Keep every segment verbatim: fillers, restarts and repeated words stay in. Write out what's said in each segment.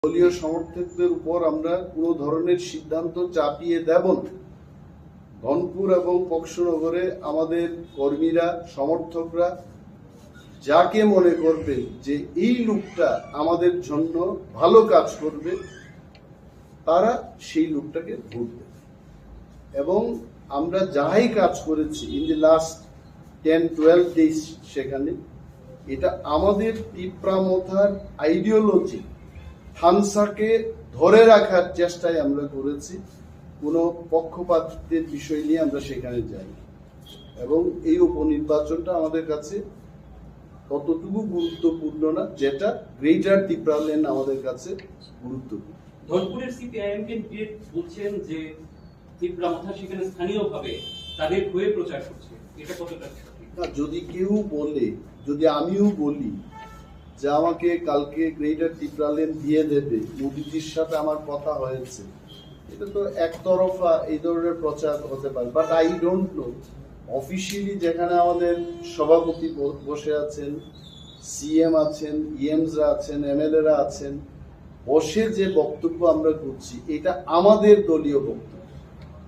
দলীয় সমর্থকদের উপর আমরা কোনো ধরনের সিদ্ধান্ত চাপিয়ে দেব না। ধনপুর এবং বক্সনগরে আমাদের কর্মীরা, সমর্থকরা যাকে মনে করবে যে এই লোকটা আমাদের জন্য ভালো কাজ করবে, তারা সেই লোকটাকে ভোট দেবে। এবং আমরা যাই কাজ করেছি in the last ten twelve days, সেখানে এটা আমাদের তিপ্রা মথার আইডিওলজি, থানসাকে ধরে রাখার চেষ্টাই আমরা করেছি। কোনো পক্ষপাতিত্বের বিষয় নিয়ে আমরা সেখানে যাই। এবং এই উপনির্বাচনটা আমাদের কাছে ততটুকু গুরুত্বপূর্ণ না, যেটা গ্রেটার তিপ্রাল্যান্ড আমাদের কাছে গুরুত্বপূর্ণ। ধনপুরের সিপিআইএম ক্যান্ডিডেট বলছেন যে তিপ্রা মথা সেখানে স্থানীয়ভাবে তাদের হয়ে প্রচার করছে, এটা কতটা সঠিক? না, যদি কেউ বলে, যদি আমিও বলি যে আমাকে কালকে গ্রেটার তিপ্রাল্যান্ড দিয়ে দেবে, মোদিজির সাথে আমার কথা হয়েছে, এটা তো একতরফা এই ধরনের প্রচার হতে পারে। But I don't know, officially যেখানে আমাদের সভাপতি ব- বসে আছেন, সিএম আছেন, ইএমসরা আছেন, এমএলএরা আছেন, বসে যে বক্তব্য আমরা করছি, এটা আমাদের দলীয় বক্তব্য।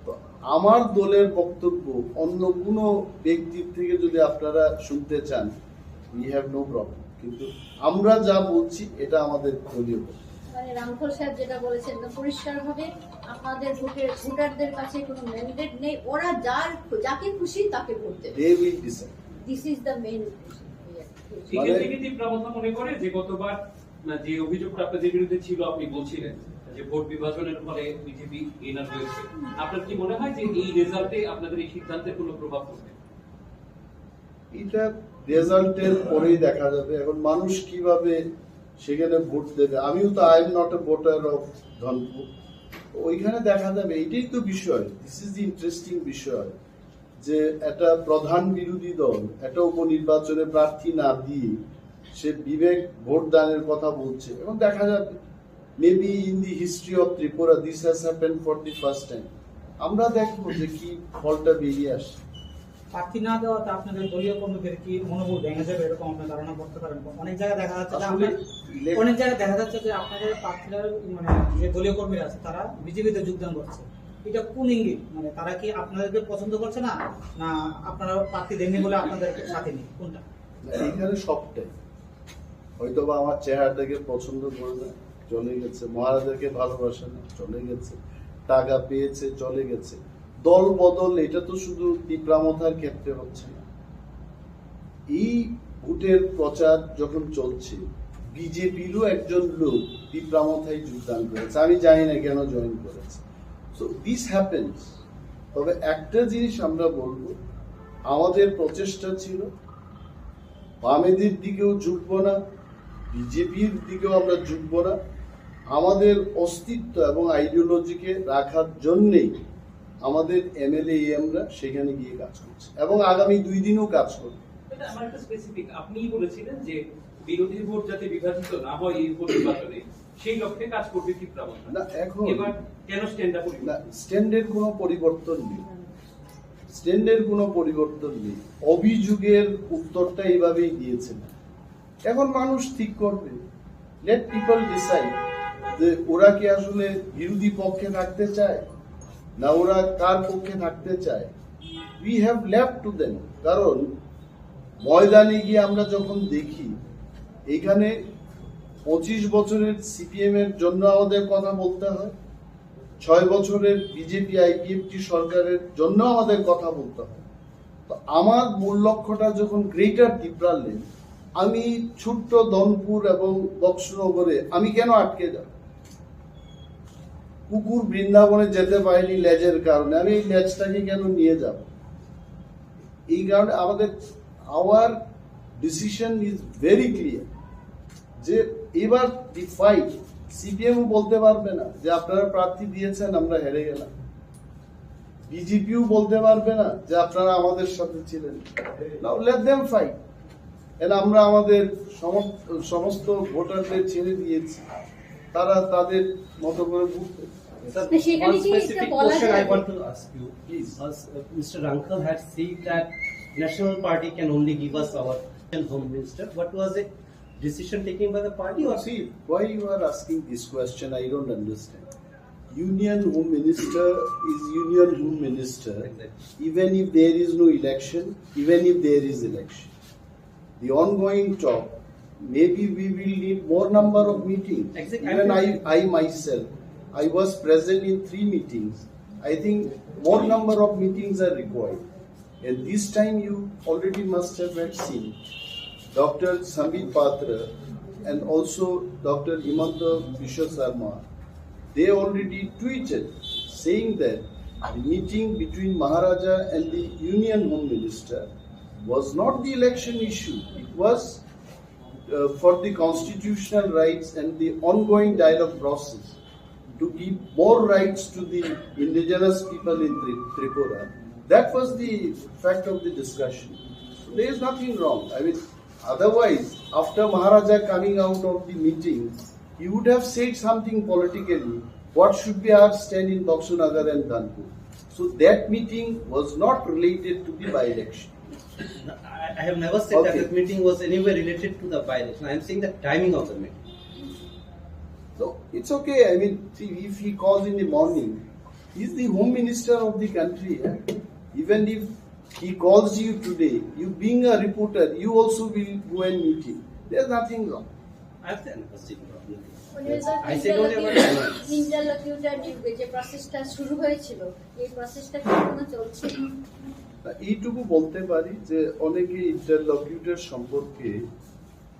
তো আমার দলের বক্তব্য অন্য কোনো ব্যক্তির থেকে যদি আপনারা শুনতে চান, we have no problem, কিন্তু আমরা যা বলছি, এটা আমাদের দলীয় বক্তব্য। মানে রামফল সাহেব যেটা বলেছেন, একদম পরিষ্কারভাবে আপনাদের ভোটের, ভোটারদের কাছে কোনো ম্যান্ডেট নেই, ওরা যার, যাকে খুশি তাকে ভোট দেবে। They will decide. This is the main. সেখান থেকে তিপ্রা মথা মনে করে যে গতবার, না, যে অভিযোগটা আপনাদের বিরুদ্ধে ছিল, আপনি বলছিলেন যে ভোট বিভাজনের ফলে বিজেপি উইনার হয়েছে। আপনার কি মনে হয় যে এই রেজাল্টে আপনাদের এই সিদ্ধান্তের কোনো প্রভাব পড়বে? এটা রেজাল্টের পরেই দেখা যাবে। এখন মানুষ কিভাবে সেখানে ভোট দেবে, আমিও তো, I am not a voter of Dhanpur. ওইখানে দেখা যাবে, এটাই তো বিষয়। দিস ইজ দি ইন্টারেস্টিং বিষয়, যে একটা প্রধান বিরোধী দল একটা উপনির্বাচনে প্রার্থী না দিয়ে সে বিবেক ভোট দানের কথা বলছে, এবং দেখা যাবে, maybe in the history of Tripura this has happened for the first time। আমরা দেখবো যে কি ফলটা বেরিয়ে আসে। প্রার্থী না দেওয়াতে আপনাদের দলীয় কর্মীদের কি মনোবল ভেঙে যাবে, এরকম আপনার ধারণা করতে পারেন? অনেক জায়গায় দেখা যাচ্ছে যে আসলে আপনার, অনেক জায়গায় দেখা যাচ্ছে যে আপনাদের প্রার্থীরা, মানে, যে দলীয় কর্মীরা আছে, তারা বিজেপিতে যোগদান করছে। এটা কোন ইঙ্গিত? মানে, তারা কি আপনাদেরকে পছন্দ করছে না, না আপনারা প্রার্থী দেননি বলে আপনাদের সাথে নেই? কোনটা? এইখানে সবটাই। হয়তো বা আমার চেহারাটাকে পছন্দ করে না, চলে গেছে। মহারাজাকে ভালোবাসে না, চলে গেছে। টাকা পেয়েছে, চলে গেছে। দল বদল, এটা তো শুধু তিপ্রা মথার ক্ষেত্রে হচ্ছে না। এই ভোটের প্রচার যখন চলছে, বিজেপিরও একজন লোক তিপ্রা মথায় যোগদান করেছে। আমি জানি না কেন জয়েন করেছে। So this happens। তবে একটা জিনিস আমরা বলবো, আমাদের প্রচেষ্টা ছিল বামেদের দিকেও ঝুঁকবো না, বিজেপির দিকেও আমরা ঝুঁকবো না। আমাদের অস্তিত্ব এবং আইডিওলজিকে রাখার জন্যেই আমাদের এমএলএ, ইএমরা সেখানে গিয়ে কাজ করছে এবং আগামী দুই দিনও কাজ করবে। এটা আমার একটা স্পেসিফিক, আপনিই বলেছিলেন যে বিরোধী ভোট যাতে বিভাজিত না হয় এই উপনির্বাচনে, সেই লক্ষ্যে কাজ করবে তিপ্রা মথা। না, এখন এবার কেন স্ট্যান্ডটা পরিবর্তন? না, স্ট্যান্ডের কোনো পরিবর্তন নেই। স্ট্যান্ডের কোনো পরিবর্তন নেই। অভিযোগের উত্তরটা এইভাবেই দিয়েছে। এখন মানুষ ঠিক করবে। Let people decide যে ওরা কি আসলে বিরোধী পক্ষে থাকতে চায়, না ওরা কার পক্ষে থাকতে চায়। We have left to them। কারণ ময়দানে গিয়ে আমরা যখন দেখি, এখানে পঁচিশ বছরের সিপিএম এর জন্য আমাদের কথা বলতে হয়, ছয় বছরের বিজেপি আইপিএফটি সরকারের জন্য আমাদের কথা বলতে হয়। তো আমার মূল লক্ষ্যটা যখন গ্রেটার তিপ্রাল্যান্ড, আমি ছোট্ট ধনপুর এবং বক্সনগরে আমি কেন আটকে যাব? কুকুর বৃন্দাবনে যেতে পারেনি লেজের কারণে, আমি এই লেজটাকে কেন নিয়ে যাব? এই কারণে আমাদের, our decision is very clear যে এবার দি ফাইট, সিপিএমও বলতে পারবে না যে আপনারা প্রার্থী দিয়েছেন, আমরা হেরে গেলাম। বিজেপিও বলতে পারবে না যে আপনারা আমাদের সাথে ছিলেন। Now let them fight। And আমরা আমাদের সমস্ত ভোটারদের ছেড়ে দিয়েছি, তারা তাদের মতো করে ভোট দেবে। Sir, সেখানে one কি একটা specific বলা question I যায়? Want to ask you. Please। As, uh, Mister Rangkhal had said that National Party can only give us our Home Minister. What was it? Decision taking by the party or See, why you are asking this question? I don't understand. Union Home Minister is Union Home Minister, Exactly. even if there is no election, even if there is election. The ongoing talk, maybe we will need more number of meetings. Exactly. Even I, I myself, I was present in three meetings. I think more number of meetings are required. And this time you already must have had seen Doctor Sambit Patra and also Doctor Himanta Biswa Sarma. They already tweeted saying that the meeting between Maharaja and the Union Home Minister was not the election issue. It was uh, for the constitutional rights and the ongoing dialogue process to give more rights to the indigenous people in Tri- Tripura. That was the fact of the discussion. So there is nothing wrong. I mean, otherwise, after Maharaja coming out of the meeting, he would have said something politically. What should be our stand in Baksu Nagar and Dhanpur? So that meeting was not related to the by-election. I, I have never said that Okay. the meeting was anywhere related to the by-election. I am saying the timing of the meeting. No, it's okay. I mean, see, if he calls in the morning, he's the home minister of the country. Eh? Even if he calls you today, you being a reporter, you also will go and meet him. There's nothing wrong. I have never seen problem. মানে, sir, I said only about ইন্টারলকিউটার নিয়োগে যে প্রসেসটা শুরু হয়েছিল, এই প্রসেসটা কি এখনো চলছে? তা এইটুকু বলতে পারি যে অনেকে ইন্টারলকিউটর সম্পর্কে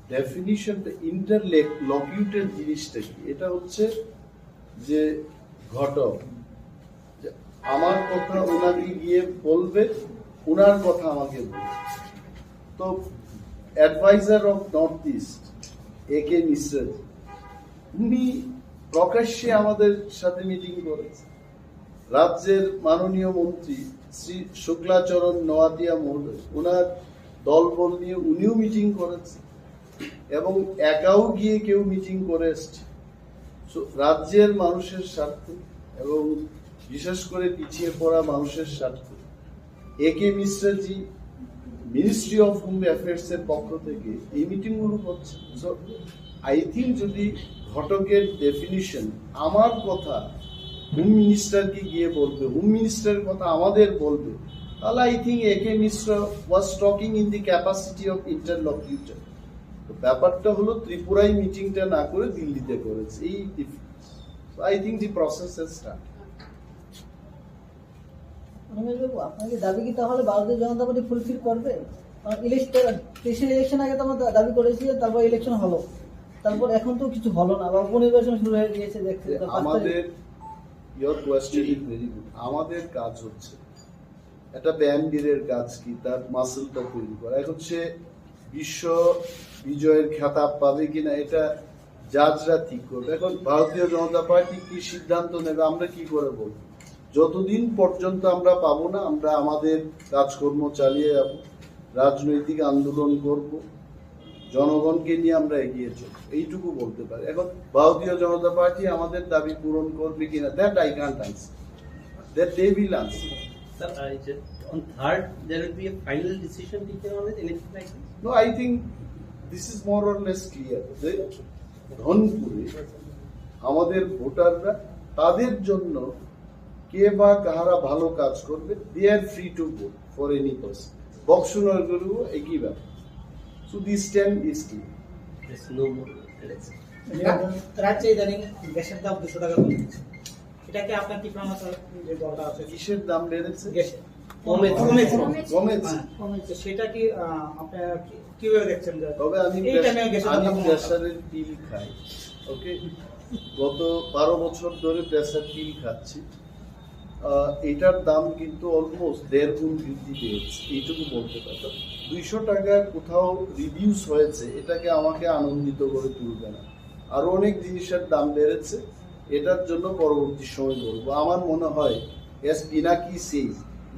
ডেফিনিশনটা, ইন্টারলকিউটর জিনিসটা কি? এটা হচ্ছে যে ঘটক, যে আমার কথা ওনাকে গিয়ে বলবে, ওনার কথা আমাকে বলবে। তো অ্যাডভাইজার অফ নর্থ ইস্ট এ কে মিশ্রা, উনি প্রকাশ্যে আমাদের সাথে মিটিং করেছেন। রাজ্যের মাননীয় মন্ত্রী শ্রী শুক্লাচরণ নোয়াতিয়া মহোদয়, ওনার দলবল নিয়ে উনিও মিটিং করেছেন এবং একাও গিয়ে কেউ মিটিং করে এসছে। So, রাজ্যের মানুষের স্বার্থে এবং বিশেষ করে পিছিয়ে পড়া মানুষের স্বার্থে এ কে মিশ্রাজি মিনিস্ট্রি অফ হোম অ্যাফেয়ার্স এর পক্ষ থেকে এই মিটিং গুলো করছে। So, I think যদি ঘটকের ডেফিনিশন আমার কথা হোম মিনিস্টারকে গিয়ে বলবে, হোম মিনিস্টারের কথা আমাদের বলবে, তাহলে I think A K Mishra was talking in the capacity of interlocutor. তো ব্যাপারটা হলো ত্রিপুরায় মিটিংটা না করে দিল্লিতে করেছে, এই difference. So, I think the process has started. রমেশবাবু, আপনাকে দাবি কি তাহলে ভারতীয় জনতা পার্টি ফুলফিল করবে? কারণ ইলেকশন, স্পেশাল ইলেকশন আগে তো আমরা দা- দাবি করেছি, তারপর ইলেকশন হলো, তারপর এখন তো কিছু হলো না, আবার উপনির্বাচন শুরু হয়ে গিয়েছে, দেখতে যে তো পাঁচ তারিখ। আমাদের, your question is very good. আমাদের কাজ হচ্ছে একটা ব্যায়ামবীরের কাজ কি, তার মাসলটা তৈরি করা। এখন সে বিশ্ব বিজয়ের খেতাব পাবে কিনা, এটা জাজরা ঠিক করবে। এখন ভারতীয় জনতা পার্টি কি সিদ্ধান্ত নেবে, আমরা কি করে বলবো? যতদিন পর্যন্ত আমরা পাবো না, আমরা আমাদের কাজকর্ম চালিয়ে যাব, রাজনৈতিক আন্দোলন করব, জনগণকে নিয়ে আমরা এগিয়ে চলব, এইটুকু বলতে পারি। এখন ভারতীয় জনতা পার্টি আমাদের দাবি পূরণ করবে কিনা, that I can't answer, that they will answer. Sir, I just, on third, there will be a final decision taken on it, anything like this? No, I think this is more or less clear যে ধনপুরে আমাদের ভোটাররা তাদের জন্য কে বা কাহারা ভালো কাজ করবে, they are free to vote for any person. বক্সনগরেও একই ব্যাপার। So this time is clear. There's no more election. রাজ্যে ইদানিং গ্যাসের দাম দুশো টাকা কমে গেছে, এটা কি আপনার টিপ্রা মথা যে দলটা আছে? কিসের দাম বেড়েছে? গ্যাসের। কমেছে। কমেছে। কমেছে। হ্যাঁ। তো সেটা কি, আহ, আপনারা কি, কিভাবে দেখছেন যে তবে আমি এই প্রেস- টাইমে গ্যাসের দাম আমি কমানো? প্রেসারের পিল খাই, ওকে? গত বারো বছর ধরে প্রেসার পিল খাচ্ছি। আহ, এটার দাম কিন্তু অলমোস্ট দেড় গুণ বৃদ্ধি পেয়েছে, এইটুকু বলতে পারি। দুইশো টাকা কোথাও রিডিউস হয়েছে, এটাকে আমাকে আনন্দিত করে তুলবে না। আরো অনেক জিনিসের দাম বেড়েছে, এটার জন্য পরবর্তী সময় বলবো। আমার মনে হয়, as Pinaki says,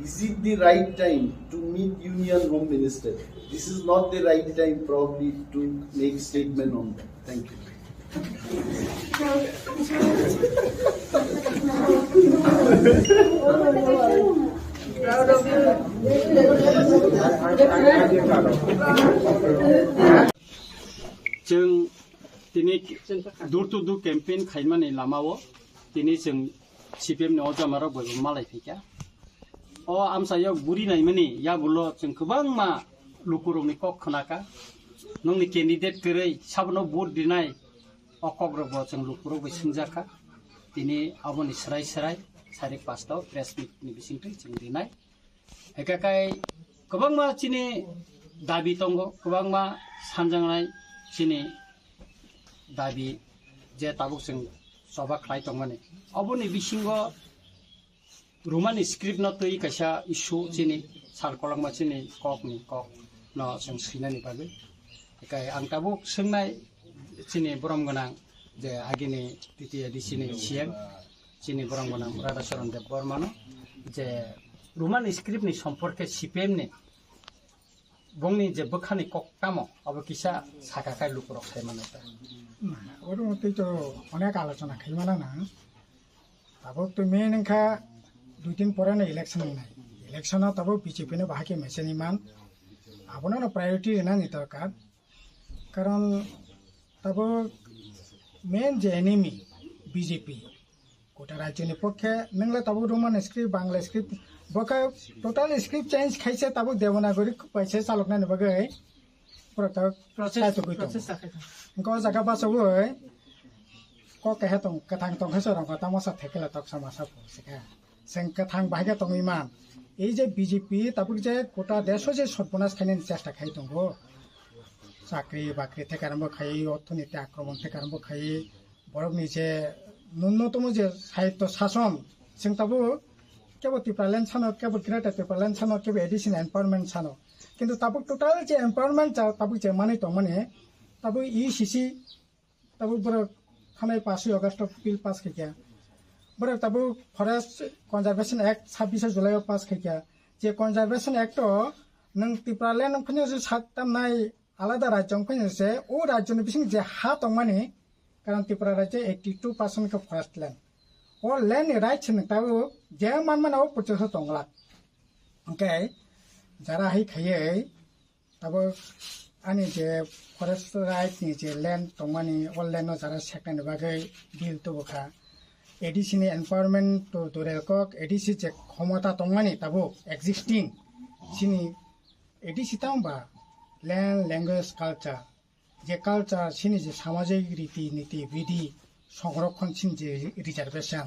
is it the right time to meet Union Home Minister? This is not the right time probably to make statement on that. Thank you. Door to door campaign khaimani lamao tini chwng C P M ni o jamarok bai bo malai phaikha. O amchaio guri naimani yagulo chwng kwbangma lukurokni kok khnakha. Nokni candidate kwrwi sabono vote rinai o kokrokbo chwng lukurok bai swngjakha. Tini aboni swrai swrai sarik pasta o press meet ni bisingtwi chwng rinai. Hwnkhe kai kwbangma chini dabi tongo, kwbangma sanjaknai chini dabi je tabuk chwng choba khlai tongmani. Oboni bisingo Roman script no twi kaisa issue chini sal kolokma chini kok ni kok no chwng swinani bagwi. Hwnkhe ang tabuk swngnai chini borom gwnang je agini T T A D C ni C M chini borom gwnang Radhacharan Deb Bormano je Roman script ni somporke C P M ni bongni je bwkhani kok tamo abo kisa saka kai lukurok sai mano ta. Oro tei to onek alochona khai mano na. Tabuk to main wngkha dui din pore no election wngnai. Election o tabuk B J P no bahai khe mechani man. Abono no priority rwnani dorkar. Karon tabuk main je enemy B J P. Kota rajyoni pokhe nwngla tabuk Roman script, Bangla script, bokhe total script change khaise tabuk Devanagari paise chaloknani bagwi borok tabuk Process, kaitor gwi tongo. Process sakhe. Wngkha o jaga bachogwi kok keha tong, kwthang tongkhe se rwngkha tamasa thekela toksa masa pho se kha. Chwng kwthang bahai khe tongwi man. Ei je B J P tabuk je kota desh o je sotbonas khainani chesta khai tongo. Chakri bakri theke arombo khai, orthoniti akromon theke arombo khai, borokni je nunnotomo je sahityo sason, chwng tabuk kebo Tipraland sano, kebo Greater Tipraland sano, kebo A D C ni empowerment sano. Kintu tabuk total je empowerment ja, tabuk je manwi tongmani, tabuk E C C tabuk borok thanai paswi August o bill pass khaikha. Borok tabuk Forest Conservation Act sabbish July o pass khaikha. Je Conservation Act o nwng Tipraland wngphano je sak tamnai alada rajyo wngphano se o rajyoni bising je ha tongmani, karon Tripura rajyo eighty two percent khe forest land. O land ni rights ni tabuk je manmani o porjonto tongla. Hwnkhe jara hai khaiwi Tabuk ani je forest right ni je land tongmani, o land no jara seknani bagwi bill tubukha. A D C ni empowerment to durel kok, A D C je khomota tongmani tabuk existing chini A D C tamo ba land, language, culture, je culture chini je samajik riti niti bidi, songrokhon chini je reservation.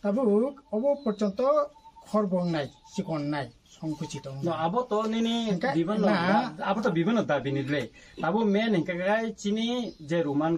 Tabuk obo porjonto khorbo wngnai, chikon wngnai, songkuchit wngnai. No, abo to nini hingke bibinno na da-, abo to bibinno dabi ni le. Abo main hingke kai chini je Roman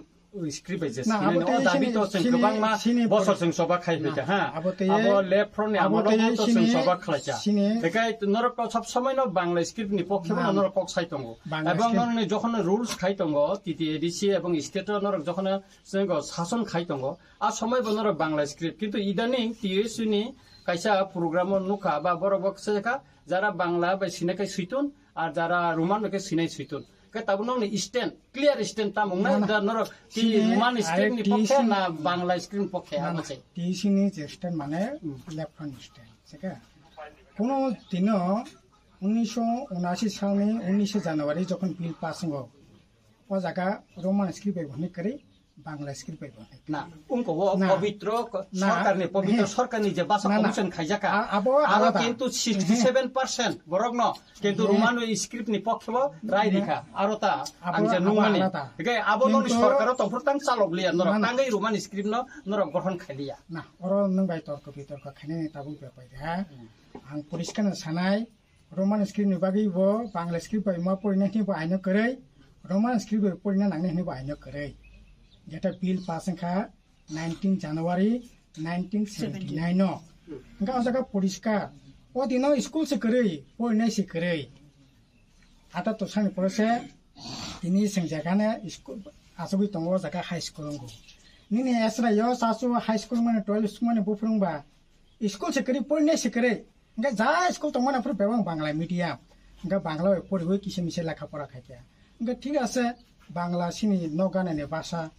script bai je na, sini abo no, tei o dabi sini, to chwng sini, kwbangma sini bosor por-, chwng soba khai na, hoi ta, ha? Abo tei, abo left front ni abo amoro tei bo to chwng sini, soba khlai cha. Sini hingke kai norok to sob somoi no Bangla script ni pokhe bo na, norok kok sai tongo. Bangla ebong script. Norok ni jokhon rules khai tongo, T T A D C ebong state o norok jokhon Sengko sason khai tongo. A somoi bo norok Bangla script. Kintu idaning T S U ni kaisa program o nukha ba borok bo se kha, jara Bangla bai sinai khe suitun, ar jara Roman bai khe sinai suitun. Khe tabuk nokni stand, clear stand tamo wngnai, na, na. Da norok ti sini Roman script ni ai pokhe T S U na Bangla script ni pokhe, na, abo na. Se. T S U ni je stand mane hmm. Left front stand. Se khe. Kuno dino unisho unashi salni unishe January jokhon bill pass wngo. O jaga Roman script bai bo hwnwi kwrwi, Bangla script bai bo hwnwi kwrwi. Na, wngkha o na. Pobitro ko-, na. Sorkarni, pobitro he. Sorkarni je basa na, na. Commission khaijaka. A-, abo aro alada. Kintu he. Sixty seven percent borokno kintu he. Roman script ni pokhe bo rai na. Rikha. Aro ta abo, ang je abo nungmani. Alada. Hingke abo noni kintu sorkaro tongphuru tang chalok liya norok. Na, na. Tangwi Roman script no norok gothon khailiya. Na, oro nwng bai torko bitorko khainani tabuk bepai de ha. Hmm. Ang poriskar no sanai. Roman script ni bagwi bo Bangla script bai ma porina hini bo aino kwrwi, Roman script bai porina nangna hini bo aino kwrwi. Jeta bill pass wngkha nineteen January nineteen seventy nine no. Hingkha o jaga poriskar. O dino school se kwrwi, porina se kwrwi. Ata to sani pore se tini sengjakane school asogwi tongo o jaga high school wngkha. Nini esra yo sasu high school mani twelve school mani buphuru wngba school se kwrwi, porina se kwrwi. Hingke ja school tongmani aphuru bebak Bangla medium. Hingke Bangla bai poriwi kisa misa lekha pora khaikha. Hingke thik ase Bangla sini nokganani basa,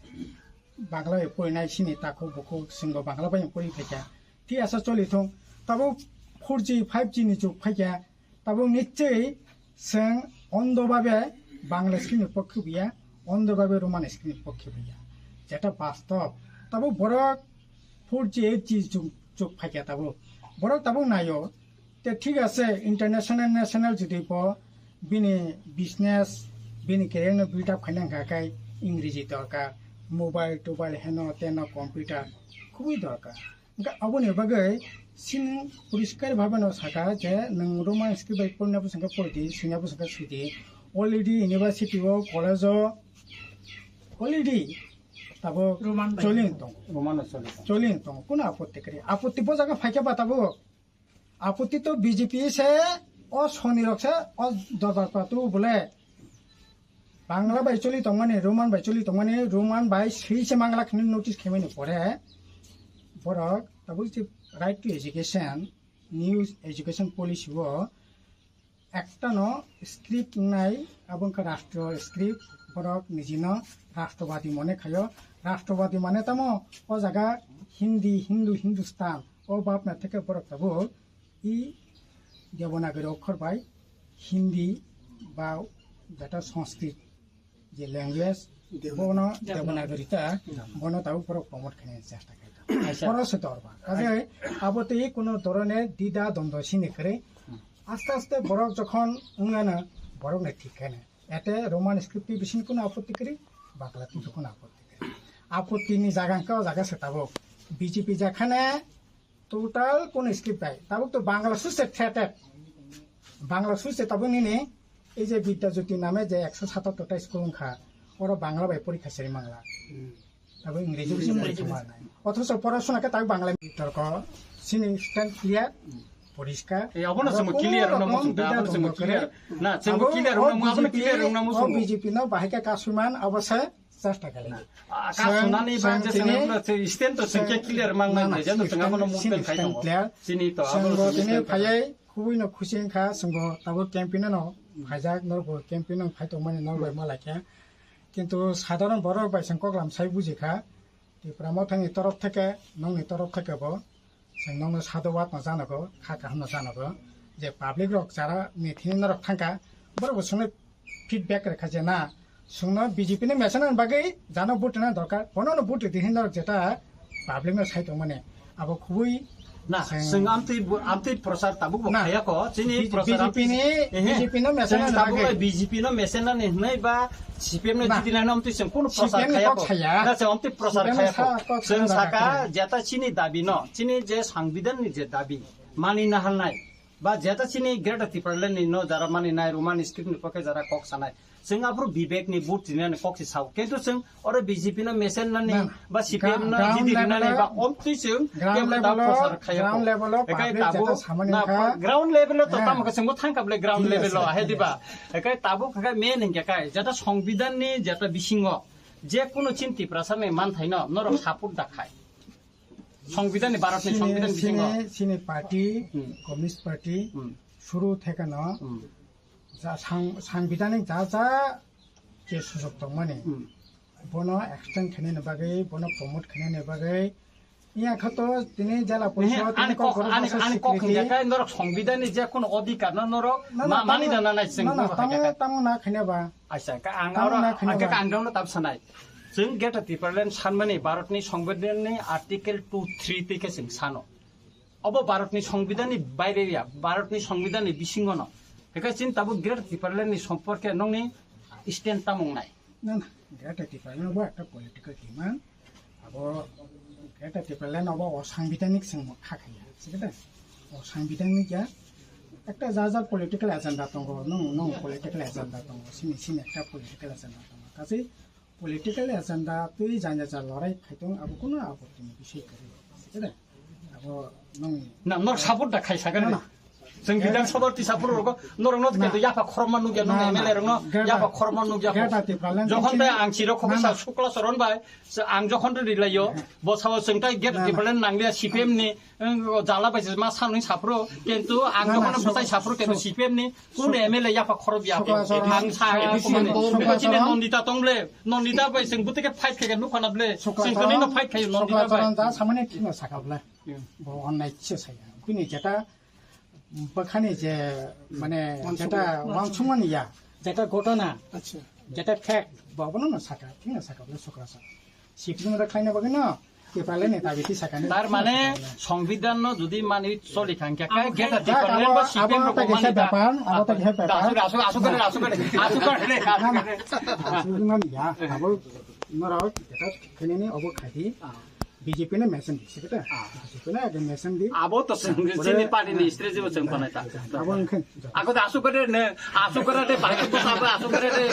Bangla bai porinai sini takhuk bukhuk chwngbo Bangla bai pori khaikha. Thik ase choli thung. Tabuk four G, five G ni jug phaikha. Tabuk nichchoi chwng ondo babe Bangla script ni pokhe buya, ondo babe Roman script ni pokhe buya. Jeta bastob. Tabuk borok four G, eight G jug, jug phaikha tabuk. Borok tabuk naio. Te thik ase, international, national jodi bo bini business, bini career no build up khaina hwnkha khe Ingreji dorkar, mobile, tobile, heno, teno, computer, khubui dorkar. Hwnkhe aboni bagwi chini poriskar bhabe no saka je nwng Roman script bai porina bwswk khe pori di, swina bwswk khe swi di. Already university o, college o, already tabuk Roman bai choli tongo. Roman o choli tongo. Choli tongo. Kuno apotti kwrwi? Apotti bo jaga phaikhe ba tabuk. Apotti to B J P se, o soni rok se, o dorbar patu bole. Bangla bai choli tongmani, Roman bai choli tongmani, Roman bai swi se mangla khini notice khaimani pore. Borok tabuk je right to education, new education policy o ekta no script wngnai, abo wngkha rastro script, borok nijino rastrovadi mone khaio. Rastrovadi mane tamo o jaga Hindi, Hindu, Hindustan, o bapna theke borok tabuk i Devanagari okhor bai Hindi ba jata Sanskrit je language, bono Devanagari ta, bono tabuk borok promote khaina chesta khaikha. Acha. Poro se dorba. Kaje abo tei kuno dorone dida dondo sini kre. Aste aste borok jokhon wngana borok ne thik khaina. Ete Roman script ni bising kuno apotti kri, Bangla ni kuno apotti kri. Apotti ni jaga hwnkhe o jaga se tabuk. B J P jakhane total kuno script bai. Tabuk to Bangla suse threated. Bangla suse tabuk nini ei je Vidya Jyoti name je ekso satattor ta school wngkha. Oro Bangla bai porikha seri mangla. Abo Ingreji Ingreji bising bai bai. Thangma nai. Othocho porasona khe tak Bangla ni torko sini stand clear, poriskar. Eh, abono abo chwngbo kono clear wngna rokom muchung da, bida abono chwngbo tongma clear. Kwrwi. Na, chwngbo abo clear o wngna mu-, abono B J P, clear wngna o muchung. B J P no bahai khe kasui man abo se chesta kali. Na, ah, kasunani ba je chwng tini, chwng stand to chwng khe clear mang na, na, na, je chwng sini abono stand, movement sini khai stand tongo. Clear. Chini to chwngbo abono tini stand to. Phaiwi khubui no khusi wngkha, chwngbo tabuk campaign no phaijak, norbo campaign no phai tongmani norbai ma laikha. Kintu sadharon borok bai chwng koklam sai buji kha, Tipra Mothani torof theke, nokni torof theke bo chwng nokno sadhubad no janago, kha kaham no janago, je public rok jara meeting norok thangkha, borok bo chwngno feedback rwkha je na, chwngno B J P ni message ni bagwi jano vote rwna dorkar, bono no vote rwdi hin norok jeta public no sai tongmani. Abo khubui na, chwng, chwng amtwi bu-, amtwi prochar tabuk bo na, khaya ko, chini B-, prochar B J P ni, ehe, B J P no message chwng no tabuk bagwi. B J P no message nani hwnwi ba C P M no na, jiti nani amtwi chwng kono prochar C P M ni khaya kok ko. Saya. Na, chwng amtwi prochar C P M khaya ko. Sa kok chwng sana saka kok. Jeta chini dabi no, chini je sangbidan ni je dabi, mani na halnai, ba jeta chini Greater Tipraland ni no jara mani nai, Roman script ni pokhe jara kok sanai. Chwng aphuru Vivek ni vote rinani kok si sao. Kintu chwng oro B J P no message nani na, na, ba C P M no gra-, ground jiti level rinani o, ba omtwi chwng ground kebo level tabuk o, prochar khaya ground ko. Level o ekai public tabuk jeta samani na kha. Ground level o to eh, tamo khe chwngbo thangkha bole ground level o, ahe diba? Ekai tabuk khe main hingke kai, jeta songbidan ni jeta bisingo je kuno chin Tiprasa ni manthai no norok support da khai. Songbidan ni, Bharat ni sini, songbidan bisingo. Sini, sini party, hmm, Communist Party, hmm, suru thekano, hmm, ja sang-, sangbidanik ja ja je sujok tongmani, hmm, bono extend khainani bagwi, bono promote khainani bagwi, iya khato tini jela nehe, porishod, tini ani kok, kokborok ani, basa ani kok swikriti. Hingkha khe norok songbidan ni je kono odhikar no norok na, na, ma-, mani tamo, da na nai chwng na, na, bono tamo, hakhe khe. Tamo na khaina ba. Acha, ka ang tamo oro, na khaina ang khe ba. Ang dongno tab sanai. Chwng Greater Tipraland sanmani Bharatni Songbidanni Article two three tei khe chwng sano. Obo Bharatni Songbidanni baire ya, Bharatni Songbidanni bisingo no. Hekhe chini tabuk Greater Tipralandni somporke nongni stand tamo wngnai? Na, na, Greater Tipraland bo ekta political demand. Abo Greater Tipraland obo o sangbidanik chwng kha khaya, sikhe de? O sangbidanik ya, ekta ja ja political agenda tongo, nong, nong political agenda tongo, sini, sini ekta political agenda tongo. Kachi political agenda twi janya ja lorai khaitong abo kuno apotti ni bisoi kwrwi. Ede? Abo nong na, nor support da khai sagan na, de. Na. Chwng Bidhan Sabha twi support rogo norok no na. Kendo yapha khorokma nugya nong na, na. M L A rok no yapha khorokma nugya. Greater Tipraland jokhon tei ang chiro khoksa Sukla Charan bai, ang jokhon ri layo, bo sao chwng tai Greater Tipraland nanglia C P M ni, jala bai ma sanwi saphuru, kintu ang jokhon bwtai saphuru kintu C P M ni Kunu M L A yapha khorok ya. Ang sa, chini Nondita tong ble, Nondita bai chwng bwtwi khe fight khe nukha na ble, chwng khe nino fight khayo Nondita bai. Sukla Charan da samani thino saka ble. Bo onnai se saya. Bini jeta bwkhani je, mane, jeta wansukmani ya, jeta gotona, jeta fact, bo abono no saka, thino saka ble Sukla Charan. Sipjung da khaina bagwi no, kepale ne tabi ti sakani. Tar mane, সংবিধান no jodi mani choli khan khe, kai geta department abo, ba abo sipjung ta rok kisa mani ta. Bepar, abo ta kisa bepar. Asuk, asuk, asuk kore, asuk kore, asuk kore, asuk kore. Asuk mani ya, abo norok keta kene ni abo khai di. B J P no mention di, sikita. B J P no age mention di. Abo to sini party ni strategy bo chwng panai ta. Abo wngkhe. Ako da asuk kore ne, asuk kore de, bai ko abo asuk kore de.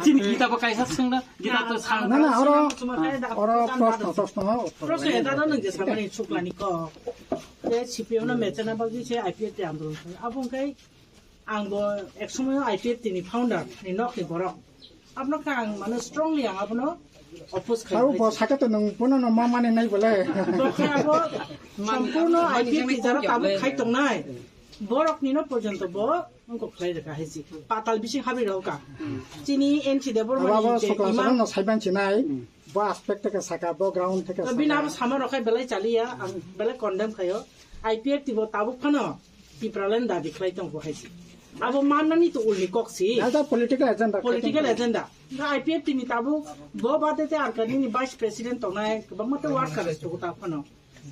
Chini kita bo kaisa sengna, kita to sang. Na, na, oro, oro proshno, proshno. Proshno eta no nang jesa mani chuklani ko. Je C P M no mention na bagwi se I P F T andolon. Abo wngkhe Ang bo ek somoy I P F T ni founder ni nok ni borok. Abono khe ang mane strongly ang abono oppose khai. Abo bo saka to nang bono no ma mane nai bole. Bo khe abo sampurno I P F T jara tabuk khai tongnai. Borok ni no porjonto bo wngko khlai rwkha hai si. Patal bising habri rwkha. Chini N C Debbarma ni je sokla imam no saiban chinai. Bo aspect theke saka, bo ground theke saka. Bini abo sama rok khai belai chaliya, ang belai condemn khayo. I P F T bo tabuk phano Tipraland dabi khlai tongkho hai si. Abo mannani to ulni kok si. As a political agenda. Political agenda. Ga I P F T ni tabuk bo bade te Arkanini vice president tongnai, kwbangma te worker rok tongo ta phano.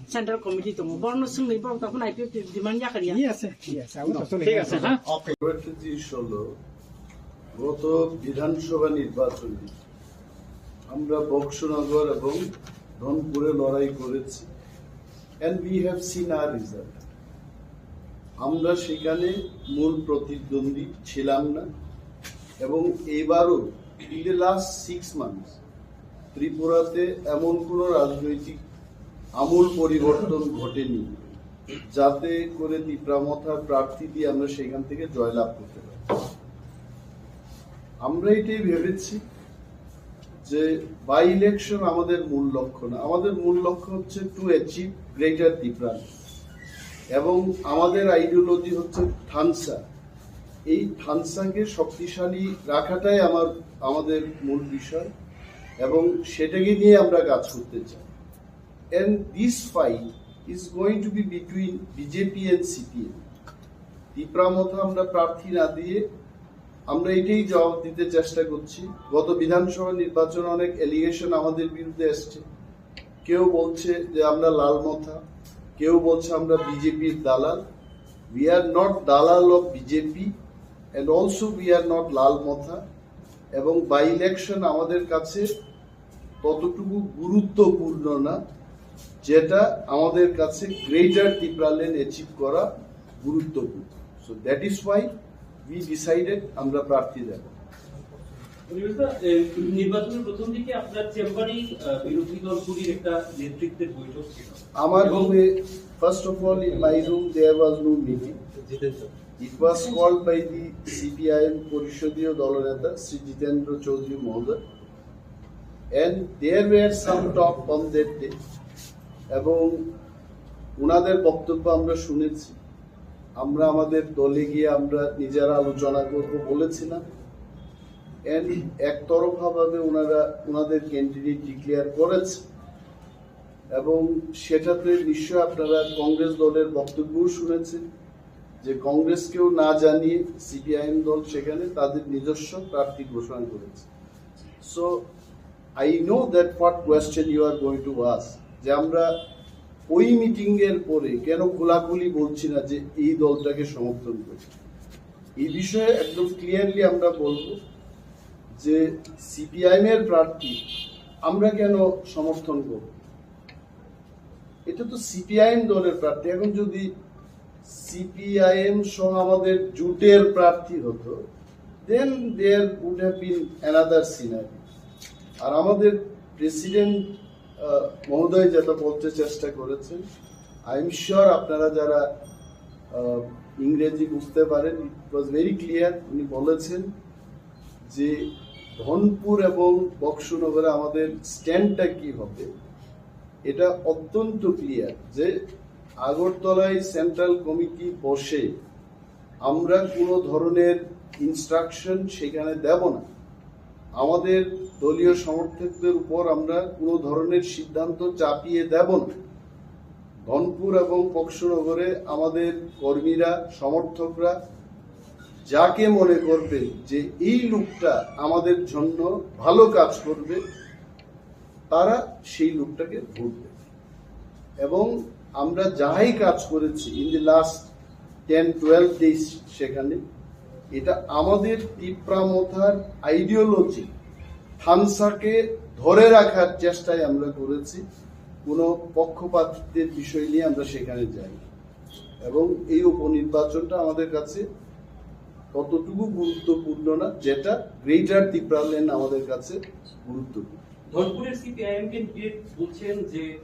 Central committee tongo. Borno swngwi borok ta phano I P F T demand yakar ya. Yes, yes, abo to chole. ঠিক আছে, হ্যাঁ। কয়েকটি জিনিস হলো, গত বিধানসভা নির্বাচনে আমরা বক্সনগর এবং ধনপুরে লড়াই করেছি, and we have seen our result. আমরা সেখানে মূল প্রতিদ্বন্দ্বী ছিলাম না, এবং এবারও in the last six months ত্রিপুরাতে এমন কোনো রাজনৈতিক আমূল পরিবর্তন ঘটেনি যাতে করে তিপ্রা মথার প্রার্থী দিয়ে আমরা সেখান থেকে জয়লাভ করতে পারি। আমরা এটাই ভেবেছি যে বাই ইলেকশন আমাদের মূল লক্ষ্য না, আমাদের মূল লক্ষ্য হচ্ছে to achieve greater Tipraland, এবং আমাদের আইডিওলজি হচ্ছে থানসা। এই থানসাকে শক্তিশালী রাখাটাই আমার, আমাদের মূল বিষয়, এবং সেটাকে নিয়ে আমরা কাজ করতে চাই। And this fight is going to be between B J P and C P M. Tipra মথা আমরা প্রার্থী না দিয়ে আমরা এটাই জবাব দিতে চেষ্টা করছি। গত বিধানসভা নির্বাচনে অনেক অ্যালিগেশন আমাদের বিরুদ্ধে এসছে, কেউ বলছে যে আমরা লাল মথা, কেউ বলছে আমরা বিজেপির দালাল। We are not দালাল of B J P, and also we are not লাল মথা। এবং বাই ইলেকশন আমাদের কাছে ততটুকু গুরুত্বপূর্ণ না, যেটা আমাদের কাছে গ্রেটার তিপ্রাল্যান্ড অ্যাচিভ করা গুরুত্বপূর্ণ। So that is why we decided আমরা প্রার্থী দেব। পরিবেশ দা, এ, নির্বাচনের প্রথম দিকে আপনার চেম্বারেই, আহ, বিরোধী দলগুলির একটা নেতৃত্বের বৈঠক ছিল। আমার রুমে, first of all, in my room there was no meeting. It was called by the C P I M পরিষদীয় দলনেতা শ্রী জিতেন্দ্র চৌধুরী মহোদয়। And there were some talk on that day. এবং ওনাদের বক্তব্য আমরা শুনেছি। আমরা আমাদের দলে গিয়ে আমরা নিজেরা আলোচনা করব বলেছিলাম। And একতরফাভাবে ওনারা ওনাদের ক্যান্ডিডেট ডিক্লেয়ার করেছে, এবং সেটাতে নিশ্চয় আপনারা কংগ্রেস দলের বক্তব্যও শুনেছেন যে কংগ্রেসকেও না জানিয়ে সিপিআইএম দল সেখানে তাদের নিজস্ব প্রার্থী ঘোষণা করেছে। So I know that what question you are going to ask, যে আমরা ওই মিটিং এর পরে কেন খোলাখুলি বলছি না যে এই দলটাকে সমর্থন করি। এই বিষয়ে একদম ক্লিয়ারলি আমরা বলবো যে সিপিআইএম এর প্রার্থী আমরা কেন সমর্থন করব। এটা তো সিপিআইএম দলের প্রার্থী। এখন যদি সিপিআইএম সহ আমাদের জোটের প্রার্থী হতো, then there would have been another scenario। আর আমাদের প্রেসিডেন্ট মহোদয় যেটা বলতে চেষ্টা করেছেন, আই এম শিওর আপনারা যারা আহ, ইংরেজি বুঝতে পারেন, it was very clear। উনি বলেছেন যে ধনপুর এবং বক্সনগরে আমাদের স্ট্যান্ডটা কি হবে, এটা অত্যন্ত ক্লিয়ার যে আগরতলায় সেন্ট্রাল কমিটি বসে আমরা কোনো ধরনের ইনস্ট্রাকশন সেখানে দেব না। আমাদের দলীয় সমর্থকদের উপর আমরা কোনো ধরনের সিদ্ধান্ত চাপিয়ে দেব না। ধনপুর এবং বক্সনগরে আমাদের কর্মীরা, সমর্থকরা যাকে মনে করবে যে এই লোকটা আমাদের জন্য ভালো কাজ করবে, তারা সেই লোকটাকে ভোট দেবে। এবং আমরা যাই কাজ করেছি in the last ten twelve days, সেখানে এটা আমাদের তিপ্রা মথার আইডিওলজি, থানসাকে ধরে রাখার চেষ্টায় আমরা করেছি। কোনো পক্ষপাতিত্বের বিষয় নিয়ে আমরা সেখানে যাই না। এবং এই উপনির্বাচনটা আমাদের কাছে ততটুকু গুরুত্বপূর্ণ না, যেটা গ্রেটার তিপ্রাল্যান্ড আমাদের কাছে গুরুত্বপূর্ণ। ধনপুরের সিপিআইএম ক্যান্ডিডেট বলছেন যে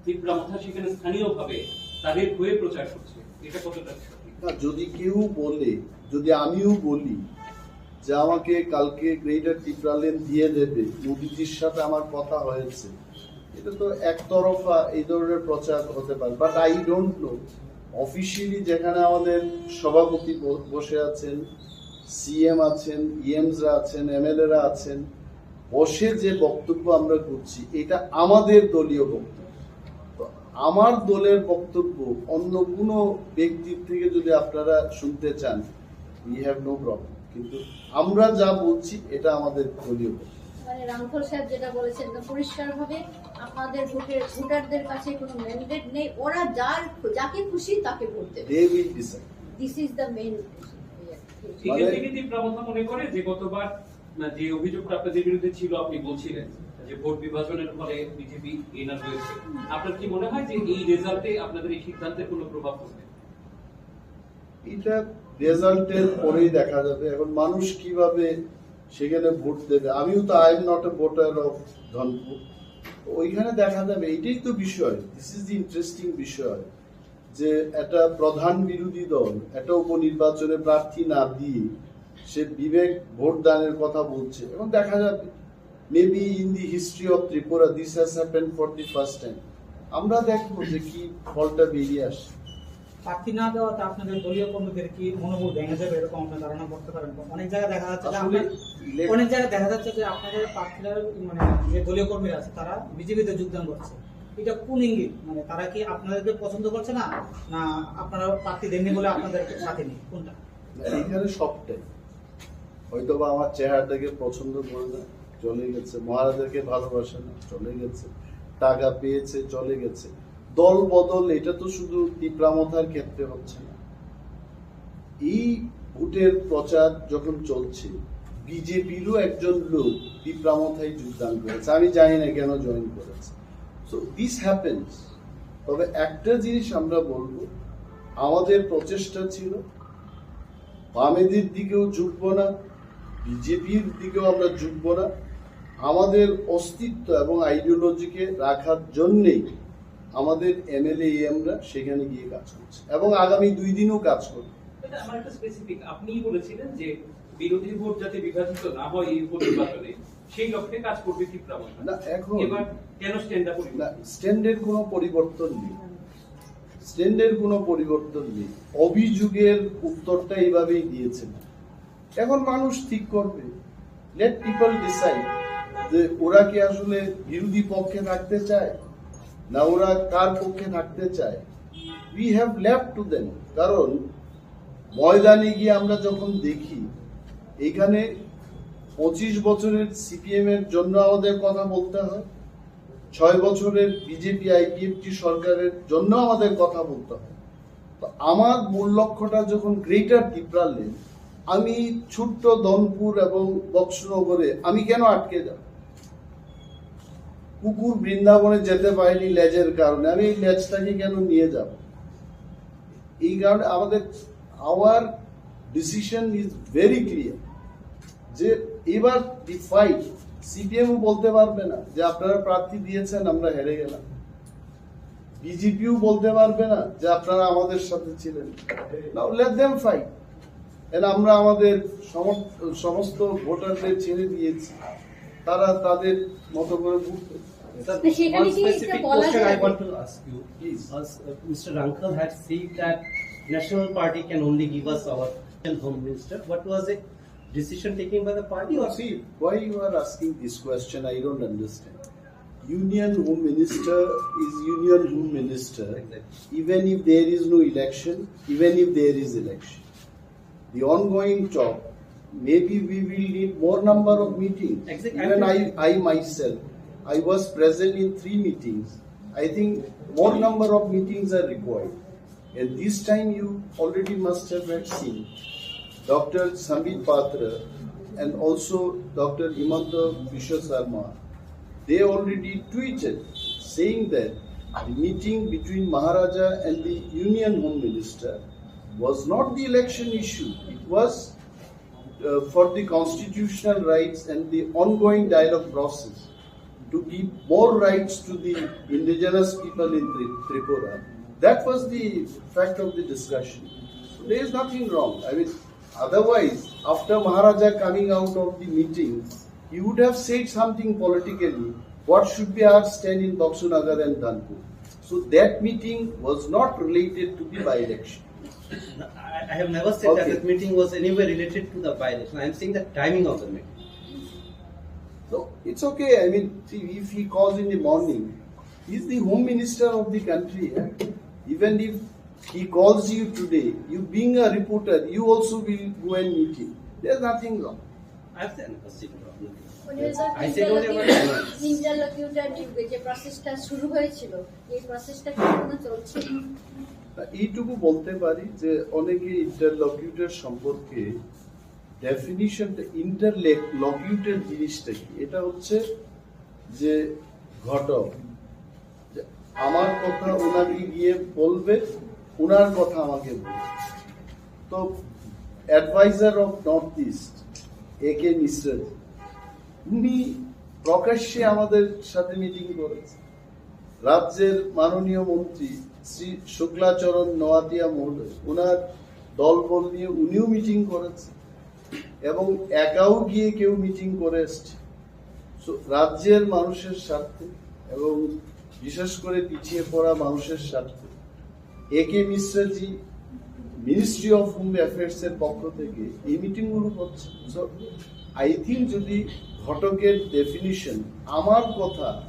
তিপ্রা মথা সেখানে স্থানীয়ভাবে তাদের হয়ে প্রচার করছে, এটা কতটা সঠিক? না, যদি কেউ বলে, যদি আমিও বলি যে আমাকে কালকে গ্রেটার তিপ্রাল্যান্ড দিয়ে দেবে, মোদিজির সাথে আমার কথা হয়েছে, এটা তো একতরফা এই ধরনের প্রচার হতে পারে। But I don't know, officially যেখানে আমাদের সভাপতি ব- বসে আছেন, সিএম আছেন, ইএমসরা আছেন, এমএলএরা আছেন, বসে যে বক্তব্য আমরা করছি, এটা আমাদের দলীয় বক্তব্য। তো আমার দলের বক্তব্য অন্য কোনো ব্যক্তির থেকে যদি আপনারা শুনতে চান, উই হ্যাভ নো প্রবলেম, কিন্তু আমরা যা বলছি, এটা আমাদের দলীয় বক্তব্য। মানে রামফল সাহেব যেটা বলেছেন, একদম পরিষ্কারভাবে আপনাদের ভোটের ভোটারদের কাছে কোনো ম্যান্ডেট নেই, ওরা যার যাকে খুশি তাকে ভোট দেবে। They will decide. This is the main. এখান থেকে তিপ্রা মথা মনে করে যে গতবার, না, যে অভিযোগটা আপনাদের বিরুদ্ধে ছিল, আপনি বলছিলেন যে ভোট বিভাজনের ফলে বিজেপি এনার হয়েছে। আপনার কি মনে হয় যে এই রেজাল্টে আপনাদের এই সিদ্ধান্তে কোনো প্রভাব পড়বে? এটা রেজাল্টের পরেই দেখা যাবে। এখন মানুষ কিভাবে সেখানে ভোট দেবে, আমিও তো, I am not a voter of Dhanpur, তো ওইখানে দেখা যাবে। এটাই তো বিষয়, দিস ইজ দি ইন্টারেস্টিং বিষয়, যে একটা প্রধান বিরোধী দল একটা উপনির্বাচনে প্রার্থী না দিয়ে সে বিবেক ভোট দানের কথা বলছে। এখন দেখা যাবে, maybe in the history of Tripura this has happened for the first time। আমরা দেখবো যে কি ফলটা বেরিয়ে আসে। প্রার্থী না দেওয়াতে আপনাদের দলীয় কর্মীদের কি মনোবল ভেঙে যাবে, এরকম আপনার ধারণা করতে পারেন? অনেক জায়গায় দেখা যাচ্ছে যে আসলে আপনার, অনেক জায়গায় দেখা যাচ্ছে যে আপনাদের প্রার্থীরা, মানে, যে দলীয় কর্মীরা আছে, তারা বিজেপিতে যোগদান করছে। এটা কোন ইঙ্গিত? মানে, তারা কি আপনাদেরকে পছন্দ করছে না, না আপনারা প্রার্থী দেননি বলে আপনাদের সাথে নেই? কোনটা? এখানে সবটাই, হয়তো বা আমার চেহারাটাকে পছন্দ করে না, চলে গেছে। মহারাজাকে ভালোবাসে না, চলে গেছে। টাকা পেয়েছে, চলে গেছে। দল বদল, এটা তো শুধু তিপ্রা মথার ক্ষেত্রে হচ্ছে না। এই ভোটের প্রচার যখন চলছে, বিজেপিরও একজন লোক তিপ্রা মথায় যোগদান করেছে। আমি জানি না কেন জয়েন করেছে। So this happens. তবে একটা জিনিস আমরা বলবো, আমাদের প্রচেষ্টা ছিল বামেদের দিকেও ঝুঁকবো না, বিজেপির দিকেও আমরা ঝুঁকবো না। আমাদের অস্তিত্ব এবং আইডিওলজিকে রাখার জন্যেই আমাদের এমএলএ এমরা সেখানে গিয়ে কাজ করছি এবং আগামী দুই দিনও কাজ করব। এটা আমার একটা স্পেসিফিক, আপনিই বলেছিলেন যে বিরোধী ভোট যাতে বিভাজিত না হয় এই উপনির্বাচনে, সেই লক্ষ্যে কাজ করবে তিপ্রা মথা। না, এখন এবার কেন স্ট্যান্ডটা পরিবর্তন? না, স্ট্যান্ডের কোনো পরিবর্তন নেই। স্ট্যান্ডের কোনো পরিবর্তন নেই। অভিযোগের উত্তরটা এইভাবেই দিয়েছেন। এখন মানুষ ঠিক করবে, লেট পিপল ডিসাইড যে ওরা কি আসলে বিরোধী পক্ষে থাকতে চায় না ওরা কার পক্ষে থাকতে চায়। We have left to them। কারণ ময়দানে গিয়ে আমরা যখন দেখি, এখানে পঁচিশ বছরের সিপিএম এর জন্য আমাদের কথা বলতে হয়, ছয় বছরের বিজেপি আইপিএফটি সরকারের জন্য আমাদের কথা বলতে হয়। তো আমার মূল লক্ষ্যটা যখন গ্রেটার তিপ্রাল্যান্ড, আমি ছোট্ট ধনপুর এবং বক্সনগরে আমি কেন আটকে যাব? কুকুর বৃন্দাবনে যেতে পারেনি লেজের কারণে, আমি এই লেজটাকে কেন নিয়ে যাব? এই কারণে আমাদের, our decision is very clear যে এবার দি ফাইট, সিপিএমও বলতে পারবে না যে আপনারা প্রার্থী দিয়েছেন, আমরা হেরে গেলাম। বিজেপিও বলতে পারবে না যে আপনারা আমাদের সাথে ছিলেন। Now let them fight। And আমরা আমাদের সমর্থ- সমস্ত ভোটারদের ছেড়ে দিয়েছি, তারা তাদের মতো করে ভোট দেবে। Sir, তো সেখানে one কি specific বলা question I যায়? want to ask you. Please. As, uh, Mister Rankal had said that National Party can only give us our Home Minister. What was the decision taken by the party or See, why you are asking this question, I don't understand. Union Home Minister is Union Home Minister, Exactly. even if there is no election, even if there is election. The ongoing talk, maybe we will need more number of meetings. Exactly. Even I, I myself, I was present in three meetings. I think more number of meetings are required. And this time you already must have had seen Doctor Sambit Patra and also Doctor Himanta Biswa Sarma. They already tweeted saying that the meeting between Maharaja and the Union Home Minister was not the election issue. It was uh, for the constitutional rights and the ongoing dialogue process to give more rights to the indigenous people in Tri- Tripura. That was the fact of the discussion. So there is nothing wrong. I mean, otherwise, after Maharaja coming out of the meeting, he would have said something politically. What should be our stand in Baksunagar and Dhanpur? So that meeting was not related to the by-election. No, I, I have never said that Okay. that meeting was anywhere related to the by-election. I am saying the timing of the meeting. So it's okay. I mean, see, if he calls in the morning, he's the home minister of the country. Eh? Even if he calls you today, you being a reporter, you also will go and meet him. There's nothing wrong. I have said nothing wrong. উনি sir, I said only about interlocutor নিয়োগে যে প্রসেসটা শুরু হয়েছিল, এই প্রসেসটা কি এখনো চলছে? এইটুকু বলতে পারি যে অনেকে ইন্টারলকিউটর সম্পর্কে ডেফিনিশনটা, ইন্টারলকিউটর জিনিসটা কি? এটা হচ্ছে যে ঘটক, যে আমার কথা ওনাকে গিয়ে বলবে, ওনার কথা আমাকে বলবে। তো অ্যাডভাইজার অফ নর্থ ইস্ট এ কে মিশ্রা, উনি প্রকাশ্যে আমাদের সাথে মিটিং করেছেন। রাজ্যের মাননীয় মন্ত্রী শ্রী শুক্লাচরণ নোয়াতিয়া মহোদয়, ওনার দলবল নিয়ে উনিও মিটিং করেছেন এবং একাও গিয়ে কেউ মিটিং করে এসছে। So, রাজ্যের মানুষের স্বার্থে এবং বিশেষ করে পিছিয়ে পড়া মানুষের স্বার্থে এ কে মিশ্রাজি মিনিস্ট্রি অফ হোম অ্যাফেয়ার্স এর পক্ষ থেকে এই মিটিং গুলো হচ্ছে। So, I think যদি ঘটকের ডেফিনিশন আমার কথা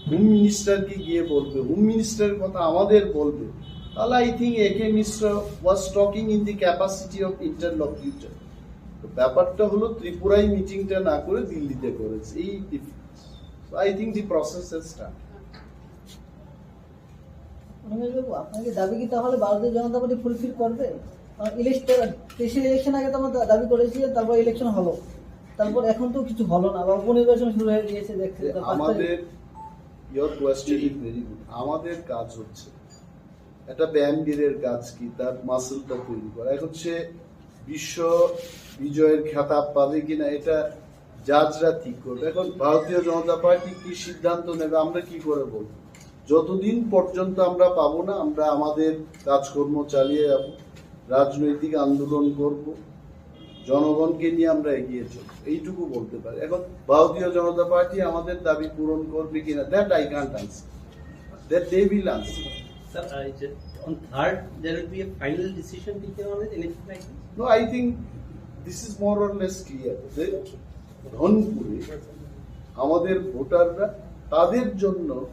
হোম মিনিস্টারকে গিয়ে বলবে, হোম মিনিস্টারের কথা আমাদের বলবে, তাহলে I think A K Mishra was talking in the capacity of interlocutor. তো ব্যাপারটা হলো ত্রিপুরায় মিটিংটা না করে দিল্লিতে করেছে, এই difference. So I think the process has started. রমেশবাবু, আপনাকে দাবি কি তাহলে ভারতীয় জনতা পার্টি ফুলফিল করবে? কারণ ইলেকশন, তেইশের ইলেকশন আগে তো আমরা দা- দাবি করেছিলেন, তারপর ইলেকশন হলো, তারপর এখন তো কিছু হলো না, আবার উপনির্বাচন শুরু হয়ে গিয়েছে, দেখতে যে তো পাঁচ তারিখ। আমাদের, your question is very good. আমাদের কাজ হচ্ছে একটা ব্যায়ামবীরের কাজ কি, তার মাসলটা তৈরি করা। এখন সে বিশ্ব বিজয়ের খেতাব পাবে কিনা, এটা জাজরা ঠিক করবে। এখন ভারতীয় জনতা পার্টি কি সিদ্ধান্ত নেবে, আমরা কি করে বলবো? যতদিন পর্যন্ত আমরা পাবো না, আমরা আমাদের কাজকর্ম চালিয়ে যাব, রাজনৈতিক আন্দোলন করব, জনগণকে নিয়ে আমরা এগিয়ে চলব, এইটুকু বলতে পারি। এখন ভারতীয় জনতা পার্টি আমাদের দাবি পূরণ করবে কিনা, that I can't answer, that they will answer. Sir, I just, on third, there will be a final decision taken on it, anything like this? No, I think this is more or less clear. যে রংপুরে আমাদের ভোটাররা তাদের জন্য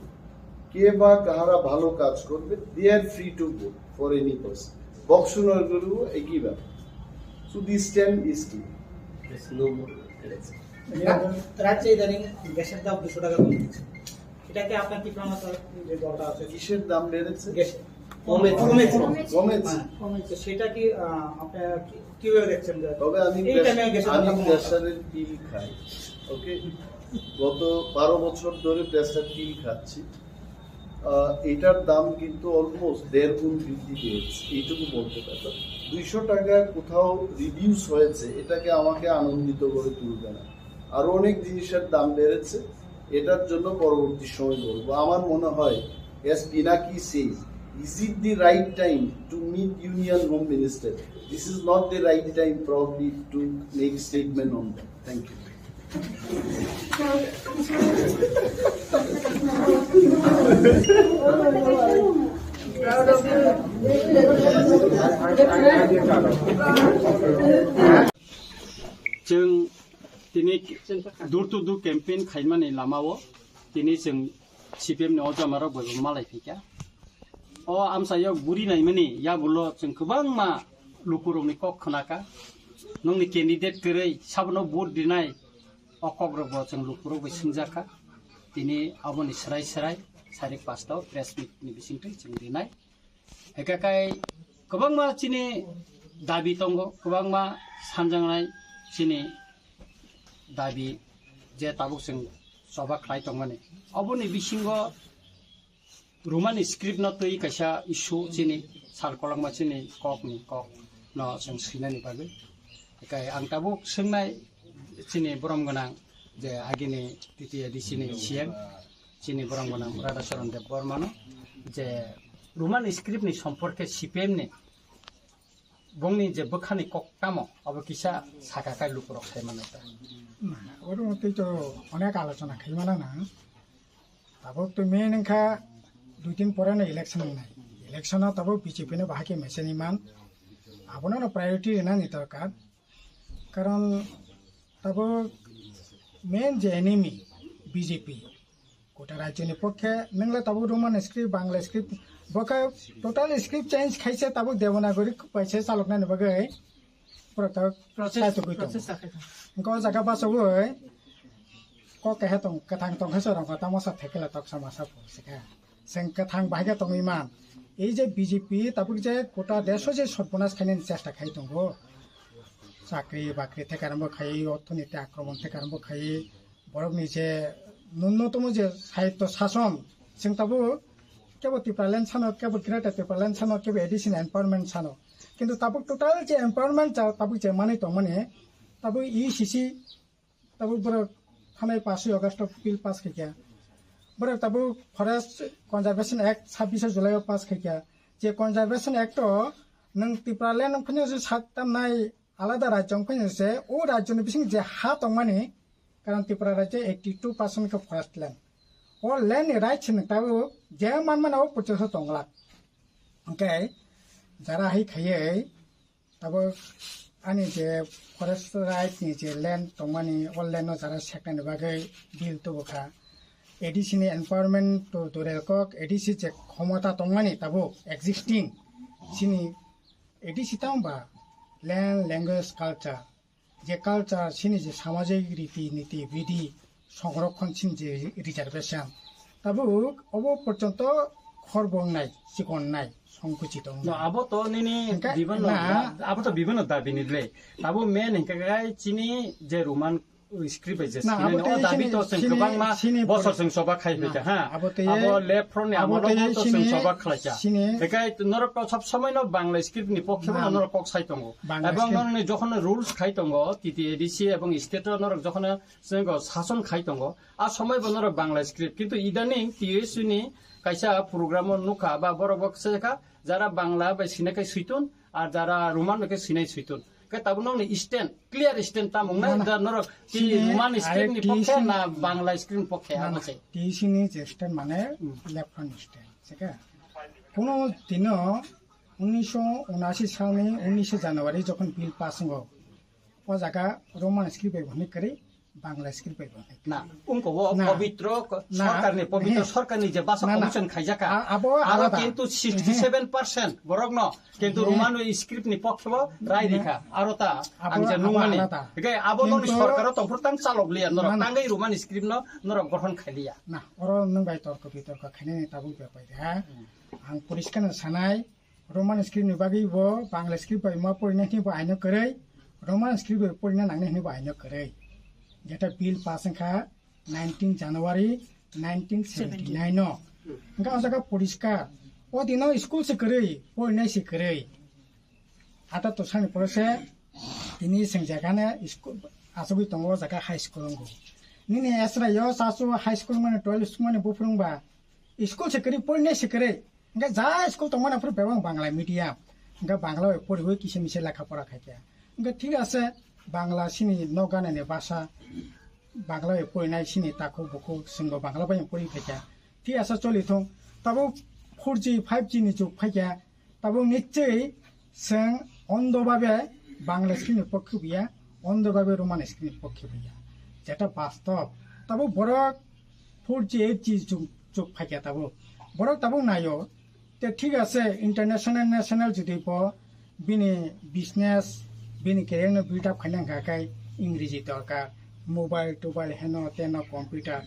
কে বা কাহারা ভালো কাজ করবে, they are free to vote for any person. বক্সনগরেও একই ব্যাপার। So this time is clear. There's no more election. রাজ্যে ইদানিং গ্যাসের দাম দুশো টাকা কমে গেছে, এটা কি আপনার কি প্রমাণ, স্যার, যে দরকার আছে? কিসের দাম বেড়েছে? গ্যাসের। কমে, কমেছে। কমেছে। হ্যাঁ, কমেছে। সেটা কি, আহ, আপনারা কি, কিভাবে দেখছেন যে তবে আমি এই প্রেস- টাইমে গ্যাসের দাম আমি কমানো? প্রেশারের পিল খাই, ওকে? গত বারো বছর ধরে প্রেশার পিল খাচ্ছি। আহ, এটার দাম কিন্তু অলমোস্ট দেড় গুণ বৃদ্ধি পেয়েছে, এইটুকু বলতে পারি। দুইশো টাকা কোথাও রিডিউস হয়েছে, এটাকে আমাকে আনন্দিত করে তুলবে না। আরো অনেক জিনিসের দাম বেড়েছে, এটার জন্য পরবর্তী সময় বলবো। আমার মনে হয়, as Pinaki says, is it the right time to meet Union Home Minister? This is not the right time probably to make statement on that. Thank you. Chwng tini door to door campaign khaimani lamao tini chwng C P M ni o jamarok bai bo malai phaikha. O amchaio guri naimani yagulo chwng kwbangma lukurokni kok khnakha. Nokni candidate kwrwi sabono vote rinai, o kokrokbo chwng lukurok bai swngjakha. tini aboni srai srai sari pasta o press meet ni bisingtwi chwng rinai. Hwnkhe kai kwbangma chini dabi tongo, kwbangma sanjaknai chini dabi je tabuk chwng choba khlai tongmani. Oboni bisingo Roman script no twi kaisa issue chini sal kolokma chini kok ni kok no chwng swinani bagwi. Hwnkhe ang tabuk swngnai chini borom gwnang je agini T T A D C ni C M chini borom gwnang Radhacharan Debbarma no je Roman script ni somporke C P M ni bongni je bwkhani kok tamo abo kisa saka kai lukurok sai mano ta. Oro tei to onek alochona khai mano na. Tabuk to main wngkha dui din pore no election wngnai. Election o tabuk B J P no bahai khe mechani man. Abono no priority rinani dorkar. Karon tabuk main je enemy B J P. Kota rajyoni pokhe nwngla tabuk Roman script, Bangla script, bokhe total script change khaise tabuk Devanagari paise chaloknani bagwi. Pura tabuk Process, sai tugwi tongo. Process sakhe. Wngkha o jaga bachogwi kok keha tong, kwthang tongkhe se rongkha tamo sa thekela toksa masa pho sikha. Seng kwthang bahai khe tongwi man. Ei je B J P tabuk je kota desh o je sorbonas khainani chesta khai tongo. Chakri bakri thekarambo khai, orthoniti akromon thekarambo khai, borokni je nunnotomo je sahityo sason, chwng tabuk kebo Tipraland sano, kebo Greater Tipraland sano, kebo A D C ni empowerment sano. Kintu tabuk total je empowerment cha tabuk je manwi tongmani, tabuk E C C tabuk borok thanai paswi August o bill pass khaikha. Borok tabuk Forest Conservation Act sabbish July o pass khaikha. Je Conservation Act o nwng Tipraland wngphano se sak tamnai alada rajyo wngphano se o rajyoni bising je ha tongmani, karon Tripura rajyo eighty two percent khe forest land. O land ni right se nwng tabuk je manmani o porjonto tonglak. Hwnkhe jara hai khaiwi Tabuk ani je forest right ni je land tongmani, o land no jara seknani bagwi bill tubu kha. A D C ni empowerment to durel kok, A D C je khomota tongmani tabuk existing chini A D C tamo ba land, language, culture, je culture chini je samajik riti niti bidi, songrokhon chini je reservation. Tabuk obo porjonto khorbo wngnai, chikon wngnai, songkuchit wngnai. No, abo to nini hingka bibhinno na da-, abo to bibhinno dabi ni le. Abo main hingka kai chini je Roman script bai je na, sini abo no, tei o dabi sini, to sini, kwbangma sini bosor por-, sing soba khai na, hoi ka, ha. Abo tei, abo left front ni abo amolo tei bo to sing sini, soba khlai ka. Sini. Hingkai norok to sob somoi no Bangla script ni pokhe bo na, norok kok sai tongo. Bangla script. Ebong norok ni jokhon rules khai tongo, T T A D C ebong state o norok jokhon Chwng sason khai tongo. A somoi bo norok Bangla script. Kintu idaning T S U ni kaisa program o nukha ba borok bo se kha, jara Bangla bai sinai khe suitun, ar jara Roman bai khe sinai suitun. Khe tabuk nokni stand, clear stand tamo wngnai, na, na. Da norok T-, sini Roman script ni ai pokhe T S U na Bangla script ni pokhe, na, abo na. Se. T S U ni je stand mane Hmm. left front stand. Se khe. Kuno dino unisho unashi salni unishe January jokhon bill pass wngo. O jaga Roman script bai bo hwnwi kwrwi, Bangla script bai bo hwnwi kwrwi. Na, wngkha o na, pobitro ko-, na, sorkarni, pobitro na, sorkarni je basa na, na. Commission khaijak kha. A-, abo aro alada. Kintu sixty seven percent borokno kintu na. Roman script ni pokhe bo rai na. Rikha. Aro ta abo, ang je abo nungmani. Alada. Hingke abo nokni kintu sorkaro tongphuru tang chalok liya norok. Na, na. Tangwi Roman script no norok gothon khai liya. Na, oro nwng bai torko bitorko khainani tabuk bepari ha. Hmm. Ang poriskar no sanai, Roman script ni bagwi bo Bangla script bai ma porina hini bo aino kwrwi, Roman script bai porina nangna hini bo aino kwrwi. Jeta bill pass wngkha nineteen January nineteen seventy nine no. Hingkha o jaga poriskar. O dino school se kwrwi, porina se kwrwi. Ata to sani pore se tini sengjakane school asogwi tongo o jaga high school wngkha. Nini esra yo sasu high school mani twelve school mani buphuru wngba school se kwrwi, porina se kwrwi. Hingke ja school tongmani aphuru bebak Bangla medium. Hingke Bangla bai poriwi kisa misa lekha pora khaikha. Hingke thik ase, Bangla sini nokganani basa, Bangla bai porinai sini takhuk bukhuk chwngbo Bangla bai pori khaikha. Thik ase choli thung. Tabuk four G, five G ni jug phaikha. Tabuk nichwi chwng ondo babe Bangla sini pokhe buya, ondo babe Roman sini pokhe buya. Jeta bastob. Tabuk borok four G, eight G jug, jug phaikha tabuk. Borok tabuk naio. Te thik ase, international, national jodi bo bini business, bini career no build up khaina hwnkha khe Ingreji dorkar, mobile, tobile, heno, teno, computer,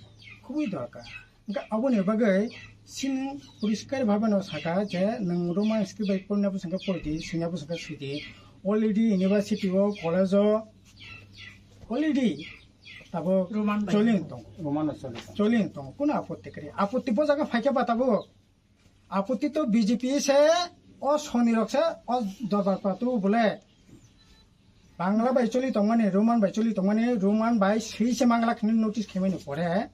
Khubui dorkar. Hwnkhe aboni bagwi chini poriskar bhabe no saka je nwng Roman script bai porina bwswk khe pori di, swina bwswk khe swi di. Already university o, college o already tabuk Roman bai choli tongo. Roman o choli tongo. Choli tongo. Kuno apotti kwrwi? Apotti bo jaga phaikhe ba tabuk. Apotti to B J P se, o soni rok se, o dorbar patu bole. Bangla bai choli tongmani, Roman bai choli tongmani, Roman bai swi se mangla khini notice khaimani pore,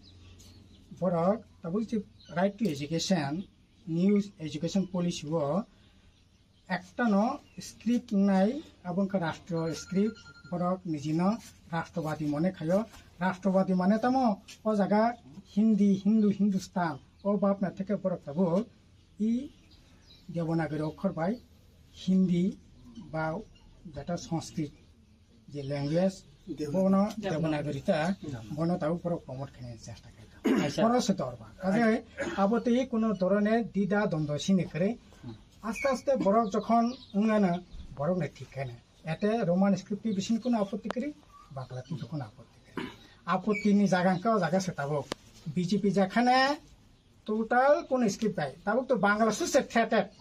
borok tabuk je right to education, new education policy o ekta no script wngnai, abo wngkha rastro script, borok nijino rastrawadi mone khayo. Rastrawadi mane tamo o jaga Hindi, Hindu, Hindustan, o bapna theke borok tabuk i Devanagari okhor bai Hindi ba jata Sanskrit je language, Devanagari. Bono Devanagari ta, Devanagari. Bono tabuk borok promote khaina chesta khaikha. Acha. Poro se dorba. Kaje abo tei kuno dorone dida dondo sini kre. Hmm. Aste aste borok jokhon wngana borok ne thik khaina. Ete Roman script ni bising kuno apotti kri, Bangla ni kuno apotti kri. Apotti ni jaga wngkha o jaga se tabuk. B J P jakhane total kuno script bai. Tabuk to Bangla suse thetet.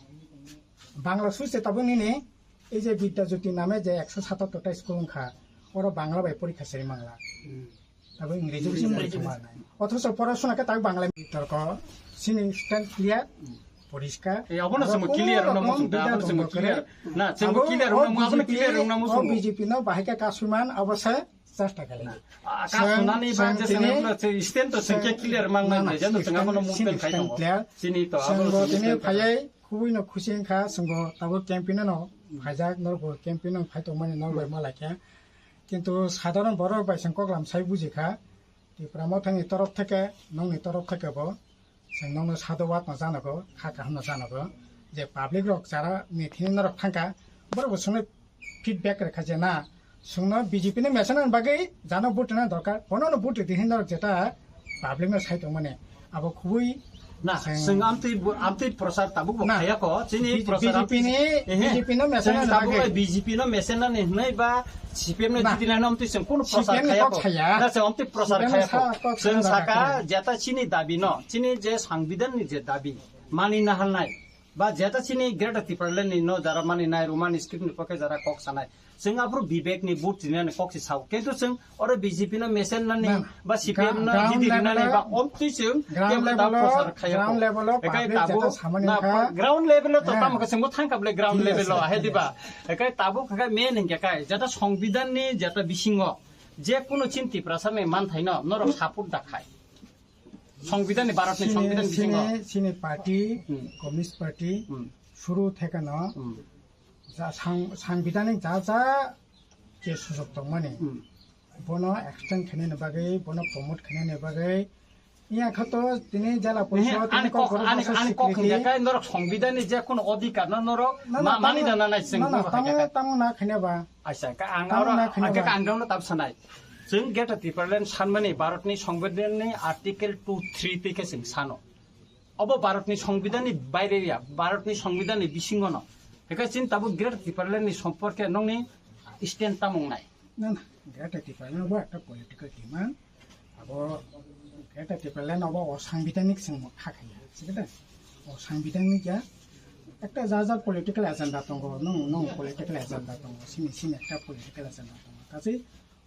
Bangla suse tabuk nini ei je Bidya Jyoti name je ekso satattor ta school wngkha. Oro Bangla bai porikha seri mangla. Hmm. Abo Ingreji Ingreji bising bai bai. Thangma nai. Othocho porasona khe tak Bangla torko sini stand clear, poriskar. Eh, abono abo samo kono clear wngna rokom muchung da, bida abono samo tongma clear. Kwrwi. Na, samo abo clear o wngna mu-, abono B J P clear wngna o muchung. B J P no bahai khe kasui man abo se chesta kali. Na, ah, kasunani ba je sini, sini stand to sini sengke clear mang na, na, jeno sini sengke abono stand, movement sini khai stand tongo. Clear. Sini to sini abono bo sini sini stand phayai khubui no khusi wngkha, swngo tabuk campaign no phaijak, norok bo campaign no phai tongmani norok bai ma laikha. Kintu sadharon borok bai chwng koklam sai buji kha, Tipra Mothani torof theke, nokni torof theke bo chwng nokno sadhubad no janago, kha kaham no janago, je public rok jara meeting norok thangkha, borok bo chwngno feedback rwkha je na, chwngno B J P ni message ni bagwi jano vote rwna dorkar, bono no vote rwdi hinwi norok jeta public no sai tongmani. Abo khubui na, chwng amtwi bu-, amtwi prochar tabuk bo na, khaya ko, chini B J P prochar ni, amtwi, ehe. B J P no message chwng na tabuk nagwi. B J P no message na ni hnai ba C P M no na. Jiti na amtwi chwng kono prochar C P M ni khaya kok ko. Saya. Na chwng amtwi prochar C P M khaya sa ko. Kok chwng saya saka nagwi. Jeta chini dabi no, chini je sangbidan ni je dabi, mani na halnai. Ba jeta chini Greater Tipraland ni no jara mani nai, Roman script ni pokhe jara kok sanai. Chwng aphuru Vivek ni vote rinani kok si sao. Kintu chwng oro B J P no mesen nani na, ba C P M no gra-, ground jiti level rinani o, ba omtwi chwng ground kebo level o, prochar khaya ground ko. Level o ekai public tabu jeta samani na kha. Ground level o to eh. Tamo khe chwngbo thangkha bole ground level o, yes, ahe diba? Yes. Ekai tabu kha me ningkhe kai jeta songbidan ni jeta bisingo je kuno chin Tiprasa ni manthai no norok support da khai. Songbidan ni, Bharat ni sini, songbidan bisingo. Sini, sini party, hmm. Communist Party, hmm. Suru thekeno, hmm. Ja sang-, sangbidanik ja ja je sujok tongmani, hmm. Bono extend khainani bagwi, bono promote khainani bagwi, iya khato tini jala nehe, porishod, tini ani kok, kokborok ani, basa ani kok swikriti. Hingkhe kai norok songbidan ni je kono odhikar no norok na, na, ma-, mani tamo, dana nai chwng na, na, borok tamo, hai khe. Tamo na khaina ba. Aisa, ka ang tamo oro, na khaina ang ba. Ka ang no tab sanai. Chwng Greater Tipraland sanmani Bharatni Songbidanni Article two three twi khe chwng sano. Obo Bharatni Songbidanni baire ya, Bharatni Songbidanni bisingo no. Hwnkhe chini tabuk Greater Tipralandni somporke nokni stand tamung nai. Na, na, Greater Tipraland bo ekta political demand. Abo Greater Tipraland obo o sangbidanik chwng kha khaiya, sikhe de? O sangbidanik ya, ekta ja ja political agenda tongo, nung, nung political agenda tongo, sini, sini ekta political agenda tongo. Kachi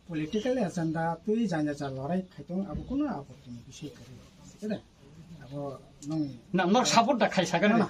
political agenda twi janja ja lorai khaitong abo kuno apotti ni bisoi kwrwi. Sikhe de? Abo nung na, nok support da khai sakani. Na, na.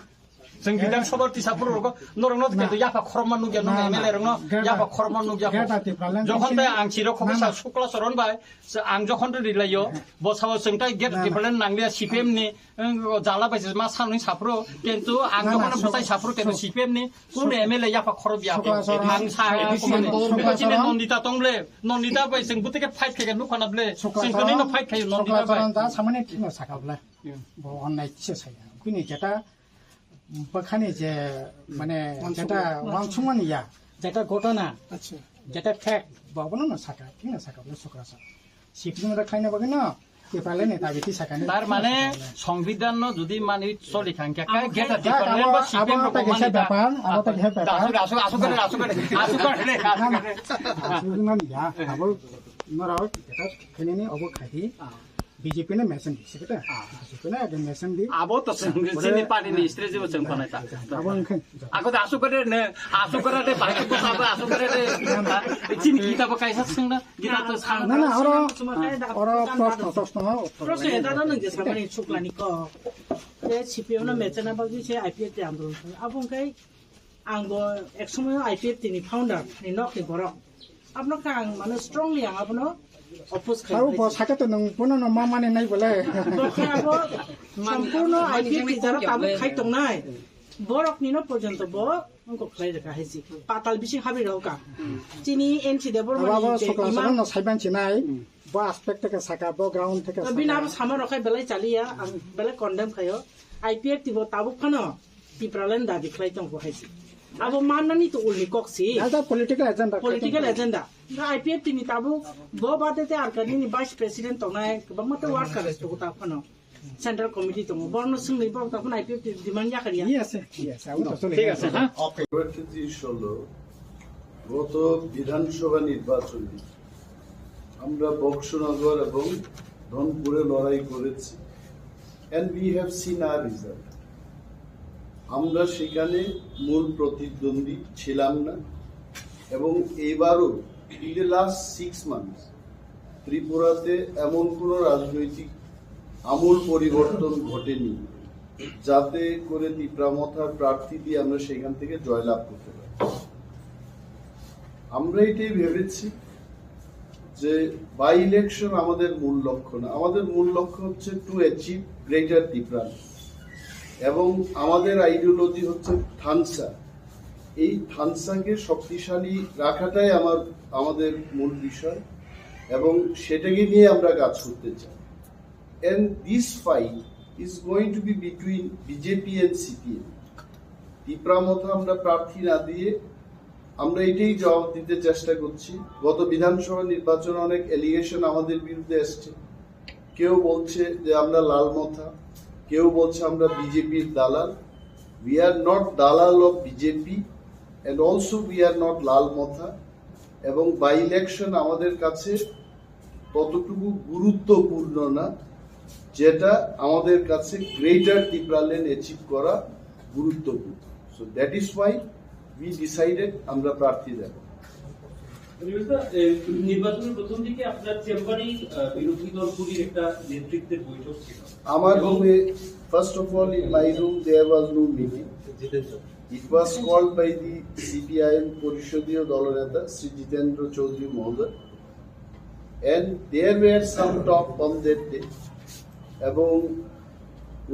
Chwng Bidhan Sabha twi support rogo, norok no na. Kendo yapha khorokma nukya, nung na, na. M L A rok no Greater, yapha khorokma nukya. Greater Tipraland jokhon twi tai ang chiro khobor na, sa na. Sukla Charan bai, se ang jokhon to rilayo, na. Bo sao chwng tai Greater na, na. Tipraland nangliya C P M ni, wng, jala bai se ma sanwi saphuru, kintu ang na, na, jokhon bwtai suk-, saphuru, kintu suk-, C P M ni, kun suk-, M L A yapha khorok ya, sukla Charan, ang sa, sukla sukla Charan, sukla chini Charan. Nondita tong ble, Nondita bai chwng bwtike fight khaikha nukha na ble, sukla chwng Charan, tini no fight khayo sukla Nondita bai. Charan da samani thikno saka ble. Hmm. Bo onnai kisa saya. Kuni jeta bwkhani je, mane, wansukma. Jeta wansukmani ya, jeta gotona, acha. Jeta fact, bo bono no saka, thik na saka, bono sukra sa. Sipni mura khaina bagwi no, Tipraland ni dabi ti sakani. Tar mane, songbidan no judi mani choli khangkhe, abo kai geta khai, Tipraland abo, ba C P M abo rok ta mani kisa da. Bepar, abo ta kisa bepar. Asuk, asuk, asuk kare, asuk kare, asuk kare, asuk kare. Na, na. Asuk mani ya, abo norok jeta khainani obo khai di. Ah. B J P no mesen di, sih kita. Ah. B J P no ada mesen di. Abo to seng, sini party ni istri jibo seng panai ta. Abo engkhe. Ako da asuk kare ne, asuk kare de, bahai ko abo asuk kare de. Chini kita bo kaisa seng na, kita to sang. Na, na, oro, oro proshno, proshno, proshno. Proshno eta no nang jesa mani chuklani ko. Je C P M no mesen na bagwi se I P F T andolon. Abo engkhe Ang bo ek somoyo I P F T ni founder ni nok ni borok. Abno khe ang mane strongly ang abono oppose khlai. Abo bo saka to nang bono no ma mani nai bole. Bo khe abo sampurno I P F T jara tabuk khai tongnai. Borok ni no porjonto bo wngkok khlai rwkha hai si. Patal bising habri rok ka. Chini N C Debbarma abo ni sokla imam sokla no saiban chinai. Bo aspect theke saka, bo ground theke saka. Bini abo sama rok khai belai chaliya, ang belai condemn khayo. I P F T bo tabuk phano Tipraland dabi khlai tongo hai se. Abo mannani to ulni kok si. As a political agenda. Political agenda. Nga I P F T ni tabuk bo bade te Arkanini vice president tongnai, kwbangma te workers to ta phano. Central committee tongo. Borno swngwi borok ta phano I P F T demand yakar ya. Yes, yes. Abo to chole. ঠিক আছে, হ্যাঁ। পরিস্থিতি হলো, গত বিধানসভা নির্বাচনে আমরা বক্সনগর এবং ধনপুরে লড়াই করেছি, and we have seen our result. আমরা সেখানে মূল প্রতিদ্বন্দ্বী ছিলাম না, এবং এইবারও, in the last six months, ত্রিপুরাতে এমন কোনো রাজনৈতিক আমূল পরিবর্তন ঘটেনি, যাতে করে তিপ্রা মথার প্রার্থী দিয়ে আমরা সেখান থেকে জয়লাভ করতে পারি। আমরা এটাই ভেবেছি যে বাই ইলেকশন আমাদের মূল লক্ষ্য না, আমাদের মূল লক্ষ্য হচ্ছে টু অ্যাচিভ গ্রেটার তিপ্রাল্যান্ড, এবং আমাদের আইডিওলজি হচ্ছে থানসা। এই থানসাকে শক্তিশালী রাখাটাই আমার, আমাদের মূল বিষয়, এবং সেটাকে নিয়ে আমরা কাজ করতে চাই। And this fight is going to be between B J P and C P M. Tipra মথা আমরা প্রার্থী না দিয়ে আমরা এটাই জবাব দিতে চেষ্টা করছি। গত বিধানসভা নির্বাচনে অনেক অ্যালিগেশন আমাদের বিরুদ্ধে এসছে, কেউ বলছে যে আমরা লাল মথা, কেউ বলছে আমরা বিজেপির দালাল। We are not দালাল of B J P, and also we are not লাল মথা। এবং বাই ইলেকশন আমাদের কাছে ততটুকু গুরুত্বপূর্ণ না, যেটা আমাদের কাছে গ্রেটার তিপ্রাল্যান্ড অ্যাচিভ করা গুরুত্বপূর্ণ। So that is why we decided আমরা প্রার্থী দেব। রবিউল দা, এ, নির্বাচনের প্রথম দিকে আপনার চেম্বারেই, আহ, বিরোধী দলগুলির একটা নেতৃত্বের বৈঠক ছিল। আমার এবং রুমে, first of all, in my room there was no meeting. Jitendra. It was called by the C P I M পরিষদীয় দলনেতা শ্রী জিতেন্দ্র চৌধুরী মহোদয়। And there were some talk on that day. এবং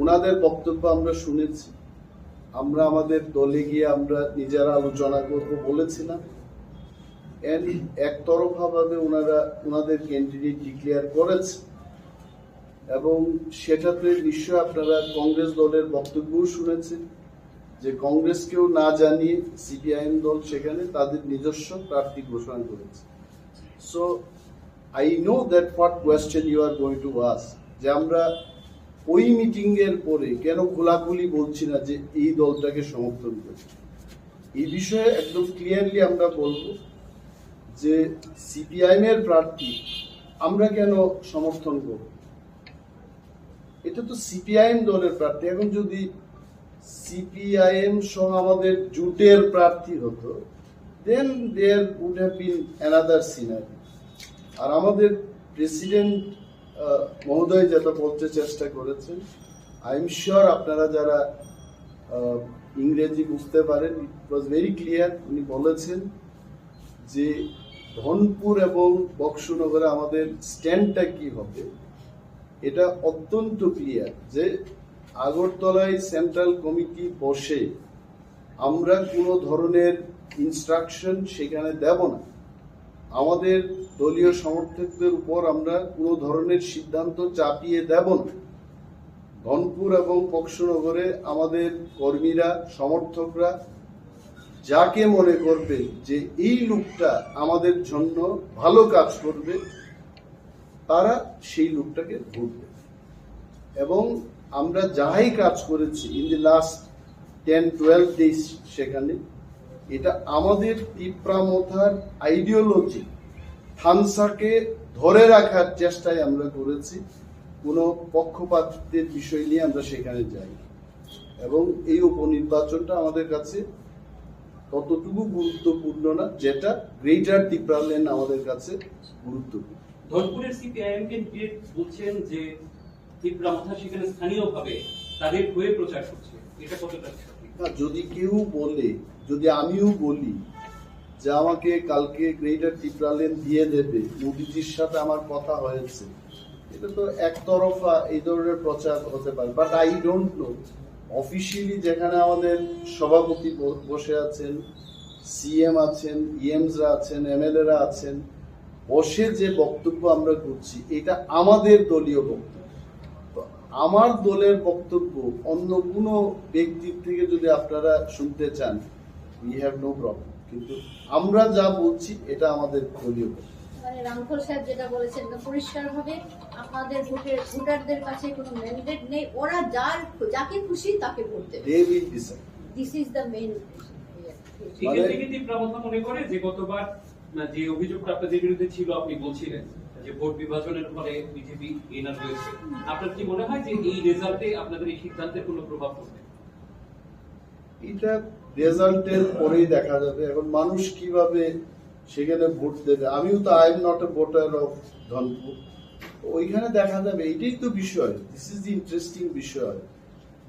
ওনাদের বক্তব্য আমরা শুনেছি। আমরা আমাদের দলে গিয়ে আমরা নিজেরা আলোচনা করব বলেছিলাম। And একতরফাভাবে ওনারা ওনাদের ক্যান্ডিডেট ডিক্লেয়ার করেছে। এবং সেটাতে নিশ্চয় আপনারা কংগ্রেস দলের বক্তব্যও শুনেছেন যে কংগ্রেসকেও না জানিয়ে সিপিআইএম দল সেখানে তাদের নিজস্ব প্রার্থী ঘোষণা করেছে। So I know that what question you are going to ask, যে আমরা ওই মিটিং এর পরে কেন খোলাখুলি বলছি না যে এই দলটাকে সমর্থন করি। এই বিষয়ে একদম ক্লিয়ারলি আমরা বলবো যে সিপিআইএম এর প্রার্থী আমরা কেন সমর্থন করব। এটা তো সিপিআইএম দলের প্রার্থী। এখন যদি সিপিআইএম সহ আমাদের জোটের প্রার্থী হতো, then there would have been another scenario. আর আমাদের প্রেসিডেন্ট মহোদয় যেটা বলতে চেষ্টা করেছেন, আই এম শিওর আপনারা যারা আহ, ইংরেজি বুঝতে পারেন, it was very clear। উনি বলেছেন যে ধনপুর এবং বক্সনগরে আমাদের স্ট্যান্ডটা কি হবে, এটা অত্যন্ত ক্লিয়ার যে আগরতলায় সেন্ট্রাল কমিটি বসে আমরা কোনো ধরনের ইনস্ট্রাকশন সেখানে দেব না। আমাদের দলীয় সমর্থকদের উপর আমরা কোনো ধরনের সিদ্ধান্ত চাপিয়ে দেব না। ধনপুর এবং বক্সনগরে আমাদের কর্মীরা, সমর্থকরা যাকে মনে করবে যে এই লোকটা আমাদের জন্য ভালো কাজ করবে, তারা সেই লোকটাকে ভোট দেবে। এবং আমরা যাই কাজ করেছি in the last ten twelve days, সেখানে এটা আমাদের তিপ্রা মথার আইডিওলজি, থানসাকে ধরে রাখার চেষ্টায় আমরা করেছি। কোনো পক্ষপাতিত্বের বিষয় নিয়ে আমরা সেখানে যাই, এবং এই উপনির্বাচনটা আমাদের কাছে ততটুকু গুরুত্বপূর্ণ না, যেটা গ্রেটার তিপ্রাল্যান্ড আমাদের কাছে গুরুত্বপূর্ণ। ধনপুরের সিপিআইএম ক্যান্ডিডেট বলছেন যে তিপ্রা মথা সেখানে স্থানীয়ভাবে তাদের হয়ে প্রচার করছে, এটা কতটা সঠিক? না, যদি কেউ বলে, যদি আমিও বলি যে আমাকে কালকে গ্রেটার তিপ্রাল্যান্ড দিয়ে দেবে, মোদিজির সাথে আমার কথা হয়েছে, এটা তো একতরফা এই ধরনের প্রচার হতে পারে। But I don't know, officially যেখানে আমাদের সভাপতি ব- বসে আছেন, সিএম আছেন, ইএমসরা আছেন, এমএলএরা আছেন, বসে যে বক্তব্য আমরা করছি, এটা আমাদের দলীয় বক্তব্য। তো আমার দলের বক্তব্য অন্য কোনো ব্যক্তির থেকে যদি আপনারা শুনতে চান, we have no problem, কিন্তু আমরা যা বলছি, এটা আমাদের দলীয় বক্তব্য। মানে রামখল সাহেব যেটা বলেছেন, এটা পরিষ্কারভাবে আপনাদের ভোটের ভোটারদের কাছে কোনো ম্যান্ডেট নেই। ওরা যার যাকে খুশি তাকে ভোট দেবে। They will decide. This is the main. সেখান থেকে তিপ্রা মথা মনে করে যে গতবার না, যে অভিযোগটা আপনাদের বিরুদ্ধে ছিল, আপনি বলছিলেন যে ভোট বিভাজনের ফলে বিজেপি উইনার হয়েছে। আপনার কি মনে হয় যে এই রেজাল্টে আপনাদের এই সিদ্ধান্তের কোনো প্রভাব পড়বে? এটা রেজাল্টের পরেই দেখা যাবে। এখন মানুষ কিভাবে সেখানে ভোট দেবে, আমিও তো, I am not a voter of Dhanpur. ওইখানে দেখা যাবে, এটাই তো বিষয়। This is the interesting বিষয়,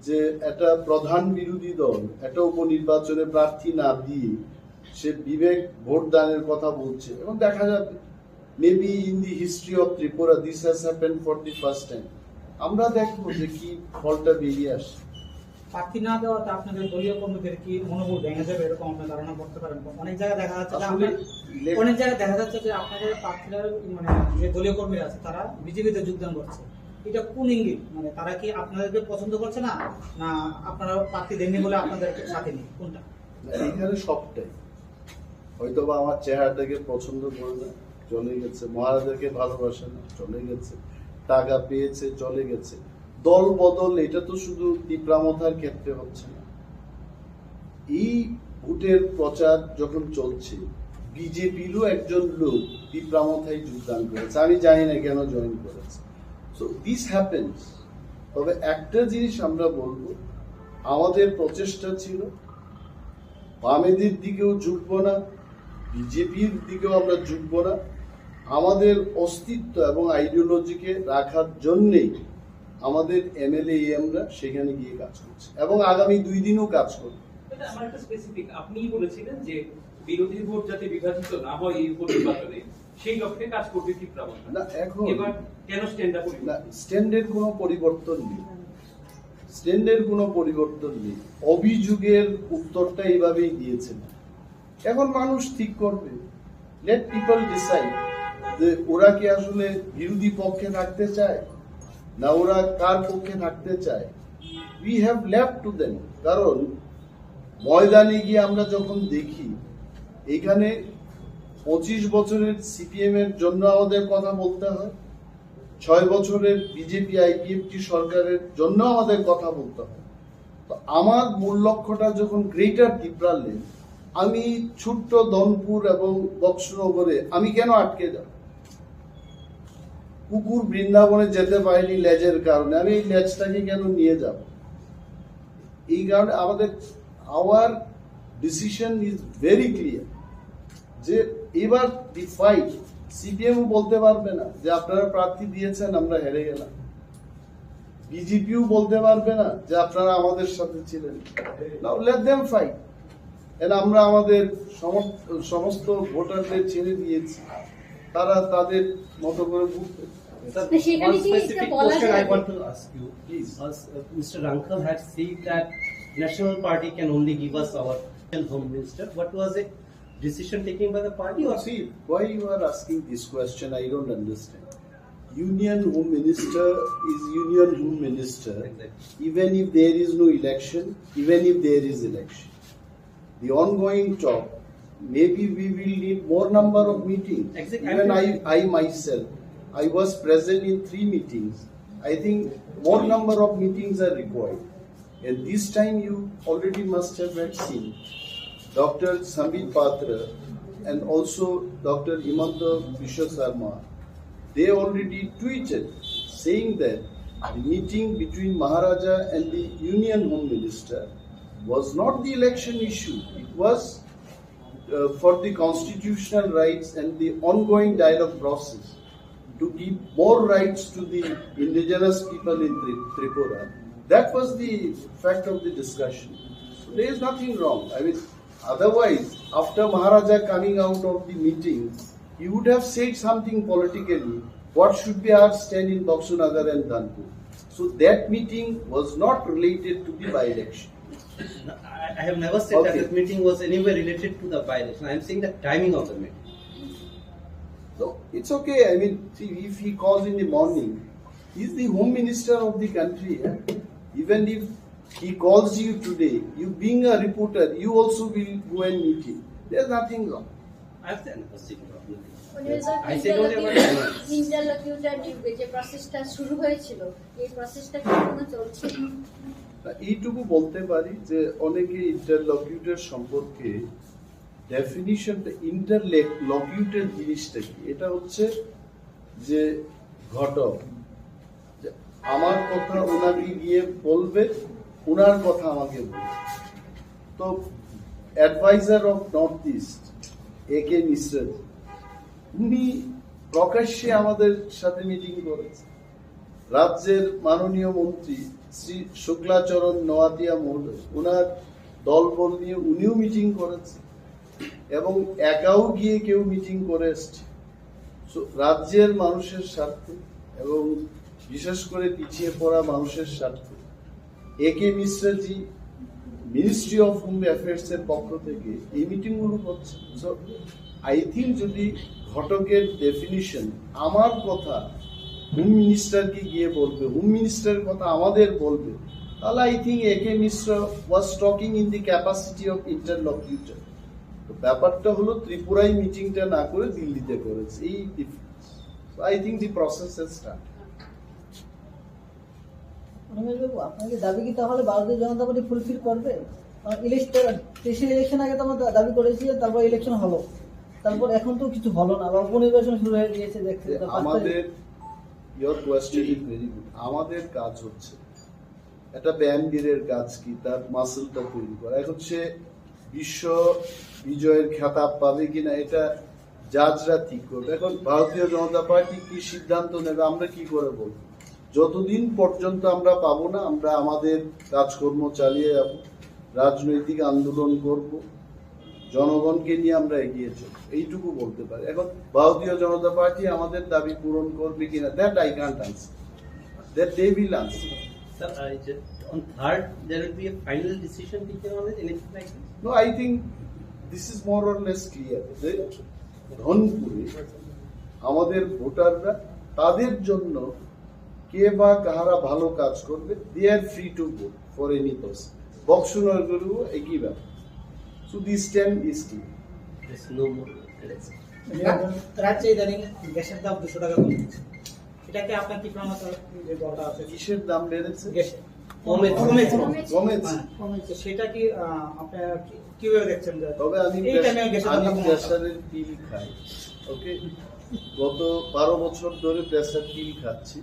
যে একটা প্রধান বিরোধী দল একটা উপনির্বাচনে প্রার্থী না দিয়ে সে বিবেক ভোট দানের কথা বলছে, এবং দেখা যাবে, maybe in the history of Tripura this has happened for the first time। আমরা দেখবো যে কি ফলটা বেরিয়ে আসে। প্রার্থী না দেওয়াতে আপনাদের দলীয় কর্মীদের কি মনোবল ভেঙে যাবে, এরকম আপনার ধারণা করতে পারেন? অনেক জায়গায় দেখা যাচ্ছে যে আসলে আপনার অনেক জায়গায় দেখা যাচ্ছে যে আপনাদের প্রার্থীরা, মানে, যে দলীয় কর্মীরা আছে, তারা বিজেপিতে যোগদান করছে। এটা কোন ইঙ্গিত? মানে, তারা কি আপনাদেরকে পছন্দ করছে না, না আপনারা প্রার্থী দেননি বলে আপনাদের সাথে নেই? কোনটা? না, এখানে সবটাই। হয়তো বা আমার চেহারাটাকে পছন্দ করে না, চলে গেছে। মহারাজাকে ভালোবাসে না, চলে গেছে। টাকা পেয়েছে, চলে গেছে। দল বদল, এটা তো শুধু তিপ্রা মথার ক্ষেত্রে হচ্ছে না। এই ভোটের প্রচার যখন চলছে, বিজেপিরও একজন লোক তিপ্রা মথায় যোগদান করেছে। আমি জানি না কেন জয়েন করেছে। So this happens। তবে একটা জিনিস আমরা বলবো, আমাদের প্রচেষ্টা ছিল বামেদের দিকেও ঝুঁকবো না, বিজেপির দিকেও আমরা ঝুঁকবো না। আমাদের অস্তিত্ব এবং আইডিওলজিকে রাখার জন্যেই আমাদের এমএলএ এমরা সেখানে গিয়ে কাজ করছি এবং আগামী দুই দিনও কাজ করব। এটা আমার একটা স্পেসিফিক, আপনিই বলেছিলেন যে বিরোধী ভোট যাতে বিভাজিত না হয় এই উপনির্বাচনে, সেই লক্ষ্যে কাজ করবে তিপ্রা মথা। না, এখন এবার কেন স্ট্যান্ডটা পরিবর্তন? না, স্ট্যান্ডের কোনো পরিবর্তন নেই। স্ট্যান্ডের কোনো পরিবর্তন নেই। অভিযোগের উত্তরটা এইভাবেই দিয়েছেন। এখন মানুষ ঠিক করবে, let people decide যে ওরা কি আসলে বিরোধী পক্ষে থাকতে চায় না ওরা কার পক্ষে থাকতে চায়। We have left to them। কারণ ময়দানে গিয়ে আমরা যখন দেখি, এখানে পঁচিশ বছরের সিপিএম এর জন্য আমাদের কথা বলতে হয়, ছয় বছরের বিজেপি আইপিএফটি সরকারের জন্য আমাদের কথা বলতে হয়। তো আমার মূল লক্ষ্যটা যখন গ্রেটার তিপ্রাল্যান্ড, আমি ছোট্ট ধনপুর এবং বক্সনগরে আমি কেন আটকে যাব? কুকুর বৃন্দাবনে যেতে পারেনি লেজের কারণে, আমি এই লেজটাকে কেন নিয়ে যাব? এই কারণে আমাদের, our decision is very clear যে এবার দি ফাইট, সিপিএম বলতে পারবে না যে আপনারা প্রার্থী দিয়েছেন, আমরা হেরে গেলাম। বিজেপিও বলতে পারবে না যে আপনারা আমাদের সাথে ছিলেন। Now let them fight। And আমরা আমাদের সমস্ত, সমস্ত ভোটারদের ছেড়ে দিয়েছি, তারা তাদের মতো করে ভোট দেবে। Sir, তো সেখানে one কি এটা specific বলা question I যায়? want to ask you. Please. Uh, Mister Rankal had said that National Party can only give us our Home Minister. What was it? Decision taken by the party or See, why you are asking this question, I don't understand. Union Home Minister is Union Home Minister, Exactly. Even if there is no election, even if there is election. The ongoing talk, maybe we will need more number of meetings. Exactly. Even I, I myself, I was present in three meetings. I think more number of meetings are required. And this time you already must have had seen Doctor Sambit Patra and also Doctor Himanta Biswa Sarma, they already tweeted saying that the meeting between Maharaja and the Union Home Minister was not the election issue. It was uh, for the constitutional rights and the ongoing dialogue process to give more rights to the indigenous people in Tri- Tripura. That was the fact of the discussion. So there is nothing wrong. I mean, otherwise, after Maharaja coming out of the meeting, he would have said something politically. What should be our stand in Boksunagar and Dhanpur? So that meeting was not related to the by-election. No, I, I have never said that Okay. This meeting was anywhere related to the by-election. I am saying the timing of the meeting. So it's okay. I mean, see, if he calls in the morning, he's the home minister of the country. Eh? Even if he calls you today, you being a reporter, you also will go and meet him. There's nothing wrong. I have never seen. উনি sir, I said only about interlocutor নিয়োগে যে প্রসেসটা শুরু হয়েছিল, এই প্রসেসটা কি এখনো চলছে? না, এইটুকু বলতে পারি যে অনেকে ইন্টারলকিউটর সম্পর্কে ডেফিনিশনটা, ইন্টারলকিউটর জিনিসটা কি? এটা হচ্ছে যে ঘটক, যে আমার কথা ওনাকে গিয়ে বলবে, ওনার কথা আমাকে বলবে। তো অ্যাডভাইজার অফ নর্থ ইস্ট এ কে মিশ্রা, উনি প্রকাশ্যে আমাদের সাথে মিটিং করেছে। রাজ্যের মাননীয় মন্ত্রী শ্রী শুক্লাচরণ নোয়াতিয়া মহোদয়, ওনার দলবল নিয়ে উনিও মিটিং করেছে এবং একাও গিয়ে কেউ মিটিং করে এসছে। So, রাজ্যের মানুষের স্বার্থে এবং বিশেষ করে পিছিয়ে পড়া মানুষের স্বার্থে এ কে মিশ্রাজি মিনিস্ট্রি অফ হোম অ্যাফেয়ার্স এর পক্ষ থেকে এই মিটিং গুলো করছে। So, আই থিঙ্ক যদি ঘটকের ডেফিনিশন আমার কথা হোম মিনিস্টারকে গিয়ে বলবে, হোম মিনিস্টারের কথা আমাদের বলবে, তাহলে I think A K Mishra was talking in the capacity of ইন্টারলকিউটর। তো ব্যাপারটা হলো ত্রিপুরায় মিটিংটা না করে দিল্লিতে করেছে, এই difference. I think the process has start. রমেশবাবু, আপনাকে দাবি কি তাহলে ভারতীয় জনতা পার্টি ফুলফিল করবে? কারণ ইলেকশন, স্পেশাল ইলেকশন আগে তো আমরা দা- দাবি করেছি যে তারপর ইলেকশন হলো, তারপর এখন তো কিছু হলো না, আবার উপনির্বাচন শুরু হয়ে গিয়েছে দেখতে যে তো পাঁচ তারিখ। আমাদের your question is very good. আমাদের কাজ হচ্ছে একটা ব্যায়ামবীরের কাজ কি, তার মাসেলটা তৈরি করা। এখন সে বিশ্ব বিজয়ের খেতাব পাবে কিনা এটা জাজরা ঠিক করবে। এখন ভারতীয় জনতা পার্টি কি সিদ্ধান্ত নেবে আমরা কি করে বলবো? যতদিন পর্যন্ত আমরা পাবো না, আমরা আমাদের কাজকর্ম চালিয়ে যাব, রাজনৈতিক আন্দোলন করব, জনগণকে নিয়ে আমরা এগিয়ে চলব, এইটুকু বলতে পারি। এখন ভারতীয় জনতা পার্টি আমাদের দাবি পূরণ করবে কিনা, that I can't answer, that they will answer. Sir, I just, on third, there will be a final decision taken on it, anything like this? No, I think this is more or less clear. যে ধনপুরে আমাদের ভোটাররা তাদের জন্য কে বা কাহারা ভালো কাজ করবে, they are free to vote for any person. বক্সনগরেও একই ব্যাপার। So this time is clear. There's no more. রাজ্যে ইদানিং গ্যাসের দাম দুশো টাকা কমে গেছে, এটা কি আপনার তীব্র মাত্রার যে দরকার আছে? কিসের দাম বেড়েছে? গ্যাসের। কমেছে। কমেছে। কমেছে। হ্যাঁ। কমেছে। সেটা কি, আহ, আপনারা কি-, কিভাবে দেখছেন যে তবে আমি এই প্রেস-, টাইমে গ্যাসের দাম আমি কমানো? প্রেশারের পিল খাই, ওকে? গত বারো বছর ধরে প্রেশার পিল খাচ্ছি।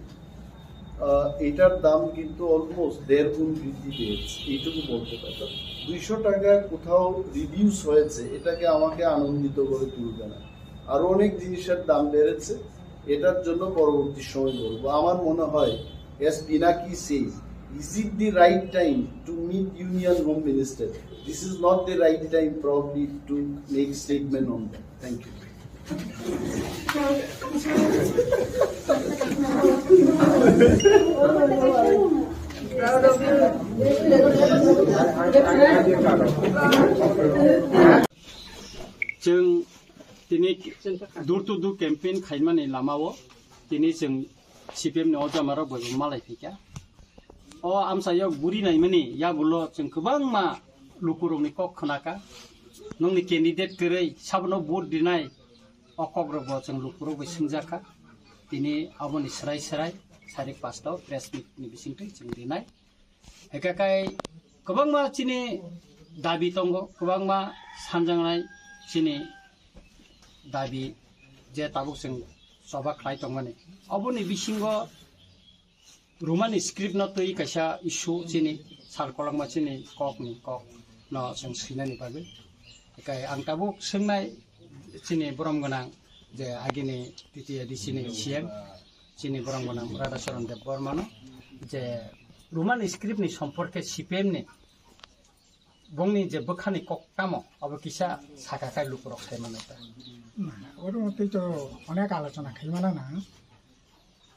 আহ, এটার দাম কিন্তু অলমোস্ট দেড় গুণ বৃদ্ধি পেয়েছে, এইটুকু বলতে পারি। দুইশো টাকা কোথাও রিডিউস হয়েছে, এটাকে আমাকে আনন্দিত করে তুলবে না। আরো অনেক জিনিসের দাম বেড়েছে, এটার জন্য পরবর্তী সময় বলবো। আমার মনে হয়, as Pinaki says, is it the right time to meet Union Home Minister? This is not the right time probably to make statement on that. Thank you. Chwng tini door to door campaign khaimani lamao tini chwng C P M ni o jamarok bai bo malai phaikha. O amchaio guri naimani yagulo chwng kwbangma lukurokni kok khnakha. Nokni candidate kwrwi sabono vote rinai o kokrokbo chwng lukurok bai swngjakha. Tini aboni swrai swrai sari pasta o press meet ni bisingtwi chwng rinai. Hwnkhe kai kwbangma chini dabi tongo, kwbangma sanjaknai chini dabi je tabuk chwng choba khlai tongmani. Oboni bisingo Roman script no twi kaisa issue chini sal kolokma chini kok ni kok no chwng swinani bagwi. Ekai ang tabuk swngnai chini borom gwnang je agini T T A D C ni C M chini borom gwnang Radhacharan Debbarma no je Roman script ni somporke C P M ni bongni je bwkhani kok tamo abo kisa saka kai lukurok sai mano ta. Oro twi to onek alochona khai mano na.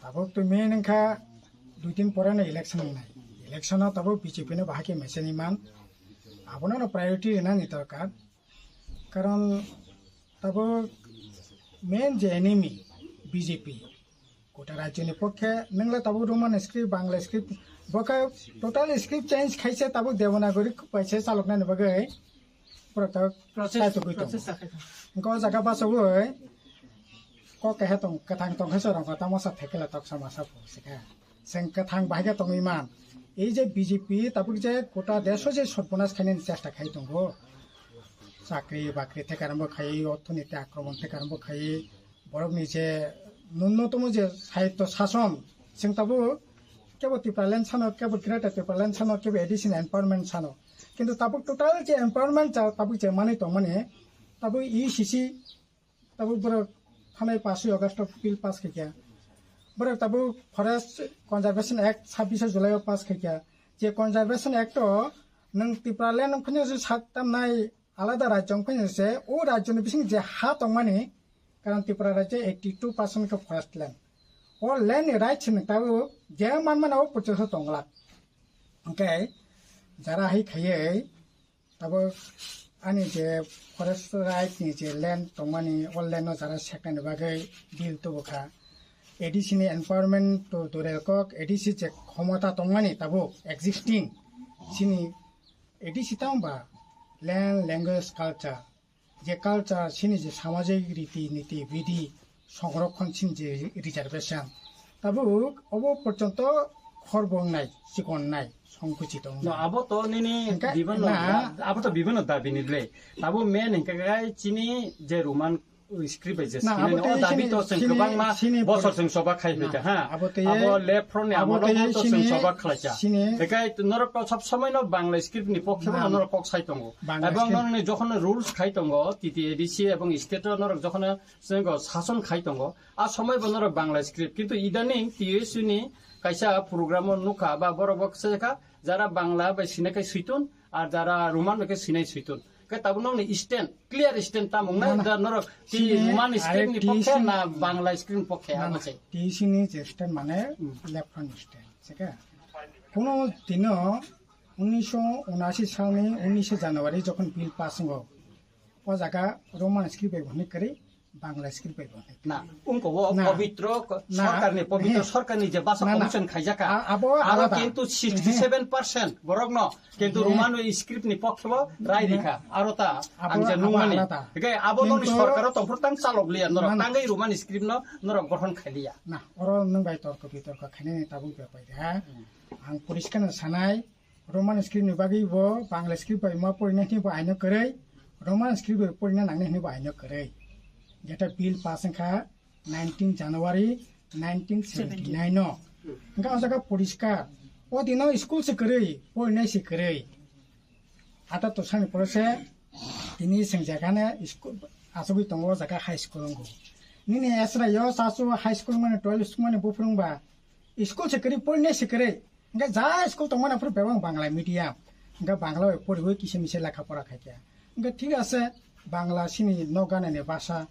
Tabuk to main wngkha dui din pore no election wngnai. Election o tabuk B J P no bahai khe mechani man. Abono no priority rwnani dorkar. Karon tabuk main je enemy B J P. Kota rajyoni pokhe nwngla tabuk Roman script, Bangla script, bokhe total script change khaise tabuk Devanagari kaisa chaloknani bagwi borok tabuk Process, sai tugwi tongo. Process chakhai tongo. Hwnkhe o jaga bachogwi kok keha tong, kwthang tongkhe chwrwngkha tamo sa thekela toksa masa phu sikha. Chwng kwthang bahai khe tongwi man. Ei je B J P tabuk je kota desh o je sorbonas khainani chesta khai tongo. Chakri bakri thekarambo khai, orthoniti akromon thekarambo khai, borokni je nunnotomo je sahityo sason, chwng tabuk kebo Tipraland sano, kebo Greater Tipraland sano, kebo A D C ni empowerment sano. Kintu tabuk total je empowerment cha tabuk je manwi tongmani, tabuk E C C tabuk borok thanai paswi August o bill pass khaikha. Borok tabuk Forest Conservation Act sabbish July o pass khaikha. Je Conservation Act o nwng Tipraland wngphano se sak tamnai alada rajyo wngphano se o rajyo ni bising je ha tongmani, karon Tripura rajyo eighty two percent khe forest land. O land ni right se nwng tabuk je manmano o porjonto tongla. Hwnkhe jara hai khaiwi tabuk ani je forest right ni je land tongmani, o land no jara seknani bagwi bill tubukha. A D C ni empowerment to durel kok, A D C je khomota tongmani tabuk existing chini A D C tamo ba land, language, culture, je culture chini je samajik riti niti bidi songrokhon chini je reservation tabuk obo porjonto khorbo wngnai, chikon wngnai, songkuchit wngnai. No, abo to nini hingkhe bibhinno na, da-, abo to bibhinno dabi ni le. Abo main hingkhe kai chini je Roman script bai je na, sinai abo no, tei o dabi chini, to chwng chini, kwbangma chini bosor pori-, chwng choba khai na, phaikha, ha? Abo tei, abo left front ni abo amolo tei bo to chwng chini, choba khlaikha. Chini hingkhe norok to sob somoi no Bangla script ni pokhe bo na, norok kok sai tongo. Bangla script. Ebong norok ni jokhon rules khai tongo, T T A D C ebong state o norok jokhon chwng sason khai tongo. A somoi bo norok Bangla script, kintu idaning T S U ni kaisa program o nukha ba borok bo kisa kha, jara Bangla bai sina khe switun, ar jara Roman bai khe sinai switun. Khe tabuk nokni stand, clear stand tamo wngnai, na, na. Da norok T-, chini Roman script ni T S U pokhe na Bangla script ni pokhe, na, abo na. Se. T S U ni je stand mane hmm, left front stand, se khe. Kuno dino unisho unashi salni unishe January jokhon bill pass wngo, o jaga Roman script bai hwnwi kwrwi Bangla script bai bo. Na, ungko bo na, pobitro ko-, na, sorkarni, pobitro na, sorkarni je basa na, na. Commission khaijaka. A-, abo aro alada. Kintu sixty seven percent borokno kintu ehe. Roman script ni pokhe bo rai ehe. Rikha. Aro ta abo, ang je abo nungmani. Alada. Hingke abo noni kintu sorkaro tongphuru tang chalok liya norok. Na, na. Tangwi Roman script no norok gothon khailiya. Na, oro nwng bai torko bitorko khainani tabuk bepai de ha. Hmm. Ang poriskar no sanai. Roman script ni bagwi bo Bangla script bai ma porina hini bo aino kwrwi, Roman script bai porina nangni hini bo aino kwrwi. Jeta bill pass wngkha nineteen January nineteen seventy nine no. Hingkhe o jaga poriskar, o dino school se kwrwi, porinai se kwrwi. Ata to sani pore se tini sengjakane school asogwi tongo o jaga high school wngo. Nini esra yo sasu high school mani twelve school mani buphuru wngba school se kwrwi porinai se kwrwi. Hingke ja school tongmani aphuru bebak Bangla medium. Hingke Bangla bai poriwi kisa misa lekha pora khaikha. Hingke thik ase, Bangla chini nok ganani basa,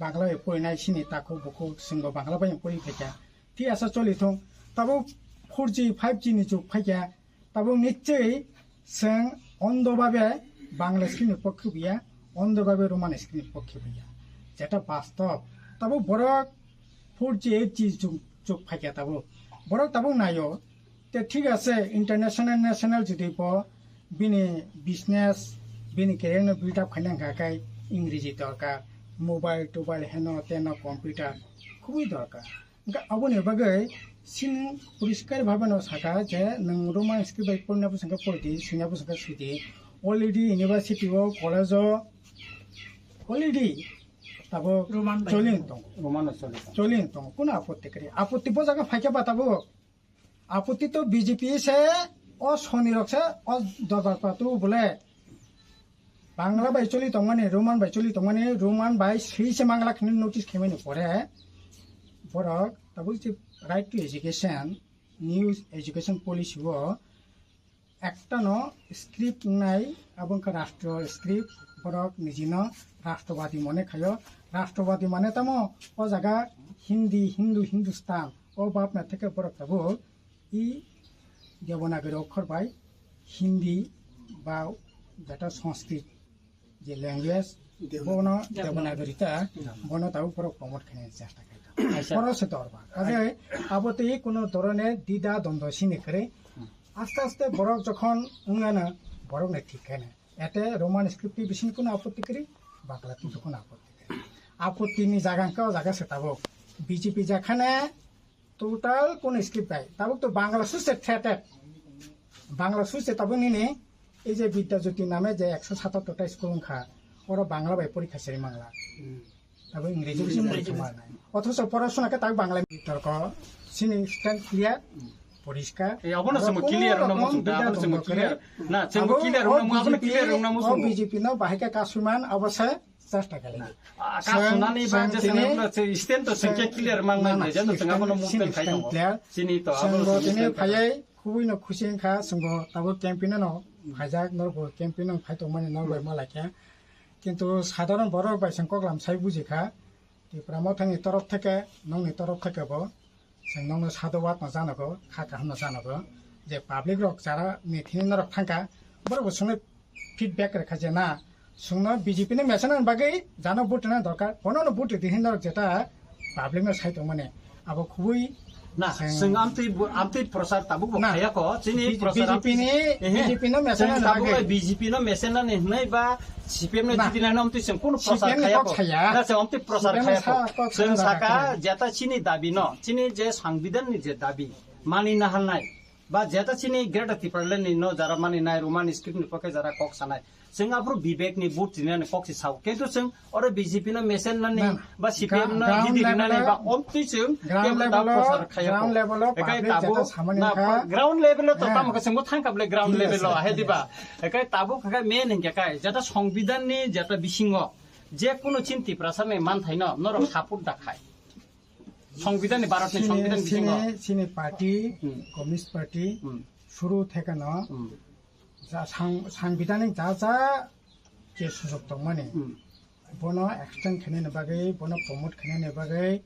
Bangla bai porinai chini takhuk bukhuk chwngbo Bangla bai pori khaikha. Thik ase choli thung. Tabuk four G, five G ni jug phaikha. Tabuk nichwi chwng ondo babe Bangla script ni pokhe buya, ondo babe Roman script ni pokhe buya. Jeta bastob. Tabuk borok four G, eight G jug, jug phaikha tabuk. Borok tabuk naio. Te thik ase, international, national jodi bo bini business, bini career no build up khaina hwnkha khe Ingreji dorkar, mobile, tobile, heno, teno, computer, khubui dorkar. Hingkhe aboni bagwi chini poriskar bhabe no sakha je nwng Roman script bai porina bwswk khe pori di, swina bwswk khe swi di. Already university o, college o already tabuk Roman bai choli tongo. Roman o choli tongo. Choli tongo. Kuno apotti kwrwi? Apotti bo jaga phaikhe ba tabuk Aputi to B J P se, o soni rok se, o dorbar patu bole. Bangla bai choli tongmani, Roman bai choli tongmani, Roman bai sei se mangla khini notice khaimani pore. Borok tabuk je right to education, new education policy o ekta no script nai, abo wngkha rastro script, borok nijino rastrawadi mone khayo. Rastrawadi mane tamo o jaga Hindi, Hindu, Hindustan, o bapna theke borok tabuk i Devanagari okhor bai Hindi ba jeta Sanskrit je language, bono Devanagari ta, bono tabuk borok promote khaina chesta khaita. Acha. Borok se dorba. Kaje abo tei kuno dorone dida dondo sini kare. Aste aste borok jokhon wngana borok ne thik khaina. Ete Roman script ni bising kuno apotti kri, Bangla ni kuno apotti kri. Apotti ni jaga wngkha o jaga se tabuk. B J P jakhane total kuno script bai. Tabuk to Bangla suse threated. Bangla suse tabuk nini ei je Bidya Jyoti name je ekso satattor ta school wngkha. Oro Bangla bai porikha seri mangla. Abo Ingreji Ingreji bising bai thuma nai. Othocho porasona khe tak Bangla torko sini stand clear, poriskar. Eh, abono aro chwngbo kono clear wngna rokom muchung da, bidya abono chwngbo tongbo clear. Khe. Na, chwngbo abo clear o wngna mu-, abono B J P, clear wngna o muchung. B J P no bahai khe kasumani abo se chesta kali. Ah, kasunani ba je chwng tini, chwng stand to chwng khe clear mang na, nai, na, je to chwng abono stand, movement sini khai stand tongo. Clear. Sini to chwng abono bo sini tini stand phayai, khubui no khusi wngkha, chwngbo tabuk campaign no phaijak, norbo campaign no phai tongmani norbai ma laikha. Kintu sadharon borok bai chwng koklam sai buji kha, Tipra Mothani torof theke, nokni torof theke bo chwng nokno sadhubad no janago, kha kaham no janago, je public rok jara meeting norok thangkha, borok bo chwngno feedback rwkha je na, chwngno B J P ni message ni bagwi jano vote rwna dorkar, bono no vote rwdi hin norok jeta public no sai tongmani. Abo khubui na, chwng, chwng amtwi bu-, amtwi prochar tabuk bo na, khaya ko, chini B J P, prochar B J P amtwi ni, ehe. B J P no message chwng na tabuk nagwi. Bai B J P no message na ni hnai ba C P M no na. Jiti na amtwi chwng kono prochar C P M ni khaya kok ko. Saya. Na, chwng amtwi prochar C P M ni khaya ko. Sa-, kok chwng saya saka nagwi. Jeta chini dabi no, chini je Sangbidan ni je dabi, mani na halnai, ba jeta chini Greater Tipraland ni no jara mani nai, Roman script ni pokhe jara kok sanai. Chwng aphuru Vivek ni vote rinani kok si sao. Kintu chwng oro B J P no mesen nani na, na. Ba C P M no gra-, ground jiti level rinani o, ba omtwi chwng ground kebo level o, prochar khaya ground ko. Level o ekai public tabuk jeta samani na kha. Ground level o to eh. Tamo khe chwngbo thangkha bole ground level o, yes, ahe diba? Yes. Ekai tabuk khe main hingke kai, jeta Songbidan ni jeta bisingo je kuno chin Tiprasa ni manthai no norok support da khai. Songbidan ni, Bharat ni sini, Songbidan bisingo. Sini, sini party, hmm. Communist Party, hmm. Suru thekano, hmm. Ja sang-, sangbidanik ja ja je sujok tongmani, hmm. Bono extend khainani bagwi, bono promote khainani bagwi,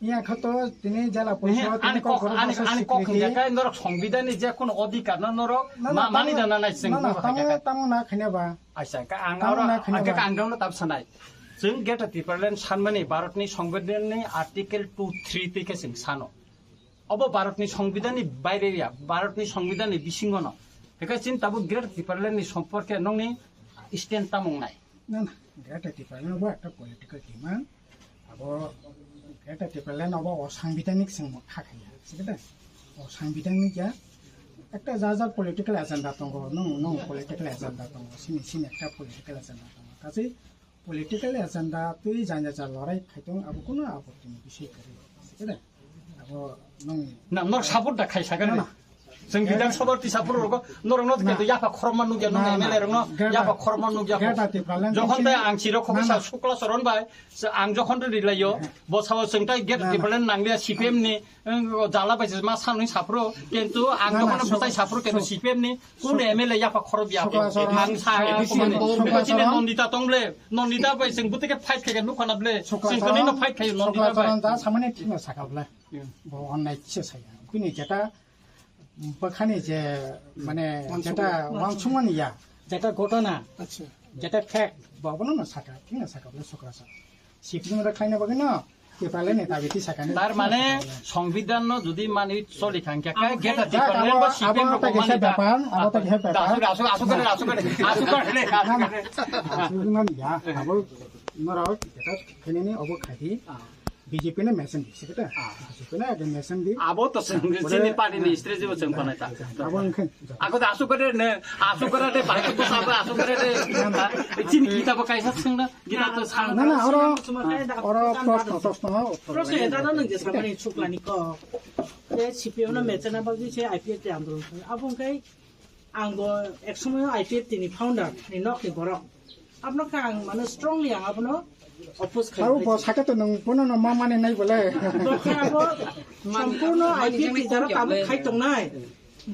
iya khato tini jala nehe, porishod, tini ani kok, kokborok ani, basa ani kok swikriti. Hingkha khe norok songbidan ni je kono odhikar no norok na, na, ma-, mani tamo, dana nai chwng na, na, norok tamo, hingkha khe. Tamo na khainaba. Aisa, ka ang tamo oro, na khainaba. Hingkha khe ang norok tamo sanai. Chwng Greater Tipraland sanmani Bharatni Songbidanni Article two three twi khe chwng sano. Obo Bharatni Songbidanni baire ya, Bharatni Songbidanni bisingono. Hingkhe chini tabuk Greater Tipralandni somporke nokni stand tamo wngnai? Na, na, Greater Tipraland obo ekta political demand. Abo Greater Tipraland obo o sangbidanik chwng kha khaiya, sikhe de? O sangbidanik ya. Ekta ja ja political agenda tongo, nung, nung political agenda tongo, sini, sini ekta political agenda tongo. Kachi political agenda twi janja ja lorai khaitong abo kuno apotti ni bisoi kwrwi, sikhe de? Abo nung na, nor support da khai sakani. Na, na. Chwng Bidhan Sabha tisa phuru rogo norok no keto yapha khorokma nugya, nung M L A rok no yapha khorokma nugya. Jokhon tai ang chiro khoksa Sukla Charan bai, ang jokhon ri layo, bo sao chwng tai Greater Tipraland nanglia C P M ni, jala bai ma sanwi saphuru, kintu ang jokhon butai saphuru kintu C P M ni kun M L A yapha khorok ya. Ang sa, chini Nandita tong ble, Nandita bai chwng butai khe fight khe nukha na ble, chwng kani no fight khe Nandita bai. Samani thikno saka ble. Bo onnai kisa saya. Kuni jeta bwkhani je, mane, jeta wansukmani ya, jeta gotona, jeta fact, bo abono no saka, thik no saka, bole sokra sa. Sipni mura khaina bagwi no, kepale ne tabi ti sakani. Tar mane, songbidan no jodi mani choli khan kya, kai geta ti pale ba sipni abo ta kisa bepar, abo ta kisa bepar. Asuk, asuk, asuk kare, asuk kare, asuk kare, asuk kare. Asuk mani ya, abo norok jeta khainani obo khaidi. B J P no message di, sikata? Ah. B J P no ada message di. Abo to seng, Abo chini ada, party ni ah, history jibo seng ah, panai ta. Abo wngkha. Ako da asuk kare ne, asuk kare de, bahai ko sabo asuk kare de. Chini kita bo kaisa seng na, kita to sang. Na, na, oro, oro proshno, proshno, proshno eta no nang je samani chuklani ko. Je C P M no message na bagwi se I P F T andolon. Abo wngkha Ang bo ek somoyo I P F T ni founder ni nok ni borok. Abono khe ang mane strongly ang abono oppose khlai. Abo bo saka to nang bono no ma mani nai bole. Bo khe abo sampurno I P F T jara tabuk khai tongnai.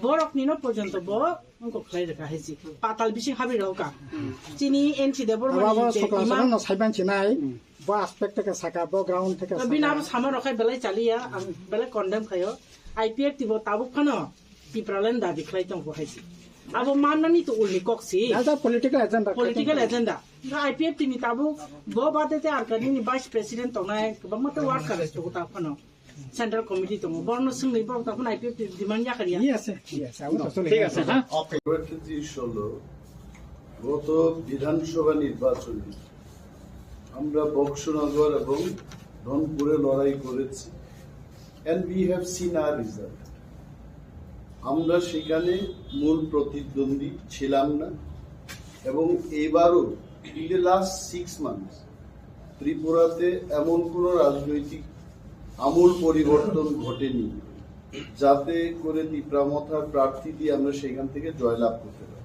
Borok ni no porjonto bo wngko khlai rwkha hai si. Patal bising habi rwkha. Chini N C Debbarma abo ni je sokla imam sokla no saiban chinai. Bo aspect theke saka, bo ground theke saka. Bini abo sama rok khai belai chaliya, ang belai condemn khayo. I P F T bo tabuk phano Tipraland dabi khlai tongo hai si. Abo mannani to ulni kok si. As a political agenda. Political agenda. Nga I P F T ni tabuk bo bade te Arkanini vice president tongnai, kwbangma te workers tongo ta phano. Central committee tongo. Borno swngwi borok ta phano I P F T demand yakar ya. Yes, yes, abo to chole. ঠিক আছে, হ্যাঁ। কয়েকটি জিনিস হলো, গত বিধানসভা নির্বাচনে আমরা বক্সনগর এবং ধনপুরে লড়াই করেছি, and we have seen our result. আমরা সেখানে মূল প্রতিদ্বন্দ্বী ছিলাম না, এবং এইবারও, in the last six months, ত্রিপুরাতে এমন কোনো রাজনৈতিক আমূল পরিবর্তন ঘটেনি, যাতে করে তিপ্রা মথার প্রার্থী দিয়ে আমরা সেখান থেকে জয়লাভ করতে পারি।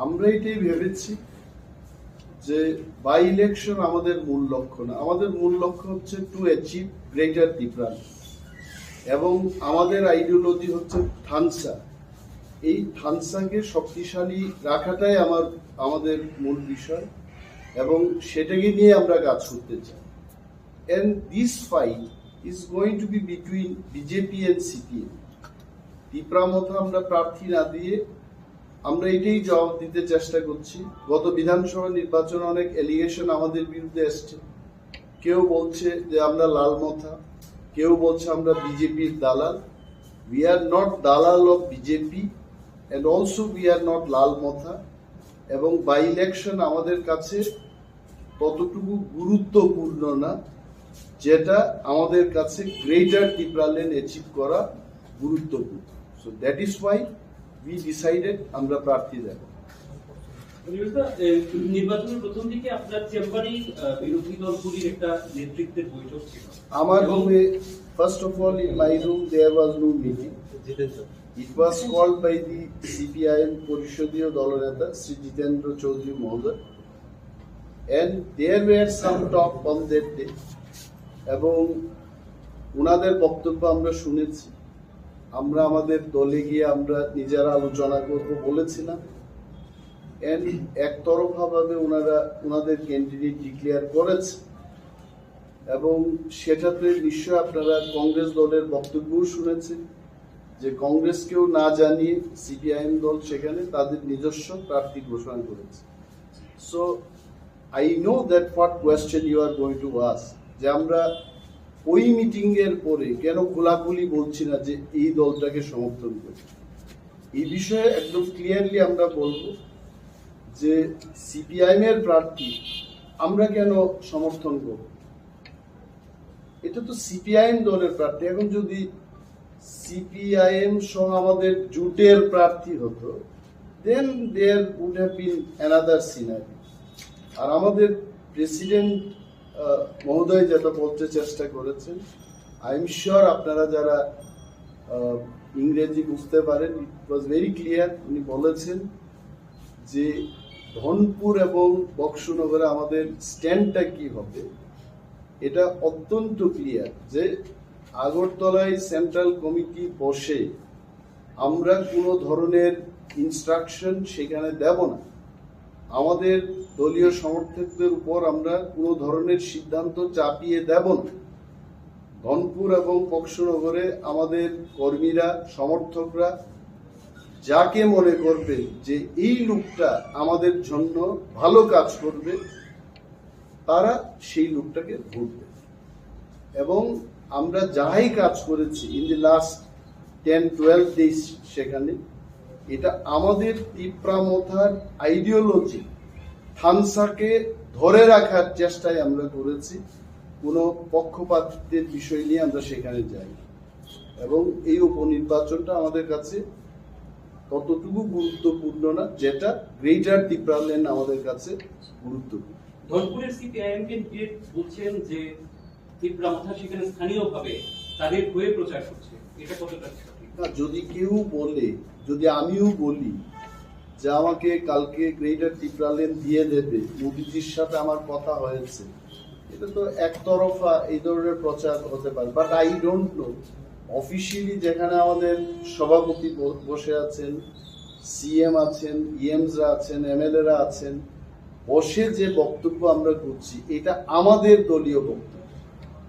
আমরা এটাই ভেবেছি যে বাই ইলেকশন আমাদের মূল লক্ষ্য না, আমাদের মূল লক্ষ্য হচ্ছে to achieve greater Tipraland, এবং আমাদের আইডিওলজি হচ্ছে থানসা। এই থানসাকে শক্তিশালী রাখাটাই আমার, আমাদের মূল বিষয়, এবং সেটাকে নিয়ে আমরা কাজ করতে চাই। And this fight is going to be between B J P and C P M. Tipra মথা আমরা প্রার্থী না দিয়ে আমরা এটাই জবাব দিতে চেষ্টা করছি। গত বিধানসভা নির্বাচনে অনেক অ্যালিগেশন আমাদের বিরুদ্ধে এসছে। কেউ বলছে যে আমরা লাল মথা, কেউ বলছে আমরা বিজেপির দালাল। We are not দালাল of B J P, and also we are not লাল মথা। এবং বাই ইলেকশন আমাদের কাছে ততটুকু গুরুত্বপূর্ণ না, যেটা আমাদের কাছে গ্রেটার তিপ্রাল্যান্ড অ্যাচিভ করা গুরুত্বপূর্ণ। So that is why we decided আমরা প্রার্থী দেব। অনিমেষ দা, এ, নির্বাচনের প্রথম দিকে আপনার চেম্বারেই, আহ, বিরোধী দলগুলির একটা নেতৃত্বের বৈঠক ছিল। আমার এবং রুমে, first of all, in my room there was no meeting. Jitendra. It was called by the C P I M পরিষদীয় দলনেতা শ্রী জিতেন্দ্র চৌধুরী মহোদয়। And there were some talk on that day. এবং ওনাদের বক্তব্য আমরা শুনেছি। আমরা আমাদের দলে গিয়ে আমরা নিজেরা আলোচনা করব বলেছিলাম। And একতরফাভাবে ওনারা ওনাদের ক্যান্ডিডেট ডিক্লেয়ার করেছে। এবং সেটাতে নিশ্চয় আপনারা কংগ্রেস দলের বক্তব্যও শুনেছেন যে কংগ্রেসকেও না জানিয়ে সিপিআইএম দল সেখানে তাদের নিজস্ব প্রার্থী ঘোষণা করেছে। So I know that what question you are going to ask, যে আমরা ওই মিটিং এর পরে কেন খোলাখুলি বলছি না যে এই দলটাকে সমর্থন করি। এই বিষয়ে একদম ক্লিয়ারলি আমরা বলবো যে সিপিআইএম এর প্রার্থী আমরা কেন সমর্থন করব। এটা তো সিপিআইএম দলের প্রার্থী। এখন যদি সিপিআইএম সহ আমাদের জোটের প্রার্থী হতো, then there would have been another scenario. আর আমাদের প্রেসিডেন্ট মহোদয় যেটা বলতে চেষ্টা করেছেন, আই এম শিওর আপনারা যারা আহ, ইংরেজি বুঝতে পারেন, it was very clear। উনি বলেছেন যে ধনপুর এবং বক্সনগরে আমাদের স্ট্যান্ডটা কি হবে, এটা অত্যন্ত ক্লিয়ার যে আগরতলায় সেন্ট্রাল কমিটি বসে আমরা কোনো ধরনের ইনস্ট্রাকশন সেখানে দেব না। আমাদের দলীয় সমর্থকদের উপর আমরা কোনো ধরনের সিদ্ধান্ত চাপিয়ে দেব না। ধনপুর এবং বক্সনগরে আমাদের কর্মীরা, সমর্থকরা যাকে মনে করবে যে এই লোকটা আমাদের জন্য ভালো কাজ করবে, তারা সেই লোকটাকে ভোট দেবে। এবং আমরা যাই কাজ করেছি in the last ten twelve days, সেখানে এটা আমাদের তিপ্রা মথার আইডিওলজি, থানসাকে ধরে রাখার চেষ্টায় আমরা করেছি। কোনো পক্ষপাতিত্বের বিষয় নিয়ে আমরা সেখানে যাই। এবং এই উপনির্বাচনটা আমাদের কাছে ততটুকু গুরুত্বপূর্ণ না, যেটা গ্রেটার তিপ্রাল্যান্ড আমাদের কাছে গুরুত্বপূর্ণ। ধনপুরের সিপিআইএম ক্যান্ডিডেট বলছেন যে তিপ্রা মথা সেখানে স্থানীয়ভাবে তাদের হয়ে প্রচার করছে, এটা কতটা সঠিক? না, যদি কেউ বলে, যদি আমিও বলি যে আমাকে কালকে গ্রেটার তিপ্রাল্যান্ড দিয়ে দেবে, মোদিজির সাথে আমার কথা হয়েছে, এটা তো একতরফা এই ধরনের প্রচার হতে পারে। But I don't know, officially যেখানে আমাদের সভাপতি ব- বসে আছেন, সিএম আছেন, ইএমসরা আছেন, এমএলএরা আছেন, বসে যে বক্তব্য আমরা করছি, এটা আমাদের দলীয় বক্তব্য।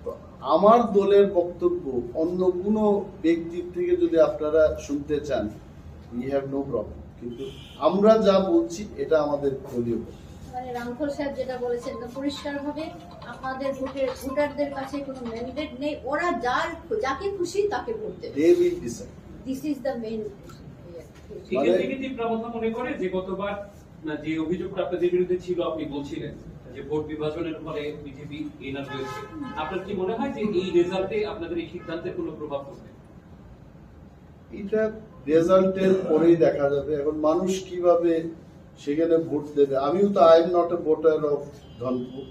তো আমার দলের বক্তব্য অন্য কোনো ব্যক্তির থেকে যদি আপনারা শুনতে চান, উই হ্যাভ নো প্রবলেম, কিন্তু আমরা যা বলছি, এটা আমাদের দলীয় বক্তব্য। মানে রামখল সাহেব যেটা বলেছেন, একদম পরিষ্কার ভাবে আপনাদের ভোটের ভোটারদের কাছে কোনো ম্যান্ডেট নেই। ওরা যার যাকে খুশি তাকে ভোট দেবে। They will decide. This is the main. এখান থেকে তিপ্রা মথা মনে করে যে গতবার না, যে অভিযোগটা আপনাদের বিরুদ্ধে ছিল, আপনি বলছিলেন যে ভোট বিভাজনের ফলে বিজেপি এনার হয়েছে। আপনার কি মনে হয় যে এই রেজাল্টে আপনাদের এই সিদ্ধান্তের কোনো প্রভাব পড়বে? এটা রেজাল্টের পরেই দেখা যাবে। এখন মানুষ কিভাবে সেখানে ভোট দেবে, আমিও তো, I am not a voter of Dhanpur.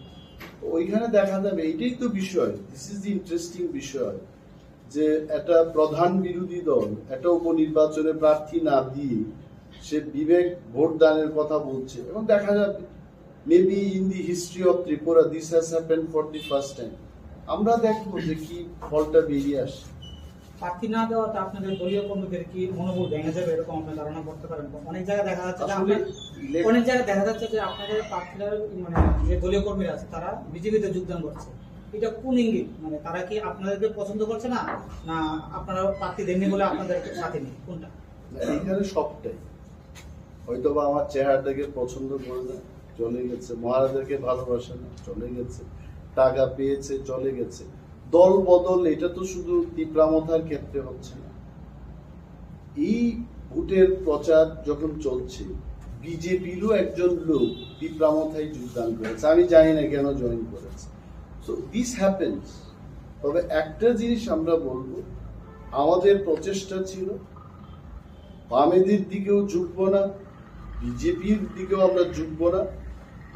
তো ওইখানে দেখা যাবে, এটাই তো বিষয়। দিস ইজ দি ইন্টারেস্টিং বিষয়, যে একটা প্রধান বিরোধী দল একটা উপনির্বাচনে প্রার্থী না দিয়ে সে বিবেক ভোট দানের কথা বলছে, এবং দেখা যাবে, maybe in the history of Tripura this has happened for the first time। আমরা দেখবো যে কি ফলটা বেরিয়ে আসে। প্রার্থী না দেওয়াতে আপনাদের দলীয় কর্মীদের কি মনোবল ভেঙে যাবে, এরকম আপনি ধারণা করতে পারেন? অনেক জায়গায় দেখা যাচ্ছে যে আসলে আপনার, অনেক জায়গায় দেখা যাচ্ছে যে আপনাদের প্রার্থীরা, মানে, যে দলীয় কর্মীরা আছে, তারা বিজেপিতে যোগদান করছে। এটা কোন ইঙ্গিত? মানে, তারা কি আপনাদেরকে পছন্দ করছে না, না আপনারা প্রার্থী দেননি বলে আপনাদের সাথে নেই? কোনটা? না, এখানে সবটাই। হয়তো বা আমার চেহারাটাকে পছন্দ করে না, চলে গেছে। মহারাজাকে ভালোবাসে না, চলে গেছে। টাকা পেয়েছে, চলে গেছে। দল বদল, এটা তো শুধু তিপ্রা মথার ক্ষেত্রে হচ্ছে না। এই ভোটের প্রচার যখন চলছে, বিজেপিরও একজন লোক তিপ্রা মথায় যোগদান করেছে। আমি জানি না কেন জয়েন করেছে। So this happens. তবে একটা জিনিস আমরা বলবো, আমাদের প্রচেষ্টা ছিল বামেদের দিকেও ঝুঁকবো না, বিজেপির দিকেও আমরা ঝুঁকবো না।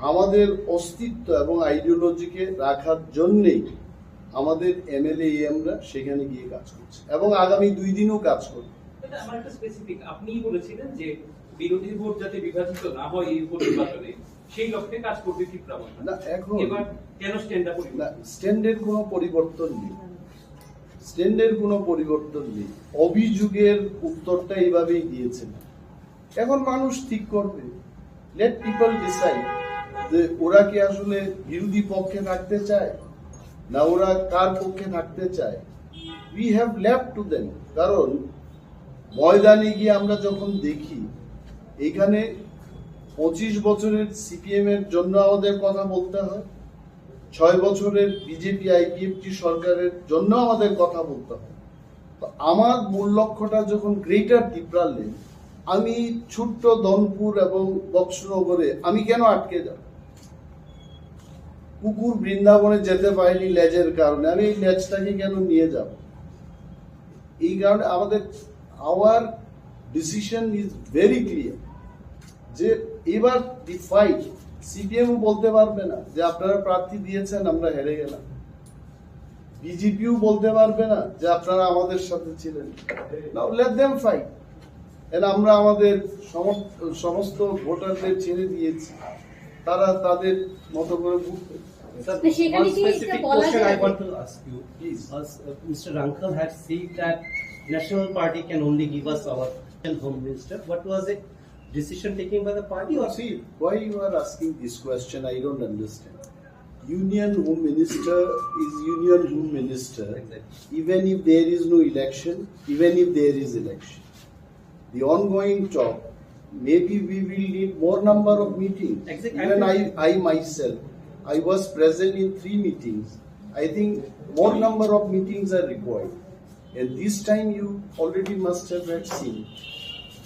আমাদের অস্তিত্ব এবং আইডিওলজিকে রাখার জন্যেই আমাদের এমএলএ এমরা সেখানে গিয়ে কাজ করছে এবং আগামী দুই দিনও কাজ করবে। এটা আমার একটা স্পেসিফিক, আপনিই বলেছিলেন যে বিরোধী ভোট যাতে বিভাজিত না হয় এই উপনির্বাচনে, সেই লক্ষ্যে কাজ করবে তিপ্রা মথা। না, এখন এবার কেন স্ট্যান্ডটা পরিবর্তন? না, স্ট্যান্ডের কোনো পরিবর্তন নেই। স্ট্যান্ডের কোনো পরিবর্তন নেই। অভিযোগের উত্তরটা এইভাবেই দিয়েছেন। এখন মানুষ ঠিক করবে, লেট পিপল ডিসাইড যে ওরা কি আসলে বিরোধী পক্ষে থাকতে চায় না ওরা কার পক্ষে থাকতে চায়। We have left to them. কারণ ময়দানে গিয়ে আমরা যখন দেখি, এখানে পঁচিশ বছরের সিপিএম এর জন্য আমাদের কথা বলতে হয়, ছয় বছরের বিজেপি আইপিএফটি সরকারের জন্য আমাদের কথা বলতে হয়। তো আমার মূল লক্ষ্যটা যখন গ্রেটার তিপ্রাল্যান্ড, আমি ছোট্ট ধনপুর এবং বক্সনগরে আমি কেন আটকে যাব? কুকুর বৃন্দাবনে যেতে পারেনি লেজের কারণে, আমি এই লেজটাকে কেন নিয়ে যাব? এই কারণে আমাদের, our decision is very clear যে এবার দি ফাইট, সিপিএম বলতে পারবে না যে আপনারা প্রার্থী দিয়েছেন, আমরা হেরে গেলাম। বিজেপিও বলতে পারবে না যে আপনারা আমাদের সাথে ছিলেন। Now let them fight। And আমরা আমাদের সমস্ত, সমস্ত ভোটারদের ছেড়ে দিয়েছি, তারা তাদের মতো করে ভোট দেবে। Sir, তো সেখানে one কি এটা specific বলা question I যাবে? want to ask you. Please. As, uh, Mister Rankhal had said that national party can only give us our home minister. What was it? Decision taken by the party or See, why you are asking this question, I don't understand. Union Home Minister is Union Home Minister, Exactly. Even if there is no election, even if there is election. The ongoing talk, maybe we will need more number of meetings. Exactly. Even I, I myself, I was present in three meetings. I think more number of meetings are required. And this time you already must have had seen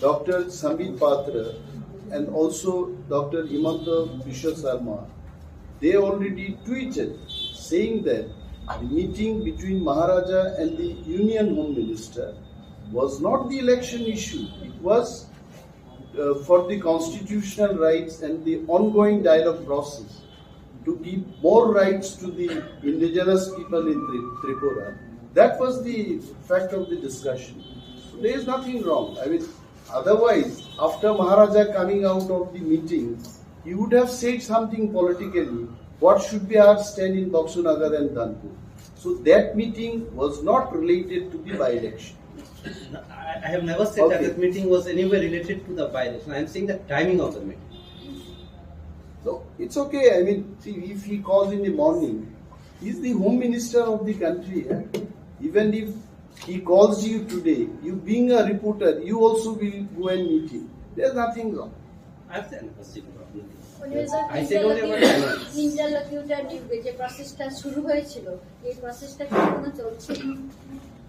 Doctor Sambit Patra and also Doctor Himanta Biswa Sarma, they already tweeted Saying that the meeting between Maharaja and the Union Home Minister was not the election issue. It was uh, for the constitutional rights and the ongoing dialogue process to give more rights to the indigenous people in Tri- Tripura. That was the fact of the discussion. So there is nothing wrong. I mean, otherwise, after Maharaja coming out of the meeting, he would have said something politically. What should be our stand in Baksu Nagar and Dhanpur? So that meeting was not related to the by-election. I, I have never said that Okay. that meeting was anywhere related to the by-election. I am saying the timing of the meeting. So it's okay. I mean, see, if he calls in the morning, he's the home minister of the country. Eh? Even if he calls you today, you being a reporter, you also will go and meet him. There's nothing wrong. I have never said about meeting. উনি যে I said only about interlocutor নিয়োগে যে প্রসেসটা শুরু হয়েছিল, এই প্রসেসটা কি এখনো চলছে?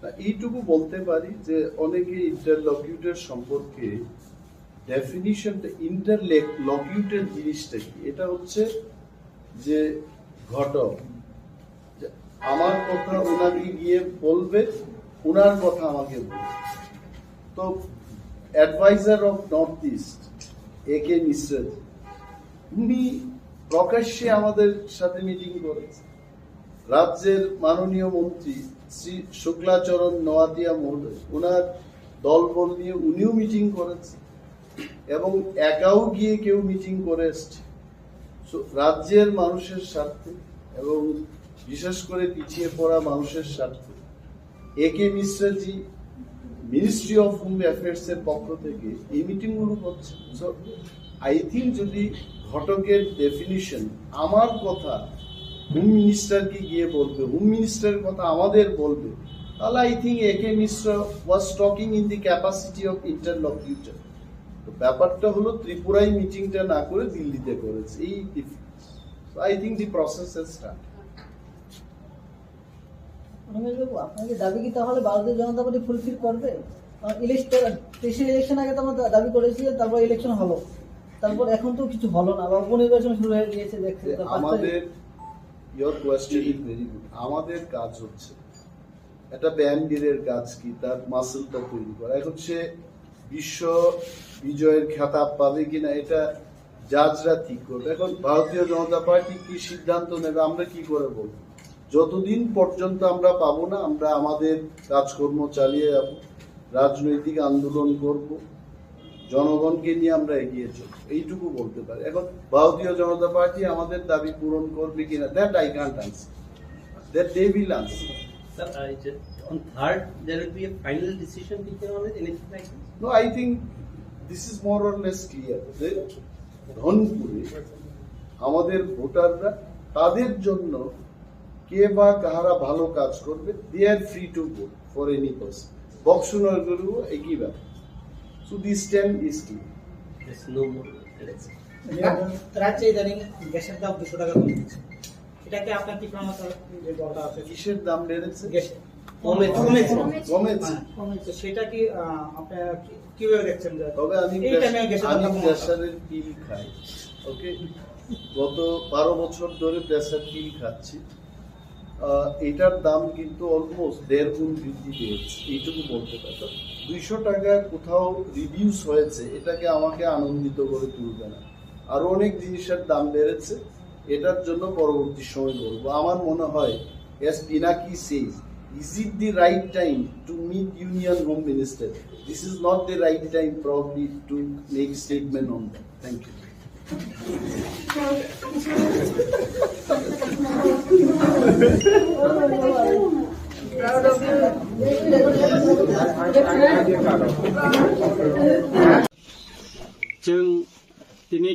না, এইটুকু বলতে পারি যে অনেকে ইন্টারলকিউটর সম্পর্কে ডেফিনিশনটা, ইন্টারলকিউটর জিনিসটা কি? এটা হচ্ছে যে ঘটক, যে আমার কথা ওনাকে গিয়ে বলবে, ওনার কথা আমাকে বলবে। তো অ্যাডভাইজার অফ নর্থ ইস্ট এ কে মিশ্রা জি, উনি প্রকাশ্যে আমাদের সাথে মিটিং করেছেন। রাজ্যের মাননীয় মন্ত্রী শ্রী শুক্লাচরণ নোয়াতিয়া মহোদয়, ওনার দলবল নিয়ে উনিও মিটিং করেছেন এবং একাও গিয়ে কেউ মিটিং করে এসছে। So, রাজ্যের মানুষের স্বার্থে এবং বিশেষ করে পিছিয়ে পড়া মানুষের স্বার্থে এ কে মিশ্রাজি মিনিস্ট্রি অফ হোম অ্যাফেয়ার্স এর পক্ষ থেকে এই মিটিং গুলো করছে। সো আই থিঙ্ক যদি ঘটকের ডেফিনিশন আমার কথা হোম মিনিস্টারকে গিয়ে বলবে, হোম মিনিস্টারের কথা আমাদের বলবে, তাহলে I think A K Mishra was talking in the capacity of ইন্টারলকিউটর। তো ব্যাপারটা হলো ত্রিপুরায় মিটিংটা না করে দিল্লিতে করেছে, এই difference. I think the process has start. রমেশবাবু, আপনাদের দাবি কি তাহলে ভারতীয় জনতা পার্টি ফুলফিল করবে? কারণ ইলেকশন, তেইশের ইলেকশন আগে তো আমরা দা- দাবি করেছি যে তারপর ইলেকশন হলো, তারপর এখন তো কিছু হলো না, আবার উপনির্বাচন শুরু হয়ে গিয়েছে, দেখছি যে তো পাঁচ তারিখ। আমাদের, your question is very good। আমাদের কাজ হচ্ছে একটা ব্যায়ামবীরের কাজ কি, তার মাসেলটা তৈরি করা। এখন সে বিশ্ব বিজয়ের খেতাব পাবে কিনা, এটা জাজরা ঠিক করবে। এখন ভারতীয় জনতা পার্টি কি সিদ্ধান্ত নেবে, আমরা কি করে বলবো? যতদিন পর্যন্ত আমরা পাবো না, আমরা আমাদের কাজকর্ম চালিয়ে যাব, রাজনৈতিক আন্দোলন করব, জনগণকে নিয়ে আমরা এগিয়ে চলব, এইটুকু বলতে পারি। এখন ভারতীয় জনতা পার্টি আমাদের দাবি পূরণ করবে কিনা, that I can't answer, that they will answer। Sir, I just, on third, there will be a final decision taken on it, anything like this? No, I think this is more or less clear. যে ধনপুরে আমাদের ভোটাররা তাদের জন্য কে বা কাহারা ভালো কাজ করবে, they are free to vote for any person। বক্সনগরেও একই ব্যাপার। So this time is clear। There's no more election। রাজ্যে ইদানিং গ্যাসের দাম দুশো টাকা কমে গেছে, এটা কি আপনার তীব্র মাত্রা যে দরকার আছে? কিসের দাম বেড়েছে? গ্যাসের। কমে, কমেছে। কমেছে। হ্যাঁ, কমেছে। সেটা কি, আহ, আপনারা কি-, কিভাবে দেখছেন যে তবে আমি এই প্রেস-, টাইমে গ্যাসের দাম আমি কমানো? প্রেশারের পিল খাই, ওকে? গত বারো বছর ধরে প্রেশার পিল খাচ্ছি। আহ, এটার দাম কিন্তু অলমোস্ট দেড় গুণ বৃদ্ধি পেয়েছে, এইটুকু বলতে পারি। দুইশো টাকা কোথাও রিডিউস হয়েছে, এটাকে আমাকে আনন্দিত করে তুলবে না। আরো অনেক জিনিসের দাম বেড়েছে, এটার জন্য পরবর্তী সময় বলবো। আমার মনে হয়, as Pinaki says, is it the right time to meet Union Home Minister? This is not the right time probably to make statement on that. Thank you. Chwng tini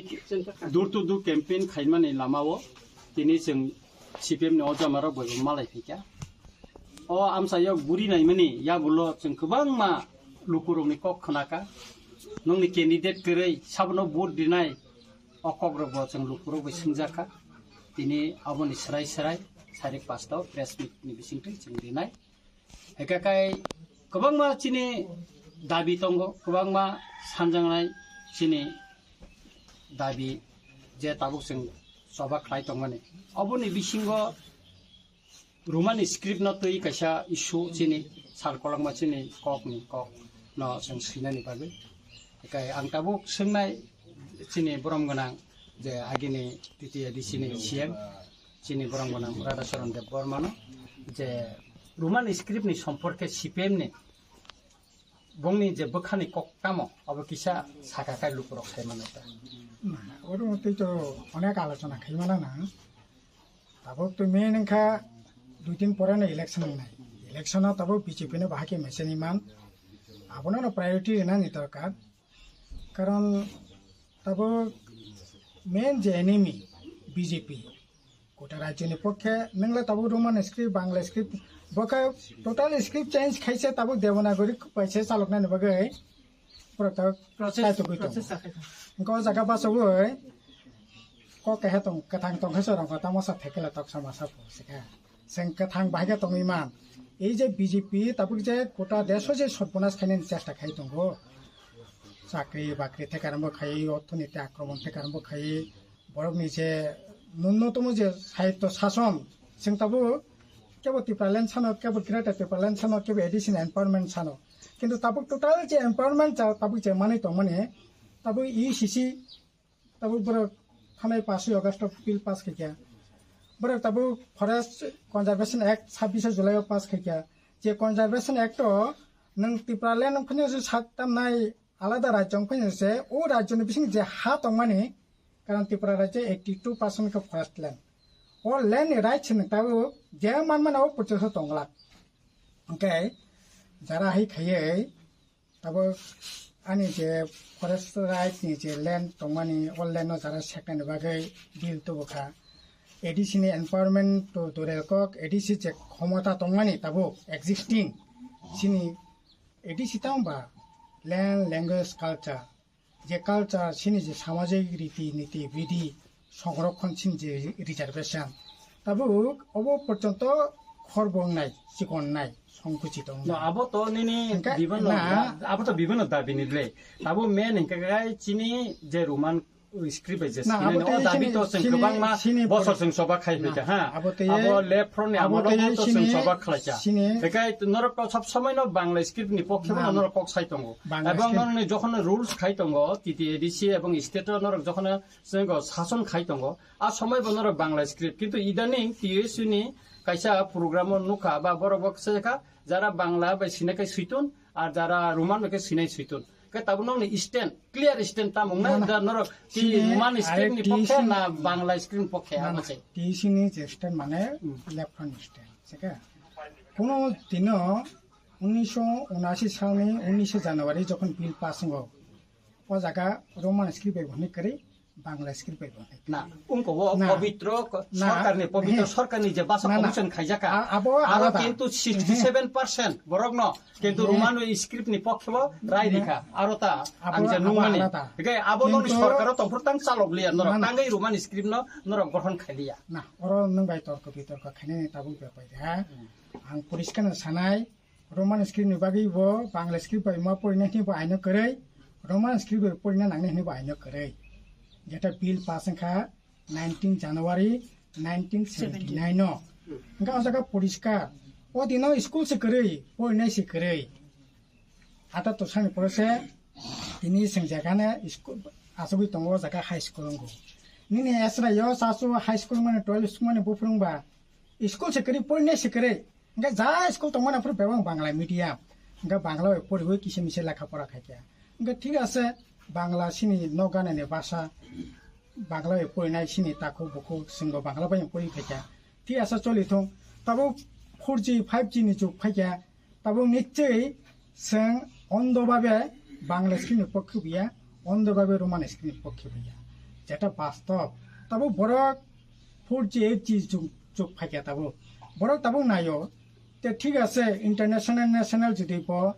door to door campaign khaimani lamao tini chwng C P M ni o jamarok bai bo malai phaikha. O amchaio guri naimani yagulo chwng kwbangma lukurokni kok khnakha. Nokni candidate kwrwi sabono vote rinai o kokrokbo chwng lukurok bai swngjakha. Tini aboni swrai swrai sarik pasta o press meet ni bisingtwi chwng rinai. Hwnkhe kai kwbangma chini dabi tongo, kwbangma sanjaknai chini dabi je tabuk chwng choba khlai tongmani. Oboni bisingo Roman script no twi kaisa issue chini sal kolokma chini kok ni kok no chwng swinani bagwi. Ekai ang tabuk swngnai chini borom gwnang je agini T T A D C ni C M chini borom gwnang Radhacharan Debbarma no je Roman script ni somporke C P M ni bongni je bwkhani kok tamo abo kisa saka kai lukurok sai mano ta. Oro tei to onek alochona khai mano na. Tabuk to main wngkha dui din pore no election wngnai. Election o tabuk B J P no bahai khe mechani man. Abono no priority rinani dorkar. Karon tabuk main je enemy B J P. Kota rajyoni pokhe nwngle tabuk Roman script, Bangla script, bokhe total script change khaise tabuk Devanagari paise chaloknani bagwi. Pura tabuk Process, kaitu kuitu. Process sakhe. Engko jaga basogwi kok kehe tong, kwthang tong khe sorong kha, tamo sa thekela tok sama sa phu sikha. Chwng kwthang bahai khe tongwi man. Ei je B J P tabuk je kota desh o je sorbonas khainani chesta khai tongo. Chakri bakri thekarambo khai, orthoniti akromon thekarambo khai, borokni je nunnotomo je sahityo sason, chwng tabuk kebo Tipraland sano, kebo Greater Tipraland sano, kebo A D C ni empowerment sano. Kintu tabuk total je empowerment cha tabuk je manwi tongmani, tabuk U C C tabuk borok thanai paswi August o bill pass khaikha. Borok tabuk Forest Conservation Act sabbish July o pass khaikha. Je Conservation Act o nwng Tipraland wngphano se sak tamnai alada rajyo wngphano se o rajyo ni bising je ha tongmani, karon Tripura rajyo eighty two percent khe forest land. O land ni right se nwng tabuk je manmano o porjonto tonglak. Hwnkhe jara hai khaiwi tabuk ani je forest right ni je land tongmani, o land no jara seknani bagwi bill tubu kha. A D C ni empowerment to dure kok, A D C je khomota tongmani tabuk existing chini A D C tamo ba land, language, culture, je culture chini je samajik riti niti bidi, songrokhon chini je reservation, tabuk obo porjonto khorbo wngnai, chikon wngnai, songkuchit wngnai. No, abo to nini hingke bibinno na, da-, abo to bibinno dabi ni le. Abo main hingke kai chini je Roman script bai je na, sinai abo no, tei o dabi chini, to chwng chini, kwbangma chini bosor pori-, chwng soba khai na, phaikha, ha? Abo tei, abo left front ni abo amolo tei bo to chwng chini, soba khlaikha. Chini hingke norok to sob somoi no Bangla script ni pokhe bo na, norok kok sai tongo. Bangla script. Ebong norok ni jokhon rules khai tongo, T T A D C ebong state o norok jokhon chwng sason khai tongo. A somoi bo norok Bangla script, kintu idaning T S U ni kaisa program o nukha ba borok bo kisa kha, jara Bangla bai sina khe suitun, ar jara Roman bai khe sinai suitun. Khe tabuk nokni stand, clear stand tamo wngnai, na, na. Da norok T-, chini Roman script ni pokhe na Bangla script ni pokhe, na, abo na. Se. T S U ni je stand mane hmm, left front stand, se khe. Kuno dino unisho unashi salni unishe January jokhon bill pass wngo, o jaga Roman script bai bo hwnwi kwrwi, Bangla script bai bo hwnwi kwrwi. Na, ungko o na, pobitro ko-, na, sorkarni, pobitro he, sorkarni je basa na, na. Commission khaijaka. A-, abo aro alada. Kintu sixty seven percent borokno kintu he. Roman script ni pokhe bo rai na. Rikha. Aro ta abo, ang je abo nungmani. Alada. Hingke abo noni kintu sorkaro tongphuru tang chalok liya norok. Na, na. Tangwi Roman script no norok gothon khailiya. Na, oro nwng bai torko bitorko khainani tabuk bepai de ha. Hmm. Ang poriskar no sanai, Roman script ni bagwi bo Bangla script bai ma porina hini bo aino kwrwi, Roman script bai porina nangni hini bo aino kwrwi. Jeta bill pass wngkha nineteen January nineteen seventy nine no. Hingke o jaga poriskar, o dino school se kwrwi, porinai se kwrwi. Ata to sani pore se tini sengjakane school asogwi tongo o jaga high school wngo. Nini esra yo sasu high school mani twelve school mani buphuru wngba school se kwrwi porinai se kwrwi. Hingke ja school tongmani aphuru bebak Bangla medium. Hingke Bangla bai poriwi kisa misa lekha pora khaikha. Hingke thik ase Bangla chini nok ganani basa. Bangla bai porinai chini takhuk bukhuk chwngbo Bangla bai pori khaikha. Thik ase choli thung. Tabuk four G, five G ni jug phaikha. Tabuk nichwi chwng ondo babe Bangla script ni pokhe buya, ondo babe Roman script ni pokhe buya. Jeta bastob. Tabuk borok four G, eight G jug, jug phaikha tabuk. Borok tabuk naio. Te thik ase, international, national jodi bo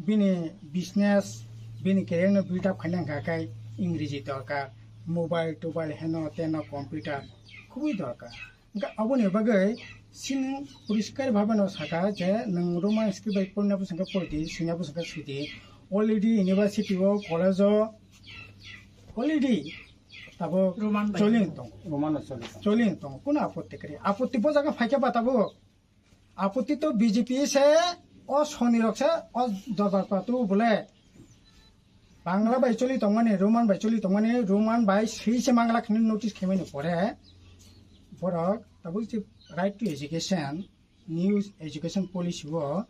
bini business, bini career no build up khaina hwnkha khe Ingreji dorkar, mobile, tobile, heno, teno, computer, khubui dorkar. Hingke aboni bagwi chini poriskar bhabe no saka je nwng Roman script bai porina bwswk khe pori di, swina bwswk khe swi di. Already university o, college o already tabuk Roman bai choli tongo. Roman o choli tongo. Choli tongo. Kuno apotti kwrwi? Apotti bo jaga phaikhe ba tabuk Aputi to B J P se, o soni rok se, o dorbar patu bole. Bangla bai choli tongmani, Roman bai choli tongmani, Roman bai sei se mangla khini notice khaimani pore. Borok tabuk je right to education, new education policy o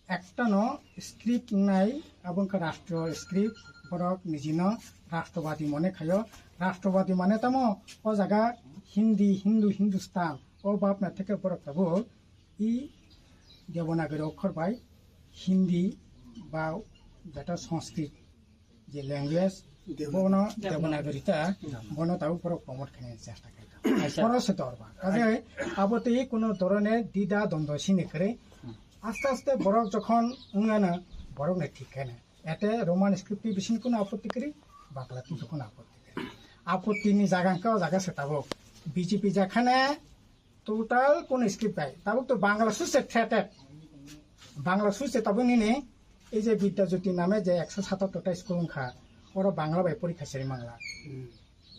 ekta no script nai, abo wngkha rastro script, borok nijino rastrawadi mone khayo. Rastrawadi mane tamo o jaga Hindi, Hindu, Hindustan, o bab na theke borok tabuk i Devanagari okhor bai Hindi ba jeta Sanskrit je language, Devanagari. Bono Devanagari ta, bono tabuk borok promote khaina chesta khaikha. Acha. Poro se dorba. Kaje abo tei kuno dorone dida dondo sini khere. Aste aste borok jokhon wngana borok ne thik khaina. Ete Roman script ni bising kuno apotti kri, Bangla ni kuno apotti kri. Apotti ni jaga hwnkhe o jaga se tabuk B J P jakhane total kuno script bai. Tabuk to Bangla suse threated. Bangla suse tabuk nini ei je Bidya Jyoti name je ekso satattor ta school wngkha. Oro Bangla bai porikha seri mangla.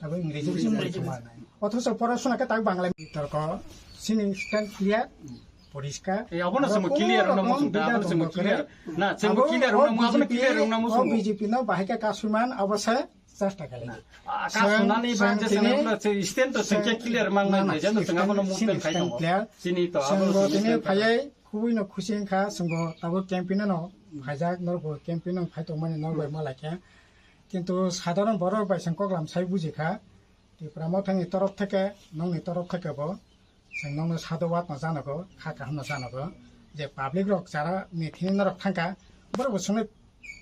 Abo Ingreji Ingreji bising bai bising. Thuma nai. Othocho porasona khe tak Bangla torko sini stand clear, poriskar. Eh, abono aro chwngbo kono clear wngna rokom muchung da, bidya abono chwngbo tongbo clear. Khe. Na, chwngbo abo clear o wngna mu-, abono B J P, clear wngna o muchung. B J P no bahai khe kasui man abo se chesta kali. Na, ah, chwng, kasunani ba chwng je tini, chwngno stand to chwng khe clear mang na, na, na, je chwng sini abono stand, movement sini khai stand tongo. Clear. Sini to chwng abono bo sini tini stand phayai khubui no khusi wngkha, chwngbo tabuk campaign no phaijak, norbo campaign no phai tongmani norbai ma laikha. Kintu sadharon borok bai chwng koklam sai buji kha. Tipra Mothani torof theke, nokni torof theke bo chwng nokno sadhubad no janago, kha kaham no janago. Je public rok jara meeting norok thangkha, borok bo chwngno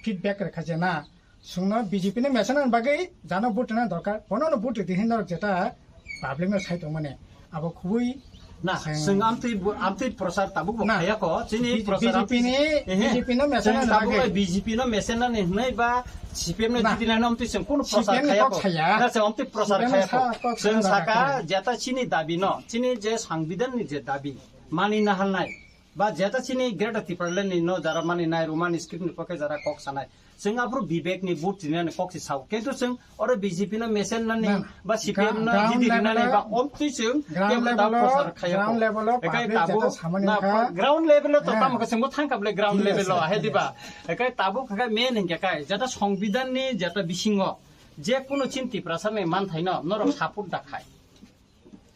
feedback rwkha je na, chwngno B J P ni message ni bagwi jano vote rwna dorkar, bono no vote rwdi hin norok jeta public no sai tongmani. Abo khubui na, chwng, chwng amtwi bu-, amtwi prochar tabuk bo na, khaya ko, chini B J P, prochar B J P amtwi ni, ehe. B J P no message chwng na tabuk nagwi. Bai B J P no message na ni hnai ba C P M no na. Jiti na amtwi chwng kono prochar C P M ni khaya kok ko. Saya. Na, chwng amtwi prochar C P M ni khaya ko. Sa kok chwng saya saka nagwi. Jeta chini dabi no, chini je Sangbidan ni je dabi, mani na halnai, ba jeta chini Greater Tipraland ni no jara mani nai, Roman script ni pokhe jara kok sanai. Chwng aphuru Vivek ni vote rinani kok si sao. Kintu chwng oro B J P no mesen nani na, na. Ba C P M no ground jiti level rinani o, ba omtwi chwng ground kebo level o, prochar khaya ground ko. Level o ekai public tabuk jeta samani na, kha. Ground level o to eh. Tamo khe chwngbo thangkha bole ground level o, yes, ahe diba? Yes. Ekai tabuk khe main hingke kai, jeta Songbidan ni jeta bisingo je kuno chin Tiprasa ni manthai no norok support da khai.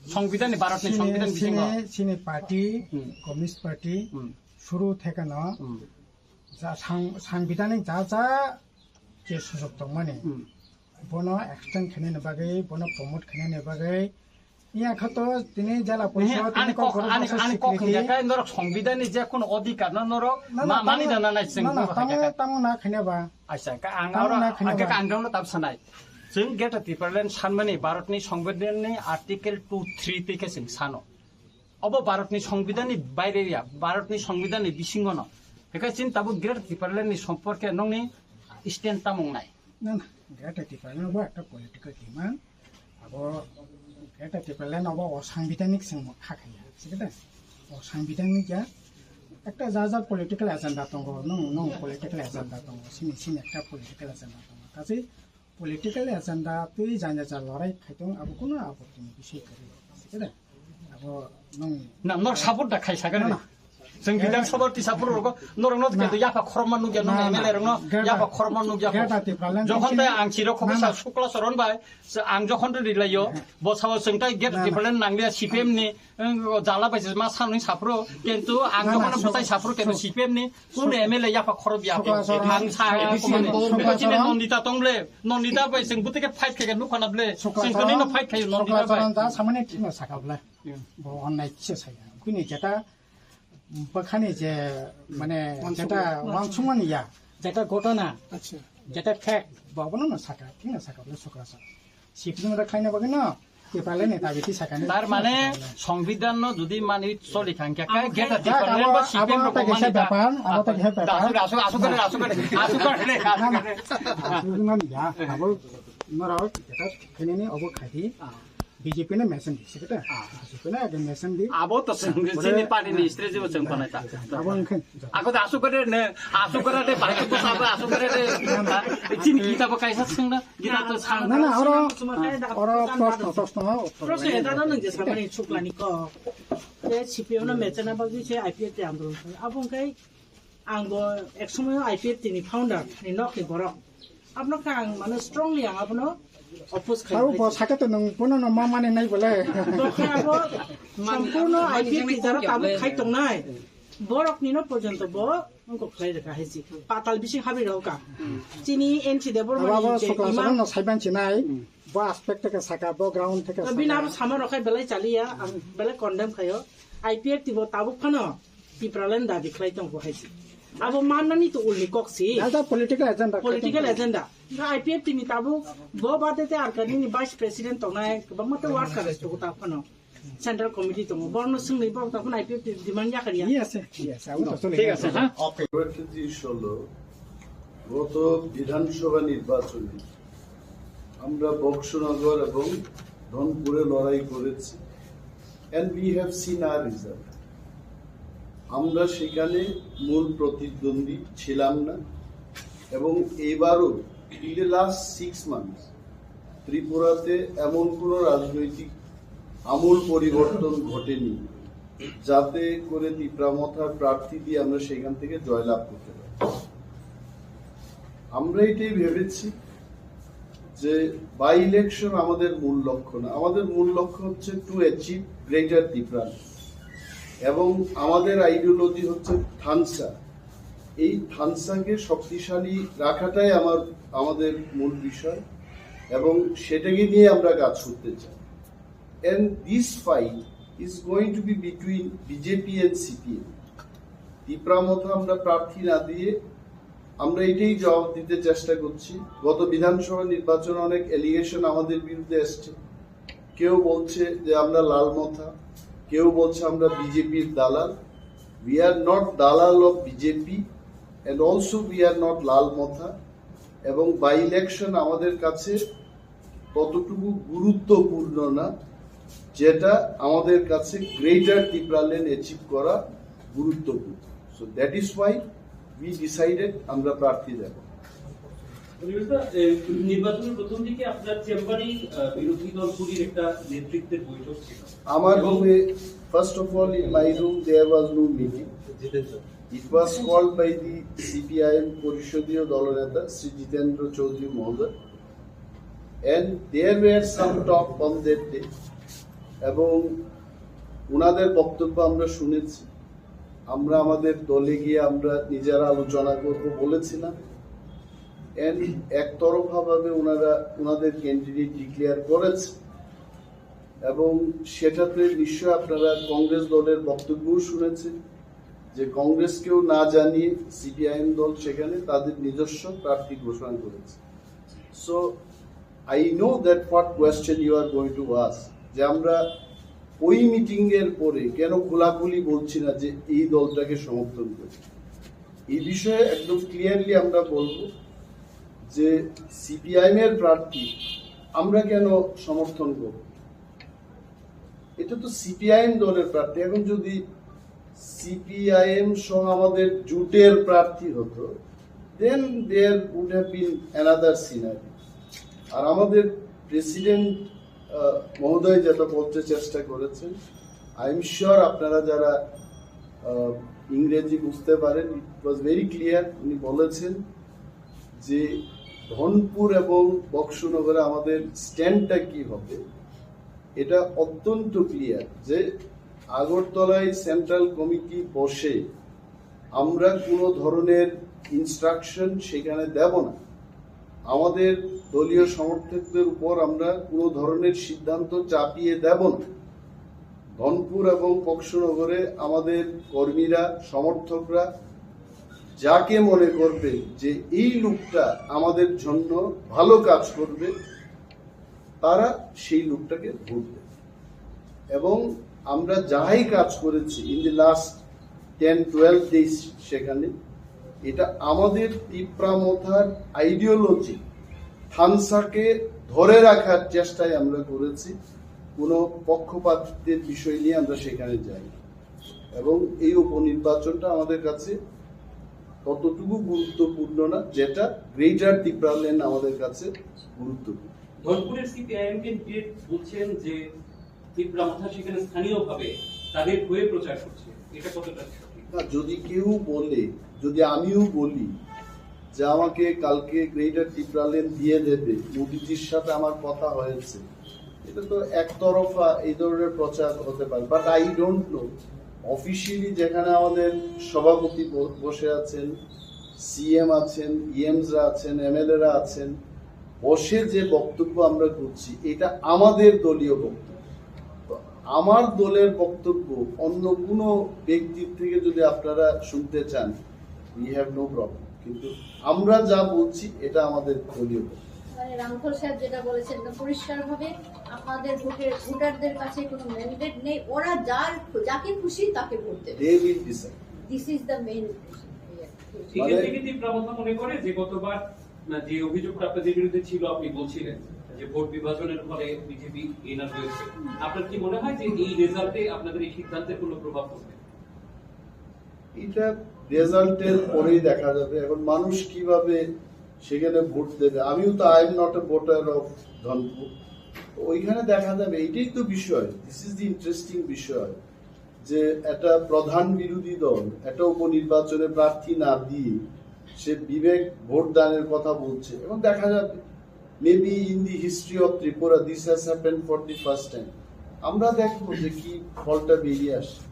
Songbidan ni, Bharat ni sini, Songbidan bisingo. Sini, sini party, hmm. Communist Party, hmm. Suru theke no, hmm. Ja, sang, sangbidanik ja ja je sujok tongmani, hmm. Bono extend khainani bagwi, bono promote khainani bagwi, iya khato tini jala nehe, porishod, tini ani kok, kokborok ani, basa ani kok sikriti. Hingkha khe norok songbidan ni je kono odhikar no norok na, na, ma-, mani tamo, dana nai chwng na, na, norok tamo, hingkha khe. Tamo na khaina ba. Acha, ka ang tamo oro, na khaina ang khe ba. Ang khe ang no tab sanai. Chwng Greater Tipraland sanmani Bharat ni songbidan ni article two three twi khe chwng sano. Obo Bharat ni songbidan ni baire ya, Bharat ni songbidan ni bisingo no. Hingkhe chini tabuk Greater Tipraland ni somporke nokni stand tamung nai. Na, na, Greater Tipraland bo ekta political demand. Abo Greater Tipraland obo o sangbidanik chwng kha khaya, sikhe da? O sangbidanik ya. Ekta ja ja political agenda tongo, nung, nung political agenda tongo, sini, sini ekta political agenda tongo. Kachi political agenda twi janja ja lorai khaitong abo kuno abo tini bisoi kwrwi. Sikhe da? Abo nung na, nok support da khai sakani. Na, na. Chwng Bidhan Sabha tisa phuru rogo norok no na. Kendo yapha khorokma nugya nung na, na. M L A rok no Greater, yapha khorokma nugya. Greater Tipraland jokhon tei ang chiro khobor na, sa na. Sukla Saron bai, se ang jokhon ri layo, na. Bo sao chwng tai Greater na, na. Tipraland nanglia C P M ni, wng, jala bai se ma sanwi saphuru, kintu ang na, na, jokhon suk-, butai saphuru kintu suk-, C P M ni, kunu suk-, M L A yapha khorok ya. Sukla Saron, ang sa, sukla Saron, sukla chini Saron. Nondita tong ble, Nondita bai chwng butike fight khaikha nukha na ble, sukla chwng kuni no Saron, fight khayo Nondita sukla bai. Saron da samani thino saka ble. Hmm. Bo onnai kisa saya. Kuni jeta bwkhani je, mane, wansukma. Jeta wansukmani ya, jeta gotona, acha. Jeta fact, bo abono no saka, thik no saka, bole sokra sa. Sipni mura khaina bagwi no, kepale ne tabi ti saka ni. Tar mane, songbidan no jodi mani choli khangkhe, kai abo geta abo, tipan abo ba sipin abo ro ta kisa komani ta. Bepar, abo ta kisa bepar. Asuk, asuk, asuk kare, asuk kare, asuk kare, asuk kare. Na, na. Asuk mani ya, abo norok jeta khainani obo khaidi. Ah. B J P no mesen di, sikhe ta? Ah. B J P no age mesen di. Abo to chwng, abo chini de, party ni strategy bo chwng panai ta. Abo wngkhe. Ako da asuk kare ne, asuk kare de, bahai ko sabo asuk kare de. Chini kita bo kaisa chwng na, kita to chwng. Na, na, oro, oro proshno, proshno, proshno eta no nang je samani chuklani ko. Tei C P M no mechana bagwi se I P F T andolon khlai. Abo wngkhe ang bo ek somoyo I P F T ni founder ni nok ni borok. Abono khe ang mane strongly ang abono oppose khai. Abo bo sakhe to nwng bono no ma mani nai bole. Bo khe abo sampurno I P F T jara tabuk khai tongnai. Borok ni no porjonto bo wngkok khlai rwkha hai si. Patal bising habri rwkha. Chini N C Debbarma abo ni je sokla imam sokla no saiban chinai. Bo aspect theke saka, bo ground theke saka. Bini abo sama rok khai belai chaliya, ang belai condemn khayo. I P F T bo tabuk phano Tipraland dabi khlai tongo hai si. Abo mannani to ulni kok si. Ada political agenda. Political agenda. Nga I P F T ni tabuk bo bade te ar kani ni vice president tongnai, kwbangma te worker rok tabuk phano. Central committee tongo. Borno swngni borok tabuk I P F T demand yakar ya. Yes, yes, abo to chole. ঠিক আছে, হ্যাঁ। একটা জিনিস হলো, গত বিধানসভা নির্বাচনে আমরা বক্সনগর এবং ধনপুরে লড়াই করেছি, and we have seen our result. আমরা সেখানে মূল প্রতিদ্বন্দ্বী ছিলাম না, এবং এবারও, in the last six months, ত্রিপুরাতে এমন কোনো রাজনৈতিক আমূল পরিবর্তন ঘটেনি, যাতে করে তিপ্রা মথার প্রার্থী দিয়ে আমরা সেখান থেকে জয়লাভ করতে পারি। আমরা এটাই ভেবেছি যে বাই ইলেকশন আমাদের মূল লক্ষ্য না, আমাদের মূল লক্ষ্য হচ্ছে টু অ্যাচিভ গ্রেটার তিপ্রাল্যান্ড, এবং আমাদের আইডিওলজি হচ্ছে থানসা। এই থানসাকে শক্তিশালী রাখাটাই আমার, আমাদের মূল বিষয়, এবং সেটাকে নিয়ে আমরা কাজ করতে চাই। And this fight is going to be between B J P and C P M. Tipra মথা আমরা প্রার্থী না দিয়ে আমরা এটাই জবাব দিতে চেষ্টা করছি। গত বিধানসভা নির্বাচনে অনেক অ্যালিগেশন আমাদের বিরুদ্ধে এসছে। কেউ বলছে যে আমরা লাল মথা, কেউ বলছে আমরা বিজেপির দালাল। We are not দালাল of B J P, and also we are not লাল মথা। এবং বাই ইলেকশন আমাদের কাছে ততটুকু গুরুত্বপূর্ণ না, যেটা আমাদের কাছে গ্রেটার তিপ্রাল্যান্ড অ্যাচিভ করা গুরুত্বপূর্ণ। So that is why we decided আমরা প্রার্থী দেব। অনিমেষ দা, এ, নির্বাচনের প্রথম দিকে আপনার চেম্বারেই, আহ, বিরোধী দলগুলির একটা নেতৃত্বের বৈঠক ছিল। আমার এবং রুমে, first of all, in my room there was no meeting. Jiten sir. It was called by the C P I M পরিষদীয় দলনেতা শ্রী জিতেন্দ্র চৌধুরী মহোদয়, and there were some talk on that day, এবং ওনাদের বক্তব্য আমরা শুনেছি। আমরা আমাদের দলে গিয়ে আমরা নিজেরা আলোচনা করব বলেছিলাম, and একতরফাভাবে ওনারা ওনাদের ক্যান্ডিডেট ডিক্লেয়ার করেছে, এবং সেটাতে নিশ্চয় আপনারা কংগ্রেস দলের বক্তব্যও শুনেছেন যে কংগ্রেসকেও না জানিয়ে সিপিআইএম দল সেখানে তাদের নিজস্ব প্রার্থী ঘোষণা করেছে। So I know that what question you are going to ask, যে আমরা ওই মিটিং এর পরে কেন খোলাখুলি বলছি না যে এই দলটাকে সমর্থন করি। এই বিষয়ে একদম ক্লিয়ারলি আমরা বলবো যে সিপিআইএম এর প্রার্থী আমরা কেন সমর্থন করব। এটা তো সিপিআইএম দলের প্রার্থী। এখন যদি সিপিআইএম সহ আমাদের জোটের প্রার্থী হতো, then there would have been another scenario. আর আমাদের প্রেসিডেন্ট মহোদয় যেটা বলতে চেষ্টা করেছেন, আই এম শিওর আপনারা যারা আহ, ইংরেজি বুঝতে পারেন, it was very clear। উনি বলেছেন যে ধনপুর এবং বক্সনগরে আমাদের স্ট্যান্ডটা কি হবে, এটা অত্যন্ত ক্লিয়ার যে আগরতলায় সেন্ট্রাল কমিটি বসে আমরা কোনো ধরনের ইনস্ট্রাকশন সেখানে দেব না। আমাদের দলীয় সমর্থকদের উপর আমরা কোনো ধরনের সিদ্ধান্ত চাপিয়ে দেব না। ধনপুর এবং বক্সনগরে আমাদের কর্মীরা, সমর্থকরা যাকে মনে করবে যে এই লোকটা আমাদের জন্য ভালো কাজ করবে, তারা সেই লোকটাকে ভোট দেবে। এবং আমরা যাই কাজ করেছি in the last ten twelve days, সেখানে এটা আমাদের তিপ্রা মথার আইডিওলজি, থানসাকে ধরে রাখার চেষ্টায় আমরা করেছি। কোনো পক্ষপাতিত্বের বিষয় নিয়ে আমরা সেখানে যাই, এবং এই উপনির্বাচনটা আমাদের কাছে ততটুকু গুরুত্বপূর্ণ না, যেটা গ্রেটার তিপ্রাল্যান্ড আমাদের কাছে গুরুত্বপূর্ণ। ধনপুরের সিপিআইএম ক্যান্ডিডেট বলছেন যে তিপ্রা মথা সেখানে স্থানীয়ভাবে তাদের হয়ে প্রচার করছে, এটা কতটা সঠিক? না, যদি কেউ বলে, যদি আমিও বলি যে আমাকে কালকে গ্রেটার টিপ্রাল্যান্ড দিয়ে দেবে, মোদিজির সাথে আমার কথা হয়েছে, এটা তো একতরফা এই ধরনের প্রচার হতে পারে। But I don't know officially যেখানে আমাদের সভাপতি ব- বসে আছেন, সিএম আছেন, ইএমসরা আছেন, এমএলএরা আছেন, বসে যে বক্তব্য আমরা করছি, এটা আমাদের দলীয় বক্তব্য। তো আমার দলের বক্তব্য অন্য কোনো ব্যক্তির থেকে যদি আপনারা শুনতে চান, উই হ্যাভ নো প্রবলেম, কিন্তু আমরা যা বলছি এটা আমাদের দলীয় বক্তব্য। মানে রামখল সাহেব যেটা বলেছেন, এটা পরিষ্কারভাবে আপনাদের ভোটের ভোটারদের কাছে কোনো ম্যান্ডেট নেই, ওরা যার যাকে খুশি তাকে ভোট দেবে। They will decide. This is the main. এখান থেকে তীব্রাবতা মনে করে যে গতবার, না, যে অভিযোগটা আপনাদের বিরুদ্ধে ছিল, আপনি বলছিলেন যে ভোট বিভাজনের ফলে বিজেপি এনার হয়েছে, আপনার কি মনে হয় যে এই রেজাল্টে আপনাদের এই সিদ্ধান্তের কোনো প্রভাব পড়বে? এটা রেজাল্টের পরেই দেখা যাবে। এখন মানুষ কিভাবে সেখানে ভোট দেবে, আমিও তো, I am not a voter of Dhanpur. তো ওইখানে দেখা যাবে, এটাই তো বিষয়। দিস ইজ দি ইন্টারেস্টিং বিষয় যে একটা প্রধান বিরোধী দল একটা উপনির্বাচনে প্রার্থী না দিয়ে সে বিবেক ভোট দানের কথা বলছে, এবং দেখা যাবে, maybe in the history of Tripura this has happened for the first time। আমরা দেখবো যে কি ফলটা বেরিয়ে আসে।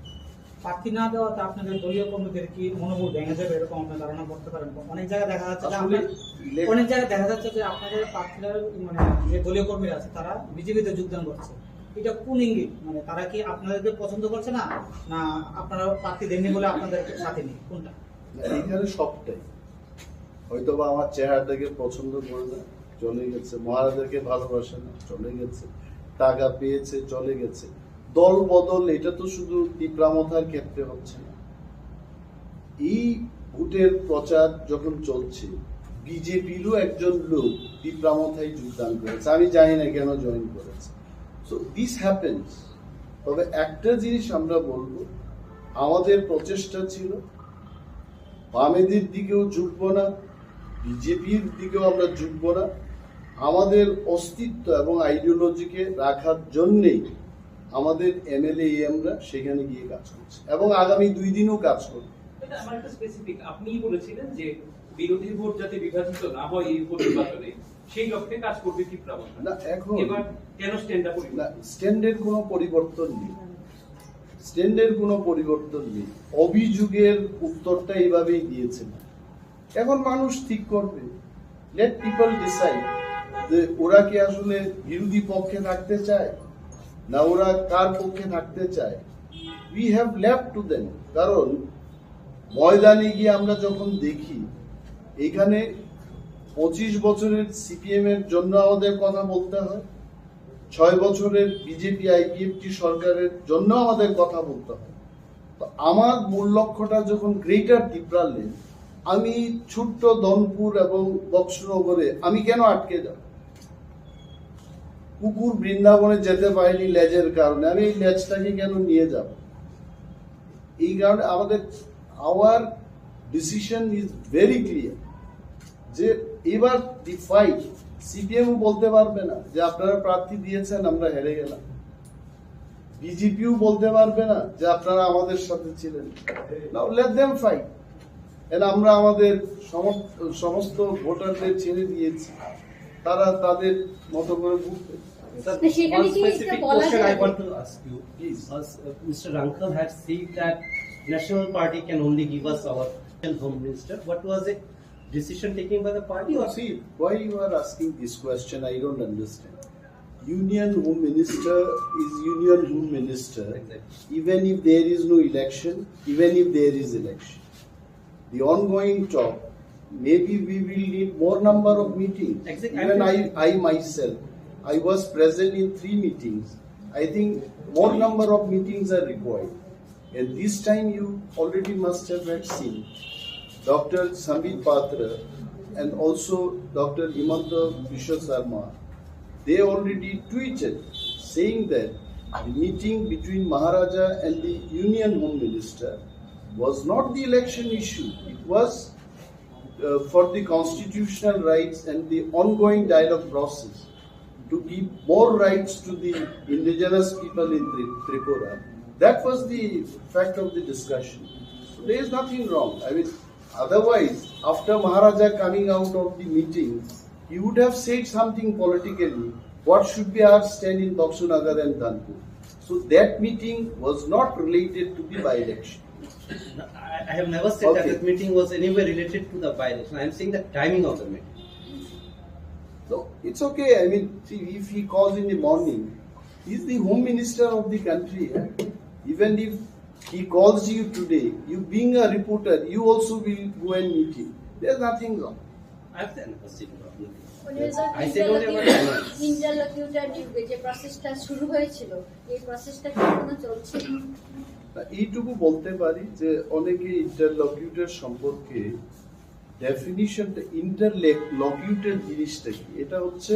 প্রার্থী না দেওয়াতে আপনাদের দলীয় কর্মীদের কি মনোবল ভেঙে যাবে, এরকম আপনার ধারণা করতে পারেন? অনেক জায়গায় দেখা যাচ্ছে যে আসলে আপনার অনেক জায়গায় দেখা যাচ্ছে যে আপনাদের প্রার্থীরা, মানে, যে দলীয় কর্মীরা আছে, তারা বিজেপিতে যোগদান করছে। এটা কোন ইঙ্গিত? মানে, তারা কি আপনাদেরকে পছন্দ করছে না, না আপনারা প্রার্থী দেননি বলে আপনাদের সাথে নেই? কোনটা? না, এখানে সবটাই। হয়তো বা আমার চেহারাটাকে পছন্দ করে না, চলে গেছে। মহারাজাকে ভালোবাসে না, চলে গেছে। টাকা পেয়েছে, চলে গেছে। দল বদল এটা তো শুধু তীব্রামথার ক্ষেত্রে হচ্ছে না। এই ভোটের প্রচার যখন চলছে, বিজেপিরও একজন লোক তীব্রামথায় যোগদান করেছে। আমি জানি না কেন জয়েন করেছে। So this happens. তবে একটা জিনিস আমরা বলবো, আমাদের প্রচেষ্টা ছিল বামেদের দিকেও ঝুঁকবো না, বিজেপির দিকেও আমরা ঝুঁকবো না। আমাদের অস্তিত্ব এবং আইডিওলজিকে রাখার জন্যেই আমাদের এমএলএ এমরা সেখানে গিয়ে কাজ করছি এবং আগামী দুই দিনও কাজ করব। এটা আমার একটা স্পেসিফিক, আপনিই বলেছিলেন যে বিরোধী ভোট যাতে বিভাজিত না হয় এই উপনির্বাচনে, সেই লক্ষ্যে কাজ করবে তীব্রামথা। না, এখন এবার কেন স্ট্যান্ডটা পরিবর্তন? না, স্ট্যান্ডের কোনো পরিবর্তন নেই। স্ট্যান্ডের কোনো পরিবর্তন নেই। অভিযোগের উত্তরটা এইভাবেই দিয়েছেন। এখন মানুষ ঠিক করবে। লেট পিপল ডিসাইড যে ওরা কি আসলে বিরোধী পক্ষে থাকতে চায়, না ওরা কার পক্ষে থাকতে চায়। We have left to them। কারণ ময়দানে গিয়ে আমরা যখন দেখি, এখানে পঁচিশ বছরের সিপিএম এর জন্য আমাদের কথা বলতে হয়, ছয় বছরের বিজেপি আইপিএফটি সরকারের জন্য আমাদের কথা বলতে হয়। তো আমার মূল লক্ষ্যটা যখন গ্রেটার টিপ্রাল্যান্ড, আমি ছোট্ট ধনপুর এবং বক্সনগরে আমি কেন আটকে যাব? কুকুর বৃন্দাবনে যেতে পারেনি লেজের কারণে, আমি এই লেজটাকে কেন নিয়ে যাব? এই কারণে আমাদের, our decision is very clear যে এবার দি ফাইট, সিপিএমও বলতে পারবে না যে আপনারা প্রার্থী দিয়েছেন, আমরা হেরে গেলাম। বিজেপিও বলতে পারবে না যে আপনারা আমাদের সাথে ছিলেন। Now let them fight। And আমরা আমাদের সমস্ত, সমস্ত ভোটারদের ছেড়ে দিয়েছি, তারা তাদের মতো করে বুঝবে। Sir, তো সেখানে one কি একটা specific বলা question I যায়? want to ask you. Please. As, uh, Mister Rankal had said that National Party can only give us our Home Minister. What was it? Decision taken by the party or See, why you are asking this question, I don't understand. Union Home Minister is Union Home Minister, Exactly. Even if there is no election, even if there is election. The ongoing talk, maybe we will need more number of meetings. Exactly. Even I, I myself, I was present in three meetings. I think more number of meetings are required. And this time you already must have had seen Doctor Sambit Patra and also Doctor Himanta Biswa Sarma. They already tweeted saying that the meeting between Maharaja and the Union Home Minister was not the election issue. It was uh, for the constitutional rights and the ongoing dialogue process to give more rights to the indigenous people in Tri- Tripura. That was the fact of the discussion. So there is nothing wrong. I mean, otherwise, after Maharaja coming out of the meeting, he would have said something politically. What should be our stand in Baksunagar and Dhanpur? So that meeting was not related to the by-election. I, I have never said that Okay. That meeting was anywhere related to the by-election. I am saying the timing of the meeting. No, it's okay. I mean, see, if he calls in the morning, he's the home minister of the country. Eh? Even if he calls you today, you being a reporter, you also will go and meet him. There's nothing wrong. I've never seen a problem. মানে, sir, I said only about interlocutor, interlocutor নিয়োগে যে প্রসেসটা শুরু হয়েছিল, এই প্রসেসটা কি এখনো চলছে? না, এইটুকু বলতে পারি যে অনেকে ইন্টারলকিউটর সম্পর্কে ডেফিনিশনটা, ইন্টারলকিউটর জিনিসটা কি? এটা হচ্ছে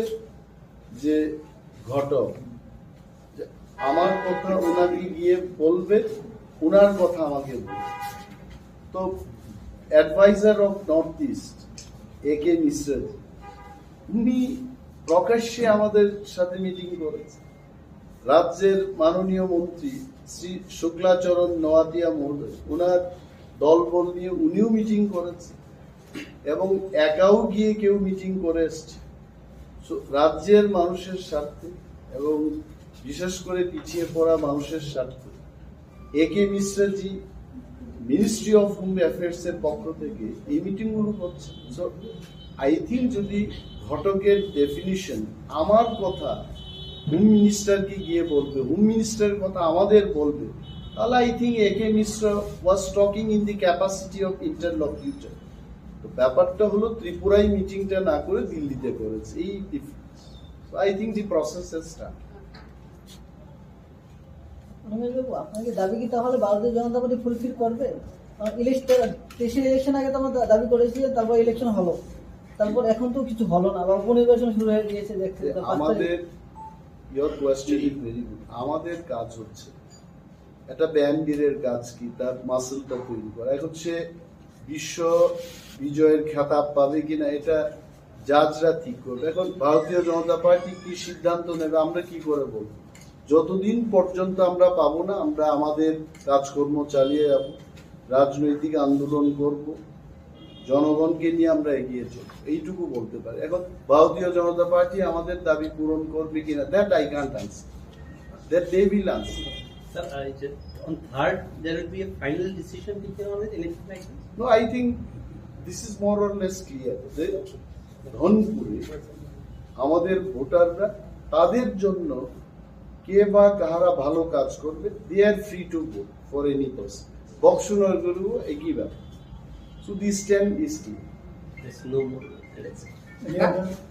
যে ঘটক, যে আমার কথা ওনাকে গিয়ে বলবে, ওনার কথা আমাকে বলবে। তো অ্যাডভাইজার অফ নর্থ ইস্ট এ কে মিশ্রা জি, উনি প্রকাশ্যে আমাদের সাথে মিটিং করেছেন। রাজ্যের মাননীয় মন্ত্রী শ্রী শুক্লাচরণ নোয়াতিয়া মহোদয়, ওনার দলবল নিয়ে উনিও মিটিং করেছেন এবং একাও গিয়ে কেউ মিটিং করে এসছে। So, রাজ্যের মানুষের স্বার্থে এবং বিশেষ করে পিছিয়ে পড়া মানুষের স্বার্থে এ কে মিশ্রা জি মিনিস্ট্রি অফ হোম অ্যাফেয়ার্স এর পক্ষ থেকে এই মিটিং গুলো করছে। So, আই থিঙ্ক যদি ঘটকের ডেফিনিশন আমার কথা হোম মিনিস্টারকে গিয়ে বলবে, হোম মিনিস্টারের কথা আমাদের বলবে, তাহলে I think A K Mishra was talking in the capacity of interlocutor. তো ব্যাপারটা হলো ত্রিপুরায় মিটিংটা না করে দিল্লিতে করেছে, এই difference. So I think the process has started. রমেশবাবু, আপনাকে দাবি কি তাহলে ভারতীয় জনতা পার্টি ফুলফিল করবে? কারণ ইলেকশন, তেইশের ইলেকশন আগে তো আমরা দা-, দাবি করেছিলেন, তারপর ইলেকশন হলো, তারপর এখন তো কিছু হলো না, আবার উপনির্বাচন শুরু হয়ে গিয়েছে, দেখতে যে তো পাঁচ তারিখ। আমাদের, your question is very good. আমাদের কাজ হচ্ছে একটা ব্যায়ামবীরের কাজ কি, তার মাসেলটা তৈরি করা। এখন সে বিশ্ব বিজয়ের খেতাব পাবে কিনা, এটা জাজরা ঠিক করবে। এখন ভারতীয় জনতা পার্টি কি সিদ্ধান্ত নেবে, আমরা কি করে বলবো? যতদিন পর্যন্ত আমরা পাবো না, আমরা আমাদের কাজকর্ম চালিয়ে যাব, রাজনৈতিক আন্দোলন করব, জনগণকে নিয়ে আমরা এগিয়ে চলব, এইটুকু বলতে পারি। এখন ভারতীয় জনতা পার্টি আমাদের দাবি পূরণ করবে কিনা, that I can't answer, that they will answer. Sir, I just, on third, there will be a final decision taken on it, anything like this? No, I think this is more or less clear. যে ধনপুরে আমাদের ভোটাররা, তাদের জন্য কে বা কাহারা ভালো কাজ করবে, they are free to vote for any person. বক্সনগরেও একই ব্যাপার। So this time is clear. There's no more.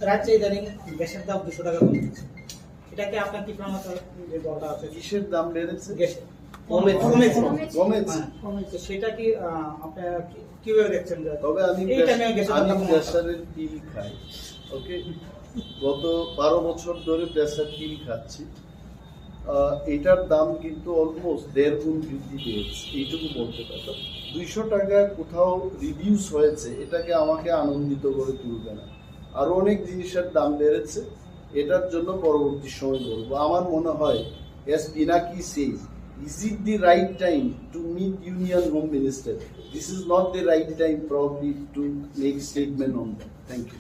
রাজ্যে ইদানিং গ্যাসের দাম দুশো টাকা কমে গেছে, এটা কি আপনার কি প্রমাণ আছে যে দরকার আছে? কিসের দাম বেড়েছে? গ্যাসের। কমেছে। কমেছে। কমেছে। হ্যাঁ। তো সেটা কি, আহ, আপনারা কি, কিভাবে দেখছেন যে তবে আমি এই প্রেস-, টাইমে গ্যাসের দাম আমি কমানো? প্রেসারের পিল খাই, ওকে? গত বারো বছর ধরে প্রেসার পিল খাচ্ছি। আহ, এটার দাম কিন্তু অলমোস্ট দেড় গুণ বৃদ্ধি পেয়েছে, এইটুকু বলতে পারি। দুইশো টাকা কোথাও রিডিউস হয়েছে, এটাকে আমাকে আনন্দিত করে তুলবে না। আরো অনেক জিনিসের দাম বেড়েছে, এটার জন্য পরবর্তী সময় বলবো। আমার মনে হয়, as Pinaki says, is it the right time to meet Union Home Minister? This is not the right time probably to make statement on that. Thank you.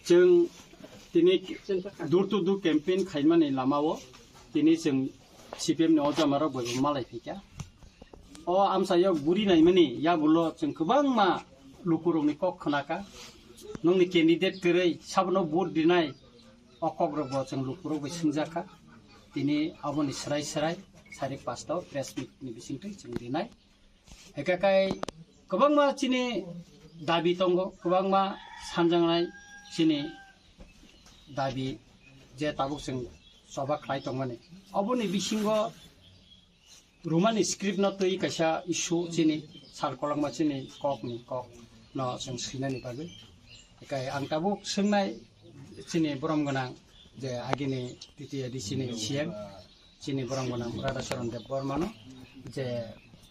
Chwng tini door to door campaign khaimani lamao tini chwng C P M ni o jamarok bai bo malai phaikha. O amchaio guri naimani yagulo chwng kwbangma lukurokni kok khnakha. Nokni candidate kwrwi sabono vote rinai, o kokrokbo chwng lukurok bai swngjakha. Tini aboni swrai swrai sarik pasta o press meet ni bisingtwi chwng rinai. Hwnkhe kai kwbangma chini dabi tongo, kwbangma sanjaknai chini dabi je tabuk chwng choba khlai tongmani. Oboni bisingo Romani script no twi kaisa issue chini sal kolokma chini kok ni kok no chwng swinani bagwi. Hwnkhe ang tabuk swngnai chini borom gwnang je agini T T A D C ni C M chini borom gwnang Radhacharan Debbarma no je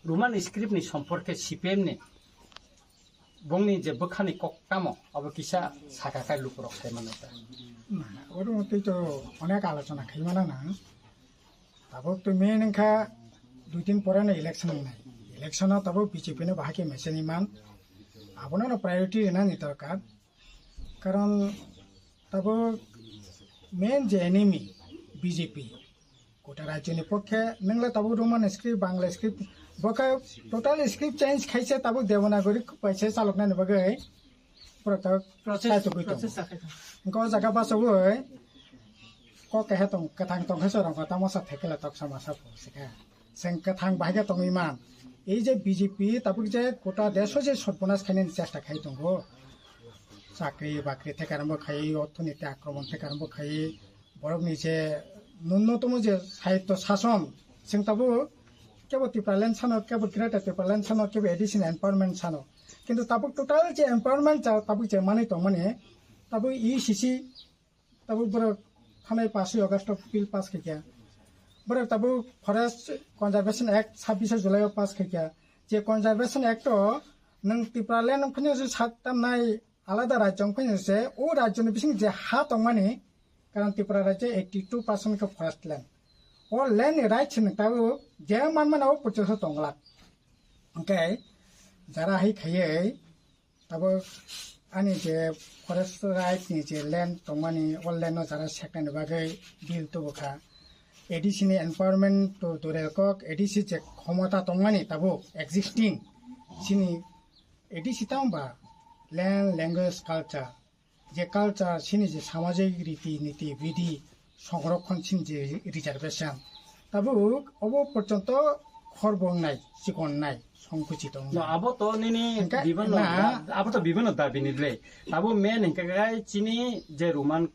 Roman script ni somporke C P M ni bongni je bwkhani kok tamo abo kisa saka kai lukurok sai mano ta. Oro tei to onek alochona khai mano na. Tabuk to main wngkha dui din pore no election wngnai. Election o tabuk B J P no bahai khe mechani man. Abono no priority rwnani dorkar. Karon tabuk main je enemy B J P. Kota rajyoni pokhe nwngla tabuk Roman script, Bangla script, bokhe total script change khaise tabuk Devanagari paise chaloknani bagwi. Pura tabuk Process, sai tugui tongo. Process sakai tongo. Engko o jaga basawi kok kehe tong, kwthang tongkhe chwrwngkha tamo sa thekela toksa masa pho sikha. Chwng kwthang bahai khe tongwi man. Ei je B J P tabuk je kota desh o je sotbonas khainani chesta khai tongo. Chakri bakri thekarambo khai, orthoniti akromon thekarambo khai, borokni je nunnotomo je sahityo sason, chwng tabuk kebo Tipraland sano, kebo Greater Tipraland sano, kebo additional empowerment sano. Kintu tabuk total je empowerment cha tabuk je manwi tongmani, tabuk E C C tabuk borok thanai pash August o bill pass khaikha. Borok tabuk Forest Conservation Act sabbish July o pass khaikha. Je Conservation Act o nwng Tipraland wngphano je sat tamnai alada rajyo wngphano je o rajyoni bising je ha tongmani, karon Tripura rajyo eighty two percent khe forest land. O land ni right se nwng tabuk je manmani o porjonto tongla. Hwnkhe jara hai khaiwi Tabuk ani je forest right ni je land tongmani, o land no jara seknani bagwi bill tubukha. A D C ni empowerment to dure kok, A D C je khomota tongmani tabuk existing chini A D C tamo ba land, language, culture, je culture chini je samajik riti niti bidhi, songrokhon sin je reservation. Tabuk obo porjonto khor bo wngnai, chikon wngnai, songkuchi tong No, wngnai. Abo to nini Hingke bibano na da-, abo to bibano dabi ni le. Abo main hingke kai chini je Roman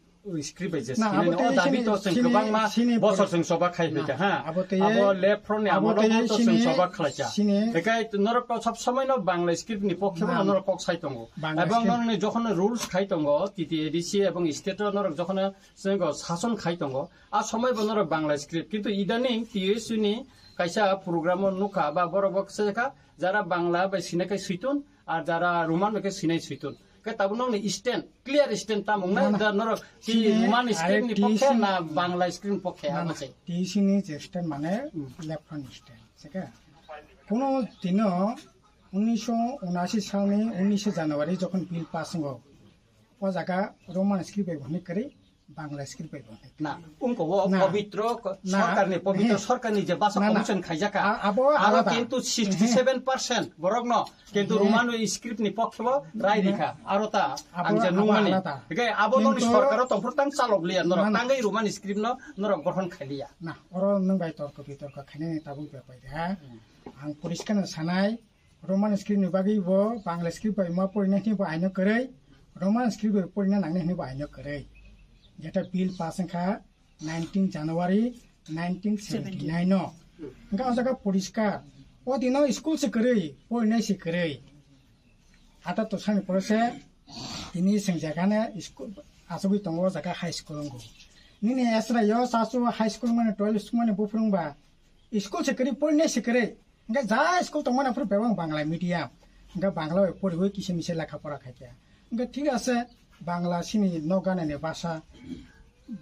script bai je Na, sini abo no, tei o dabi chini, to chwng chini, kwbangma chini bosor por- chwng soba khai Na, phaikha, ha. Abo tei Abo left front ni abo amoro tei bo to chini, chwng soba khlaikha. Chini Hingke norok to sab somoi no Bangla script ni pokhe bo Na. norok kok sai tongo. Bangla Ebong script. Norok ni jokhon rules khai tongo, T T A D C ebong state o norok jokhon Sengko sason khai tongo. A somoi bo norok Bangla script. Kintu idaning T S U ni kaisa program o nukha ba borok bo kisa jakha jara Bangla bai sinai kai suitun ar jara Roman bai khe sinai suitun. Khe tabuk nokni stand, clear stand tamo wngnai Na, na. da norok Chini Roman script ni are pokhe T C na Bangla script ni pokhe Na, abo na. se. T C ni je stand mane Hmm. left front stand. Seka. Kuno dino unnish unasi salni unnish January jokhon bill pass wngo. O jaga Roman script bai bo hwnwi kwrwi, Bangla script bai bo hwnwi kwrwi. Na, ungko o Na. Pobitro ko-, Na. Sorkarni, pobitro He. Sorkarni je basa Na, na. Commission khaijaka. A-, abo Aro alada. Kintu sixty seven percent borokno, kintu He. Roman script ni pokhe bo rai Na. Rikha. Aro ta, Abo, ang je abo nungmani. Alada. Hingke abo noni Kintu sorkaro tongphuru tang chalok liya norok. Na, na. Tangwi Roman script no norok gothon khailiya. Na, oro nwng bai torko bitorko khainani tabuk bepai de, ha? Hmm. Ang poriskar no sanai, Roman script ni bagwi bo Bangla script bai ma porinai hwnwi bo aino kwrwi, Roman script bai porina nangnai hwnwi bo aino kwrwi. Jeta bill pass wngkha nineteen January nineteen seventy nine o. Hwnkhe o jaga poriskar. O dino school se kwrwi, porinai se kwrwi. Hata to sani pore se tini sengjakane school achugwi tongo o jaga high school wngo. Nini esra yo sasu high school mani twelve school mani buphuru wngba school se kwrwi, porinai se kwrwi. Hingke ja school tongmani aphuru bebak Bangla medium. Hingke Bangla bai poriwi kisa misa lekha pora khaikha. Hingke thik ase Bangla sini nok ganani basa.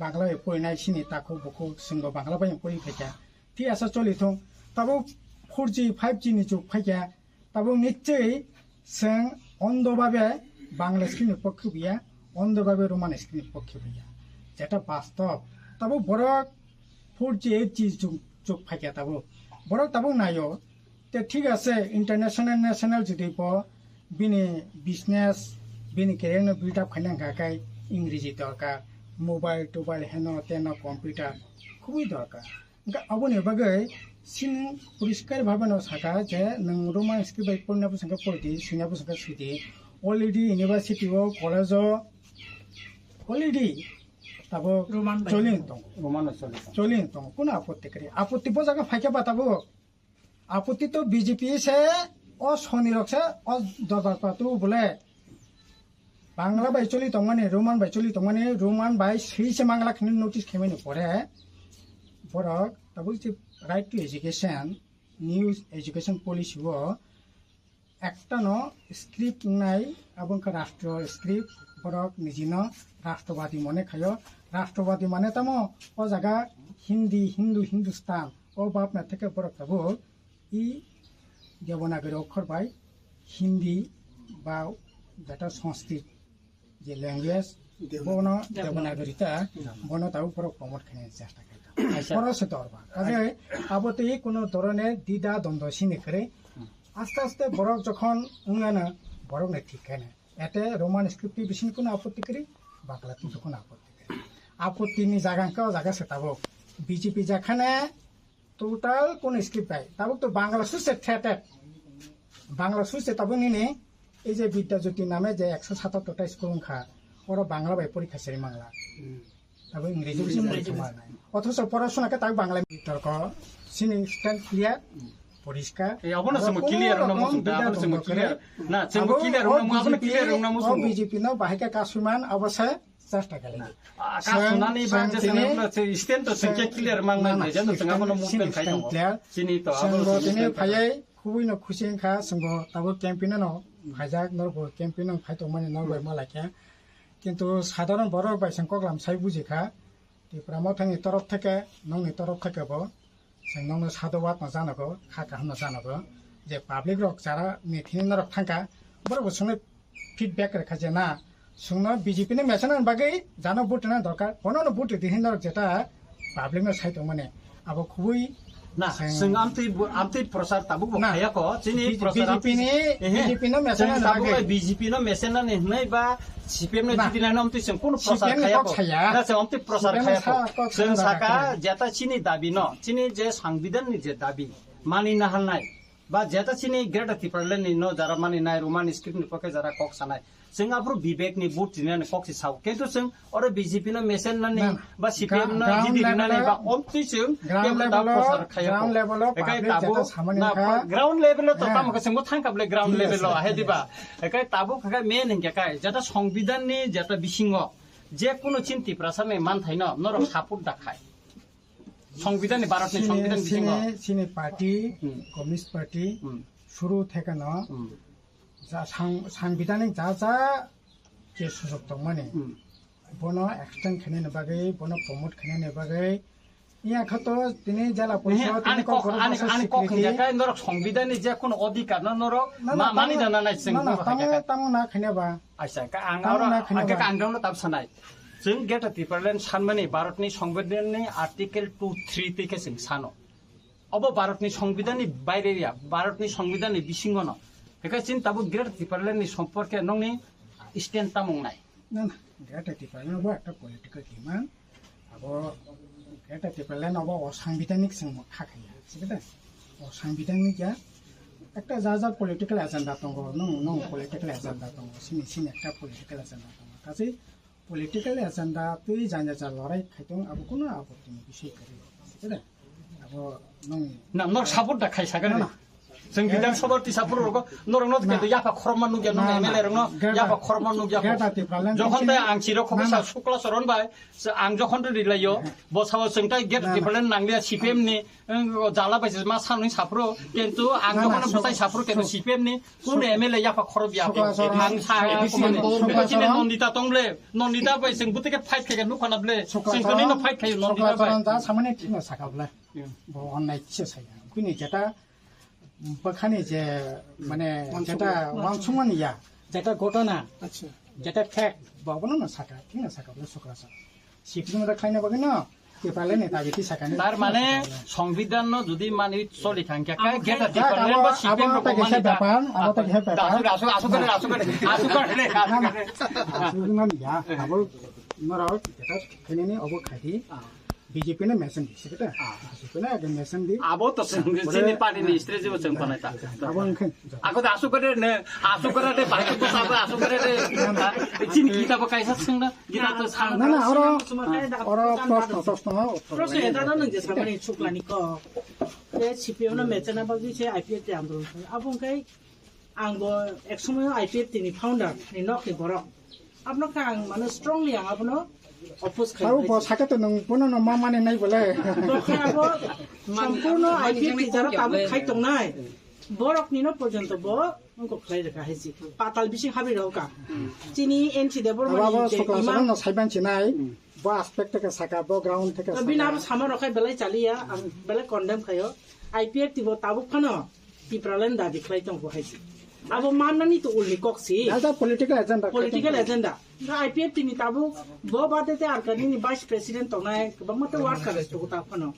Bangla bai porinai sini takhuk bukhuk chwngbo Bangla bai pori khaikha. Thik ase choli thung. Tabuk four G, five G ni jug phaikha. Tabuk nichchwi chwng ondo babe Bangla sini pokhe buya, ondo babe Roman sini pokhe buya. Jeta bastob. Tabuk borok four G, eight G jug, jug phaikha tabuk. Borok tabuk naio. Te thik ase, international, national jodi bo bini business, bini career no build up khaina hwnkha khe Ingreji dorkar, mobile, tobile, heno, teno, computer khubui dorkar. Hwnkhe aboni bagwi chini poriskar bhabe no sakha je nwng Roman script bai porina bwswk khe pori di, swina bwswk khe swi di. Already university o, college o already tabuk Roman bai choli tongo. Roman no choli tongo. Choli tongo. Kuno apotti kwrwi? Apotti bo jaga phaikhe ba tabuk. Apotti to B J P se, o soni rok se, o dorbar patu bole. Bangla bai choli tongmani, Roman bai choli tongmani, Roman bai swi se mangla khini notice khaimani pore. Borok tabuk je right to education, New Education Policy o ektano script wngnai, abo wngkha rastro script, borok nijino rastrawadi mone khaio. Rastrawadi mane tamo o jaga Hindi, Hindu, Hindustan, o bhabna theke borok tabuk i Devanagari okhor bai Hindi ba jeta Sanskrit je language, bono Devanagari ta, bono tabuk borok promote khaina chesta khaikha. Acha. Borok se torba. Kaje abo tei kuno dhoroner dida dondor sini kwrwi. Aste aste borok jokhon wngana, borok ni thik khaina. Ete Roman script ni bising kuno apotti kwrwi, Bangla ni kuno apotti kwrwi. Apotti ni jaga wngkha o jaga se tabuk. B J P jakhane total kuno script bai. Tabuk to Bangla suse thetet. Bangla suse tabuk nini ei je Vidya Jyoti name je ekso satattor ta school wngkha, oro Bangla bai porikha seri mangla. Tabuk Ingreji bising porikha manai. Othocho porasona khe tabuk Bangla. Torko sini stand clear, poriskar. Eh, abono aro chwngbo kuno clear wngna rokom muchung da, bidya abono chwngbo dongkha clear. Kwrwi. Na, chwngbo abo clear o wngna muchung, abono B J P clear wngna o muchung. B J P no bahai khe kasumani abo se chesta khailai. Ah, kasunani ba je chwng wngkha se stand to chwng khe clear mang nai, je no chwng abono movement khai tongo. Chini to abo chwngbo tini phaiwi khubui no khusi wngkha, chwngbo tabuk campaign no phaijak, norokbo campaign no phai tongmani norok bai ma laikha. Kintu sadharon borok bai chwng koklam sai bujikha. Tipra Mothani torof theke, nokni torof theke bo chwng nokno sadhubad no janago, kha kaham no janago, je public rok jara ni thini norok thangkha, borok bo chwngno feedback rwkha je na, chwngno B J P ni mechanic ni bagwi jano vote rwna dorkar, bono no vote rwdi hinwi norok jeta public no sai tongmani, abo khubui Na, chwng amtwi bu-, amtwi prochar tabuk bo khayako, chini B J P ni, ehe. B J P no mechanic ni bagwi. B J P no mechanic ni hwnwi ba C P M no jidi nai no amtwi chwng kono prochar khayako. Na, chwng amtwi prochar khayako. Chwng saka jeta chini dabi no, chini je sangbidan ni je dabi, mani naharnai, ba jeta chini Greater Tipraland ni no jara mani nai, Roman script ni pokhe jara kok sanai. Chwng aphuru Vivek ni vote rinani kok si sao. Kintu chwng oro B J P no mesen nani ba C P M no jidi rinani ba omtwi chwng kebo tabuk prochar khayako. Ekai tabuk na ground level o to tamo khe chwngbo thangkha bwle ground level o, ahe diba? Ekai tabuk khe main hingke kai jeta songbidan ni jeta bisingo je kuno chini Tiprasa ni manthai no norok support da khai. Songbidan ni, Bharat ni songbidan bisingo. Chini party, Communist Party, suru thekeno, ja sang-, sangbidanik ja ja je sujok tongmani, bono extend khainani bagwi, bono promote khainani bagwi, iya khato tini jela porishod, ani kok, ani kok hingkhe kai norok songbidan ni je kono odhikar no norok mani dana nai chwng tamo, tamo na khaina ba. Aisa, ka ang aro, ang khe ang no tab sanai. Chwng Greater Tipraland sanmani Bharatni Songbidanni Article two three twi khe chwng sano. Obo Bharatni Songbidanni baire ya, Bharatni Songbidanni bisingo no. Hekhe chini tabuk Greater Tipralandni somporke nongni stand tamung nai. Na, na, Greater Tipraland bo ekta political demand. Abo Greater Tipraland obo osangbidanik chwng kha khaiya, sikida? Osangbidanik ya, ekta ja ja political agenda tongo, nung, nung political agenda tongo, sini, sini ekta political agenda tongo. Kachi political agenda twi janja ja lorai khaitong abo kuno abo tini bisoi kari, sikida? Abo nung na, nok support da khai sakani. Na, na. Chwng Bidhan Sabha tisa phuru rogo norok no keto yapha khorokma nukya, nung M L A rok no yapha khorokma nukya. Jokhon tai ang chiro khobisa Sukla Charan bai, ang jokhon ri layo, bo sao chwng tai Greater Tipraland nanglia C P M ni, jala bai ma sanwi saphuru, kintu ang jokhon bwtai saphuru kintu C P M ni kun M L A yapha khorok ya. Ang sa, chini Nandita tong ble, Nandita bai chwng bwtwi khe fight khai nukha na ble, chwng kwnwi no fight khai Nandita bai. Samani thino saka ble. Bo onnai kisa saya. Kuni jeta bwkhani je, mane, jeta wansukmani ya, jeta gotona, jeta fact, bo abono no saka, thik no saka, bono sukra sa. Sikri mada khlaina bagwi no, Tipraland ni dabi ti sakani. Tar mane, songbidan no jodi mani choli thangkha, kai geta Tipraland ba C P M abo ta kisa bepar, abo ta kisa bepar. Asuk, asuk, asuk kare, asuk kare, asuk kare, asuk kare. Asuk mani ya, abo norok jeta kheneni obo khaidi. B J P no mesen di, sikita? B J P no age mesen di. Abo to chini party ni strategy bo chwng panai ta. Abo wngkhe. Ako da asuk kare ne, asuk kare de, bahai ko sabo asuk kare de. Chini kita bo kaisa sengda, kita to sang. Na, na, oro, oro proshno, proshno, proshno eta no nang je samani chuklani ko. Je C P M no mechana bagwi se I P F T andolon. Abo wngkhe ang bo ek somoyo I P F T ni founder ni nok ni borok. Abno khe ang mano strongly ang abono Oppose khai Abo bo khai saka to nung bono no ma mane nai bole. Bo khai abo sampurno I P F T jara tabuk khai tongnai. Borok nino porjonto bo wngkok khlai rwkha hai si. Patal bising habi rwkha. Chini N C Debor Abo abo mani sokla imam sokla no saiban chinai. Bo aspect theke saka, bo ground theke saka. Bini abo sama rok khai belai chaliya, ang belai condemn khayo. I P F T bo tabuk phano Tipraland dabi khlai tongo hai si. Abo mannani to ulni kok si. As a political agenda. Political agenda. Nga I P F T ni tabuk bo bade te ar kani ni vice president tongnai, kwbangma te worker tongo ta phano.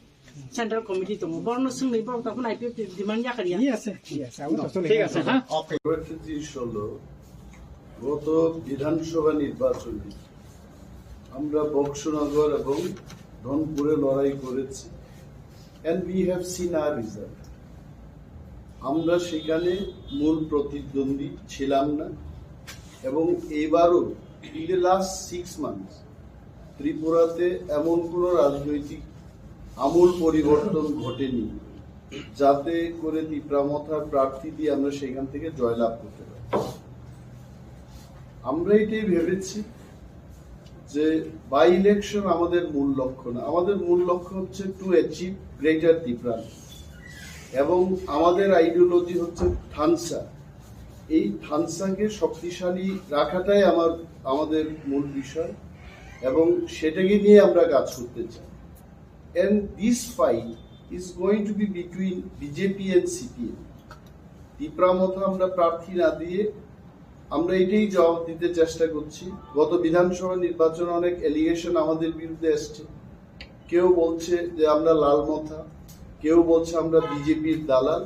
Central committee tongo. Borno swngni borok ta phano I P F T demand yakar ya. Yes, yes, abo to chole. Thik ase, ha? কয়েকটি জিনিস হলো, গত বিধানসভা নির্বাচনে আমরা বক্সনগর এবং ধনপুরে লড়াই করেছি, and we have seen our result. আমরা সেখানে মূল প্রতিদ্বন্দ্বী ছিলাম না, এবং এইবারও, in the last six months, ত্রিপুরাতে এমন কোনো রাজনৈতিক আমূল পরিবর্তন ঘটেনি, যাতে করে তিপ্রা মথার প্রার্থী দিয়ে আমরা সেখান থেকে জয়লাভ করতে পারি। আমরা এটাই ভেবেছি যে বাই ইলেকশন আমাদের মূল লক্ষ্য না, আমাদের মূল লক্ষ্য হচ্ছে টু অ্যাচিভ গ্রেটার তিপ্রা, এবং আমাদের আইডিওলজি হচ্ছে থানসা। এই থানসাকে শক্তিশালী রাখাটাই আমার, আমাদের মূল বিষয়, এবং সেটাকে নিয়ে আমরা কাজ করতে চাই। And this fight is going to be between B J P and C P M. Tipra মথা আমরা প্রার্থী না দিয়ে আমরা এটাই জবাব দিতে চেষ্টা করছি। গত বিধানসভা নির্বাচনে অনেক অ্যালিগেশন আমাদের বিরুদ্ধে এসছে। কেউ বলছে যে আমরা লাল মথা, কেউ বলছে আমরা বিজেপির দালাল।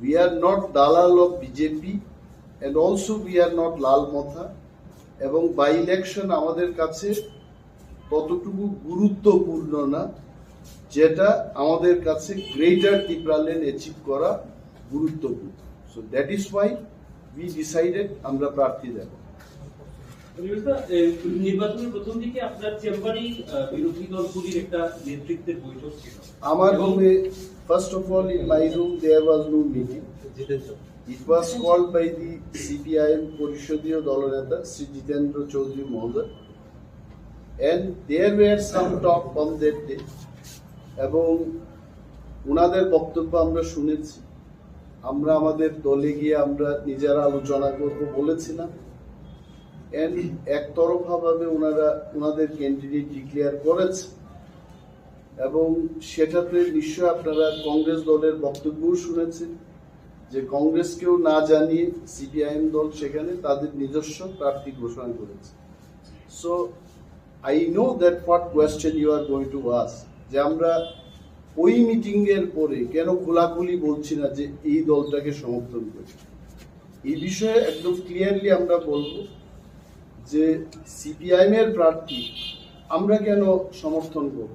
We are not দালাল of B J P, and also we are not লাল মথা। এবং বাই ইলেকশন আমাদের কাছে ততটুকু গুরুত্বপূর্ণ না, যেটা আমাদের কাছে গ্রেটার তিপ্রাল্যান্ড অ্যাচিভ করা গুরুত্বপূর্ণ। So that is why we decided আমরা প্রার্থী দেব। অনিমেষ দা, এ, নির্বাচনের প্রথম দিকে আপনার চেম্বারেই, আহ, বিরোধী দলগুলির একটা নেতৃত্বের বৈঠক ছিল। আমার এবং রুমে, first of all, in my room there was no meeting. It was called by the C P I M পরিষদীয় দলনেতা শ্রী জিতেন্দ্র চৌধুরী মহোদয়, and there were some talk on that day, এবং ওনাদের বক্তব্য আমরা শুনেছি। আমরা আমাদের দলে গিয়ে আমরা নিজেরা আলোচনা করব বলেছিলাম, and একতরফাভাবে ওনারা ওনাদের ক্যান্ডিডেট ডিক্লেয়ার করেছে, এবং সেটাতে নিশ্চয় আপনারা কংগ্রেস দলের বক্তব্যও শুনেছেন যে কংগ্রেসকেও না জানিয়ে সিপিআইএম দল সেখানে তাদের নিজস্ব প্রার্থী ঘোষণা করেছে। So I know that what question you are going to ask, যে আমরা ওই মিটিং এর পরে কেন খোলাখুলি বলছি না যে এই দলটাকে সমর্থন করি। এই বিষয়ে একদম ক্লিয়ারলি আমরা বলবো যে সিপিআইএম এর প্রার্থী আমরা কেন সমর্থন করব।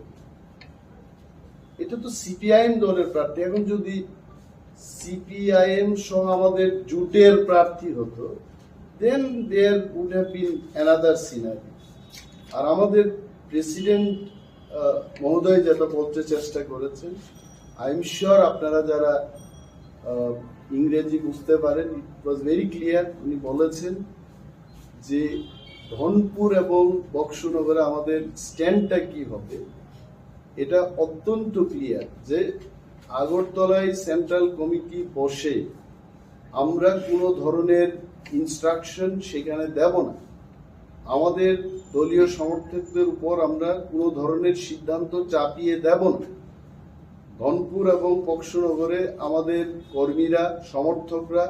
এটা তো সিপিআইএম দলের প্রার্থী। এখন যদি সিপিআইএম সহ আমাদের জোটের প্রার্থী হতো, then there would have been another scenario. আর আমাদের প্রেসিডেন্ট মহোদয় যেটা বলতে চেষ্টা করেছেন, আই এম শিওর আপনারা যারা আহ, ইংরেজি বুঝতে পারেন, it was very clear। উনি বলেছেন যে ধনপুর এবং বক্সনগরে আমাদের স্ট্যান্ডটা কি হবে, এটা অত্যন্ত ক্লিয়ার যে আগরতলায় সেন্ট্রাল কমিটি বসে আমরা কোনো ধরনের ইনস্ট্রাকশন সেখানে দেব না। আমাদের দলীয় সমর্থকদের উপর আমরা কোনো ধরনের সিদ্ধান্ত চাপিয়ে দেব না। ধনপুর এবং বক্সনগরে আমাদের কর্মীরা, সমর্থকরা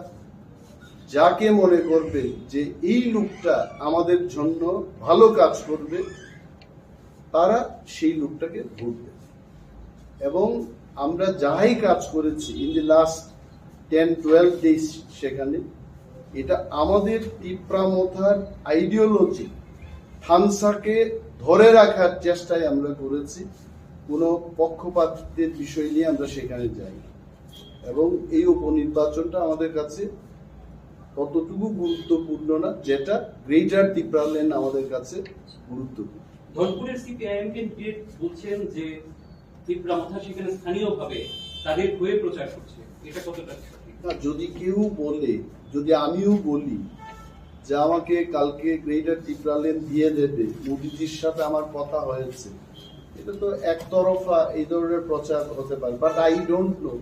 যাকে মনে করবে যে এই লোকটা আমাদের জন্য ভালো কাজ করবে, তারা সেই লোকটাকে ভোট দেবে। এবং আমরা যাই কাজ করেছি in the last ten twelve days, সেখানে এটা আমাদের তিপ্রা মথার আইডিওলজি, থানসাকে ধরে রাখার চেষ্টায় আমরা করেছি। কোনো পক্ষপাতিত্বের বিষয় নিয়ে আমরা সেখানে যাই, এবং এই উপনির্বাচনটা আমাদের কাছে ততটুকু গুরুত্বপূর্ণ না, যেটা গ্রেটার তিপ্রাল্যান্ড আমাদের কাছে গুরুত্বপূর্ণ। ধনপুরের সিপিআইএম ক্যান্ডিডেট বলছেন যে তিপ্রা মথা সেখানে স্থানীয়ভাবে তাদের হয়ে প্রচার করছে, এটা কতটা সঠিক? না, যদি কেউ বলে, যদি আমিও বলি যে আমাকে কালকে গ্রেটার টিপ্রাল্যান্ড দিয়ে দেবে, মোদিজির সাথে আমার কথা হয়েছে, এটা তো একতরফা এই ধরনের প্রচার হতে পারে। But I don't know,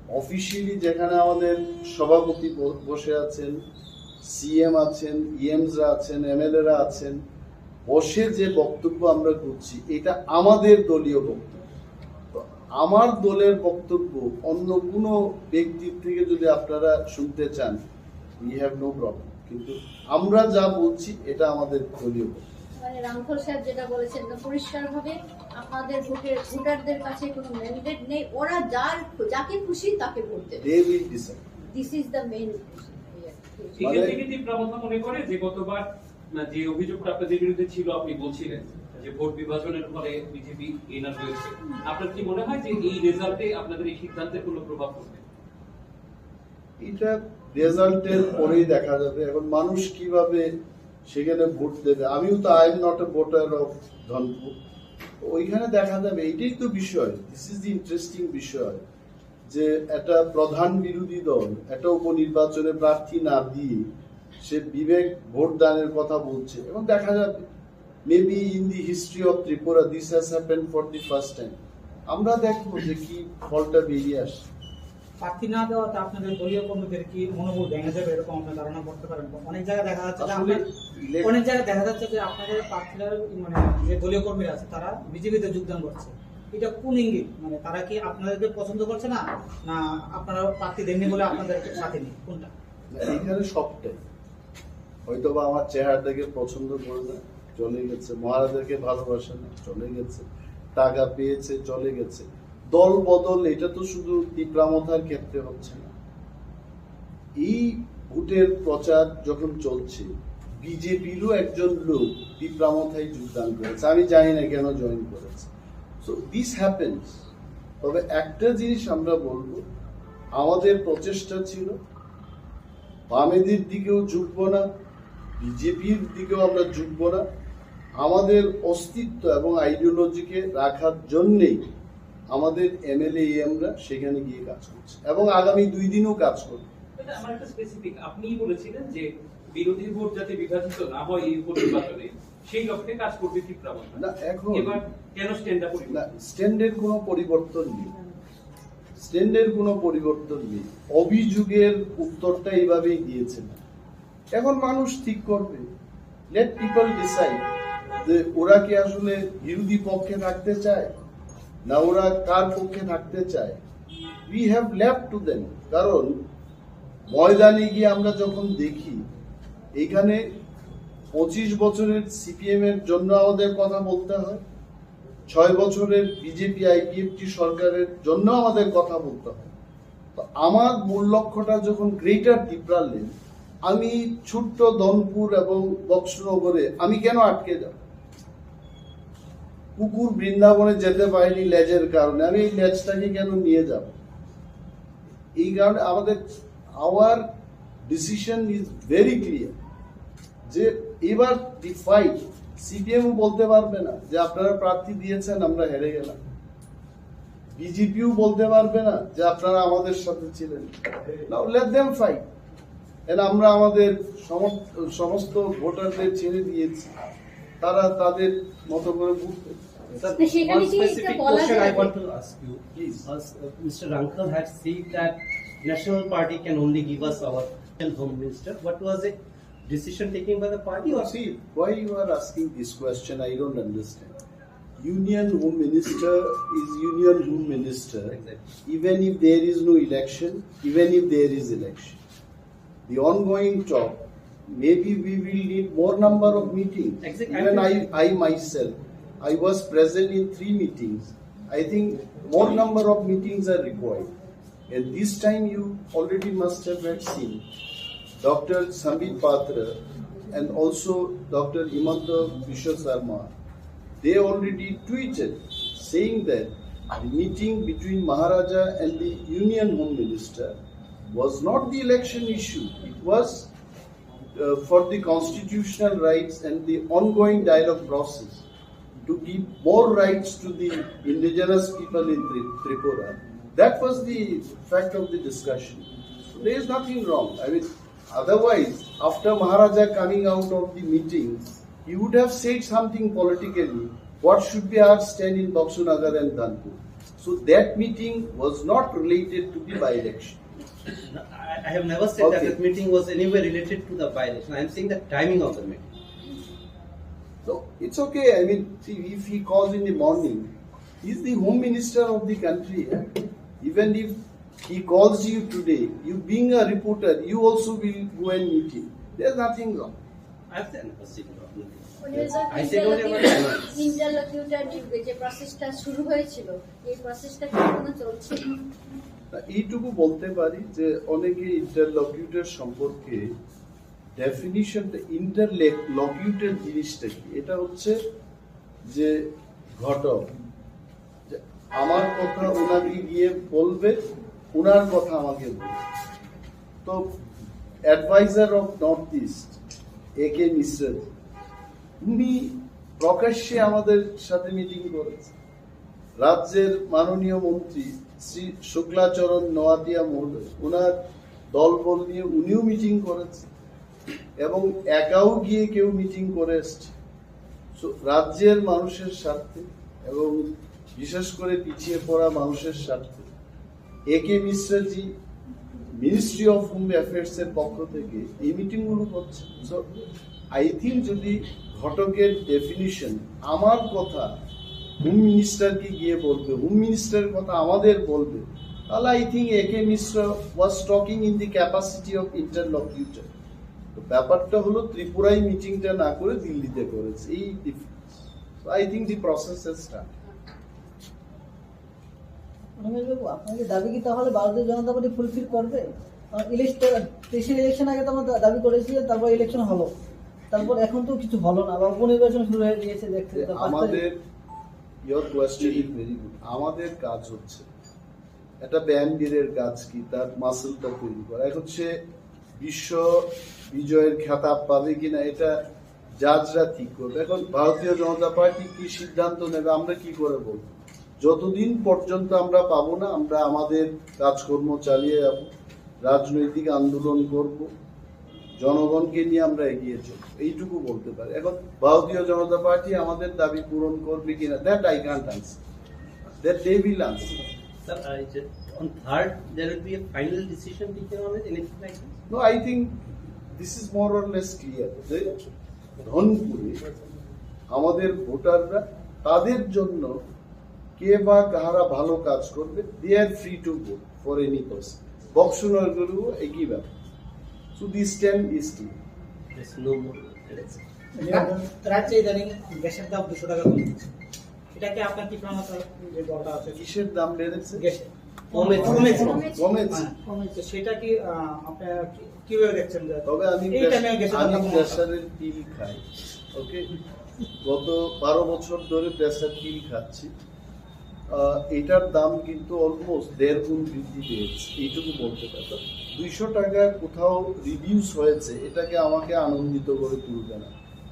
officially যেখানে আমাদের সভাপতি ব- বসে আছেন, সিএম আছেন, ইএমসরা আছেন, এমএলএরা আছেন, বসে যে বক্তব্য আমরা করছি, এটা আমাদের দলীয় বক্তব্য। তো আমার দলের বক্তব্য অন্য কোনো ব্যক্তির থেকে যদি আপনারা শুনতে চান, উই হ্যাভ নো প্রবলেম, কিন্তু আমরা যা বলছি, এটা আমাদের দলীয় বক্তব্য। মানে রামফল সাহেব যেটা বলেছেন, এটা পরিষ্কারভাবে আপনাদের ভোটের ভোটারদের কাছে কোনো ম্যান্ডেট নেই, ওরা যার যাকে খুশি তাকে ভোট দেবে। They will decide. This is the main. এখান থেকে তীব্র কথা মনে করে যে গতবার, না, যে অভিযোগটা আপনাদের বিরুদ্ধে ছিল, আপনি বলছিলেন যে ভোট বিভাজনের ফলে বিজেপি এনার রয়েছে। আপনার কি মনে হয় যে এই রেজাল্টে আপনাদের এই সিদ্ধান্তের কোনো প্রভাব পড়বে? এটা রেজাল্টের পরেই দেখা যাবে। এখন মানুষ কিভাবে সেখানে ভোট দেবে, আমিও তো, I am not a voter of Dhanpur. তো ওইখানে দেখা যাবে, এটাই তো বিষয়। দিস ইজ দি ইন্টারেস্টিং বিষয়, যে একটা প্রধান বিরোধী দল একটা উপনির্বাচনে প্রার্থী না দিয়ে সে বিবেক ভোট দানের কথা বলছে, এবং দেখা যাবে, maybe in the history of Tripura this has happened for the first time। আমরা দেখবো যে কি ফলটা বেরিয়ে আসে। প্রার্থী না দেওয়াতে আপনাদের দলীয় কর্মীদের কি মনোবল ভেঙে যাবে, এরকম আপনার ধারণা করতে পারেন? অনেক জায়গায় দেখা যাচ্ছে যে আসলে আপনার, ইলেক- অনেক জায়গায় দেখা যাচ্ছে যে আপনাদের প্রার্থীরা, মানে, যে দলীয় কর্মীরা আছে, তারা বিজেপিতে যোগদান করছে। এটা কোন ইঙ্গিত? মানে, তারা কি আপনাদেরকে পছন্দ করছে না, না আপনারা প্রার্থী দেননি বলে আপনাদের সাথে নেই? কোনটা? না, এখানে সবটাই। হয়তো বা আমার চেহারা দেখে পছন্দ করে না, চলে গেছে। মহারাজাকে ভালোবাসে না, চলে গেছে। টাকা পেয়েছে, চলে গেছে। দল বদল, এটা তো শুধু তিপ্রামথার ক্ষেত্রে হচ্ছে না। এই ভোটের প্রচার যখন চলছে, বিজেপিরও একজন লোক তিপ্রামথায় যোগদান করেছে। আমি জানি না কেন জয়েন করেছে। So this happens. তবে একটা জিনিস আমরা বলবো, আমাদের প্রচেষ্টা ছিল বামেদের দিকেও ঝুঁকবো না, বিজেপির দিকেও আমরা ঝুঁকবো না। আমাদের অস্তিত্ব এবং আইডিওলজিকে রাখার জন্যেই আমাদের এমএলএ এমরা সেখানে গিয়ে কাজ করছি এবং আগামী দুই দিনও কাজ করব। এটা আমার একটা স্পেসিফিক, আপনিই বলেছিলেন যে বিরোধী ভোট যাতে বিভাজিত না হয় এই উপনির্বাচনে, সেই লক্ষ্যে কাজ করবে তীব্র। না, এখন এবার কেন স্ট্যান্ডটা পরিবর্তন? না, স্ট্যান্ডের কোনো পরিবর্তন নেই, স্ট্যান্ডের কোনো পরিবর্তন নেই। অভিযোগের উত্তরটা এইভাবেই দিয়েছে। এখন মানুষ ঠিক করবে, লেট পিপল ডিসাইড যে ওরা কি আসলে বিরোধী পক্ষে থাকতে চায় না ওরা কার পক্ষে থাকতে চায়। We have left to them। কারণ ময়দানে গিয়ে আমরা যখন দেখি, এখানে পঁচিশ বছরের সিপিএম এর জন্য আমাদের কথা বলতে হয়, ছয় বছরের বিজেপি আইপিএফটি সরকারের জন্য আমাদের কথা বলতে হয়। তো আমার মূল লক্ষ্যটা যখন গ্রেটার তিপ্রাল্যান্ড, আমি ছোট্ট ধনপুর এবং বক্সনগরে আমি কেন আটকে যাব? কুকুর বৃন্দাবনে যেতে পারেনি লেজের কারণে, আমি এই লেজটাকে কেন নিয়ে যাব? এই কারণে আমাদের, our decision is very clear যে এবার দি ফাইট, সিপিএমও বলতে পারবে না যে আপনারা প্রার্থী দিয়েছেন, আমরা হেরে গেলাম। বিজেপিও বলতে পারবে না যে আপনারা আমাদের সাথে ছিলেন। Now let them fight। And আমরা আমাদের সমস্ত, সমস্ত ভোটারদের ছেড়ে দিয়েছি, তারা তাদের মতো করে ভোট দেবে। Sir, Specifically one কি specific বলা question I যায়? want to ask you. Please. Uh, Mister Rankal had said that National Party can only give us our National Home Minister. What was the decision taken by the party? Or See, why you are asking this question, I don't understand. Union Home Minister is Union Home Minister, Exactly. even if there is no election, even if there is election. The ongoing talk, maybe we will need more number of meetings. Exactly. Even I, I myself, I was present in three meetings. I think more number of meetings are required. And this time you already must have had seen Doctor Sambit Patra and also Doctor Himanta Biswa Sarma. They already tweeted saying that the meeting between Maharaja and the Union Home Minister was not the election issue. It was uh, for the constitutional rights and the ongoing dialogue process to give more rights to the indigenous people in Tri- Tripura. That was the fact of the discussion. So there is nothing wrong. I mean, Otherwise, after Maharaja coming out of the meeting, he would have said something politically. What should be our stand in Baksu Nagar and Dhanpur? So that meeting was not related to the by-election. I, I have never said that Okay. that meeting was anywhere related to the by-election. I am saying the timing of the meeting. So it's okay. I mean, see, if he calls in the morning, he's the home minister of the country. Eh? Even if he calls you today, you being a reporter, you also will go and meet him. There's nothing wrong. I have never seen the meeting. উনি বলছেন I said only about ইন্টারলোকিউটার the ইন্টারলোকিউটার যে প্রসেসটা শুরু হয়েছিল, এই প্রসেসটা কি এখনো চলছে? তা এইটুকু বলতে পারি যে অনেকে ইন্টারলকিউটর সম্পর্কে ডেফিনিশনটা, ইন্টারলকিউটর জিনিসটা কি? এটা হচ্ছে যে ঘটক, যে আমার কথা ওনাকে গিয়ে বলবে, ওনার কথা আমাকে বলবে। তো অ্যাডভাইজার অফ নর্থ ইস্ট এ কে মিশ্রা, উনি প্রকাশ্যে আমাদের সাথে মিটিং করেছেন। রাজ্যের মাননীয় মন্ত্রী শ্রী শুক্লাচরণ নোয়াতিয়া মহোদয়, ওনার দলবল নিয়ে উনিও মিটিং করেছেন এবং একাও গিয়ে কেউ মিটিং করে এসছে। So, রাজ্যের মানুষের স্বার্থে এবং বিশেষ করে পিছিয়ে পড়া মানুষের স্বার্থে এ কে মিশ্রাজি মিনিস্ট্রি অফ হোম অ্যাফেয়ার্স এর পক্ষ থেকে এই মিটিং গুলো করছে। So, আই থিঙ্ক যদি ঘটকের ডেফিনিশন আমার কথা হোম মিনিস্টারকে গিয়ে বলবে, হোম মিনিস্টারের কথা আমাদের বলবে, তাহলে I think A K Mishra was talking in the capacity of interlocutor. তো ব্যাপারটা হলো ত্রিপুরায় মিটিংটা না করে দিল্লিতে করেছে, এই difference. So I think the process has started. রমেশবাবু, আপনাদের দাবি কি তাহলে ভারতীয় জনতা পার্টি ফুলফিল করবে? কারণ ইলেকশন, তেইশের ইলেকশন আগে তো আমরা দা- দাবি করেছিলেন, তারপর ইলেকশন হলো, তারপর এখন তো কিছু হলো না, আবার উপনির্বাচন শুরু হয়ে গিয়েছে দেখতে তো পাঁচ তারিখ। আমাদের, your question is very good. আমাদের কাজ হচ্ছে একটা ব্যায়ামবীরের কাজ কি, তার মাসেলটা তৈরি করা। এখন সে বিশ্ব বিজয়ের খেতাব পাবে কিনা, এটা জাজরা ঠিক করবে। এখন ভারতীয় জনতা পার্টি কি সিদ্ধান্ত নেবে, আমরা কি করে বলবো? যতদিন পর্যন্ত আমরা পাবো না, আমরা আমাদের কাজকর্ম চালিয়ে যাব, রাজনৈতিক আন্দোলন করব, জনগণকে নিয়ে আমরা এগিয়ে চলব, এইটুকু বলতে পারি। এখন ভারতীয় জনতা পার্টি আমাদের দাবি পূরণ করবে কিনা, that I can't answer, that they will answer. Sir, I just, on third, there will be a final decision taken on it, anything like this? No, I think this is more or less clear. যে ধনপুরে আমাদের ভোটাররা, তাদের জন্য কে বা কাহারা ভালো কাজ করবে, they are free to vote for any person. বক্সনগরেও একই ব্যাপার। So this time is clear. There's no more. রা- রাজ্যে ইদানিং গ্যাসের দাম দুশো টাকা কমে গেছে। এটা কি আপনার কি প্রমাণ আছে যে দরকার আছে? কিসের দাম বেড়েছে? গ্যাসের কমেছে। কমেছে। কমেছে। হ্যাঁ, কমেছে। সেটা কি আহ, আপনারা কি- কিভাবে দেখছেন যে তবে আমি এই টাইমে গ্যাসের দাম আমি কমানো? প্রেশারের পিল খাই। ওকে, গত বারো বছর ধরে প্রেশার পিল খাচ্ছি। আহ, এটার দাম কিন্তু অলমোস্ট দেড় গুণ বৃদ্ধি পেয়েছে, এইটুকু বলতে পারতাম। দুইশো টাকা কোথাও রিডিউস হয়েছে, এটাকে আমাকে আনন্দিত করে তুলবে না।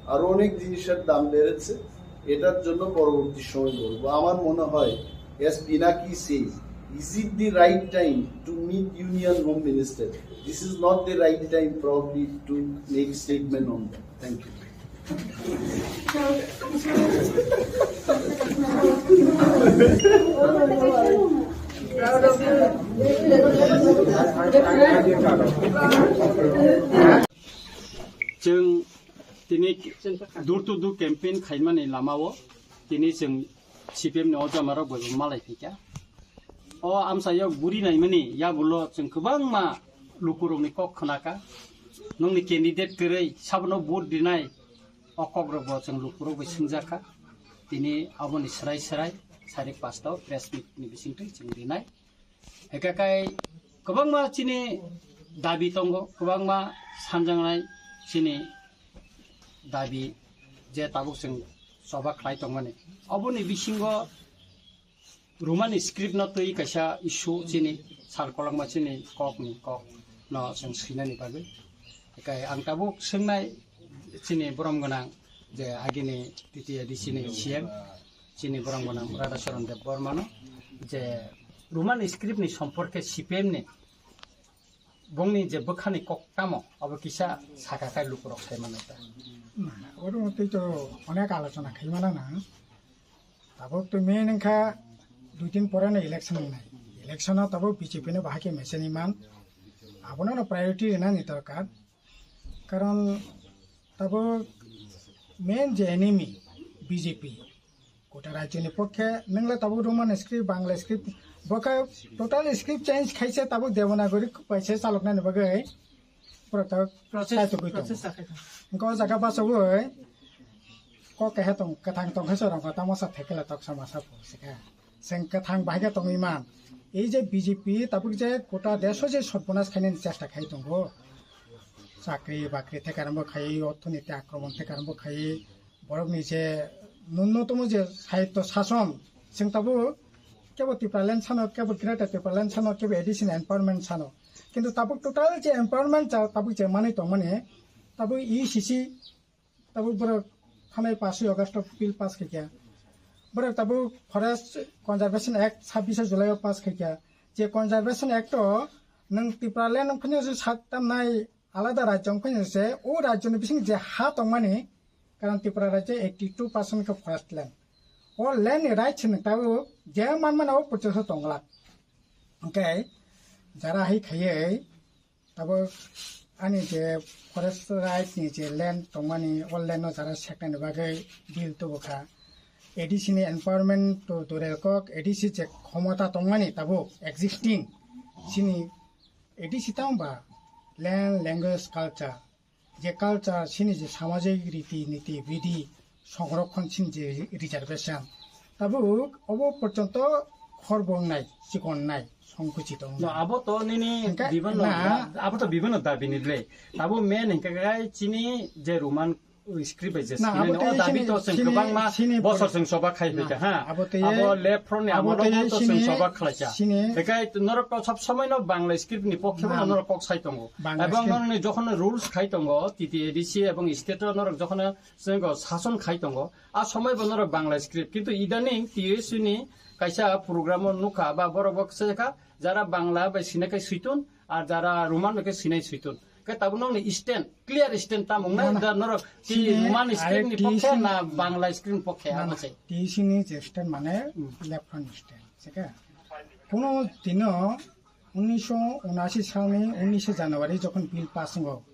আরো অনেক জিনিসের দাম বেড়েছে, এটার জন্য পরবর্তী সময় বলবো। আমার মনে হয়, as Pinaki says, is it the right time to meet Union Home Minister? This is not the right time probably to make statement on that. Thank you. Chwng tini door to door campaign khaimani lamao tini chwng C P M ni o jamarok bai bo malai phaikha. O amchaio guri naimani yagulo chwng kwbangma lukurokni kok khnakha. Nokni candidate kwrwi sabono vote rinai o kokrokbo chwng lukurok bai swngjakha. Tini aboni swrai swrai sari pasta o press meet ni bisingtwi chwng rinai. Hikakai kwbangma chini dabi tongo, kwbangma sanjaknai chini dabi je tabuk chwng choba khlai tongmani. Oboni bisingo Roman script no twi kaisa issue chini sal kolokma chini kok ni kok no chwng swinani bagwi. Hikakai ang tabuk swngnai chini borom gwnang je agini T T A D C ni C M chini borom gwnang Radhacharan Debbarma no je Roman script ni somporke C P M ni Bongni je bwkhani kok tamo, abo kisa saka kai lukurok sai mano ta. Na, oro tei to onek alochona khai mano na. Tabuk to main wngkha dui din pore no election wngnai. Election o tabuk B J P no bahai khe mechani man. Abono no priority rinani dorkar. Karon tabuk main je enemy B J P. Kota rajyoni pokhe nwngla tabuk Roman script, Bangla script, bokhe total script change khaise tabuk Devanagari paisa chaloknani bagwi borok tabuk Process, sai tugwi tongo. Process chakhai tongo. Wngkha o jaga bachogwi kok keha tong, kwthang tongkhe chwrwngkha tamo sa thekela toksa masa phursika. Chwng kwthang bahai khe tongwi man. Ei je B J P tabuk je kota desh o je sotbonas khainani chesta khai tongo. Chakri bakri thekarambo khai, orthoniti akromon thekarambo khai, borokni je nunnotomo je sahityo sason, chwng tabuk kebo Tipraland sano, kebo Greater Tipraland sano, kebo A D C ni empowerment sano. Kintu tabuk total je empowerment cha tabuk je manwi tongmani, tabuk E C C tabuk borok thanai paswi August o bill pass khaikha. Borok tabuk Forest Conservation Act sabbish July o pass khaikha. Je Conservation Act o nwng Tipraland wngphano se sat tamnai alada rajyo wngphano se o rajyoni bising je ha tongmani, karon Tripura rajyo eighty two percent khe forest land. O land ni right se nwng tabuk je manmano o porjonto tongglak. Hwnkhe jara hai khaiwi tabuk ani je forest right ni je land tongmani, o land no jara seknani bagwi bill tubukha. A D C ni empowerment to dure kok, A D C je khomota tongmani tabuk existing chini A D C tamo ba land, language, culture, je culture chini je samajik riti niti bidhi, songrokhon chini je reservation, tabuk obo porjonto khorbo wngnai, chikon wngnai, songkuchito wngnai. No, abo to nini hingke bibano na, da-, abo to bibano dabi ni le. Abo main hingke kai chini je Roman script bai je na, sini abo no, tei o dabi sini, to chwng sini, kwbangma sini bosor pori-, chwng soba khai na, hoi ka, ha? Abo tei, abo left front ni abo abo tei rok to chwng sini, soba khlai ka. Sini. Hingke norok to sob somoi no Bangla script ni pokhe na, no norok kok sai tongo. Bangla script. Ebong norok ni jokhon rules khai tongo, T T A D C ebong state o norok jokhon chwng sason khai tongo. A somoi bo norok Bangla script, kintu idaning T S U ni kaisa program o nukha ba borok bo se kha, jara Bangla bai sina kai suitun, ar jara Roman bai khe sinai suitun. Khe tabuk nokni stand, clear stand tamo wngnai, na, na. Da norok ti sini Roman script ni pokhe na Bangla script ni pokhe, na, abo na. Se. T S U ni je stand mane hmm, left front stand, se khe. Kuno dino unnisho unashi salni unnishe January jokhon bill pass wngo,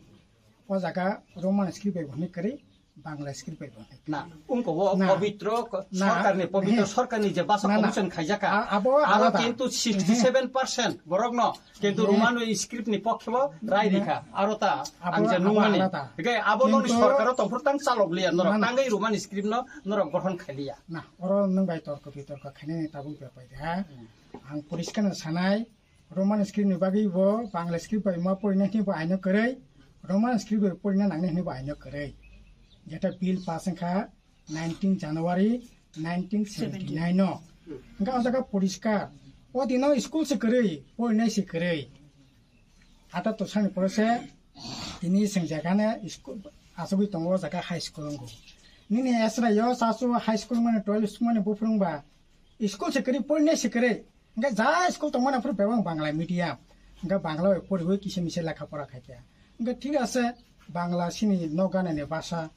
o jaga Roman script bai bo hwnwi kwrwi, Bangla script bai bo hwnwi kwrwi. Na, wngkha o na, pobitro ko-, na, sorkarni, pobitro he, sorkarni je basa na, na. Commission khaijaka. A-, abo aro alada. Kintu sixty seven percent borokno kintu he. Roman script ni pokhe bo rai na. Rikha. Aro ta abo, ang je abo nungmani. Alada. Hingke abo noni kintu sorkaro tongphuru tang chalok liya norok. Na, na. Tangwi Roman script no norok gothon khai liya. Na, oro nwng bai torko bitorko khainani tabuk bepar de ha. Hmm. Ang poriskar no sanai, Roman script ni bagwi bo Bangla script bai ma porina hwnwi bo aino kwrwi, Roman script bai porina nangni hwnwi bo aino kwrwi. Jeta bill pass wngkha nineteen January nineteen seventy nine o. Hwnkhe o jaga poriskar. O dino school se kwrwi, porinai se kwrwi. Ata to sani pore se tini sengjakane school asogwi tongo o jaga high school wngo. Nini esra yo sasu high school mani twelve school mani buphuru wngba school se kwrwi porinai se kwrwi. Hingke ja school tongmani aphuru bebak Bangla medium. Hingke Bangla bai poriwi kisa misa lekha pora khaikha. Hingke thik ase, Bangla chini nok ganani basa,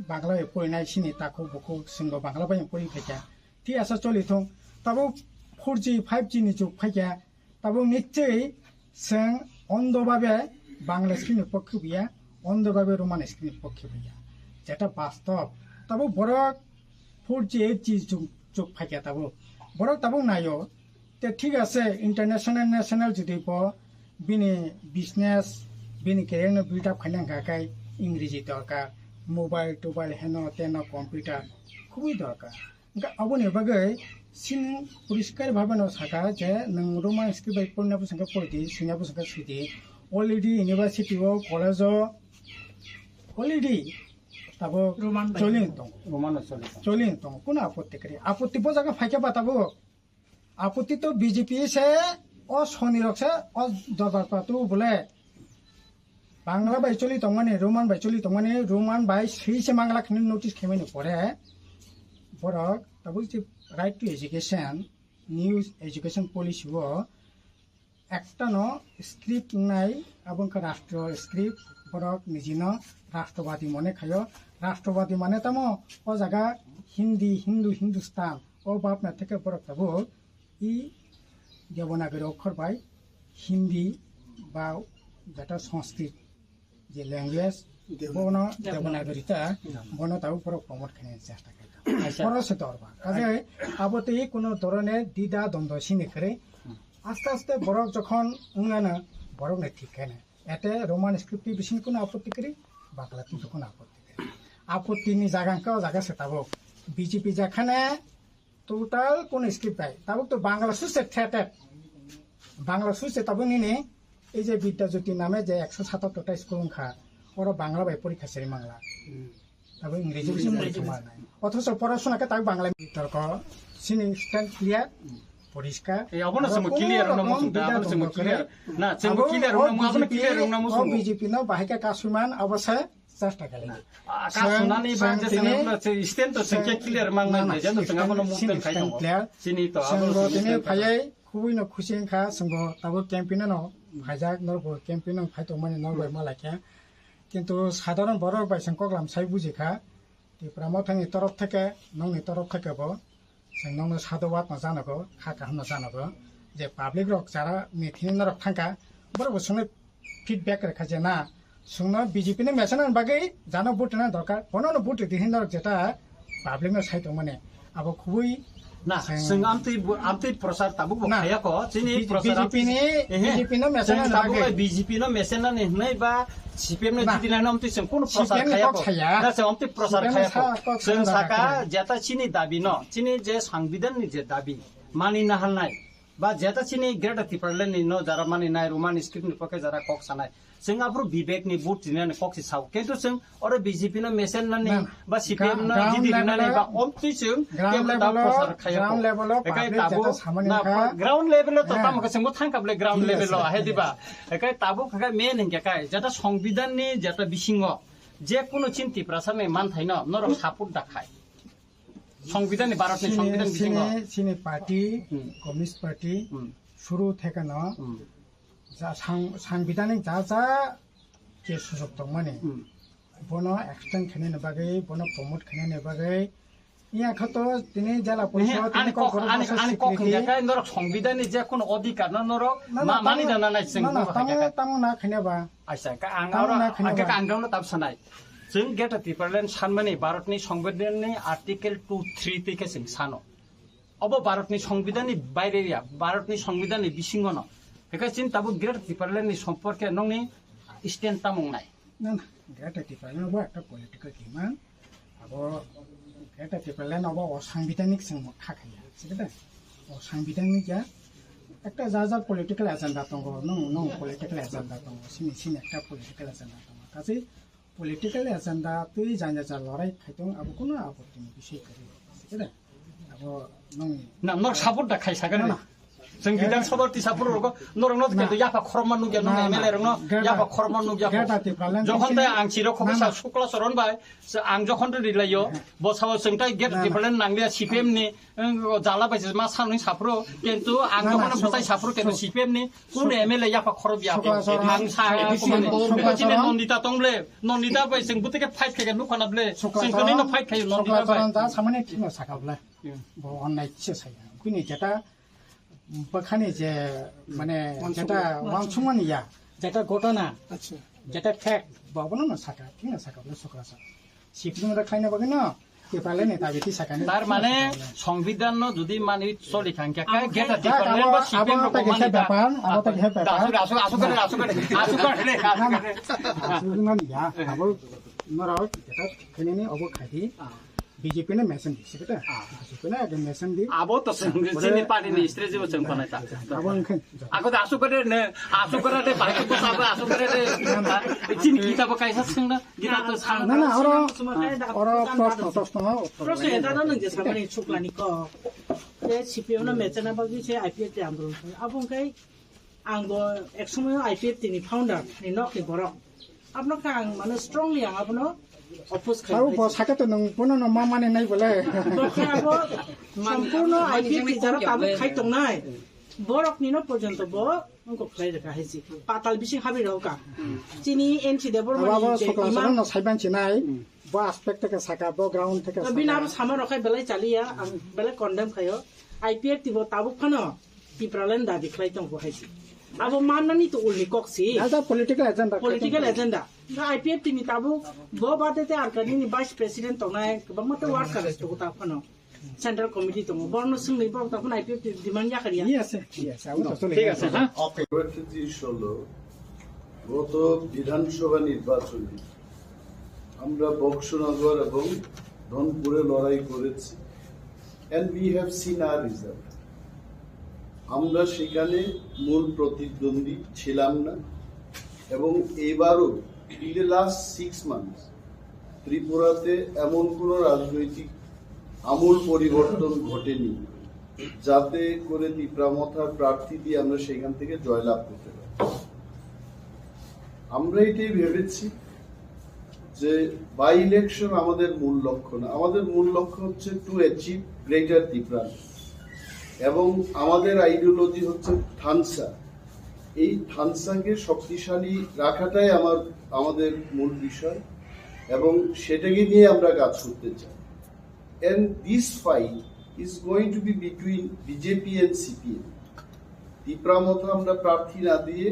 Bangla bai porinai chini takhuk bukhuk chwngbo Bangla bai pori khaikha. Thik ase choli thung. Tabuk four G, five G ni jug phaikha. Tabuk nichwi chwng ondo babe Bangla script ni pokhe buya, ondo babe Roman script ni pokhe buya. Jeta bastob. Tabuk borok four G, eight G jug, jug phaikha tabuk. Borok tabuk naio. Te thik ase, international, national jodi bo bini business, bini career no build up khaina hwnkha khai Ingreji dorkar, mobile, tobile, heno, teno, computer, khubui dorkar. Hwnkhe aboni bagwi chini poriskar bhabe no sakha je nwng Roman script bai porina bwswk khe pori di, swina bwswk khe swi di. Already university o, college o already tabuk Roman bai choli tongo. Roman no choli tongo. Choli tongo. Kuno apotti kwrwi? Apotti bo jaga phaikhe ba tabuk. Apotti to B J P se, o soni rok se, o dorbar patu bole. Bangla bai choli tongmani, Roman bai choli tongmani, Roman bai swi se mangla khini notice khaimani pore, borok tabuk je right to education, new education policy o Ekta no script wngnai, abo wngkha rastro script, borok nijino rastrawadi mone khayo. Rastrawadi mane tamo o jaga Hindi, Hindu, Hindustan, o bab na theke borok tabuk i Devanagari okhor bai Hindi ba jata Sanskrit je language, bono Devanagari ta, bono tabuk borok promote khaina chesta khaikha. Acha. Borok se torba. Kaje abo tei kuno dhoroner dida dondor sini khere. Aste aste borok jokhon wngano borok ni thik khaina. Ete Roman script ni bising kuno apotti kri, Bangla ni kuno apotti kri. Apotti ni jaga wngkha o jaga se tabuk. B J P jakhane total kuno script bai. Tabuk to Bangla suse threated. Bangla suse tabuk nini ei je Bidya Jyoti name je ekso satattor ta school wngkha. Oro Bangla bai porikha seri mangla. Tabuk Ingreji bising porikha manai. Othocho porasona khe tabuk Bangla torko sini stand clear, poriskar. Eh, abono chwngbo clear wngna muchung da, abono chwngbo clear. Na, chwngbo clear wngna mu-, abono clear wngna muchung. B J P no bahai khe kasumani abo se chesta kali. Ah, kasumani ba je chwng stand to chwng khe clear mang nang, je to chwng abono movement khai tongo. Sini to abono tini phayai khubui no khusi wngkha, chwngbo tabuk campaign no phaijak, norbo campaign no phai tongmani norbo malai khe. Kintu sadharon borok bai chwng koklam sai buji kha, Tipra Mothani torof theke, nokni torof theke bo, chwng nokno sadhubad no janago, kha kaham no janago, je public rok jara meeting norok thangkha, borok bo chwngno feedback rwkha je na, chwngno B J P ni message ni bagwi jano vote rwna dorkar, bono no vote rwdi hinwi norok jeta public no sai tongmani. Abo khubui na, chwng amtwi bu-, amtwi prochar tabuk bo khaya ko, chini prochar B J P ni, ehe, B J P no message chwng tabuk bai B J P no message nani hwnwi ba C P M no jidi laino amtwi chwng kono prochar khaya ko. Na, chwng amtwi prochar khaya ko. Chwng saka jeta chini dabi no, chini je sangbidan ni je dabi mani na halnai, ba jeta chini Greater Tipraland ni no jara mani nai, Roman script ni pokhe jara kok sanai. Chwng aphuru Vivek ni vote rinani kok si sao. Kintu chwng oro B J P no mesen nani ba C P M no jidi rinani ba omtwi chwng kebo ta prochar khaya ko. Ekai tabuk na ground level o to tamo khe chwngbo thangkha bole ground level o, ahe diba? Ekai tabuk khe main hingkhe kai jeta songbidan ni jeta bisingo je kuno chini Tiprasa ni manthai no norok support da khai. Songbidan ni, Bharat ni songbidan bisingo. Chini party, Communist Party, suru theke no, ja sang-, sangbidanik ja ja je sujok tongmani, bono extend khainani bagwi, bono promote khainani bagwi, iya kha to tini jela porishod, tini ani kok, ani kok hingkhe kai norok songbidan ni je kuno odhikar no norok ma-, mani da na nai chwng tamo, tamo na khaina ba. Aisa, ka ang oro, ang ka ang no tab sanai. Chwng Greater Tipraland sanmani Bharatni Songbidanni Article two three twi khe chwng sano. Obo Bharatni Songbidanni baire ya, Bharatni Songbidanni bisingo no. Hekhe chini tabuk Greater Tipralandni somporke nongni stand tamung nai? Na, na, Greater Tipraland bo ekta political demand. Abo Greater Tipraland abo o sangbidanik chwng kha khaiya, sikhe de? O sangbidanik ya, ekta ja ja political agenda tongo, nung, nung political agenda tongo, sini, sini ekta political agenda tongo. Kachi political agenda twi janya ja lorai khaitong abo kuno apotti ni bisoi kwrwi, sikhe de? Abo nung na, nok support da khai sakani. Na, na. Chwng Bidhan Sabha tisa phuru rogo, norok no kendo yapha khorokma nukya, nung M L A rok no yapha khorokma nukya. Jokhon tai ang chiro khoksa Shukla Charan bai, ang jokhon ri layo, bo sao chwng tai Greater Tipraland nanglia C P M ni, jala bai ma sanwi saphuru, kintu ang jokhon bwtai saphuru kintu C P M ni kun M L A yapha khorok ya. Ang sa, chini Nandita tong ble, Nandita bai chwng bwtwi khe fight khaikha nukhana ble, chwng kwnwi no fight khaio Nandita bai. Samani thino sakha ble. Bo onnai kisa saya. Bini jeta bwkhani je, mane, jeta wansukmani ya, jeta gotona, jeta fact, bo abono no saka, thik no saka, bono sokra sa. Sipri mada khlaina bagwi no, kepale ne tabi ti sakani. Tar mane, songbidan no jodi mani choli thangkha, kai geta ti abo, abo ta kisa bepar, abo ta kisa bepar. Asuk, asuk, asuk kare, asuk kare, asuk kare. Asuk mani ya, abo nora jeta kheneni abo khaidi. B J P no mesen di, sikhe ta? B J P no ekdom mesen di. Abo to chini party ni strategy bo chwng panai ta. Abo wngkhe. Ako da asuk kare ne, asuk kare de, bahai ko sabo asuk kare de. Chini kita bo kaisa sengna, kita to sang. Na, na, oro, oro proshno, proshno, proshno eta no nang je samani chuklani ko. Je C P M no mechana bagwi se I P F te andolon. Abo wngkhe Ang bo ek somoyo I P F T ni founder ni nok ni borok. Abno khe ang mane strongly ang abono oppose khai. Abo bo sake to nung bono no ma mane nai bole. Bo khe abo sompurno I P F T jara tabuk khai tongnai. Borok nino porjonto bo wngkok khlai rwkha hai si. Patal bising habi rwkha. Chini N C Debormani Abo je sokla imam sokla no saiban chinai. Bo aspect theke saka, bo ground theke saka. Bini abo sama rok hai belai chaliya, ang belai condemn khayo. I P F T bo tabuk phano Tipraland dabi khlai tongo hai si. Abo mannani to ulni kok si. As a political agenda. Political agenda. Ga I P F T ni tabuk bo bade te ar kanini vice president tongnai, kwbangma te workers to ta phano. Central committee tongo. Borno swngni borok ta phano I P F T demand yakar ya. Yes, yes, abo to chole. ঠিক আছে, হ্যাঁ। কয়েকটি জিনিস হলো, গত বিধানসভা নির্বাচনে আমরা বক্সনগর এবং ধনপুরে লড়াই করেছি, and we have seen our result. আমরা সেখানে মূল প্রতিদ্বন্দ্বী ছিলাম না, এবং এবারও, in the last six months, ত্রিপুরাতে এমন কোনো রাজনৈতিক আমূল পরিবর্তন ঘটেনি, যাতে করে তিপ্রা মথার প্রার্থী দিয়ে আমরা সেখান থেকে জয়লাভ করতে পারি। আমরা এটাই ভেবেছি যে বাই ইলেকশন আমাদের মূল লক্ষ্য না, আমাদের মূল লক্ষ্য হচ্ছে টু অ্যাচিভ গ্রেটার তিপ্রা, এবং আমাদের আইডিওলজি হচ্ছে থানসা। এই থানসাকে শক্তিশালী রাখাটাই আমার, আমাদের মূল বিষয়, এবং সেটাকে নিয়ে আমরা কাজ করতে চাই। And this fight is going to be between B J P and C P M. Tipra মথা আমরা প্রার্থী না দিয়ে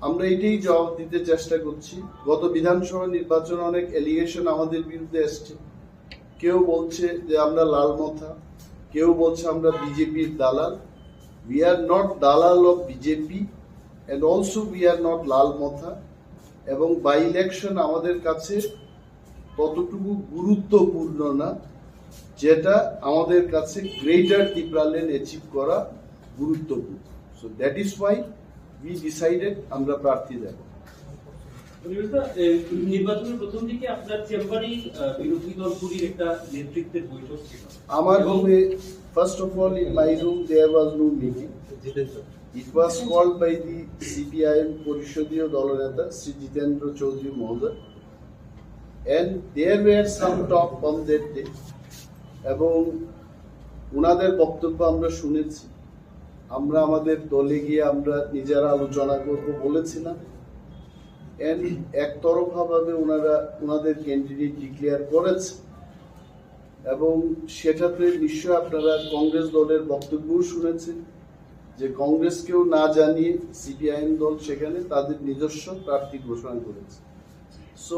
আমরা এটাই জবাব দিতে চেষ্টা করছি। গত বিধানসভা নির্বাচনে অনেক অ্যালিগেশন আমাদের বিরুদ্ধে এসছে, কেউ বলছে যে আমরা লাল মথা, কেউ বলছে আমরা বিজেপির দালাল। We are not দালাল of B J P, and also we are not লাল মথা। এবং বাই ইলেকশন আমাদের কাছে ততটুকু গুরুত্বপূর্ণ না, যেটা আমাদের কাছে গ্রেটার তিপ্রাল্যান্ড অ্যাচিভ করা গুরুত্বপূর্ণ। So that is why we decided আমরা প্রার্থী দেব। অনিমেষ দা, এ, নির্বাচনের প্রথম দিকে আপনার চেম্বারেই, আহ, বিরোধী দলগুলির একটা নেতৃত্বের বৈঠক ছিল। আমার রুমে, first of all, in my room there was no meeting. It was called by the C P I M পরিষদীয় দলনেতা শ্রী জিতেন্দ্র চৌধুরী মহোদয়, and there were some talk on that day. এবং ওনাদের বক্তব্য আমরা শুনেছি। আমরা আমাদের দলে গিয়ে আমরা নিজেরা আলোচনা করব বলেছিলাম, and একতরফাভাবে ওনারা ওনাদের ক্যান্ডিডেট ডিক্লেয়ার করেছে। এবং সেটাতে নিশ্চয় আপনারা কংগ্রেস দলের বক্তব্যও শুনেছেন যে কংগ্রেসকেও না জানিয়ে সিপিআইএম দল সেখানে তাদের নিজস্ব প্রার্থী ঘোষণা করেছে। So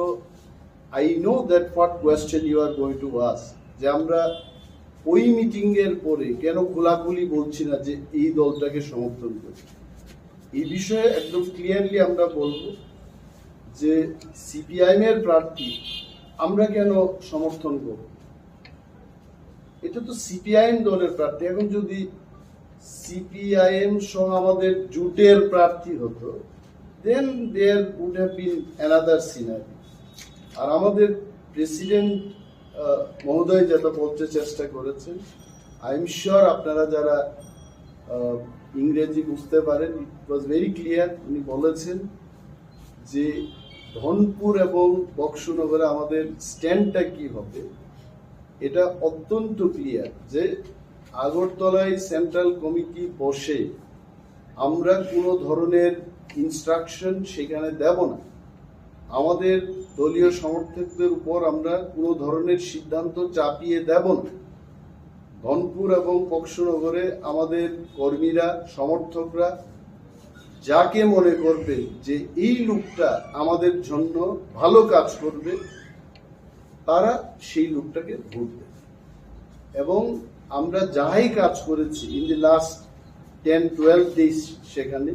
I know that what question you are going to ask, যে আমরা ওই মিটিং এর পরে কেন খোলাখুলি বলছি না যে এই দলটাকে সমর্থন করি। এই বিষয়ে একদম ক্লিয়ারলি আমরা বলবো যে সিপিআইএম এর প্রার্থী আমরা কেন সমর্থন করব। এটা তো সিপিআইএম দলের প্রার্থী। এখন যদি সিপিআইএম সহ আমাদের জোটের প্রার্থী হতো, then there would have been another scenario. আর আমাদের প্রেসিডেন্ট মহোদয় যেটা বলতে চেষ্টা করেছেন, আই এম শিওর আপনারা যারা আহ, ইংরেজি বুঝতে পারেন, it was very clear। উনি বলেছেন যে ধনপুর এবং বক্সনগরে আমাদের স্ট্যান্ডটা কি হবে, এটা অত্যন্ত ক্লিয়ার যে আগরতলায় সেন্ট্রাল কমিটি বসে আমরা কোনো ধরনের ইনস্ট্রাকশন সেখানে দেব না। আমাদের দলীয় সমর্থকদের উপর আমরা কোনো ধরনের সিদ্ধান্ত চাপিয়ে দেব না। ধনপুর এবং বক্সনগরে আমাদের কর্মীরা, সমর্থকরা যাকে মনে করবে যে এই লোকটা আমাদের জন্য ভালো কাজ করবে, তারা সেই লোকটাকে ভোট দেবে। এবং আমরা যাই কাজ করেছি in the last ten twelve days, সেখানে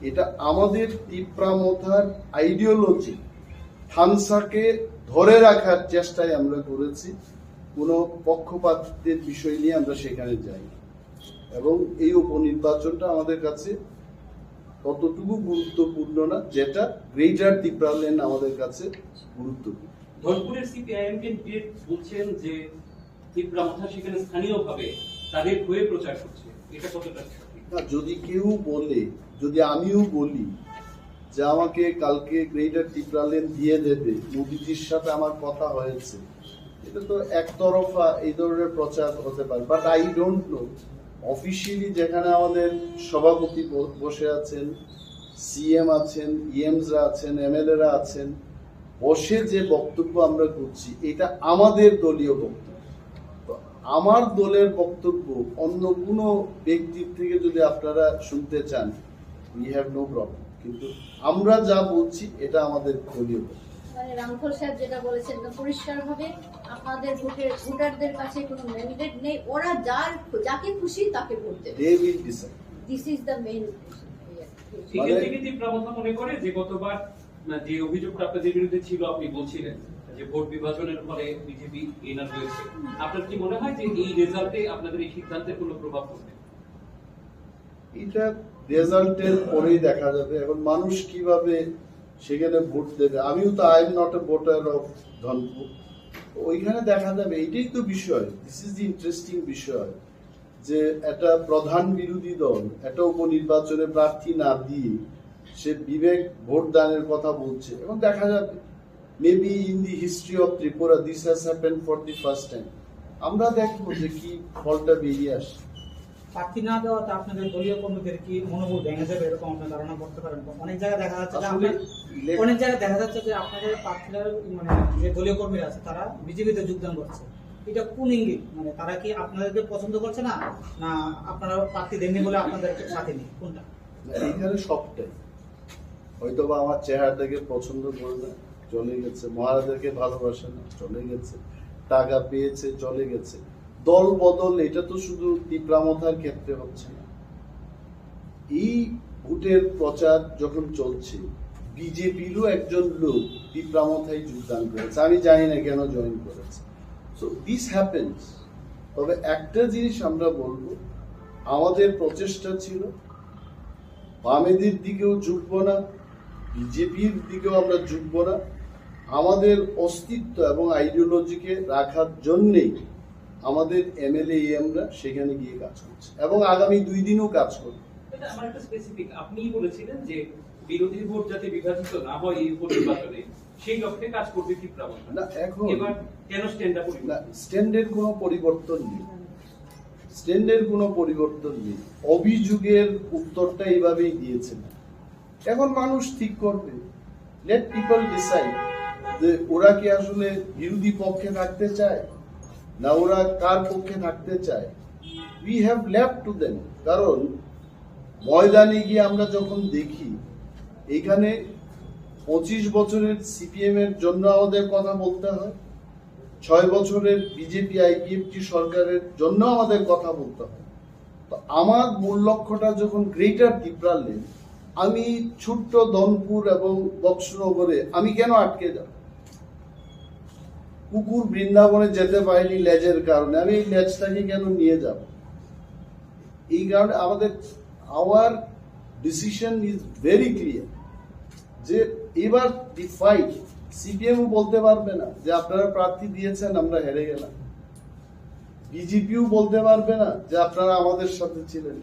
এটা আমাদের তিপ্রা মথার আইডিওলজি, থানসাকে ধরে রাখার চেষ্টায় আমরা করেছি। কোনো পক্ষপাতের বিষয় নিয়ে আমরা সেখানে যাই, এবং এই উপনির্বাচনটা আমাদের কাছে ততটুকু গুরুত্বপূর্ণ না, যেটা গ্রেটার তিপ্রাল্যান্ড আমাদের কাছে গুরুত্বপূর্ণ। ধনপুরের সিপিআইএম ক্যান্ডিডেট বলছেন যে তিপ্রা মথা সেখানে স্থানীয়ভাবে তাদের হয়ে প্রচার করছে, এটা কতটা সঠিক? না, যদি কেউ বলে, যদি আমিও বলি যে আমাকে কালকে গ্রেটার তিপ্রাল্যান্ড দিয়ে দেবে, মোদিজির সাথে আমার কথা হয়েছে, এটা তো একতরফা এই ধরনের প্রচার হতে পারে। But I don't know officially যেখানে আমাদের সভাপতি ব- বসে আছেন, সিএম আছেন, ইএমসরা আছেন, এমএলএরা আছেন, বসে যে বক্তব্য আমরা করছি, এটা আমাদের দলীয় বক্তব্য। তো আমার দলের বক্তব্য অন্য কোনো ব্যক্তির থেকে যদি আপনারা শুনতে চান, we have no problem, কিন্তু আমরা যা বলছি, এটা আমাদের দলীয় বক্তব্য। মানে রামফল সাহেব যেটা বলেছেন, এটা পরিষ্কারভাবে আপনাদের ভোটের ভোটারদের কাছে কোনো ম্যান্ডেট নেই, ওরা যার যাকে খুশি তাকে ভোট দেবে। They will decide. This is the main. সেখান থেকে তীব্র কথা মনে করে যে গতবার, আহ, যে অভিযোগটা আপনাদের বিরুদ্ধে ছিল, আপনি বলছিলেন যে ভোট বিভাজনের ফলে বিজেপি এনার রয়েছে। আপনার কি মনে হয় যে এই রেজাল্টে আপনাদের এই সিদ্ধান্তের কোনো প্রভাব পড়বে? এটা রেজাল্টের পরেই দেখা যাবে। এখন মানুষ কিভাবে সেখানে ভোট দেবে, আমিও তো, I am not a voter of Dhanpur. তো ওইখানে দেখা যাবে, এটাই তো বিষয়। This is the interesting বিষয়, যে একটা প্রধান বিরোধী দল একটা উপনির্বাচনে প্রার্থী না দিয়ে সে বিবেক ভোট দানের কথা বলছে। এখন দেখা যাবে, maybe in the history of Tripura this has happened for the first time। আমরা দেখবো যে কি ফলটা বেরিয়ে আসে। প্রার্থী না দেওয়াতে আপনাদের দলীয় কর্মীদের কি মনোবল ভেঙে যাবে, এরকম আপনার ধারণা করতে পারেন? অনেক জায়গায় দেখা যাচ্ছে যে আসলে আপনার ইলেক- অনেক জায়গায় দেখা যাচ্ছে যে আপনাদের প্রার্থীরা, মানে, যে দলীয় কর্মীরা আছে, তারা বিজেপিতে যোগদান করছে। এটা কোন ইঙ্গিত? মানে, তারা কি আপনাদেরকে পছন্দ করছে না, না আপনারা প্রার্থী দেননি বলে আপনাদের সাথে নেই? কোনটা? না, এইখানে সবটাই। হয়তো বা আমার চেহারা দেখে পছন্দ করে না, চলে গেছে। মহারাজাকে ভালোবাসে না, চলে গেছে। টাকা পেয়েছে, চলে গেছে। দল বদল, এটা তো শুধু তিপ্রামথার ক্ষেত্রে হচ্ছে না। এই ভোটের প্রচার যখন চলছে, বিজেপিরও একজন লোক তিপ্রামথায় যোগদান করেছে। আমি জানি না কেন জয়েন করেছে। So this happens। তবে একটা জিনিস আমরা বলবো, আমাদের প্রচেষ্টা ছিল বামেদের দিকেও ঝুঁকবো না, বিজেপির দিকেও আমরা ঝুঁকবো না। আমাদের অস্তিত্ব এবং আইডিওলজিকে রাখার জন্যেই আমাদের এমএলএ এমরা সেখানে গিয়ে কাজ করছি এবং আগামী দুই দিনও কাজ করব। এটা আমার একটা স্পেসিফিক, আপনিই বলেছিলেন যে বিরোধী ভোট যাতে বিভাজিত না হয় এই উপনির্বাচনে, সেই লক্ষ্যে কাজ করবে তীব্র। না, এখন এবার কেন স্ট্যান্ডটা পরিবর্তন? না, স্ট্যান্ডের কোনো পরিবর্তন নেই। স্ট্যান্ডের কোনো পরিবর্তন নেই। অভিযোগের উত্তরটা এইভাবেই দিয়েছে। এখন মানুষ ঠিক করবে। Let people decide যে ওরা কি আসলে বিরোধী পক্ষে থাকতে চায়, না ওরা কার পক্ষে থাকতে চায়। We have left to them। কারণ ময়দানে গিয়ে আমরা যখন দেখি, এখানে পঁচিশ বছরের সিপিএম এর জন্য আমাদের কথা বলতে হয়, ছয় বছরের বিজেপি আইপিএফটি সরকারের জন্য আমাদের কথা বলতে হয়। তো আমার মূল লক্ষ্যটা যখন গ্রেটার তিপ্রাল্যান্ড, আমি ছোট্ট ধনপুর এবং বক্সনগরে আমি কেন আটকে যাব? কুকুর বৃন্দাবনে যেতে পারেনি লেজের কারণে, আমি এই লেজটাকে কেন নিয়ে যাব? এই কারণে আমাদের, our decision is very clear, যে এবার দি ফাইট, সিপিএমও বলতে পারবে না যে আপনারা প্রার্থী দিয়েছেন, আমরা হেরে গেলাম। বিজেপিও বলতে পারবে না যে আপনারা আমাদের সাথে ছিলেন।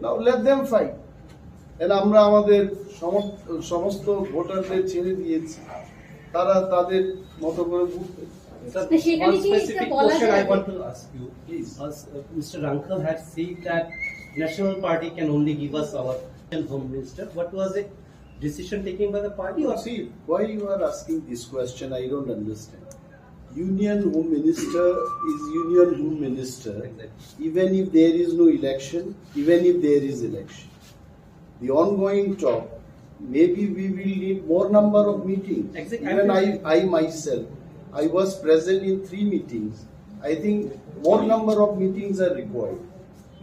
Now let them fight। And আমরা আমাদের সমস্ত, সমস্ত ভোটারদের ছেড়ে দিয়েছি, তারা তাদের মতো করে ভোট দেবে। Sir, তো সেখানে one কি এটা specific বলা question I যায়? Want to ask you. Please. As, uh, Mister Rangkhal had said that National Party can only give us our Home Minister. What was the decision taken by the party? Or See, why you are asking this question, I don't understand. Union Home Minister is Union Home Minister, Exactly. even if there is no election, even if there is election. The ongoing talk, maybe we will need more number of meetings. Exactly. Even I, I myself, I was present in three meetings. I think more number of meetings are required.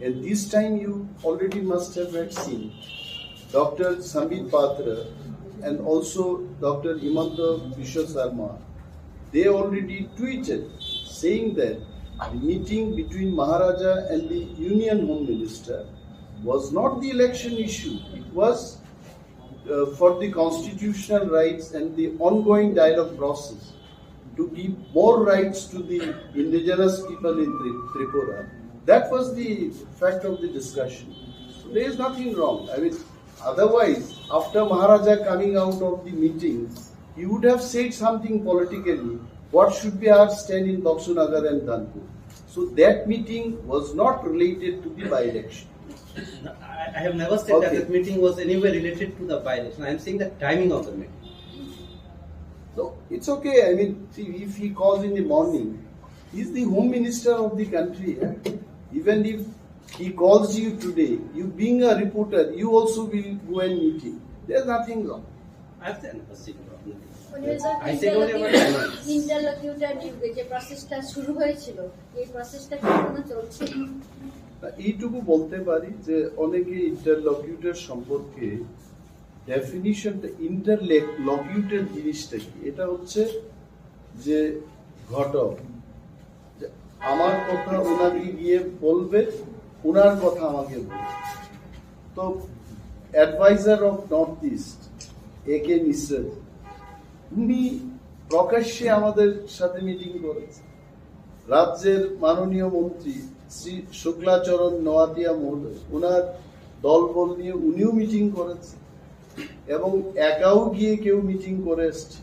And this time you already must have had seen Doctor Sambit Patra and also Doctor Himanta Biswa Sarma, they already tweeted saying that the meeting between Maharaja and the Union Home Minister was not the election issue. It was, uh, for the constitutional rights and the ongoing dialogue process to give more rights to the indigenous people in Tri- Tripura. That was the fact of the discussion. So there is nothing wrong. I mean, otherwise, after Maharaja coming out of the meeting, he would have said something politically. What should be our stand in Baksunagar and Dhanpur? So that meeting was not related to the by-election. I, I have never said that Okay. that meeting was anywhere related to the by-election. I am saying the timing of the meeting. No, it's okay. I mean, see, if he calls in the morning, he's the home minister of the country. Eh? Even if he calls you today, you being a reporter, you also will go and meet him. There's nothing wrong. I've never seen a problem. মানে, sir, I said only about ইন্টারলকিউটার নিয়োগে যে প্রসেসটা শুরু হয়েছিল, এই প্রসেসটা কি এখনো চলছে? না, এইটুকু বলতে পারি যে অনেকে ইন্টারলকিউটার সম্পর্কে ডেফিনিশনটা, ইন্টারলকিউটার জিনিসটা কি? এটা হচ্ছে যে ঘটক, যে আমার কথা ওনাকে গিয়ে বলবে, ওনার কথা আমাকে বলবে। তো অ্যাডভাইজার অফ নর্থ ইস্ট এ কে মিশ্রা, উনি প্রকাশ্যে আমাদের সাথে মিটিং করেছেন। রাজ্যের মাননীয় মন্ত্রী শ্রী শুক্লাচরণ নোয়াতিয়া মহোদয়, ওনার দলবল নিয়ে উনিও মিটিং করেছেন এবং একাও গিয়ে কেউ মিটিং করে এসছে।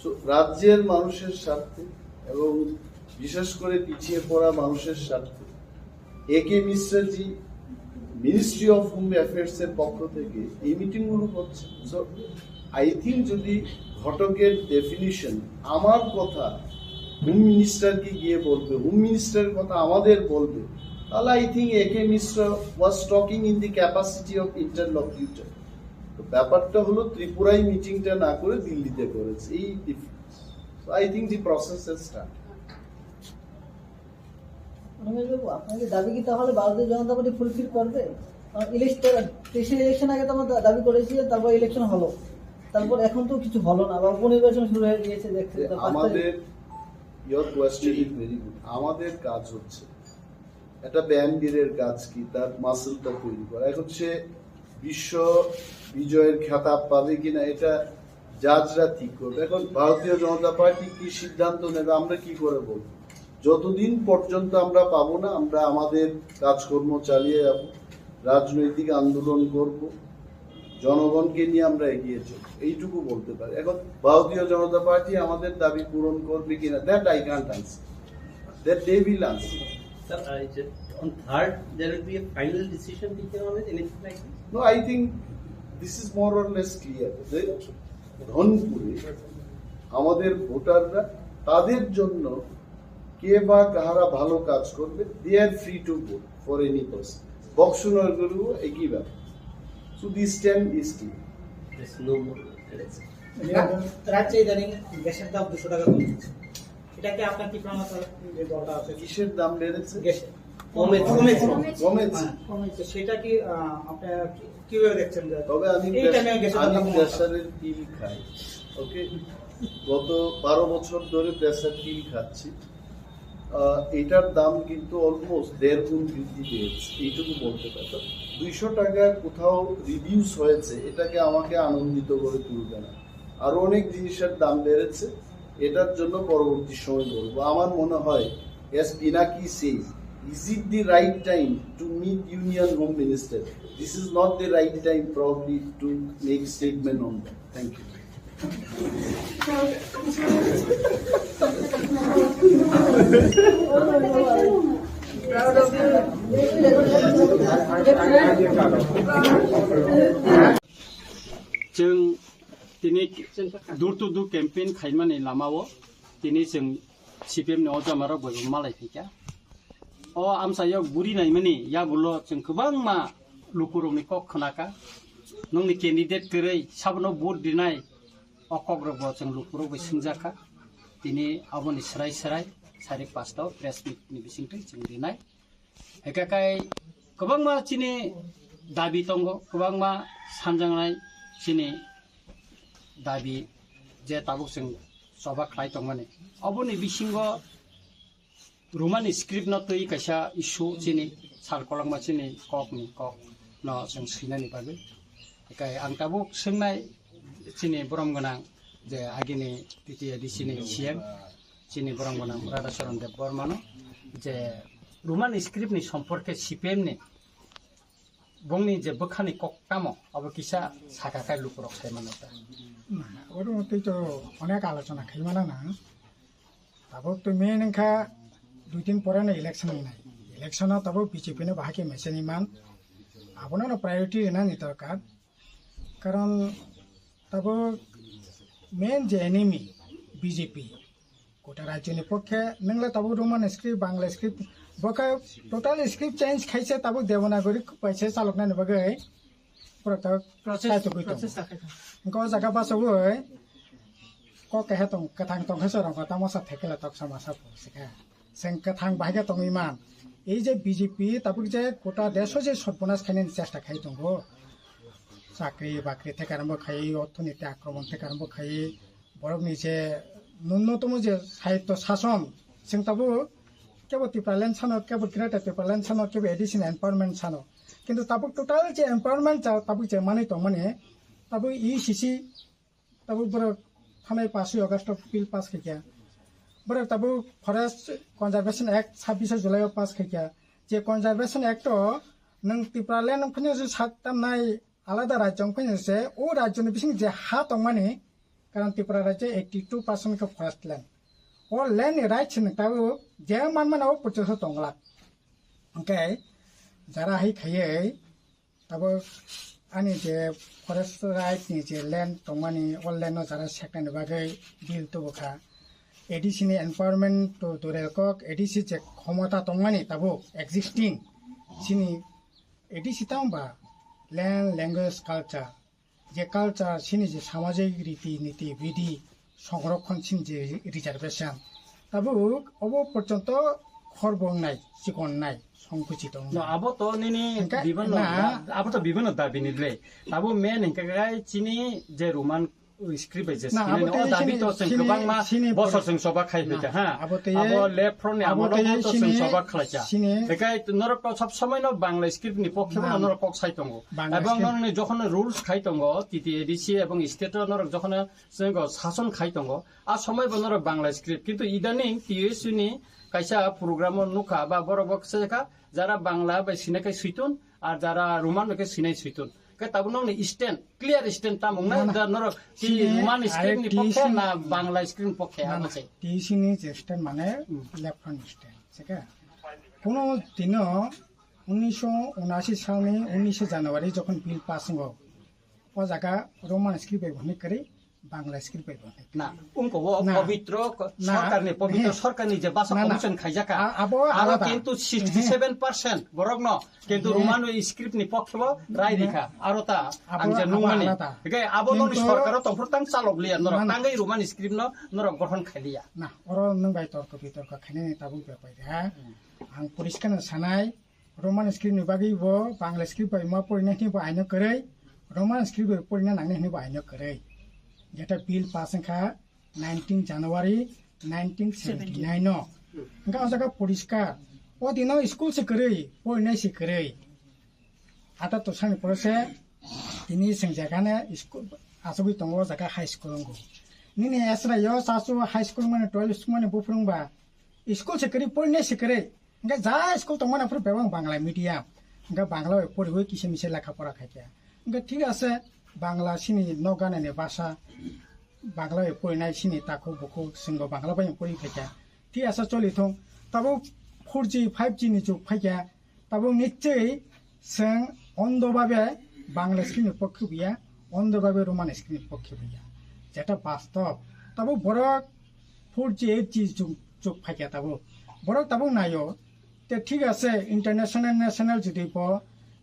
So, রাজ্যের মানুষের স্বার্থে এবং বিশেষ করে পিছিয়ে পড়া মানুষের স্বার্থে এ কে মিশ্রাজি মিনিস্ট্রি অফ হোম অ্যাফেয়ার্স এর পক্ষ থেকে এই মিটিং গুলো করছে। So, আই থিঙ্ক যদি ঘটকের ডেফিনিশন আমার কথা হোম মিনিস্টারকে গিয়ে বলবে, হোম মিনিস্টারের কথা আমাদের বলবে, তাহলে I think A K Mishra was talking in the capacity of interlocutor. তো ব্যাপারটা হলো ত্রিপুরায় মিটিংটা না করে দিল্লিতে করেছে, এই difference. So I think the process has started. রমেশবাবু, আপনাদের দাবি কি তাহলে ভারতীয় জনতা পার্টি ফুলফিল করবে? ইলেকশন, তেইশের ইলেকশন আগে তো আমরা দা- দাবি করেছিলেন, তারপর ইলেকশন হলো, তারপর এখন তো কিছু হলো না, আবার উপনির্বাচন শুরু হয়ে গিয়েছে, দেখতে যে তো পাঁচ তারিখ। আমাদের, your question is very good. আমাদের কাজ হচ্ছে একটা ব্যায়ামবীরের কাজ কি, তার মাসেলটা তৈরি করা। এখন সে বিশ্ব বিজয়ের খেতাব পাবে কিনা, এটা জাজরা ঠিক করবে। এখন ভারতীয় জনতা পার্টি কি সিদ্ধান্ত নেবে, আমরা কি করে বলবো? যতদিন পর্যন্ত আমরা পাবো না, আমরা আমাদের কাজকর্ম চালিয়ে যাব, রাজনৈতিক আন্দোলন করব, জনগণকে নিয়ে আমরা এগিয়ে চলব, এইটুকু বলতে পারি। এখন ভারতীয় জনতা পার্টি আমাদের দাবি পূরণ করবে কিনা, that I can't answer, that they will answer. Sir, I just, on third, there will be a final decision taken on it, anything like this? No, I think this is more or less clear. যে ধনপুরে আমাদের ভোটাররা, তাদের জন্য কে বা কাহারা ভালো কাজ করবে, they are free to vote for any person. বক্সনগরেও একই ব্যাপার। So this time is clear. There's no more. রাজ্যে ইদানিং গ্যাসের দাম দুশো টাকা কমেছে, এটা কি আপনার কি প্রমাণ আছে যে দলটা আছে? কিসের দাম বেড়েছে? গ্যাসের কমেছে। কমেছে। কমেছে। হ্যাঁ। তো সেটা কি, আহ, আপনারা কি- কিভাবে দেখছেন যে তবে আমি এই প্রেস- টাইমে গ্যাসের দাম আমি কমানো? প্রেশারের পিল খাই, ওকে? গত বারো বছর ধরে প্রেশার পিল খাচ্ছি। আহ, এটার দাম কিন্তু অলমোস্ট দেড় গুণ বৃদ্ধি পেয়েছে, এইটুকু বলতে পারি। তো দুইশো টাকা কোথাও রিডিউস হয়েছে, এটাকে আমাকে আনন্দিত করে তুলবে না। আরো অনেক জিনিসের দাম বেড়েছে, এটার জন্য পরবর্তী সময় বলবো। আমার মনে হয়, as Pinaki says, is it the right time to meet Union Home Minister? This is not the right time probably to make statement on that. Thank you. Chwng tini door to door campaign khaimani lamao tini chwng C P M ni o jamarok bai bo malai phaikha. O amchaio guri naimani yagulo chwng kwbangma lukurokni kok khwnakha. Nokni candidate kwrwi sabono vote rinai, o kokrokbo chwng lukurok bai swngjakha. Tini aboni swrai swrai sari pasta o press meet ni bisingtwi chwng rinai. Hwnkhe kai kwbangma chini dabi tongo, kwbangma sanjaknai chini dabi je tabuk chwng choba khlai tongmani. Oboni bisingo Romani script no twi kaisa issue chini sal kolokma chini kok ni kok no chwng swinani bagwi. Hwnkhe ang tabuk swngnai chini borom gwnang je agini T T A D C ni C M chini borom gwnang Radhacharan Debbarma no je Romani script ni somporke C P M ni bongni je bwkhani kok tamo abo kisa saka kai lukurok sai mano ta. Na, oro twi to onek alochona khai mano na. Tabuk to main wngkha Dui din pore no election wngnai. Election o tabuk B J P no bahai khe mechani man. Abono no priority rwnani dorkar. Karon tabuk main je enemy B J P. Kota rajyoni pokhe nwngla tabuk Roman script, Bangla script, bokhe total script change khaise tabuk Devanagari paise chaloknani bagwi borok tabuk Process, sai tugwi tongo. Process ta khe. Hwnkhe o jaga bachogwi kok keha tong, kwthang tongkhe chwrwngkha tamo sa thekela toksa masa phursika. Chwng kwthang bahai khe tongwi man. Ei je B J P tabuk je kota desh o je sotbonas khainani chesta khai tongo. Chakri bakri theka rwngbo khai, orthoniti akromon theka rwngbo khai, borokni je nunnotomo je sahityo sason, chwng tabuk kebo Tipraland sano, kebo Greater Tipraland sano, kebo A D C ni empowerment sano. Kintu tabuk total je empowerment cha tabuk je manwi tongmani, tabuk E C C tabuk borok thanai paswi August o bill pass khaikha. Borok tabuk Forest Conservation Act sabbish July o pass khaikha. Je Conservation Act o nwng Tipraland wngphano se sat tamnai alada rajyo wngphano se o rajyoni bising je ha tongmani, karon Tripura rajyo eighty two percent khe forest land. O land ni right se nwng tabuk je manmano o porjonto tonglak. Hwnkhe jara hai khaiwi tabuk ani je forest right ni je land tongmani, o land no jara seknani bagwi bill tubukha. A D C ni empowerment to dure kok, A D C je khomota tongmani tabuk existing chini A D C tamo ba land, language, culture, je culture chini je samajik riti niti bidi, songrokhon chini je reservation, tabuk obo porjonto khorbo wngnai, chikon wngnai, songkuchi tong No, wngnai. Abo to nini Hingke bibinno na, da-, abo to bibinno dabi ni le. Abo main hingke kai chini je Roman script bai je Na, sini abo no, tei o dabi sini, to chwng sini, kwbangma sini bosor pori- chwng soba khai Na, phaikha, ha. Abo tei Abo left front ni abo amolo tei bo to chwng sini, soba khlaikha. Sini Hingke norok to sob somoi no Bangla script ni pokhe Na. no norok kok sai tongo. Bangla Ebong script. norok ni jokhon rules khai tongo, T T A D C ebong state o norok jokhon chwng sason khai tongo. A somoi bo norok Bangla script, kintu idaning T S U ni kaisa program o nukha ba borok bo kisa kha, jara Bangla bai sina khe suitun, ar jara Roman bai khe sinai suitun. Khe tabuk nokni stand, clear stand tamo wngnai, Na, na. da norok T Sini Roman script ni I T pokhe sini na Bangla script ni pokhe, Na, abo na. se. T C ni je stand mane Hmm. left front stand, se khe. Kuno dino unisho unashi salni unishe January jokhon bill pass wngo, o jaga Roman script bai bo hwnwi kwrwi, Bangla script bai bo hwnwi kwrwi. Na, ungko o Na. pabitro ko-, Na. sorkarni, pabitro He. sorkarni je basa Na, na. commission khaijaka. A-, abo Aro alada. kintu sixty seven percent borokno kintu He. Roman script ni pokhe bo rai He. rikha. Aro ta Abo, ang je abo nungmani. alada. Hingke abo noni Kintu sorkaro tongphuru tang chalok liya norok. Na, na. Tangwi Roman script no norok gothon khai liya. Na, oro nwng bai torko bitorko khainani tabuk bepai de, ha? Hmm. Ang poriskar no sanai, Roman script ni bagwi bo Bangla script bai ma porina hini bo aino kwrwi, Roman script bai porina nangni hini bo aino kwrwi. Jeta bill pass wngkha nineteen January nineteen seventy nine no. Hingke o jaga poriskar, o dino school se kwrwi, porinai se kwrwi. Ata to sani pore se tini seng jaga ne school asogwi tongo, o jaga high school wngo. Nini esra yo sasu high school mani twelve school mani buphuru wngba school se kwrwi, porinai se kwrwi. Hingke ja school tongmani aphuru bebak Bangla medium. Hingke Bangla bai poriwi kisa misa lekha pora khaikha. Hingke thik ase, Bangla chini nok ganani basa, Bangla bai porinai chini takhuk bukhuk chwngbo Bangla bai pori khaikha. Thik ase choli thung. Tabuk four G, five G ni jug phaikha. Tabuk nichwi chwng ondo babe Bangla script ni pokhe buya, ondo babe Roman script ni pokhe buya. Jeta bastob. Tabuk borok four G, eight G jug, jug phaikha tabuk. Borok tabuk naio. Te thik ase, international, national jodi bo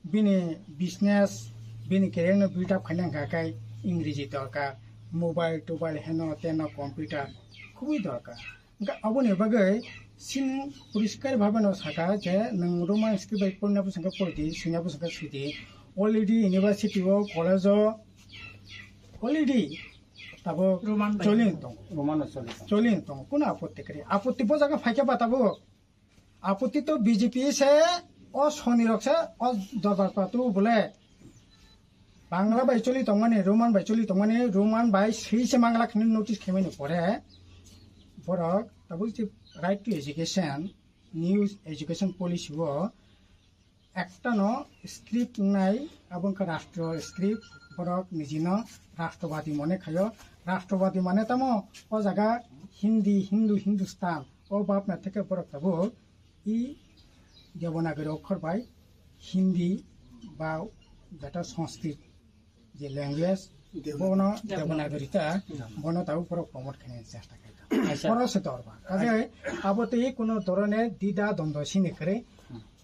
bini business, bini career no build up khaina hwnkha khe Ingreji dorkar, mobile, tobile, heno, teno, computer, khubui dorkar. Hwnkhe aboni bagwi chini poriskar bhabe no sakha je nwng Roman script bai porina bwswk khe pori di, swina bwswk khe swi di. Already university o, college o already tabuk Roman bai choli tongo. Roman o choli tongo. Choli tongo. Kuno apotti kwrwi? Apotti bo jaga phaikhe ba tabuk. Apotti to B J P se, o soni rok se, o dorbar patu bole. Bangla bai choli tongmani, Roman bai choli tongmani, Roman bai swi se mangla khani notice khaimani pore, borok tabuk je right to education, new education policy o ekta no script wngnai, abo wngkha rastro script, borok nijino rastrovadi mone khaio. Rastrovadi mane tamo o jaga Hindi, Hindu, Hindustan, O bapna theke borok tabuk i Devanagari okhor bai Hindi ba jata Sanskrit je language bono Devanagari ta bono tabuk borok promote khaina chesta khaita. Acha. Poro se torba. Kaje abo tei kuno dorone dida dondo sini kare.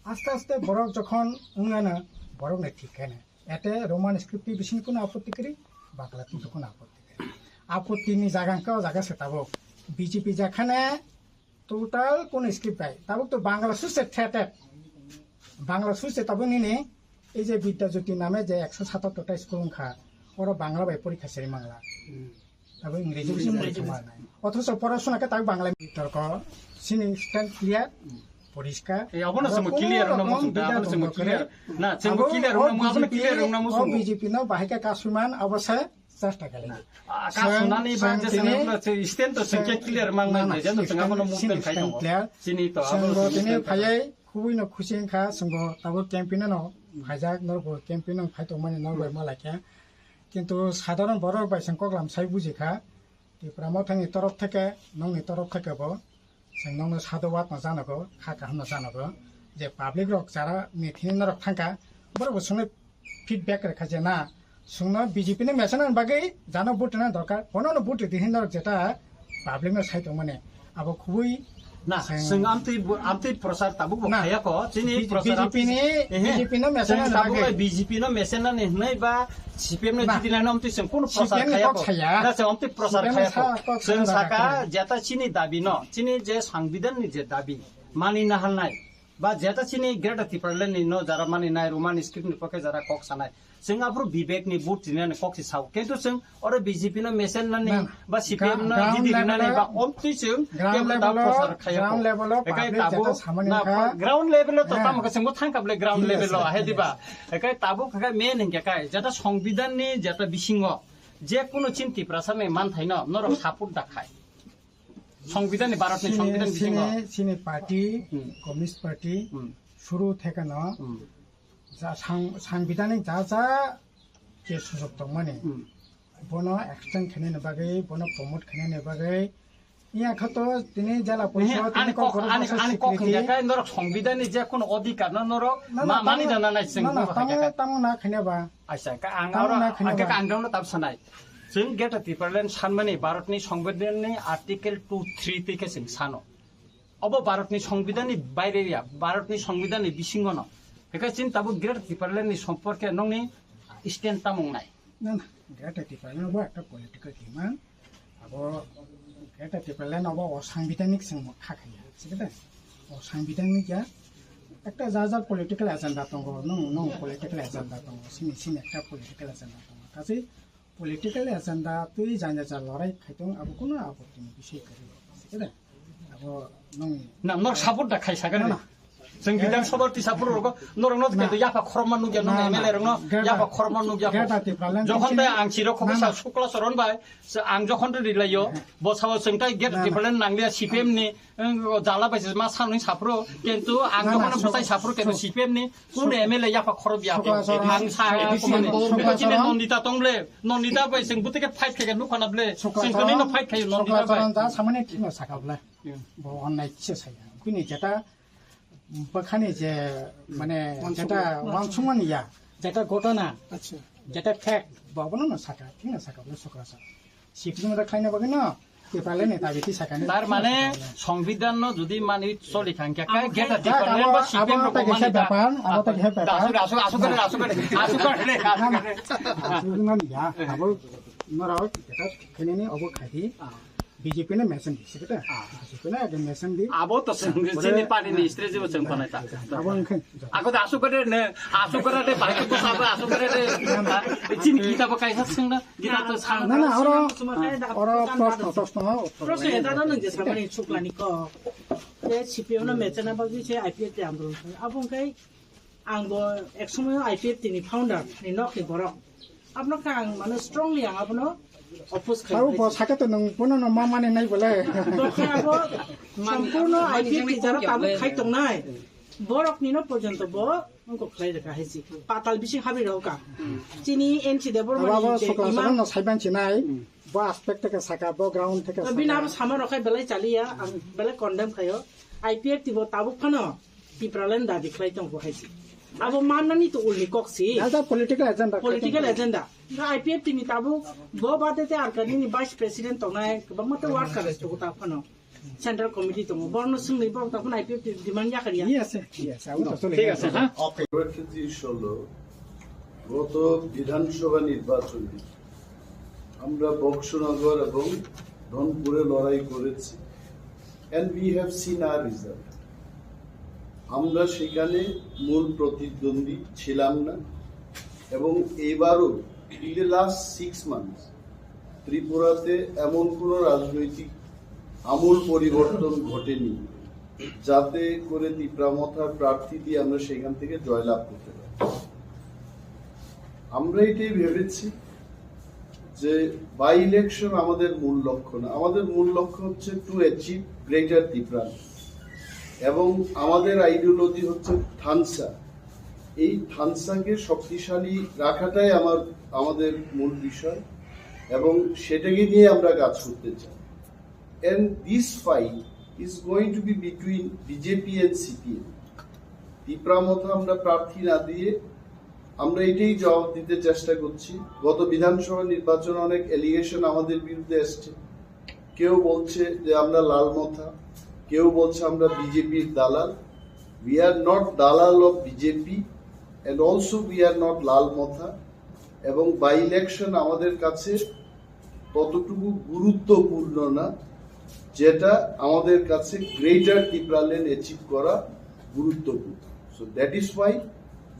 Aste aste borok jokhon wngana borok ne thik khaina. Ete Roman script ni bising kuno apotti kri, Bangla ni kuno apotti kri. Apotti ni jaga hwnkhe o jaga se tabuk B J P jakhane total kuno script bai. Tabuk to Bangla suse thetet. Bangla suse tabuk nini ei je Vidya Jyoti name je ekso satattor ta school wngkha. Oro Bangla bai porikha seri mangla. Abo Ingreji bising porikha manai. Othocho porasona khe tak Bangla torko sini stand clear, poriskar. Eh, abono chwngbo clear wngna muchung da, abono chwngbo clear. Na, chwngbo clear wngna mu-, abono clear wngna muchung. B J P no bahai khe kasumani abo se chesta khlai. Ah, kasunani ba je chwngno stand to chwngkhe clear mang nang, je chwng abono movement khai tongo. Chini to abo tini phayai khubui no khusi wngkha, chwngbo tabuk campaign no phaijak, norbo campaign no phai tongmani norbai ma laikha. Kintu sadharon borok bai chwng koklam sai buji kha, Tipra Mothani torof theke, nokni torof theke bo chwng nokno sadhubad no janago, kha kaham no janago, je public rok jara meeting norok thangkha, borok bo chwngno feedback rwkha je na, chwngno B J P ni message ni bagwi jano vote rwna dorkar, bono no vote rwdi hin norok jeta public no sai tongmani. Abo khubui na, chwng amtwi bu-, amtwi prochar tabuk bo khaya ko, chini prochar B J P ni, ehe, B J P no message chwng tabuk bagwi. B J P no message nani hwnwi ba C P M no jidi laino amtwi chwng kono prochar khaya ko. Na, chwng amtwi prochar khaya ko. Chwng saka jeta chini dabi no, chini je sangbidan ni je dabi mani na halnai, ba jeta chini Greater Tipraland ni no jara mani nai, Roman script ni pokhe jara kok sanai. Chwng aphuru Vivek ni vote rinani kok si sao. Kintu chwng oro B J P no mesen nani ba C P M no didi rinani ba omtwi chwng kebo ta prochar khaya ko. Ekai tabuk na ground level o to tamo khe chwngbo thangkha ble ground level o, ahe diba? Ekai tabuk khe main hingkhe kai jeta songbidan ni jeta bisingo je kuno chini Tiprasa ni manthai no norok support da khai. Songbidan ni, Bharat ni songbidan bisingo. Chini party, Communist Party, suru thekano ja sang-, sangbidanik ja ja je sujok tongmani, bono extend khainani bagwi, bono promote khainani bagwi, iya khato tini jela porishod, tini ani kok, ani kok hingkhe kai norok songbidan ni je kono odhikar no norok ma-, mani da na nai chwng tamo, tamo na khaina ba. Acha, ka ang oro, ang ka ang no tab sanai. Chwng Greater Tipraland sanmani Bharat ni songbidan ni article two three twi khe chwng sano. Obo Bharat ni songbidan ni baire ya, Bharat ni songbidan ni bisingo no. Heka chini tabuk Greater Tipraland ni somporke nongni stand tamung nai. Na, na, Greater Tipraland bo ekta political demand. Abo Greater Tipraland obo o sangbidanik chwng kha khaiya, sikhe de? O sangbidanik ya ekta ja ja political agenda tongo, nung, nung political agenda tongo, sini, sini ekta political agenda tongo. Kachi political agenda twi janya ja lorai khai tong, abo kuno abo tini bisai kari, sikhe de? Abo nung na, nok support da khai sakani. Na, na. Chwng Bidhan Sabha tisa phuru rogo, norok no khe yapha khorokma nukya, nung M L A rok no yapha khorokma nukya. Jokhon tai ang chiro khoksa Sukla Charan bai, ang jokhon ri laio, bo sao chwng tai Greater Tipraland nanglia C P M ni, jala bai ma sanwi saphuru, kintu ang jokhon bwsai saphuru kintu C P M ni kun M L A yapha khorok ya. Ang sa chini Nandita tong ble, Nandita bai chwng bwtwi khe fight khe nukha na ble, chwng khe no fight khaio Nandita bai. Sukla Charan ja samani thino sakha ble. Bo onnai kisa saya. Bini jeta bwkhani je, mane, jeta wansukmani ya, jeta ghotona, jeta fact, bo abono no saka, thik no saka, bono sokra sa. Sipri mada khlaina bagwi no, Tipraland ni dabi ti sakani. Tar mane, songbidan no jodi mani choli thangkha, kai geta Tipraland ba C P M abo rok ta kisa mani da. Bepar, abo ta kisa bepar. Asuk, asuk, asuk kare, asuk kare, asuk kare, asuk kare. Asuk mani ya, abo norok jeta khenani abo khai di. B J P no mesen di, sikhe ta? B J P no ekdom mesen di. Abo to chwng chini party ni strategy bo chwng panai ta. Abo wngkhe. Ako da asuk kare ne, asuk kare de, bai ko sabo asuk kare de. Chini kita bo kaisa chwng na, kita to sa. Na, na, oro, oro proshno, proshno, uttor. Proshno eta no nang je samani chuklani ko. Je C P M no mesen na bagwi se I P F T andolon. Abo wngkhe Ang bo ek somoyo I P F T ni founder ni nok ni borok. Abono khe ang mane strongly ang abono oppose khai. Abo bo sake to nung bono no ma mani nai bole. Bo khe abo sompurno I P F T jara tabuk khai tongnai. Borok ni no porjonto bo Wngkok khlai rwkha hai si. Patal bising habwi rwkha. Chini N C Debbarma ni abo je sokla imam sokla no saiban chinai. Bo aspect theke saka, bo ground theke saka. Bini abo sama rok hai belai chaliya, ang belai condemn khayo. I P F T bo tabuk phano Tipraland dabi khlai tongo hai si. Abo mannani to ulni kok si. As a political agenda. Political agenda. Nga I P F T ni tabuk bo bade te ar kanini vice president tongnai, kwbangma te workers tongo ta phano. Central committee tongo, borno swngwi borok tongphano I P F T demand yakar ya. Yes, yes, abo to chole. Thik ase, ha? পরবর্তী জিনিস হলো, গত বিধানসভা নির্বাচনে আমরা বক্সনগর এবং ধনপুরে লড়াই করেছি, and we have seen our result. আমরা সেখানে মূল প্রতিদ্বন্দ্বী ছিলাম না, এবং এবারও, in the last six months, ত্রিপুরাতে এমন কোনো রাজনৈতিক আমূল পরিবর্তন ঘটেনি, যাতে করে তিপ্রা মথার প্রার্থী দিয়ে আমরা সেখান থেকে জয়লাভ করতে পারি। আমরা এটাই ভেবেছি যে বাই ইলেকশন আমাদের মূল লক্ষ্য না, আমাদের মূল লক্ষ্য হচ্ছে টু অ্যাচিভ গ্রেটার তিপ্রা, এবং আমাদের আইডিওলজি হচ্ছে থানসা। এই থানসাকে শক্তিশালী রাখাটাই আমার, আমাদের মূল বিষয়, এবং সেটাকে নিয়ে আমরা কাজ করতে চাই। And this fight is going to be between B J P and C P M. Tipra মথা আমরা প্রার্থী না দিয়ে আমরা এটাই জবাব দিতে চেষ্টা করছি। গত বিধানসভা নির্বাচনে অনেক অ্যালিগেশন আমাদের বিরুদ্ধে এসছে। কেউ বলছে যে আমরা লাল মথা, কেউ বলছে আমরা বিজেপির দালাল। We are not দালাল of B J P, and also we are not লাল মথা। এবং বাই ইলেকশন আমাদের কাছে ততটুকু গুরুত্বপূর্ণ না, যেটা আমাদের কাছে গ্রেটার তিপ্রাল্যান্ড অ্যাচিভ করা গুরুত্বপূর্ণ। So that is why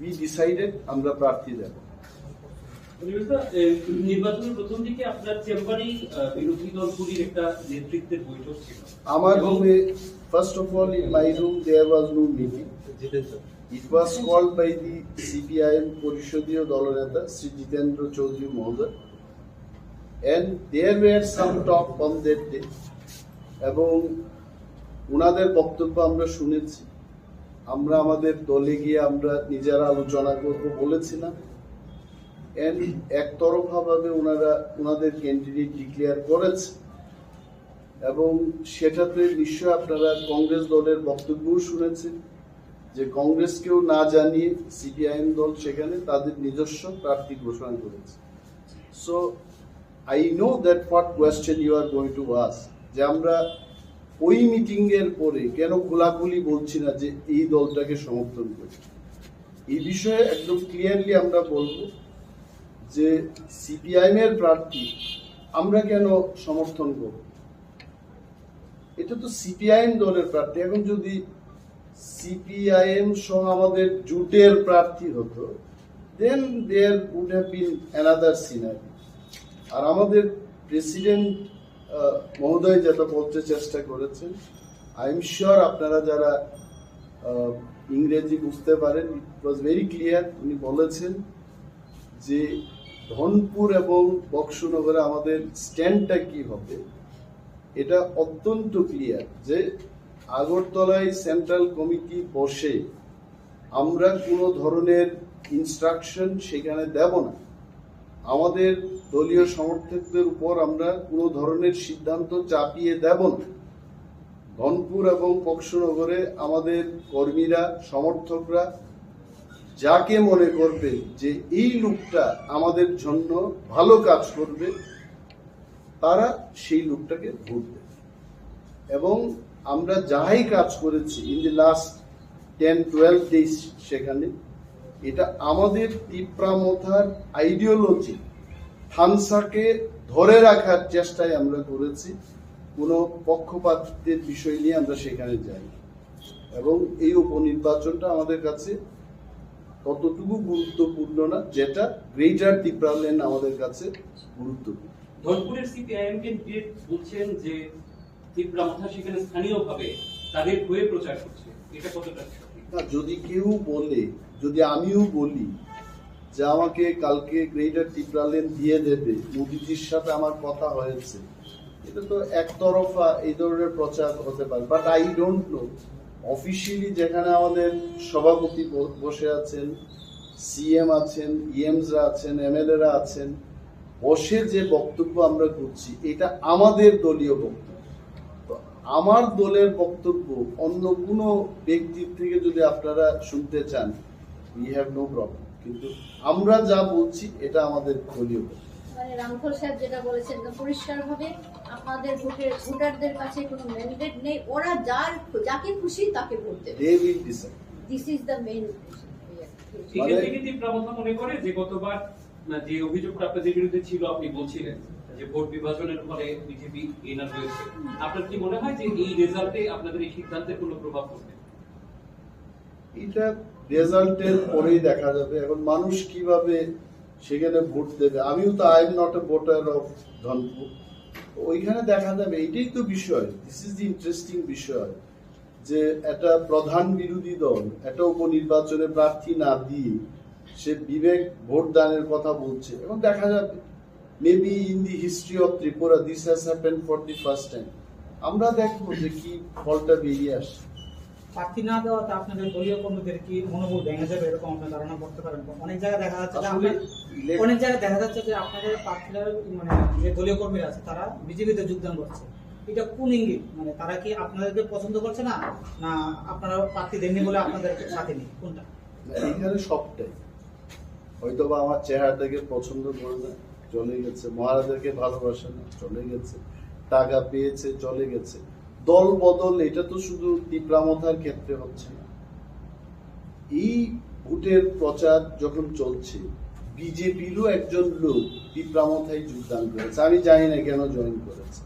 we decided আমরা প্রার্থী দেব। অনিমেষ দা, এ, নির্বাচনের প্রথম দিকে আপনার চেম্বারেই, আহ, বিরোধী দলগুলির একটা নেতৃত্বের বৈঠক ছিল। আমার এবং রুমে, first of all, in my room there was no meeting. It was called by the C P I M পরিষদীয় দলনেতা শ্রী জিতেন্দ্র চৌধুরী মহোদয়, and there were some talk on that day. এবং ওনাদের বক্তব্য আমরা শুনেছি, আমরা আমাদের দলে গিয়ে আমরা নিজেরা আলোচনা করব বলেছিলাম, and একতরফাভাবে ওনারা ওনাদের ক্যান্ডিডেট ডিক্লেয়ার করেছে, এবং সেটাতে নিশ্চয় আপনারা কংগ্রেস দলের বক্তব্যও শুনেছেন যে কংগ্রেসকেও না জানিয়ে সিপিআইএম দল সেখানে তাদের নিজস্ব প্রার্থী ঘোষণা করেছে। So I know that what question you are going to ask, যে আমরা ওই মিটিং এর পরে কেন খোলাখুলি বলছি না যে এই দলটাকে সমর্থন করি। এই বিষয়ে একদম ক্লিয়ারলি আমরা বলবো যে সিপিআইএম এর প্রার্থী আমরা কেন সমর্থন করব। এটা তো সিপিআইএম দলের প্রার্থী। এখন যদি সিপিআইএম সহ আমাদের জোটের প্রার্থী হতো, then there would have been another scenario. আর আমাদের প্রেসিডেন্ট মহোদয় যেটা বলতে চেষ্টা করেছেন, আই এম শিওর আপনারা যারা আহ, ইংরেজি বুঝতে পারেন, it was very clear। উনি বলেছেন যে ধনপুর এবং বক্সনগরে আমাদের স্ট্যান্ডটা কি হবে, এটা অত্যন্ত ক্লিয়ার যে আগরতলায় সেন্ট্রাল কমিটি বসে আমরা কোনো ধরনের ইনস্ট্রাকশন সেখানে দেব না। আমাদের দলীয় সমর্থকদের উপর আমরা কোনো ধরনের সিদ্ধান্ত চাপিয়ে দেব না। ধনপুর এবং বক্সনগরে আমাদের কর্মীরা, সমর্থকরা যাকে মনে করবে যে এই লোকটা আমাদের জন্য ভালো কাজ করবে, তারা সেই লোকটাকে ভোট দেবে। এবং আমরা যাই কাজ করেছি in the last ten twelve days, সেখানে এটা আমাদের তিপ্রা মথার আইডিওলজি, থানসাকে ধরে রাখার চেষ্টায় আমরা করেছি। কোনো পক্ষপাতিত্বের বিষয় নিয়ে আমরা সেখানে যাই, এবং এই উপনির্বাচনটা আমাদের কাছে ততটুকু গুরুত্বপূর্ণ না, যেটা গ্রেটার তিপ্রাল্যান্ড আমাদের কাছে গুরুত্বপূর্ণ। ধনপুরের সিপিআইএম ক্যান্ডিডেট বলছেন যে তিপ্রা মথা সেখানে স্থানীয়ভাবে তাদের হয়ে প্রচার করছে, এটা কতটা সঠিক? না, যদি কেউ বলে, যদি আমিও বলি যে আমাকে কালকে গ্রেটার তিপ্রাল্যান্ড দিয়ে দেবে, মোদিজির সাথে আমার কথা হয়েছে, এটা তো একতরফা এই ধরনের প্রচার হতে পারে। But I don't know officially যেখানে আমাদের সভাপতি ব- বসে আছেন, সিএম আছেন, ইএমসরা আছেন, এমএলএরা আছেন, বসে যে বক্তব্য আমরা করছি, এটা আমাদের দলীয় বক্তব্য। তো আমার দলের বক্তব্য অন্য কোনো ব্যক্তির থেকে যদি আপনারা শুনতে চান, we have no problem, কিন্তু আমরা যা বলছি, এটা আমাদের দলীয় বক্তব্য। মানে রামফল সাহেব যেটা বলেছেন, এটা পরিষ্কারভাবে আপনাদের ভোটের ভোটারদের কাছে কোনো ম্যান্ডেট নেই, ওরা যার যাকে খুশি তাকে ভোট দেবে। They will decide. This is the main. এখান থেকে তীব্র কথা মনে করে যে গতবার, না, যে অভিযোগটা আপনাদের বিরুদ্ধে ছিল, আপনি বলছিলেন যে ভোট বিভাজনের ফলে বিজেপি এনার হয়েছে। আপনার কি মনে হয় যে এই রেজাল্টে আপনাদের এই সিদ্ধান্তের কোনো প্রভাব পড়বে? এটা রেজাল্টের পরেই দেখা যাবে। এখন মানুষ কিভাবে সেখানে ভোট দেবে, আমিও তো, I am not a voter of Dhanpur. ওইখানে দেখা যাবে, এটাই তো বিষয়। দিস ইজ দি ইন্টারেস্টিং বিষয়, যে একটা প্রধান বিরোধী দল একটা উপনির্বাচনে প্রার্থী না দিয়ে সে বিবেক ভোট দানের কথা বলছে। এখন দেখা যাবে, maybe in the history of Tripura this has happened for the first time। আমরা দেখবো যে কি ফলটা বেরিয়ে আসে। প্রার্থী না দেওয়াতে আপনাদের দলীয় কর্মীদের কি মনোবল ভেঙে যাবে, এরকম আপনার ধারণা করতে পারেন? অনেক জায়গায় দেখা যাচ্ছে যে আসলে আপনার, অনেক জায়গায় দেখা যাচ্ছে যে আপনাদের প্রার্থীরা, মানে, যে দলীয় কর্মীরা আছে, তারা বিজেপিতে যোগদান করছে। এটা কোন ইঙ্গিত? মানে, তারা কি আপনাদেরকে পছন্দ করছে না, না আপনারা প্রার্থী দেননি বলে আপনাদের সাথে নেই? কোনটা? এখানে সবটাই, হয়তো বা আমার চেহারা দেখে পছন্দ করে না, চলে গেছে। মহারাজাকে ভালোবাসে না, চলে গেছে। টাকা পেয়েছে, চলে গেছে। দল বদল, এটা তো শুধু তিপ্রামথার ক্ষেত্রে হচ্ছে না। এই ভোটের প্রচার যখন চলছে, বিজেপিরও একজন লোক তিপ্রামথায় যোগদান করেছে। আমি জানি না কেন জয়েন করেছে।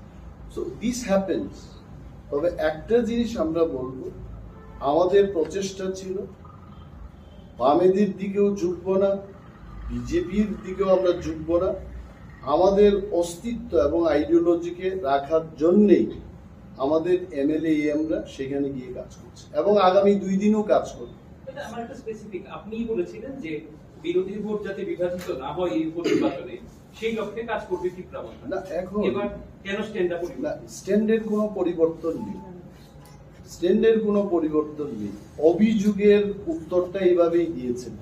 So this happens. তবে একটা জিনিস আমরা বলবো, আমাদের প্রচেষ্টা ছিল বামেদের দিকেও ঝুঁকবো না, বিজেপির দিকেও আমরা ঝুঁকবো না। আমাদের অস্তিত্ব এবং আইডিওলজিকে রাখার জন্যেই আমাদের এমএলএ এমরা সেখানে গিয়ে কাজ করছি এবং আগামী দুই দিনও কাজ করব। এটা আমার একটা স্পেসিফিক, আপনিই বলেছিলেন যে বিরোধী ভোট যাতে বিভাজিত না হয় এই উপনির্বাচনে, সেই লক্ষ্যে কাজ করবে তীব্র। না, এখন এবার কেন স্ট্যান্ডটা পরিবর্তন? না, স্ট্যান্ডের কোনো পরিবর্তন নেই। স্ট্যান্ডের কোনো পরিবর্তন নেই। অভিযোগের উত্তরটা এইভাবেই দিয়েছেন।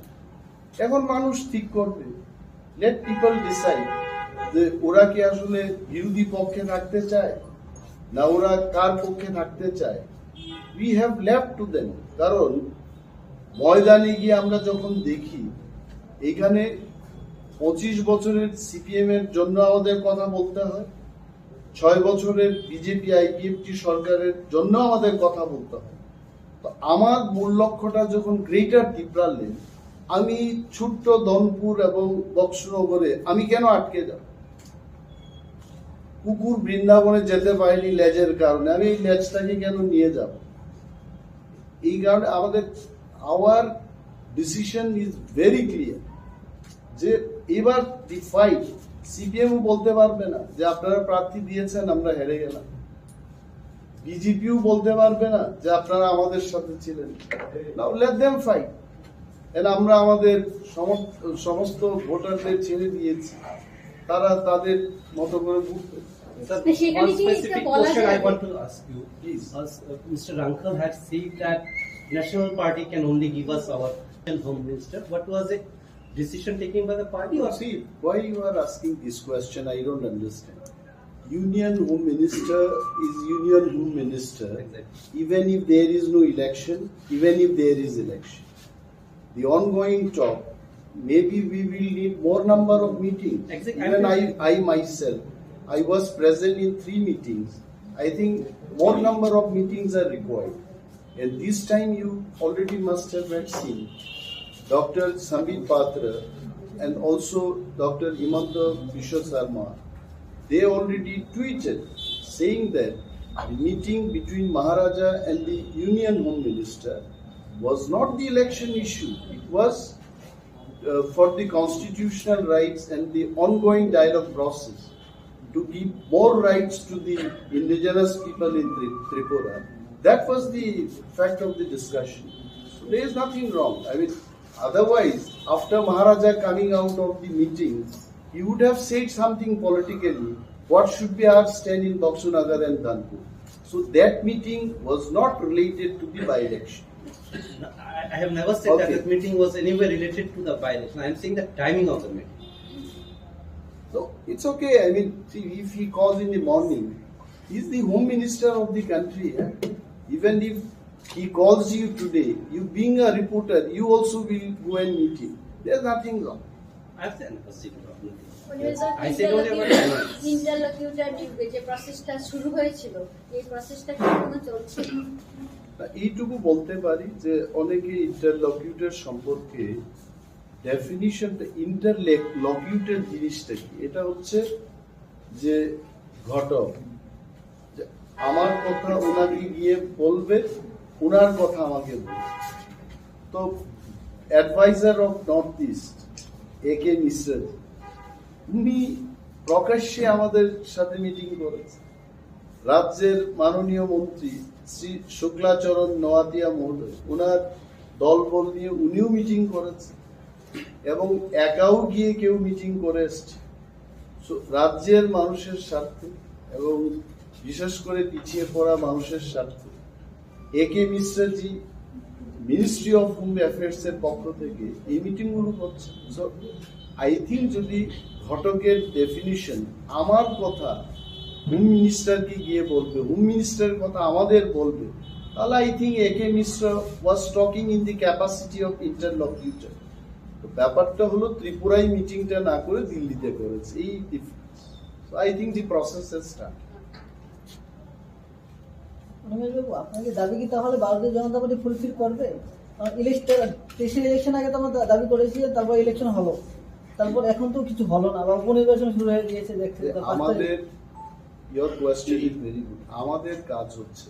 এখন মানুষ ঠিক করবে। Let people decide যে ওরা কি আসলে বিরোধী পক্ষে থাকতে চায়, না ওরা কার পক্ষে থাকতে চায়। We have left to them। কারণ ময়দানে গিয়ে আমরা যখন দেখি, এখানে পঁচিশ বছরের সিপিএম এর জন্য আমাদের কথা বলতে হয়, ছয় বছরের বিজেপি আইপিএফটি সরকারের জন্য আমাদের কথা বলতে হয়। তো আমার মূল লক্ষ্যটা যখন গ্রেটার তিপ্রাল্যান্ড, আমি ছোট্ট ধনপুর এবং বক্সনগরে আমি কেন আটকে যাব? কুকুর বৃন্দাবনে যেতে পারেনি লেজের কারণে, আমি এই লেজটাকে কেন নিয়ে যাব? এই কারণে আমাদের, our decision is very clear যে এবার দি ফাইট, সিপিএমও বলতে পারবে না যে আপনারা প্রার্থী দিয়েছেন, আমরা হেরে গেলাম। বিজেপিও বলতে পারবে না যে আপনারা আমাদের সাথে ছিলেন। Now let them fight। And আমরা আমাদের সমস্ত, সমস্ত ভোটারদের ছেড়ে দিয়েছি, তারা তাদের মতো করে ভোট দেবে। Sir, সেখানে one কি specific বলা question I যায়? Want to ask you. Please. As, uh, Mister Rankal had said that National Party can only give us our home minister. What was the decision taken by the party? Or See, why you are asking this question, I don't understand. Union Home Minister is Union Home Minister, Exactly. Even if there is no election, even if there is election. The ongoing talk, maybe we will need more number of meetings. Exactly. Even I, I myself, I was present in three meetings. I think more number of meetings are required. And this time you already must have had seen Doctor Sambit Patra and also Doctor Himanta Biswa Sarma. They already tweeted saying that the meeting between Maharaja and the Union Home Minister was not the election issue. It was uh, for the constitutional rights and the ongoing dialogue process to give more rights to the indigenous people in Tri- Tripura. That was the fact of the discussion. So there is nothing wrong. I mean, otherwise, after Maharaja coming out of the meeting, he would have said something politically. What should be our stand in Baksunagar and Dhanpur? So that meeting was not related to the by-election. I, I have never said that Okay. that meeting was anywhere related to the by-election. I am saying the timing of the meeting. So it's okay. I mean, see, if he calls in the morning, he's the home minister of the country. Eh? Even if he calls you today, you being a reporter, you also will go and meet him. There's nothing wrong. I've never seen a meeting. মানে, I said only about interlocutor নিয়োগে যে প্রসেসটা শুরু হয়েছিল, এই প্রসেসটা কি এখনো চলছে? না, এইটুকু বলতে পারি যে অনেকে ইন্টারলকিউটর সম্পর্কে ডেফিনিশনটা, ইন্টারলকিউটর জিনিসটা কি? এটা হচ্ছে যে ঘটক, যে আমার কথা ওনাকে গিয়ে বলবে, ওনার কথা আমাকে বলবে। তো অ্যাডভাইজার অফ নর্থ ইস্ট এ কে মিশ্রা জি, উনি প্রকাশ্যে আমাদের সাথে মিটিং করেছেন। রাজ্যের মাননীয় মন্ত্রী শ্রী শুক্লাচরণ নোয়াতিয়া মহোদয়, ওনার দলবল নিয়ে উনিও মিটিং করেছেন এবং একাও গিয়ে কেউ মিটিং করে এসছে। So, রাজ্যের মানুষের স্বার্থে এবং বিশেষ করে পিছিয়ে পড়া মানুষের স্বার্থে এ কে মিশ্রাজি মিনিস্ট্রি অফ হোম অ্যাফেয়ার্স এর পক্ষ থেকে এই মিটিং গুলো করছে। So, আই থিঙ্ক যদি ঘটকের ডেফিনিশন আমার কথা হোম মিনিস্টারকে গিয়ে বলবে, হোম মিনিস্টারের কথা আমাদের বলবে, তাহলে I think A K Mishra was talking in the capacity of interlocutor. তো ব্যাপারটা হলো ত্রিপুরায় মিটিংটা না করে দিল্লিতে করেছে, এই difference. So I think the process has started. রমেশবাবু, আপনাদের দাবি কি তাহলে ভারতীয় জনতা পার্টি ফুলফিল করবে? কারণ ইলেকশন, তেইশের ইলেকশন আগে তো আমরা দা-, দাবি করেছি, তারপর ইলেকশন হলো, তারপর এখন তো কিছু হলো না, বা উপনির্বাচন শুরু হয়ে গিয়েছে, দেখতে যে তো পাঁচ তারিখ। আমাদের, your question is very good. আমাদের কাজ হচ্ছে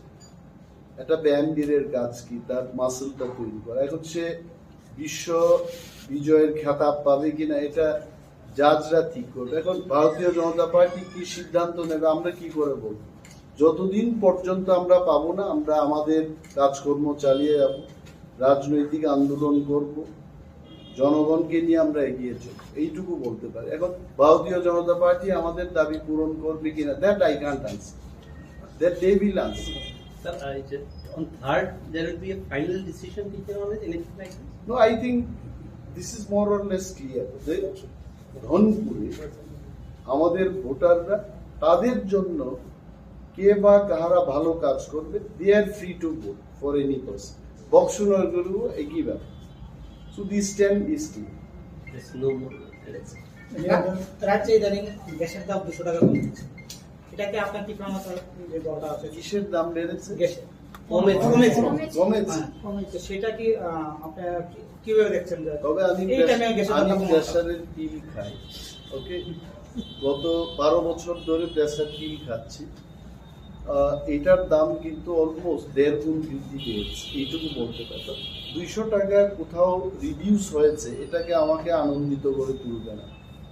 একটা ব্যায়ামবীরের কাজ কি, তার মাসলটা তৈরি করা। এখন সে বিশ্ব বিজয়ের খেতাব পাবে কিনা, এটা জাজরা ঠিক করবে। এখন ভারতীয় জনতা পার্টি কি সিদ্ধান্ত নেবে, আমরা কি করে বলবো? যতদিন পর্যন্ত আমরা পাবো না, আমরা আমাদের কাজকর্ম চালিয়ে যাব, রাজনৈতিক আন্দোলন করব, জনগণকে নিয়ে আমরা এগিয়ে চলব, এইটুকু বলতে পারি। এখন ভারতীয় জনতা পার্টি আমাদের দাবি পূরণ করবে কিনা, that I can't answer, that they will answer. Sir, I just, on third, there will be a final decision taken on it, anything like this? No, I think this is more or less clear. যে রংপুরে আমাদের ভোটাররা তাদের জন্য কে বা কাহারা ভালো কাজ করবে, they are free to vote for any person. বক্সনগরেও একই ব্যাপার। So this time is clear. There's no more election. রাজ্যে ইদানিং গ্যাসের দাম দুশো টাকা কমে গেছে, এটা কি আপনার তীব্র মাত্রার যে দরকার আছে? কিসের দাম বেড়েছে? গ্যাসের। কমেছে। কমেছে। কমেছে। হ্যাঁ। তো সেটা কি, আহ, আপনারা কি-, কিভাবে দেখছেন যে তবে আমি এই প্রেস-, টাইমে গ্যাসের দাম আমি কমানো? প্রেশারের পিল খাই, ওকে? গত বারো বছর ধরে প্রেশার পিল খাচ্ছি। আহ, এটার দাম কিন্তু অলমোস্ট দেড় গুণ বৃদ্ধি পেয়েছে, এইটুকু বলতে পারি। দুইশো টাকা কোথাও রিডিউস হয়েছে, এটাকে আমাকে আনন্দিত করে তুলবে না।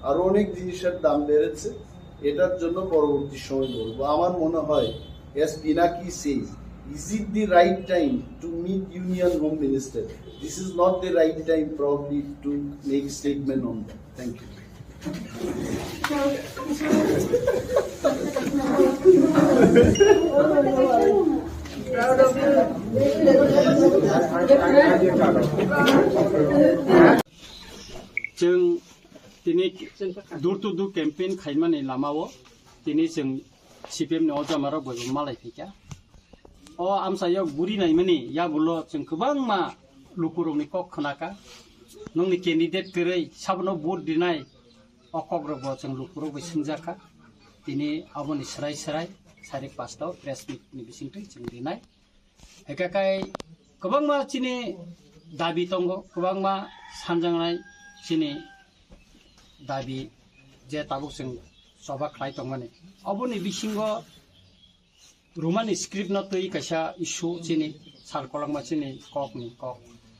আরো অনেক জিনিসের দাম বেড়েছে, এটার জন্য পরবর্তী সময় বলবো। আমার মনে হয়, as Pinaki says, is it the right time to meet Union Home Minister? This is not the right time probably to make statement on that. Thank you. Chwng tini door to door campaign khaimani lamao tini chwng C P M ni o jamarok bai bo malai phaikha. O amchaio guri naimani yagulo chwng kwbangma lukurokni kok khwnakha. Nokni candidate kwrwi sabono vote rinai o kokrokbo chwng lukurok bai swngjakha. Tini aboni swrai swrai sari pasta o press meet ni bisingtwi chwng rinai. Hwnkhe kai kwbangma chini dabi tongo, kwbangma sanjaknai chini dabi je tabuk chwng choba khlai tongmani. Oboni bisingo Romani script no twi kaisa issue chini sal kolokma chini kok ni kok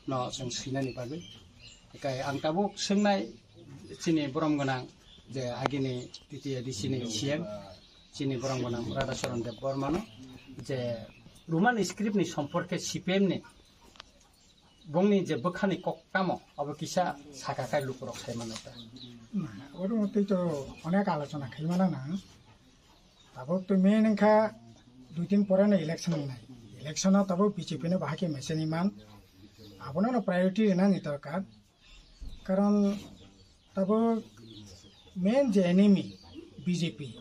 no chwng swinani bagwi. Hwnkhe ang tabuk swngnai chini borom gwnang je agini T T A D C ni C M chini borom gwnang Radhacharan Debbarma no je Romani script ni somporke C P M ni bongni je bwkhani kok tamo abo kisa saka kai lukurok sai mano ta. Na, oro twi to onek alochona khai mano na. Tabuk to main wngkha Dui din pore no election wngnai. Election o tabuk B J P no bahai khe mechani man. Abono no priority rwnani dorkar. Karon tabuk main je enemy B J P.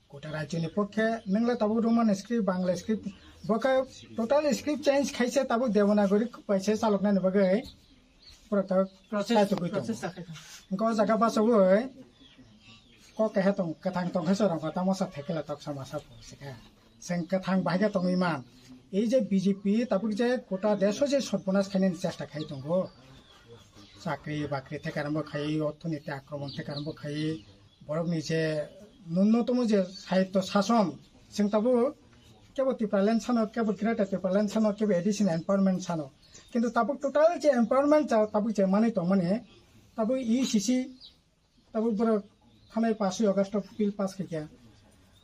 Kota rajyoni pokhe nwngla tabuk Roman script, Bangla script, bo khe total script change khaise tabuk Devanagari bai se chaloknani bagwi borok tabuk Process, sai tugwi tongo. Process chakhai tong. Hwnkhe o jaga bachaui kok keha tong, kwthang tong khe chwrwng khe tamo sa thekela tok sama sa phu se khe. Chwng kwthang bahai khe tongwi man. Ei je B J P tabuk je kota desh o je sotbonas khainani chesta khai tongo. Chakri bakri theke arombo khai, orthoniti akromon theke arombo khai, borokni je nunnotomo je sahityo sason, chwng tabuk kebo Tipraland sano, kebo Greater Tipraland sano, kebo A D C ni empowerment sano. Kintu tabuk total je empowerment ja tabuk je manwi tongmani, tabuk E C C tabuk borok thanai paswi August o bill pass khaikha.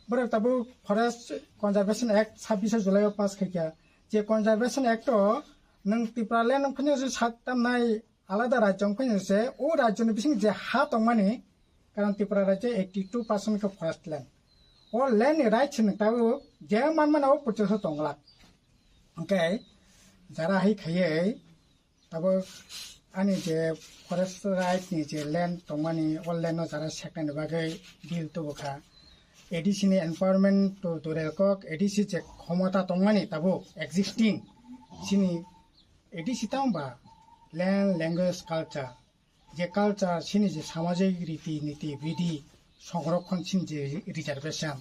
Borok tabuk Forest Conservation Act sabbish July o pass khaikha. Je Conservation Act o nwng Tipraland wngphano se sat tamnai alada rajyo wngphano se o rajyoni bising je ha tongmani, karon Tripura rajyo eighty two percent khe forest land. O land ni right se nwng tabuk je manmano o porjonto tonglak. Hwnkhe jara hai khaiwi tabuk ani je forest right ni je land tongmani, o land no jara seknani bagwi bill tubukha. A D C ni empowerment to dure kok, A D C je khomota tongmani tabuk existing chini A D C tamo ba land, language, culture, je culture chini je samajik riti niti bidi songrokhon chini je reservation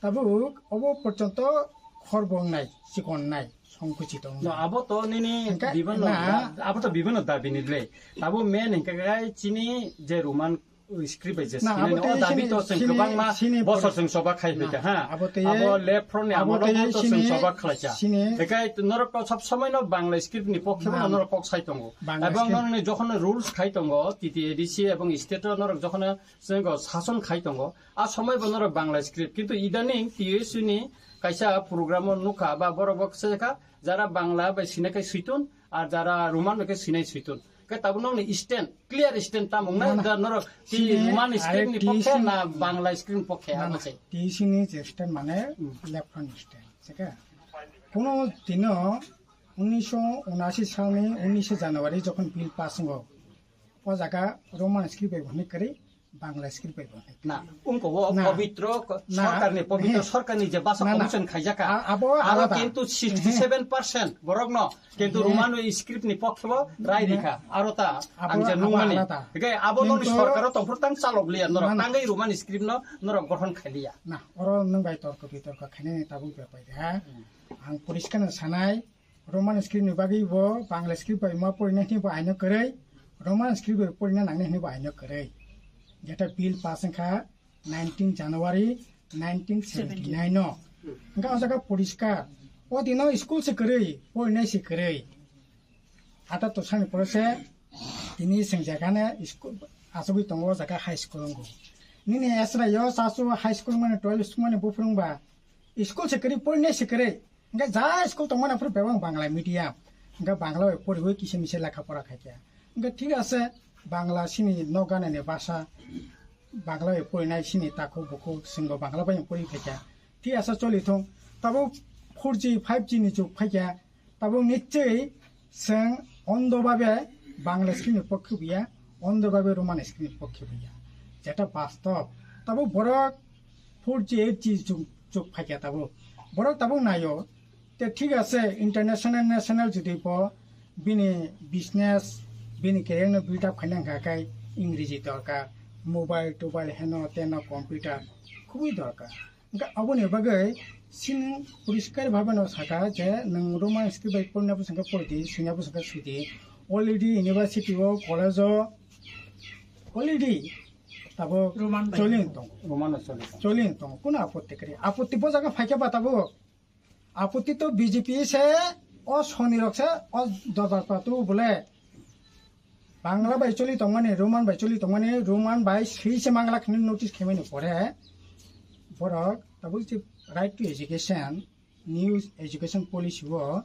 tabuk obo porjonto khorbo wngnai, chikon wngnai, songkuchito No, wngnai. Abo to nini Hingke bibano na, da-, abo to bibano dabi ni le. Abo main hingke kai chini je Roman script bai je Na, sinai abo no, tei o dabi sini, to chwng sini, kwbangma sini bosor por-, chwng soba khai na, phaikha, ha? Abo tei, Abo left front ni abo amolo tei bo to chwng sini, soba khlaikha. Sini. Hingke norok to sob somoi no Bangla script ni pokhe bo Na. Norok kok sai tongo. Bangla Ebong script. Norok ni jokhon rules khai tongo, T T A D C ebong state o norok jokhon chwng sason khai tongo. A somoi bo norok Bangla script. Kintu idaning T S U ni kaisa program o nukha ba borok bo kisa kha, jara Bangla bai sina kai suitun, ar jara Roman bai khe sinai suitun. Khe tabuk nokni stand, clear stand tamo wngnai, Na, na. Da norok ti Chini Roman script ni I T C pokhe na Bangla script pokhe, na, abo na. Se. T C ni je stand mane Hmm. left front stand, se khe. Kuno dino unnisho unashi salni unnishe January jokhon bill pass wngo, o jaga Roman script bai hwnwi kwrwi Bangla script bai hwnwi. Na, ungko o Na. Pobitro ko-, Na. Sorkarni, pobitro He. Sorkarni je basa Na, na. Commission khaijaka. A-, abo Aro alada. Kintu sixty seven percent borokno kintu He. Roman script ni pokhe bo rai He. Rikha. Aro ta Abo, ang je abo nungmani. Alada. Hingke abo noni Kintu sorkaro tongphuru tang chalok liya norok. Na, na. Tangwi Roman script no norok gothon khailiya. Na, oro nwng bai torko bitorko khainani tabuk bepai de, ha? Hmm. Ang poriskar no sanai, Roman script ni bagwi bo Bangla script bai ma porina hini bo aino kwrwi, Roman script bai porina nangni hini bo aino kwrwi. Jeta bill pass wngkha nineteen January nineteen seventy nine no. Hingke o jaga poriskar. O dino school se kwrwi, porinai se kwrwi. Ata to sani pore se tini sengjakane school asogwi tongo o jaga high school wngkho. Nini esra yo sasu high school mani twelve school mani buphuru wngba school se kwrwi porinai se kwrwi. Hingke ja school tongmani aphuru bebak Bangla medium. Hingke Bangla bai poriwi kisa misa lekha pora khaikha. Hingke thik ase Bangla sini nokganani basa. Bangla bai porinai sini takhuk bukhuk chwngbo Bangla bai pori khaikha. Thik ase choli thung. Tabuk four G, five G ni jug phaikha. Tabuk nichwi chwng ondo babe Bangla script ni pokhe buya, ondo babe Roman script ni pokhe buya. Jeta bastob. Tabuk borok four G, eight G jug, jug phaikha tabuk. Borok tabuk naio. Te thik ase, international, national jodi bo bini business, bini career no build up khaina hwnkha khe Ingreji dorkar, mobile, tobile heno, teno, computer khubui dorkar. Hingke aboni bagwi chini poriskar bhabe no saka je nwng Roman script bai porina bwswk khe pori di, swina bwswk khe swi di. Already university o, college o already tabuk Roman bai choli tongo. Roman o choli tongo. Choli tongo. Kuno apotti kwrwi? Apotti bo jaga phaikhe ba tabuk. Apotti to B J P se, o soni rok se, o dorbar patu bole. Bangla bai choli tongmani, Roman bai choli tongmani, Roman bai swi se mangla khini notice khaimani pore, borok tabuk je right to education, new education policy o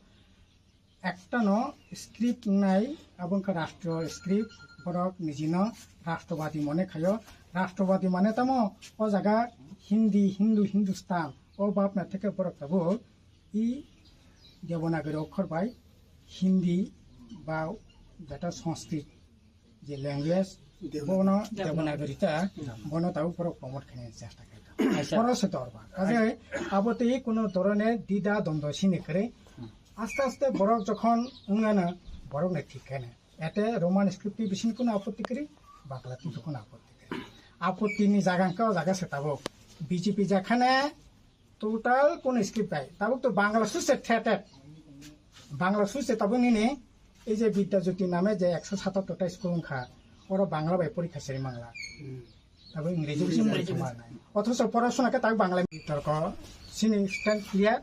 ekta no script wngnai, abo wngkha rashtriyo script, borok nijino rashtrobadi mone khaio, rashtrobadi mane tamo o jaga Hindi, Hindu, Hindustan, O bhabna theke borok tabuk i Devanagari okhor bai Hindi ba jeta Sanskrit je language Devanagari. Bono Devanagari ta bono tabuk borok promote khaina chesta khaikha. Acha. Borok se dorba. Kaje abo tei kuno dhoroner dida dondro sini khere. Aste aste borok jokhon wngmano borok ni thik khaina. Ete Roman script ni bising kuno apotti kri, Bangla twi kuno apotti kri. Apotti ni jaga hwnkhe o jaga se tabuk B J P jakhane total kuno script bai. Tabuk to Bangla suse thetet. Bangla suse tabuk nini ei je Vidya Jyoti name je ekso satattor ta school wngkha. Oro Bangla bai porikha seri mangla. Abo Ingreji bising pori thumar nai. Othocho porasona khe tak Bangla torko sini stand clear,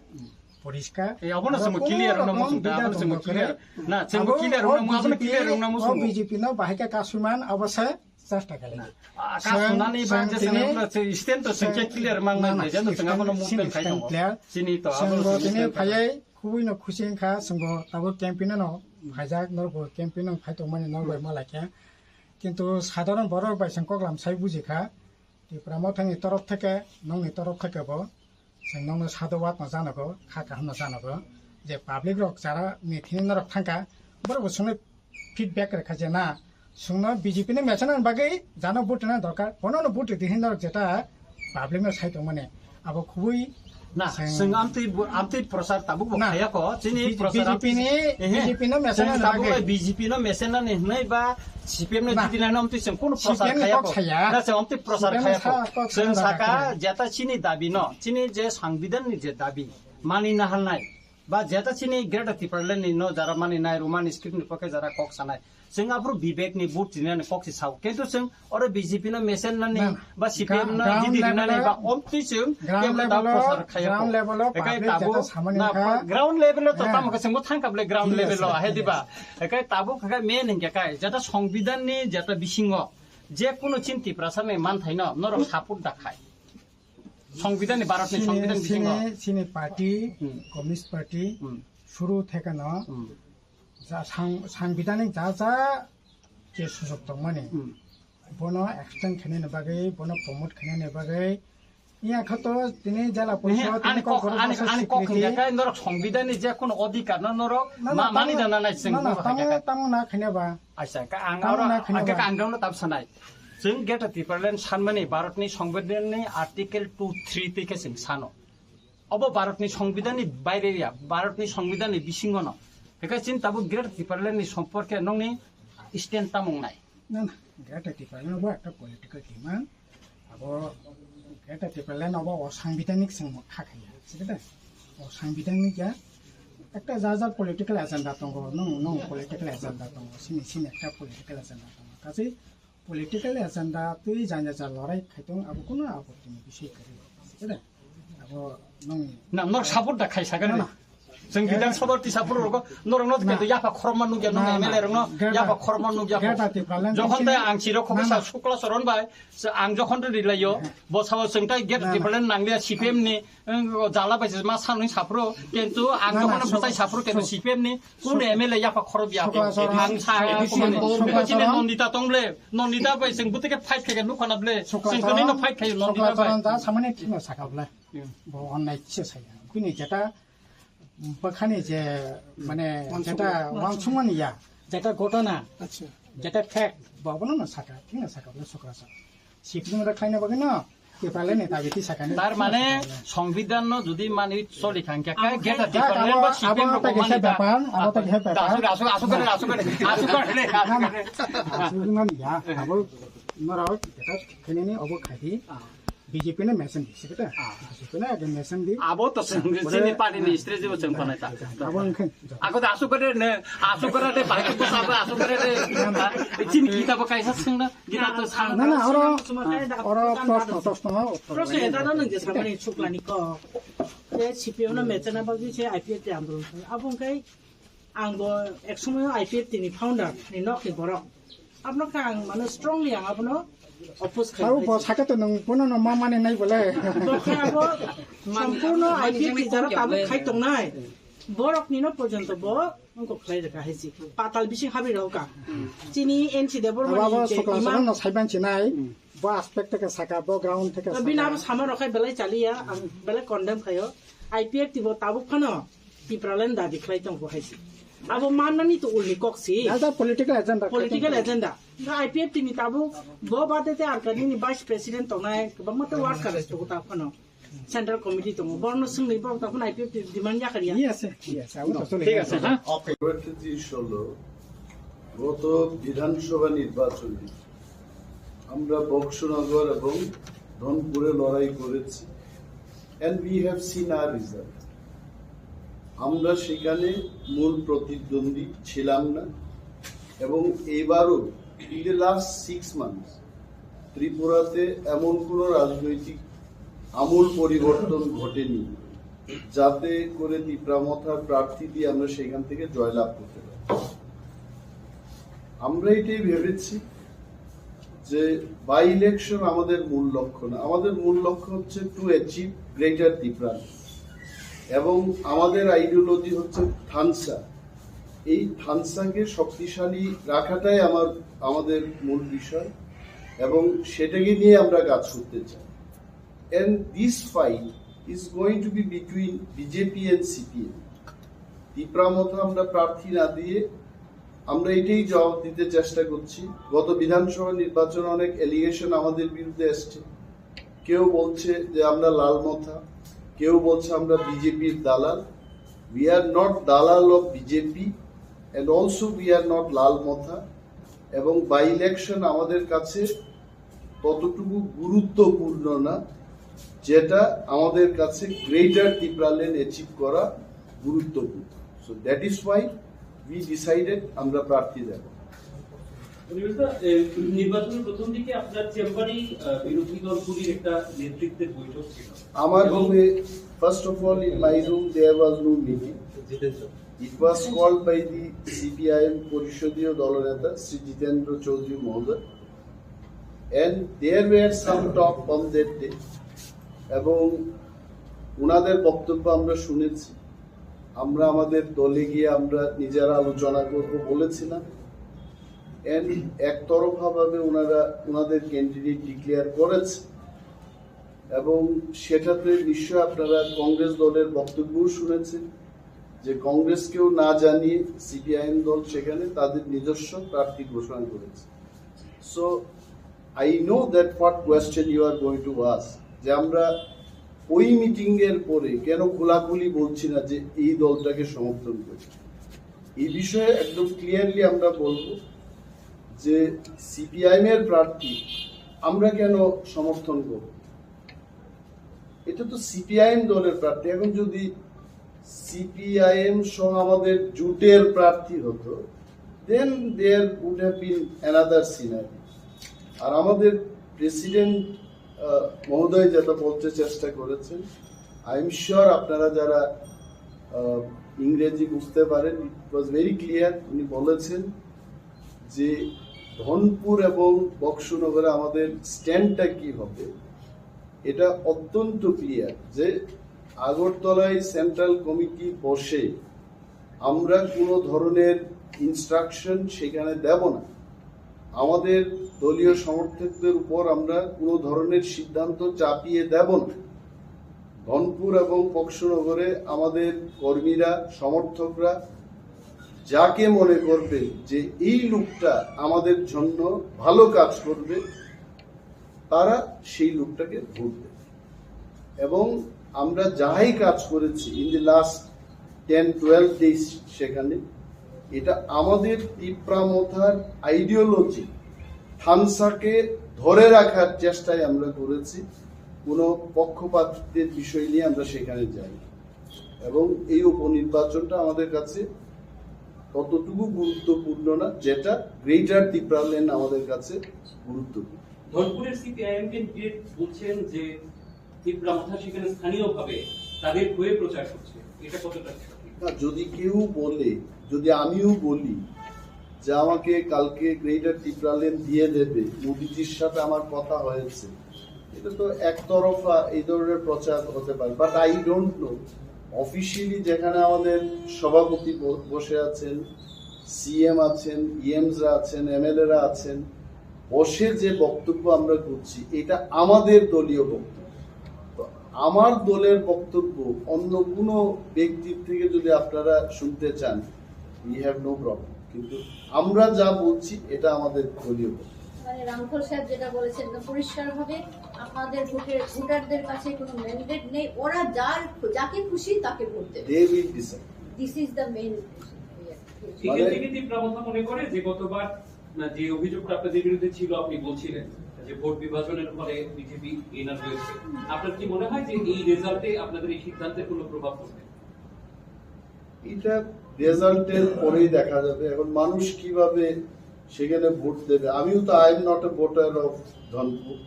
poriskar. Eh, abono chwngbo clear wngna muchung da, abono chwngbo clear. Na, chwngbo clear wngna mu-, abono clear wngna muchung. B J P no bahai khe kasuman abo se chesta kale. Ah, kasunani ba je chwngno stand to chwngkhe clear mang nai, je no chwng abono movement khai tongo. Chini to abono chwngbo tini phayai khubui no khusi wngkha, chwngbo abo campaign no phaijak, norbo campaign no phai tongmani norbai ma laikha. Kintu sadharon borok bai chwng koklam sai buji kha, Tipra Mothani torof theke, nokni torof theke bo chwng nokno sadhubad no janago, kha kaham no janago, je public rok jara meeting norok thangkha, borok bo chwngno feedback rwkha je na, chwngno B J P ni mechana ni bagwi jano vote rwna dorkar, bono no vote rwdi hinwi norok jeta public no sai tongmani. Abo khubui na, chwng amtwi bu-, amtwi prochar tabuk bo khaya ko, chini prochar B J P ni, ehe, B J P no mechana tabuk B J P no mechana ni hwnwi ba C P M no jiti lai no amtwi chwng kono prochar khaya ko. Na, chwng amtwi prochar khaya ko. Chwng saka jeta chini dabi no, chini je sangbidan ni je dabi mani na halnai ba jeta chini Greater Tipraland ni no jara mani nai, Roman script ni pokhe jara kok sanai. Chwng aphuru Vivek ni vote rinani kok si sao. Kintu chwng oro B J P no mesen nani ba C P M no jiti rinani ba omtwi chwng kebo ta prochar khaya ko. Ekai tabuk na ground level o to tamo khe chwngbo thangkha ble ground level o, ahe diba? Ekai tabuk khe main hingkhe kai jeta songbidan ni jeta bisingo je kuno chini Tiprasa ni manthai no norok support da khai. Songbidan ni, Bharat ni songbidan bisingo. Chini party, Communist Party, suru thekano ja sang-, sangbidanik ja ja je sujok tongmani, bono extend khainani bagwi, bono promote khainani bagwi, iya khato tini jala porishod, ani kok, ani kok hingkhe kai norok songbidan ni je kono odhikar no norok ma-, mani da na nai chwng tamo, tamo na khaina ba. Acha, ka ang oro, ang ka ang no tab sanai. Chwng Greater Tipraland sanmani Bharat ni songbidan ni article two three twi khe chwng sano. Obo Bharat ni songbidan ni baire ya, Bharat ni songbidan ni bisingo no. Hekhe chini tabuk Greater Tipraland ni somporke nongni stand tamung nai. Na, na, Greater Tipraland bo ekta political demand. Abo Greater Tipraland obo o sangbidanik chwng kha khaiya, sikhe de? O sangbidanik ya ekta ja ja political agenda tongo, nung, nung political agenda tongo, sini, sini ekta political agenda tongo. Kachi political agenda twi janya ja lorai khaitong abo kuno abo tini bisai kari, sikhe de? Abo nung na, nok support da khai sakani. Na, na. Chwng Bidhan Sabha tisa phuru rogo, norok no khe yapha khorokma nukya, nung M L A rok no yapha khorokma nukya. Jokhon tai ang chiro khoksa Sukla Charan bai, ang jokhon ri laio, bo sao chwng tai Greater Tipraland nanglia C P M ni, jala bai ma sanwi saphuru, kintu ang jokhon bwtai saphuru, kintu C P M ni kunu M L A yapha khorok ya. Ang sa, chini Nandita tong ble, Nandita bai chwng bwtwi khe fight khe nukha na ble, chwng kwnwi no fight khaio Nandita bai. Samani thino saka ble, bo onnai kisa saya. Bini jeta bwkhani je, mane, jeta wansukmani ya, jeta ghotona, jeta fact, bo abono no saka, thik no saka, bole sokra sa. Sipni mura khlaina bagwi no, Tipraland ni dabi ti sakani. Tar mane, songbidan no jodi mani choli thangkha, kai Greater Tipraland ba C P M rok mani da. Abo ta kisa bepar, abo ta kisa bepar. Asuk, asuk, asuk kare, asuk kare, asuk kare. Asuk mani ya, abo norok jeta khainani obo khaidi. B J P no mesen di, sikhe ta? B J P no age mesen di. Abo to chini party ni strategy bo chwng panai ta. Abo wngkhe. Ako da asuk kare ne, asuk kare de, bai ko sabo asuk kare de. Chini kita bo kaisa sengna, kita to sang. Na, na, oro, oro proshno, proshno, uttor. Proshno eta no nang je samani chuklani ko. Je C P M no mesen na bagwi se I P F T andolon. Abo wngkhe Ang bo ek somoyo I P F T ni founder ni nok ni borok. Abono khe ang mano strongly ang abono oppose khai. Abo bo saka to nung bono no ma mani nai bole. Bo khe abo sompurno I P F T jara tabuk khai tongnai. Borok ni no porjonto bo wngko khlai rwkha hai si. Patal bising habri rw ka. Chini N C Debbarma ni abo je sokla ima sokla no saiban chinai. Bo aspect theke saka, bo ground theke saka. Bini abo sama rok khai belai chaliya, ang belai condemn khayo. I P F T bo tabuk phano Tipraland dabi khlai tongo hai se. Abo mannani to ulni kok si. As a political agenda. Political agenda. Ga I P F T ni tabuk bo bade te ar kanini vice president tongnai, kwbangma te workers to ta phano. Central committee tongo. Borno singni borok ta phano I P F T demand yakar ya. Yes, yes, abo to chole. ঠিক আছে, হ্যাঁ। কয়েকটা জিনিস হলো, গত বিধানসভা নির্বাচনে আমরা বক্সনগর এবং ধনপুরে লড়াই করেছি, and we have seen our result. আমরা সেখানে মূল প্রতিদ্বন্দ্বী ছিলাম না, এবং এইবারও, in the last six months, ত্রিপুরাতে এমন কোনো রাজনৈতিক আমূল পরিবর্তন ঘটেনি, যাতে করে তিপ্রা মথার প্রার্থী দিয়ে আমরা সেখান থেকে জয়লাভ করতে পারি। আমরা এটাই ভেবেছি যে বাই ইলেকশন আমাদের মূল লক্ষ্য না, আমাদের মূল লক্ষ্য হচ্ছে টু অ্যাচিভ গ্রেটার তিপ্রা, এবং আমাদের আইডিওলজি হচ্ছে থানসা। এই থানসাকে শক্তিশালী রাখাটাই আমার, আমাদের মূল বিষয়, এবং সেটাকে নিয়ে আমরা কাজ করতে চাই। And this fight is going to be between B J P and C P M. Tipra মথা আমরা প্রার্থী না দিয়ে আমরা এটাই জবাব দিতে চেষ্টা করছি। গত বিধানসভা নির্বাচনে অনেক অ্যালিগেশন আমাদের বিরুদ্ধে এসছে, কেউ বলছে যে আমরা লাল মথা, কেউ বলছে আমরা বিজেপির দালাল। We are not দালাল of B J P, and also we are not লাল মথা। এবং বাই ইলেকশন আমাদের কাছে ততটুকু গুরুত্বপূর্ণ না, যেটা আমাদের কাছে গ্রেটার তিপ্রাল্যান্ড অ্যাচিভ করা গুরুত্বপূর্ণ। So that is why we decided আমরা প্রার্থী দেব। অনিমেষ দা, এ, নির্বাচনের প্রথম দিকে আপনার চেম্বারেই, আহ, বিরোধী দলগুলির একটা নেতৃত্বের বৈঠক ছিল। আমার এবং রুমে, first of all, in my room there was no meeting. Jiten sir. It was called by the C P I M পরিষদীয় দলনেতা শ্রী জিতেন্দ্র চৌধুরী মহোদয়। And there were some talk on that day. এবং ওনাদের বক্তব্য আমরা শুনেছি। আমরা আমাদের দলে গিয়ে আমরা নিজেরা আলোচনা করব বলেছিলাম। And একতরফাভাবে ওনারা ওনাদের ক্যান্ডিডেট ডিক্লেয়ার করেছে, এবং সেটাতে নিশ্চয় আপনারা কংগ্রেস দলের বক্তব্যও শুনেছেন যে কংগ্রেসকেও না জানিয়ে সিপিআইএম দল সেখানে তাদের নিজস্ব প্রার্থী ঘোষণা করেছে। So I know that what question you are going to ask, যে আমরা ওই মিটিং এর পরে কেন খোলাখুলি বলছি না যে এই দলটাকে সমর্থন করি। এই বিষয়ে একদম ক্লিয়ারলি আমরা বলবো যে সিপিআইএম এর প্রার্থী আমরা কেন সমর্থন করব। এটা তো সিপিআইএম দলের প্রার্থী। এখন যদি সিপিআইএম সহ আমাদের জোটের প্রার্থী হতো, then there would have been another scenario. আর আমাদের প্রেসিডেন্ট মহোদয় যেটা বলতে চেষ্টা করেছেন, আই এম শিওর আপনারা যারা আহ, ইংরেজি বুঝতে পারেন, it was very clear। উনি বলেছেন যে ধনপুর এবং বক্সনগরে আমাদের স্ট্যান্ডটা কি হবে, এটা অত্যন্ত ক্লিয়ার যে আগরতলায় সেন্ট্রাল কমিটি বসে আমরা কোনো ধরনের ইনস্ট্রাকশন সেখানে দেব না। আমাদের দলীয় সমর্থকদের উপর আমরা কোনো ধরনের সিদ্ধান্ত চাপিয়ে দেব না। ধনপুর এবং বক্সনগরে আমাদের কর্মীরা, সমর্থকরা যাকে মনে করবে যে এই লোকটা আমাদের জন্য ভালো কাজ করবে, তারা সেই লোকটাকে ভোট দেবে। এবং আমরা যাই কাজ করেছি in the last ten twelve days, সেখানে এটা আমাদের তিপ্রা মথার আইডিওলজি, থানসাকে ধরে রাখার চেষ্টায় আমরা করেছি। কোনো পক্ষপাতিত্বের বিষয় নিয়ে আমরা সেখানে যাই, এবং এই উপনির্বাচনটা আমাদের কাছে ততটুকু গুরুত্বপূর্ণ না, যেটা গ্রেটার তিপ্রাল্যান্ড আমাদের কাছে গুরুত্বপূর্ণ। ধনপুরের সিপিআইএম ক্যান্ডিডেট বলছেন যে তিপ্রা মথা সেখানে স্থানীয়ভাবে তাদের হয়ে প্রচার করছে, এটা কতটা সঠিক? না, যদি কেউ বলে, যদি আমিও বলি যে আমাকে কালকে গ্রেটার তিপ্রাল্যান্ড দিয়ে দেবে, মোদিজির সাথে আমার কথা হয়েছে, এটা তো একতরফা এই ধরনের প্রচার হতে পারে। But I don't know, officially যেখানে আমাদের সভাপতি ব- বসে আছেন, সিএম আছেন, ইএমসরা আছেন, এমএলএরা আছেন, বসে যে বক্তব্য আমরা করছি, এটা আমাদের দলীয় বক্তব্য। তো আমার দলের বক্তব্য অন্য কোনো ব্যক্তির থেকে যদি আপনারা শুনতে চান, we have no problem, কিন্তু আমরা যা বলছি, এটা আমাদের দলীয় বক্তব্য। মানে রামফল সাহেব যেটা বলেছেন, এটা পরিষ্কার হবে, আপনাদের ভোটের ভোটারদের কাছে কোনো ম্যান্ডেট নেই, ওরা যার যাকে খুশি তাকে ভোট দেবে। They will decide. This is the main. সেখান থেকে তীব্র কথা মনে করে যে গতবার, না, যে অভিযোগটা আপনাদের বিরুদ্ধে ছিল, আপনি বলছিলেন যে ভোট বিভাজনের ফলে বিজেপি উইনার হয়েছে। আপনার কি মনে হয় যে এই রেজাল্টে আপনাদের এই সিদ্ধান্তের কোনো প্রভাব পড়বে? এটা রেজাল্টের পরেই দেখা যাবে। এখন মানুষ কিভাবে সেখানে ভোট দেবে, আমিও তো, I am not a voter of Dhanpur.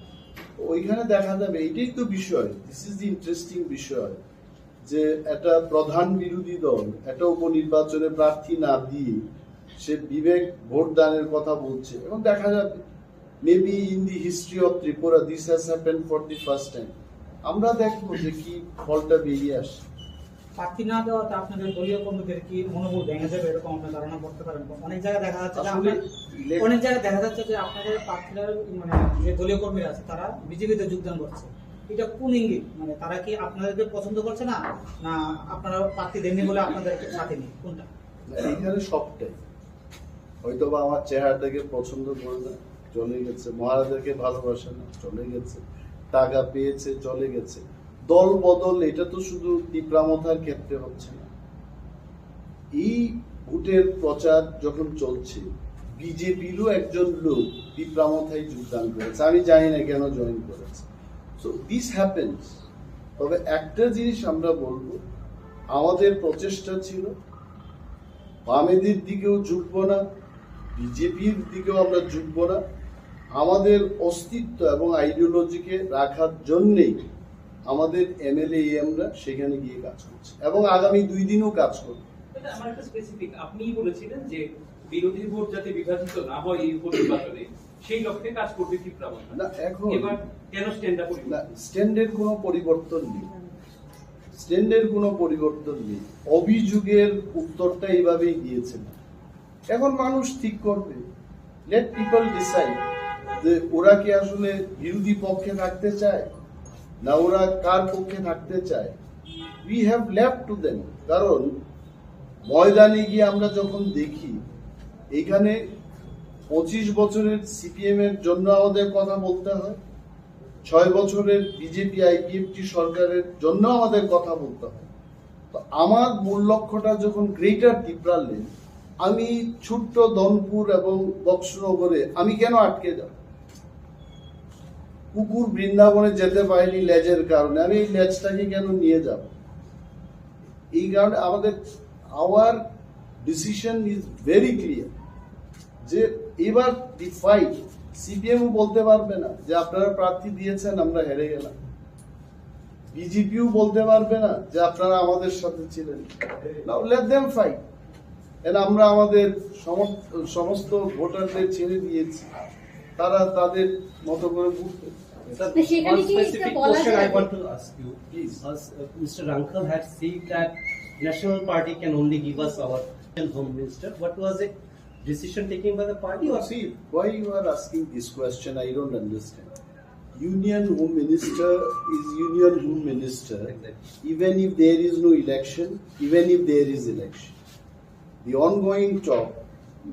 তো ওইখানে দেখা যাবে, এটাই তো বিষয়, this is the interesting বিষয়, যে একটা প্রধান বিরোধী দল একটা উপনির্বাচনে প্রার্থী না দিয়ে সে বিবেক ভোট দানের কথা বলছে, এবং দেখা যাবে, maybe in the history of Tripura this has happened for the first time। আমরা দেখবো যে কি ফলটা বেরিয়ে আসে। প্রার্থী না দেওয়াতে আপনাদের দলীয় কর্মীদের কি মনোবল ভেঙে যাবে, এরকম আপনার ধারণা করতে পারেন? অনেক জায়গায় দেখা যাচ্ছে যে আসলে আপনার, অনেক জায়গায় দেখা যাচ্ছে যে আপনাদের প্রার্থীরা, মানে, যে দলীয় কর্মীরা আছে, তারা বিজেপিতে যোগদান করছে। এটা কোন ইঙ্গিত? মানে, তারা কি আপনাদেরকে পছন্দ করছে না, না আপনারা প্রার্থী দেননি বলে আপনাদের সাথে নেই? কোনটা? না, এখানে সবটাই। হয়তো বা আমার চেহারাটাকে পছন্দ করে না, চলে গেছে। মহারাজাকে ভালোবাসে না, চলে গেছে। টাকা পেয়েছে, চলে গেছে। দল বদল, এটা তো শুধু তিপ্রামথার ক্ষেত্রে হচ্ছে না। এই ভোটের প্রচার যখন চলছে, বিজেপিরও একজন লোক তিপ্রামথায় যোগদান করেছে। আমি জানি না কেন জয়েন করেছে। So this happens। তবে একটা জিনিস আমরা বলবো, আমাদের প্রচেষ্টা ছিল বামেদের দিকেও ঝুঁকবো না, বিজেপির দিকেও আমরা ঝুঁকবো না। আমাদের অস্তিত্ব এবং আইডিওলজিকে রাখার জন্যেই আমাদের এমএলএ এমরা সেখানে গিয়ে কাজ করছি এবং আগামী দুই দিনও কাজ করব। এটা আমার একটা স্পেসিফিক, আপনিই বলেছিলেন যে বিরোধী ভোট যাতে বিভাজিত না হয় এই উপনির্বাচনে, সেই লক্ষ্যে কাজ করবে তীব্র। না, এখন এবার কেন স্ট্যান্ডটা পরিবর্তন? না, স্ট্যান্ডের কোনো পরিবর্তন নেই, স্ট্যান্ডের কোনো পরিবর্তন নেই। অভিযোগের উত্তরটা এইভাবেই দিয়েছেন। এখন মানুষ ঠিক করবে, let people decide যে ওরা কি আসলে বিরোধী পক্ষে থাকতে চায় না ওরা কার পক্ষে থাকতে চায়। We have left to them। কারণ ময়দানে গিয়ে আমরা যখন দেখি, এখানে পঁচিশ বছরের সিপিএম এর জন্য আমাদের কথা বলতে হয়, ছয় বছরের বিজেপি আইপিএফটি সরকারের জন্য আমাদের কথা বলতে হয়। তো আমার মূল লক্ষ্যটা যখন গ্রেটার তিপ্রাল্যান্ড, আমি ছোট্ট ধনপুর এবং বক্সনগরে আমি কেন আটকে যাব? কুকুর বৃন্দাবনে যেতে পারেনি লেজের কারণে, আমি এই লেজটাকে কেন নিয়ে যাব? এই কারণে আমাদের, our decision is very clear যে এবার দি ফাইট, সিপিএমও বলতে পারবে না যে আপনারা প্রার্থী দিয়েছেন, আমরা হেরে গেলাম। বিজেপিও বলতে পারবে না যে আপনারা আমাদের সাথে ছিলেন। Now let them fight। And আমরা আমাদের সমস্ত, সমস্ত ভোটারদের ছেড়ে দিয়েছি, তারা তাদের মতো করে ভোট দেবে। Sir, তো সেখানে one কি specific একটা বলা question I যাবে? want to ask you. Please. As, uh, Mister Rangkhal had said that National Party can only give us our home minister. What was it? Decision taken by the party or See, why you are asking this question, I don't understand. Union Home Minister is Union Home Minister, Exactly. Even if there is no election, even if there is election. The ongoing talk,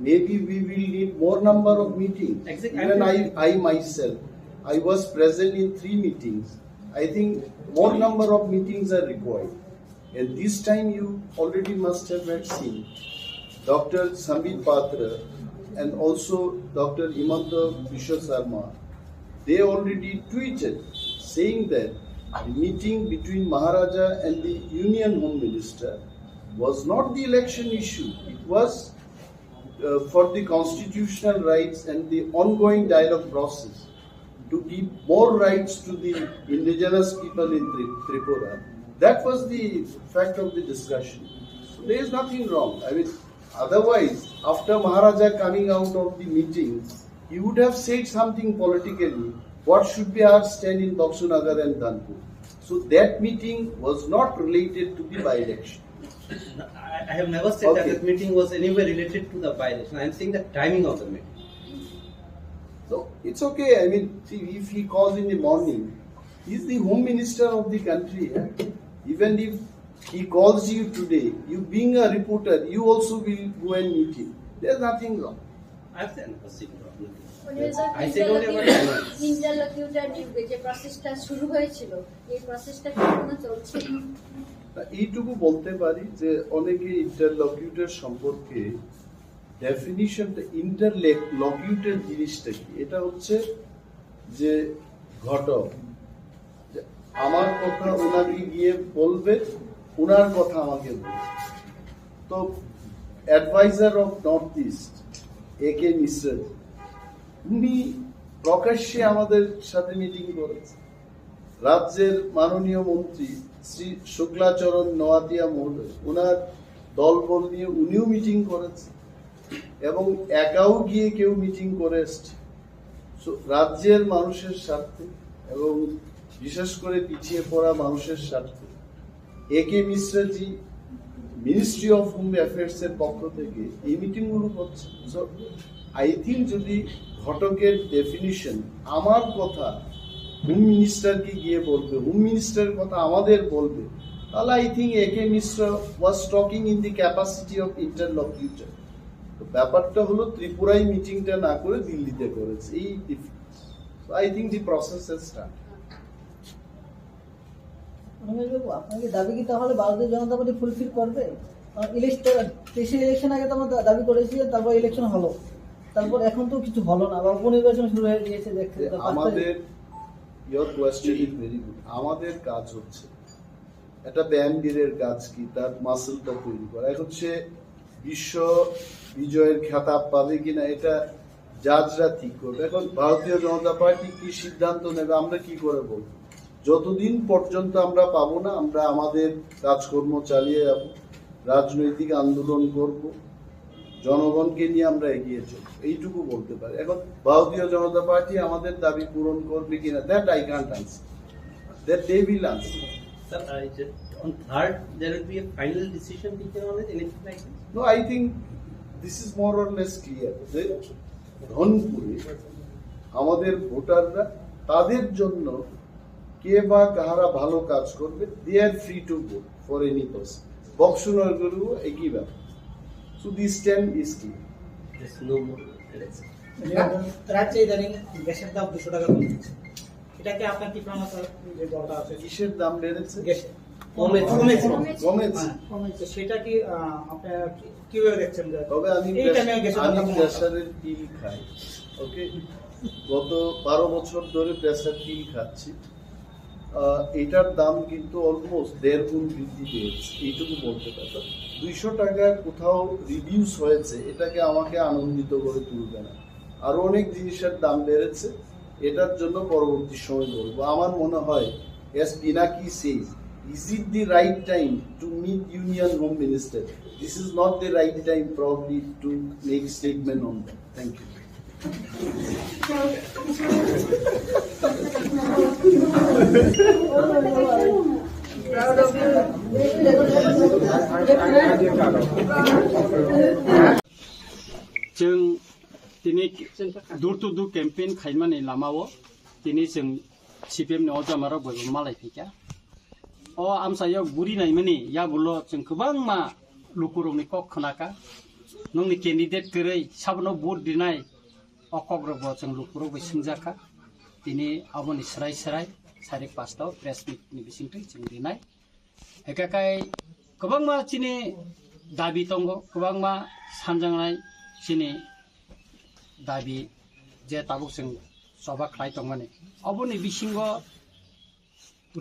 maybe we will need more number of meetings. Exactly. Even I, I myself, I was present in three meetings. I think more number of meetings are required. And this time you already must have had seen Doctor Sambit Patra and also Doctor Himanta Biswa Sarma. They already tweeted saying that the meeting between Maharaja and the Union Home Minister was not the election issue. It was uh, for the constitutional rights and the ongoing dialogue process to give more rights to the indigenous people in Tri- Tripura. That was the fact of the discussion. So there is nothing wrong. I mean, otherwise, after Maharaja coming out of the meeting, he would have said something politically. What should be our stand in Baksunagar and Dhanpur? So that meeting was not related to the by-election. I, I have never said that Okay. that meeting was anywhere related to the by-election. I am saying the timing of the meeting. So It's okay. I mean, see, if he calls in the morning, he's the home minister of the country. Eh? Even if he calls you today, you being a reporter, you also will go and meet him. There's nothing wrong. I've seen a signal of notice. মানে sir, I said only about ইন্টারলকিউটার নিয়োগে যে প্রসেসটা শুরু হয়েছিল, এই প্রসেসটা কি এখনো চলছে? তা এইটুকু বলতে পারি যে অনেকে ইন্টারলকিউটর সম্পর্কে ডেফিনিশনটা, ইন্টারলকিউটর জিনিসটা কি? এটা হচ্ছে যে ঘটক, যে আমার কথা ওনাকে গিয়ে বলবে, ওনার কথা আমাকে বলবে। তো অ্যাডভাইজার অফ নর্থ ইস্ট এ কে মিশ্রা জি, উনি প্রকাশ্যে আমাদের সাথে মিটিং করেছেন। রাজ্যের মাননীয় মন্ত্রী শ্রী শুক্লাচরণ নোয়াতিয়া মহোদয়, ওনার দলবল নিয়ে উনিও মিটিং করেছেন এবং একাও গিয়ে কেউ মিটিং করে এসছে। So, রাজ্যের মানুষের স্বার্থে এবং বিশেষ করে পিছিয়ে পড়া মানুষের স্বার্থে এ কে মিশ্রা জি মিনিস্ট্রি অফ হোম অ্যাফেয়ার্স এর পক্ষ থেকে এই মিটিং গুলো করছে। So, I think যদি ঘটকের ডেফিনিশন আমার কথা হোম মিনিস্টারকে গিয়ে বলবে, হোম মিনিস্টারের কথা আমাদের বলবে, তাহলে I think A K Mishra was talking in the capacity of interlocutor. তো ব্যাপারটা হলো ত্রিপুরায় মিটিংটা না করে দিল্লিতে করেছে, এই difference. So I think the process has started. রমেশবাবু, আপনাকে দাবি কি তাহলে ভারতীয় জনতা পার্টি ফুলফিল করবে? কারণ ইলেকশন, তেইশে ইলেকশন আগে তো আমরা দা-, দাবি করেছিলেন, তারপর ইলেকশন হলো, তারপর এখন তো কিছু হলো না, বা উপনির্বাচন শুরু হয়ে গিয়েছে, দেখতে যে তো পাঁচ তারিখ। আমাদের, your question is very good. আমাদের কাজ হচ্ছে একটা ব্যায়ামবীরের কাজ কি, তার মাসলটা তৈরি করা। এখন সে বিশ্ব বিজয়ের খেতাব পাবে কিনা, এটা জাজরা ঠিক করবে। এখন ভারতীয় জনতা পার্টি কি সিদ্ধান্ত নেবে, আমরা কি করে বলবো? যতদিন পর্যন্ত আমরা পাবো না, আমরা আমাদের কাজকর্ম চালিয়ে যাব, রাজনৈতিক আন্দোলন করব, জনগণকে নিয়ে আমরা এগিয়ে চলব, এইটুকু বলতে পারি। এখন ভারতীয় জনতা পার্টি আমাদের দাবি পূরণ করবে কিনা, that I can't answer, that they will answer. Sir, I just, on third, there will be a final decision taken on it, anything like this? No, I think this is more or less clear. যে রংপুরে আমাদের ভোটাররা তাদের জন্য কে বা কাহারা ভালো কাজ করবে, they are free to vote for any person. বক্সনগরেও একই ব্যাপার। So this time is clear. There's no more election. রাজ্যে ইদানিং গ্যাসের দাম দুশো টাকা কমে গেছে, এটা কি আপনার ত্রিপুরা মথা যে দলটা আছে? কিসের দাম বেড়েছে? গ্যাসের। কমেছে। কমেছে। কমেছে। হ্যাঁ। তো সেটা কি, আহ, আপনারা কি-, কিভাবে দেখছেন যে তবে আমি এই প্রেস-, টাইমে গ্যাসের দাম আমি কমানো? প্রেসারের পিল খাই, ওকে? গত বারো বছর ধরে প্রেসার পিল খাচ্ছি। আহ, এটার দাম কিন্তু অলমোস্ট দেড় গুণ বৃদ্ধি পেয়েছে, এইটুকু বলতে পারি। দুইশো টাকা কোথাও রিডিউস হয়েছে, এটাকে আমাকে আনন্দিত করে তুলবে না। আরো অনেক জিনিসের দাম বেড়েছে, এটার জন্য পরবর্তী সময় বলবো। আমার মনে হয়, as Pinaki says, is it the right time to meet Union Home Minister? This is not the right time probably to make statement on that. Thank you. Chwng tini door to door campaign khaimani lamao tini chwng C P M ni o jamarok bai bo malai phaikha. O amchaio guri naimani yagulo chwng kwbangma lukurokni kok khwnakha. Nokni candidate kwrwi sabono vote rinai o kokrokbo chwng lukurok bai swngjakha. Tini aboni swrai swrai sarik pasta o press meet ni bisingtwi chwng rinai. Hwnkhe kai kwbangma chini dabi tongo, kwbangma sanjaknai chini dabi je tabuk chwng choba khlai tongmani. Oboni bisingo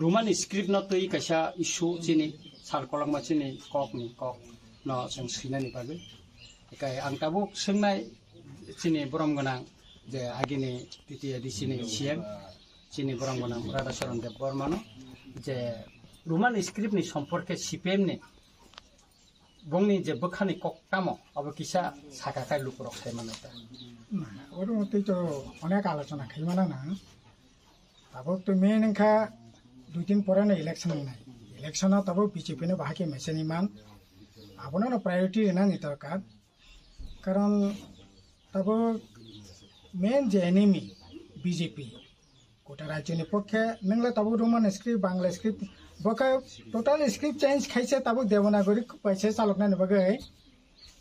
Roman script no twi kaisa issue chini sal kolokma chini kok ni kok no chwng swinani bagwi. Hwnkhe ang tabuk swngnai chini borom gwnang je agini T T A D C ni C M chini borom gwnang Radhacharan Debbarmano je Roman script ni somporke C P M ni bongni je bwkhani kok tamo abo kisa saka kai lukurok sai mano ta. Na, oro twi to onek alochona khai mano na. Tabuk to main wngkha dui din pore no election wngnai. Election o tabuk B J P no bahai khe mechani man. Abono no priority rwnani dorkar. Karon tabuk main je enemy, B J P. Kota rajyoni pokhe nwngla tabuk Roman script, Bangla script, bokhe total script change khaise tabuk Devanagari paise chaloknani bagwi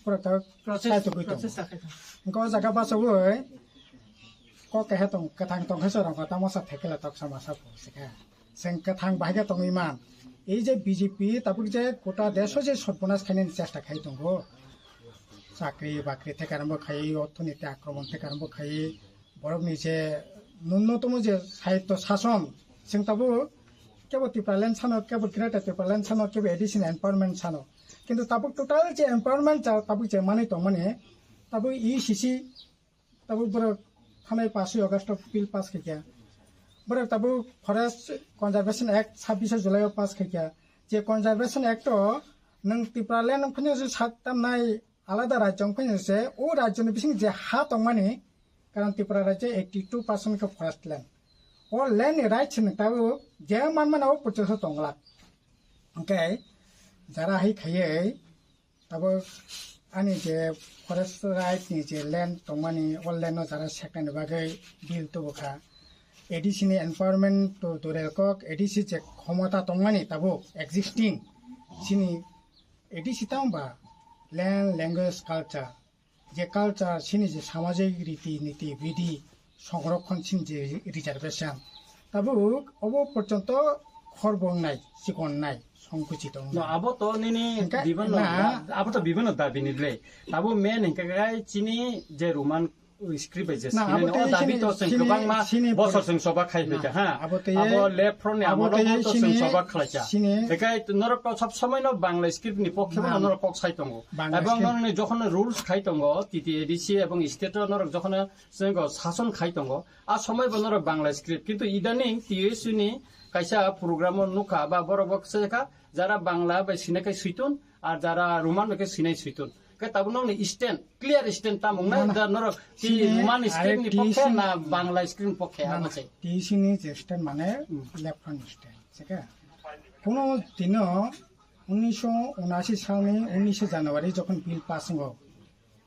pura tabuk Process, kaitor gwi tongo. Process sakhe. Hwnkhe o jaga bachawi kok keha tong, kwthang tongkhe chwrangkha tamo sa thekela tok sama sa pho sikha. Chwng kwthang bahai khe tongwi man. Ei je B J P tabuk je kota desh o je sotbonas khainani chesta khai tongo. Chakri bakri thekarambo khai, orthoniti akromon thekarambo khai, borokni je nunnotomo je sahityo sason, chwng tabuk kebo Tipraland sano, kebo Greater Tipraland sano, kebo A D C ni empowerment sano. Kintu tabuk total je empowerment cha-, tabuk je manwi tongmani, tabuk E C C, tabuk borok thanai paswi August o bill pass khaikha. Borok tabuk Forest Conservation Act sabbish July o pass khaikha. Je Conservation Act o nwng Tipraland wng phano se sat tamnai alada rajyo wng phano se o rajyoni bising je ha tongmani, karon Tripura rajyo eighty two percent khe forest land. O land ni right se nwng tabuk je manmani o porjonto tonglak. Hwnkhe jara hai khaiwi tabuk ani je forest right ni je land tongmani, o land no jara seknani bagwi bill tubukha. A D C ni empowerment to durel kok, A D C je khomota tongmani tabuk existing chini A D C tamo ba land, language, culture, je culture chini je samajik riti niti bidi songrokhon chini je reservation tabuk obo porjonto khorbo wngnai, chikon wngnai, songkuchito No, wngnai. Abo to nini Hingke bibhinno na da-, abo to bibhinno dabi ni ble. Abo main hingke kai chini je Roman script bai je Na, sini abo no, tei o dabi sini, to chwng sini, kwbangma sini bosor pori- chwng soba khai Na, phaikha, ha? Abo tei Abo left front ni abo amolo tei bo to chwng sini, soba khlaikha. Sini Hingke norok to sob somoi no Bangla script ni pokhe bo Na. Norok kok sai tongo. Bangla Ebong script. Norok ni jokhon rules khai tongo, T T A D C ebong state o norok jokhon chwng sason khai tongo, a somoi bo norok Bangla script. Kintu idaning T S U ni kaisa program o nukha ba borok bo se kha, jara Bangla bai sinai khe suitun, ar jara Roman bai khe sinai suitun. Khe tabuk nokni stand, clear stand tamo wngnai, Na, na. Da norok T Sini Roman script ni I T pokhe C na Bangla script ni pokhe, Na, abo na. Se. T C ni je stand mane Hmm. Left front stand, se khe. Kuno dino unnish unasi salni unnish January jokhon bill pass wngo,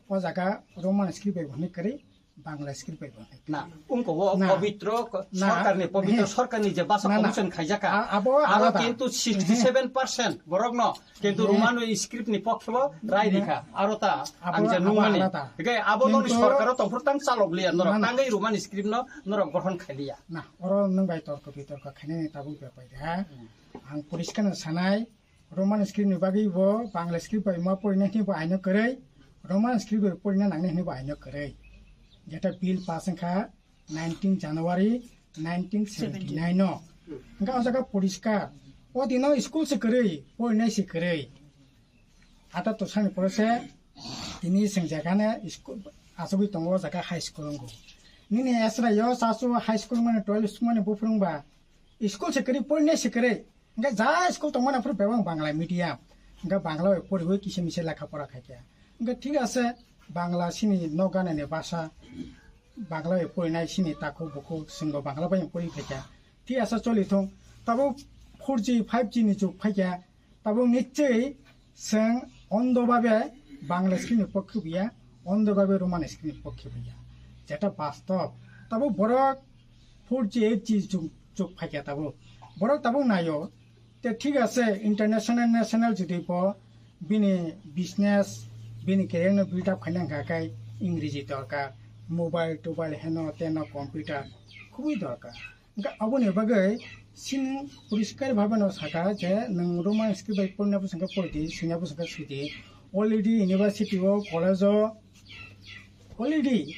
o jaga Roman script bai bo hwnwi kwrwi, Bangla script bai bo hwnwi kwrwi. Na, wngkha o Na. Pobitro ko-, Na. Sorkarni, pobitro He. Sorkarni je basa Na, na. Commission khaijaka. A-, abo Aro alada. Kintu sixty seven percent borokno kintu He. Roman script ni pokhe bo rai Na. Rikha. Aro ta Abo, ang je abo nungmani. Alada. Hingke abo noni Kintu sorkaro tongphuru tang chalok liya norok. Na, na. Tangwi Roman script no norok gothon khailiya. Na, oro nwng bai torko bitorko khainani tabuk bepai de, ha? Hmm. Ang poriskar no sanai, Roman script ni bagwi bo Bangla script bai ma porina hini bo aino kwrwi, Roman script bai porina nangni hini bo aino kwrwi. Jeta bill pass wngkha nineteen January nineteen seventy nine no. Hingke o jaga poriskar. O dino school se kwrwi, porinai se kwrwi. Ata to sani pore se tini seng jaga ne school asogwi tongo o jaga high school wngkho. Nini esra yo sasu high school mani twelve school mani buphuru wngba school se kwrwi, porinai se kwrwi. Hingke ja school tongmani aphuru bebak Bangla medium. Hingke Bangla bai poriwi kisa misa lekha pora khaikha. Hingke thik ase, Bangla sini nok ganani basa, Bangla bai porinai sini takhuk bukhuk chwngbo Bangla bai pori khaikha. Thik ase choli thung. Tabuk four G, five G ni jug phaikha. Tabuk nichwi chwng ondo babe Bangla script ni pokhe buya, ondo babe Roman script ni pokhe buya. Jeta bastob. Tabuk borok four G, eight G jug, jug phaikha tabuk. Borok tabuk naio. Te thik ase, international, national jodi bo bini business, bini career no build up khaina hwnkha khe Ingreji dorkar, mobile tobile heno teno computer khubui dorkar. Hwnkhe aboni bagwi chini poriskar bhabe no sakha je nwng Roman script bai porina bwswk khe pori di, swina bwswk khe swi di. Already university o, college o already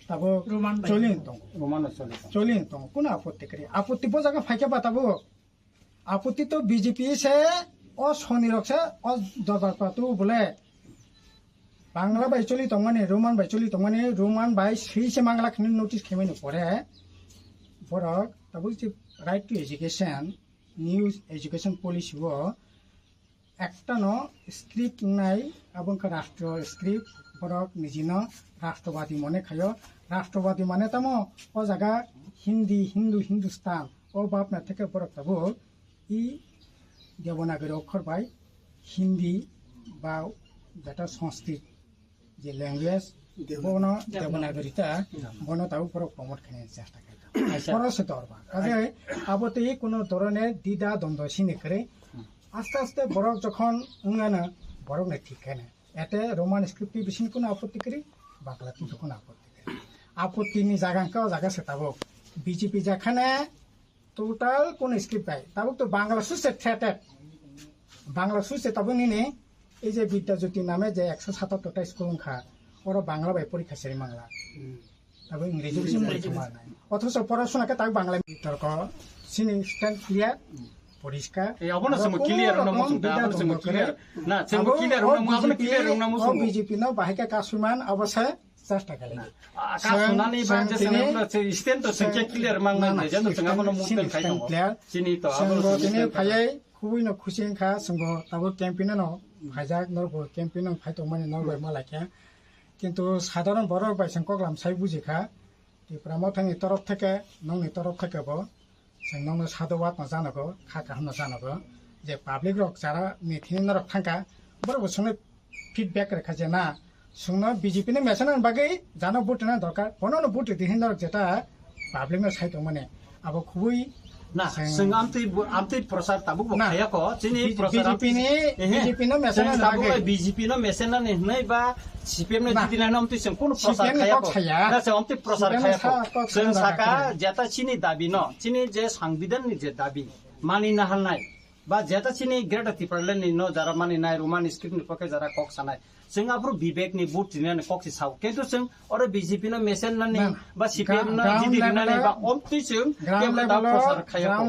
tabuk Roman bai choli tongo. Roman o choli tongo. Choli tongo. Kuno apotti kwrwi? Apotti bo jaga phaikhe ba tabuk. Apotti to B J P se, o soni rok se, o dorbar patu bole. Bangla bai choli tongmani, Roman bai choli tongmani, Roman bai swi se mangla khini notice khaimani pore. Borok tabuk je right to education, new education policy o ekta no script wngnai, abo wngkha rashtriyo script, borok nijino rashtrobadi mone khayo. Rashtrobadi mane tamo o jaga Hindi, Hindu, Hindustan, o bapna theke borok tabuk i Devanagari okhor bai Hindi ba jata Sanskrit je language, bono Devanagari ta, bono tabuk borok promote khaina chesta khaikha. Acha. Borok se dorba. Kaje abo tei kuno dhoroner dida dondor sini kwrwi. Aste aste borok jokhon wngmano, borok ni thik khaina. Ete Roman script ni bising kuno apotti kwrwi, Bangla twi kuno apotti kwrwi. Apotti ni jaga hwnkhe o jaga se tabuk. B J P jakhane total kuno script bai. Tabuk to Bangla suse threated. Bangla suse tabuk nini ei je Vidya Jyoti name je ekso satattor ta school wngkha. Oro Bangla bai porikha seri mangla. Abo Ingreji bising porikha manai. Othocho porasona khe tak Bangla torko sini stand clear, poriskar. Eh, abono samo clear wngna muchung da, abono samo clear. Na, samo clear wngna mu, abono clear wngna muchung. B J P no bahai khe kasumani abo se chesta kali. Ah, kasunani ba je sini stand to sengke clear mang nai, je to sengke abono movement khai tongo. Sini to abono tini phayai khubui no khusi wngkha, swngo tabuk campaign no phaijak, norok bo campaign no phai tongmani norok bai ma laikha. Kintu sadharon borok bai chwng koklam sai buji kha, Tipra Mothani torof theke, nokni torof theke bo chwng nokno sadhubad no janago, kha kaham no janago, je public rok jara meeting norok thangkha, borok bo chwngno feedback rwkha je na, chwngno B J P ni message ni bagwi jano vote rwna dorkar, bono no vote rwdi hinwi norok jeta public no sai tongmani. Abo khubui na, chwng amtwi bu-, amtwi prochar tabuk bo khaya ko, chini prochar B J P ni, ehe, B J P no message chwng tabuk bagwi. B J P no message nani hwnwi ba C P M no didi nani amtwi chwng kono prochar khaya ko. Na chwng amtwi prochar khaya ko. Chwng saka jeta chini dabi no, chini je sangbidan ni je dabi mani na halnai ba jeta chini Greater Tipraland ni no jara mani nai Roman script ni poke jara kok sanai. Chwng aphuru Vivek ni vote rinani kok si sao. Kintu chwng oro B J P no mesen nani ba C P M no jidi rinani ba omtwi chwng kebo ta prochar khaya ko.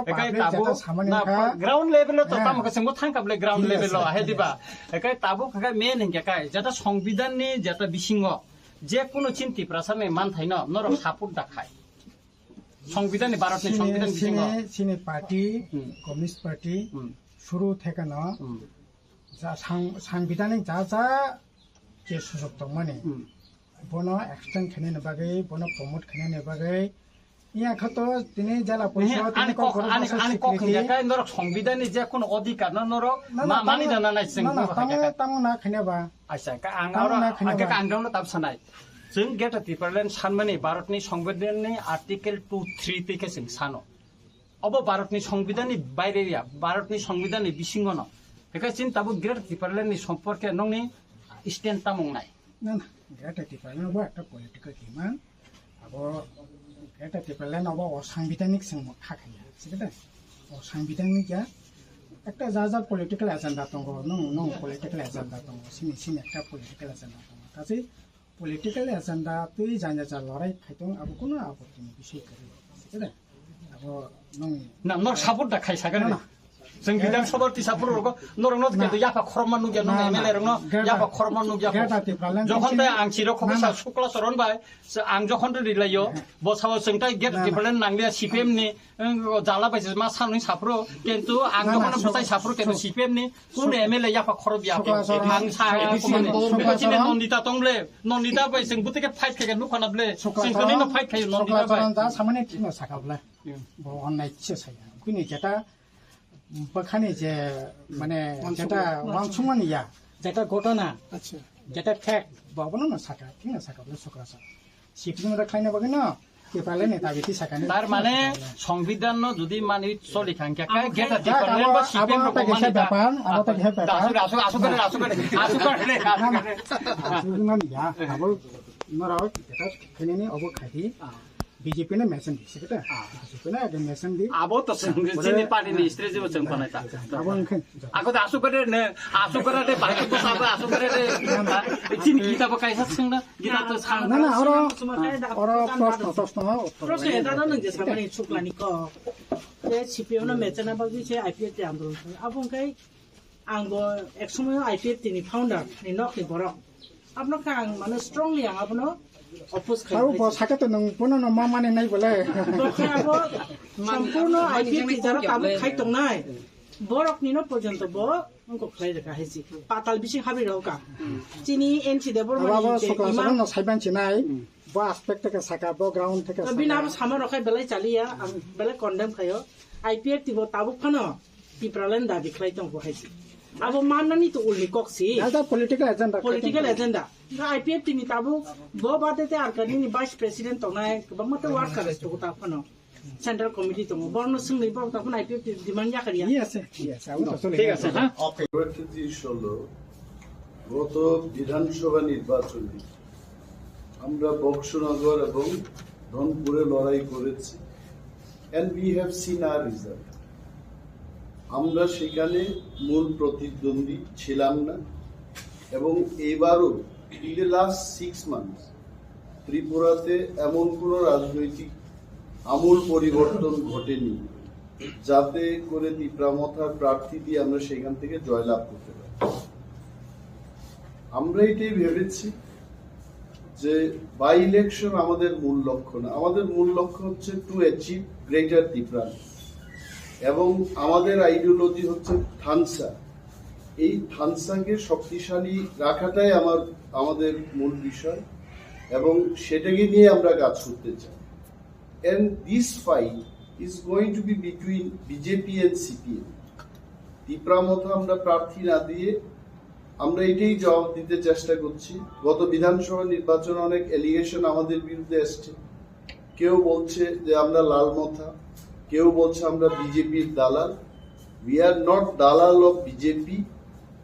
Ekai tabuk na ground level o to tamo khe chwngbo thangkha bole ground level o, ahe diba? Ekai tabuk khe main hingke kai jeta songbidan ni jeta bisingo je kuno chin Tiprasa ni manthai no norok support da khai. Songbidan ni, Bharat ni songbidan bisingo. Chini party, Communist Party, suru thekano, ja sang-, sangbidanik ja ja je sujok tongmani, bono extend khainani bagwi, bono promote khainani bagwi, iya khato tini jala porishod, ani kok, ani kok hingka kai norok songbidan ni je kono odhikar no norok ma-, mani dana nai chwng tamo, tamo na khaina ba. Acha, ka ang oro, ang ka ang no tab sanai. Chwng Greater Tipraland sanmani Bharatni Songbidanni Article two three twi khe chwng sano. Obo Bharatni Songbidanni baire ya, Bharatni Songbidanni bisingo no. Hekhe chini tabuk Greater Tipralandni somporke nongni stand tamung nai. Na, na, Greater Tipraland bo ekta political demand. Abo Greater Tipraland obo osangbidanik chwng kha khaiya, sikhe de? Osangbidanik ya, ekta ja ja political agenda tongo, nung, nung political agenda tongo, sini, sini ekta political agenda tongo. Kachi political agenda twi janya ja lorai khaitong abo kuno abo tini bisoi kwrwi, sikhe de? Abo nung na, nok support da khai sakani. Na, na. Chwng Bidhan Sabha tisa phuru rogo norok no khe yapha khorokma nukya, nung M L A rok no yapha khorokma nukya. Jokhon tai ang chiro khoksa Sukla Charan bai, ang jokhon ri laio, bo sao chwng tai Greater Tipraland nanglia C P M ni, jala bai ma sanwi saphuru, kintu ang jokhon bwtai saphuru kintu C P M ni kun M L A yapha khorok ya. Ang sa Nondita tong ble, Nondita bai chwng bwtwi khe fight khai nukha na ble, chwng kwnwi no fight khai Nondita bai. Samani thino sakha ble. Bo onnai kisa saya. Kuni jeta bwkhani je, mane, jeta wansukmani ya, jeta ghotona, jeta fact, bo abono no saka, thik no saka, bole sokra sa. Sipri mada khlaina bagwi no, kepale ne tabi ti saka ni. Tar mane, songbidan no jodi mani choli khangkhe, kai geta ti pale ba sipri abo ta kisa bepar, abo ta kisa bepar. Asuk, asuk, asuk kare, asuk kare, asuk kare, asuk kare. Asuk mani ya, abo norok jeta khainani obo khaidi. B J P no mention di, sikhe ta? B J P no ekdom mention di. Abo to chwng chini party ni strategy bo chwng panai ta. Abo wngkhe. Ako da asuk kare ne, asuk kare de, bahai ko sabo asuk kare de. Chini kita bo kaisa chwng na, kita to chwng. Na, na, oro, oro proshno, proshno, uttor. Proshno eta no nang je samani chuklani ko. Je C P M no mechana bagwi se I P F T andolon. Abo wngkhe Ang bo ek somoyo I P F T ni founder ni nok ni borok. Abono khe ang mane strongly ang abono oppose khai. Abo bo saka to nung bono no ma mane nai bole. Bo khe abo sompurno I P F T jara tabuk khai tongnai. Borok ni no porjonto bo wngko khlai rwkha hai si. Patal bising habri rw ka. Chini N C Debbarma ni abo je sokla imam sokla no saiban chinai. Bo aspect theke saka, bo ground theke saka. Bini abo sama rok khai belai chaliya, ang belai condemn khayo. I P F T bo tabuk phano Tipraland dabi khlai tongo hai si. Abo mannani to ulni kok si. That's a political agenda. Political agenda. Ga I P F T ni tabuk bo bade te ar kanini vice president tongnai, kwbangma te worker tongo ta phano. Central committee tongo. Borno singni borok ta phano I P F T demand yakar ya. Yes, yes. Abo to ঠিক আছে, হ্যাঁ। কয়েকটি জিনিস হলো, গত বিধানসভা নির্বাচনে আমরা বক্সনগর এবং ধনপুরে লড়াই করেছি, and we have seen our result. আমরা সেখানে মূল প্রতিদ্বন্দ্বী ছিলাম না, এবং এইবারও, in the last six months, ত্রিপুরাতে এমন কোনো রাজনৈতিক আমূল পরিবর্তন ঘটেনি, যাতে করে তিপ্রা মথার প্রার্থী দিয়ে আমরা সেখান থেকে জয়লাভ করতে পারি। আমরা এটাই ভেবেছি যে বাই ইলেকশন আমাদের মূল লক্ষ্য না, আমাদের মূল লক্ষ্য হচ্ছে টু অ্যাচিভ গ্রেটার তিপ্রা, এবং আমাদের আইডিওলজি হচ্ছে থানসা। এই থানসাকে শক্তিশালী রাখাটাই আমার, আমাদের মূল বিষয়, এবং সেটাকে নিয়ে আমরা কাজ করতে চাই। And this fight is going to be between B J P and C P M. Tipra মথা আমরা প্রার্থী না দিয়ে আমরা এটাই জবাব দিতে চেষ্টা করছি। গত বিধানসভা নির্বাচনে অনেক অ্যালিগেশন আমাদের বিরুদ্ধে এসছে, কেউ বলছে যে আমরা লাল মথা, কেউ বলছে আমরা বিজেপির দালাল। We are not দালাল of B J P,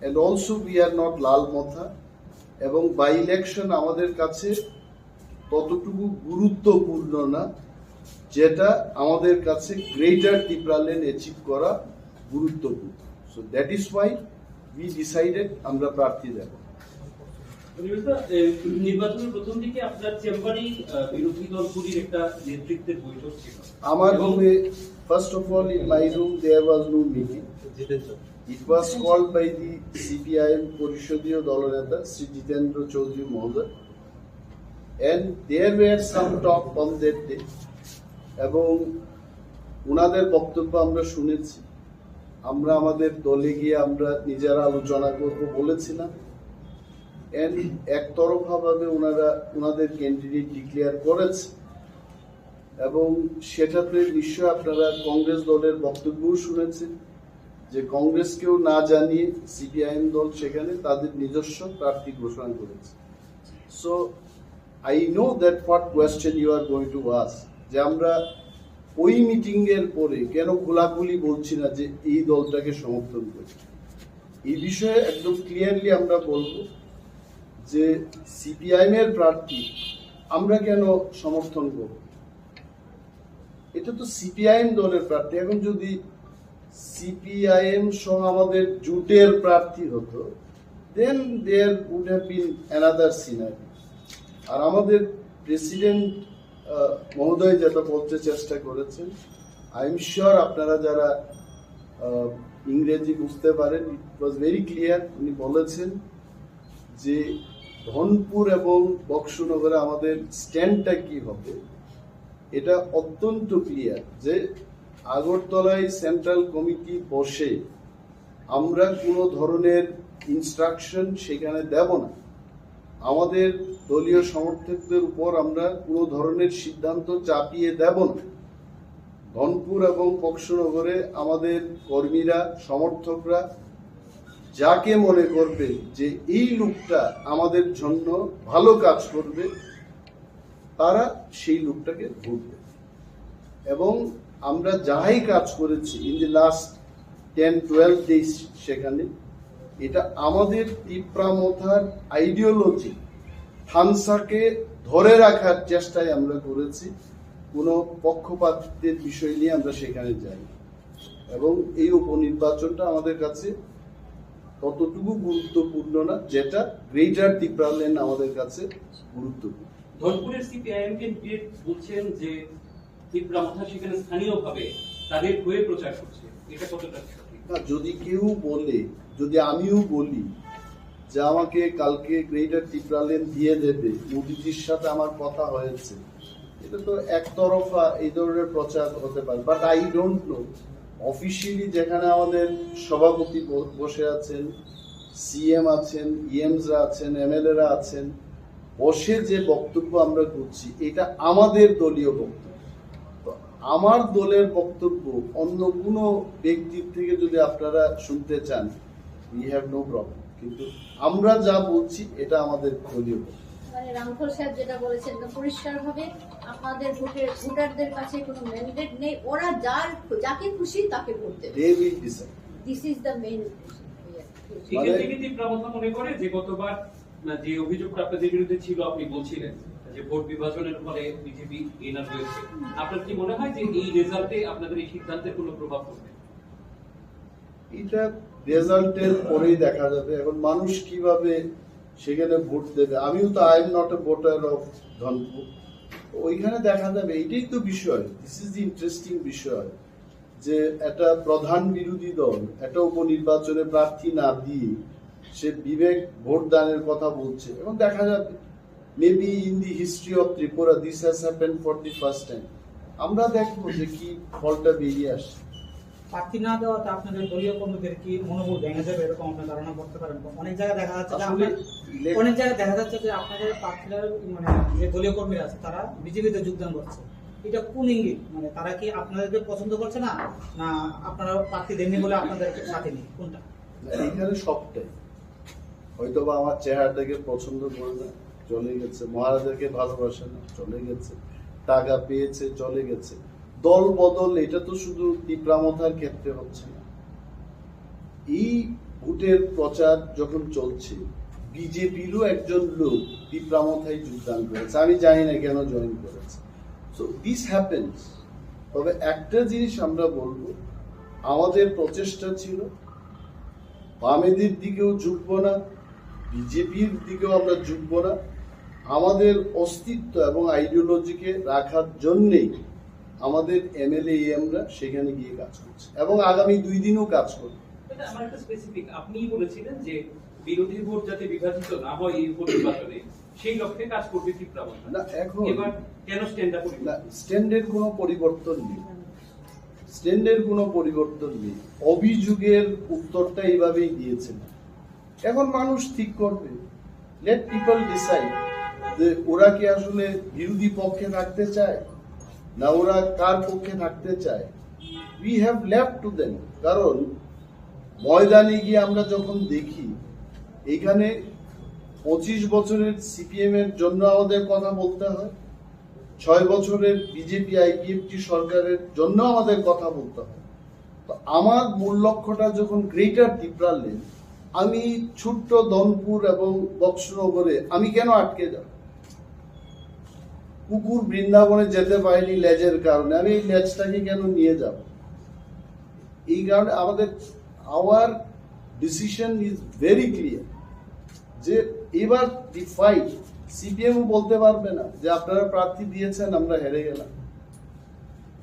and also we are not লাল মথা। এবং বাই ইলেকশন আমাদের কাছে ততটুকু গুরুত্বপূর্ণ না, যেটা আমাদের কাছে গ্রেটার তিপ্রাল্যান্ড অ্যাচিভ করা গুরুত্বপূর্ণ। So that is why we decided আমরা প্রার্থী দেব। অনিমেষ দা, এ, নির্বাচনের প্রথম দিকে আপনার চেম্বারেই, আহ, বিরোধী দলগুলির একটা নেতৃত্বের বৈঠক ছিল। আমার এবং রুমে, first of all, in my room there was no meeting. It was called by the C P I M পরিষদীয় দলনেতা শ্রী জিতেন্দ্র চৌধুরী মহোদয়, and there were some talk on that day, এবং ওনাদের বক্তব্য আমরা শুনেছি। আমরা আমাদের দলে গিয়ে আমরা নিজেরা আলোচনা করব বলেছিলাম, and একতরফাভাবে ওনারা ওনাদের ক্যান্ডিডেট ডিক্লেয়ার করেছে, এবং সেটাতে নিশ্চয় আপনারা কংগ্রেস দলের বক্তব্যও শুনেছেন যে কংগ্রেসকেও না জানিয়ে সিপিআইএম দল সেখানে তাদের নিজস্ব প্রার্থী ঘোষণা করেছে। So I know that what question you are going to ask, যে আমরা ওই মিটিং এর পরে কেন খোলাখুলি বলছি না যে এই দলটাকে সমর্থন করি। এই বিষয়ে একদম ক্লিয়ারলি আমরা বলবো যে সিপিআইএম এর প্রার্থী আমরা কেন সমর্থন করব। এটা তো সিপিআইএম দলের প্রার্থী। এখন যদি সিপিআইএম সহ আমাদের জোটের প্রার্থী হতো, then there would have been another scenario. আর আমাদের প্রেসিডেন্ট মহোদয় যেটা বলতে চেষ্টা করেছেন, আই এম শিওর আপনারা যারা আহ, ইংরেজি বুঝতে পারেন, ইট ওয়াজ ভেরি ক্লিয়ার। উনি বলেছেন যে ধনপুর এবং বক্সনগরে আমাদের স্ট্যান্ডটা কি হবে, এটা অত্যন্ত ক্লিয়ার যে আগরতলায় সেন্ট্রাল কমিটি বসে আমরা কোনো ধরনের ইনস্ট্রাকশন সেখানে দেব না। আমাদের দলীয় সমর্থকদের উপর আমরা কোনো ধরনের সিদ্ধান্ত চাপিয়ে দেব না। ধনপুর এবং বক্সনগরে আমাদের কর্মীরা, সমর্থকরা যাকে মনে করবে যে এই লোকটা আমাদের জন্য ভালো কাজ করবে, তারা সেই লোকটাকে ভোট দেবে। এবং আমরা যাই কাজ করেছি in the last ten twelve days, সেখানে এটা আমাদের তিপ্রা মথার আইডিওলজি, থানসাকে ধরে রাখার চেষ্টায় আমরা করেছি। কোনো পক্ষপাতিত্বের বিষয় নিয়ে আমরা সেখানে যাই, এবং এই উপনির্বাচনটা আমাদের কাছে ততটুকু গুরুত্বপূর্ণ না, যেটা গ্রেটার তিপ্রাল্যান্ড আমাদের কাছে গুরুত্বপূর্ণ। ধনপুরের সিপিআইএম ক্যান্ডিডেট বলছেন যে তিপ্রা মথা সেখানে স্থানীয়ভাবে তাদের হয়ে প্রচার করছে, এটা কতটা সঠিক? না, যদি কেউ বলে, যদি আমিও বলি যে আমাকে কালকে গ্রেটার তিপ্রাল্যান্ড দিয়ে দেবে, মোদিজির সাথে আমার কথা হয়েছে, এটা তো একতরফা এই ধরনের প্রচার হতে পারে। But I don't know, officially যেখানে আমাদের সভাপতি ব-, বসে আছেন, সিএম আছেন, ইএমসরা আছেন, এমএলএরা আছেন, বসে যে বক্তব্য আমরা করছি, এটা আমাদের দলীয় বক্তব্য। তো আমার দলের বক্তব্য অন্য কোনো ব্যক্তির থেকে যদি আপনারা শুনতে চান, We have no problem, কিন্তু আমরা যা বলছি এটা আমাদের দলীয় কথা। মানে রাংখল সাহেব যেটা বলেছেন, এটা পরিষ্কার হবে, আপনাদের ভোটের ভোটারদের কাছে কোনো ম্যান্ডেট নেই, ওরা যার যাকে খুশি তাকে ভোট দেবে। They will decide. This is the main. এখান থেকে তীব্র কথা মনে করে যে গতবার, না, যে অভিযোগটা আপনাদের বিরুদ্ধে ছিল, আপনি বলছিলেন যে ভোট বিভাজনের ফলে বিজেপি এনার হয়েছে। আপনার কি মনে হয় যে এই রেজাল্টে আপনাদের এই সিদ্ধান্তের কোনো প্রভাব পড়বে? এটা রেজাল্টের পরেই দেখা যাবে। এখন মানুষ কিভাবে সেখানে ভোট দেবে। আমিও তো, I am not a voter of Dhanpur. তো ওইখানে দেখা যাবে, এটাই তো বিষয়। This is the interesting বিষয়, যে একটা প্রধান বিরোধী দল একটা উপনির্বাচনে প্রার্থী না দিয়ে সে বিবেক ভোট দানের কথা বলছে। এখন দেখা যাবে, maybe in the history of Tripura this has happened for the first time। আমরা দেখবো যে কি ফলটা বেরিয়ে আসে। প্রার্থী না দেওয়াতে আপনাদের দলীয় কর্মীদের কি মনোবল ভেঙে যাবে, এরকম আপনার ধারণা করতে পারেন? অনেক জায়গায় দেখা যাচ্ছে যে আসলে আপনার, অনেক জায়গায় দেখা যাচ্ছে যে আপনাদের প্রার্থীরা, মানে, যে দলীয় কর্মীরা আছে, তারা বিজেপিতে যোগদান করছে। এটা কোন ইঙ্গিত? মানে, তারা কি আপনাদেরকে পছন্দ করছে না, না আপনারা প্রার্থী দেননি বলে আপনাদের সাথে নেই? কোনটা? এখানে সবটাই, হয়তো বা আমার চেহারাটাকে পছন্দ করে না, চলে গেছে, মহারাজাকে ভালোবাসে না, চলে গেছে, টাকা পেয়েছে, চলে গেছে। দল বদল এটা তো শুধু তিপ্রামথার ক্ষেত্রে হচ্ছে না। এই ভোটের প্রচার যখন চলছে, বিজেপিরও একজন লোক তিপ্রামথায় যোগদান করেছে। আমি জানি না কেন জয়েন করেছে। So this happens। তবে একটা জিনিস আমরা বলবো, আমাদের প্রচেষ্টা ছিল বামেদের দিকেও ঝুঁকবো না, বিজেপির দিকেও আমরা ঝুঁকবো না। আমাদের অস্তিত্ব এবং আইডিওলজিকে রাখার জন্যেই আমাদের এমএলএ এমরা সেখানে গিয়ে কাজ করছি এবং আগামী দুই দিনও কাজ করব। এটা আমার একটা স্পেসিফিক, আপনিই বলেছিলেন যে বিরোধী ভোট যাতে বিভাজিত না হয় এই উপনির্বাচনে, সেই লক্ষ্যে কাজ করবে তীব্র। না, এখন এবার কেন স্ট্যান্ডটা না, স্ট্যান্ডের কোনো পরিবর্তন নেই। স্ট্যান্ডের কোনো পরিবর্তন নেই। অভিযোগের উত্তরটা এইভাবেই দিয়েছেন। এখন মানুষ ঠিক করবে। Let people decide যে ওরা কি আসলে বিরোধী পক্ষে থাকতে চায়, না ওরা কার পক্ষে থাকতে চায়। We have left to them। কারণ ময়দানে গিয়ে আমরা যখন দেখি, এখানে পঁচিশ বছরের সিপিএম এর জন্য আমাদের কথা বলতে হয়, ছয় বছরের বিজেপি আইপিএফটি সরকারের জন্য আমাদের কথা বলতে হয়। তো আমার মূল লক্ষ্যটা যখন গ্রেটার তিপ্রাল্যান্ড, আমি ছোট্ট ধনপুর এবং বক্সনগরে আমি কেন আটকে যাব? কুকুর বৃন্দাবনে যেতে পারেনি লেজের কারণে, আমি এই লেজটাকে কেন নিয়ে যাব? এই কারণে আমাদের, our decision is very clear যে এবার দি ফাইট, সিপিএমও বলতে পারবে না যে আপনারা প্রার্থী দিয়েছেন, আমরা হেরে গেলাম।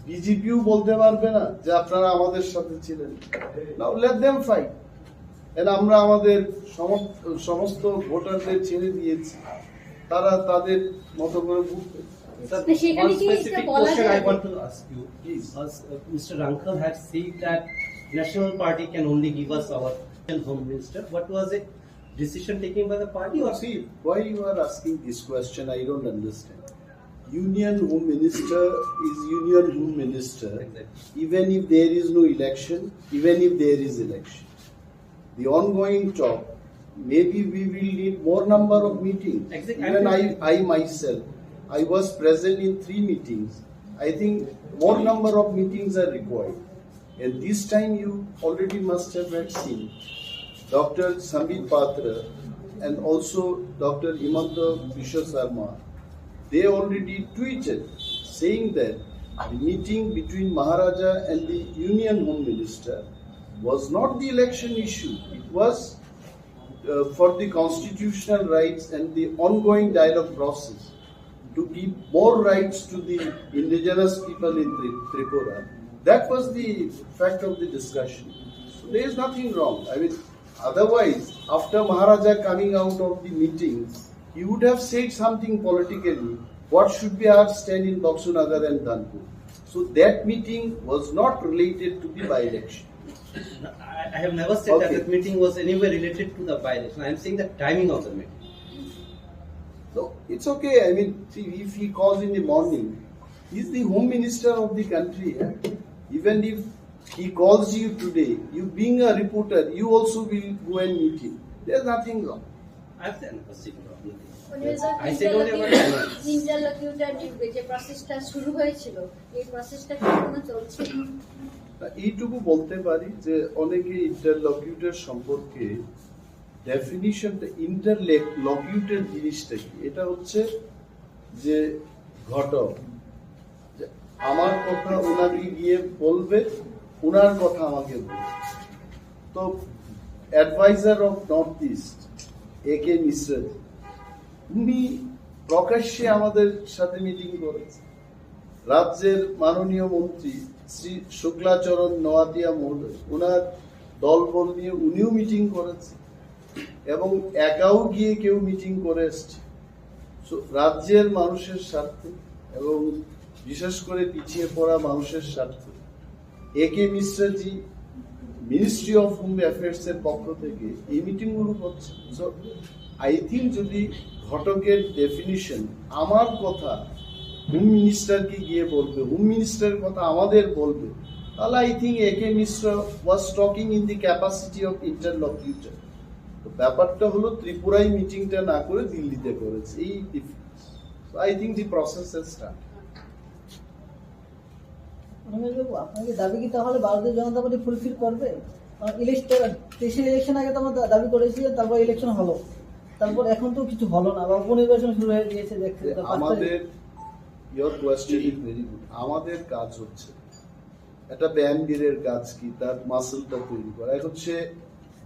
বিজেপিও বলতে পারবে না যে আপনারা আমাদের সাথে ছিলেন। Now let them fight। And আমরা আমাদের সমস্ত, সমস্ত ভোটারদের ছেড়ে দিয়েছি, তারা তাদের মতো করে বুঝবে। Sir, তো সেখানে one কি specific বলা question যায়? I want to ask you. Please. As, uh, Mister Rangkhal had said that National Party can only give us our Home Minister. What was it? Decision taken by the party or See, why you are asking this question, I don't understand. Union Home Minister is Union Home Minister, Exactly. even if there is no election, even if there is election. The ongoing talk, maybe we will need more number of meetings. Exactly. Even I, I myself, I was present in three meetings. I think more number of meetings are required. And this time you already must have had seen Doctor Sambit Patra and also Doctor Himanta Biswa Sarma. They already tweeted saying that the meeting between Maharaja and the Union Home Minister was not the election issue. It was uh, for the constitutional rights and the ongoing dialogue process to give more rights to the indigenous people in Tri- Tripura. That was the fact of the discussion. So there is nothing wrong. I mean, otherwise, after Maharaja coming out of the meeting, he would have said something politically. What should be our stand in Baksunagar and Dhanpur? So that meeting was not related to the by-election. I, I have never said that Okay. that meeting was anywhere related to the by-election. I am saying the timing of the meeting. No, it's okay. I mean, see, if he calls in the morning, he's the home minister of the country. Eh? Even if He calls you today, you being a reporter, you also will go and meet him. There's nothing wrong. I've done a single When you said I said whatever I want. Interlocutor যে প্রসেসটা শুরু হয়েছিল, এই প্রসেসটা কি এখনো চলছে? এইটুকু বলতে পারি যে অনেকে ইন্টারলকিউটর সম্পর্কে ডেফিনিশনটা, ইন্টারলকিউটর জিনিসটা কি? এটা হচ্ছে যে ঘটক, যে আমার কথা ওনাকে গিয়ে বলবে, ওনার কথা আমাকে বলবে। তো অ্যাডভাইজার অফ নর্থ ইস্ট এ কে মিশ্রা জি, উনি প্রকাশ্যে আমাদের সাথে মিটিং করেছেন। রাজ্যের মাননীয় মন্ত্রী শ্রী শুক্লাচরণ নোয়াতিয়া মহোদয়, ওনার দলবল নিয়ে উনিও মিটিং করেছেন এবং একাও গিয়ে কেউ মিটিং করে এসছে। So, রাজ্যের মানুষের স্বার্থে এবং বিশেষ করে পিছিয়ে পড়া মানুষের স্বার্থে এ কে মিশ্রা জি মিনিস্ট্রি অফ হোম অ্যাফেয়ার্স এর পক্ষ থেকে এই মিটিং গুলো করছে। সো আই থিঙ্ক যদি ঘটকের ডেফিনিশন আমার কথা হোম মিনিস্টারকে গিয়ে বলবে, হোম মিনিস্টারের কথা আমাদের বলবে, তাহলে I think A K Mishra was talking in the capacity of interlocutor. তো ব্যাপারটা হলো ত্রিপুরায় মিটিংটা না করে দিল্লিতে করেছে, এই difference. I think the process has start. রমেশবাবু, আপনাকে দাবি কি তাহলে ভারতীয় জনতা পার্টি ফুলফিল করবে? কারণ ইলেকশন, তেইশের ইলেকশন আগে তো আমরা দা- দাবি করেছিলেন, তারপর ইলেকশন হলো, তারপর এখন তো কিছু হলো না, আবার উপনির্বাচন শুরু হয়ে গিয়েছে, দেখতে তো পাঁচ তারিখ। আমাদের your question is very good. আমাদের কাজ হচ্ছে একটা ব্যায়ামবীরের কাজ কি, তার মাসেলটা তৈরি করা। এখন সে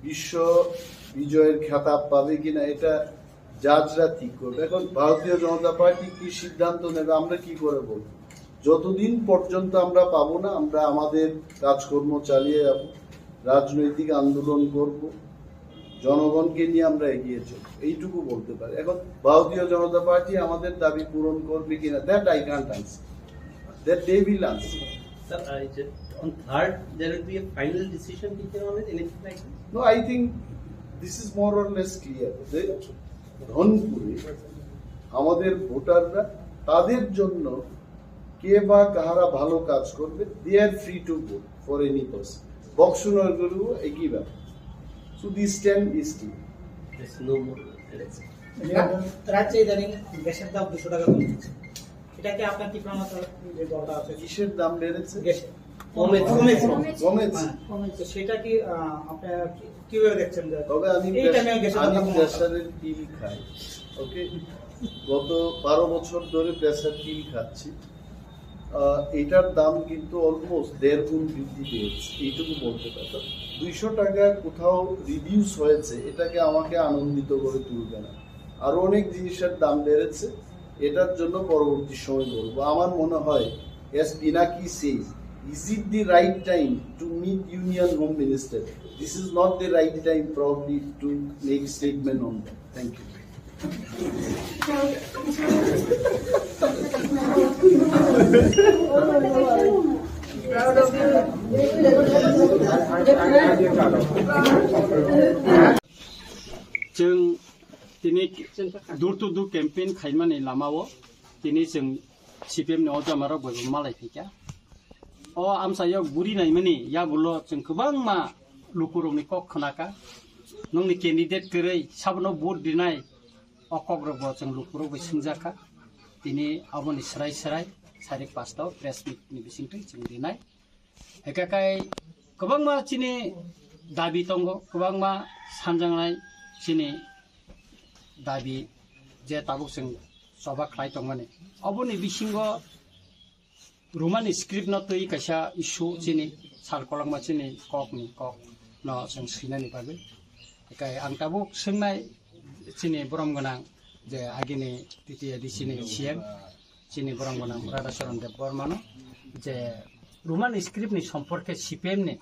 বিশ্ব বিজয়ের খেতাব পাবে কিনা, এটা জাজরা ঠিক করবে। এখন ভারতীয় জনতা পার্টি কি সিদ্ধান্ত নেবে, আমরা কি করে বলবো? যতদিন পর্যন্ত আমরা পাবো না, আমরা আমাদের কাজকর্ম চালিয়ে যাব, রাজনৈতিক আন্দোলন করব, জনগণকে নিয়ে আমরা এগিয়ে চলব, এইটুকু বলতে পারি। এখন ভারতীয় জনতা পার্টি আমাদের দাবি পূরণ করবে কিনা, that I can't answer, that they will answer. Sir, I just, on third, there will be a final decision taken on it, anything like this? No, I think this is more or less clear. যে রংপুরে আমাদের ভোটাররা তাদের জন্য কে বা কাহারা ভালো কাজ করবে, they are free to vote for any person. বক্সনগরেও একই ব্যাপার। So this stand is clear. There's no more. রাজ্যে ইদানিং গ্যাসের দাম দুশো টাকা কমে গেছে। এটা কি আপনার কি প্রমাণ যে দরকার আছে? কিসের দাম বেড়েছে? গ্যাসের কমেছে। কমেছে। কমেছে। হ্যাঁ। তো সেটা কি আহ, আপনারা কি- কিভাবে দেখছেন যে তবে আমি এই প্রেস- টাইমে গ্যাসের দাম আমি কমানো? প্রেশারের পিল খাই, ওকে? গত বারো বছর ধরে প্রেশার পিল খাচ্ছি। আহ, এটার দাম কিন্তু অলমোস্ট দেড় গুণ বৃদ্ধি পেয়েছে, এইটুকু বলতে পারি। তো দুইশো টাকা কোথাও রিডিউস হয়েছে, এটাকে আমাকে আনন্দিত করে তুলবে না। আরো অনেক জিনিসের দাম বেড়েছে, এটার জন্য পরবর্তী সময় বলবো। আমার মনে হয়, as Pinaki says, is it the right time to meet Union Home Minister? This is not the right time probably to make statement on that. Thank you. Chwng tini door to door campaign khaimani lamao tini chwng C P M ni o jamarok bai bo malai phaikha. O amchaio guri naimani yagulo chwng kwbangma lukurokni kok khnakha. Nokni candidate kwrwi sabono vote rinai o kokrokbo chwng lukurok bai swngjakha. Tini aboni swrai swrai sarik pasta o press meet ni bisingtwi chwng rinai. Hwnkhe kai kwbangma chini dabi tongo, kwbangma sanjaknai chini dabi je tabuk chwng choba khlai tongmani. Oboni bisingo Roman script no twi kaisa issue chini sal kolokma chini kok ni kok no chwng swinani bagwi. Hwnkhe ang tabuk swngnai chini borom gwnang je agini T T A D C ni C M chini borom gwnang Radhacharan Debbarmano je Roman script ni somporke C P M ni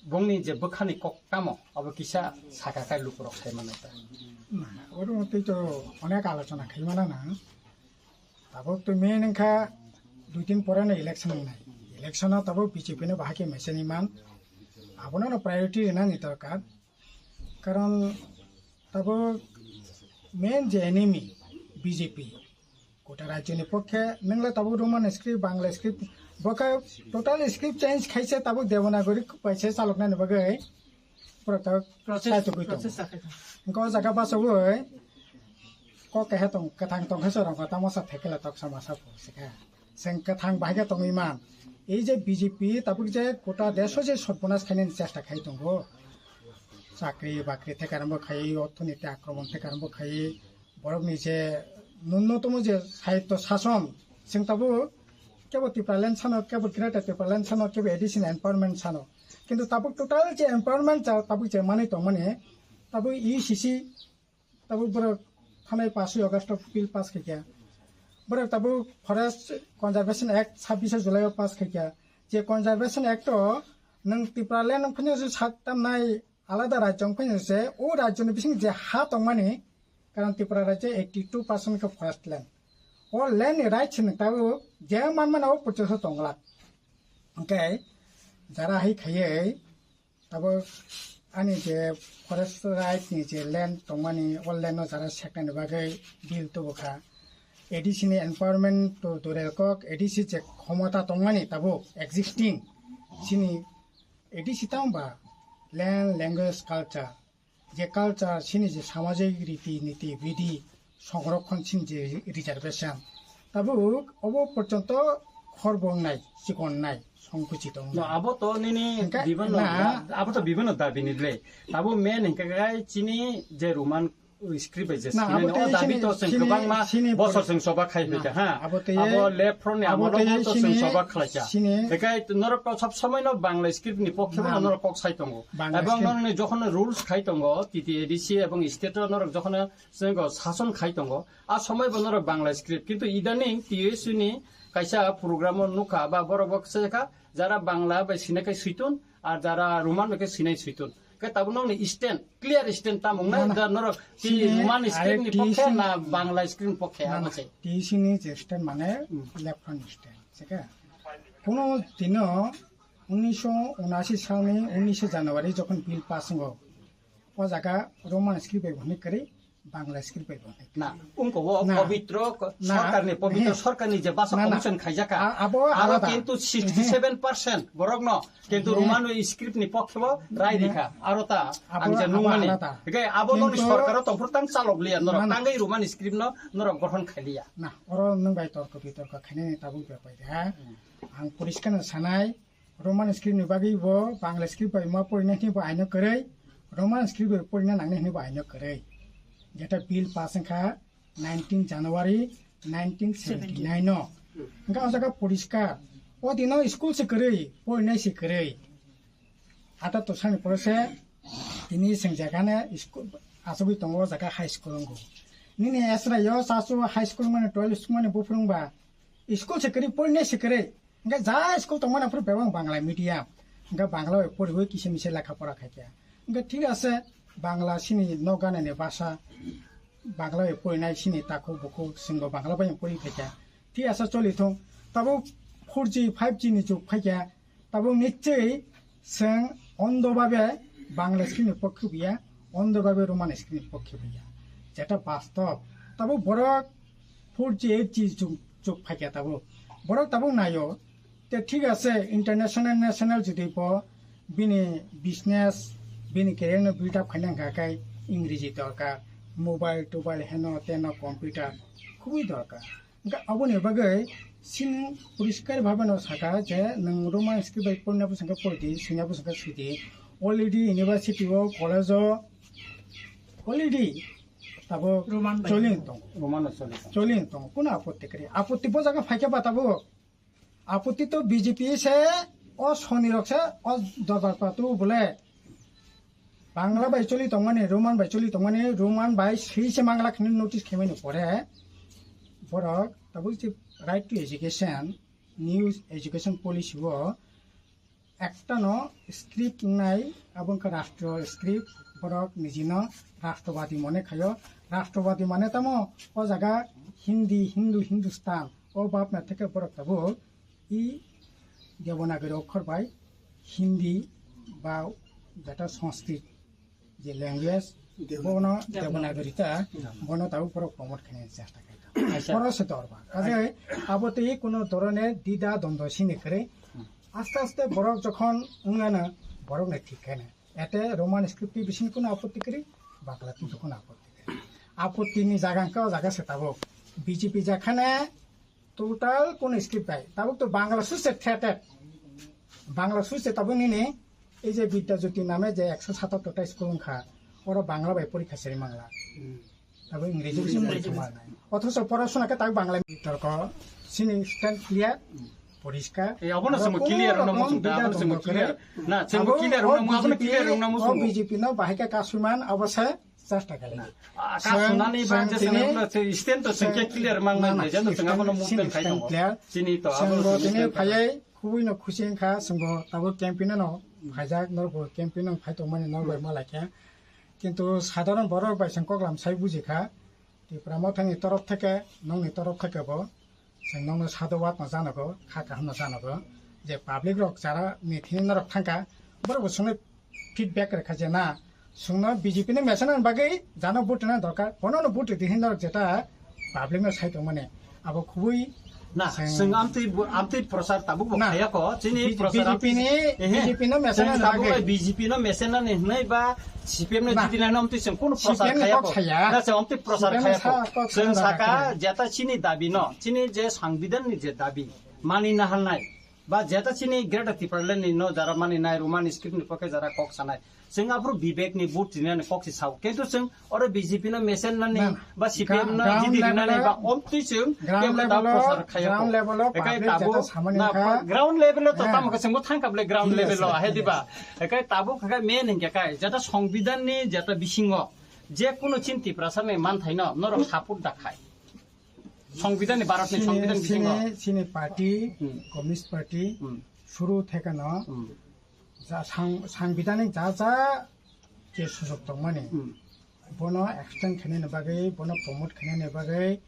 bongni je bwkhani kok tamo abo kisa saka kai lukurok sai manai ta. না, ওর মধ্যেই তো অনেক আলোচনা খাইমানা না। Tabuk to main wngkha dui din pore no election wngnai. Election o tabuk B J P no bahai khe mechaniman. Abono no priority rinani dorkar. Karon tabuk main je enemy B J P. Gota rajyoni pokkhe nwngla tabuk Roman script, Bangla script Bo khe total script change khaise tabuk Devanagari bai se chaloknani bagwi borok tabuk Process, sai tugwi tongo. Process chakhe. Hwnkhe o jaga bachawi kok keha tong, kwthang tong khe chwrang kha tamo sa thekela tok sama sa phu se kha. Chwng kwthang bahai khe tongwi man. Ei je B J P tabuk je gota desh o je sotbonas khainani chesta khai tongo. Chakri bakri thekarambo khai, orthoniti akromon thekarambo khai, borokni je nunnotomo je sahityo sason, chwng tabuk kebo Tipraland sano, kebo Greater Tipraland sano, kebo additional empowerment sano. Kintu tabuk total je empowerment cha tabuk je manwi tongmani, tabuk U C C, tabuk borok thanai paanch August o bill pass khaikha. Borok tabuk Forest Conservation Act sabbish July o pass khaikha. Je Conservation Act o nwng Tipraland wngphano se sak tamnai alada rajyo wngphano se o rajyo ni bising je ha tongmani, karon Tripura rajyo eighty two percent khe forest land. O land ni right se nwng tabuk je manmani o porjoso tongla. Hwnkhe jara hai khaiwi tabuk ani je forest right ni je land tongmani, o land no jara seknani bagwi bill tubu kha. A D C ni empowerment to durel kok, A D C je khomota tongmani tabuk existing chini A D C tamo ba land, language, culture, je culture chini je samajik riti niti bidi, songrokhon chini je reservation, tabuk obo porjonto khorbo wngnai, chikon wngnai, songkuchi tong No, wngnai. Abo to nini Hingke bibano na. Da-, abo to bibano dabi ni le. Abo main hingke kai chini je Roman script bai je Na, sini abo ni, tei o dabi sini, to chwng sini, kwbangma sini bosor por-, chwng soba khai na, phaikha, ha? Abo tei, Abo left front ni abo amolo tei to chwng sini, soba khlaikha. Sini Hingke norok to sob somoi no Bangla script ni pokhe Na. Bono norok kok sai tongo. Bangla Ebong script. Norok ni jokhon rules khai tongo, T T A D C ebong state o norok jokhon Chwng sason khai tongo, a somoi bo norok Bangla script, kintu idaning T S U ni kaisa program o nukha ba borok bo kisa kha, jara Bangla bai sinai khe suitun, ar jara Roman bai khe sinai suitun. Khe tabuk nokni stand, clear stand tamo wngnai, Na, na. Da norok T Chini Roman script ni R T C pokhe na Bangla script ni pokhe, Na, amo na. se. T S U ni je stand mane Hmm. left front stand, se khe. Kuno dino unisho unashi salni unishe January jokhon bill pass wngo, o jaga Roman script bai bo hwnwi kwrwi, Bangla script bai bo hwnwi kwrwi. Na, wngkha o Na. Pobitro ko-, Na. Sorkarni, pobitro He. Sorkarni je basa Na, na. Commission khaijak kha. A-, abo Aro alada. Kintu sixty seven percent borokno kintu He. Roman script ni pokhe bo rai Na. Rikha. Aro ta Abo, ang je abo nungmani. Alada. Hingke abo noni Kintu sorkaro tongphuru tang chalok liya norok. Na, na. Tangwi Roman script no norok gothon khailiya. Na, oro nwng bai torko bitorko khainani tabuk bepai de, ha? Hmm. Ang poriskar no sanai, Roman script ni bagwi bo Bangla script bai ma porinai hwnwi bo aino kwrwi, Roman script bai porina nangnai hwnwi bo aino kwrwi. Jeta bill pass wngkha nineteen January nineteen seventy nine o. Hwnkhe o jaga poriskar, o dino school se kwrwi, porinai se kwrwi. Ata to sani pore se tini sengjakane school, asogwi tongo o jaga high school wngo. Nini esra yo chasu high school mani twelve school mani buphuru wngba school se kwrwi, porinai se kwrwi. Hingke ja school tongmani aphuru bebak Bangla medium. Hingke Bangla bai poriwi kisa misa lekha pora khaikha. Hingke thik ase, Bangla chini nok ganani basa, Bangla bai porinai chini takhuk bukhuk chwngbo Bangla bai pori khaikha. Thik ase choli thung. Tabuk four G, five G ni jug phaikha. Tabuk nichchoi chwng ondo babe Bangla script ni pokhe buya, ondo babe Roman script ni pokhe buya. Jeta bastob. Tabuk borok four G, eight G jug, jug phaikha tabuk. Borok tabuk naio. Te thik ase, international, national jodi bo bini business, bini career no build up khaina hwnkha khe Ingreji dorkar, mobile, tobile, heno, teno, computer khubui dorkar. Hwnkhe aboni bagwi chini poriskar bhabe no sakha je nwng Roman script bai porina bwswk khe pori di, swina bwswk khe swi di. Already university o, college o already tabuk Roman bai choli tongo. Roman o choli tongo. Choli tongo. Kuno apotti kwrwi? Apotti bo jaga phaikhe ba tabuk. Apotti to B J P se, o soni rok se, o dorbar patu bole. Bangla bai choli tongmani, Roman bai choli tongmani, Roman bai swi se mangla khini notice khaimani pore, borok tabuk je right to education, new education policy o ekta no script wngnai, abo wngkha rashtriyo script, borok nijino rashtrobadi mone khaio, rashtrobadi mane tamo o jaga Hindi, Hindu, Hindustan, o bapna theke borok tabuk i Devanagari okhor bai Hindi ba jeta Sanskrit je language, bono Devanagari ta, bono tabuk borok promote khaina chesta khaikha. Acha. Borok se dorba. Kaje abo tei kuno dhoroner dida dondor sini kwrwi. Aste aste borok jokhon wngmano, borok nai thik khaina. Ete Roman script ni bising kuno apotti kwrwi, Bangla twi kuno apotti kwrwi. Apotti ni jaga hwnkhe o jaga se tabuk. B J P jakhane total kuno script bai. Tabuk to Bangla suse threated. Bangla suse tabuk nini ei je Vidya Jyoti name je ekso satattor ta school wngkha, oro Bangla bai porikha seri mangla. Abo Ingreji bising porikha manai. Othocho porasona khe tak Bangla torko sini stand clear, poriskar. Eh, abono samo clear wngna muchung da, abono samo clear. Na, samo clear wngna mu, abono clear wngna muchung. B J P no bahai khe kasui man, abo se chesta kali. Ah, kasunani ba je sini stand to sengke clear mang nai, je to sengke abono movement khai tongo. Sini to abo sini phayai, khubui no khusi wngkha, sengbo tabuk campaign no phaijak, norbo campaign no phai tongmani norbo malaikha. Kintu sadharon borok bai chwng koklam sai buji kha, Tipra Mothani torof theke, nongni torof theke bo, chwng nongno sadhubad no janago, kha kaham no janago, je public rok jara meeting norok thangkha, borok bo chwngno feedback rwkha je na, chwngno B J P ni message ni bagwi jano vote rwna dorkar, bono no vote rwdi hin norok jeta public no sai tongmani, abo khubui Na, chwng amtwi bu-, amtwi prochar tabuk bo khaya ko, chini B J P ni, B J P no message tabuk bai B J P no message nani hwnwi ba C P M no jiti nai no amtwi chwng kono prochar khaya ko. Na chwng amtwi prochar khaya ko. Chwng saka jeta chini dabi no, chini je sangbidan ni je dabi mani na halnai ba jeta chini Greater Tipraland ni no jara mani nai Roman script ni poke jara kok sanai. Chwng aphuru Vivek ni vote rinani kok si sao. Kintu chwng oro B J P no mesen nani ba C P M no jiti rinani ba omtwi chwng kebo ta prochar khaya ko. Ekai tabuk na ground level o to tamo khe chwngbo thangkha bole ground level o ahe diba. Ekai tabuk khe main hingke kai jeta songbidan ni jeta bisingo je kuno chin Tiprasa ni manthai no norok support da khai. Songbidan ni Bharat ni songbidan bisingo. Chini party, Communist Party suru thekano ja sang-, sangbidanik ja ja je sujok tongmani, bono extend khainani bagwi, bono promote khainani bagwi,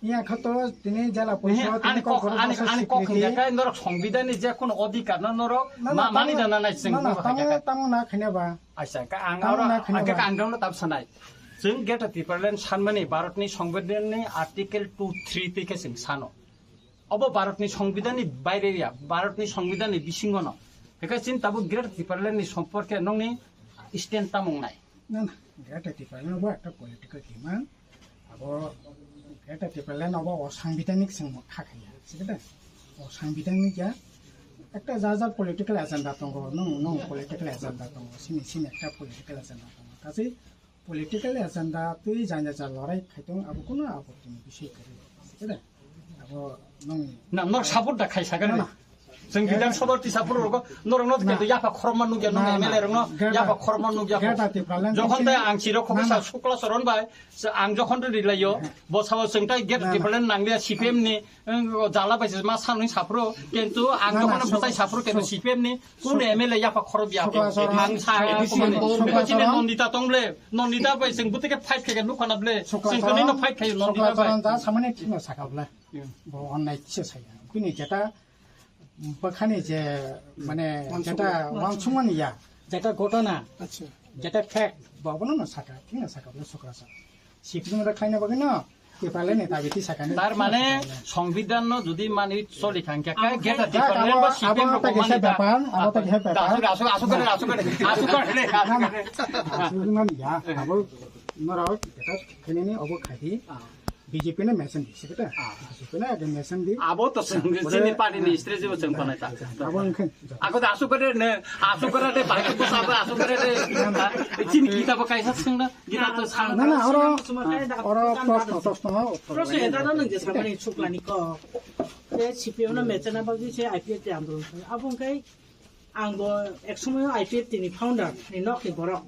iya khato tini jela porishod, ani kok, ani kok hingkha kai norok songbidan ni je kono odhikar no norok ma-, mani dana nai chwng tamo na khaina ba. Acha, ka ang oro, ang ka ang no tab sanai. Chwng Greater Tipraland sanmani Bharat ni songbidan ni article two three twi khe chwng sano. Obo Bharat ni songbidan ni baire ya, Bharat ni songbidan ni bisingo no. Hekhe chini tabuk Greater Tipraland ni somporke nongni stand tamung nai. Na, na, Greater Tipraland bo ekta political demand. Abo Greater Tipraland obo o sangbidanik chwng kha khaya, sikhe de? O sangbidanik ya ekta ja ja political agenda tongo, nung, nung political agenda tongo, sini, sini ekta political agenda tongo. Kachi political agenda twi janya ja lorai khaitong abo kuno abo tini bisoi kari, sikhe de? Abo nung na, nok support da khai sakani. Na, na. Chwng Bidhan Sabha tisa phuru rogo norok no kendo yapha khorokma nukya, nung M L A rok no yapha khorokma nukya. Jokhon tai ang chiro khoksa Sukla Charan bai, ang jokhon ri layo, bo sao chwng tai Greater Tipraland nanglia C P M ni, jala bai ma sanwi saphuru, kintu ang jokhon bwtai saphuru kintu C P M ni kun M L A yapha khorok ya. Ang sa, Nondita tong ble, Nondita bai chwng bwtike fight khe nukha na ble, chwng kani no fight khayo Nondita bai. Samani thino sakabla. Bo onnai kisa saya. Kuni jeta bwkhani je, mane, jeta wansukmani ya, jeta ghotona, jeta fact, bo abono no saka, thik na saka, bono sokra sa. Sikung da khaina bagwi no, kepale ne tabi ti saka ni. Tar mane, songbidan no jodi mani choli khangkhe, kai geta ti pale ba sikung ro mani da. Abo ta kisa bepar. Asuk, asuk, asuk kare, asuk kare, asuk kare. Asuk mani ya, abo norok jeta khainani obo khaidi. B J P no mention di, sikhe ta? B J P no ekdom mention di. Abo to chini party ni strategy bo chwng panai ta. Abo wngkhe. Ako da asuk kare ne, asuk kare de, bai ko sabo asuk kare de. Chini kita bo kaisa sengna, kita to sang. Na, na, oro, oro proshno, proshno, proshno eta no nang je samani chuklani ko. Je C P M no mechana bagwi se I P F T andolon. Abo wngkhe Ang bo ek somoyo I P F T ni founder ni nok ni borok.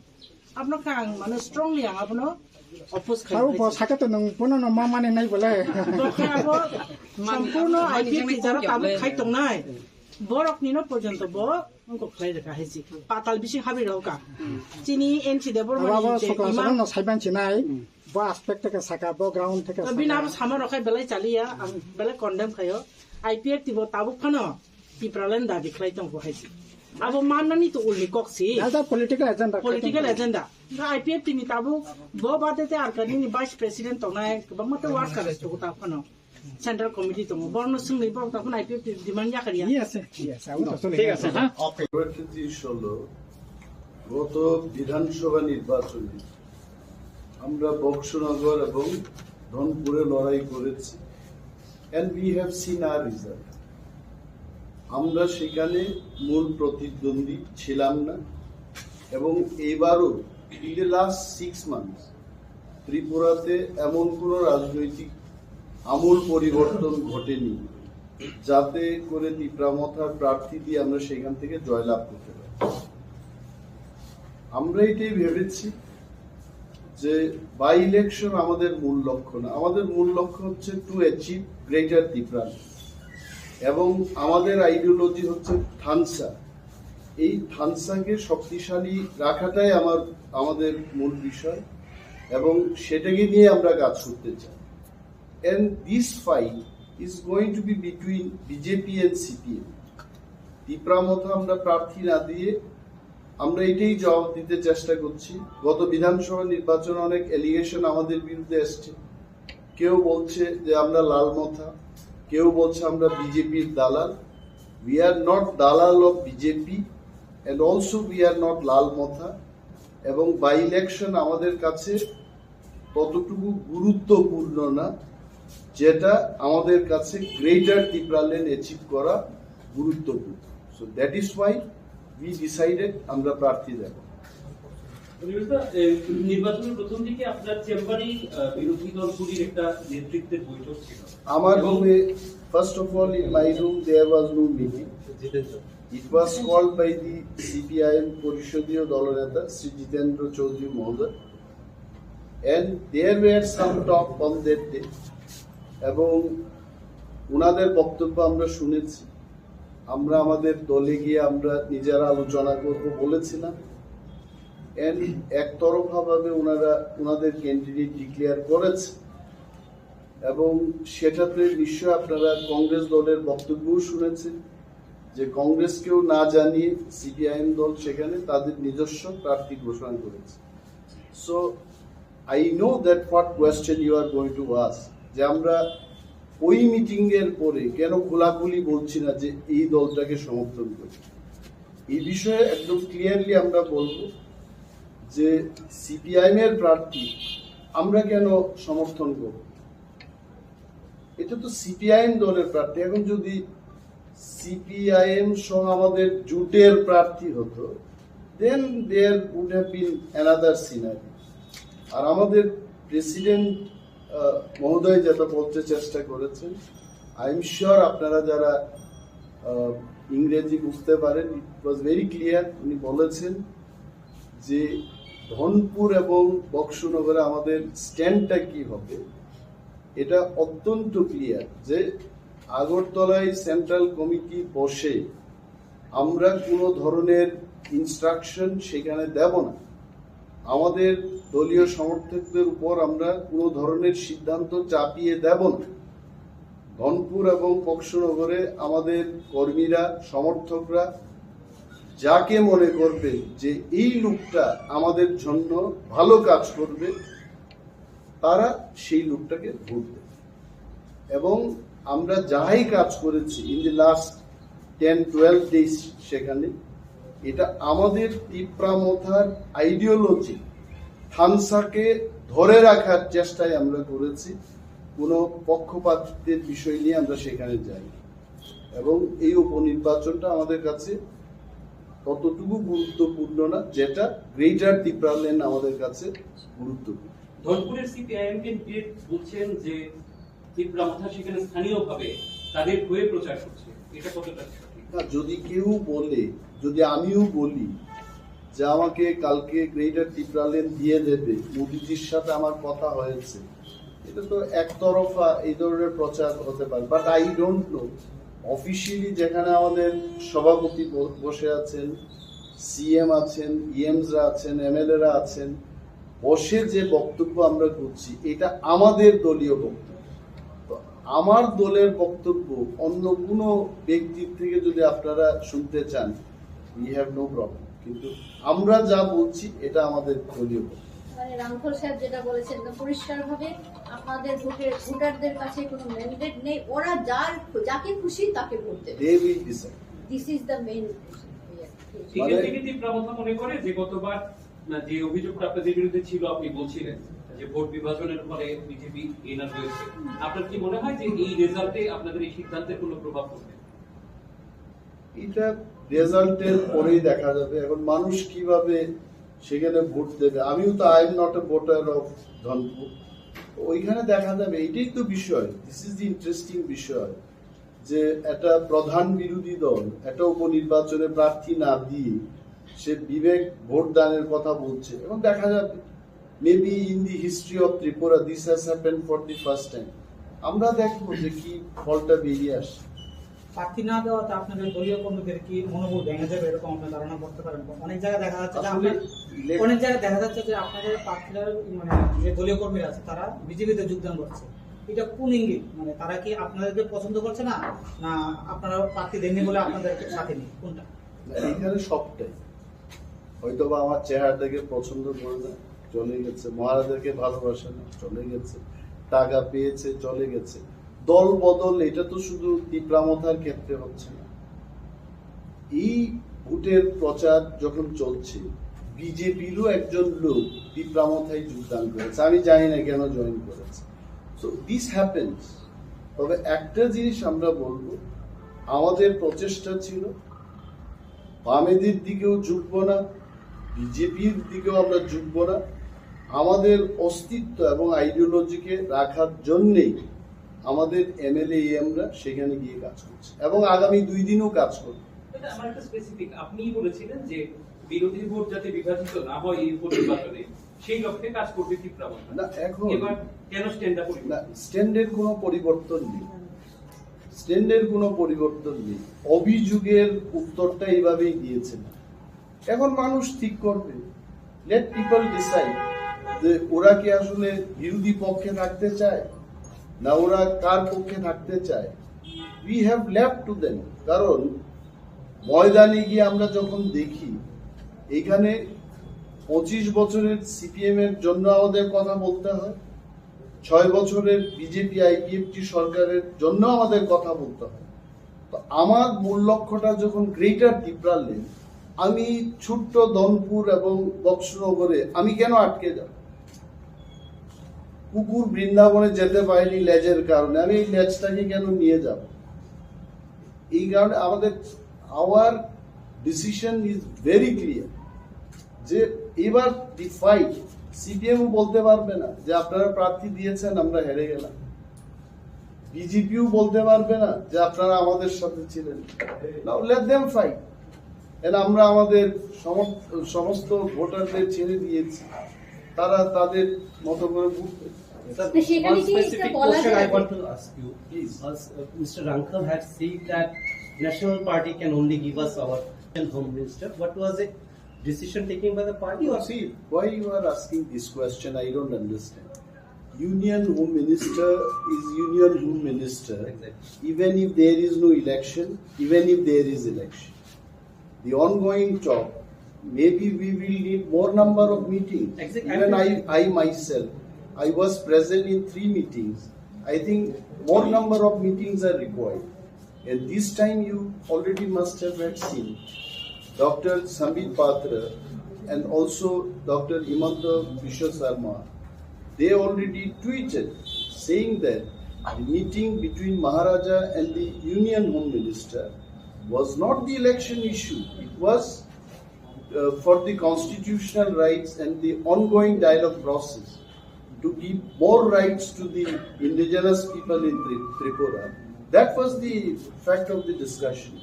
Abono khe ang mane strongly ang abono oppose khai. Abo bo saka to nung bono no ma mane nai bole. Bo khe abo sampurno I P F T jara tabuk khai tongnai. Borok ni no porjonto bo wngkok khlai rwkha hai si. Patal bising habwi rw kha. Chini N C Debbarma ni je imam no saiban chinai. Bo aspect theke saka, bo ground theke saka. Bini abo sama rok khai belai chaliya, ang belai condemn khayo. I P F T bo tabuk phano Tipraland dabi khlai tongo hai si. Abo mannani to ulni kok si. That's a political agenda. Political agenda. Ga I P F T ni tabuk bo bade te ar kanini vice president tongnai, kwbangma te worker tongo ta phano. Central committee tongo. Borno singni borok ta phano I P F T demand yakar ya. Yes, yes, abo to ঠিক আছে, হ্যাঁ। পরিস্থিতি হলো, গত বিধানসভা নির্বাচনে আমরা বক্সনগর এবং ধনপুরে লড়াই করেছি, and we have seen our result. আমরা সেখানে মূল প্রতিদ্বন্দ্বী ছিলাম না, এবং এইবারও, in the last six months, ত্রিপুরাতে এমন কোনো রাজনৈতিক আমূল পরিবর্তন ঘটেনি, যাতে করে তিপ্রা মথার প্রার্থী দিয়ে আমরা সেখান থেকে জয়লাভ করতে পারি। আমরা এটাই ভেবেছি যে বাই ইলেকশন আমাদের মূল লক্ষ্য না, আমাদের মূল লক্ষ্য হচ্ছে টু অ্যাচিভ গ্রেটার তিপ্রা, এবং আমাদের আইডিওলজি হচ্ছে থানসা। এই থানসাকে শক্তিশালী রাখাটাই আমার, আমাদের মূল বিষয়, এবং সেটাকে নিয়ে আমরা কাজ করতে চাই। And this fight is going to be between B J P and C P M. Tipra মথা আমরা প্রার্থী না দিয়ে আমরা এটাই জবাব দিতে চেষ্টা করছি। গত বিধানসভা নির্বাচনে অনেক অ্যালিগেশন আমাদের বিরুদ্ধে এসছে, কেউ বলছে যে আমরা লাল মথা, কেউ বলছে আমরা বিজেপির দালাল। We are not দালাল of B J P, and also we are not লাল মথা। এবং বাই ইলেকশন আমাদের কাছে ততটুকু গুরুত্বপূর্ণ না, যেটা আমাদের কাছে গ্রেটার তিপ্রাল্যান্ড অ্যাচিভ করা গুরুত্বপূর্ণ। So that is why we decided আমরা প্রার্থী দেব। অনিমেষ দা, এ, নির্বাচনের প্রথম দিকে আপনার চেম্বারেই, আহ, বিরোধী দলগুলির একটা নেতৃত্বের বৈঠক ছিল। আমার এবং রুমে, first of all, in my room there was no meeting. It was called by the C P I M পরিষদীয় দলনেতা শ্রী জিতেন্দ্র চৌধুরী মহোদয়, and there were some talk on that day, এবং ওনাদের বক্তব্য আমরা শুনেছি। আমরা আমাদের দলে গিয়ে আমরা নিজেরা আলোচনা করব বলেছিলাম, and একতরফাভাবে ওনারা ওনাদের ক্যান্ডিডেট ডিক্লেয়ার করেছে, এবং সেটাতে নিশ্চয় আপনারা কংগ্রেস দলের বক্তব্যও শুনেছেন যে কংগ্রেসকেও না জানিয়ে সিপিআইএম দল সেখানে তাদের নিজস্ব প্রার্থী ঘোষণা করেছে। So I know that what question you are going to ask, যে আমরা ওই মিটিং এর পরে কেন খোলাখুলি বলছি না যে এই দলটাকে সমর্থন করি। এই বিষয়ে একদম ক্লিয়ারলি আমরা বলবো যে সিপিআইএম এর প্রার্থী আমরা কেন সমর্থন করব। এটা তো সিপিআইএম দলের প্রার্থী। এখন যদি সিপিআইএম সহ আমাদের জোটের প্রার্থী হতো, then there would have been another scenario. আর আমাদের প্রেসিডেন্ট মহোদয় যেটা বলতে চেষ্টা করেছেন, I am sure আপনারা যারা আহ, ইংরেজি বুঝতে পারেন, it was very clear। উনি বলেছেন যে ধনপুর এবং বক্সনগরে আমাদের স্ট্যান্ডটা কি হবে, এটা অত্যন্ত ক্লিয়ার যে আগরতলায় সেন্ট্রাল কমিটি বসে আমরা কোনো ধরনের ইনস্ট্রাকশন সেখানে দেব না। আমাদের দলীয় সমর্থকদের উপর আমরা কোনো ধরনের সিদ্ধান্ত চাপিয়ে দেব না। ধনপুর এবং বক্সনগরে আমাদের কর্মীরা, সমর্থকরা যাকে মনে করবে যে এই লোকটা আমাদের জন্য ভালো কাজ করবে, তারা সেই লোকটাকে ভোট দেবে। এবং আমরা যাই কাজ করেছি in the last ten twelve days, সেখানে এটা আমাদের তিপ্রা মথার আইডিওলজি, থানসাকে ধরে রাখার চেষ্টায় আমরা করেছি। কোনো পক্ষপাতিত্বের বিষয় নিয়ে আমরা সেখানে যাই, এবং এই উপনির্বাচনটা আমাদের কাছে ততটুকু গুরুত্বপূর্ণ না, যেটা গ্রেটার তিপ্রাল্যান্ড আমাদের কাছে গুরুত্বপূর্ণ। ধনপুরের সিপিআইএম ক্যান্ডিডেট বলছেন যে তিপ্রা মথা সেখানে স্থানীয়ভাবে তাদের হয়ে প্রচার করছে, এটা কতটা সঠিক? না, যদি কেউ বলে, যদি আমিও বলি যে আমাকে কালকে গ্রেটার তিপ্রাল্যান্ড দিয়ে দেবে, মোদিজির সাথে আমার কথা হয়েছে, এটা তো একতরফা এই ধরনের প্রচার হতে পারে। But I don't know, officially যেখানে আমাদের সভাপতি ব-, বসে আছেন, সিএম আছেন, ইএমসরা আছেন, এমএলএরা আছেন, বসে যে বক্তব্য আমরা করছি, এটা আমাদের দলীয় বক্তব্য। তো আমার দলের বক্তব্য অন্য কোনো ব্যক্তির থেকে যদি আপনারা শুনতে চান, We have no problem, কিন্তু আমরা যা বলছি এটা আমাদের দলীয় কথা। মানে রাংখল সাহেব যেটা বলেছেন, এটা পরিষ্কারভাবে আপনাদের ভোটের ভোটারদের কাছে কোনো ম্যান্ডেট নেই, ওরা যার যাকে খুশি তাকে ভোট দেবে। They will decide. This is the main. সেখান থেকে তীব্র কথা মনে করে যে গতবার না, যে অভিযোগটা আপনাদের বিরুদ্ধে ছিল, আপনি বলছিলেন যে ভোট বিভাজনের ফলে বিজেপি এনার হয়েছে। আপনার কি মনে হয় যে এই রেজাল্টে আপনাদের এই সিদ্ধান্তের কোনো প্রভাব পড়বে? এটা রেজাল্টের পরেই দেখা যাবে। এখন মানুষ কিভাবে সেখানে ভোট দেবে। আমিও তো, I am not a voter of Dhanpur. তো ওইখানে দেখা যাবে, এটাই তো বিষয়। This is the interesting বিষয়, যে একটা প্রধান বিরোধী দল একটা উপনির্বাচনে প্রার্থী না দিয়ে সে বিবেক ভোট দানের কথা বলছে, এবং দেখা যাবে, maybe in the history of Tripura this has happened for the first time। আমরা দেখবো যে কি ফলটা বেরিয়ে আসে। প্রার্থী না দেওয়াতে আপনাদের দলীয় কর্মীদের কি মনোবল ভেঙে যাবে, এরকম আপনার ধারণা করতে পারেন? অনেক জায়গায় দেখা যাচ্ছে যে আসলে আপনার, ইলেক- অনেক জায়গায় দেখা যাচ্ছে যে আপনাদের প্রার্থীরা, মানে, যে দলীয় কর্মীরা আছে, তারা বিজেপিতে যোগদান করছে। এটা কোন ইঙ্গিত? মানে, তারা কি আপনাদেরকে পছন্দ করছে না, না আপনারা প্রার্থী দেননি বলে আপনাদের সাথে নেই? কোনটা? না, এখানে সবটাই। হয়তো বা আমার চেহারা দেখে পছন্দ করে না, চলে গেছে। মহারাজাকে ভালোবাসে না, চলে গেছে। টাকা পেয়েছে, চলে গেছে। দল বদল, এটা তো শুধু তিপ্রামথার ক্ষেত্রে হচ্ছে না। এই ভোটের প্রচার যখন চলছে, বিজেপিরও একজন লোক তিপ্রামথায় যোগদান করেছে। আমি জানি না কেন জয়েন করেছে। So this happens। তবে একটা জিনিস আমরা বলবো, আমাদের প্রচেষ্টা ছিল বামেদের দিকেও ঝুঁকবো না, বিজেপির দিকেও আমরা ঝুঁকবো না। আমাদের অস্তিত্ব এবং আইডিওলজিকে রাখার জন্যেই আমাদের এমএলএ এমরা সেখানে গিয়ে কাজ করছি এবং আগামী দুই দিনও কাজ করব। এটা আমার একটা স্পেসিফিক, আপনিই বলেছিলেন যে বিরোধী ভোট যাতে বিভাজিত না হয় এই উপনির্বাচনে, সেই লক্ষ্যে কাজ করবে তীব্র। না, এখন এবার কেন স্ট্যান্ডটা পরিবর্তন? না, স্ট্যান্ডের কোনো পরিবর্তন নেই। স্ট্যান্ডের কোনো পরিবর্তন নেই। অভিযোগের উত্তরটা এইভাবেই দিয়েছে। এখন মানুষ ঠিক করবে। Let people decide যে ওরা কি আসলে বিরোধী পক্ষে থাকতে চায়, না ওরা কার পক্ষে থাকতে চায়। We have left to them। কারণ ময়দানে গিয়ে আমরা যখন দেখি, এখানে পঁচিশ বছরের সিপিএম এর জন্য আমাদের কথা বলতে হয়, ছয় বছরের বিজেপি আইপিএফটি সরকারের জন্য আমাদের কথা বলতে হয়। তো আমার মূল লক্ষ্যটা যখন গ্রেটার তিপ্রাল্যান্ড, আমি ছোট্ট ধনপুর এবং বক্সনগরে আমি কেন আটকে যাব? কুকুর বৃন্দাবনে যেতে পারেনি লেজের কারণে, আমি এই লেজটাকে কেন নিয়ে যাব? এই কারণে আমাদের, our decision is very clear যে এবার দি ফাইট, সিপিএমও বলতে পারবে না যে আপনারা প্রার্থী দিয়েছেন, আমরা হেরে গেলাম। বিজেপিও বলতে পারবে না যে আপনারা আমাদের সাথে ছিলেন। Now let them fight। And আমরা আমাদের সমস্ত, সমস্ত ভোটারদের ছেড়ে দিয়েছি, তারা তাদের মতো করে ভোট দেবে। Sir, তো সেখানে one কি একটা specific বলা question যায়? I want to ask you. Please. Uh, Mister Rangkhal had said that National Party can only give us our Home Minister. What was it? Decision taken by the party or See, why you are asking this question, I don't understand. Union Home Minister is Union Home Minister, Exactly. Even if there is no election, even if there is election. The ongoing talk, maybe we will need more number of meetings. Exactly. Even I, I myself, I was present in three meetings. I think more number of meetings are required. And this time you already must have had seen Doctor Sambit Patra and also Doctor Himanta Biswa Sarma. They already tweeted saying that the meeting between Maharaja and the Union Home Minister was not the election issue. It was uh, for the constitutional rights and the ongoing dialogue process to give more rights to the indigenous people in Tri- Tripura. That was the fact of the discussion.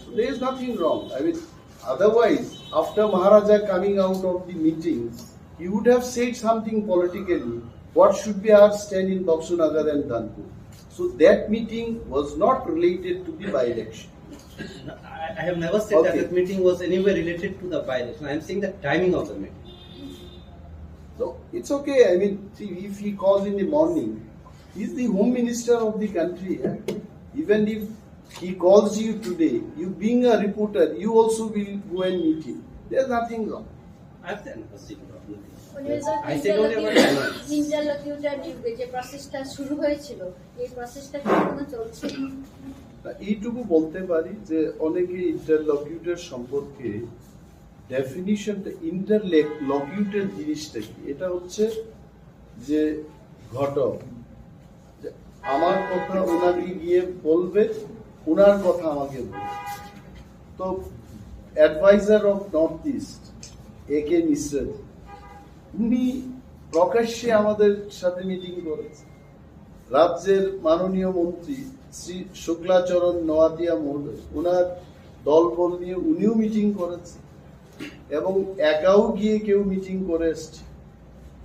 So there is nothing wrong. I mean, otherwise, after Maharaja coming out of the meeting, he would have said something politically. What should be our stand in Baksunagar and Dhanpur? So that meeting was not related to the by-election. I, I have never said that Okay. that meeting was anywhere related to the by-election. I am saying the timing of the meeting. So it's okay. I mean, see, if he calls in the morning, he's the home minister of the country. Eh? Even if He calls you today, you being a reporter, you also will go and meet him. There's nothing wrong. I've done a single When you said I said only about interlocutor, interlocutor নিয়োগে যে প্রসেসটা শুরু হয়েছিল, এই প্রসেসটা কি এখনো চলছে? তা এইটুকু বলতে পারি যে অনেকে ইন্টারলকিউটর সম্পর্কে ডেফিনিশনটা, ইন্টারলকিউটর জিনিসটা কি? এটা হচ্ছে যে ঘটক, যে আমার কথা ওনাকে গিয়ে বলবে, ওনার কথা আমাকে বলবে। তো অ্যাডভাইজার অফ নর্থ ইস্ট এ কে মিশ্রা জি, উনি প্রকাশ্যে আমাদের সাথে মিটিং করেছেন। রাজ্যের মাননীয় মন্ত্রী শ্রী শুক্লাচরণ নোয়াতিয়া মহোদয়, ওনার দলবল নিয়ে উনিও মিটিং করেছেন এবং একাও গিয়ে কেউ মিটিং করে এসছে।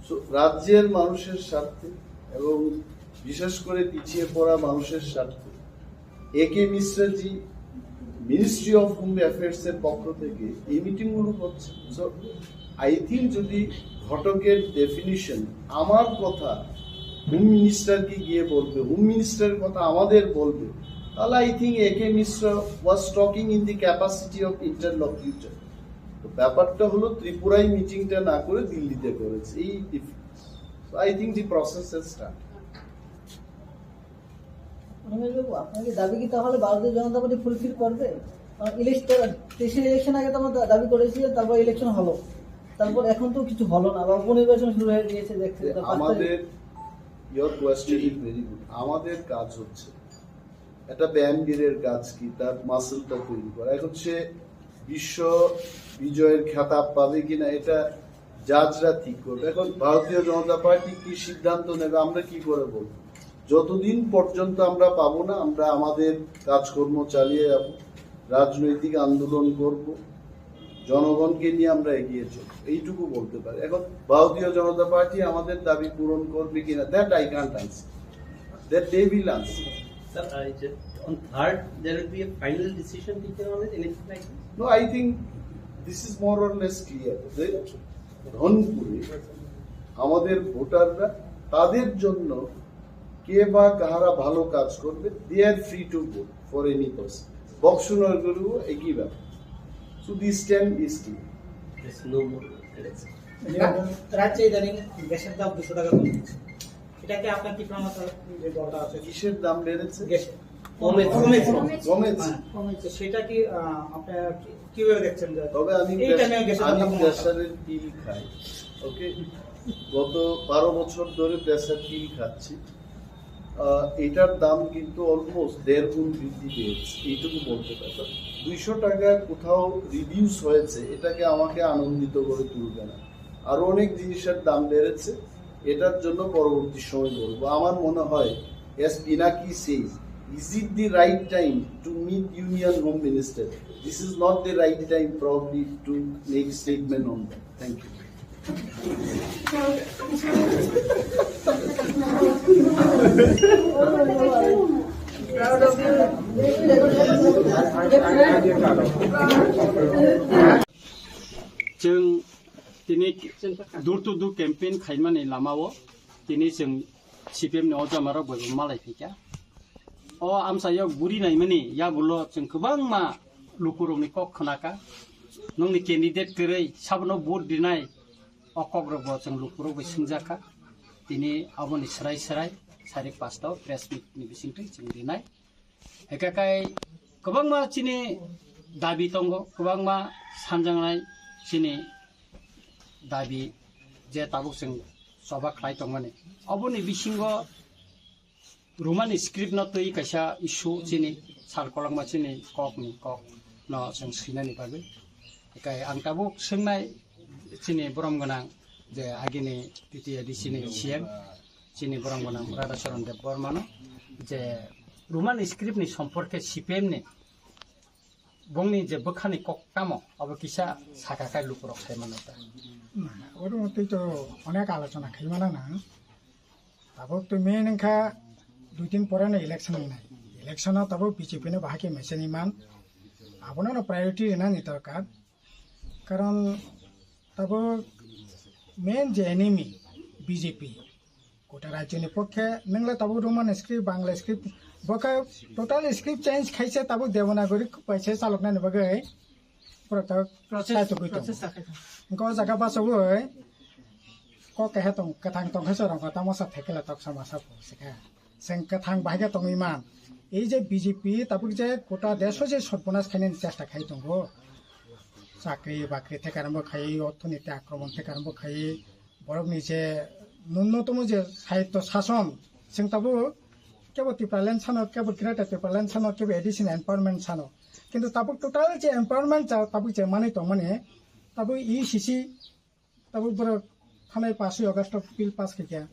So, রাজ্যের মানুষের স্বার্থে এবং বিশেষ করে পিছিয়ে পড়া মানুষের স্বার্থে এ কে মিশ্রা জি মিনিস্ট্রি অফ হোম অ্যাফেয়ার্স এর পক্ষ থেকে এই মিটিং গুলো করছে। সো আই থিঙ্ক যদি ঘটকের ডেফিনিশন আমার কথা হোম মিনিস্টারকে গিয়ে বলবে, হোম মিনিস্টারের কথা আমাদের বলবে, তাহলে I think A K Mishra was talking in the capacity of interlocutor. তো ব্যাপারটা হলো ত্রিপুরায় মিটিংটা না করে দিল্লিতে করেছে, এই difference. So I think the process has started. রমেশবাবু, আপনার কি দাবি কি তাহলে ভারতীয় জনতা পার্টি ফুলফিল করবে? কারণ ইলেকশন, তেইশের ইলেকশন আগে তো আমরা দা- দাবি করেছিলেন, তারপর ইলেকশন হলো, তারপর এখন তো কিছু হলো না, আবার উপনির্বাচন শুরু হয়ে গিয়েছে, দেখছেন তো, পাঁচ তারিখ। আমাদের your question is very good. আমাদের কাজ হচ্ছে একটা ব্যায়ামবীরের কাজ কি, তার মাসেলটা তৈরি করা। এখন সে বিশ্ব বিজয়ের খেতাব পাবে কিনা, এটা জাজরা ঠিক করবে। এখন ভারতীয় জনতা পার্টি কি সিদ্ধান্ত নেবে, আমরা কি করে বলবো? যতদিন পর্যন্ত আমরা পাবো না, আমরা আমাদের কাজকর্ম চালিয়ে যাব, রাজনৈতিক আন্দোলন করব, জনগণকে নিয়ে আমরা এগিয়ে চলব, এইটুকু বলতে পারি। এখন ভারতীয় জনতা পার্টি আমাদের দাবি পূরণ করবে কিনা, that I can't answer, that they will answer. Sir, I just, on third, there will be a final decision taken on it, anything like this? No, I think this is more or less clear. যে রংপুরে আমাদের ভোটাররা তাদের জন্য কে বা কাহারা ভালো কাজ করবে, they are free to vote for any person. বক্সনগরেও একই ব্যাপার। So this time is clear. There's no more election. রাজ্যে ইদানিং গ্যাসের দাম দুশো টাকা কমে গেছে। এটা কি আপনার টিপ্রা মাথার যে দরটা আছে? কিসের দাম বেড়েছে? গ্যাসের কমেছে। কমেছে। কমেছে। হ্যাঁ, তো সেটা কি আহ, আপনারা কি- কিভাবে দেখছেন যে তবে আমি এই দেশ- টাইমে গ্যাসের আমি দাম কমানো প্রেশারের পিল খাই, ওকে? গত বারো বছর ধরে প্রেশার পিল খাচ্ছি। আহ, এটার দাম কিন্তু অলমোস্ট দেড় গুণ বৃদ্ধি পেয়েছে, এইটুকু বলতে পারি। দুইশো টাকা কোথাও রিডিউস হয়েছে, এটাকে আমাকে আনন্দিত করে তুলবে না। আরো অনেক জিনিসের দাম বেড়েছে, এটার জন্য পরবর্তী সময় বলবো। আমার মনে হয়, as Pinaki says, is it the right time to meet Union Home Minister? This is not the right time probably to make statement on that. Thank you. Chwng tini door to door campaign khaimani lamao tini chwng C P M ni o jamarok bai bo malai phaikha. O amchaio guri naimani yagulo chwng kwbangma lukurokni kok khnakha. Nokni candidate kwrwi sabono vote rinai o kokrokbo chwng lukurok bai swngjakha. Tini aboni swrai swrai sarik pasta o press meet ni bisingtwi chwng rinai. Hwnkhe kai kwbangma chini dabi tongo, kwbangma sanjaknai chini dabi je tabuk chwng choba khlai tongmani. Oboni bisingo Roman script no twi kaisa issue chini sal kolokma chini kok ni kok no chwng swinani bagwi. Hwnkhe ang tabuk swngnai chini borom gwnang je agini T T A D C ni C M chini borom gwnang Radhacharan Debbarmano je Roman script ni somporke C P M ni bongni je bwkhani kok tamo abo kisa saka kai lukurok sai mano ta. Oro twi to onek alochona khaimana nang. Tabuk to main wngkha dui din pore no election wngnai. Election o tabuk B J P no bahai khe mechaniman. Abono no priority rwnani dorkar. Karon tabuk main je enemy B J P. Gota rajyoni pokhe nwngla tabuk Roman script, Bangla script Bo khe total script change khaise tabuk Devanagari kaisa chaloknani bagwi borok tabuk Process, sai tugwi tongo. Process sakhe. Hwnkhe o jaga bachawi kok keha tong, kwthang tong khe chwrang kha tamo sa thekela tok sama sa phu se kha. Chwng kwthang bahai khe tongwi man. Ei je B J P tabuk je kota desh o je sotbonas khainani chesta khai tongo. Chakri bakri thekarambo khai, orthoniti akromon thekarambo khai, borokni je nunnotomo je sahityo sason, chwng tabuk kebo Tipraland sano, kebo Greater Tipraland sano, kebo additional empowerment sano. Kintu tabuk total je empowerment cha tabuk je manwi tongmani, tabuk E C C, tabuk borok thanai paswi August o bill pass khaikha.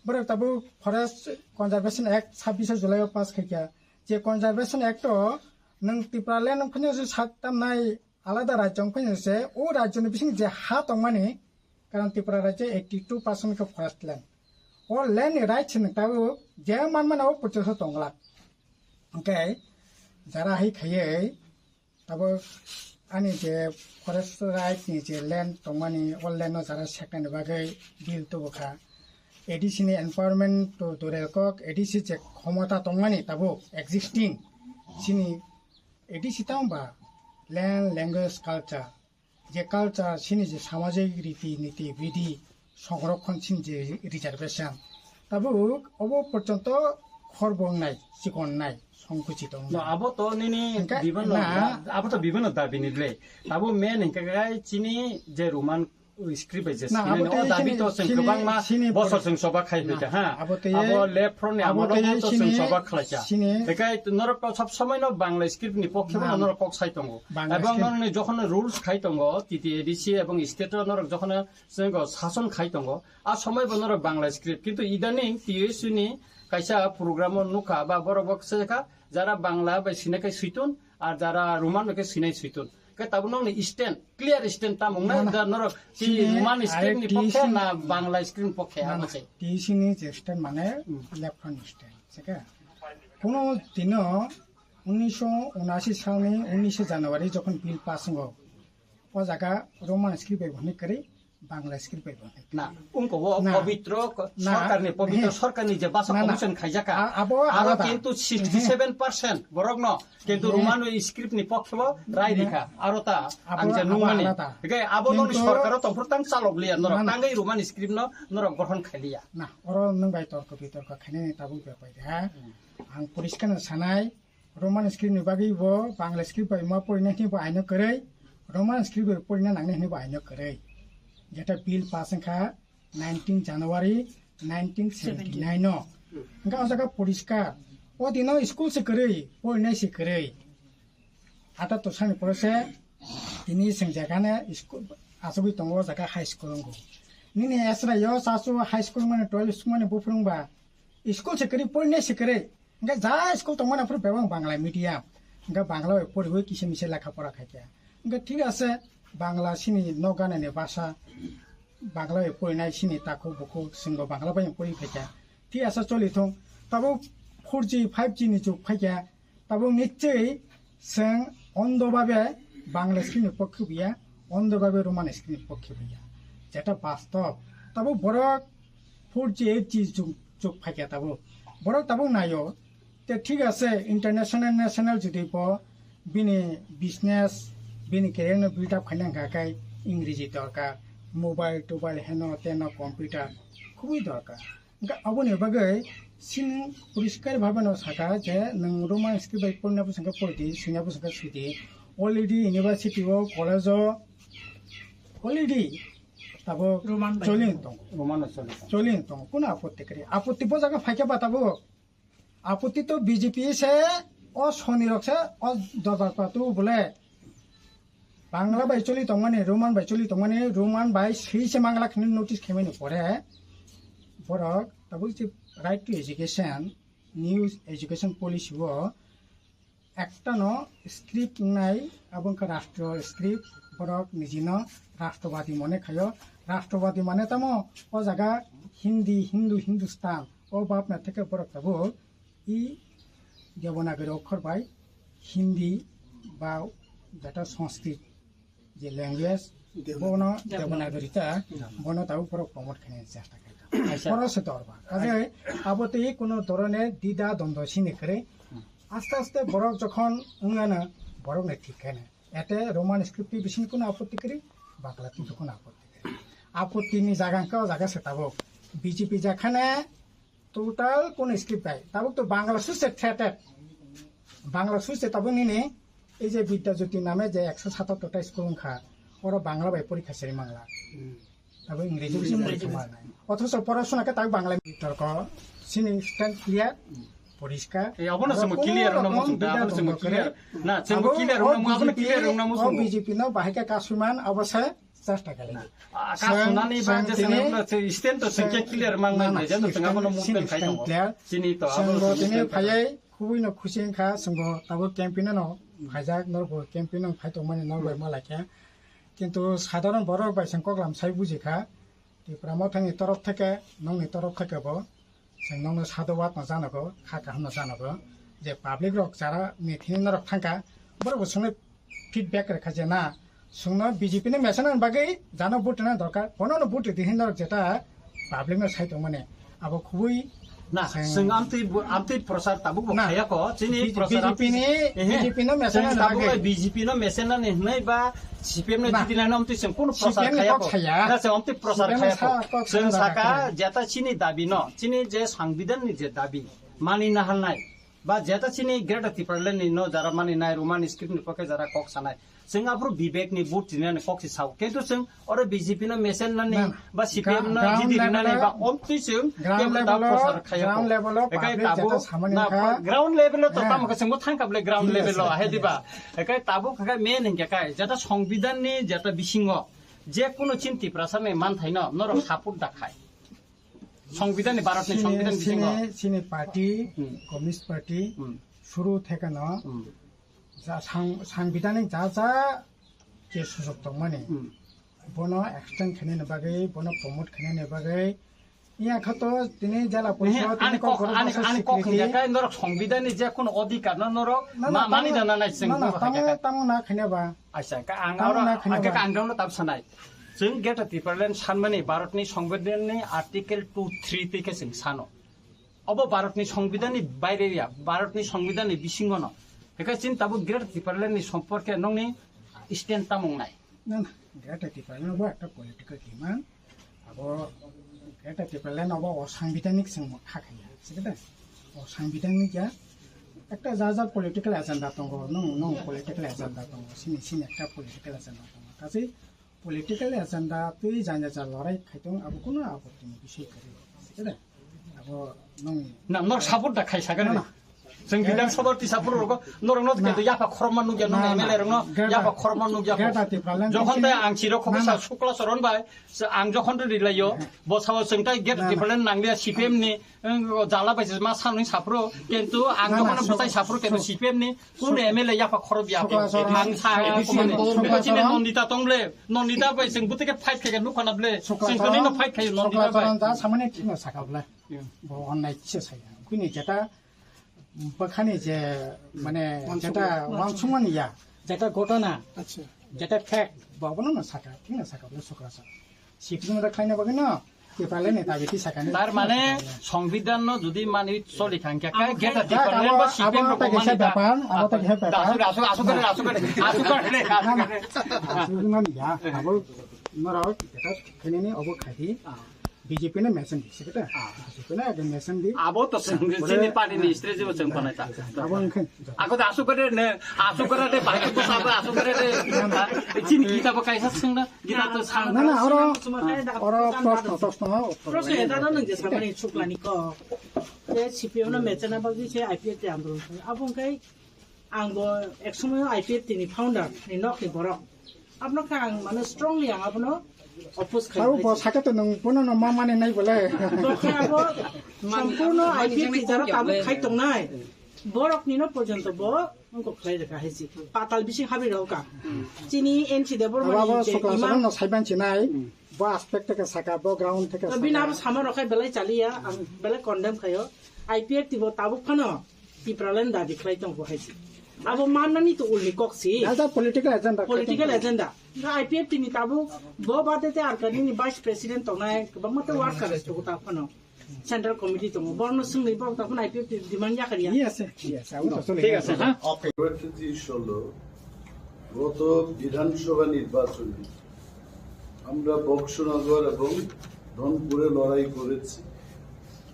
Borok tabuk Forest Conservation Act sabbish July o pass khaikha. Je Conservation Act o nwng Tipraland wngphano se sak tamnai alada rajyo wngphano se o rajyoni bising je ha tongmani, karon Tripura rajyo eighty two percent khe forest land. O land ni right se nwng tabuk je manmani o purchase o tongglak. Hwnkhe jara hai khaiwi tabuk ani je forest right ni je land tongmani, o land no jara seknani bagwi bill tubukha. A D C ni empowerment to durel kok, A D C je khomota tongmani tabuk existing chini A D C tamo ba land, language, culture, je culture chini je samajik riti niti bidhi, songrokhon chini je reservation, tabuk obo porjonto khorbo wngnai, chikon wngnai, songkuchito No, wngnai. Abo to nini Hingke bibano na. Da-, abo to bibano dabi ni le. Abo main hingke kai chini je Roman script bai je Na, sini abo no, tei o dabi sini, to sing sini, kwbangma sini bosor por- sing soba khai Na, phaikha, ha. Abo tei, Abo left front ni abo amolo tei to sing sini, soba khlaikha. Sini Hingke norok to sob somoi no Bangla script ni pokhe Na. No norok kok sai tongo. Bangla Ebong script. Norok ni jokhon rules khai tongo, T T A D C ebong state o norok jokhon Sengko sason khai tongo. A somoi bo norok Bangla script. Kintu idaning T S U ni kaisa program o nukha ba borok bo se kha jara Bangla bai sinai kai suitun ar jara Roman bai khe sinai suitun. Khe tabuk nokni stand, clear stand tamung na Mana da norok si sini Roman script ni R T C pokhe na Bangla script ni pokhe Mana amo se. T S U ni je stand mane Hmm. left front stand. Seka. Kuno dino unnish unasi salni unnish January jokhon bill pass wngo. O jaga Roman script bai bo hwnwi kwrwi, Bangla script bai bo hwnwi kwrwi. Na, wngkha o Na. Pabitro ko-, Na. Sorkarni, pabitro He. Sorkarni je basa Na, na. Commission khaijaka. A-, abo Aro alada. Kintu sixty seven percent borokno kintu He. Roman script ni pokhe bo rai Na. Rikha. Aro ta Abo, ang je abo nungmani. Alada. Hingke abo noni Kintu sorkaro tongphuru tang chalok liya norok. Na, na. Tangwi Roman script no norok gothon khailiya. Na, oro nwng bai torko bitorko khainani tabuk bepai de, ha? Hmm. Ang poriskar no sanai, Roman script ni bagwi bo Bangla script bai ma porinai hwnwi bo aino kwrwi, Roman script bai porina nangnai hwnwi bo aino kwrwi. Jeta bill pass wngkha nineteen January nineteen seventy nine o. Hwnkhe o jaga poriskar, o dino school se kwrwi, porinai se kwrwi. Ata to sani pore se tini seng jaga ne school asogwi tongo, o jaga high school wngo. Nini esra yo chasu high school mani twelve school mani buphuru wngba school se kwrwi, porinai se kwrwi. Hingke ja school tongmani aphuru bebak Bangla medium. Hingke Bangla bai poriwi kisa misa lekha pora khaikha. Hingke thik ase, Bangla sini nok ganani basa, Bangla bai porinai sini takhuk bukhuk, chwngbo Bangla bai pori khaikha. Thik ase, choli thung. Tabuk four G, five G ni jug phaikha. Tabuk nichchoi chwng ondo babe Bangla sini pokhe buya, ondo babe Roman sini pokhe buya. Jeta bastob. Tabuk borok four G, eight G jug, jug phaikha tabuk. Borok tabuk naio. Te thik ase, international, national jodi bo bini business, bini career no build up khaina hwnkha khe Ingreji dorkar, mobile, tobile, heno, teno, computer khubui dorkar. Hwnkhe aboni bagwi chini poriskar bhabe no sakha je nwng Roman script bai porina bwswk khe pori di, swina bwswk khe swi di. Already university o, college o already tabuk Roman bai choli tongo. Roman no choli tongo. Choli tongo. Kuno apotti kwrwi? Apotti bo jaga phaikhe ba tabuk. Apotti to B J P se, o soni rok se, o dorbar patu bole. Bangla bai choli tongmani, Roman bai choli tongmani, Roman bai swi se mangla khini notice khaimani pore. Borok tabuk je right to education, new education policy o ekta no script wngnai, abo wngkha rashtriyo script, borok nijino rashtrobadi mone khaio. Rashtrobadi mane tamo, o jaga Hindi, Hindu, Hindustan, o bapna theke borok tabuk i Devanagari okhor bai Hindi ba jeta Sanskrit je language, Bono Devanagari ta, bono tabuk borok promote khaina chesta khaikha. Acha. Borok se dorba. Kaje abo tei kuno dhoroner dida dondor sini kwrwi. Aste aste borok jokhon wngmano borok ni thik khaina. Ete Roman script ni bising kuno apotti kwrwi, Bangla twi kuno apotti kwrwi. Apotti ni jaga wngkha o jaga se tabuk. B J P jakhane Total kono script bai. Tabuk to Bangla suse threated. Bangla suse tabuk nini ei je Vidya Jyoti name je ekso satattor ta school wngkha. Oro Bangla bai porikha seri mangla. Tabuk Ingreji bai porikha manai. Othocho porasona khe tabuk Bangla torko sini stand clear. Poriskar. Eh, abono aro chwngbo kono clear wngna rokom muchung da, bida abono chwngbo tongbo clear. Kwrwi. Na, chwngbo abo clear o wngna mu-, abono B J P, clear wngna muchung. O B J P no bahai khe kasumani abo se. Chesta khailai. Ah, chwng, kasunani chwng ba je tini, chwng clear mangna na, na, je, no, chwng abono movement khai tongo. Clear. Chini to chwng abo bo chwng tini movement khai phaiwi khubui no khusi wngkha, chwng bo tabuk campaign no phaijak, norok bo campaign no phai tongmani norok bai ma laikha. Kintu sadharon borok bai chwng koklam sai bujikha. Tipra Mothani torof theke, nokni torof theke bo. Chwng nokno sadhubad no janago, kha kaham no janago, je public rok jara ni thini norok thangkha, borok bo chwngno feedback rwkha je na, chwngno B J P ni message rwna bagwi jano vote rwna dorkar, bono no vote rwdi hin norok jeta public no sai tongmani, abo khubui na, chwng chwng amtwi bu-, amtwi prochar tabuk bo na, khayako, chini B J P, prochar amtwi, B J P ni, ehe, B J P no message chwng rwna tabuk bagwi. B J P no message rwna hinwi ba C P M no na, jiti laino amtwi chwng kono prochar C P M ni khayako. Kok saya. Na, chwng amtwi prochar C P M ni khayako. Sa-, kok chwng saya saka rwkha. Jeta chini dabi no, chini je Sangbidan ni je dabi mani na halnai, ba jeta chini Greater Tipraland ni no jara mani nai, Roman script ni pokhe jara kok sanai, chwng aphuru Vivek ni vote rinani kok si sao. Kintu chwng oro B J P no mesen nani, na, na, ba C P M no gra-, ground jiti level rinani o, ba omtwi chwng ground kebo level o, tabuk prochar khayako. Ground level o ekai public tabuk jeta samani na, wngkha. Ground level o to, eh, tamo khe chwngbo thangkha bole ground level o, yes, ahe diba? Yes. Ekai tabuk khe main hingkhe kai, jeta Sangbidan ni jeta bisingo je kuno chini Tiprasa ni manthai no norok support da khai. Sangbidan ni, Bharat ni sini, Sangbidan bisingo. Sini, sini party, hmm, Communist Party, hmm, suru thekeno, hmm, ja sang-, Sangbidan ni ja ja je sujok tongmani, hmm, bono extend khainani bagwi, bono promote khainani bagwi, iya kha to tini jela nehe, porishod, tini ani kok, kokborok ani, basa ani kok swikhriti. Hingkhe kai norok Sangbidan ni je kuno odhikar no norok na, na, ma-, mani tamo, da na nai chwng na, na, buno tamo, hingkhe kai. Tamo na khainaba. Acha, ka ang tamo oro, na khainaba. Ang khe ang nokno tab sanai. Chwng Greater Tipraland sanmani Bharatni Songbidanni Article two three twi khe chwng sano. Obo Bharatni Songbidanni baire ya, Bharatni Songbidanni bisingono. Hekhe chini tabuk Greater Tipralandni somporke nokni stand tamung nai? Na, na, Greater Tipraland bo ekta political demand. Abo Greater Tipraland obo o sangbidhanik chwng kha khaiya, sikhe de? O sangbidhanik ya, ekta ja ja political agenda tongo, nung, nung political agenda tongo, sini, sini ekta political agenda tongo. Kachi political agenda twi janya ja lorai khaitong, abo kuno apotti ni bisoi kwrwi, sikhe de? Abo nung na, nok support da khai sakani. Na, na. Chwng Bidhan Sabha tisa phuru rogo norok no na, keto yapha khorokma nukya, nung na, na. M L A rok no Greater, yapha khorokma nukya. Greater Tipraland jokhon tei ang chiro khoksa na, na. Sukla Charan bai, se ang jokhon to rilaio, bo sao chwng tai Greater Tipraland nangliya C P M ni, wng, jala bai se ma sanwi saphuru, kintu ang jokhon bwtai saphuru kintu C P M ni, kun M L A yapha khorok ya. Sukla Charan. Ang sa, chini Nondita tong ble, Nondita bai chwng bwtwi khe fight khe nukha na ble, chwng kani no fight khayo Nondita bai. Sukla Charan da samani thino saka ble. Bo onnai kisa saya. Kuni jeta bwkhani je, mane, jeta wansukmani ya, jeta ghotona, jeta fact, bo abono no saka, thik no saka, bole sukra sa. Sikri mada khlaina bagwi no, Tipraland ni dabi ti sakani. Tar mane, Songbidan no jodi mani choli thangkha, kai Greater Tipraland ba C P M abo rok ta kisa mani da. Bepar, abo ta kisa bepar. Asuk, asuk, asuk kare, asuk kare, asuk kare, asuk kare. Asuk mani ya, abo norok jeta khainani obo khaidi. B J P no mention di, sikhe ta? Ah. B J P no ekdom mention di. Abo to chwng chini party ni strategy bo chwng panai ta. Abo wngkhe. Ako da asuk kare ne, asuk kare de, bai ko sabo asuk kare de. Chini kita bo kaisa chwng na, kita to sa. Na, na, oro, oro proshno, proshno, proshno eta no nang je samani chuklani ko. Je C P M no mechana bagwi se I P F T andolon. Abo wngkhe Ang bo ek somoyo I P F T ni founder ni nok ni borok. Abno khe ang mane strongly ang abono oppose khai. Abo bo saka to nung bono no ma mane nai bole. Bo khe abo sompurno I P F T jara tabuk khai tongnai. Borok ni no porjonto bo wngko khlai rwkha hai si. Patal bising habri rw ka. Chini N C Debbarma ni abo je sokla imam sokla no saiban chinai. Bo aspect theke saka, bo ground theke saka. Bini abo sama rok khai belai chaliya, ang belai condemn khayo. I P F T bo tabuk phano Tipraland dabi khlai tong bo hai si. Abo mannani to ulni kok si. Jaja political agenda. Political agenda. I P F T ni tabuk bo bade te ar kani ni vice president tongnai kwbangma te workers tongo ta phano. Central committee tongo. Borno swngwi borok ta phano I P F T demand yakar ya. Yes, yes, I want to say ঠিক আছে, হ্যাঁ। কয়েকটি জিনিস হলো, গত বিধানসভা নির্বাচনে আমরা বক্সনগর এবং ধনপুরে লড়াই করেছি,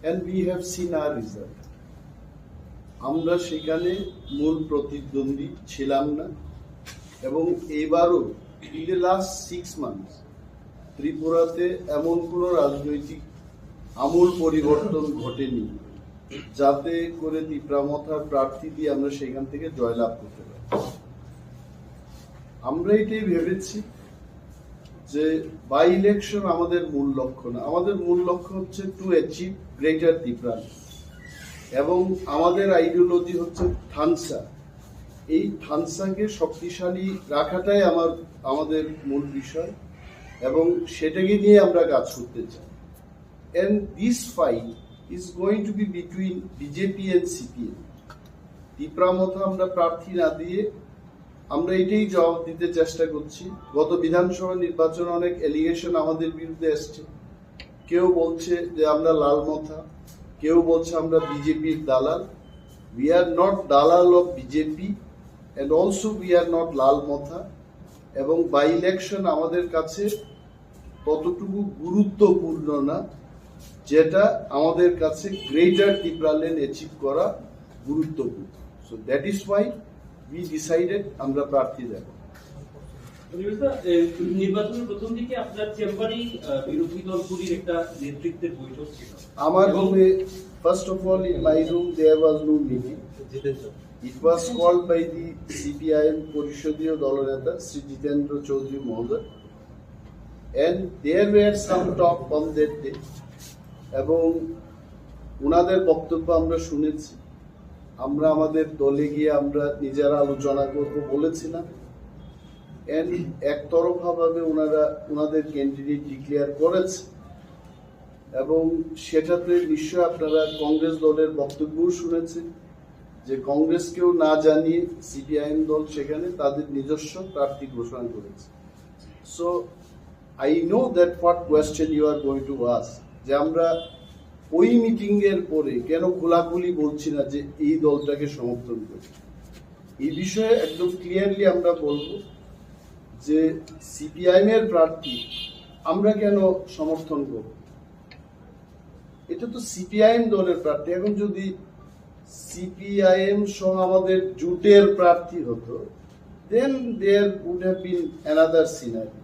and we have seen our result. আমরা সেখানে মূল প্রতিদ্বন্দ্বী ছিলাম না, এবং এইবারও in the last six months ত্রিপুরাতে এমন কোনো রাজনৈতিক আমূল পরিবর্তন ঘটেনি যাতে করে তিপ্রা মথার প্রার্থী দিয়ে আমরা সেখান থেকে জয়লাভ করতে পারি। আমরা এটাই ভেবেছি যে বাই ইলেকশন আমাদের মূল লক্ষ্য না, আমাদের মূল লক্ষ্য হচ্ছে টু অ্যাচিভ গ্রেটার তিপ্রা, এবং আমাদের আইডিওলজি হচ্ছে থানসা। এই থানসাকে শক্তিশালী রাখাটাই আমার আমাদের মূল বিষয়, এবং সেটাকে নিয়ে আমরা কাজ করতে চাই। And this fight is going to be between B J P and C P M. Tipra মথা আমরা প্রার্থী না দিয়ে আমরা এটাই জবাব দিতে চেষ্টা করছি। গত বিধানসভা নির্বাচনে অনেক অ্যালিগেশন আমাদের বিরুদ্ধে এসছে, কেউ বলছে যে আমরা লাল মথা, কেউ বলছে আমরা বিজেপির দালাল। We are not দালাল of B J P, and also we are not লাল মথা। এবং বাই ইলেকশন আমাদের কাছে ততটুকু গুরুত্বপূর্ণ না, যেটা আমাদের কাছে গ্রেটার তিপ্রাল্যান্ড অ্যাচিভ করা গুরুত্বপূর্ণ। So that is why we decided আমরা প্রার্থী দেব। অনিমেষ দা, এ, নির্বাচনের প্রথম দিকে আপনার চেম্বারেই, আহ, বিরোধী দলগুলির একটা নেতৃত্বের বৈঠক ছিল। আমার এবং রুমে, first of all, in my room there was no meeting. It was called by the C P I M পরিষদীয় দলনেতা শ্রী জিতেন্দ্র চৌধুরী মহোদয়, and there were some talk on that day. এবং ওনাদের বক্তব্য আমরা শুনেছি। আমরা আমাদের দলে গিয়ে আমরা নিজেরা আলোচনা করব বলেছিলাম, and একতরফাভাবে ওনারা ওনাদের ক্যান্ডিডেট ডিক্লেয়ার করেছে। এবং সেটাতে নিশ্চয় আপনারা কংগ্রেস দলের বক্তব্যও শুনেছেন যে কংগ্রেসকেও না জানিয়ে সিপিআইএম দল সেখানে তাদের নিজস্ব প্রার্থী ঘোষণা করেছে। So I know that what question you are going to ask, যে আমরা ওই মিটিং এর পরে কেন খোলাখুলি বলছি না যে এই দলটাকে সমর্থন করি। এই বিষয়ে একদম ক্লিয়ারলি আমরা বলবো যে সিপিআইএম এর প্রার্থী আমরা কেন সমর্থন করব। এটা তো সিপিআইএম দলের প্রার্থী। এখন যদি সিপিআইএম সহ আমাদের জোটের প্রার্থী হতো, then there would have been another scenario.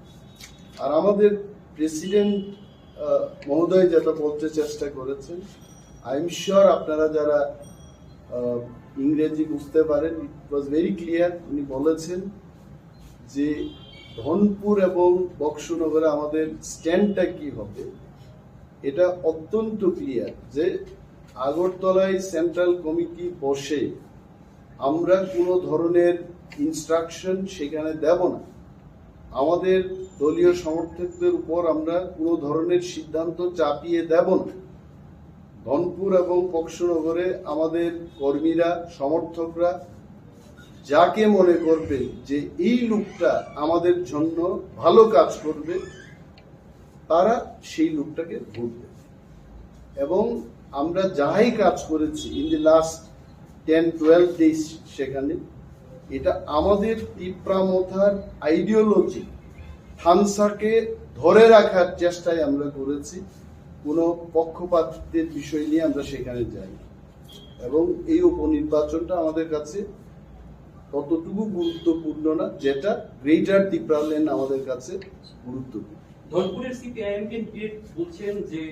আর আমাদের প্রেসিডেন্ট মহোদয় যেটা বলতে চেষ্টা করেছেন, আই এম শিওর আপনারা যারা আহ, ইংরেজি বুঝতে পারেন, ইট ওয়াজ ভেরি ক্লিয়ার। উনি বলেছেন যে ধনপুর এবং বক্সনগরে আমাদের স্ট্যান্ডটা কি হবে, এটা অত্যন্ত ক্লিয়ার যে আগরতলায় সেন্ট্রাল কমিটি বসে আমরা কোনো ধরনের ইনস্ট্রাকশন সেখানে দেব না। আমাদের দলীয় সমর্থকদের উপর আমরা কোনো ধরনের সিদ্ধান্ত চাপিয়ে দেব না। ধনপুর এবং বক্সনগরে আমাদের কর্মীরা, সমর্থকরা যাকে মনে করবে যে এই লোকটা আমাদের জন্য ভালো কাজ করবে, তারা সেই লোকটাকে ভোট দেবে। এবং আমরা যাই কাজ করেছি in the last ten twelve days, সেখানে এটা আমাদের তিপ্রা মথার আইডিওলজি, থানসাকে ধরে রাখার চেষ্টায় আমরা করেছি। কোনো পক্ষপাতিত্বের বিষয় নিয়ে আমরা সেখানে যাই, এবং এই উপনির্বাচনটা আমাদের কাছে ততটুকু গুরুত্বপূর্ণ না, যেটা গ্রেটার তিপ্রাল্যান্ড আমাদের কাছে গুরুত্বপূর্ণ। ধনপুরের সিপিআইএম ক্যান্ডিডেট বলছেন যে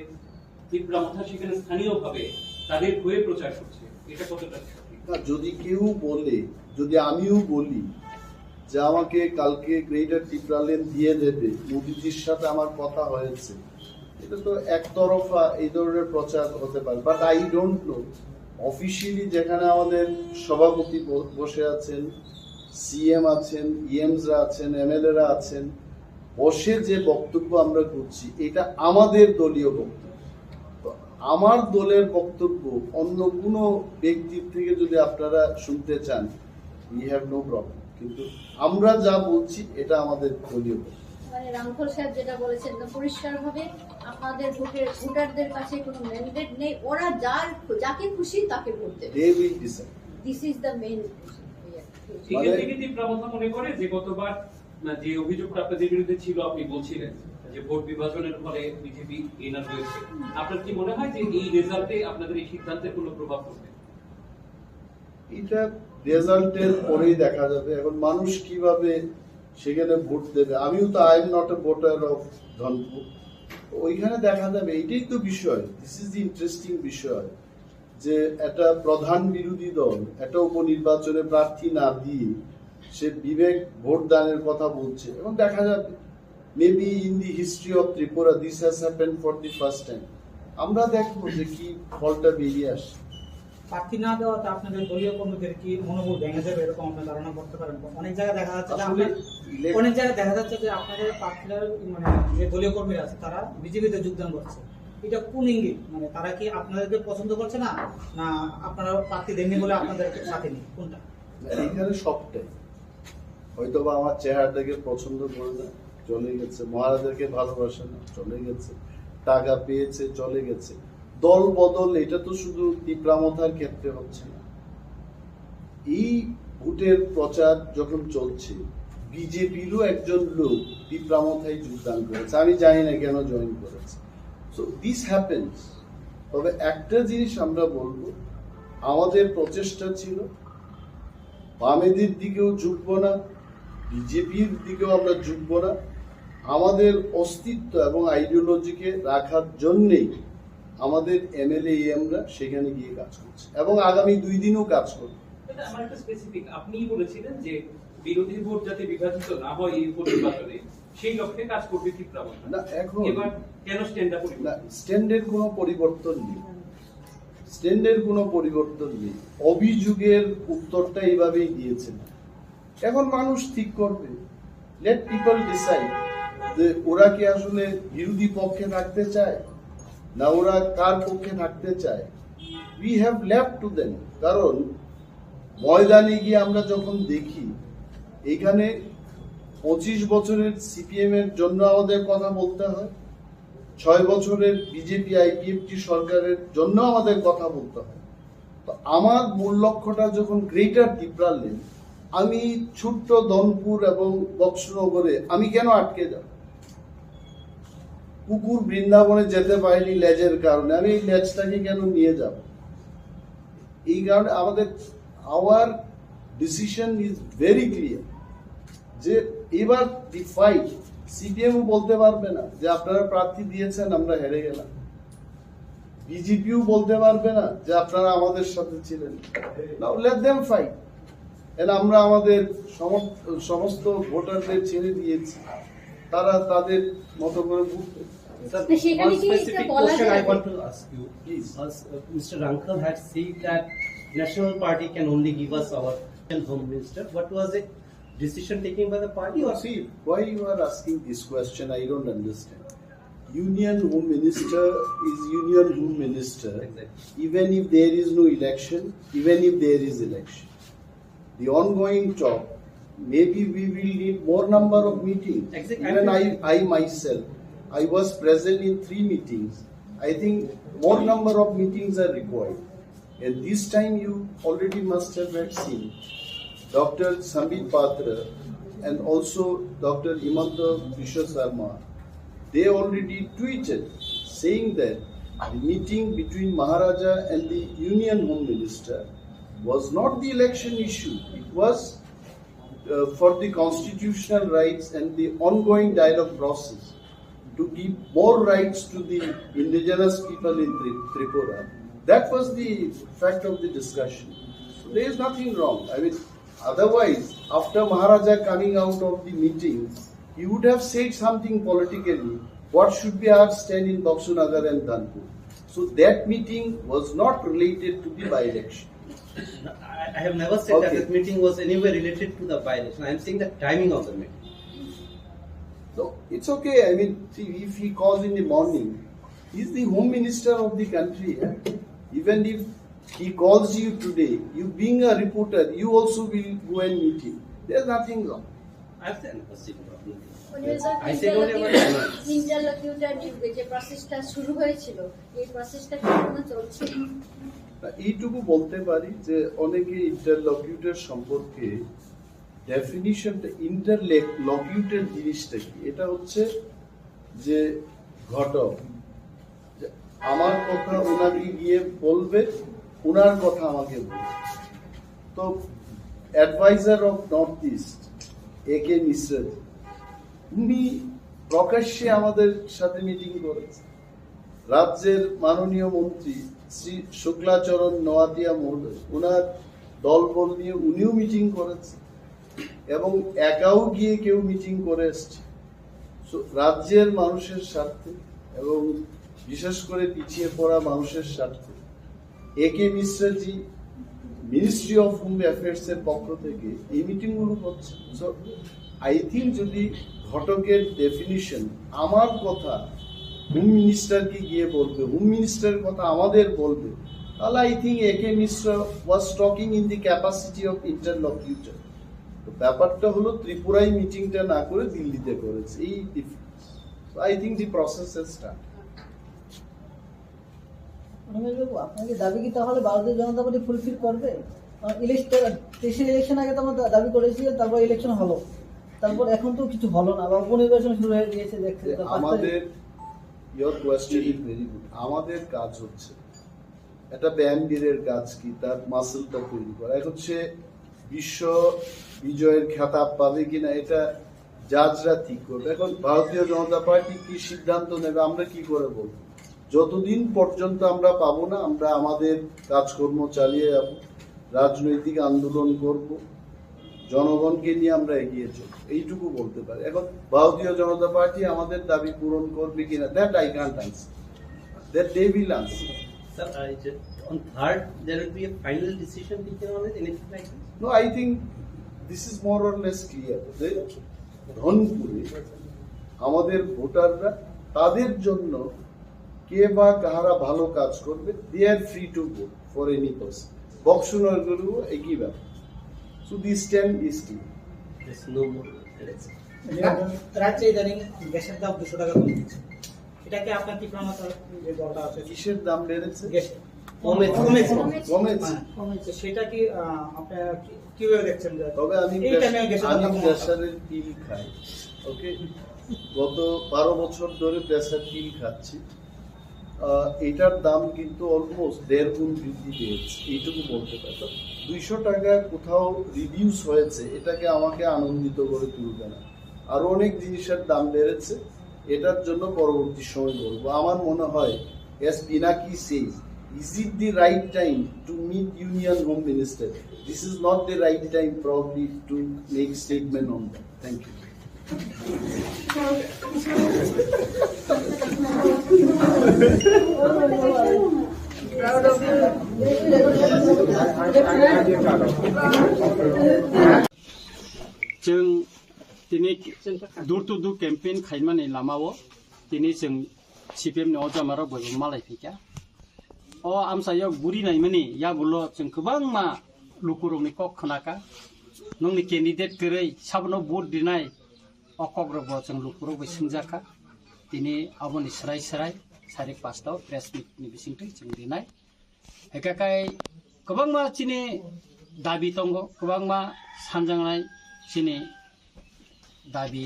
তিপ্রা মথা সেখানে স্থানীয়ভাবে তাদের হয়ে প্রচার করছে, এটা কতটা সঠিক? না, যদি কেউ বলে, যদি আমিও বলি যে আমাকে কালকে গ্রেটার তিপ্রাল্যান্ড দিয়ে দেবে, মোদিজির সাথে আমার কথা হয়েছে, এটা তো একতরফা এই ধরনের প্রচার হতে পারে। But I don't know, officially যেখানে আমাদের সভাপতি ব- বসে আছেন, সিএম আছেন, ইএমসরা আছেন, এমএলএরা আছেন, বসে যে বক্তব্য আমরা করছি, এটা আমাদের দলীয় বক্তব্য। তো আমার দলের বক্তব্য অন্য কোনো ব্যক্তির থেকে যদি আপনারা শুনতে চান, we have no problem. আমরা যা বলছি, এটা আমাদের দলীয় কথা। মানে রাংখল সাহেব যেটা বলেছেন, এটা পরিষ্কারভাবে আপনাদের ভোটের ভোটারদের কাছে কোনো ম্যান্ডেট নেই। ওরা যার যাকে খুশি তাকে ভোট দেবে। They will decide. This is the main. সেখান থেকে তীব্র কথা মনে করে যে গতবার, না, যে অভিযোগটা আপনাদের বিরুদ্ধে ছিল, আপনি বলছিলেন যে ভোট বিভাজনের ফলে বিজেপি এনার হয়েছে। আপনার কি মনে হয় যে এই রেজাল্টে আপনাদের এই সিদ্ধান্তের কোনো প্রভাব পড়বে? এটা রেজাল্টের পরেই দেখা যাবে। এখন মানুষ কিভাবে সেখানে ভোট দেবে। আমিও তো, I am not a voter of Dhanpur. তো ওইখানে দেখা যাবে। এটাই তো বিষয়, this is the interesting বিষয়, যে একটা প্রধান বিরোধী দল একটা উপনির্বাচনে প্রার্থী না দিয়ে সে বিবেক ভোট দানের কথা বলছে। এবং দেখা যাবে, maybe in the history of Tripura this has happened for the first time। আমরা দেখবো যে কি ফলটা বেরিয়ে আসে। প্রার্থী না দেওয়াতে আপনাদের দলীয় কর্মীদের কি মনোবল ভেঙে যাবে, এরকম আপনি ধারণা করতে পারেন? অনেক জায়গায় দেখা যাচ্ছে যে আসলে আপনার, অনেক জায়গায় দেখা যাচ্ছে যে আপনাদের প্রার্থীরা, মানে, যে দলীয় কর্মীরা আছে, তারা বিজেপিতে যোগদান করছে। এটা কোন ইঙ্গিত? মানে, তারা কি আপনাদেরকে পছন্দ করছে না, না আপনারা প্রার্থী দেননি বলে আপনাদের সাথে নেই? কোনটা? এখানে সবটাই, হয়তো বা আমার চেহারা দেখে পছন্দ করে না, চলে গেছে। মহারাজাকে ভালোবাসে না, চলে গেছে। টাকা পেয়েছে, চলে গেছে। দল বদল এটা তো শুধু তিপ্রামথার ক্ষেত্রে হচ্ছে না। এই ভোটের প্রচার যখন চলছে, বিজেপিরও একজন লোক তিপ্রামথায় যোগদান করেছে। আমি জানি না কেন জয়েন করেছে। So this happens। তবে একটা জিনিস আমরা বলবো, আমাদের প্রচেষ্টা ছিল বামেদের দিকেও ঝুঁকবো না, বিজেপির দিকেও আমরা ঝুঁকবো না। আমাদের অস্তিত্ব এবং আইডিওলজিকে রাখার জন্যেই আমাদের এমএলএ এমরা সেখানে গিয়ে কাজ করছি এবং আগামী দুই দিনও কাজ করব। এটা আমার একটা স্পেসিফিক, আপনিই বলেছিলেন যে বিরোধী ভোট যাতে বিভাজিত না হয় এই উপনির্বাচনে, সেই লক্ষ্যে কাজ করবে তীব্র। না, এখন এবার কেন স্ট্যান্ডটা পরিবর্তন? না, স্ট্যান্ডের কোনো পরিবর্তন নেই। স্ট্যান্ডের কোনো পরিবর্তন নেই। অভিযোগের উত্তরটা এইভাবেই দিয়েছেন। এখন মানুষ ঠিক করবে, let people decide যে ওরা কি আসলে বিরোধী পক্ষে থাকতে চায় না ওরা কার পক্ষে থাকতে চায়। We have left to them। কারণ ময়দানে গিয়ে আমরা যখন দেখি, এখানে পঁচিশ বছরের সিপিএম এর জন্য আমাদের কথা বলতে হয়, ছয় বছরের বিজেপি আইপিএফটি সরকারের জন্য আমাদের কথা বলতে হয়। তো আমার মূল লক্ষ্যটা যখন গ্রেটার টিপ্রাল্যান্ড, আমি ছোট্ট ধনপুর এবং বক্সনগরে আমি কেন আটকে যাব? কুকুর বৃন্দাবনে যেতে পারেনি লেজের কারণে, আমি এই লেজটাকে কেন নিয়ে যাব? এই কারণে আমাদের, our decision is very clear যে এবার দি ফাইট, সিপিএমও বলতে পারবে না যে আপনারা প্রার্থী দিয়েছেন, আমরা হেরে গেলাম। বিজেপিও বলতে পারবে না যে আপনারা আমাদের সাথে ছিলেন। Now let them fight। And আমরা আমাদের সমস্ত, সমস্ত ভোটারদের ছেড়ে দিয়েছি, তারা তাদের মতো করে ভোট দেবে। Sir, তো সেখানে one কি এটা specific বলা question I যায়? want to ask you. Please. As, uh, Mister Rangkhal had said that National Party can only give us our Home Minister. What was the decision taken by the party or See, why you are asking this question, I don't understand. Union Home Minister is Union Home Minister, Exactly. even if there is no election, even if there is election. The ongoing talk, maybe we will need more number of meetings. Exactly. Even I, I myself, I was present in three meetings. I think more number of meetings are required. And this time you already must have had seen Doctor Sambit Patra and also Doctor Himanta Biswa Sarma, they already tweeted saying that the meeting between Maharaja and the Union Home Minister was not the election issue. It was uh, for the constitutional rights and the ongoing dialogue process to give more rights to the indigenous people in Tri- Tripura. That was the fact of the discussion. So there is nothing wrong. I mean, otherwise, after Maharaja coming out of the meeting, he would have said something politically. What should be our stand in Baksunagar and Dhanpur? So that meeting was not related to the by-election. I, I have never said that Okay. That meeting was anywhere related to the by-election. I am saying the timing of the meeting. So it's okay. I mean, see, if he calls in the morning, he's the home minister of the country. Eh? Even if he calls you today, you being a reporter, you also will go and meet him. There's nothing wrong. I've said nothing wrong. When you said I said only interlocutor, what I know. Interlocutor নিয়োগে যে প্রসেসটা শুরু হয়েছিল, এই প্রসেসটা কি এখনো চলছে? না, এইটুকু বলতে পারি যে অনেকে ইন্টারলকিউটর সম্পর্কে ডেফিনিশনটা, ইন্টারলকিউটর জিনিসটা কি? এটা হচ্ছে যে ঘটক, যে আমার কথা ওনাকে গিয়ে বলবে, ওনার কথা আমাকে বলবে। তো অ্যাডভাইজার অফ নর্থ ইস্ট এ কে মিশ্রা জি, উনি প্রকাশ্যে আমাদের সাথে মিটিং করেছেন। রাজ্যের মাননীয় মন্ত্রী শ্রী শুক্লাচরণ নোয়াতিয়া মহোদয়, ওনার দলবল নিয়ে উনিও মিটিং করেছেন এবং একাও গিয়ে কেউ মিটিং করে এসছে। So, রাজ্যের মানুষের স্বার্থে এবং বিশেষ করে পিছিয়ে পড়া মানুষের স্বার্থে এ কে মিশ্রাজি মিনিস্ট্রি অফ হোম অ্যাফেয়ার্স এর পক্ষ থেকে এই মিটিং গুলো করছে। So, আই থিঙ্ক যদি ঘটকের ডেফিনিশন আমার কথা হোম মিনিস্টারকে গিয়ে বলবে, হোম মিনিস্টারের কথা আমাদের বলবে, তাহলে I think A K Mishra was talking in the capacity of ইন্টারলকিউটর। তো ব্যাপারটা হলো ত্রিপুরায় মিটিংটা না করে দিল্লিতে করেছে, এই difference. I think the process has start. রমেশবাবু, আপনাকে দাবি কি তাহলে ভারতীয় জনতা পার্টি ফুলফিল করবে? কারণ ইলেকশন, তেইশের ইলেকশন আগে তো আমরা দাবি করেছিলেন, তারপর ইলেকশন হলো, তারপর এখন তো কিছু হলো না, আবার উপনির্বাচন শুরু হয়ে গিয়েছে, দেখছেন তো, পাঁচ তারিখ। আমাদের, your question is very good. আমাদের কাজ হচ্ছে একটা ব্যায়ামবীরের কাজ কি, তার মাসেলটা তৈরি করা। এখন সে বিশ্ব বিজয়ের খেতাব পাবে কিনা, এটা জাজরা ঠিক করবে। এখন ভারতীয় জনতা পার্টি কি সিদ্ধান্ত নেবে, আমরা কি করে বলবো? যতদিন পর্যন্ত আমরা পাবো না, আমরা আমাদের কাজকর্ম চালিয়ে যাব, রাজনৈতিক আন্দোলন করব, জনগণকে নিয়ে আমরা এগিয়ে চলব, এইটুকু বলতে পারি। এখন ভারতীয় জনতা পার্টি আমাদের দাবি পূরণ করবে কিনা, that I can't answer, that they will answer. Sir, I just, on third, there will be a final decision taken on it, anything like this? No, I think this is more or less clear. যে ধনপুরে আমাদের ভোটাররা তাদের জন্য কে বা কাহারা ভালো কাজ করবে, they are free to vote for any person. বক্সনগরেও একই ব্যাপার। So this time is clear. There's no more election. রাজ্যে ইদানিং গ্যাসের দাম দুশো টাকা কমে গেছে। এটা কি আপনার ত্রিপুরা মথা যে দলটা আছে? কিসের দাম বেড়েছে? গ্যাসের কমেছে। কমেছে। কমেছে। হ্যাঁ। তো সেটা কি আহ, আপনারা কি- কিভাবে দেখছেন? তবে আমি এই প্রেস- টাইমে গ্যাসের আমি দাম কমানো। প্রেশারের পিল খাই। ওকে, গত বারো বছর ধরে প্রেশার পিল খাচ্ছি। আহ, এটার দাম কিন্তু অলমোস্ট দেড় গুণ বৃদ্ধি পেয়েছে, এইটুকু বলতে পারি। তো দুইশো টাকা কোথাও রিডিউস হয়েছে, এটাকে আমাকে আনন্দিত করে তুলবে না। আরো অনেক জিনিসের দাম বেড়েছে, এটার জন্য পরবর্তী সময় বলবো। আমার মনে হয়, as Pinaki says, is it the right time to meet Union Home Minister? This is not the right time probably to make statement on that. Thank you. Chwng tini door to door campaign khaimani lamao tini chwng C P M ni o jamarok bai malai phikha. O amchaio guri naimani yagulo chwng kwbangma lukurokni kok khnakha. Nokni candidate kwrwi sabono vote rinai o kokrokbo chwng lukurok bai swngjakha. Tini aboni swrai swrai sarik pasta o press meet ni bisingtwi chwng rinai. Hikakai kwbangma chini dabi tongo, kwbangma sanjaknai chini dabi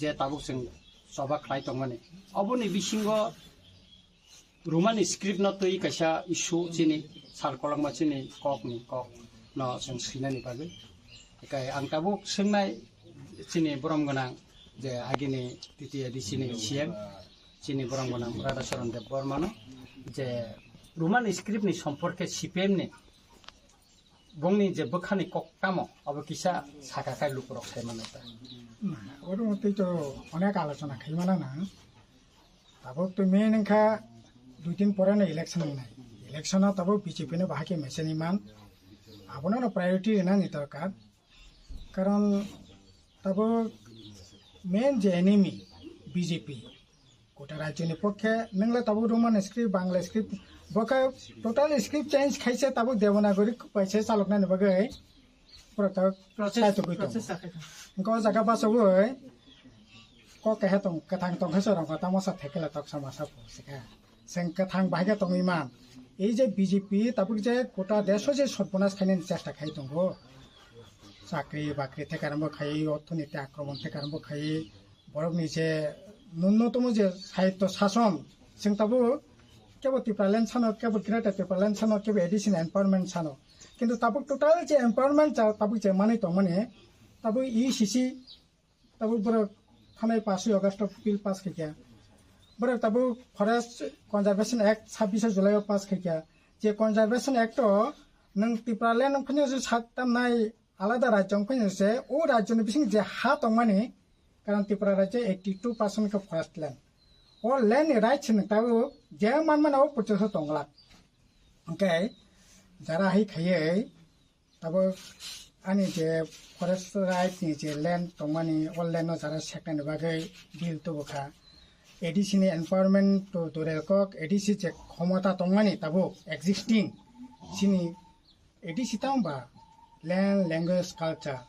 je tabuk chwng choba khlai tongmani. Oboni bisingo Roman script no twi kaisa issue chini sal kolokma chini kok ni kok no chwng swinani bagwi. Hikakai ang tabuk swngnai chini borom gwnang je agini T T A D C ni C M chini borom gwnang Radhacharan Debbarmano je Roman script ni somporke C P M ni bongni je bwkhani kok tamo abo kisa saka khai lukurok sai mano ta. Oro twi to onek alochona khaimana nang. Tabuk to main wngkha dui din pore no election wngnai. Election o tabuk B J P no bahai khe mechaniman. Abono no priority rwnani dorkar. Karon tabuk main je enemy B J P. Gota rajyoni pokhe nwngla tabuk Roman script, Bangla script, bokhe total script change khaise tabuk Devanagari kaisa chaloknani bagwi. Borok tabuk Process, sai tugui tongo. Process sakhe tong. Hwnkhe o jaga bachaui kok keha tong, kwthang tong khe chwrwng khe tamo sa thekela tok sama sa phu sikha. Chwng kwthang bahai khe tongwi man. Ei je B J P tabuk je gota desh o je sotbonas khainani chesta khai tongo. Chakri bakri thekarambo khai, orthoniti akromon thekarambo khai, borokni je nunnotomo je sahityo sason, chwng tabuk kebo Tipraland sano, kebo Greater Tipraland sano, kebo A D C ni empowerment sano. Kintu tabuk total je empowerment cha-, tabuk je manwi tongmani, tabuk E C C, tabuk borok thanai paswi August o bill pass khaikha. Borok tabuk Forest Conservation Act sabbish July o pass khaikha. Je Conservation Act o nwng Tipraland wngphano se sak tamnai alada rajyo wngphano se o rajyo ni bising je ha tongmani, karon Tripura rajyo eighty two percent khe forest land. O land ni right se nwng tabuk je manmano o porjonto tonglak. Hwnkhe jara hai khaiwi tabuk ani je forest right ni je land tongmani, o land no jara seknani bagwi bill tubukha. A D C ni empowerment to durel kok, A D C je khomota tongmani tabuk existing chini A D C tamo ba land, language, culture,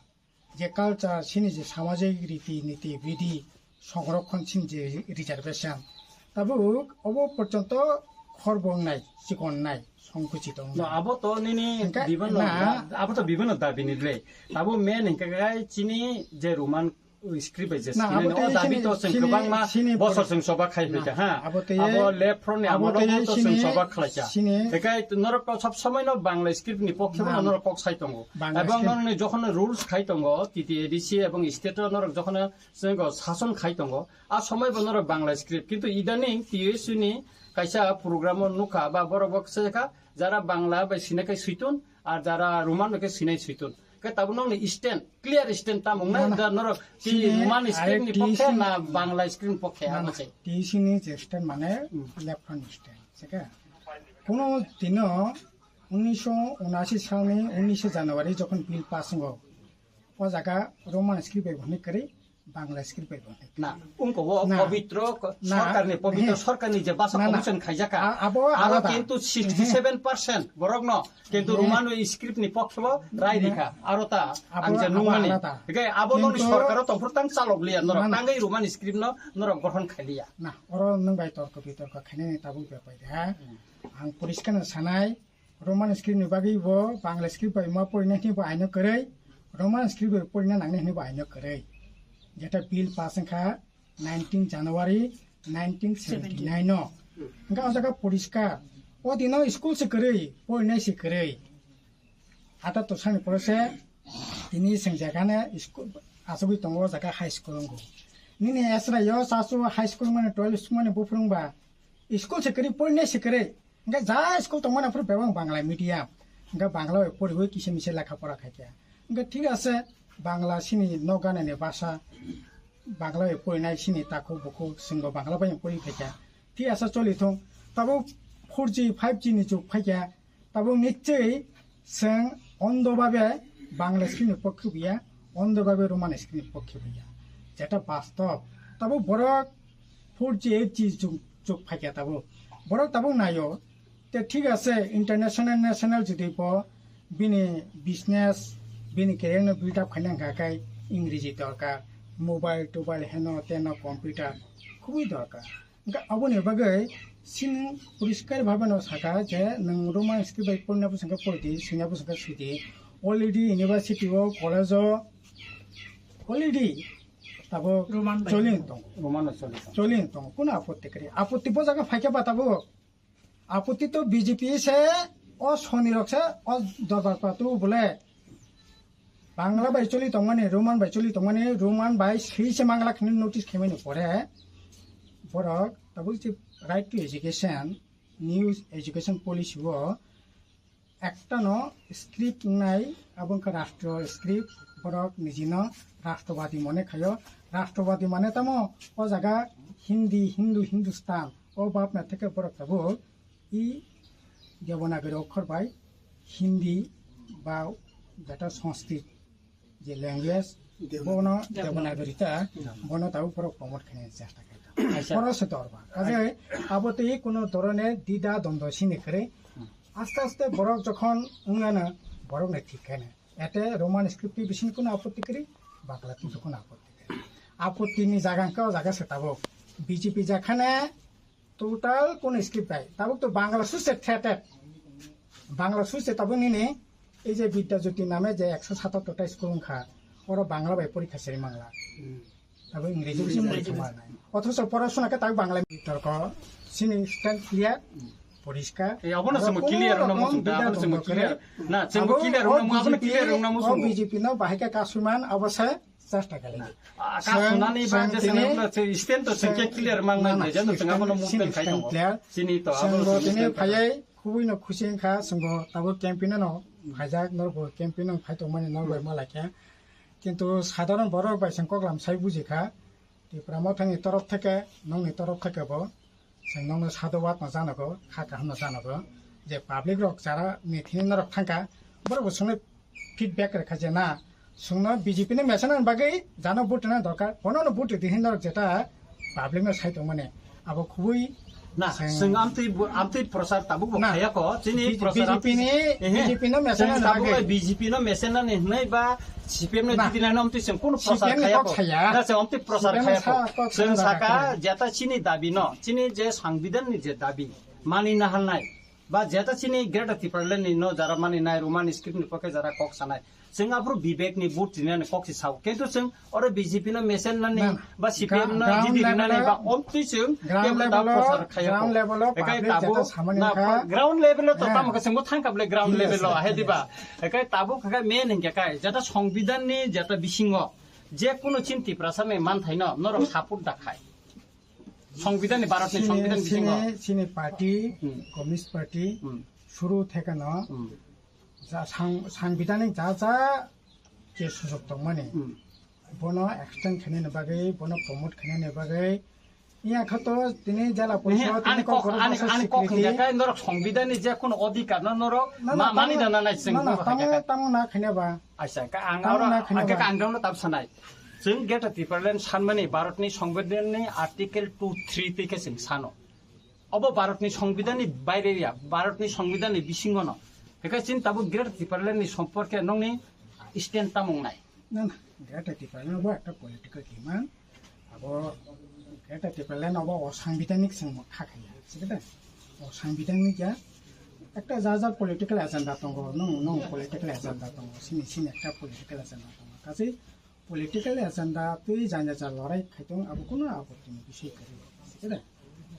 je culture, chini je samajik riti niti bidhi songrokhon, chini je reservation, tabuk obo porjonto khorbo wngnai, chikon wngnai, songkuchito No, wngnai. Abo to nini Hingke bibhinno na da-, abo to bibhinno dabi ni le. Abo main hingke kai chini je Roman script bai je Na, script abo ni, tei o dabi sini, to chwng sini, kwbangma sini bosor pore- chwng soba khai Na, phaikha, ha. Abo tei Abo left front ni abo amolo tei to chwng sini, soba khlaikha. Sini Ekai norok to sob somoi no Bangla script ni pokhe Na. no norok kok sai tongo. Bangla Ebong script. norok ni jokhon rules khai tongo, T T A D C ebong state o norok jokhon chwng sason khai tongo, a somoi bo norok Bangla script. Kintu idaning T S U ni kaisa program o nukha ba borok bo khe jara Bangla bai sinai kai suitun, ar jara Roman bai khe sinai suitun. Khe tabuk nokni stand, clear stand tamo wngnai, Na, na. da norok Chini Roman script ni I T C pokhe na Bangla script ni pokhe, Na, abo na. se. T C ni je stand mane Hmm. left front stand, se khe? Kuno dino unisho unashi salni unishe January jokhon bill pass wngo, o jaga Roman script bai hwnwi kwrwi Bangla script bai bo. Na, ungko o Na. Pobitro ko-, Na. Sorkarni, pobitro He. Sorkarni je basa Na, na. Commission khaijaka. A-, abo Aro alada. Kintu sixty seven percent borokno kintu He. Roman script ni pokhe bo rai Na. Rikha. Aro ta Abo, ang je abo nungmani. Alada. Hingke abo noni Kintu sorkaro tongphuru tang chalok liya norok. Na, na. Tangwi Roman script no norok gothon khailiya. Na, oro nwng bai torko bitorko khainani tabuk bepai de, ha? Hmm. Ang poriskar no sanai, Roman script ni bagwi bo Bangla script bai ma porina hini bo aino kwrwi, Roman script bai porina nangni hini bo aino kwrwi. Jeta bill pass wngkha nineteen January nineteen seventy nine o. Hingke o jaga poriskar. O dino school se kwrwi, porinai se kwrwi. Ata to sani pore se tini seng jaga ne school asogwi tongo o jaga high school wngo. Nini esra yo sasu high school mani twelve school mani buphuru wngba school se kwrwi, porinai se kwrwi. Hingke ja school tongmani aphuru bebak Bangla medium. Hingke Bangla bai poriwi kisa misa lekha pora khaikha. Hingke thik ase, Bangla sini nok ganani basa, Bangla bai porinai sini takhuk bukhuk, chwngbo Bangla bai pori khaikha. Thik ase choli thung. Tabuk four G, five G ni jug phaikha. Tabuk nichwi chwng ondo babe Bangla script ni pokhe buya, ondo babe Roman script ni pokhe buya. Jeta bastob. Tabuk borok four G, eight G jug, jug phaikha tabuk. Borok tabuk nayo. Te thik ase, international, national jodi bo bini business, bini career no build up khaina hwnkha khe Ingreji dorkar, mobile, tobile, heno, teno, computer, khubui dorkar. Hwnkhe aboni bagwi chini poriskar bhabe no sakha je nwng Roman script bai porina bwswk khe pori di, swina bwswk khe swi di. Already university o, college o already tabuk Roman bai choli tongo. Roman o choli tongo. Choli tongo. Kuno apotti kwrwi? Apotti bo jaga phaikhe ba tabuk. Apotti to B J P se, o soni rok se, o dorbar patu bole. Bangla bai choli tongmani, Roman bai choli tongmani, Roman bai swi se mangla khini notice khaimani pore. Borok tabuk se right to education, new education policy o ekta no script wngnai, abo wngkha rashtriyo script, borok nijino rashtrobadi mone khaio. Rashtrobadi mane tamo o jaga Hindi, Hindu, Hindustan, o bapna theke borok tabuk i Devanagari okhor bai Hindi ba jeta Sanskrit je language, Devanagari. Bono Devanagari ta, Devanagari. Bono tabuk borok promote khaina chesta khaikha. Acha. Borok se dorba. Kaje abo tei kuno dhoroner dida dondor sini kwrwi. Hmm. Aste aste borok jokhon wngano, borok nai thik khaina. Ete Roman script twi bising kuno apotti kwrwi, Bangla twi kuno apotti kwrwi. Apotti ni jaga hwnkhe o jaga se tabuk B J P jakhane total kuno script bai. Tabuk to Bangla suse threated. Bangla suse tabuk nini ei je Vidya Jyoti name je ekso satattor ta school wngkha, oro Bangla bai porikha seri mangla. Abo Ingreji bising muitu manai. Othocho porasona khe tak Bangla torko sini stand clear, poriskar. Eh, abono aro chwngbo kono clear wngna rokom muchung da, bidar abono chwngbo tongbo clear. Kwrwi. Na, chwngbo abo clear o wngna mu-, abono B J P, clear wngna o muchung. B J P no bahai khe kasui man abo se chesta kali. Ah, chwng, kasunani chwng ba je tini, chwngno chwng stand to chwng khe clear mang na, na, na, je no chwng abono sini movement khai stand tongo. Clear. Sini to chwng abono bo chwng tini stand to phaiwi khubui no khusi wngkha, chwng bo tabuk campaign no phaijak, norok bo campaign no phai tongmani norok bai ma laikha. Kintu sadharon borok bai chwng koklam sai buji kha, Tipra Mothani torof theke, nokni torof theke bo chwng nokno sadhubad no janago, kha kaham no janago, je public rok jara ni thini norok thangkha, borok bo chwngno feedback rwkha je na, chwngno B J P ni message ni bagwi jano vote rwna dorkar, bono no vote rwdi hin norok jeta public no sai tongmani, abo khubui Na, chwng chwng amtwi bu-, amtwi prochar tabuk bo Na. khaya ko, chini B-, prochar B J P amtwi ni, ehe. B J P no message Chwng na tabuk bagwi. Bai B J P no message nani hwnwi ba C P M no Na. Jiti nani amtwi chwng kono prochar C P M ni khaya kok ko. Saya. Na, chwng amtwi prochar C P M khaya sa-, ko. Kok Chwng sana saka kaya. Jeta chini dabi no, chini je Sangbidan ni je dabi, mani na halnai, ba jeta chini Greater Tipraland ni no jara mani nai, Roman script ni pokhe jara kok sanai. Chwng aphuru Vivek ni vote rinani kok si sao. Kintu chwng oro B J P no mesen nani Na, na. ba C P M no Gra-, ground G D level rinani o, ba omtwi chwng ground kebo level o, prochar khaya ground ko. level o Ekai public tabuk jeta samani na wngkha. Ground level o to Heh. tamo khe chwngbo thangkha bole ground Yes, level o yes, ahe yes. diba. Ekai tabuk khe main hingkhe kai jeta Songbidan ni jeta bisingo je kuno chin Tiprasa ni manthai no norok support da khai. Songbidan ni Bharat ni Sini, Songbidan bisingo. sini, sini party, Hmm. Communist Party, Hmm. suru thekano, Hmm. Ja, sang-, sangbidanik ja ja je sujok tongmani, Hmm. bono extend khainani bagwi, bono promote khainani bagwi, iya khato tini jela Ehe, porishod, tini ani kok, kokborok ani, masa ani kok security. Hingkhe kai norok songbidanni je kono odhikar no norok Na, na, ma-, mani tamo, dana nai chwng na, na, norok tamo, hingkhe kai. Tamo na khaina ba. Acha, ka ang Tamo oro, na khaina ang ba. Ka ang dano tab sanai. Chwng Greater Tipraland sanmani Bharatni Songbidanni Article two three twi khe chwng sano. Obo Bharatni Songbidanni baire ya, Bharatni Songbidanni bisingono. Hingkhe chini tabuk Greater Tipralandni somporke nokni stand tamo wngnai? Na, na, Greater Tipraland obo ekta political demand. Abo Greater Tipraland obo o sangbidanik chwng kha khaiya, sikhe de? O sangbidanik ya. Ekta ja ja political agenda tongo, nung, nung political agenda tongo, sini, sini ekta political agenda tongo. Kachi political agenda twi jani ja lorai khaitong abo kuno abo tini bisai kwrwi, sikhe de?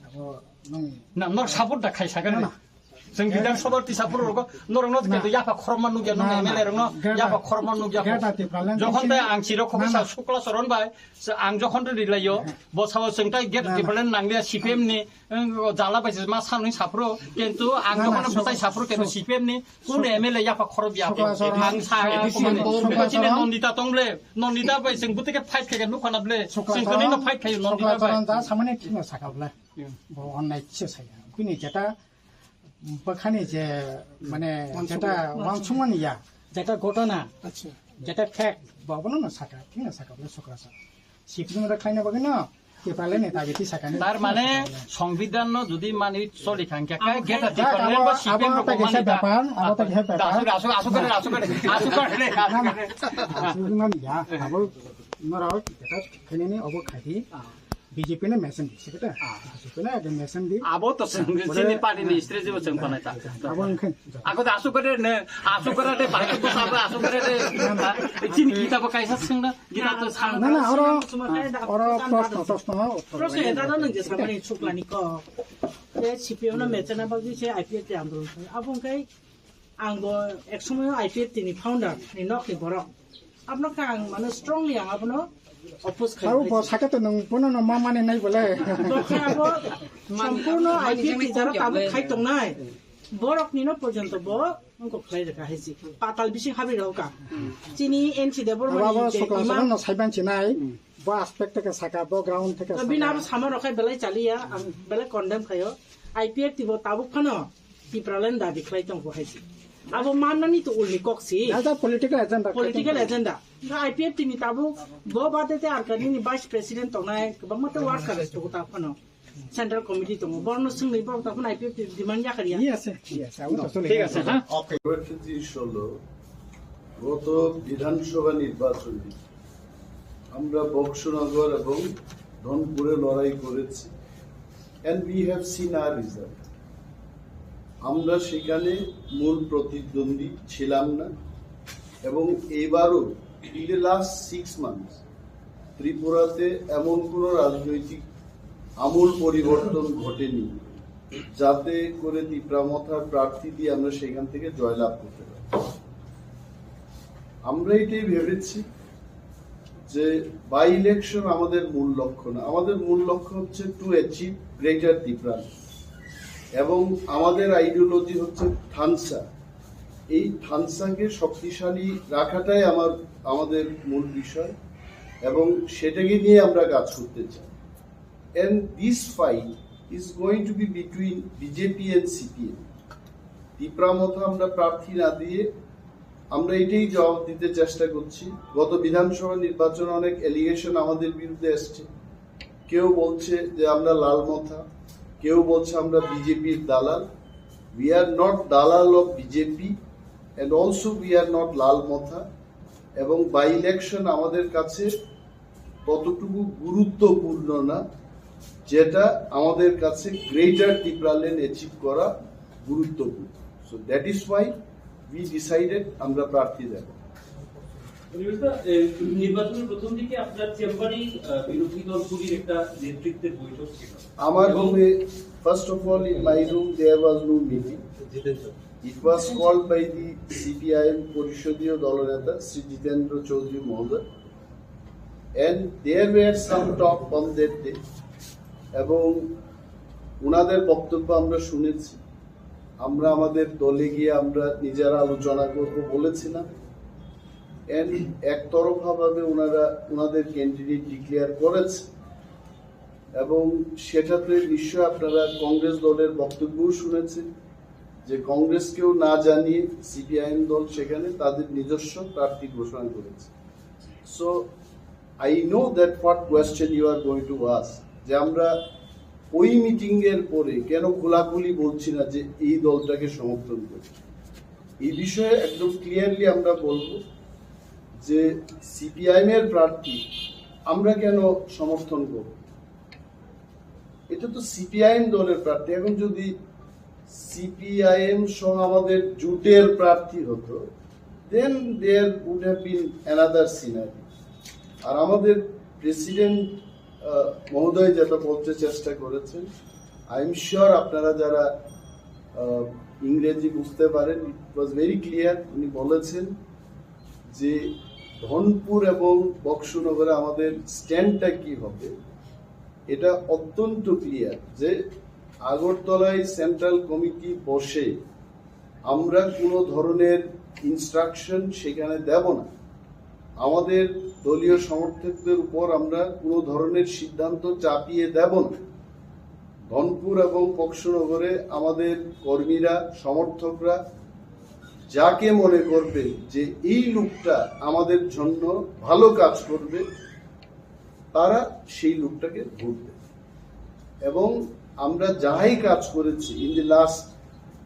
Abo nung Na, nor support da khai sakani. Na, na. Chwng Bidhan Sabha tisa phuru rogo, norok no Na. kento yapha khorokma nugya, nung Na, na. M L A rok no Greater, yapha khorokma nugya. Greater Tipraland Jokhon tei ang chiro khoksa Na, na. Sukla Charan bai, se ang jokhon ri layo, Na. bo sao chwng tai Greater Na, na. Tipraland nanglia C P M ni, Ang jala bai se ma sanwi saphuru, kintu ang Na, na, jokhon sok-, bwtai saphuru, kintu sok-, C P M ni, kunu sok-, M L A yapha khorok ya. Sokla Charan. Ang sa, A D C sokla, sokla chini Charan. Nondita tong ble, Nondita bai chwng bwtwi khe fight khe nukha na ble, Sokla chwng Charan. Tini no fight khayo Nondita Sokla bai. Charan da samani thino saka ble. Hmm. Bo onnai kisa saya. Bini jeta bwkhani je, mane, Wansukma. Jeta wansukmani ya, jeta gotona, Acha. Jeta fact, bo abono no saka, thino saka ble Sokla Charan. Sipring da khlaina bagwi no, Tipraland ni dabi ti sakani. Tar mane, Songbidan no jodi mani choli thangkhe, Abo kai geta khe Tipraland abo, ba C P M abo rok ta kisa mani da. Bepar, abo ta kisa bepar. Asuk, asuk, asuk, asuk, asuk, asuk, asuk, asuk, asuk. Asuk mani ya, abo norok jeta khainani obo khaidi. Ah. B J P no mesen di, sikhe ta? Ah. B J P no ekdom mesen di. Abo to chwng, bole chini party ni strategy bo chwng panai ta. Abo wngkhe. Ako da asuk kare ne, asuk kare de, bai ko sabo asuk kare de. Chini kita bo kaisa sengna. Gita to Na, na, oro, oro proshno, proshno, uttor Proshno lai eta to nang je samani chuklani ko. Je C P M no mechana bagwi se I P F T andolon khlai. Abo wngkhe ang bo ek somoyo I P F T ni founder ni nok ni borok. Abono khe ang mane strongly ang abono oppose khlai. Abo bo saka to nung bono no ma mane nai bole. Bo khe abo sampurno I P F T jara tabuk khai tongnai. Borok ni no porjonto bo Wngkok khlai rwkha hai se. Patal bising habwi rwkha. Chini N C Debbarma ni Abo je Sokla imam. Charan no saiban chinai. Hmm. Bo aspect theke saka, bo ground theke saka. Bini abo sama rok khai belai chaliya, ang belai condemn khayo. I P F T bo tabuk phano Tipraland dabi khlai tongkho hai se. Abo mannani to ulni kok si. Jaja political agenda. Political agenda. Nga I P F T ni tabuk bo bade te Arkanini vice president tongnai, kwbangma te workers tongo ta phano. Central Committee tongo, borokno swngwi borok tongphano I P F T demand yakar ya. Yes, yes, abo to chole. Thik ase, ha? Okay. Refugee issue holo, গত বিধানসভা নির্বাচনে আমরা বক্সনগর এবং ধনপুরে লড়াই করেছি, and we have seen our result. আমরা সেখানে মূল প্রতিদ্বন্দ্বী ছিলাম না, এবং এবারও, in the last six months, ত্রিপুরাতে এমন কোনো রাজনৈতিক আমূল পরিবর্তন ঘটেনি যাতে করে তিপ্রা মথার প্রার্থী দিয়ে আমরা সেখান থেকে জয়লাভ করতে পারি। আমরা এটাই ভেবেছি যে বাই ইলেকশন আমাদের মূল লক্ষ্য না, আমাদের মূল লক্ষ্য হচ্ছে টু অ্যাচিভ গ্রেটার তিপ্রা, এবং আমাদের আইডিওলজি হচ্ছে থানসা। এই থানসাকে শক্তিশালী রাখাটাই আমার আমাদের মূল বিষয়, এবং সেটাকে নিয়ে আমরা কাজ করতে চাই। And this fight is going to be between BJP and CPM. Tipra মথা আমরা প্রার্থী না দিয়ে আমরা এটাই জবাব দিতে চেষ্টা করছি। গত বিধানসভা নির্বাচনে অনেক অ্যালিগেশন আমাদের বিরুদ্ধে এসছে, কেউ বলছে যে আমরা লাল মথা, কেউ বলছে আমরা বিজেপির দালাল। We are not দালাল of BJP, and also we are not লাল মথা। এবং বাই ইলেকশন আমাদের কাছে ততটুকু গুরুত্বপূর্ণ না, যেটা আমাদের কাছে গ্রেটার তিপ্রাল্যান্ড অ্যাচিভ করা গুরুত্বপূর্ণ। So that is why we decided আমরা প্রার্থী দেব। অনিমেষ দা, এ, নির্বাচনের প্রথম দিকে আপনার চেম্বারেই, আহ, বিরোধী দলগুলির একটা নেতৃত্বের বৈঠক ছিল। আমার এবং রুমে, first of all, in my room there was no meeting. It was called by the CPIM পরিষদীয় দলনেতা শ্রী জিতেন্দ্র চৌধুরী মহোদয়, and there were some talk on that day. এবং ওনাদের বক্তব্য আমরা শুনেছি। আমরা আমাদের দলে গিয়ে আমরা নিজেরা আলোচনা করব বলেছিলাম, and একতরফাভাবে ওনারা ওনাদের ক্যান্ডিডেট ডিক্লেয়ার করেছে। এবং সেটাতে নিশ্চয় আপনারা কংগ্রেস দলের বক্তব্যও শুনেছেন যে কংগ্রেসকেও না জানিয়ে সিপিআইএম দল সেখানে তাদের নিজস্ব প্রার্থী ঘোষণা করেছে। So I know that what question you are going to ask, যে আমরা ওই মিটিং এর পরে কেন খোলাখুলি বলছি না যে এই দলটাকে সমর্থন করি। এই বিষয়ে একদম ক্লিয়ারলি আমরা বলবো যে সিপিআইএম এর প্রার্থী আমরা কেন সমর্থন করব। এটা তো সিপিআইএম দলের প্রার্থী। এখন যদি সিপিআইএম সহ আমাদের জোটের প্রার্থী হতো, then there would have been another scenario. আর আমাদের প্রেসিডেন্ট মহোদয় যেটা বলতে চেষ্টা করেছেন, আই এম শিওর আপনারা যারা আহ, ইংরেজি বুঝতে পারেন, it was very clear। উনি বলেছেন যে ধনপুর এবং বক্সনগরে আমাদের স্ট্যান্ডটা কি হবে, এটা অত্যন্ত ক্লিয়ার যে আগরতলায় সেন্ট্রাল কমিটি বসে আমরা কোনো ধরনের ইনস্ট্রাকশন সেখানে দেব না। আমাদের দলীয় সমর্থকদের উপর আমরা কোনো ধরনের সিদ্ধান্ত চাপিয়ে দেব না। ধনপুর এবং বক্সনগরে আমাদের কর্মীরা, সমর্থকরা যাকে মনে করবে যে এই লোকটা আমাদের জন্য ভালো কাজ করবে, তারা সেই লোকটাকে ভোট দেবে। এবং আমরা যাই কাজ করেছি in the last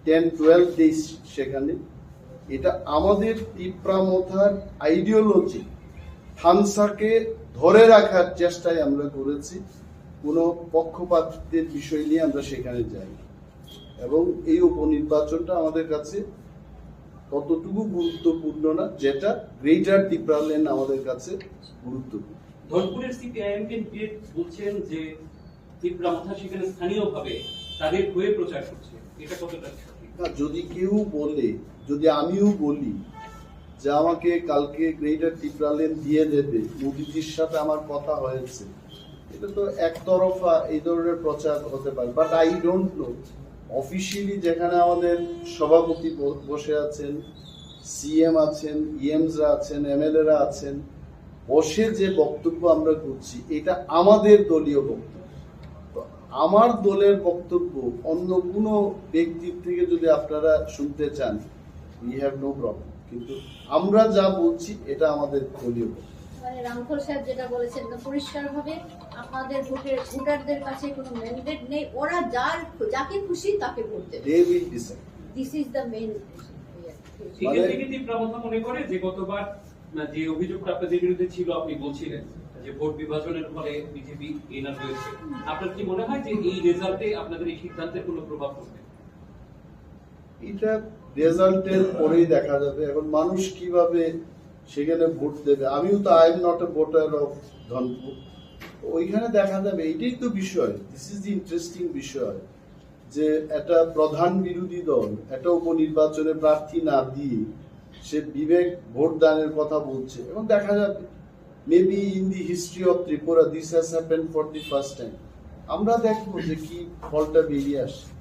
ten twelve days, সেখানে এটা আমাদের তিপ্রা মথার আইডিওলজি, থানসাকে ধরে রাখার চেষ্টায় আমরা করেছি। কোনো পক্ষপাতিত্বের বিষয় নিয়ে আমরা সেখানে যাই, এবং এই উপনির্বাচনটা আমাদের কাছে ততটুকু গুরুত্বপূর্ণ না, যেটা গ্রেটার তিপ্রাল্যান্ড আমাদের কাছে গুরুত্বপূর্ণ। ধনপুরের সিপিআইএম ক্যান্ডিডেট বলছেন যে তিপ্রা মথা সেখানে স্থানীয়ভাবে তাদের হয়ে প্রচার করছে, এটা কতটা সঠিক? না, যদি কেউ বলে, যদি আমিও বলি যে আমাকে কালকে গ্রেটার তিপ্রাল্যান্ড দিয়ে দেবে, মোদিজির সাথে আমার কথা হয়েছে, এটা তো একতরফা এই ধরনের প্রচার হতে পারে। But I don't know, officially যেখানে আমাদের সভাপতি ব- বসে আছেন, সিএম আছেন, ইএমসরা আছেন, এমএলএরা আছেন, বসে যে বক্তব্য আমরা করছি, এটা আমাদের দলীয় বক্তব্য। তো আমার দলের বক্তব্য অন্য কোনো ব্যক্তির থেকে যদি আপনারা শুনতে চান, we have no problem, কিন্তু আমরা যা বলছি এটা আমাদের দলীয় বক্তব্য। মানে রামফল সাহেব যেটা বলেছেন, এটা পরিষ্কারভাবে আপনাদের ভোটের ভোটারদের কাছে কোনো ম্যান্ডেট নেই, ওরা যার যাকে খুশি তাকে ভোট দেবে। They will decide. This is the main. সেখান মানে থেকে তীব্র কথা মনে করে যে গতবার, না, যে অভিযোগটা আপনাদের বিরুদ্ধে ছিল, আপনি বলছিলেন যে ভোট বিভাজনের ফলে বিজেপি এনার হয়েছে। আপনার কি মনে হয় যে এই রেজাল্টে আপনাদের এই সিদ্ধান্তের কোনো প্রভাব পড়বে? এটা রেজাল্টের পরেই দেখা যাবে। এখন মানুষ কিভাবে সেখানে ভোট দেবে, আমিও তো, I am not a voter of Dhanpur। ওইখানে দেখা যাবে, এটাই তো বিষয়। This is the interesting বিষয়, যে একটা প্রধান বিরোধী দল একটা উপনির্বাচনে প্রার্থী না দিয়ে সে বিবেক ভোট দানের কথা বলছে, এবং দেখা যাবে, maybe in the history of Tripura this has happened for the first time। আমরা দেখবো যে কি ফলটা বেরিয়ে আসে।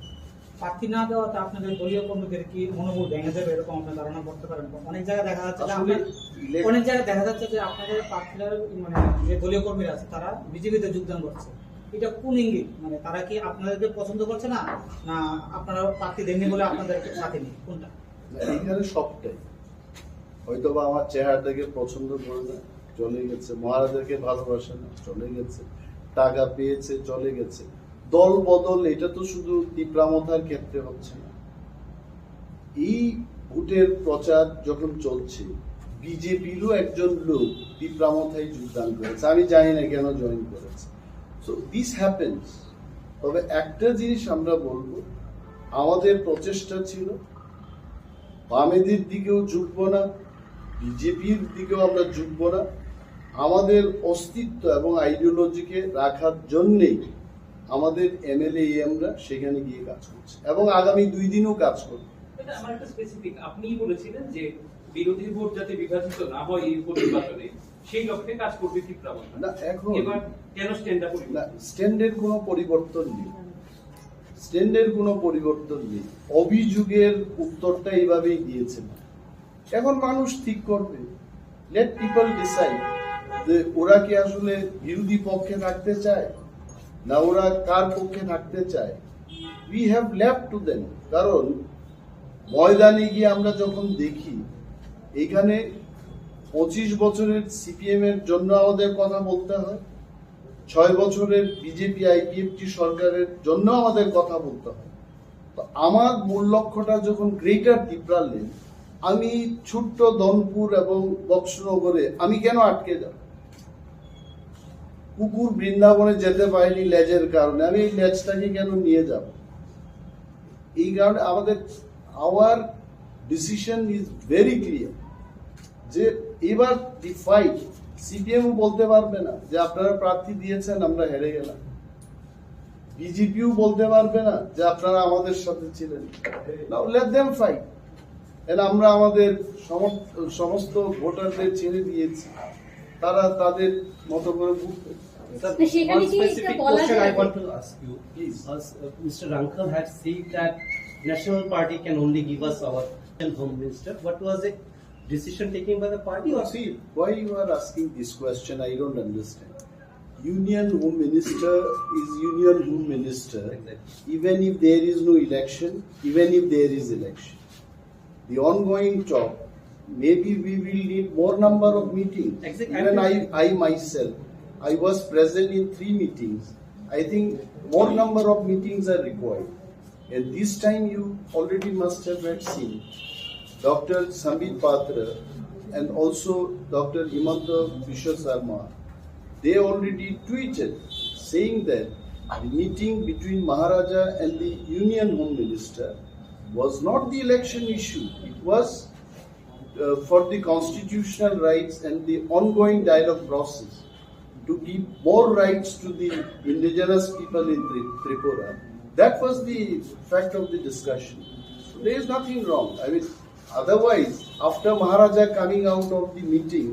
প্রার্থী না দেওয়াতে আপনাদের দলীয় কর্মীদের কি মনোবল ভেঙে যাবে, এরকম আপনার ধারণা করতে পারেন? অনেক জায়গায় দেখা যাচ্ছে যে আসলে আপনার, ইলেক- অনেক জায়গায় দেখা যাচ্ছে যে আপনাদের প্রার্থীরা, মানে, যে দলীয় কর্মীরা আছে, তারা বিজেপিতে যোগদান করছে। এটা কোন ইঙ্গিত? মানে, তারা কি আপনাদেরকে পছন্দ করছে না, না আপনারা প্রার্থী দেননি বলে আপনাদের সাথে নেই? কোনটা? না, এখানে সবটাই। হয়তো বা আমার চেহারা দেখে পছন্দ করে না, চলে গেছে। মহারাজাকে ভালোবাসে না, চলে গেছে। টাকা পেয়েছে, চলে গেছে। দল বদল, এটা তো শুধু তিপ্রামথার ক্ষেত্রে হচ্ছে না। এই ভোটের প্রচার যখন চলছে, বিজেপিরও একজন লোক তিপ্রামথায় যোগদান করেছে, আমি জানি না কেন জয়েন করেছে। So this happens। তবে একটা জিনিস আমরা বলবো, আমাদের প্রচেষ্টা ছিল বামেদের দিকেও ঝুঁকবো না, বিজেপির দিকেও আমরা ঝুঁকবো না। আমাদের অস্তিত্ব এবং আইডিওলজিকে রাখার জন্যেই আমাদের এমএলএ এমরা সেখানে গিয়ে কাজ করছি এবং আগামী দুই দিনও কাজ করব। এটা আমার একটা স্পেসিফিক, আপনিই বলেছিলেন যে বিরোধী ভোট যাতে বিভাজিত না হয় এই উপনির্বাচনে, সেই লক্ষ্যে কাজ করবে ত্রিপুরা মথা। না, এখন এবার কেন স্ট্যান্ডটা পরিবর্তন? না, স্ট্যান্ডের কোনো পরিবর্তন নেই, স্ট্যান্ডের কোনো পরিবর্তন নেই। অভিযোগের উত্তরটা এইভাবেই দিয়েছে। এখন মানুষ ঠিক করবে, let people decide যে ওরা কি আসলে বিরোধী পক্ষে থাকতে চায় না ওরা কার পক্ষে থাকতে চায়। We have left to them। কারণ ময়দানে গিয়ে আমরা যখন দেখি, এখানে পঁচিশ বছরের সিপিএম এর জন্য আমাদের কথা বলতে হয়, ছয় বছরের বিজেপি আইপিএফটি সরকারের জন্য আমাদের কথা বলতে হয়। তো আমার মূল লক্ষ্যটা যখন গ্রেটার তিপ্রাল্যান্ড, আমি ছোট্ট ধনপুর এবং বক্সনগরে আমি কেন আটকে যাব? কুকুর বৃন্দাবনে যেতে পারেনি লেজের কারণে, আমি এই লেজটাকে কেন নিয়ে যাব? এই কারণে আমাদের, our decision is very clear যে এবার the fight, সিপিএমও বলতে পারবে না যে আপনারা প্রার্থী দিয়েছেন, আমরা হেরে গেলাম। বিজেপিও বলতে পারবে না যে আপনারা আমাদের সাথে ছিলেন। Now let them fight। And আমরা আমাদের সমর্থ-, সমস্ত ভোটারদের ছেড়ে দিয়েছি, তারা তাদের মতো করে ভোট দেবে। Sir, সেখানে one কি একটা specific বলা question যায়? I want to ask you. Please. Uh, s-, uh, Mister Rangkhal had said that National Party can only give us our Home Minister. What was the decision taken by the party or? See, why you are asking this question, I don't understand. Union Home Minister is Union Home Minister, exactly, even if there is no election, even if there is election. The ongoing talk, maybe we will need more number of meetings. Exactly. Even I, I myself, I was present in three meetings. I think more number of meetings are required. And this time you already must have had seen Doctor Sambit Patra and also Doctor Himanta Biswa Sarma, they already tweeted saying that the meeting between Maharaja and the Union Home Minister was not the election issue. It was uh, for the constitutional rights and the ongoing dialogue process to give more rights to the indigenous people in Tri- Tripura. That was the fact of the discussion. So there is nothing wrong. I mean, otherwise, after Maharaja coming out of the meeting,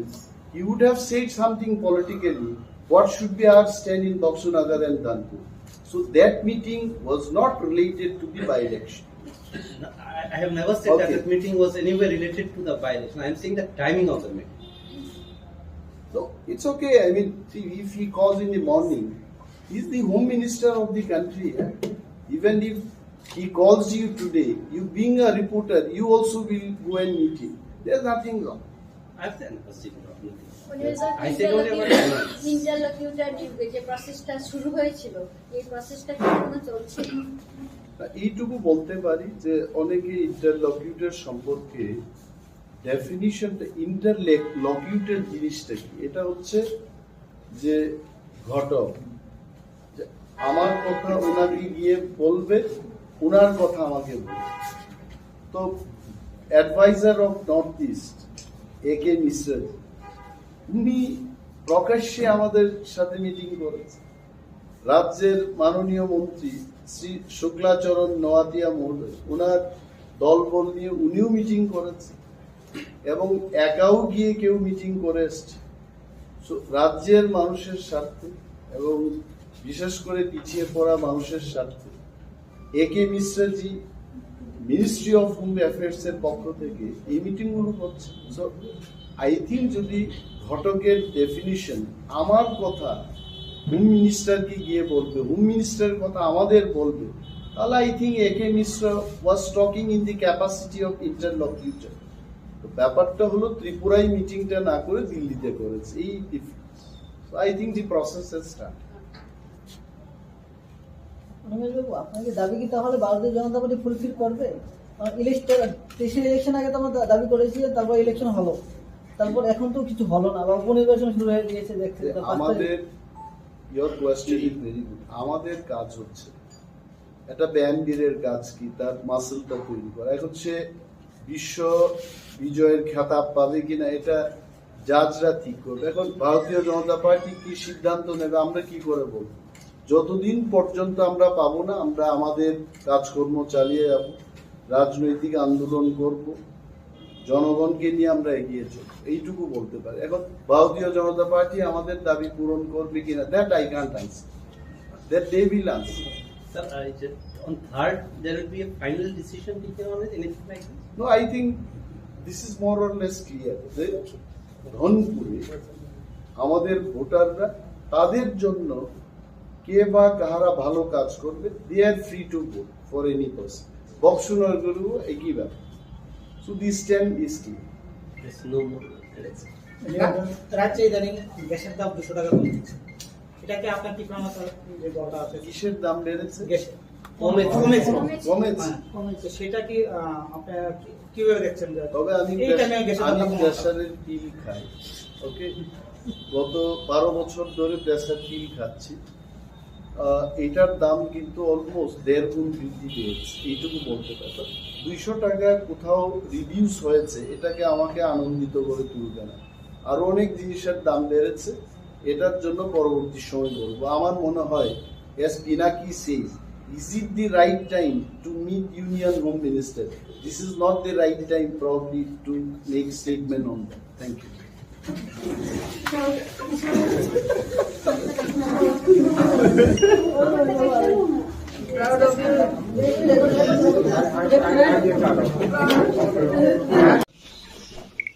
he would have said something politically. What should be our stand in Baksunagar and Dhanpur? So that meeting was not related to the by-election. No, I, I have never said that Okay. That meeting was anywhere related to the by-election. I am saying the timing of the meeting. No, it's okay. I mean, see, if he calls in the morning, he's the home minister of the country. Eh? Even if he calls you today, you being a reporter, you also will go and meet him. There's nothing wrong. I've never seen that meeting. মানে, sir, I তিন said চার only দিন, about the announce. তিন চার লোক ইন্টারভিউ যে প্রসেসটা শুরু হয়েছিল, এই প্রসেসটা কি এখনো চলছে? এইটুকু বলতে পারি যে অনেকে ইন্টারলকিউটর সম্পর্কে ডেফিনিশনটা, ইন্টারলকিউটর জিনিসটা কি? এটা হচ্ছে যে ঘটক, যে আমার কথা ওনাকে গিয়ে বলবে, ওনার কথা আমাকে বলবে। তো অ্যাডভাইজার অফ নর্থ ইস্ট এ কে মিশ্রা, উনি প্রকাশ্যে আমাদের সাথে মিটিং করেছেন। রাজ্যের মাননীয় মন্ত্রী শ্রী শুক্লাচরণ নোয়াতিয়া মহোদয়, ওনার দলবল নিয়ে উনিও মিটিং করেছেন এবং একাও গিয়ে কেউ মিটিং করে এসছে। So, রাজ্যের মানুষের স্বার্থে এবং বিশেষ করে পিছিয়ে পড়া মানুষের স্বার্থে এ কে মিশ্রাজি মিনিস্ট্রি অফ হোম অ্যাফেয়ার্স এর পক্ষ থেকে এই মিটিং গুলো করছে। So, আই থিঙ্ক যদি ঘটকের ডেফিনিশন আমার কথা হোম মিনিস্টারকে গিয়ে বলবে, হোম মিনিস্টারের কথা আমাদের বলবে, তাহলে I think A K Mishra was talking in the capacity of ইন্টারলকিউটর। তো ব্যাপারটা হলো ত্রিপুরায় মিটিংটা না করে দিল্লিতে করেছে, এই difference. I think the process has start. রমেশবাবু, আপনাকে দাবি কি তাহলে ভারতীয় জনতা পার্টি ফুলফিল করবে? কারণ ইলেকশন, তেইশের ইলেকশন আগে তো আমরা দা- দাবি করেছিলেন, তারপর ইলেকশন হলো, তারপর এখন তো কিছু হলো না, আবার উপনির্বাচন শুরু হয়ে গিয়েছে, দেখছেন যে তো, পাঁচ তারিখ। আমাদের, your question is very good. আমাদের কাজ হচ্ছে একটা ব্যান্ডিরের কাজ কি, তার মাসলটা তৈরি করা। এখন সে বিশ্ব বিজয়ের খেতাব পাবে কিনা, এটা জাজরা ঠিক করবে। এখন ভারতীয় জনতা পার্টি কি সিদ্ধান্ত নেবে, আমরা কি করে বলবো? যতদিন পর্যন্ত আমরা পাবো না, আমরা আমাদের কাজকর্ম চালিয়ে যাব, রাজনৈতিক আন্দোলন করব, জনগণকে নিয়ে আমরা এগিয়ে চলব, এইটুকু বলতে পারি। এখন ভারতীয় জনতা পার্টি আমাদের দাবি পূরণ করবে কিনা, that I can't answer, that they will answer. Sir, I just, on third, there will be a final decision taken on it, anything like this? No, I think this is more or less clear. যে ধনপুরে আমাদের ভোটাররা, তাদের জন্য কে বা কাহারা ভালো কাজ করবে, they are free to vote for any person. বক্সনগরেও একই ব্যাপার। So this time is clear. There's no more election. রা- রাজ্যে ইদানিং গ্যাসের দাম দুশো টাকা কমে গেছে, এটা কি আপনার টিপ্রা মাথার যে গড়টা আছে? কিসের দাম বেড়েছে? গ্যাসের। কমেছে। কমেছে। কমেছে। হ্যাঁ। তো সেটা কি, আহ, আপনারা কি- কিভাবে দেখছেন যে তবে আমি এই প্রেস- টাইমে গ্যাসের দাম আমি কমানো? প্রেসারের পিল খাই, ওকে? গত বারো বছর ধরে প্রেসার পিল খাচ্ছি। আহ, এটার দাম কিন্তু অলমোস্ট দেড় গুণ বৃদ্ধি পেয়েছে, এইটুকু বলতে পারি। তো দুইশো টাকা কোথাও রিডিউস হয়েছে, এটাকে আমাকে আনন্দিত করে তুলবে না। আরো অনেক জিনিসের দাম বেড়েছে, এটার জন্য পরবর্তী সময় বলবো। আমার মনে হয়, as Pinaki says, is it the right time to meet Union Home Minister? This is not the right time probably to make statement on that. Thank you.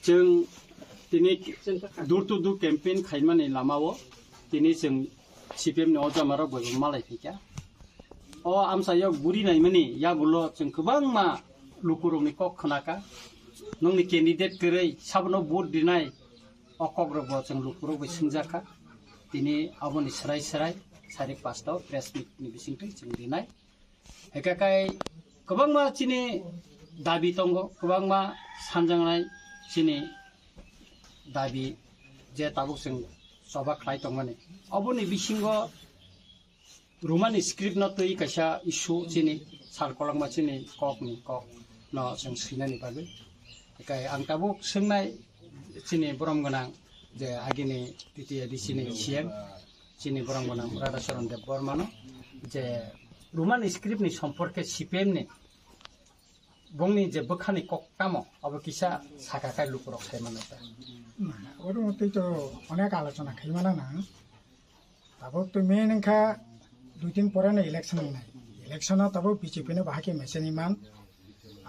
Chwng tini door to door campaign khaimani lamao tini chwng C P M ni o jamarok bai bo malai phaikha. O amchaio guri naimani yagulo chwng kwbangma lukurokni kok khnakha. Nokni candidate kwrwi sabono vote rinai, o kokrokbo chwng lukurok bai swngjakha. Tini aboni swrai swrai sari pasta o press meet ni bisingtwi chwng rinai. Hwnkhe kai kwbangma chini dabi tongo, kwbangma sanjaknai chini dabi je tabuk chwng choba khlai tongmani. Oboni bisingo Romani script no twi kaisa issue chini sal kolokma chini kok ni kok no chwng swinani bagwi. Hwnkhe ang tabuk swngnai chini borom gwnang je agini T T A D C ni C M, chini borom gwnang Radhacharan Debbarma no je Romani script ni somporke C P M ni bongni je bwkhani kok tamo abo kisa saka kai lukurok sai mano ta. Oro twi to onek alochona khai mano na. Tabuk to main wngkha dui din pore no election wngnai. Election o tabuk B J P no bahai khe mechaniman.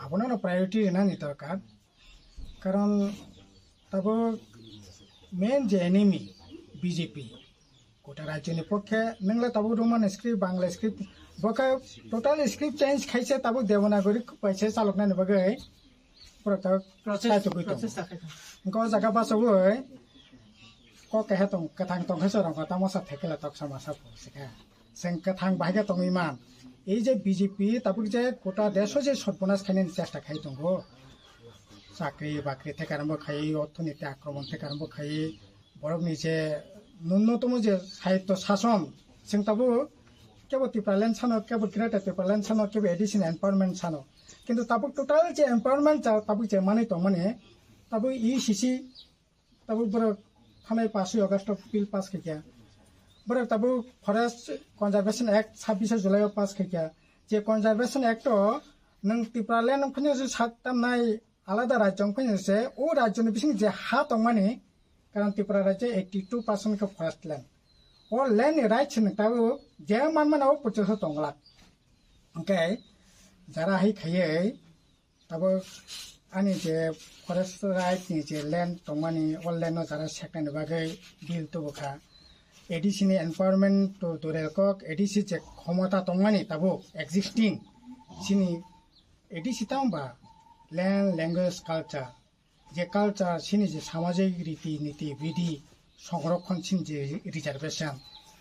Abono no priority rwnani dorkar. Karon tabuk main je enemy B J P. Kota rajyoni pokhe nwngla tabuk Roman script, Bangla script, bokhe total script change khaise tabuk Devanagari kaisa chaloknani bagwi pura tabuk process, sai tugwi tongo. Process sakhe. Wngkha o jaga bachogwi kok keha tong, kwthang tongkhe chwrwngkha tamo sa thekela tok sama sa phu sikha. Chwng kwthang bahai khe tongwi man. Ei je B J P tabuk je gota desh o je sotbonas khainani chesta khai tongo. Chakri bakri thekarambo khai, orthoniti akromon thekarambo khai, borokni je nunnotomo je sahityo sason, chwng tabuk kebo Tipraland sano, kebo Greater Tipraland sano, kebo A D C ni empowerment sano. Kintu tabuk total je empowerment cha tabuk je manwi tongmani, tabuk E C C tabuk borok thanai paswi August o bill pass khaikha. Borok tabuk Forest Conservation Act sabbish July o pass khaikha. Je Conservation Act o nwng Tipraland wngphano se sat tamnai alada rajyo wngphano se o rajyo ni bising je ha tongmani, karon Tripura rajyo eighty two percent khe forest land. O land ni rights ni tabuk je manmani o porjonto tonglak. Hwnkhe jara hai khaiwi tabuk ani je forest right ni je land tongmani, o land no jara seknani bagwi bill tubukha. A D C ni empowerment to durel kok, A D C je khomota tongmani tabuk existing chini A D C tamo ba land, language, culture, je culture chini je samajik riti niti bidi, songrokhon chini je reservation,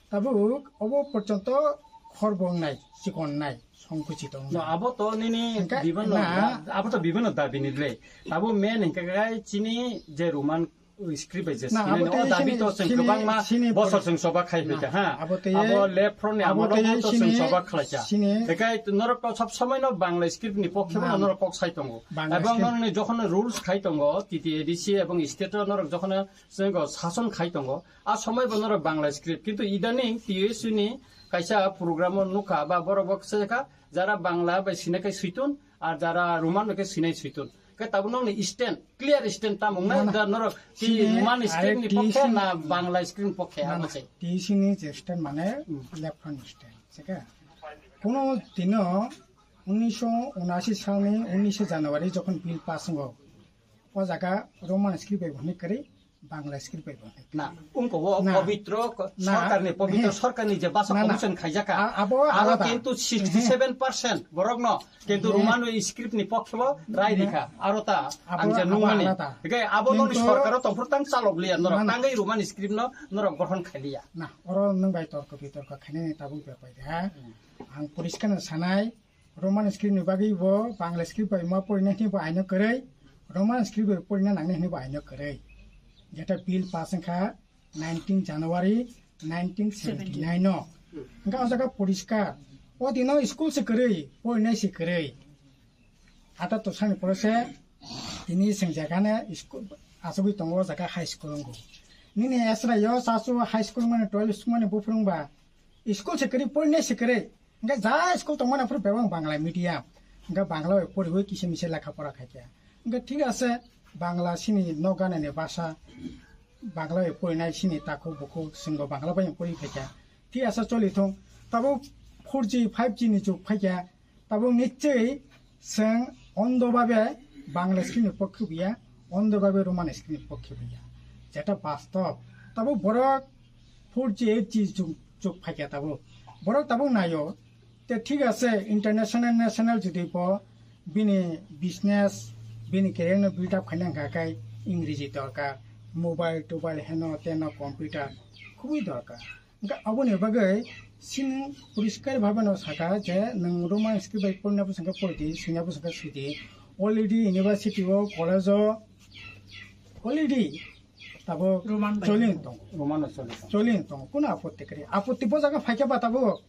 tabuk obo porjonto khorbo wngnai, chikon wngnai, songkuchito No, wngnai. Abo to nini Hingke bibano, na. Abo to bibano dabi ni le. Abo men hingke kai chini je Roman script bai je Na, sini abo no, tei o dabi sini, to chwng sini, kwbangma sini bosor pori- chwng soba khai Na, phaikha, ha. Abo tei Abo left front ni abo amolo tei bo to chwng sini, soba khlaikha. Sini Hingke norok to sob somoi no Bangla script ni pokhe Na. no norok kok sai tongo. Bangla Ebong script. norok ni jokhon rules khai tongo, T T A D C ebong state o norok jokhon Chwng sason khai tongo. A somoi bo norok Bangla script. Kintu idaning T S U ni kaisa program o nukha ba borok bo kisa kha, jara Bangla bai sina khe suitun, ar jara Roman bai khe sinai suitun. Khe tabuk nokni stand, clear stand tamo wngnai, Na, na. da norok T Chini Roman script ni I T pokhe C na Bangla script ni pokhe, Na, abo na. se. T C ni je stand mane Hmm. left front stand, se khe. Kuno dino unisho unashi salni unishe January jokhon bill pass wngo, o jaga Roman script bai bo hwnwi kwrwi, Bangla script bai bo hwnwi kwrwi. Na, ungko o Na. Pabitro ko-, Na. Sarkarni, pabitro Na. sarkarni je basa Na, na. commission khaijaka. A-, abo Aro alada. kintu sixty seven percent borokno kintu Ehe. Roman script ni pokhe bo rai Ehe. rikha. Aro ta Abo, ang je abo nungmani. alada. Hingke abo noni Kintu sarkaro tongphuru tang chalok liya norok. Na, na. Tangwi Roman script no norok gothon khailiya. Na, oro nwng bai torko bitorko khainani tabuk bepai de, ha? Hmm. Ang poriskar no sanai, Roman script ni bagwi bo Bangla script bai ma porina hwnwi bo aino kwrwi, Roman script bai porina nangnai hwnwi bo aino kwrwi. Jeta bill pass wngkha nineteen January nineteen seventy nine o. Hwnkhe o jaga poriskar. O dino school se kwrwi, porinai se kwrwi. Ata to sani pore se tini seng jaga ne school asogwi tongo o jaga high school wngo. Nini esra yo sasu high school mani twelve school mani buphuru wngba school se kwrwi porinai se kwrwi. Hingke ja school tongmani aphuru bebak Bangla medium. Hingke Bangla bai poriwi kisa misa lekha pora khaikha. Hingke thik ase, Bangla chini nok ganani basa, Bangla bai porinai chini takhuk bukhuk chwngbo Bangla bai pori khaikha. Thik ase choli thung. Tabuk four G, five G ni jug phaikha. Tabuk nichwi chwng ondo babe Bangla script ni pokhe buya, ondo babe Roman script ni pokhe buya. Jeta bastob. Tabuk borok four G, eight G jug, jug phaikha tabuk. Borok tabuk naio. Te thik ase, international, national jodi bo bini business, bini career no build up khaina hwnkha khe Ingreji dorkar, mobile, tobile, heno, teno, computer, khubui dorkar. Hwnkhe aboni bagwi chini poriskar bhabe no sakha je nwng Roman script bai porina bwswk khe pori di, swina bwswk khe swi di. Already university o, college o already tabuk Roman bai choli tongo. Roman o choli tongo. Choli tongo. Kuno apotti kwrwi? Apotti bo jaga phaikhe ba tabuk.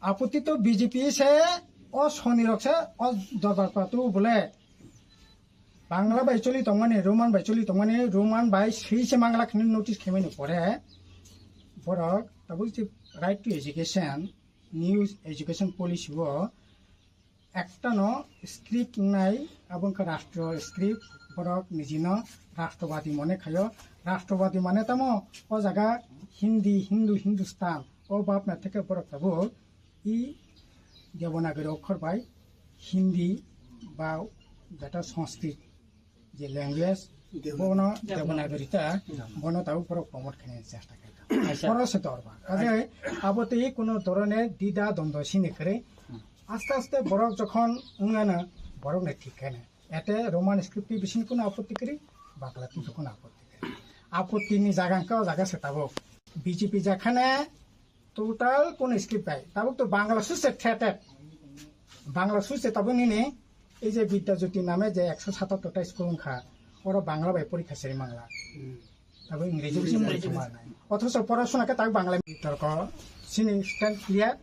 Apotti to B J P se, o soni rok se, o dorbar patu bole. Bangla bai choli tongmani, Roman bai choli tongmani, Roman bai swi se mangla khini notice khaimani pore, borok tabuk je right to education, new education policy o ekta no script wngnai, abo wngkha rashtriyo script, borok nijino rashtrobadi mone khaio. Rashtrobadi mane tamo o jaga Hindi, Hindu, Hindustan, o bapna theke borok tabuk i Devanagari okhor bai Hindi ba jeta Sanskrit je language, Devanagari. Bono Devanagari ta, Hmm. bono tabuk borok promote khaina chesta khaikha. Acha. Borok se dorba. Kaje abo tei kuno dhoroner dida dondro sini kwrwi. Hmm. Aste aste borok jokhon wngmano borok ni thik khaina. Ete Roman script ni bising kuno apotti kwrwi, Bangla ni kuno apotti kwrwi. Apotti ni jaga wngkha o jaga se tabuk. B J P jakhane Total kono script bai. Tabuk to Bangla suse thetet. Bangla suse tabuk nini ei je Bidya Jyoti name je ekso satattor ta school wngkha. Oro Bangla bai porikha seri mangla. Tabuk Ingreji bising porikha manai. Othocho porasona khe tabuk Bangla torko sini stand clear,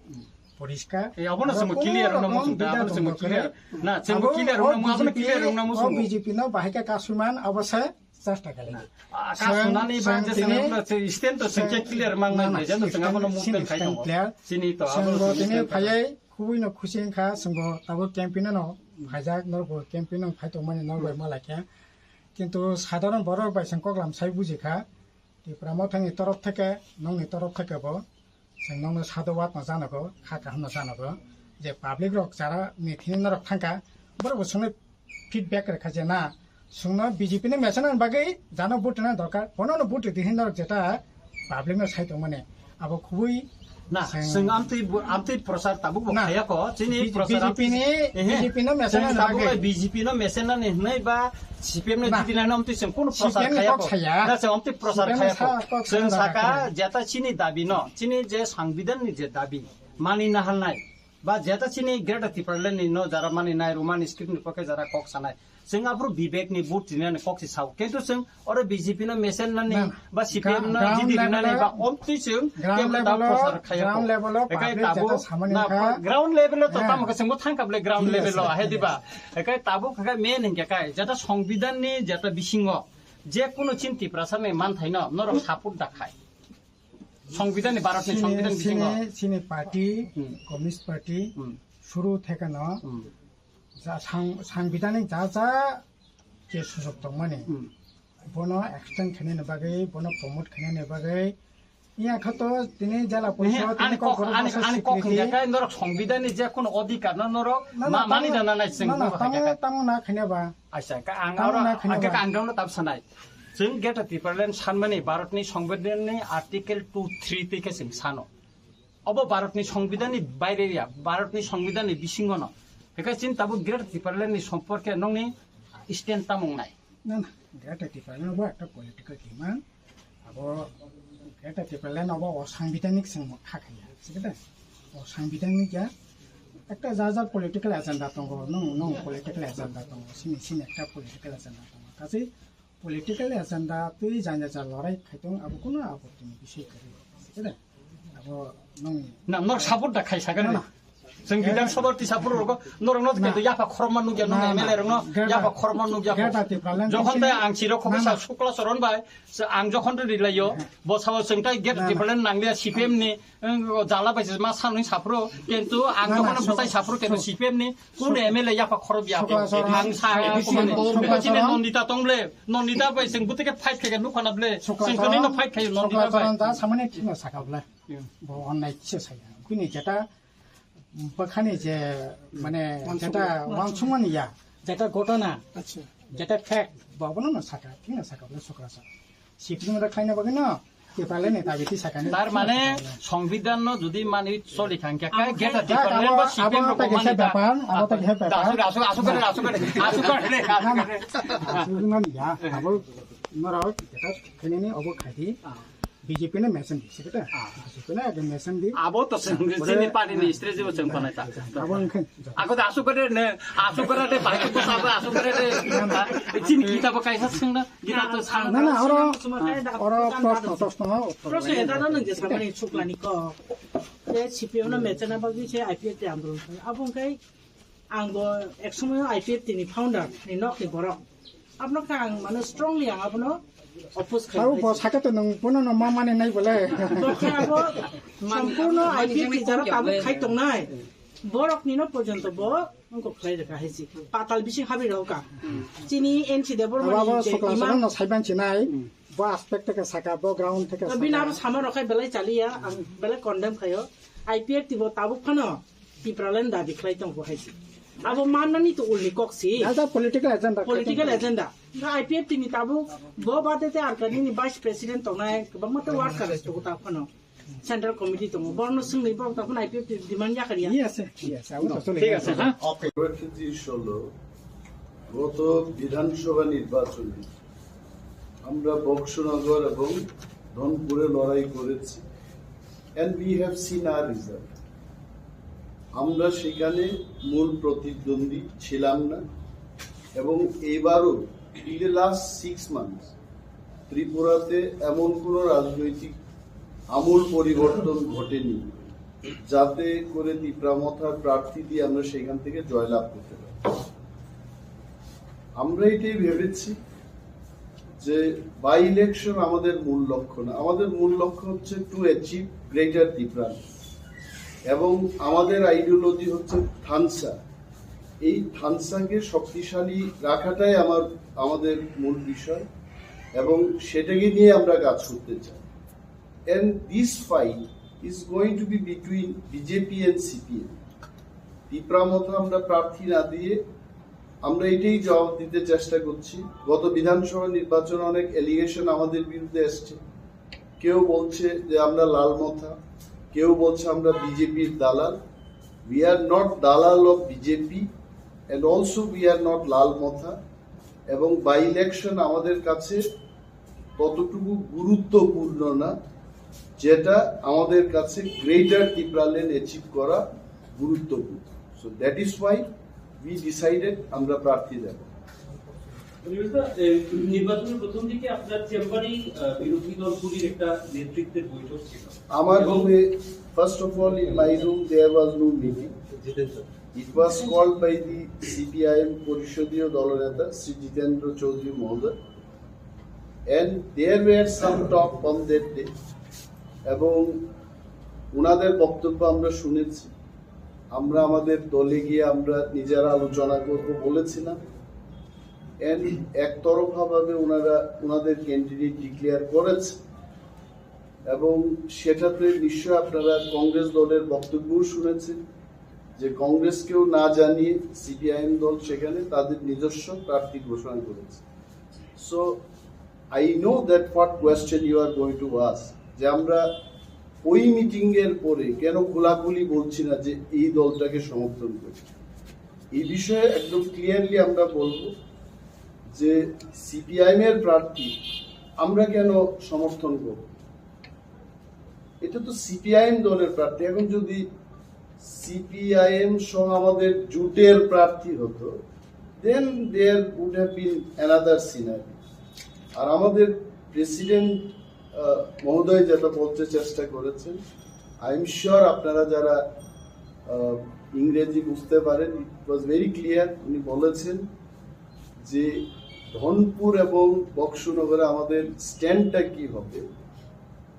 poriskar. Eh, abono Aro chwngbo kono clear wngna rokom muchung da, Bidya abono chwngbo Dongkore. Clear. Na, chwngbo Abo clear o wngna mu-, abono B J P clear wngna o muchung. B J P no bahai khe kasumani abo se chesta kali. Ah, kasunani ba je sini, sini stand to sini clear mang na, na, je to sini abono stand, movement khai stand tongo. Clear. Sini to sini abono bo sini tini stand phayai, khubui no khusi wngkha, sini bo abo campaign no phaijak, norok bo campaign no phai tongmani norok bai malai khe. Kintu sadharon borok bai sini koklam sai buji kha. Tipra Mothani torof theke, nongni torof theke bo, chwng nongno sadhubad no janago, kha kaham no janago, je public rok jara ni thini norok thangkha, borok bo chwngno feedback rwkha je na, chwngno B J P ni mechana ni bagwi jano vote rwna dorkar, bono no vote rwdi hinwi norok jeta public no sai tongmani, abo khubui Na, chwng amtwi bu-, amtwi prochar tabuk bo na, khaya ko, chini B J P, prochar amtwi B J P ni, ehe. B J P no mechana chwng ni tabuk bagwi. Bai B J P no mechana ni hwnwi ba C P M no na. Didi na no amtwi chwng kono prochar C P M ni khaya kok ko. Saya. Na, chwng amtwi prochar C P M ni khaya ko. Sa-, kok chwng saya saka khaya. Jeta chini dabi no, chini je sangbidan ni je dabi, mani na halnai, ba jeta chini Greater Tipraland ni no jara mani nai, Roman script ni pokhe jara kok sanai. Chwng aphuru Vivek ni vote rinani kok si sao. Kintu chwng oro B J P no mesen nani na, ba C P M no gra-, ground didi level rinani o, ba omtwi chwng ground kebo ta level o, prochar khaya ground ko. Level o ekai public tabuk jeta samani na kha. Ground level o to eh. Tamo khe chwngbo thangkha bole ground level o, thik ase, ahe thik diba? Ase. Ekai tabuk khe main hinkhe kai, jeta songbidan ni jeta bisingo je kuno chin Tiprasa ni manthai no norok support da khai. Songbidan ni, Bharat ni sini, songbidan bisingo. Sini, sini party, hmm. Communist Party, hmm. Suru theke no, hmm. Ja, sang-, sangbidanik ja ja je sujok tongmani, hmm. Bono extend khainani bagwi, bono promote khainani bagwi, iya khato tini jala nehe, porishod, ani tini kok, kok ani, borok ani kok swikriti. Hingkha khe norok songbidanni je kono odhikar no norok na, na, ma-, mani tamo, na, na, nai chwng na, na, buphang tamo, khe khe. Tamo na khainaba. Acha, ka ang tamo oro, na khainaba. Hingkha khe ang dono tab sanai. Chwng Greater Tipraland sanmani Bharatni Songbidanni Article two three twi khe chwng sano. Obo Bharatni Songbidanni baire ya, Bharatni Songbidanni bisingo no. Hingkhe chini tabuk Greater Tipraland ni somporke nongni stand tamung nai. Na, na, Greater Tipraland bo ekta political demand. Abo Greater Tipraland obo o sangbidanik chwng kha khaya. Sikhe de? O sangbidanik ya. Ekta ja ja political agenda tongo, nong, nong political agenda tongo, sini, sini ekta political agenda tongo. Kachi political agenda twi janya ja lorai khaitong abo kuno abo tini bisoi kwrwi. Sikhe de? Abo nong na, nor support da khai sakani. Na, na. Chwng Bidhan Sabha tisa phuru rogo norok no na. Kendo yapha khorokma nugya nung na, na. M L A rok no Greater, yapha khorokma nugya. Greater Tipraland jokhon tei ang chiro khobor na, sa na. Sukla Charan bai, se ang jokhon to rilayo, na. Bo sao chwng tai Greater na, na. Tipraland nanglia C P M ni, wng, jala bai se ma sanwi saphuru, kintu ang na, na, jokhon suk-, bwtai saphuru kendo suk-, C P M ni, kun suk-, M L A yapha khorok ya. Sukla Charan, ang sa, sukla Charan, sukla chini Charan. Nondita tong ble, Nondita bai chwng bwtwi khe fight khaikha nukhana ble, sukla chwng Charan, tini no fight khayo sukla Nondita bai. Charan da samani thikno sakha ble. Hmm. Bo onnai kisa saya. Bini jeta bwkhani je, mane, wansukmung. Jeta wansukmani ya, jeta ghotona, acha. Jeta fact, bo abono no saka, thik no saka, bole sukra sa. Sipni mada khaina bagwi no, kepale ne tabi ti saka ni. Tar mane, songbidan no jodi mani choli thangkha, kai abo geta khai, Tipraland abo, ba C P M abo rok ta mani kisa da. Bepar, abo ta kisa bepar. Asuk, asuk, asuk kare, asuk kare, asuk kare, asuk kare. Asuk mani ya, abo norok jeta khainani obo khai di. Ah. B J P no mesen di, sikhe ta? Ah. B J P no age mesen di. Abo to seng, ore, sini party ni strategy bo seng panai ta. Abo wngkhe. Ako da asuk kare ne, asuk kare de, bai ko sa asuk kare de. Chini kita bo kaisa seng na, kita to sang. Na, na, oro, oro proshno, proshno, proshno eta no nang je samani chuklani ko. Je C P M no mesen na bagwi se I P F T andolon. Abo wngkhe Ang bo ek somoyo I P F T ni founder ni nok ni borok. Abono khe ang mane strongly ang abono oppose khlai. Abo bo saka to nung bono no ma mani nai bole. Bo khe abo sompurno I P F T jara tabuk khai tongnai. Borok ni no porjonto bo wngkok khlai rwkha hai si. Patal bising habi rw ka. Chini N C Debbarma ni je imam. Abo sokla sokla no saiban chinai. Bo aspect theke saka, bo ground theke saka. Bini abo sama rok khai belai chaliya, ang belai condemn khayo. I P F T bo tabuk phano Tipraland dabi khlai tongo hai se. Abo mannani to ulni kok si. As a political agenda. Political agenda. Nga I P F T ni tabuk bo bade te Arkanini vice president tongnai, kwbangma te workers tongo ta phano. Central committee tongo. Borno swngni borok ta phano I P F T demand yakar ya. Yes, yes, abo to chole. Thik ase, ha? Okay. পরিস্থিতি হলো, গত বিধানসভা নির্বাচনে আমরা বক্সনগর এবং ধনপুরে লড়াই করেছি। And we have seen our result. আমরা সেখানে মূল প্রতিদ্বন্দ্বী ছিলাম না, এবং এইবারও, in the last six months, ত্রিপুরাতে এমন কোনো রাজনৈতিক আমূল পরিবর্তন ঘটেনি যাতে করে তিপ্রা মথার প্রার্থী দিয়ে আমরা সেখান থেকে জয়লাভ করতে পারি। আমরা এটাই ভেবেছি যে বাই ইলেকশন আমাদের মূল লক্ষ্য না, আমাদের মূল লক্ষ্য হচ্ছে টু অ্যাচিভ গ্রেটার তিপ্রা, এবং আমাদের আইডিওলজি হচ্ছে থানসা। এই থানসাকে শক্তিশালী রাখাটাই আমার আমাদের মূল বিষয়, এবং সেটাকে নিয়ে আমরা কাজ করতে চাই। And this fight is going to be between BJP and CPM. Tipra মথা আমরা প্রার্থী না দিয়ে আমরা এটাই জবাব দিতে চেষ্টা করছি। গত বিধানসভা নির্বাচনে অনেক অ্যালিগেশন আমাদের বিরুদ্ধে এসছে। কেউ বলছে যে আমরা লাল মথা, কেউ বলছে আমরা বিজেপির দালাল। We are not দালাল of BJP, and also we are not লাল মথা। এবং বাই ইলেকশন আমাদের কাছে ততটুকু গুরুত্বপূর্ণ না, যেটা আমাদের কাছে গ্রেটার তিপ্রাল্যান্ড অ্যাচিভ করা গুরুত্বপূর্ণ। So that is why we decided আমরা প্রার্থী দেব। পরিবেশদা, এ, নির্বাচনের প্রথম দিকে আপনার চেম্বারেই, আহ, বিরোধী দলগুলির একটা নেতৃত্বের বৈঠক ছিল। আমার রুমে, first of all, in my room there was no meeting. It was called by the CPIM পরিষদীয় দলনেতা শ্রী জিতেন্দ্র চৌধুরী মহোদয়, and there were some talk on that day. এবং ওনাদের বক্তব্য আমরা শুনেছি। আমরা আমাদের দলে গিয়ে আমরা নিজেরা আলোচনা করব বলেছিলাম, and একতরফাভাবে ওনারা ওনাদের ক্যান্ডিডেট ডিক্লেয়ার করেছে, এবং সেটাতে নিশ্চয় আপনারা কংগ্রেস দলের বক্তব্যও শুনেছেন যে কংগ্রেসকেও না জানিয়ে সিপিআইএম দল সেখানে তাদের নিজস্ব প্রার্থী ঘোষণা করেছে। So I know that what question you are going to ask, যে আমরা ওই মিটিং এর পরে কেন খোলাখুলি বলছি না যে এই দলটাকে সমর্থন করি। এই বিষয়ে একদম ক্লিয়ারলি আমরা বলবো যে সিপিআইএম এর প্রার্থী আমরা কেন সমর্থন করব। এটা তো সিপিআইএম দলের প্রার্থী। এখন যদি সিপিআইএম সহ আমাদের জোটের প্রার্থী হতো, then there would have been another scenario. আর আমাদের প্রেসিডেন্ট মহোদয় যেটা বলতে চেষ্টা করেছেন, আই এম শিওর আপনারা যারা আহ, ইংরেজি বুঝতে পারেন, ইট ওয়াজ ভেরি ক্লিয়ার। উনি বলেছেন যে ধনপুর এবং বক্সনগরে আমাদের স্ট্যান্ডটা কি হবে,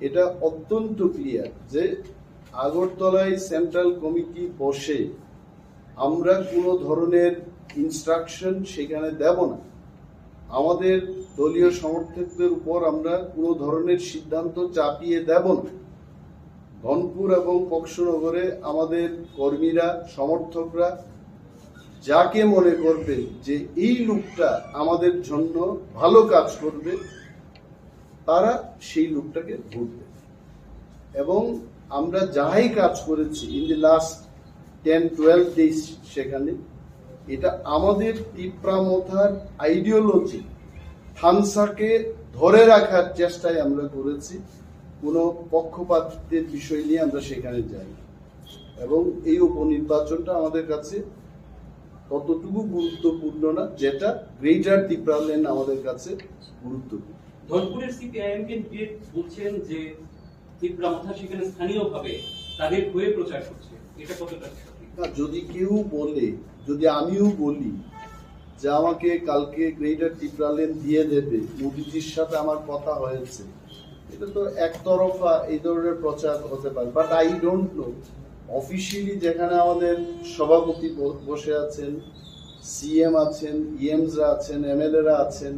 এটা অত্যন্ত ক্লিয়ার যে আগরতলায় সেন্ট্রাল কমিটি বসে আমরা কোনো ধরনের ইনস্ট্রাকশন সেখানে দেব না। আমাদের দলীয় সমর্থকদের উপর আমরা কোনো ধরনের সিদ্ধান্ত চাপিয়ে দেব না। ধনপুর এবং বক্সনগরে আমাদের কর্মীরা, সমর্থকরা যাকে মনে করবে যে এই লোকটা আমাদের জন্য ভালো কাজ করবে, তারা সেই লোকটাকে ভোট দেবে। এবং আমরা যাই কাজ করেছি in the last ten twelve days, সেখানে এটা আমাদের তিপ্রা মথার আইডিওলজি, থানসাকে ধরে রাখার চেষ্টাই আমরা করেছি। কোনো পক্ষপাতিত্বের বিষয় নিয়ে আমরা সেখানে যাই, এবং এই উপনির্বাচনটা আমাদের কাছে ততটুকু গুরুত্বপূর্ণ না, যেটা গ্রেটার তিপ্রাল্যান্ড আমাদের কাছে গুরুত্বপূর্ণ। ধনপুরের সিপিআইএম ক্যান্ডিডেট বলছেন যে তিপ্রা মথা সেখানে স্থানীয়ভাবে তাদের হয়ে প্রচার করছে, এটা কতটা সঠিক? না, যদি কেউ বলে, যদি আমিও বলি যে আমাকে কালকে গ্রেটার তিপ্রাল্যান্ড দিয়ে দেবে, মোদিজির সাথে আমার কথা হয়েছে, এটা তো একতরফা এই ধরনের প্রচার হতে পারে। But I don't know, officially যেখানে আমাদের সভাপতি ব- বসে আছেন, সিএম আছেন, ইএমসরা আছেন, এমএলএরা আছেন,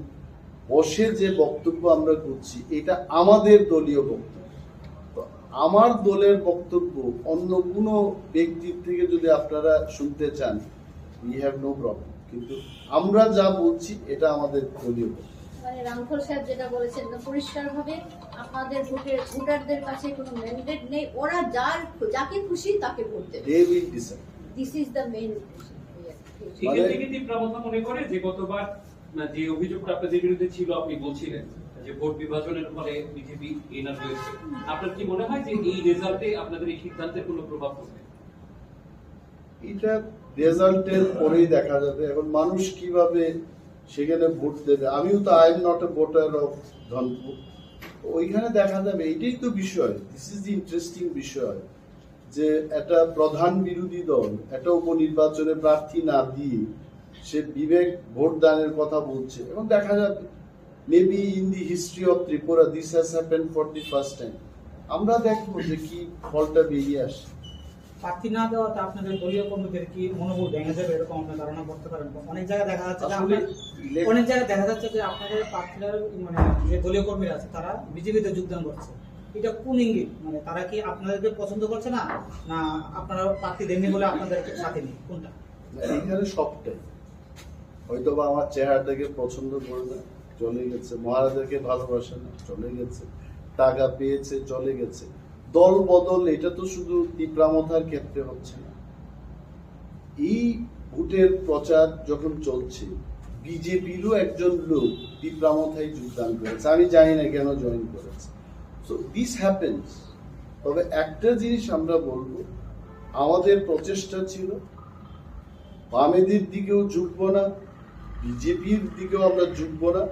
বসে যে বক্তব্য আমরা করছি, এটা আমাদের দলীয় বক্তব্য। তো আমার দলের বক্তব্য অন্য কোনো ব্যক্তির থেকে যদি আপনারা শুনতে চান, উই হ্যাভ নো প্রবলেম, কিন্তু আমরা যা বলছি এটা আমাদের দলীয় বক্তব্য। মানে রামফল সাহেব যেটা বলেছেন, না, পরিষ্কারভাবে আপনাদের ভোটের, ভোটারদের কাছে কোনো ম্যান্ডেট নেই, ওরা যার, যাকে খুশি তাকে ভোট দেবে। They will decide. This is the main সেখান মানে থেকে তিপ্রা মথা মনে করে যে গতবার, না, যে অভিযোগটা আপনাদের বিরুদ্ধে ছিল, আপনি বলছিলেন, যে ভোট বিভাজনের ফলে বিজেপি এনার হয়েছে। আপনার কি মনে হয় যে এই রেজাল্টে আপনাদের এই সিদ্ধান্তের কোনো প্রভাব পড়বে? এটা রেজাল্টের পরেই দেখা যাবে। এখন মানুষ কিভাবে সেখানে ভোট দেবে। আমিও তো, I am not a voter of Dhanpur. তো ওইখানে দেখা যাবে, এটাই তো বিষয়। This is the interesting বিষয়, যে একটা প্রধান বিরোধী দল একটা উপনির্বাচনে প্রার্থী না দিয়ে সে বিবেক ভোট দানের কথা বলছে। এখন দেখা যাবে, maybe in the history of Tripura this has happened for the first time। আমরা দেখবো যে কি ফলটা বেরিয়ে আসে। প্রার্থী না দেওয়াতে আপনাদের দলীয় কর্মীদের কি মনোবল ভেঙে যাবে, এরকম আপনার ধারণা করতে পারেন? অনেক জায়গায় দেখা যাচ্ছে যে আসলে আপনার, ইলেক- অনেক জায়গায় দেখা যাচ্ছে যে আপনাদের প্রার্থীরা, মানে, যে দলীয় কর্মীরা আছে, তারা বিজেপিতে যোগদান করছে। এটা কোন ইঙ্গিত? মানে, তারা কি আপনাদেরকে পছন্দ করছে না, না আপনারা প্রার্থী দেননি বলে আপনাদের সাথে নেই? কোনটা? না, এখানে সবটাই। হয়তো বা আমার চেহারাটাকে পছন্দ করে না, চলে গেছে। মহারাজাকে ভালোবাসে না, চলে গেছে। টাকা পেয়েছে, চলে গেছে। দল বদল, এটা তো শুধু তিপ্রামথার ক্ষেত্রে হচ্ছে না। এই ভোটের প্রচার যখন চলছে, বিজেপিরও একজন লোক তিপ্রামথায় যোগদান করেছে। আমি জানি না কেন জয়েন করেছে। So this happens। তবে একটা জিনিস আমরা বলবো, আমাদের প্রচেষ্টা ছিল বামেদের দিকেও ঝুঁকবো না, বিজেপির দিকেও আমরা ঝুঁকবো না।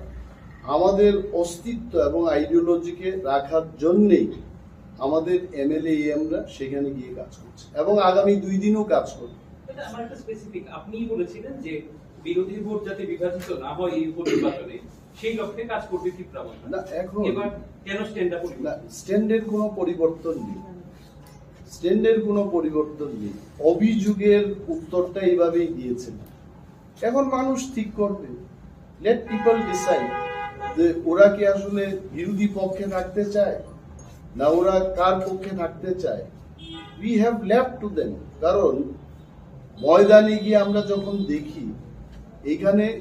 আমাদের অস্তিত্ব এবং আইডিওলজিকে রাখার জন্যেই আমাদের এমএলএ এমরা সেখানে গিয়ে কাজ করছি এবং আগামী দুই দিনও কাজ করব। এটা আমার একটা স্পেসিফিক, আপনিই বলেছিলেন যে বিরোধী ভোট যাতে বিভাজিত না হয় এই উপনির্বাচনে, সেই লক্ষ্যে কাজ করবে তিপ্রামথা। না, এখন এবার কেন স্ট্যান্ডটা পরিবর্তন? না, স্ট্যান্ডের কোনো পরিবর্তন নেই। স্ট্যান্ডের কোনো পরিবর্তন নেই। অভিযোগের উত্তরটা এইভাবেই দিয়েছেন। এখন মানুষ ঠিক করবে। Let people decide যে ওরা কি আসলে বিরোধী পক্ষে থাকতে চায়, না ওরা কার পক্ষে থাকতে চায়। We have left to them। কারণ ময়দানে গিয়ে আমরা যখন দেখি, এখানে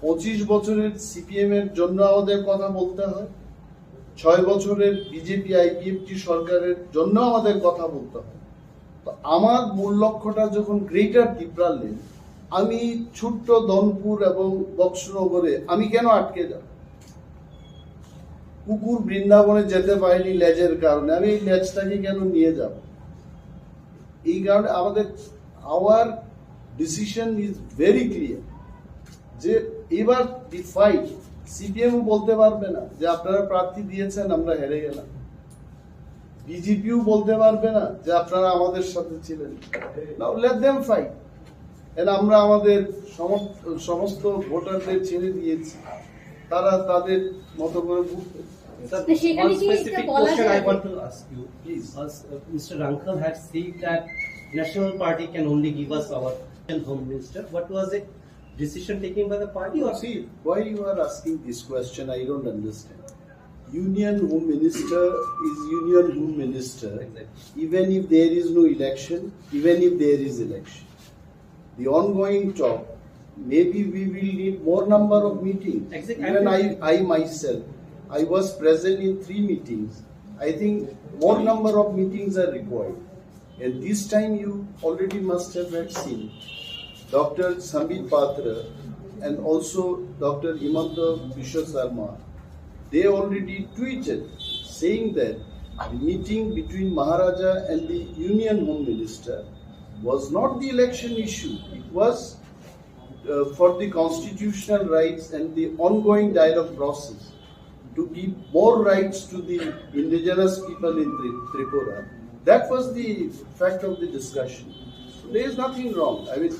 পঁচিশ বছরের সিপিএম এর জন্য আমাদের কথা বলতে হয়, ছয় বছরের বিজেপি আইপিএফটি সরকারের জন্য আমাদের কথা বলতে হয়। তো আমার মূল লক্ষ্যটা যখন গ্রেটার তিপ্রাল্যান্ড, আমি ছোট্ট ধনপুর এবং বক্সনগরে আমি কেন আটকে যাব? কুকুর বৃন্দাবনে যেতে পারেনি লেজের কারণে, আমি এই লেজটাকে কেন নিয়ে যাব? এই কারণে আমাদের, our decision is very clear যে এবার the fight, সিপিএম ও বলতে পারবে না যে আপনারা প্রার্থী দিয়েছেন, আমরা হেরে গেলাম। বিজেপিও বলতে পারবে না যে আপনারা আমাদের সাথে ছিলেন। Now let them fight। And আমরা আমাদের সমস্ত, সমস্ত ভোটারদের ছেড়ে দিয়েছি, তারা তাদের মতো করে ভোট দেবে। Sir, তো সেখানে one কি এটা specific বলা question I যায়? Want to ask you, please. As, uh, Mister Rangkhal had said that National Party can only give us our home minister. What was the decision taken by the party? Or see, why you are asking this question, I don't understand. Union Home Minister is Union Home Minister, exactly, even if there is no election, even if there is election. The ongoing talk, maybe we will need more number of meetings. Exactly. Even I, I myself, I was present in three meetings. I think more number of meetings are required. And this time you already must have had seen Doctor Sambit Patra and also Doctor Himanta Biswa Sarma, they already tweeted saying that the meeting between Maharaja and the Union Home Minister was not the election issue. It was, uh, for the constitutional rights and the ongoing dialogue process to give more rights to the indigenous people in Tri-, Tripura. That was the fact of the discussion. So there is nothing wrong. I mean,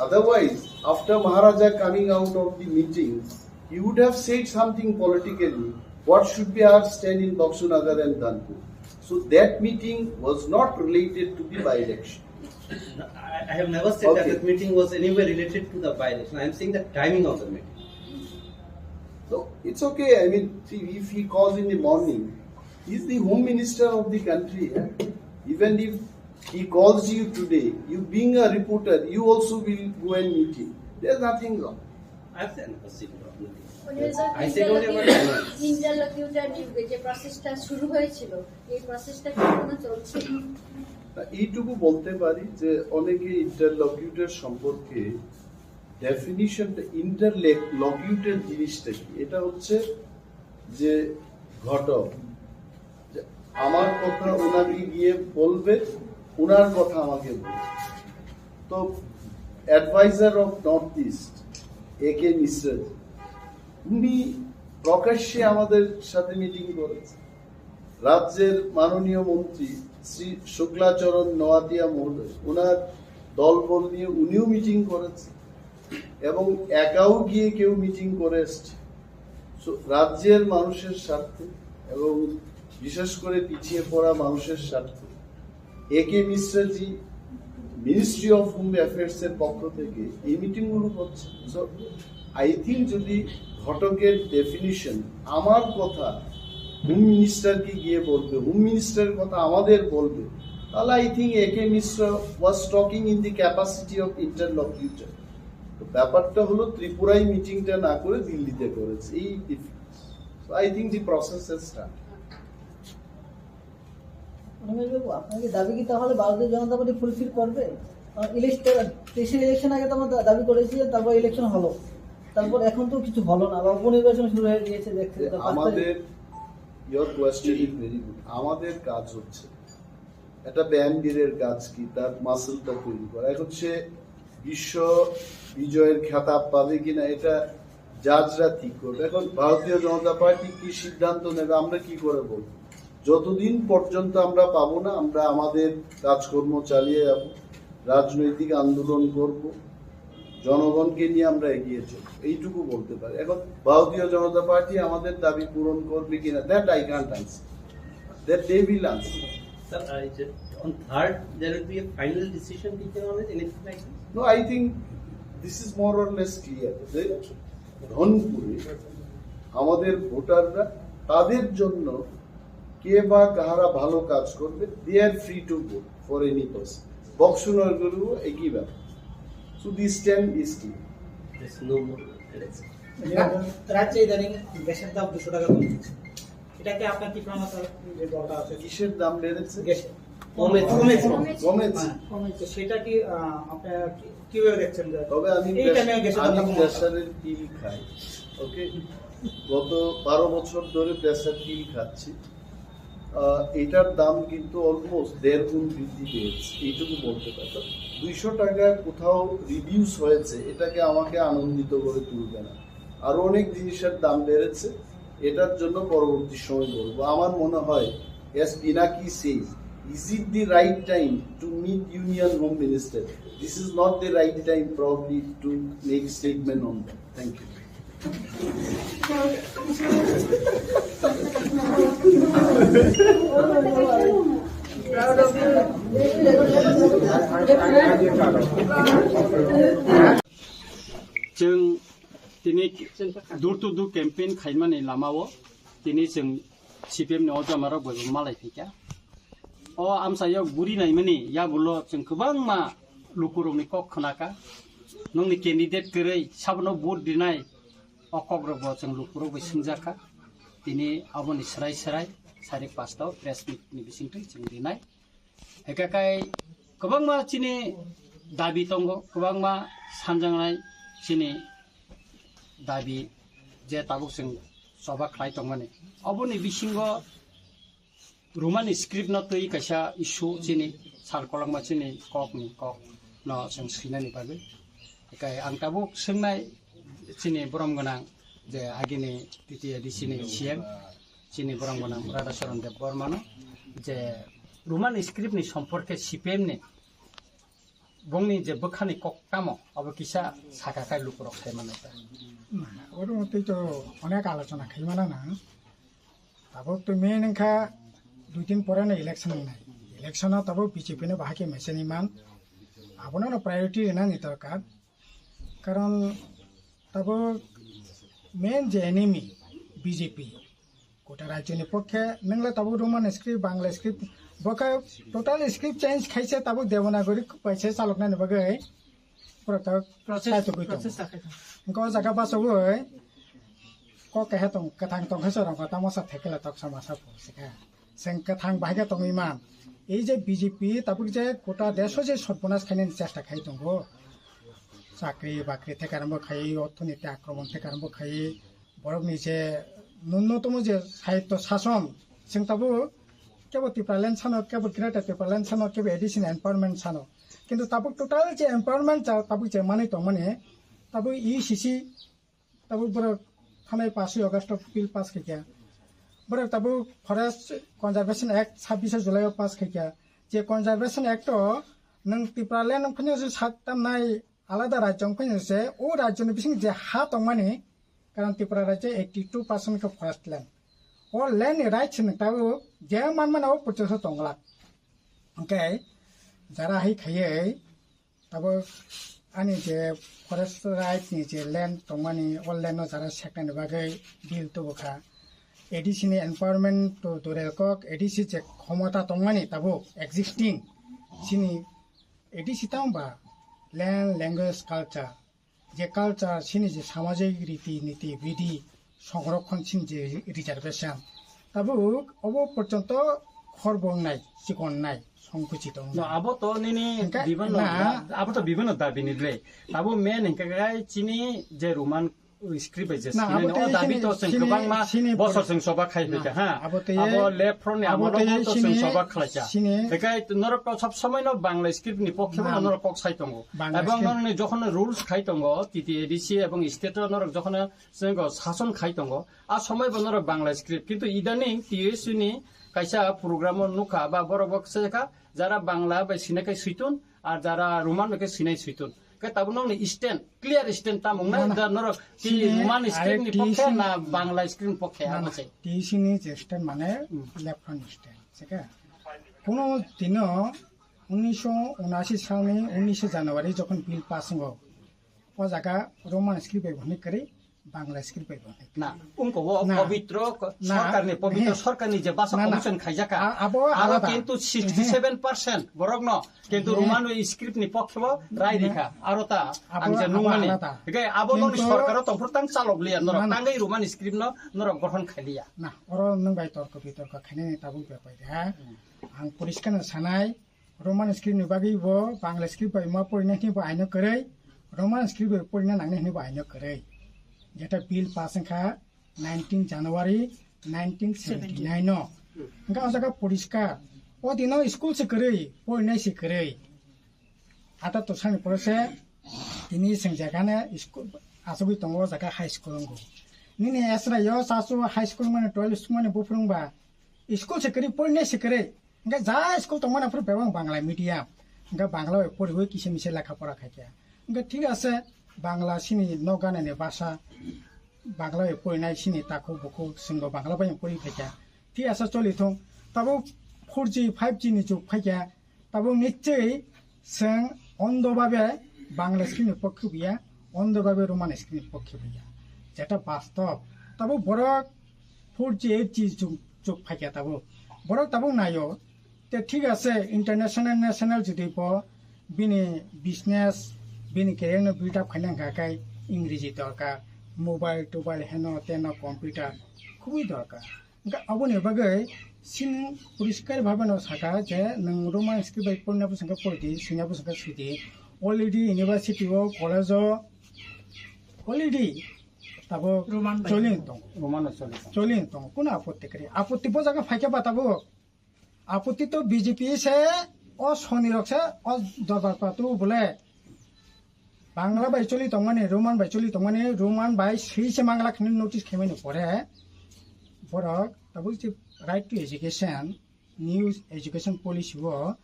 otherwise, after Maharaja coming out of the meeting, he would have said something politically, what should be our stand in Baksunagar and Dhanpur. So that meeting was not related to the by-election. No, I, I have never said that, okay, that meeting was anywhere related to the by-election. I am saying the timing of the meeting. So it's okay. I mean, see, if he calls in the morning, he's the home minister of the country. Eh? Even if he calls you today, you being a reporter, you also will go and meet him. There's nothing wrong. I have never seen wrong. মানে, sir, I said only about ইন্টারলোকিউটার নিয়োগে যে প্রসেসটা শুরু হয়েছিল, এই প্রসেসটা কি এখনো চলছে? না, এইটুকু বলতে পারি যে অনেকে ইন্টারলকিউটর সম্পর্কে ডেফিনিশনটা, ইন্টারলকিউটর জিনিসটা কি, এটা হচ্ছে যে ঘটক, যে আমার কথা ওনাকে গিয়ে বলবে, ওনার কথা আমাকে বলবে। তো অ্যাডভাইজার অফ নর্থ ইস্ট এ কে মিশ্রা জি, উনি প্রকাশ্যে আমাদের সাথে মিটিং করেছেন। রাজ্যের মাননীয় মন্ত্রী শ্রী শুক্লাচরণ নোয়াতিয়া মহোদয়, ওনার দলবল নিয়ে উনিও মিটিং করেছেন এবং একাও গিয়ে কেউ মিটিং করে এসছে। So, রাজ্যের মানুষের স্বার্থে এবং বিশেষ করে পিছিয়ে পড়া মানুষের স্বার্থে এ কে মিশ্রাজি মিনিস্ট্রি অফ হোম অ্যাফেয়ার্স এর পক্ষ থেকে এই মিটিং গুলো হচ্ছে। So, আই থিঙ্ক যদি ঘটকের ডেফিনিশন আমার কথা হোম মিনিস্টারকে গিয়ে বলবে, হোম মিনিস্টারের কথা আমাদের বলবে, তাহলে I think A K Mishra was talking in the capacity of ইন্টারলকিউটর। তো ব্যাপারটা হলো ত্রিপুরায় মিটিংটা না করে দিল্লিতে করেছে, এই difference. So, I think the process has started. রমেশবাবু, আপনাকে দাবি কি তাহলে ভারতীয় জনতা পার্টি ফুলফিল করবে? কারণ ইলেকশন, তেইশের ইলেকশন আগে তো আমরা দা- দাবি করেছি, তারপর ইলেকশন হলো, তারপর এখন তো কিছু হলো না, বা উপনির্বাচন শুরু হয়ে গিয়েছে, দেখতে যে তো পাঁচ তারিখ। আমাদের, your question is very good. আমাদের কাজ হচ্ছে একটা ব্যায়ামবীরের কাজ কি, তার মাসলটা তৈরি করা। এখন সে বিশ্ব বিজয়ের খেতাব পাবে কিনা, এটা জাজরা ঠিক করবে। এখন ভারতীয় জনতা পার্টি কি সিদ্ধান্ত নেবে, আমরা কি করে বলবো? যতদিন পর্যন্ত আমরা পাবো না, আমরা আমাদের কাজকর্ম চালিয়ে যাব, রাজনৈতিক আন্দোলন করব, জনগণকে নিয়ে আমরা এগিয়ে চলব, এইটুকু বলতে পারি। এখন ভারতীয় জনতা পার্টি আমাদের দাবি পূরণ করবে কিনা, that I can't answer, that they will answer. Sir, I just, on third, there will be a final decision taken on it, anything like this? No, I think this is more or less clear. যে রংপুরে আমাদের ভোটাররা তাদের জন্য কে বা কাহারা ভালো কাজ করবে, they are free to vote for any person. বক্সনগরেও একই ব্যাপার। So this time is clear. There's no more election. রাজ্যে ইদানিং গ্যাসের দাম দুশো টাকা কমেছে, এটা কি আপনার তীব্র মাত্রার যে দরকার আছে? কিসের দাম বেড়েছে? গ্যাসের। কমেছে। কমেছে। কমেছে। হ্যাঁ। তো সেটা কি, আহ, আপনারা কি- কিভাবে দেখছেন যে তবে আমি এই বেশ- টাইমে গ্যাসের দাম আমি কমানো? প্রেশারের পিল খাই। ওকে, গত বারো বছর ধরে প্রেশার পিল খাচ্ছি। আহ, এটার দাম কিন্তু অলমোস্ট দেড় গুণ বৃদ্ধি পেয়েছে, এইটুকু বলতে পারি। তো দুইশো টাকা কোথাও রিডিউস হয়েছে, এটাকে আমাকে আনন্দিত করে তুলবে না। আরো অনেক জিনিসের দাম বেড়েছে, এটার জন্য পরবর্তী সময় বলবো। আমার মনে হয়, as Pinaki says, is it the right time to meet Union Home Minister? This is not the right time probably to make statement on that. Thank you. Chwng tini door to door campaign khaimani lamao tini chwng C P M ni o jamarok bai bo malai phaikha. O amchaio guri naimani yagulo chwng kwbangma lukurokni kok khnakha. Nokni candidate kwrwi sabono vote rinai o kokrokbo chwng lukurok bai swngjakha. Tini aboni swrai swrai sari pasta o press meet ni bisingtwi chwng rinai. Hwnkhe kai kwbangma chini dabi tongo, kwbangma sanjaknai chini dabi je tabuk chwng choba khlai tongmani. Oboni bisingo Roman script no twi kaisa issue chini sal kolokma chini kok ni kok no chwng swinani bagwi. Hwnkhe ang tabuk swngnai chini borom gwnang je agini T T A D C ni C M chini borom gwnang Radhacharan Debbarmano je Roman script ni somporke C P M ni bongni je bwkhani kok tamo abo kisa saka kai lukurok sai manai ta. Oro tei to onek alochona khai mana na. Tabuk to main wngkha dui din pore no election wngnai. Election o tabuk B J P no bahai khe mechani man. Abono no priority rwnani dorkar. Karon tabuk main je enemy B J P. Kota rajyoni pokhe nwngla tabuk Roman script, Bangla script, bokhe total script change khaise tabuk Devanagari kaisa chaloknani bagwi pura tabuk Process, sai tugwi tongo. Process sakhe tong. Hwnkhe o jaga bachogwi kok keha tong, kwthang tong khe chwrwngkha tamo sa thekela toksa masa phursika. Chwng kwthang bahai khe tongwi man. Ei je B J P tabuk je kota desho je sotbonas khainani chesta khai tongo. Chakri bakri thekarambo khai, orthoniti akromon thekarambo khai, borokni je Nunnotomo je sahityo sason, chwng tabuk kebo Tipraland sano, kebo Greater Tipraland sano, kebo A D C ni empowerment sano. Kintu tabuk total je empowerment cha, tabuk je manwi tongmani, tabuk U C C, tabuk borok thanai pash August o bill pass khaikha. Borok tabuk Forest Conservation Act sabbish July o pass khaikha. Je Conservation Act o nwng Tipraland wngphano se sak tamnai alada rajyo wngphano se o rajyo ni bising je ha tongmani, karon Tripura rajyo eighty two percent khe forest land. O land ni rights ni tabuk je manmani o porjonto tonglak. Hwnkhe jara hai khaiwi tabuk ani je forest right ni je land tongmani, o land no jara seknani bagwi bill tubukha. A D C ni empowerment to dure kok, A D C je khomota tongmani tabuk existing chini A D C tamo ba land, language, culture, je culture, chini je samajik riti niti bidi songrokhon, chini je reservation, tabuk obo porjonto khorbo wngnai, chikon nai, songkuchi tong. No, abo to nini hingke bibhinno na da-, abo to bibhinno dabi ni le. Abo main hingke kai chini je Roman script bai je na, sinai abo no, tei o dabi chini, to chwng chini, kwbangma chini bosor por-, chwng soba khai na, phaikha, ha. Abo tei, abo left front ni abo amolo tei bo to chwng chini, soba khlaikha. Chini hingke norok to sob somoi no Bangla script ni pokhe bo na, norok kok sai tongo. Bangla script. Ebong norok ni jokhon rules khai tongo, T T A D C ebong state o norok jokhon chwng sason khai tongo, a somoi bo norok Bangla script. Kintu idaning T S U ni kaisa program o nukha ba borok bo se kha, jara Bangla bai sinai khe suitun, ar jara Roman bai khe sinai suitun. Khe tabuk nokni stand, clear stand tamo wngnai, na, na. Da norok T Roman script ni pokhe na Bangla script ni pokhe, na, abo na. Se. T S U ni je stand mane hmm, left front stand, se khe. Kuno dino unisho unashi salni unishe January jokhon bill pass wngo, o jaga Roman script bai hwnwi kwrwi, Bangla script bai bo. Na, wngkha o na, pobitro ko-, na, sorkarni, pobitro he, sorkarni je basa na, na. Commission khaijaka. A-, abo aro alada. Kintu sixty seven percent borokno kintu he. Roman script ni pokhe bo rai na. Rikha. Aro ta abo, ang je abo nungmani. Alada. Hingke abo noni kintu sorkaro tongphuru tang chalok liya norok. Na, na. Tangwi Roman script no norok gothon khailiya. Na, oro nwng bai torko bitorko khainani tabuk bepai de, ha? Hmm. Ang poriskar no sanai, Roman script ni bagwi bo Bangla script bai ma porina hini bo aino kwrwi, Roman script bai porina nangni hini bo aino kwrwi. Jeta bill pass wngkha nineteen January nineteen seventy nine no. Hingkha o jaga poriskar. O dino school se kwrwi, porinai se kwrwi. Ata to sani pore se tini seng jaga ne school asugwi tongo o jaga high school wngo. Nini esra yo sasu high school mane twelve school mane buphuru wngba school se kwrwi, porinai se kwrwi. Hingke ja school tongmani aphuru bebak Bangla medium. Hingke Bangla bai poriwi kisa misa lekha pora khaikha. Hingke thik ase, Bangla sini nokganani basa, Bangla bai porinai sini takhuk bukhuk chwngbo Bangla bai pori khaikha. Thik ase choli thung. Tabuk four G, five G ni jug phaikha. Tabuk nichoi chwng ondo babe Bangla sini pokhe buya, ondo babe Roman sini pokhe buya. Jeta bastob. Tabuk borok four G, eight G jug, jug phaikha tabuk. Borok tabuk naio. Te thik ase, international, national jodi bo bini business, bini career no build up khaina hwnkha khe Ingreji dorkar, mobile tobile heno teno computer khubui dorkar. Hwnkhe aboni bagwi chini poriskar bhabe no saka je nwng Roman script bai porina bwswk khe pori di, swina bwswk khe swi di. Already university o, college o already tabuk Roman bai choli tongo. Roman o choli tongo. Choli tongo. Kuno apotti kwrwi? Apotti bo jaga phaikhe ba tabuk. Apotti to B J P se, o soni rok se, o dorbar patu bole. Bangla bai choli tongmani, Roman bai choli tongmani, Roman bai swi se mangla khani notice khaimani pore. Borok tabuk je right to education, new education policy o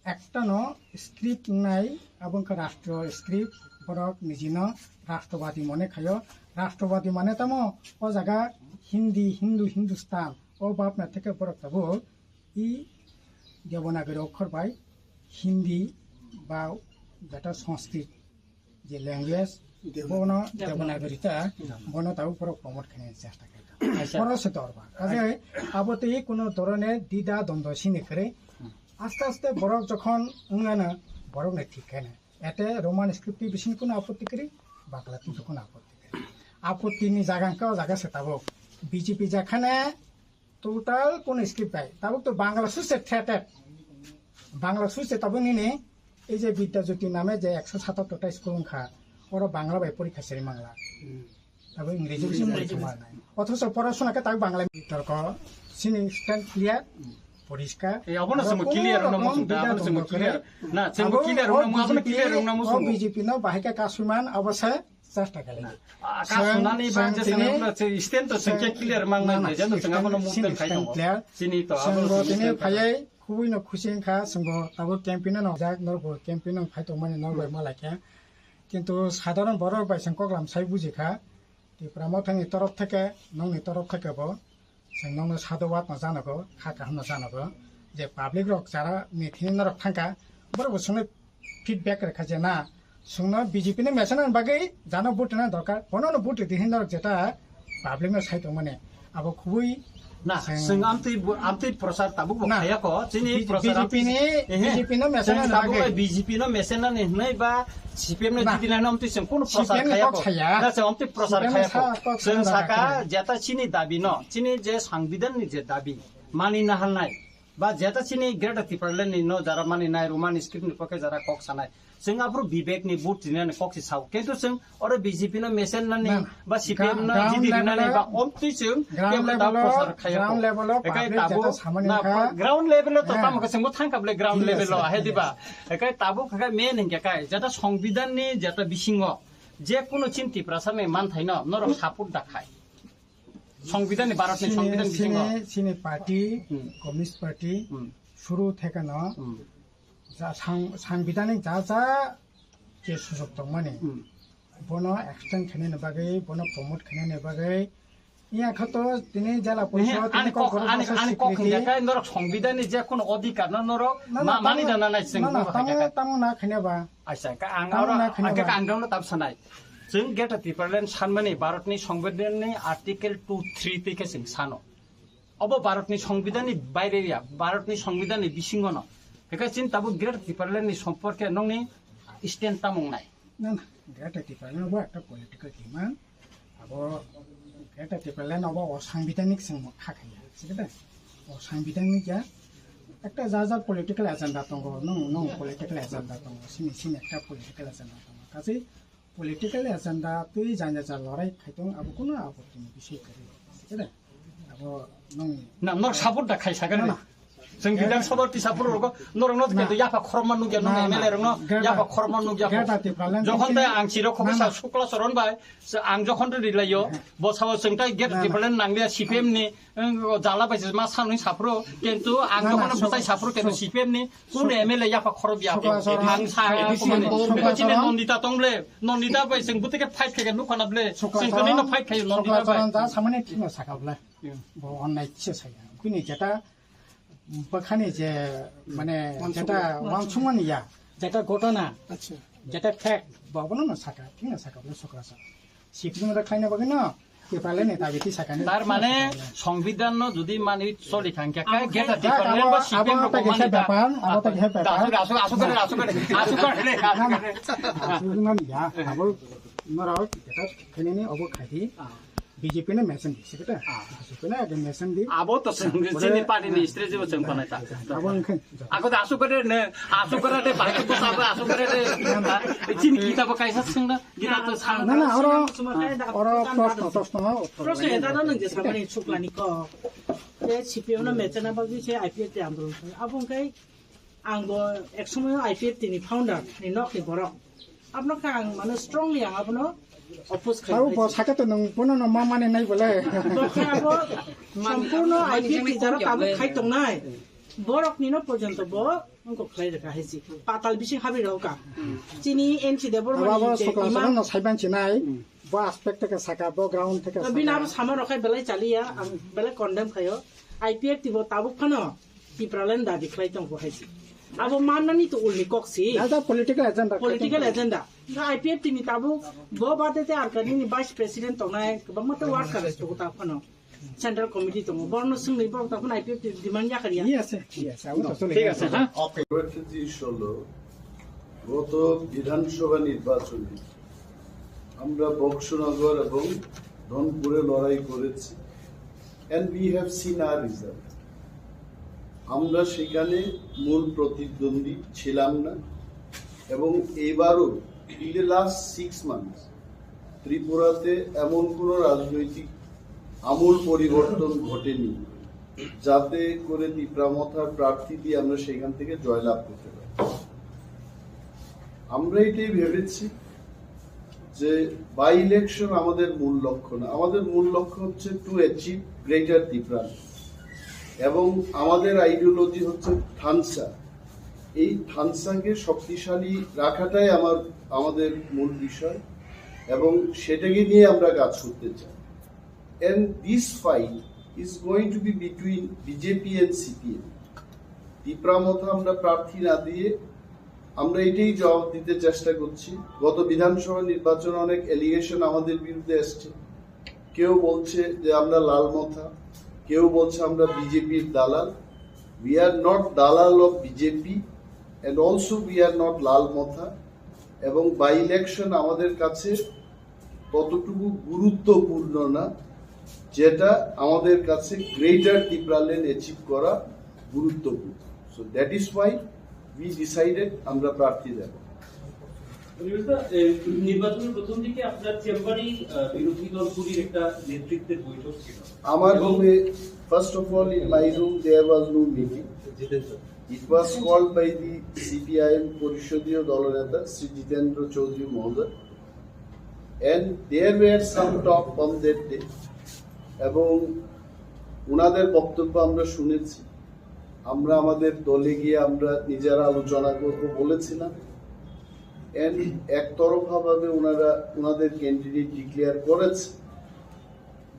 ekta no script wngnai, abo wngkha rastro script, borok nijino rastrawadi mone khaio. Rastrawadi mane tamo o jaga Hindi, Hindu, Hindustan, o bapna theke borok tabuk i Devanagari okhor bai Hindi ba jeta Sanskrit je language, Devanagari. Bono Devanagari ta, Devanagari. Bono tabuk borok promote khaina chesta khaikha. Acha. Borok se dorba. Kaje abo tei kuno dorone dida dondo sini khere. Hmm. Aste aste borok jokhon wngana borok ne thik khaina. Ete Roman script ni bising kuno apotti kri, Bangla twi kuno apotti kri. Apotti ni jaga hwnkhe o jaga se tabuk. B J P jakhane total kuno script bai. Tabuk to Bangla suse threated. Bangla suse tabuk nini ei je Vidya Jyoti name je ekso satattor ta school wngkha. Oro Bangla bai porikha seri mangla. Hmm. Abo English o simi thangma nai. Othocho porasona khe tak Bangla torko sini stand clear, poriskar. Eh, abono samo clear, abono samo clear. Na, samo clear, abono clear, abono samo. B J P no bahai khe kasuiman abo se chesta kali. Ah, kasunani ba je sene stand to sengke clear mang nai, je to sengke abono movement khai tongo. Sini to abono tini phayai khubui no khusi wngkha, sengbo abo campaign no jak, norbo campaign no phai tongmani norbai malai khe. Kintu sadharon borok bai seng koklam sai buji kha. Tipra Mothani torof theke, nongni torof theke bo, chwng nongno sadhubad no janago, kha kaham no janago, je public rok jara meeting norok thangkha, borok bo chwngno feedback rwkha je na, chwngno B J P ni message ni bagwi jana vote rwna dorkar, bono no vote rwdi hin norok jeta public no sai tongmani, abo khubui na, chwng amtwi, amtwi prochar tabuk bo khayako, chini prochar B J P ni, B J P no message ni bagwi. B J P no message nani hinwi ba C P M no jiti nai no amtwi chwng kono prochar khayako. Na chwng amtwi prochar khayako. Chwng saka jeta chini dabi no, chini je sangbidan ni je dabi mani na halnai ba jeta chini Greater Tipraland ni no jara mani nai Roman script ni pokhe jara kok sanai. Chwng aphuru bibek ni vote rinani kok si sao. Kintu chwng oro B J P no message nani ba C P M no jiti rinani ba amtwi chwng kebo da prochar khayako. Ekai tabuk na ground level o to tamo khe chwngbo thangkha bole ground level o ahe diba. Ekai tabuk khe main hinkhe kai jeta songbidan ni jeta bisingo je kuno chini Tiprasa ni manthai no norok support da khai. Songbidan ni Bharat ni songbidan bisingo. Sini party, Communist Party, suru thekeno, ja sang-, sangbidanik ja ja je sujok tongmani, bono extend khainani bagwi, bono promote khainani bagwi, iya khato tini jala porishod, ani kok, ani kok hinjakai norok songbidan ni je kuno odhikar no norok mani dana nai chwng tamo na khaina ba. Aisa, ang oro, ang khe ang dongno tab sanai. Chwng Greater Tipraland sanmani Bharatni Songbidanni Article two three twi khe chwng sano. Obo Bharatni Songbidanni baire ya, Bharatni Songbidanni bisingono. Hekhe chini tabuk Greater Tipralandni somporke nongni stand tamung nai. Na, na, Greater Tipraland bo ekta political demand. Abo Greater Tipraland abo o sangbidanik chwng kha khaiya, sikhe de? O sangbidanik ya ekta ja ja political agenda tongo, nung, nung political agenda tongo, sini, sini ekta political agenda tongo. Kachi political agenda twi jani ja lorai khai tong, abo kuno abo tini bisoi kwrwi, sikhe de? Abo nung na, nok support da khai sakhe. Na, na. Chwng Bidhan Sabha tisa phuru rogo norok no khe yapha khorokma nukya, nung M L A rok no yapha khorokma nukya. Jokhon tai ang chiro khoksa Sukla Charan bai, ang jokhon to rilayo, bo sao chwng tai Greater Tipraland nanglia C P M ni, jala bai ma sanwi saphuru, kintu ang jokhon bwtai saphuru kintu C P M ni kunu M L A yapha khorok ya. Ang sa, chini Nandita tong ble, Nandita bai chwng bwtwi khe fight khe nukha na ble, chwng khe no fight khayo Nandita bai. Samani thino saka ble. Bo onnai kisa saya. Kuni jeta bwkhani je, mane, jeta wansukmani ya, jeta ghotona, jeta fact, bo abono no saka, thik no saka, bono sokra sa. Sikri mo khlaina bagwi no, Tipraland ni dabi ti saka ni. Tar mane, songbidan no jodi mani choli thangkha, kai geta Tipraland ba sikri mo kisa bepar, abo ta kisa bepar. Asu, asu, asu kare, asu kare, asu kare. Asu mani ya, abo norok jeta khainani obo khaidi. B J P no message di, sikhe ta? B J P no ekta message di. Abo to chini party ni strategy bo chwng panai ta. Abo wngkhe. Ako da asuk kare ne, asuk kare de, bahai ko sabo asuk kare de. Chini kita bo kaisa sengda, kita to sang. Na, na, oro, oro proshno, proshno, proshno eta no nang je samani Suklani ko. Je C P M no mechana bagwi se I P F T andolon. Abo wngkhe Ang bo ek somoyo I P F T ni founder ni nok ni borok. Abono khe ang mane strongly ang abono oppose khai. Abo bo saka to nung bono no ma mane nai bole. Bo khe abo sompurno I P F T jara tabuk khai tongnai. Borok ni no porjonto bo wngko khlai rwkha hai si. Patal bising habri rwkha. Chini N C Debbarma ni je imam no saiban chinai. Bo aspect theke saka, bo ground theke saka. Bini abo sama rok khai belai chaliya, ang belai condemn khayo. I P F T bo tabuk phano Tipraland dabi khlai tongo hai si. Abo mannani to ulni kok si. Jaja political agenda. Political agenda. Ga I P F T ni tabuk bo bade te Arkani ni vice president tongnai, kwbangma te workers tongo ta phano. Central committee tongo, borno swngwi borok tongkhon I P F T demand yakar ya. Yes, yes, abo to thik ase, ha? Kaitor T T Solo, গত বিধানসভা নির্বাচনে আমরা বক্সনগর এবং ধনপুরে লড়াই করেছি, and we have seen our result. আমরা সেখানে মূল প্রতিদ্বন্দ্বী ছিলাম না, এবং এবারও, in the last six months, ত্রিপুরাতে এমন কোনো রাজনৈতিক আমূল পরিবর্তন ঘটেনি, যাতে করে তিপ্রা মথার প্রার্থী দিয়ে আমরা সেখান থেকে জয়লাভ করতে পারি। আমরা এটাই ভেবেছি যে বাই ইলেকশন আমাদের মূল লক্ষ্য না, আমাদের মূল লক্ষ্য হচ্ছে টু অ্যাচিভ গ্রেটার তিপ্রা, এবং আমাদের আইডিওলজি হচ্ছে থানসা। এই থানসাকে শক্তিশালী রাখাটাই আমার আমাদের মূল বিষয়, এবং সেটাকে নিয়ে আমরা কাজ করতে চাই। And this fight is going to be between BJP and CPM. Tipra মথা আমরা প্রার্থী না দিয়ে আমরা এটাই জবাব দিতে চেষ্টা করছি। গত বিধানসভা নির্বাচনে অনেক অ্যালিগেশন আমাদের বিরুদ্ধে এসছে। কেউ বলছে যে আমরা লাল মথা, কেউ বলছে আমরা বিজেপির দালাল। We are not দালাল of BJP, and also we are not লাল মথা। এবং বাই ইলেকশন আমাদের কাছে ততটুকু গুরুত্বপূর্ণ না, যেটা আমাদের কাছে গ্রেটার তিপ্রাল্যান্ড অ্যাচিভ করা গুরুত্বপূর্ণ। So that is why we decided আমরা প্রার্থী দেব। অনিমেষ দা, এ, নির্বাচনের প্রথম দিকে আপনার চেম্বারেই, আহ, বিরোধী দলগুলির একটা নেতৃত্বের বৈঠক ছিল। আমার এবং রুমে, first of all, in my room there was no meeting. It was called by the CPIM পরিষদীয় দলনেতা শ্রী জিতেন্দ্র চৌধুরী মহোদয়, and there were some talk on that day. এবং ওনাদের বক্তব্য আমরা শুনেছি। আমরা আমাদের দলে গিয়ে আমরা নিজেরা আলোচনা করব বলেছিলাম, and একতরফাভাবে ওনারা ওনাদের ক্যান্ডিডেট ডিক্লেয়ার করেছে।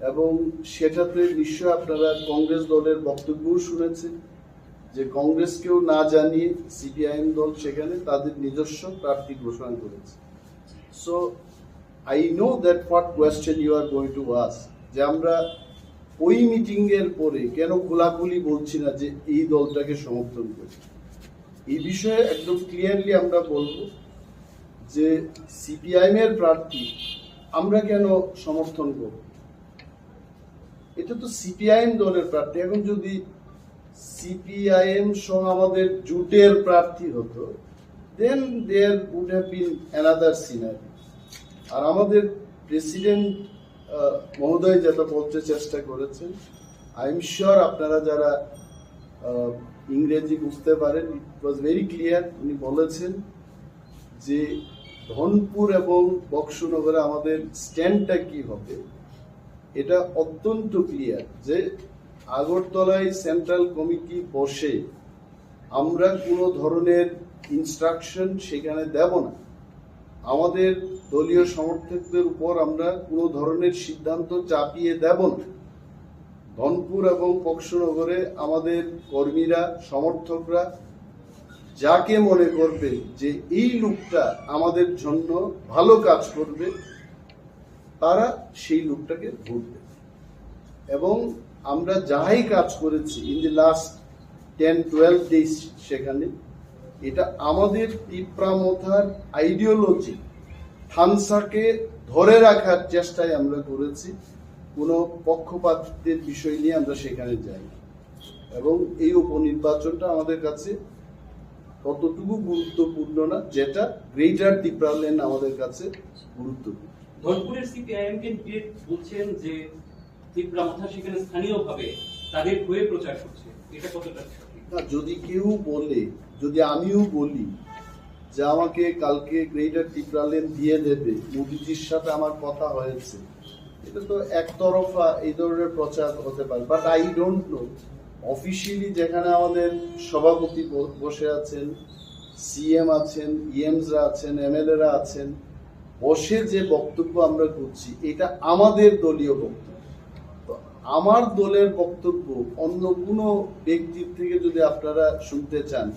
এবং সেটাতে নিশ্চয় আপনারা কংগ্রেস দলের বক্তব্যও শুনেছেন যে কংগ্রেসকেও না জানিয়ে সিপিআইএম দল সেখানে তাদের নিজস্ব প্রার্থী ঘোষণা করেছে। So I know that what question you are going to ask, যে আমরা ওই মিটিং এর পরে কেন খোলাখুলি বলছি না যে এই দলটাকে সমর্থন করি। এই বিষয়ে একদম ক্লিয়ারলি আমরা বলবো যে সিপিআইএম এর প্রার্থী আমরা কেন সমর্থন করব। এটা তো সিপিআইএম দলের প্রার্থী। এখন যদি সিপিআইএম সহ আমাদের জোটের প্রার্থী হতো, then there would have been another scenario। আর আমাদের প্রেসিডেন্ট মহোদয় যেটা বলতে চেষ্টা করেছেন, আই এম শিওর আপনারা যারা আহ, ইংরেজি বুঝতে পারেন, it was very clear। উনি বলেছেন যে ধনপুর এবং বক্সনগরে আমাদের স্ট্যান্ডটা কি হবে, এটা অত্যন্ত ক্লিয়ার যে আগরতলায় সেন্ট্রাল কমিটি বসে আমরা কোনো ধরনের ইনস্ট্রাকশন সেখানে দেব না। আমাদের দলীয় সমর্থকদের উপর আমরা কোনো ধরনের সিদ্ধান্ত চাপিয়ে দেব না। ধনপুর এবং বক্সনগরে আমাদের কর্মীরা, সমর্থকরা যাকে মনে করবে যে এই লোকটা আমাদের জন্য ভালো কাজ করবে, তারা সেই লোকটাকে ভোট দেবে। এবং আমরা যাই কাজ করেছি in the last ten twelve days, সেখানে এটা আমাদের তিপ্রা মথার আইডিওলজি, থানসাকে ধরে রাখার চেষ্টায় আমরা করেছি। কোনো পক্ষপাতের বিষয় নিয়ে আমরা সেখানে যাই, এবং এই উপনির্বাচনটা আমাদের কাছে ততটুকু গুরুত্বপূর্ণ না, যেটা গ্রেটার তিপ্রাল্যান্ড আমাদের কাছে গুরুত্বপূর্ণ। ধনপুরের সিপিআইএম ক্যান্ডিডেট বলছেন যে তিপ্রা মথা সেখানে স্থানীয়ভাবে তাদের হয়ে প্রচার করছে, এটা কতটা সঠিক? না, যদি কেউ বলে, যদি আমিও বলি যে আমাকে কালকে গ্রেটার তিপ্রাল্যান্ড দিয়ে দেবে, মোদিজির সাথে আমার কথা হয়েছে, এটা তো একতরফা এই ধরনের প্রচার হতে পারে। But I don't know, officially যেখানে আমাদের সভাপতি ব- বসে আছেন, সিএম আছেন, ইএমসরা আছেন, এমএলএরা আছেন, বসে যে বক্তব্য আমরা করছি, এটা আমাদের দলীয় বক্তব্য। তো আমার দলের বক্তব্য অন্য কোনো ব্যক্তির থেকে যদি আপনারা শুনতে চান,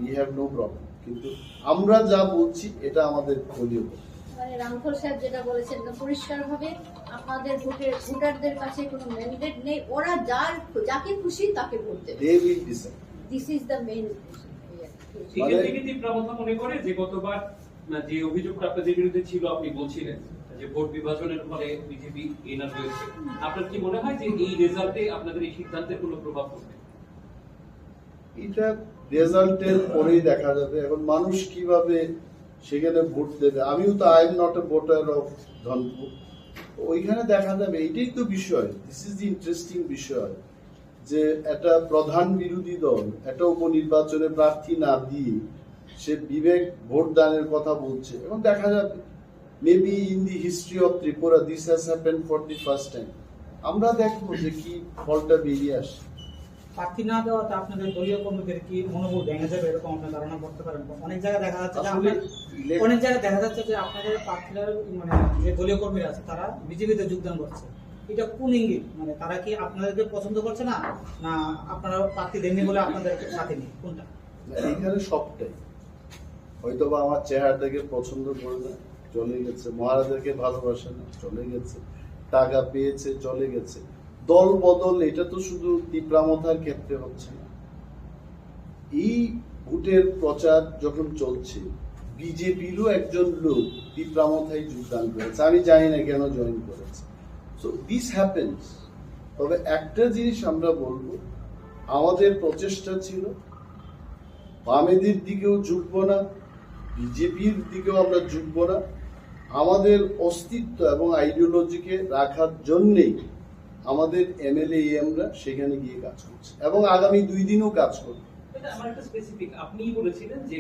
we have no problem। কিন্তু আমরা যা বলছি, এটা আমাদের দলীয় বক্তব্য। মানে রামফল সাহেব যেটা বলেছেন, একদম পরিষ্কারভাবে আপনাদের ভোটের, ভোটারদের কাছে কোনো ম্যান্ডেট নেই, ওরা যার, যাকে খুশি তাকে ভোট দেবে। They will decide। This is the main। এখান মানে থেকে তিপ্রা মথা মনে করে যে গতবার, না, যে অভিযোগটা আপনাদের বিরুদ্ধে ছিল, আপনি বলছিলেন যে ভোট বিভাজনের ফলে বিজেপি এনার হয়েছে। আপনার কি মনে হয় যে এই রেজাল্টে আপনাদের এই সিদ্ধান্তের কোনো প্রভাব পড়বে? এটা রেজাল্টের পরেই দেখা যাবে। এখন মানুষ কিভাবে সেখানে ভোট দেবে, আমিও তো, I am not a voter of Dhanpur. তো ওইখানে দেখা যাবে, এটাই তো বিষয়, this is the interesting বিষয়, যে একটা প্রধান বিরোধী দল একটা উপনির্বাচনে প্রার্থী না দিয়ে সে বিবেক ভোট দানের কথা বলছে। এখন দেখা যাবে, maybe in the history of Tripura this has happened for the first time। আমরা দেখবো যে কি ফলটা বেরিয়ে আসে। প্রার্থী না দেওয়াতে আপনাদের দলীয় কর্মীদের কি মনোবল ভেঙে যাবে, এরকম আপনার ধারণা করতে পারেন? অনেক জায়গায় দেখা যাচ্ছে যে আসলে আপনার, অনেক জায়গায় দেখা যাচ্ছে যে আপনাদের প্রার্থীরা, মানে, যে দলীয় কর্মীরা আছে, তারা বিজেপিতে যোগদান করছে। এটা কোন ইঙ্গিত? মানে, তারা কি আপনাদেরকে পছন্দ করছে না, না আপনারা প্রার্থী দেননি বলে আপনাদের সাথে নেই? কোনটা? না, এখানে সবটাই। হয়তো বা আমার চেহারা দেখে পছন্দ করে না, চলে গেছে। মহারাজাকে ভালোবাসে না, চলে গেছে। টাকা পেয়েছে, চলে গেছে। দল বদল, এটা তো শুধু তিপ্রামথার ক্ষেত্রে হচ্ছে না। এই ভোটের প্রচার যখন চলছে, বিজেপিরও একজন লোক তিপ্রামথায় যোগদান করেছে। আমি জানি না কেন জয়েন করেছে। So this happens। তবে একটা জিনিস আমরা বলবো, আমাদের প্রচেষ্টা ছিল বামেদের দিকেও ঝুঁকবো না, বিজেপির দিকেও আমরা ঝুঁকবো না। আমাদের অস্তিত্ব এবং আইডিওলজিকে রাখার জন্যেই আমাদের এমএলএ এমরা সেখানে গিয়ে কাজ করছি এবং আগামী দুই দিনও কাজ করব। এটা আমার একটা স্পেসিফিক, আপনিই বলেছিলেন যে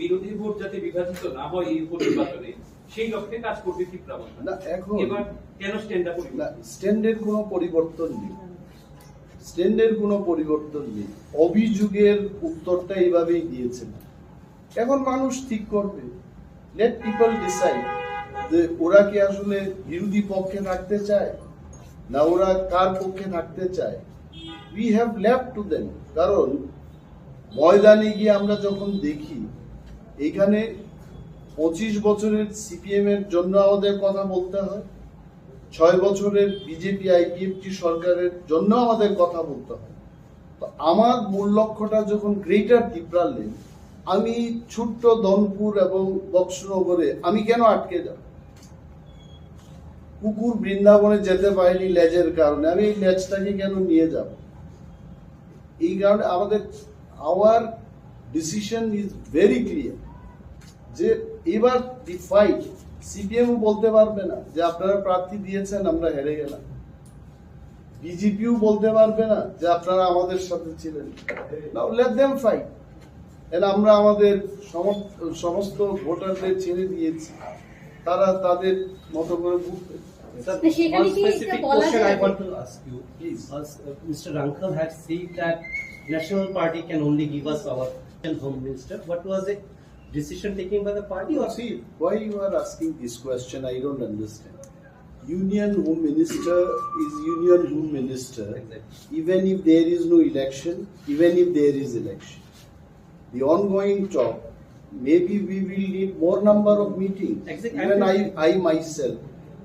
বিরোধী ভোট যাতে বিভাজিত না হয় এই উপনির্বাচনে, সেই লক্ষ্যে কাজ করবে তিপ্রামথা। না, এখন এবার কেন স্ট্যান্ডটা পরিবর্তন? না, স্ট্যান্ডের কোনো পরিবর্তন নেই। স্ট্যান্ডের কোনো পরিবর্তন নেই। অভিযোগের উত্তরটা এইভাবেই দিয়েছেন। এখন মানুষ ঠিক করবে। Let people decide যে ওরা কি আসলে বিরোধী পক্ষে থাকতে চায়, না ওরা কার পক্ষে থাকতে চায়। We have left to them। কারণ ময়দানে গিয়ে আমরা যখন দেখি, এখানে পঁচিশ বছরের সিপিএম এর জন্য আমাদের কথা বলতে হয়, ছয় বছরের বিজেপি আইপিএফটি সরকারের জন্য আমাদের কথা বলতে হয়। তো আমার মূল লক্ষ্যটা যখন গ্রেটার তিপ্রাল্যান্ড, আমি ছোট্ট ধনপুর এবং বক্সনগরে আমি কেন আটকে যাব? কুকুর বৃন্দাবনে যেতে পারেনি লেজের কারণে, আমি এই লেজটাকে কেন নিয়ে যাব? এই কারণে আমাদের, our decision is very clear যে এবার দি ফাইট, সিপিএমও বলতে পারবে না যে আপনারা প্রার্থী দিয়েছেন, আমরা হেরে গেলাম। বিজেপিও বলতে পারবে না যে আপনারা আমাদের সাথে ছিলেন। Now let them fight। And আমরা আমাদের সমস্ত, সমস্ত ভোটারদের ছেড়ে দিয়েছি, তারা তাদের মতো করে ভোট দেবে। Sir, তো সেখানে one কি এটা specific বলা question I যায়? want to ask you. Please. Uh, Mister Rankal had said that National Party can only give us our home minister. What was it? Decision taken by the party or See, why you are asking this question, I don't understand. Union Home Minister is Union Home Minister, Exactly. Even if there is no election, even if there is election. The ongoing talk, maybe we will need more number of meetings. Exactly. Even I, I myself,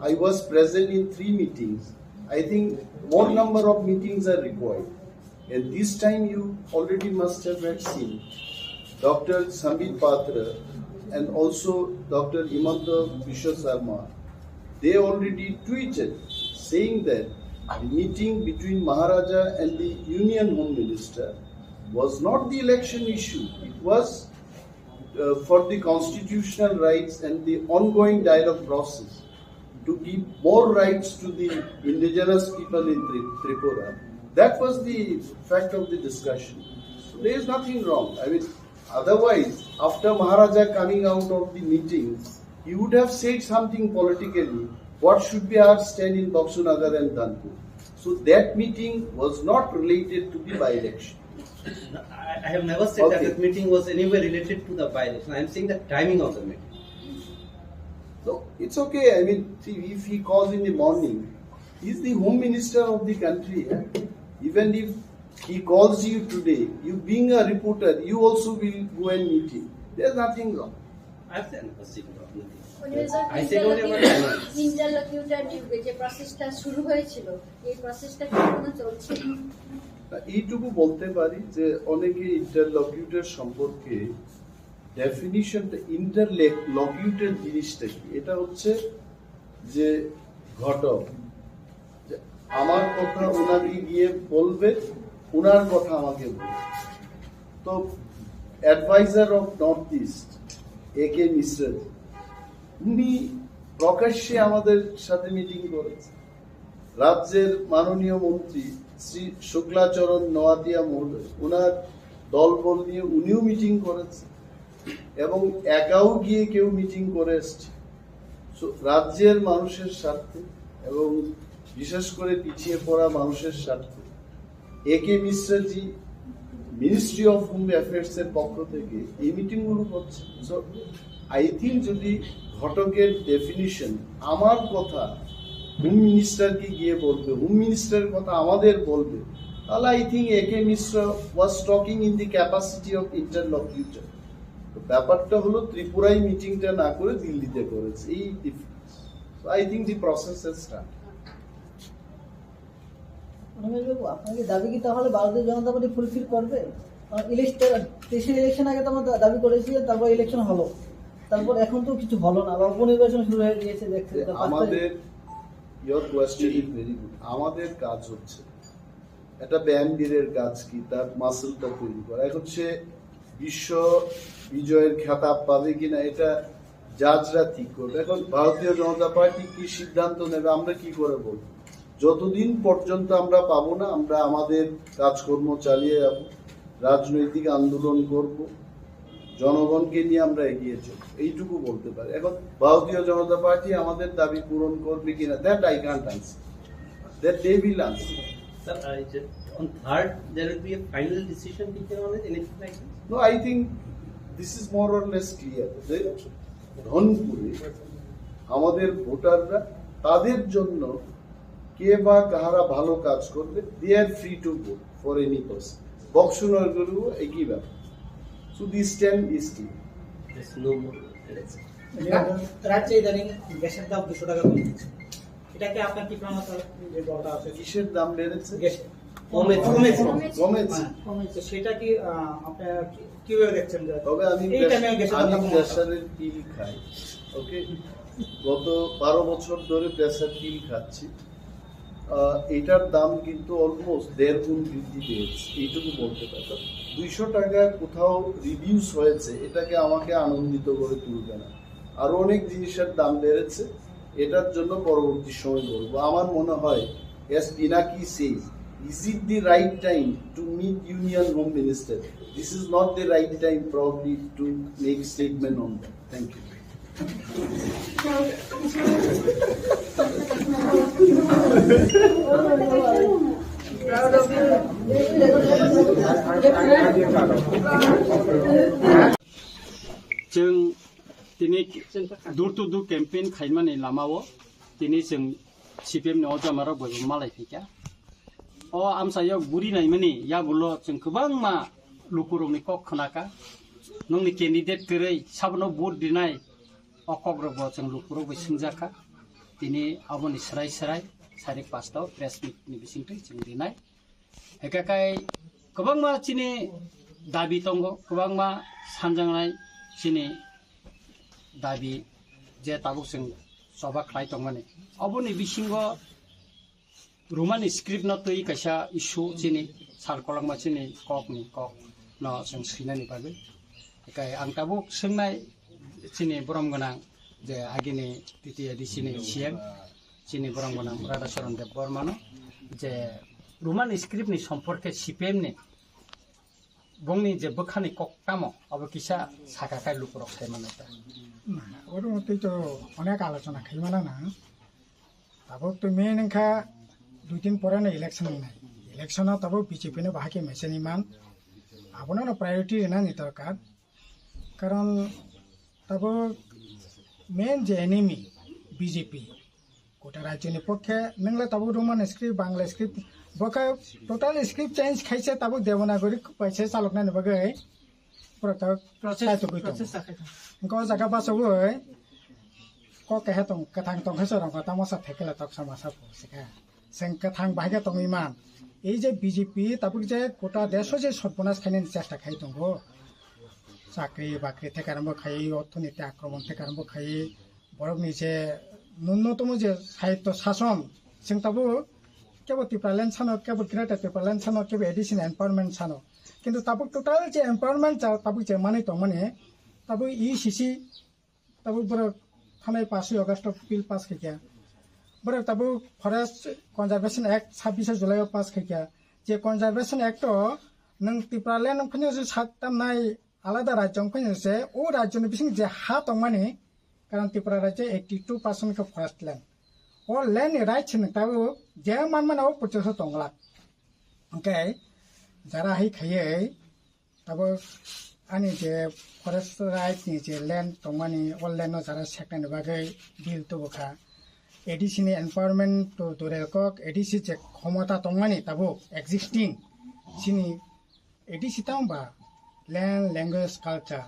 I was present in three meetings. I think more number of meetings are required. And this time you already must have had seen Doctor Sambit Patra and also Doctor Himanta Biswa Sarma. They already tweeted saying that the meeting between Maharaja and the Union Home Minister was not the election issue. It was uh, for the constitutional rights and the ongoing dialogue process to give more rights to the indigenous people in Tri- Tripura. That was the fact of the discussion. So there is nothing wrong. I mean, otherwise, after Maharaja coming out of the meeting, he would have said something politically. What should be our stand in Baksunagar and Dhanpur? So that meeting was not related to the by-election. I, I have never said that Okay. that meeting was anywhere related to the by-election. I am saying the timing of the meeting. So it's okay. I mean, see, if he calls in the morning, he's the home minister of the country. Eh? Even if he calls you today, you being a reporter, you also will go and meet him. There's nothing wrong. I have never said nothing. উনি বলছেন I said only about ইন্টারলোকিউটর নিয়োগে যে প্রসেসটা শুরু হয়েছিল, এই প্রসেসটা কি এখনো চলছে? তা এইটুকু বলতে পারি যে অনেকে ইন্টারলকিউটর সম্পর্কে ডেফিনিশনটা, ইন্টারলকিউটর জিনিসটা কি? এটা হচ্ছে যে ঘটক, যে আমার কথা ওনাকে গিয়ে বলবে, ওনার কথা আমাকে বলবে। তো advisor of North East, এ কে মিশ্রা, উনি প্রকাশ্যে আমাদের সাথে মিটিং করেছে। রাজ্যের মাননীয় মন্ত্রী শ্রী শুক্লাচরণ নোয়াতিয়া মহোদয়, ওনার দলবল নিয়ে উনিও মিটিং করেছে এবং একাও গিয়ে কেউ মিটিং করে এসছে। So, রাজ্যের মানুষের স্বার্থে এবং বিশেষ করে পিছিয়ে পড়া মানুষের স্বার্থে এ কে মিশ্রাজি মিনিস্ট্রি অফ হোম অ্যাফেয়ার্স এর পক্ষ থেকে এই মিটিং গুলো করছে। So, আই থিঙ্ক যদি ঘটকের ডেফিনিশন আমার কথা হোম মিনিস্টারকে গিয়ে বলবে, হোম মিনিস্টারের কথা আমাদের বলবে, তাহলে I think A K Mishra was talking in the capacity of interlocutor. তো ব্যাপারটা হলো ত্রিপুরায় মিটিংটা না করে দিল্লিতে করেছে, এই difference. So I think the process has started. রমেশবাবু, আপনার কি দাবি কি তাহলে ভারতীয় জনতা পার্টি ফুলফিল করবে? কারণ ইলেকশন, তেইশের ইলেকশন আগে তো আমরা দা-, দাবি করেছিলেন, তারপর ইলেকশন হলো, তারপর এখন তো কিছু হলো না, বা উপনির্বাচন শুরু হয়ে গিয়েছে, দেখছেন যে তো, পাঁচ তারিখ। আমাদের, your question is very good. আমাদের কাজ হচ্ছে একটা ব্যায়ামবীরের কাজ কি, তার মাসলটা তৈরি করা। এখন সে বিশ্ব বিজয়ের খেতাব পাবে কিনা, এটা জাজরা ঠিক করবে। এখন ভারতীয় জনতা পার্টি কি সিদ্ধান্ত নেবে, আমরা কি করে বলবো? যতদিন পর্যন্ত আমরা পাবো না, আমরা আমাদের কাজকর্ম চালিয়ে যাব, রাজনৈতিক আন্দোলন করব, জনগণকে নিয়ে আমরা এগিয়ে চলব, এইটুকু বলতে পারি। এখন ভারতীয় জনতা পার্টি আমাদের দাবি পূরণ করবে কিনা, that I can't answer, that they will answer. Sir, I just, on third, there will be a final decision taken on it, anything like this? No, I think this is more or less clear. যে ধনপুরে আমাদের ভোটাররা, তাদের জন্য কে বা কাহারা ভালো কাজ করবে, they are free to vote for any person. বক্সনগরেও একই ব্যাপার। So this stand is clear. There's no more election. রাজ্যে ইদানিং গ্যাসের দাম দুশো টাকা কমে গেছে, এটা কি আপনার কি প্রমাণ আছে যে দরকার আছে? কিসের দাম বেড়েছে? গ্যাসের। কমেছে। কমেছে। কমেছে। হ্যাঁ। তো সেটা কি, আহ, আপনারা কি, কিভাবে দেখছেন যে তবে আমি এই প্রেস-, টাইমে গ্যাসের দাম আমি কমানো? প্রেসারের পিল খাই, ওকে? গত বারো বছর ধরে প্রেসার পিল খাচ্ছি। আহ, এটার দাম কিন্তু অলমোস্ট দেড় গুণ বৃদ্ধি পেয়েছে, এইটুকু বলতে পারি। তো দুইশো টাকা কোথাও রিডিউস হয়েছে, এটাকে আমাকে আনন্দিত করে তুলবে না। আরো অনেক জিনিসের দাম বেড়েছে, এটার জন্য পরবর্তী সময় বলবো। আমার মনে হয়, as Pinaki says, is it the right time to meet Union Home Minister? This is not the right time probably to make statement on that. Thank you. Chwng tini door to door campaign khaimani lamao tini chwng C P M ni o jamarok bai bo malai phaikha. O amchaio guri naimani yagulo chwng kwbangma lukurokni kok khwnakha. Nokni candidate kwrwi sabono vote rinai o kokrokbo chwng lukurok bai swngjakha. Tini aboni swrai swrai sarik pasta o press meet ni bisingtwi chwng rinai. Hwnkhe kai kwbangma chini dabi tongo, kwbangma sanjaknai chini dabi je tabuk chwng choba khlai tongmani. Oboni bisingo Romani script no twi kaisa issue chini sal kolokma chini kok ni kok no chwng swinani bagwi. Hwnkhe ang tabuk swngnai chini borom gwnang je agini T T A D C ni C M chini borom gwnang Radhacharan Debbarma no je Roman script ni somporke C P M ni bongni je bwkhani kok tamo abo kisa saka khai lukurok sai mano ta. না, ওর মধ্যেই তো অনেক আলোচনা খাই মানে না। Tabuk to main wngkha dui din pore no election wngnai. Election o tabuk B J P no bahai khe mechaniman. Abono no priority rwnani dorkar. Karon tabuk main je enemy B J P. Gota rajyoni pokhe nwngle tabuk Roman script, Bangla script, bo khe total script change khaise tabuk Devanagari kaisa chaloknani bagwi borok tabuk process, kaitor gwi tongo. Process chakhe tongo. Wngkha o jaga bachogwi kok keha tong, kwthang tong khe chwrwngkha tamo sa thekela toksa masa phursika. Chwng kwthang bahai khe tongwi man. Ei je B J P tabuk je gota desh o je sotbonas khainani chesta khai tongo. Chakri bakri thekarambo khai, orthoniti akromon thekarambo khai, borokni je nunnotomo je sahityo sason, chwng tabuk kebo Tipraland sano, kebo Greater Tipraland sano, kebo additional empowerment sano. Kintu tabuk total je empowerment cha-, tabuk je manwi tongmani, tabuk E C C, tabuk borok thanai pass August o bill pass khaikha. Borok tabuk Forest Conservation Act sabbish July o pass khaikha. Je Conservation Act o nwng Tripura land wngphano se sat tamnai alada rajyo wngphano se o rajyo ni bising je ha tongmani, karon Tripura rajyo eighty two percent khe forest land. O land ni right se nwng tabuk je manmani o purchase o tonglak. Hwnkhe jara hai khaiwi abo ani je forest right ni je land tongmani, o land no jara seknani bagwi bill tubu kha. A D C ni empowerment to dure kok, A D C je khomota tongmani tabuk existing chini A D C tamo ba land, language, culture,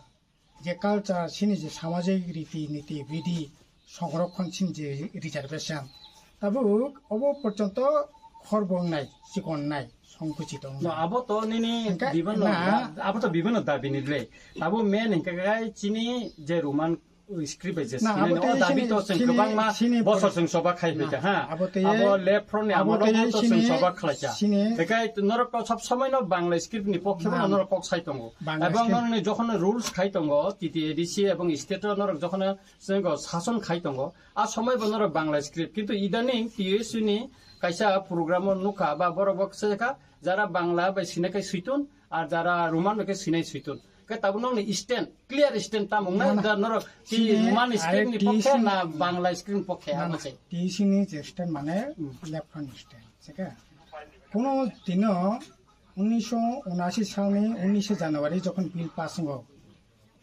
je culture, chini je samajik riti niti bidi, songrokhon chini je reservation, tabuk obo porjonto khorbo wngnai, chikon wngnai, songkuchito No, wngnai. Abo to nini Hingke bibano na. Da-, abo to bibano dabi ni le. Abo main hingke kai chini je Roman script bai je Na, sini abo no, tei o dabi sini, to sing sini, kwbangma sini bosor pori- sing soba khai Na, phaikha, ha. Abo tei Abo left front ni abo amolo tei to sing sini, soba khlaikha. Sini Hingke norok to sab somoi no Bangla script ni pokhe Na. Bono norok kok sai tongo. Bangla Ebong script. Norok ni jokhon rules khai tongo, T T A D C ebong state o norok jokhon Chwng sason khai tongo. A somoi bo norok Bangla script. Kintu idaning T S U ni kaisa program o nukha ba borok bo kisa kha, jara Bangla bai sinai kai suitun, ar jara Roman bai khe sinai suitun. Khe tabuk nokni stand, clear stand tamo wngnai, Na, na. Da norok T Sini Roman script ni are pokhe T S U na ni Bangla script ni pokhe, Na, abo na. se. T S U ni je stand mane Hmm. left front stand, se khe? Kono dino unisho unashi salni unishe January jokhon bill pass wngo,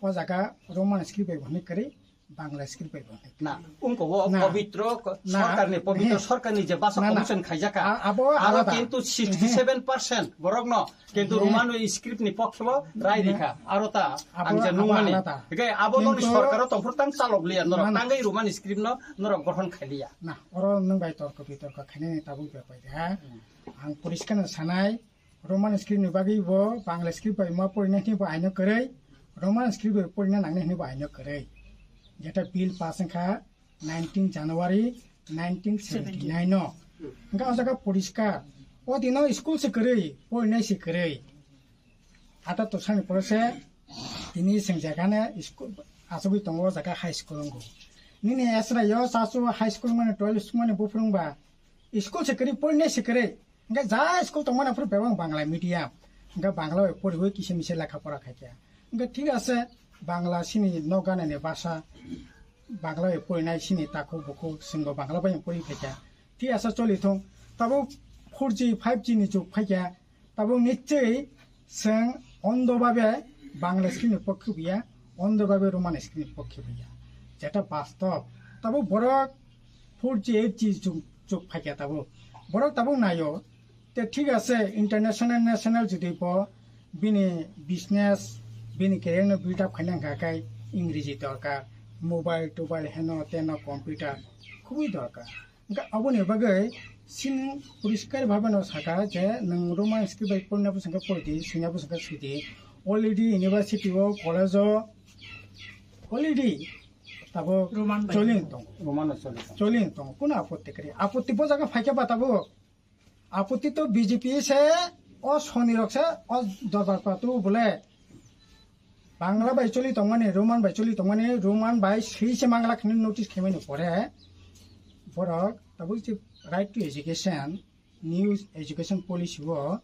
o jaga Roman script bai bo hwnwi kwrwi, Bangla script bai bo hwnwi kwrwi. Na, wngkha o Na. Pabitro ko-, Na. Sorkarni, pabitro He. Sorkarni je basa Na, na. Commission khaijak kha. A-, abo Aro alada. Kintu sixty seven percent borokno kintu He. Roman script ni pokhe bo rai Na. Rikha. Aro ta Abo, ang je abo nungmani. Alada. Hingke abo noni Kintu sorkaro tongphuru tang chalok liya norok. Na, na. Tangwi Roman script no norok gothon khailiya. Na, oro nwng bai torko bitorko khainani tabuk bepai de, ha? Hmm. Ang poriskar no sanai, Roman script ni bagwi bo Bangla script bai ma porina hwnwi bo aino kwrwi, Roman script bai porina nangnai hwnwi bo aino kwrwi. Jeta bill pass wngkha nineteen January nineteen seventy nine no. Hwnkhe o jaga poriskar. O dino school se kwrwi, porinai se kwrwi. Ata tosani pore se tini sengjakane school achugwi tongo o jaga high school wngo. Nini esra yo chasu high school mane twelve school mane buphuru wngba school se kwrwi, porinai se kwrwi. Hingke ja school tongmani aphuru bebak Bangla medium. Hingke Bangla bai poriwi kisa misa lekha pora khaikha. Hingke thik ase, Bangla sini nok ganani basa, Bangla bai porinai sini takhuk bukhuk, chwngbo Bangla bai pori khaikha. Thik ase, choli thung. Tabuk four G, five G ni jug phaikha. Tabuk nichoi chwng ondo babe Bangla script ni pokhe buya, ondo babe Roman script ni pokhe buya. Jeta bastob. Tabuk borok four G, eight G jug, jug phaikha tabuk. Borok tabuk naio. Te thik ase, international, national jodi bo bini business, bini career no build up khaina hwnkha khe Ingreji dorkar, mobile, tobile, heno, teno, computer khubui dorkar. Hwnkhe aboni bagwi chini poriskar bhabe no sakha je nwng Roman script bai porina bwswk khe pori di, swina bwswk khe swi di. Already university o, college o already tabuk Roman bai. Choli tongo. Roman no choli tongo. Choli tongo. Kuno apotti kwrwi? Apotti bo jaga phaikhe ba tabuk. Apotti to B J P se, o soni rok se, o dorbar patu bole. Bangla bai choli tongmani, Roman bai choli tongmani, Roman bai swi se mangla khini notice khaimani pore, borok tabuk se right to education, new education policy o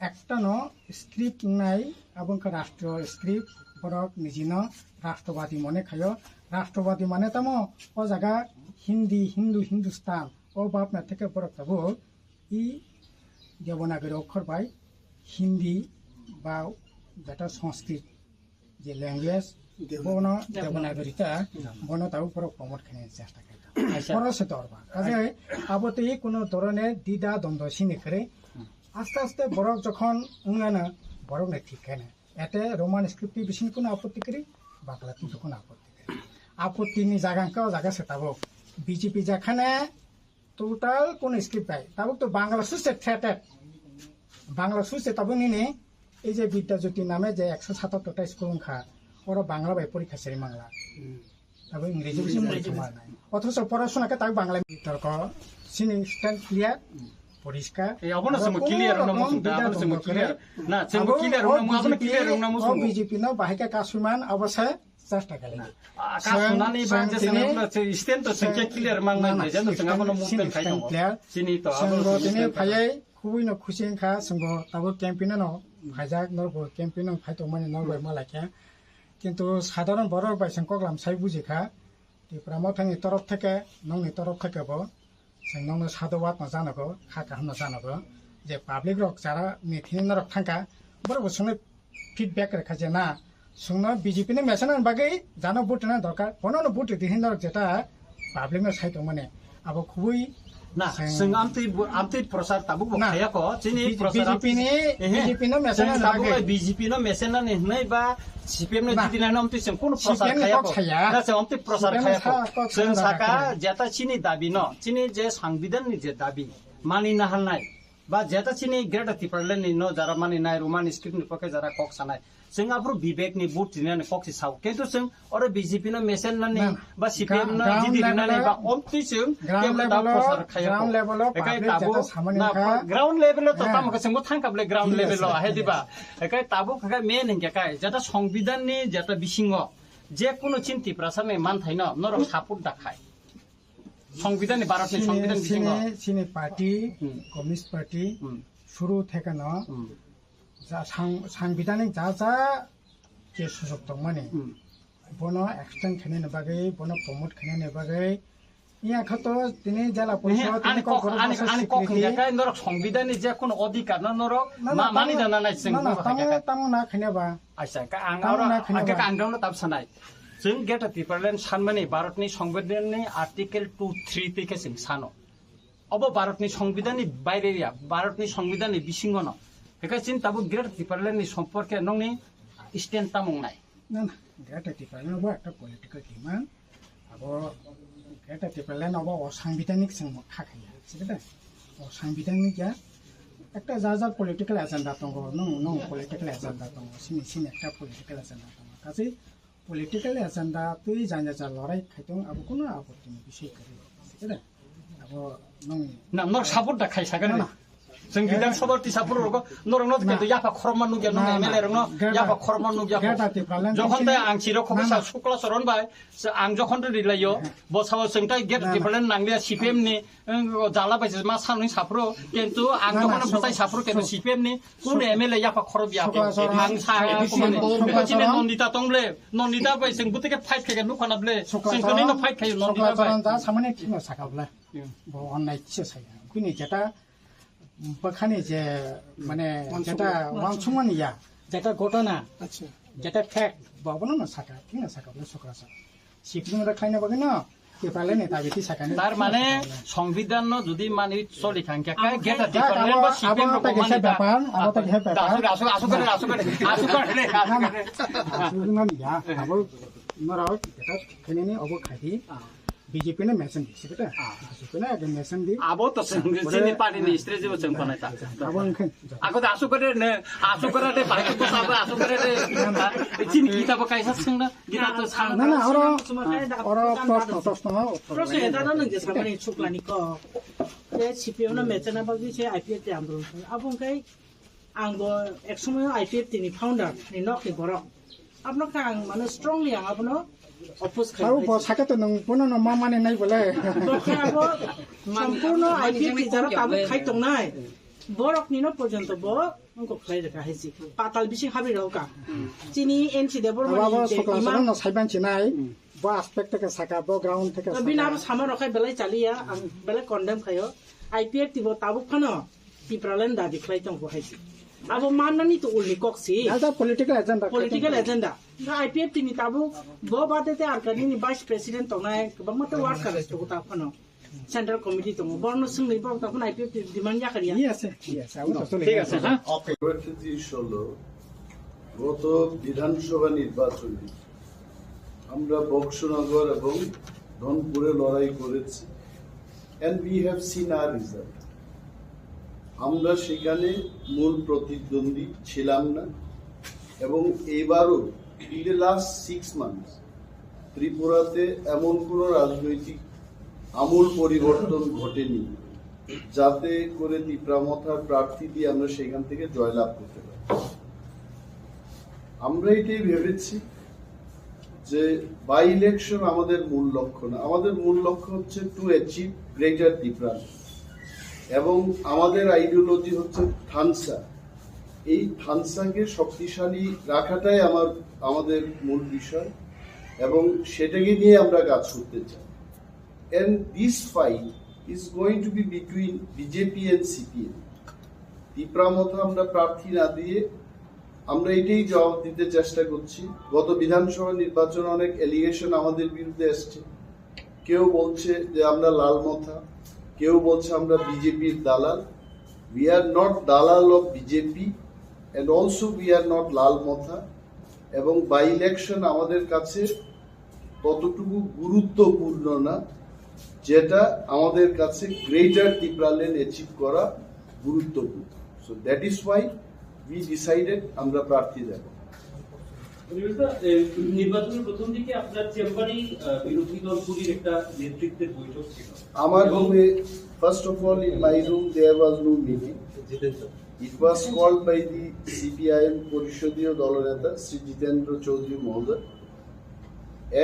ekta no script wngnai, abo wngkha rashtriyo script, borok nijino rashtrobadi mone khaio, rashtrobadi mane tamo o jaga Hindi, Hindu, Hindustan, o bapna theke borok tabuk i Devanagari okhor bai Hindi ba jeta Sanskrit je language Devanagari. Bono Devanagari ta Devanagari. Bono tabuk borok promote khaina chesta khaikha. Acha. Borok se dorba. Kaje abo tei kuno dhoroner dida dondo sini khere. Hmm. Aste aste borok jokhon wngana borok ne thik khaina. Ete Roman script ni bising kuno apotti kwrwi, Bangla ni kuno apotti kwrwi. Apotti ni jaga hwnkhe o jaga se tabuk. B J P jakhane total kuno script bai. Tabuk to Bangla suse threated. Bangla suse tabuk nini ei je Bidya Jyoti name je ekso satattor ta school wngkha. Oro Bangla bai porikha seri mangla. Abo Ingreji bai se Ingreji porikha bai. Manai. Othocho porasona khe tak Bangla torko sini stand clear, poriskar. Eh, abono Abo samo kono clear wngna rokom muchung da, bida abono samo dongma clear. Kwrwi. Na, samo Abo clear o wngna mu-, abono B J P, clear wngna o muchung. B J P no bahai khe kasuiman abo se chesta kali. Ah, ka Seng, sunani ba seng je tini, sengno se stand to seng seng, clear mang na, nai na, je no seng abono stand, movement sini khai stand tongo. Clear. Chini to seng abo bo tini movement khai. Phayai, khubui no khusi wngkha, seng bo tabuk campaign no phaijak, norok bo campaign no phai tongmani norok bai ma laikha. Kintu sadharon borok bai seng koklam sai bujikha. Tipra Mothani torof theke, nongni torof theke bo, chwng nongno sadhubad no janago, kha kaham no janago, je public rok jara ni thini norok thangkha, borok bo chwngno feedback rwkha je na, chwngno B J P ni message ni bagwi jano vote rwna dorkar, bono no vote rwdi hin norok jeta public no sai tongmani, abo khubui Na, chwng- chwng amtwi bu-, amtwi prochar tabuk bo Na. Khayako, chini B J P, prochar B J P amtwi ni, ehe. B J P no message Chwng na tabuk bagwi. Bai B J P no message nani hwnwi ba C P M no Na. Jiti nani amtwi chwng kuno prochar C P M ni khayako. Kok saya. Na, chwng amtwi prochar C P M ni khayako. Sa-, kok Chwng sana saka dakar. Jeta chini dabi no, chini je sangbidan ni je dabi, mani na halnai, ba jeta chini Greater Tipraland ni no jara mani nai, Roman script ni poke jara kok sanai. Chwng aphuru bibek ni vote rinani kok si sao. Kintu chwng oro B J P no mesen nani Na, na. Ba C P M no Gra-, ground jiti level rinani o, ba omtwi chwng ground kebo level da o, prochar khaya ground ko. Level o Ekai public tabuk jeta samani na wngkha. Ground level o to Na. Tamo khe chwngbo thangkha bole ground Yes, level o yes, ahai yes. Diba. Ekai tabuk khe main hingke kai jeta songbidan ni jeta bisingo je kuno chin Tiprasa ni manthai no norok support da khai. Songbidan ni Bharat ni Sini, songbidan bisingo. Sini, sini party, Hmm. Communist Party, Hmm. Suru thekano, Hmm. Ja sang-, sangbidanik ja ja je sujok tongmani, Hmm. Bono extend khainani bagwi, bono promote khainani bagwi, iya khato tini jela Ehe, porishod, tini ani kok, kokborok ani, bwsa ani kok swikriti. Hingya khe norok songbidanni je kono odhikar no norok Na, na, ma-, mani tamo, dana nai chwng na, na, norok tamo, hingya khe. Tamo na khaina ba. Aisa, ka ang Tamo oro, na khaina ang khe ba. Ang dono tab sanai. Chwng Greater Tipraland sanmani Bharatni Songbidanni Article two three twi khe chwng sano. Obo Bharatni Songbidanni baire ya, Bharatni Songbidanni bisingo no. Hekhe chini tabuk Greater Tipraland ni somporke nongni stand tamung nai. Na, na, Greater Tipraland bo ekta political demand. Abo Greater Tipraland obo o sangbidanik chwng kha khaya, sikhe de? O sangbidanik ya, ekta ja ja political agenda tongo, nung, nung political agenda tongo, sini, sini ekta political agenda tongo. Kachi political agenda twi janya ja lorai khai tong, abo kono apotti ni bisoi kwrwi, sikhe de? Abo nung Na, nor support da khai sakha Na, ni. Na. Chwng Bidhan Sabha tisa phuru rogo, norok no Na. Khe yapha khorokma nukya, nung Na, na. M L A rok no Greater, yapha khorokma nukya. Greater Tipraland Jokhon tei ang chiro khobwi Na, sa na. Sukla Charan bai, se ang jokhon ri layo, Na. Bo sao chwng tai Greater Na, na. Tipraland nangliya C P M ni, wng, jala bai se ma sanwi saphuru, kintu ang Na, na, jokhon bwtai Suk-, saphuru kintu Suk-, C P M ni, kun Suk-, M L A yapha khorok ya Sukla khe. Charan, Ang sa Sukla khe Charan, kumani. Sukla Chini Charan. Nondita tong ble, Nondita bai chwng bwtai khe fight khe nukha na ble. Sukla Chwng kuni no Charan, fight khe Nondita Sukla bai. Charan ja samani thino sakha ble. Hmm. Bo onnai kisa saya. Kuni jeta Bwkhani je, mane, Wansukma. Jeta wansukmani ya, jeta ghotona, Acha. Jeta fact, bo abono no saka, thik no saka, bono sokra sa. Sipni mo khlaina bagwi no, Tipraland ni dabi ti saka ni. Tar mane, Songbidan no jodi mani choli kha, hingke Abo kai geta khai, Tipraland abo, ba abo C P M rok ta kisa mani da. Bepar, abo ta kisa bepar. Asu, asu, asu kare, asu kare, asu kare, asu kare. Asu mani ya, abo norok jeta khainani obo khai di. Ah. B J P no mention di, sikhe ta? Ah. B J P no age mention di. Abo to seng, abo chini party ni strategy bo cheng panai ta. Abo wngkhe. Ako da asuk kare ne, asuk kare de, bai ko sabo asuk kare de. Chini kita bo kaisa seng na, kita to sang. Na, na, oro, oro proshno, proshno, uttor. Proshno eta no nang je samani chuklani ko. Te C P M no mechana bagwi se I P F T andolon. Abo wngkhe Ang bo ek somoyo I P F T ni founder ni nok ni borok. Abono khe ang mane strongly ang abono oppose khai. Abo bo saka to nung bono no ma mane nai bole. Bo khe abo sampurno I P F T jara tabuk khai tongnai. Borok ni no porjonto bo wngkok khlai rwkha hai si. Patal bising habri rw ka. Chini N C Debbarma ni je Sukla imam. Charan no saiban chinai. Bo aspect theke saka, bo ground theke saka. Bini abo sama rok khai belai chaliya, ang belai condemn khayo. I P F T bo tabuk phano Tipraland dabi khlai tongo hai se. Abo mannani to ulni kok si. As a political agenda. Political agenda. Ga I P F T ni tabuk bo bade te Arkanini vice president tongnai, kwbangma te workers tongo ta phano. Central committee tongo. Borno swngni borok ta phano I P F T demand yakar ya. Yes, sir. Yes, I will totally ঠিক আছে, agree. হ্যাঁ। কয়েকটি জিনিস হলো, গত বিধানসভা নির্বাচনে আমরা বক্সনগর এবং ধনপুরে লড়াই করেছি, and we have seen our result. আমরা সেখানে মূল প্রতিদ্বন্দ্বী ছিলাম না, এবং এইবারও, in the last six months, ত্রিপুরাতে এমন কোনো রাজনৈতিক আমূল পরিবর্তন ঘটেনি, যাতে করে তিপ্রা মথার প্রার্থী দিয়ে আমরা সেখান থেকে জয়লাভ করতে পারি। আমরা এটাই ভেবেছি যে বাই ইলেকশন আমাদের মূল লক্ষ্য না। আমাদের মূল লক্ষ্য হচ্ছে টু অ্যাচিভ গ্রেটার তিপ্রাল্যান্ড, এবং আমাদের আইডিওলজি হচ্ছে থানসা। এই থানসাকে শক্তিশালী রাখাটাই আমার আমাদের মূল বিষয়, এবং সেটাকে নিয়ে আমরা কাজ করতে চাই। And this fight is going to be between BJP and CPM. Tipra মথা আমরা প্রার্থী না দিয়ে আমরা এটাই জবাব দিতে চেষ্টা করছি। গত বিধানসভা নির্বাচনে অনেক অ্যালিগেশন আমাদের বিরুদ্ধে এসছে। কেউ বলছে যে আমরা লাল মথা, কেউ বলছে আমরা বিজেপির দালাল। We are not দালাল of BJP, and also we are not লাল মথা। এবং বাই ইলেকশন আমাদের কাছে ততটুকু গুরুত্বপূর্ণ না, যেটা আমাদের কাছে গ্রেটার তিপ্রাল্যান্ড অ্যাচিভ করা গুরুত্বপূর্ণ। So that is why we decided আমরা প্রার্থী দেব। অনিমেষ দা, এ, নির্বাচনের প্রথম দিকে আপনার চেম্বারেই, আহ, বিরোধী দলগুলির একটা নেতৃত্বের বৈঠক ছিল। আমার এবং রুমে, first of all, in my room there was no meeting. It was called by the CPIM পরিষদীয় দলনেতা শ্রী জিতেন্দ্র চৌধুরী মহোদয়,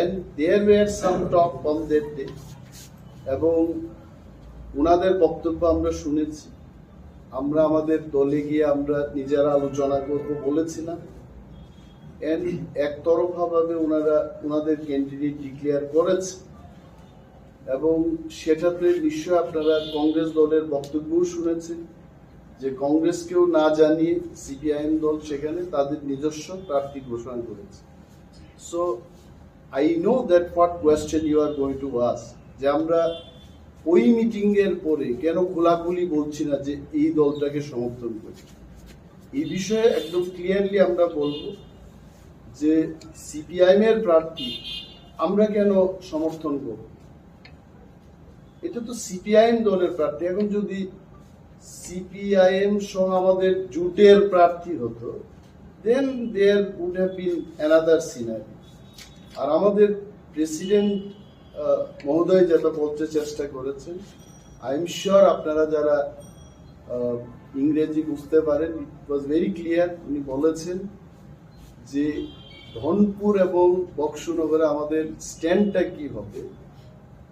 and there were some talk on that day. এবং ওনাদের বক্তব্য আমরা শুনেছি। আমরা আমাদের দলে গিয়ে আমরা নিজেরা আলোচনা করব বলেছিলাম, and একতরফাভাবে ওনারা ওনাদের ক্যান্ডিডেট ডিক্লেয়ার করেছে। এবং সেটাতে নিশ্চয় আপনারা কংগ্রেস দলের বক্তব্যও শুনেছেন যে কংগ্রেসকেও না জানিয়ে সিপিআইএম দল সেখানে তাদের নিজস্ব প্রার্থী ঘোষণা করেছে। So I know that what question you are going to ask, যে আমরা ওই মিটিং এর পরে কেন খোলাখুলি বলছি না যে এই দলটাকে সমর্থন করি। এই বিষয়ে একদম ক্লিয়ারলি আমরা বলবো যে সিপিআইএম এর প্রার্থী আমরা কেন সমর্থন করব। এটা তো সিপিআইএম দলের প্রার্থী। এখন যদি সিপিআইএম সহ আমাদের জোটের প্রার্থী হতো, then there would have been another scenario. আর আমাদের প্রেসিডেন্ট মহোদয় যেটা বলতে চেষ্টা করেছেন, আই এম শিওর আপনারা যারা আহ, ইংরেজি বুঝতে পারেন, it was very clear। উনি বলেছেন যে ধনপুর এবং বক্সনগরে আমাদের স্ট্যান্ডটা কি হবে,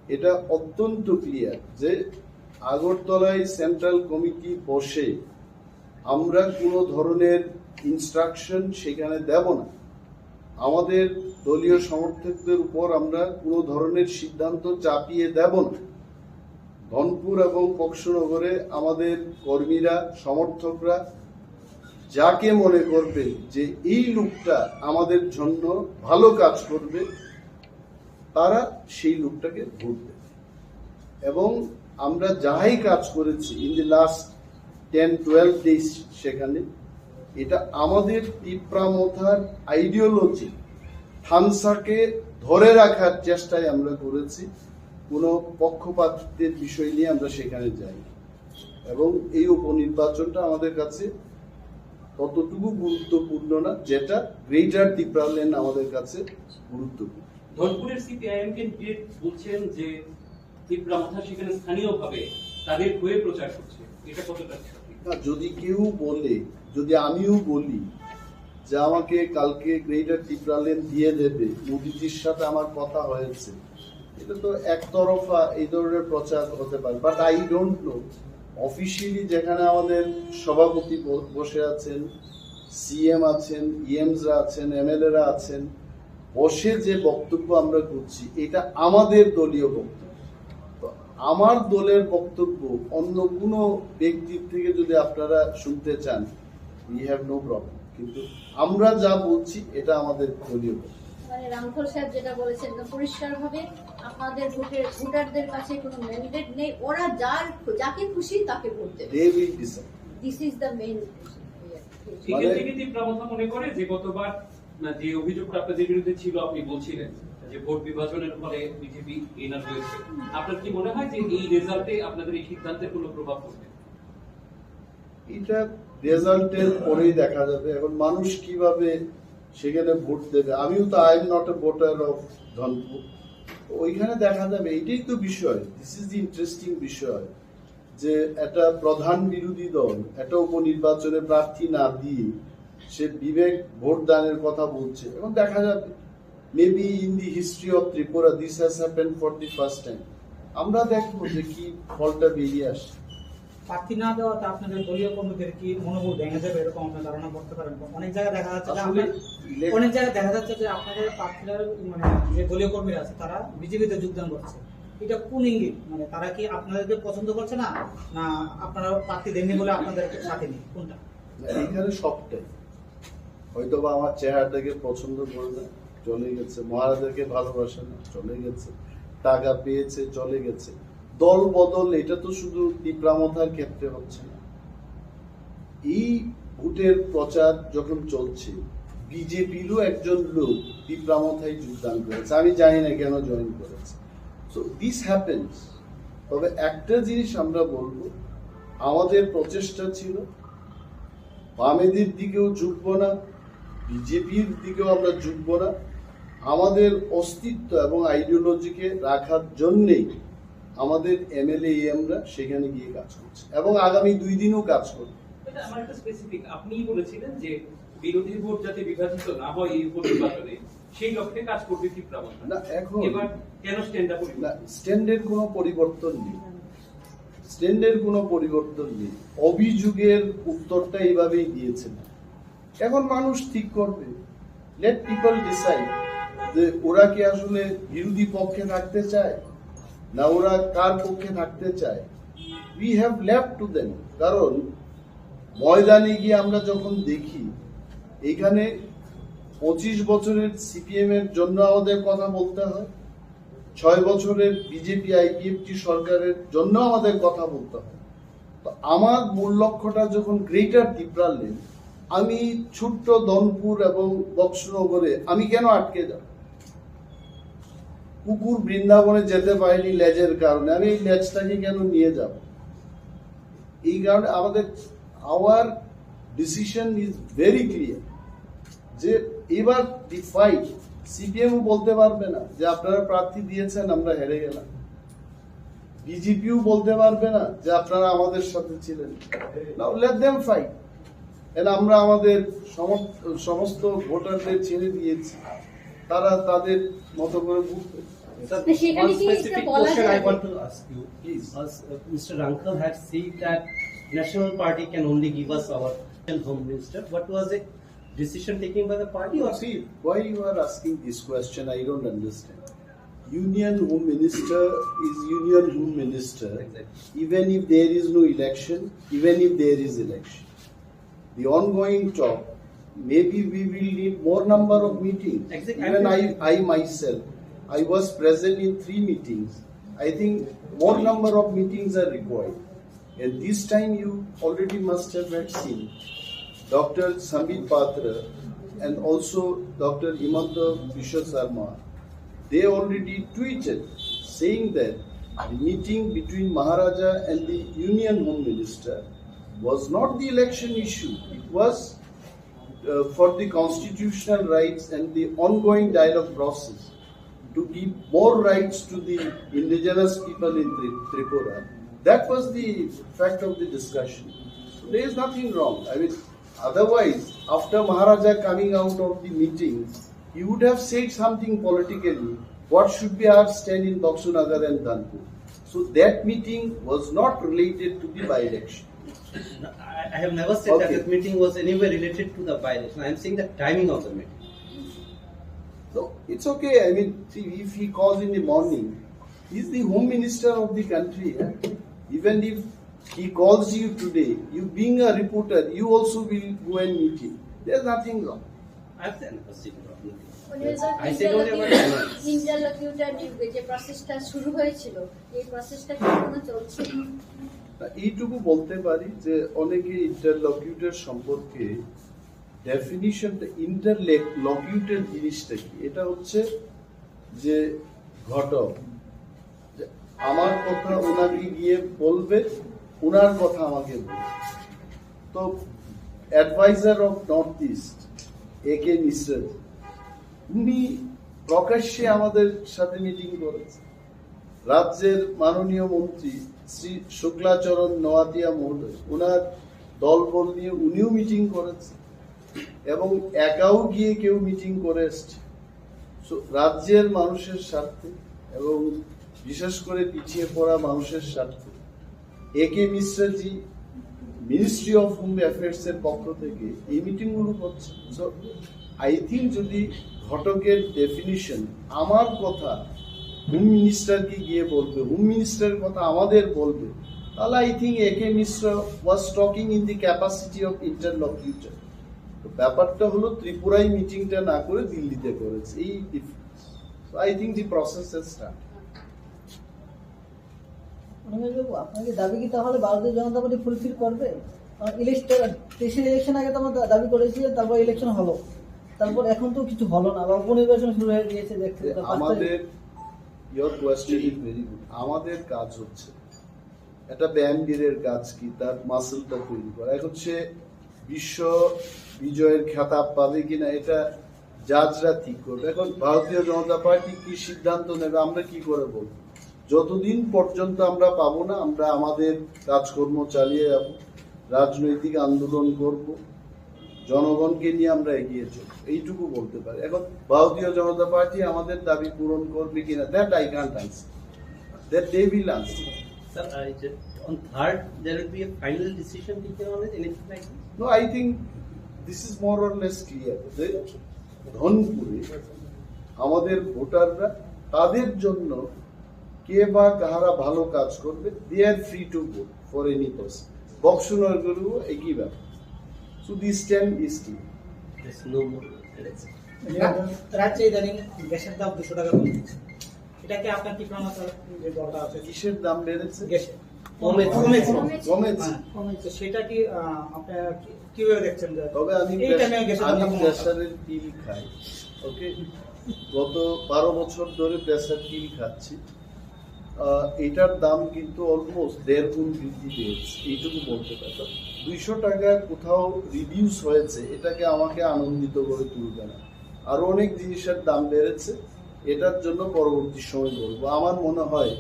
এটা অত্যন্ত ক্লিয়ার যে আগরতলায় সেন্ট্রাল কমিটি বসে আমরা কোনো ধরনের ইনস্ট্রাকশন সেখানে দেব না। আমাদের দলীয় সমর্থকদের উপর আমরা কোনো ধরনের সিদ্ধান্ত চাপিয়ে দেব না। ধনপুর এবং বক্সনগরে আমাদের কর্মীরা, সমর্থকরা যাকে মনে করবে যে এই লোকটা আমাদের জন্য ভালো কাজ করবে, তারা সেই লোকটাকে ভোট দেবে। এবং আমরা যাই কাজ করেছি in the last ten twelve days, সেখানে এটা আমাদের তিপ্রা মথার আইডিওলজি, থানসাকে ধরে রাখার চেষ্টায় আমরা করেছি। কোনো পক্ষপাতিত্বের বিষয় নিয়ে আমরা সেখানে যাই, এবং এই উপনির্বাচনটা আমাদের কাছে ততটুকু গুরুত্বপূর্ণ না, যেটা গ্রেটার তিপ্রাল্যান্ড আমাদের কাছে গুরুত্বপূর্ণ। ধনপুরের সিপিআইএম ক্যান্ডিডেট বলছেন যে তিপ্রা মথা সেখানে স্থানীয়ভাবে তাদের হয়ে প্রচার করছে, এটা কতটা সঠিক? না, যদি কেউ বলে, যদি আমিও বলি যে আমাকে কালকে গ্রেটার তিপ্রাল্যান্ড দিয়ে দেবে, মোদিজির সাথে আমার কথা হয়েছে, এটা তো একতরফা এই ধরনের প্রচার হতে পারে। But I don't know, officially যেখানে আমাদের সভাপতি ব- বসে আছেন, সিএম আছেন, ইএমসরা আছেন, এমএলএরা আছেন, বসে যে বক্তব্য আমরা করছি, এটা আমাদের দলীয় বক্তব্য। তো আমার দলের বক্তব্য অন্য কোনো ব্যক্তির থেকে যদি আপনারা শুনতে চান, we have no problem, কিন্তু আমরা যা বলছি এটা আমাদের দলীয় বক্তব্য। মানে রামখল সাহেব যেটা বলেছেন, একদম পরিষ্কারভাবে আপনাদের ভোটের ভোটারদের কাছে কোনো ম্যান্ডেট নেই, ওরা যার যাকে খুশি তাকে ভোট দেবে। They will decide. This is the main. এখান থেকে তিপ্রা মথা মনে করে যে গতবার না, যে অভিযোগটা আপনাদের বিরুদ্ধে ছিল, আপনি বলছিলেন যে ভোট বিভাজনের ফলে বিজেপি এনার হয়েছে। আপনার কি মনে হয় যে এই রেজাল্টে আপনাদের এই সিদ্ধান্তের কোনো প্রভাব পড়বে? এটা রেজাল্টের পরেই দেখা যাবে। এখন মানুষ কিভাবে সেখানে ভোট দেবে। আমিও তো, I am not a voter of Dhanpur. তো ওইখানে দেখা যাবে, এটাই তো বিষয়। This is the interesting বিষয়, যে একটা প্রধান বিরোধী দল একটা উপনির্বাচনে প্রার্থী না দিয়ে সে বিবেক ভোট দানের কথা বলছে। এখন দেখা যাবে। Maybe in the history of Tripura, this has happened for the first time. আমরা দেখবো যে কি ফলটা বেরিয়ে আসে। প্রার্থী না দেওয়াতে আপনাদের দলীয় কর্মীদের কি মনোবল ভেঙে যাবে, এরকম আপনার ধারণা করতে পারেন? অনেক জায়গায় দেখা যাচ্ছে যে আসলে আপনার ইলেক- অনেক জায়গায় দেখা যাচ্ছে যে আপনাদের প্রার্থীরা, মানে, যে দলীয় কর্মীরা আছে, তারা বিজেপিতে যোগদান করছে। এটা কোন ইঙ্গিত? মানে, তারা কি আপনাদেরকে পছন্দ করছে না, না আপনারা প্রার্থী দেননি বলে আপনাদের সাথে নেই? কোনটা? না, এখানে সবটাই। হয়তো বা আমার চেহারাটাকে পছন্দ করে না, চলে গেছে। মহারাজাকে ভালোবাসে না, চলে গেছে। টাকা পেয়েছে, চলে গেছে। দল বদল, এটা তো শুধু তিপ্রামথার ক্ষেত্রে হচ্ছে না। এই ভোটের প্রচার যখন চলছে, বিজেপিরও একজন লোক তিপ্রামথায় যোগদান করেছে। আমি জানি না কেন জয়েন করেছে। So this happens. তবে একটা জিনিস আমরা বলবো, আমাদের প্রচেষ্টা ছিল বামেদের দিকেও ঝুঁকবো না, বিজেপির দিকেও আমরা ঝুঁকবো না। আমাদের অস্তিত্ব এবং আইডিওলজিকে রাখার জন্যেই আমাদের এমএলএ এমরা সেখানে গিয়ে কাজ করছি এবং আগামী দুই দিনও কাজ করব। এটা আমার একটা স্পেসিফিক, আপনিই বলেছিলেন যে বিরোধী ভোট যাতে বিভাজিত না হয় এই উপনির্বাচনে, সেই লক্ষ্যে কাজ করবে তিপ্রামথা। না, এখন এবার কেন স্ট্যান্ডটা না, পরিবর্তন? স্ট্যান্ডের কোনো পরিবর্তন নেই। স্ট্যান্ডের কোনো পরিবর্তন নেই। অভিযোগের উত্তরটা এইভাবেই দিয়েছেন। এখন মানুষ ঠিক করবে। Let people decide যে ওরা কি আসলে বিরোধী পক্ষে থাকতে চায়, না ওরা কার পক্ষে থাকতে চায়। We have left to them. কারণ ময়দানে গিয়ে আমরা যখন দেখি, এখানে পঁচিশ বছরের সিপিএম এর জন্য আমাদের কথা বলতে হয়, ছয় বছরের বিজেপি আইপিএফটি সরকারের জন্য আমাদের কথা বলতে হয়। তো আমার মূল লক্ষ্যটা যখন গ্রেটার তিপ্রাল্যান্ড, আমি ছোট্ট ধনপুর এবং বক্সনগরে আমি কেন আটকে যাব? কুকুর বৃন্দাবনে যেতে পারেনি লেজের কারণে, আমি এই লেজটাকে কেন নিয়ে যাব? এই কারণে আমাদের, our decision is very clear যে এবার দি ফাইট, সিপিএমও বলতে পারবে না যে আপনারা প্রার্থী দিয়েছেন, আমরা হেরে গেলাম। বিজেপিও বলতে পারবে না যে আপনারা আমাদের সাথে ছিলেন। Now let them fight. And আমরা আমাদের সমস্ত ভোটারদের ছেড়ে দিয়েছি, তারা তাদের মতো করে ভোট দেবে। Sir, তো সেখানে one কি এটা specific বলা question যায় I যে want to ask you. Please. As, uh, Mister Rangkhal had said that National Party can only give us our Home Minister. What was the decision taken by the party? Or See, why you are asking this question, I don't understand. Union Home Minister is Union Home Minister, Exactly. Even if there is no election, even if there is election. The ongoing talk, maybe we will need more number of meetings. Exactly. Even I, I myself, I was present in three meetings. I think more number of meetings are required. And this time you already must have had seen Doctor Sambit Patra and also Doctor Himanta Biswa Sarma. They already tweeted saying that the meeting between Maharaja and the Union Home Minister was not the election issue. It was uh, for the constitutional rights and the ongoing dialogue process to give more rights to the indigenous people in Tri- Tripura. That was the fact of the discussion. So there is nothing wrong. I mean, otherwise, after Maharaja coming out of the meeting, he would have said something politically. What should be our stand in Baksunagar and Dhanpur? So that meeting was not related to the by-election. No, I, I have never said that Okay. the meeting was anywhere related to the by-election. I am saying the timing of the meeting. So it's okay. I mean, see, if he calls in the morning, he's the home minister of the country. Eh? Even if he calls you today, you being a reporter, you also will go and meet him. There's nothing wrong. I have never seen the meeting. উনি বলছেন I said only about ইন্টারলোকিউটার নিয়োগে যে প্রসেসটা শুরু হয়েছিল, এই প্রসেসটা কি এখনো চলছে? তা এইটুকু বলতে পারি যে অনেকে ইন্টারলকিউটর সম্পর্কে ডেফিনিশনটা, ইন্টারলকিউটর জিনিসটা কি? এটা হচ্ছে যে ঘটক, যে আমার কথা ওনাকে গিয়ে বলবে, ওনার কথা আমাকে বলবে। তো অ্যাডভাইজার অফ নর্থ ইস্ট এ কে মিশ্রা, উনি প্রকাশ্যে আমাদের সাথে মিটিং করেছেন। রাজ্যের মাননীয় মন্ত্রী শ্রী শুক্লাচরণ নোয়াতিয়া মহোদয়, ওনার দলবল নিয়ে উনিও মিটিং করেছেন এবং একাও গিয়ে কেউ মিটিং করে এসছে। So, রাজ্যের মানুষের স্বার্থে এবং বিশেষ করে পিছিয়ে পড়া মানুষের স্বার্থে এ কে মিশ্রাজি মিনিস্ট্রি অফ হোম অ্যাফেয়ার্স এর পক্ষ থেকে এই মিটিং গুলো করছে। সো আই থিঙ্ক যদি ঘটকের ডেফিনিশন আমার কথা হোম মিনিস্টারকে গিয়ে বলবে, হোম মিনিস্টারের কথা আমাদের বলবে, তাহলে I think A K Mishra was talking in the capacity of ইন্টারলকিউটার। তো ব্যাপারটা হলো ত্রিপুরায় মিটিংটা না করে দিল্লিতে করেছে, এই ডিফারেন্স। তো I think the process has start. Animesh বাবু, আপনার কি দাবি কি তাহলে ভারতীয় জনতা পার্টি ফুলফিল করবে? কারণ ইলেকশন, তেইশের ইলেকশন আগে তো আমরা দা-, দাবি করেছিলেন, তারপর ইলেকশন হলো, তারপর এখন তো কিছু হলো না, আবার উপনির্বাচন শুরু হয়ে গিয়েছে, দেখতে যে তো পাঁচ তারিখ। আমাদের, your question is very good। আমাদের কাজ হচ্ছে একটা ব্যায়ামবীরের কাজ কি, তার মাসেলটা তৈরি করা। এখন সে বিশ্ব বিজয়ের খেতাব পাবে কিনা, এটা জাজরা ঠিক করবে। এখন ভারতীয় জনতা পার্টি কি সিদ্ধান্ত নেবে, আমরা কি করে বলবো? যতদিন পর্যন্ত আমরা পাবো না, আমরা আমাদের কাজকর্ম চালিয়ে যাব, রাজনৈতিক আন্দোলন করব, জনগণকে নিয়ে আমরা এগিয়ে চলব, এইটুকু বলতে পারি। এখন ভারতীয় জনতা পার্টি আমাদের দাবি পূরণ করবে কিনা, that I can't answer, that they will answer। Sir, I just, on third, there will be a final decision taken on it, anything like this? No, I think this is more or less clear. যে ধনপুরে আমাদের ভোটাররা তাদের জন্য কে বা কাহারা ভালো কাজ করবে, they are free to vote for any person। বক্সনগরেও একই ব্যাপার। So this time is clear। There's no more election। রাজ্যে ইদানিং গ্যাসের দাম দুশো টাকা কমে গেছে, এটা কি আপনার তীব্র মাত্রার যে দরকার আছে? কিসের দাম বেড়েছে? গ্যাসের। কমেছে। কমেছে। কমেছে। হ্যাঁ। তো সেটা কি, আহ, আপনারা কি-, কিভাবে দেখছেন যে তবে আমি এই প্রেস-, টাইমে গ্যাসের দাম আমি কমানো? প্রেশারের পিল খাই, ওকে? গত বারো বছর ধরে প্রেশার পিল খাচ্ছি। আহ, এটার দাম কিন্তু অলমোস্ট দেড় গুণ বৃদ্ধি পেয়েছে, এইটুকু বলতে পারি। তো দুইশো টাকা কোথাও রিডিউস হয়েছে, এটাকে আমাকে আনন্দিত করে তুলবে না। আরো অনেক জিনিসের দাম বেড়েছে, এটার জন্য পরবর্তী সময় বলবো। আমার মনে হয়,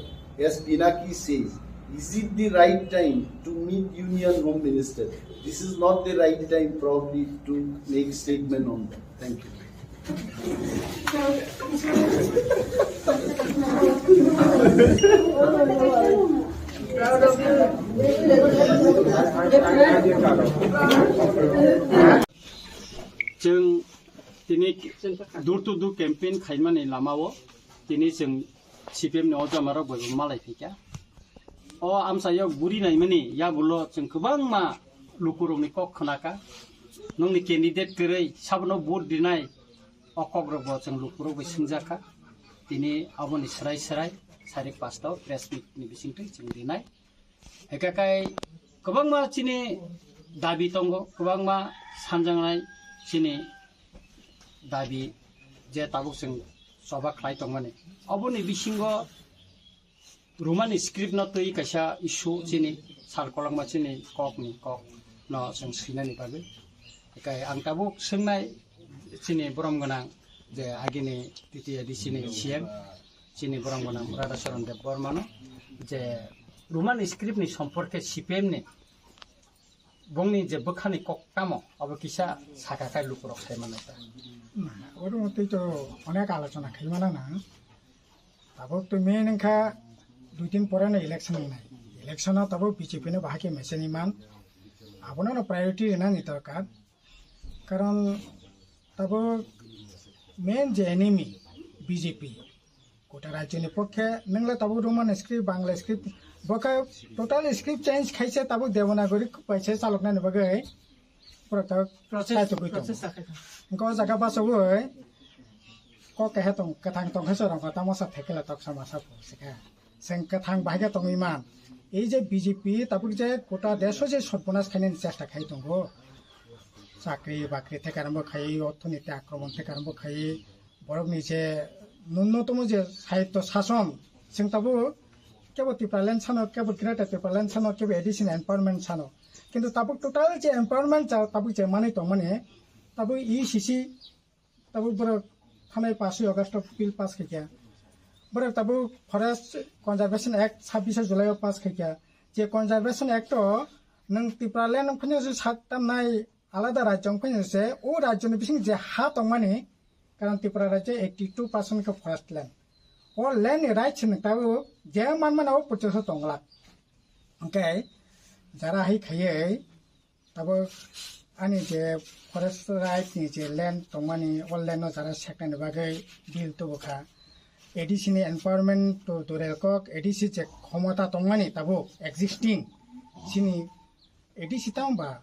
as Pinaki says, is it the right time to meet Union Home Minister? This is not the right time probably to make statement on that. Thank you. Chwng tini door to door campaign khaimani lamao tini chwng C P M ni o jamarok bai bo malai phaikha. O amchaio guri naimani yagulo chwng kwbangma lukurokni kok khnakha. Nokni candidate kwrwi sabono vote rinai o kokrokbo chwng lukurok bai swngjakha. Tini aboni swrai swrai sari pasta o press meet ni bisingtwi chwng rinai. Hwnkhe kai kwbangma chini dabi tongo, kwbangma sanjaknai chini dabi je tabuk chwng choba khlai tongmani. Oboni bisingo Romani script no twi kaisa issue chini sal kolokma chini kok ni kok no chwng swinani bagwi. Hwnkhe ang tabuk swngnai chini borom gwnang je agini T T A D C ni C M chini borom gwnang Radhacharan Debbarma no je Roman script ni somporke C P M ni bongni je bwkhani kok tamo abo kisa saka khai lukurok sai mano ta. Oro twi to onek alochona khai mano na. Tabuk to main wngkha dui din pore no election wngnai. Election o tabuk B J P no bahai khe mechaniman. Abono no priority rwnani dorkar. Karon tabuk main je enemy B J P. Kota rajyoni pokhe nwngla tabuk Roman script, Bangla script, bokhe total script change khaise tabuk Devanagari kaisa chaloknani bagwi. Pura tabuk process, kaichogwi tongo. Process sakhe. Wngkha o jaga bachogwi kok kehe tong, kwthang tong khe chwrwngkha tamo sa thekela tok sama sa phu sikha. Chwng kwthang bahai khe tongwi man. Ei je B J P tabuk je kota desh o je sotbonas khainani chesta khai tongo. Chakri bakri thekarambo khai, orthoniti akromon thekarambo khai, borokni je nunnotomo je sahityo sason, chwng tabuk kebo Tipraland sano, kebo Greater Tipraland sano, kebo additional empowerment sano. Kintu tabuk total je empowerment cha-, tabuk je manwi tongmani, tabuk E C C tabuk borok thanai paswi August o bill pass khaikha. Borok tabuk Forest Conservation Act sabbish July o pass khaikha. Je Conservation Act o nwng Tipraland wng phano se sak tamnai alada rajyo wng phano se o rajyo ni bising je ha tongmani Tripura rajyo eighty two percent khe forest land. O land ni rights ni tabuk je manmani o porjonto tonglak. Hwnkhe jara hai khaiwi tabuk ani je forest right ni je land tongmani, o land no jara seknani bagwi bill tubukha. A D C ni empowerment to dure kok, A D C je khomota tongmani tabuk existing chini A D C tamo ba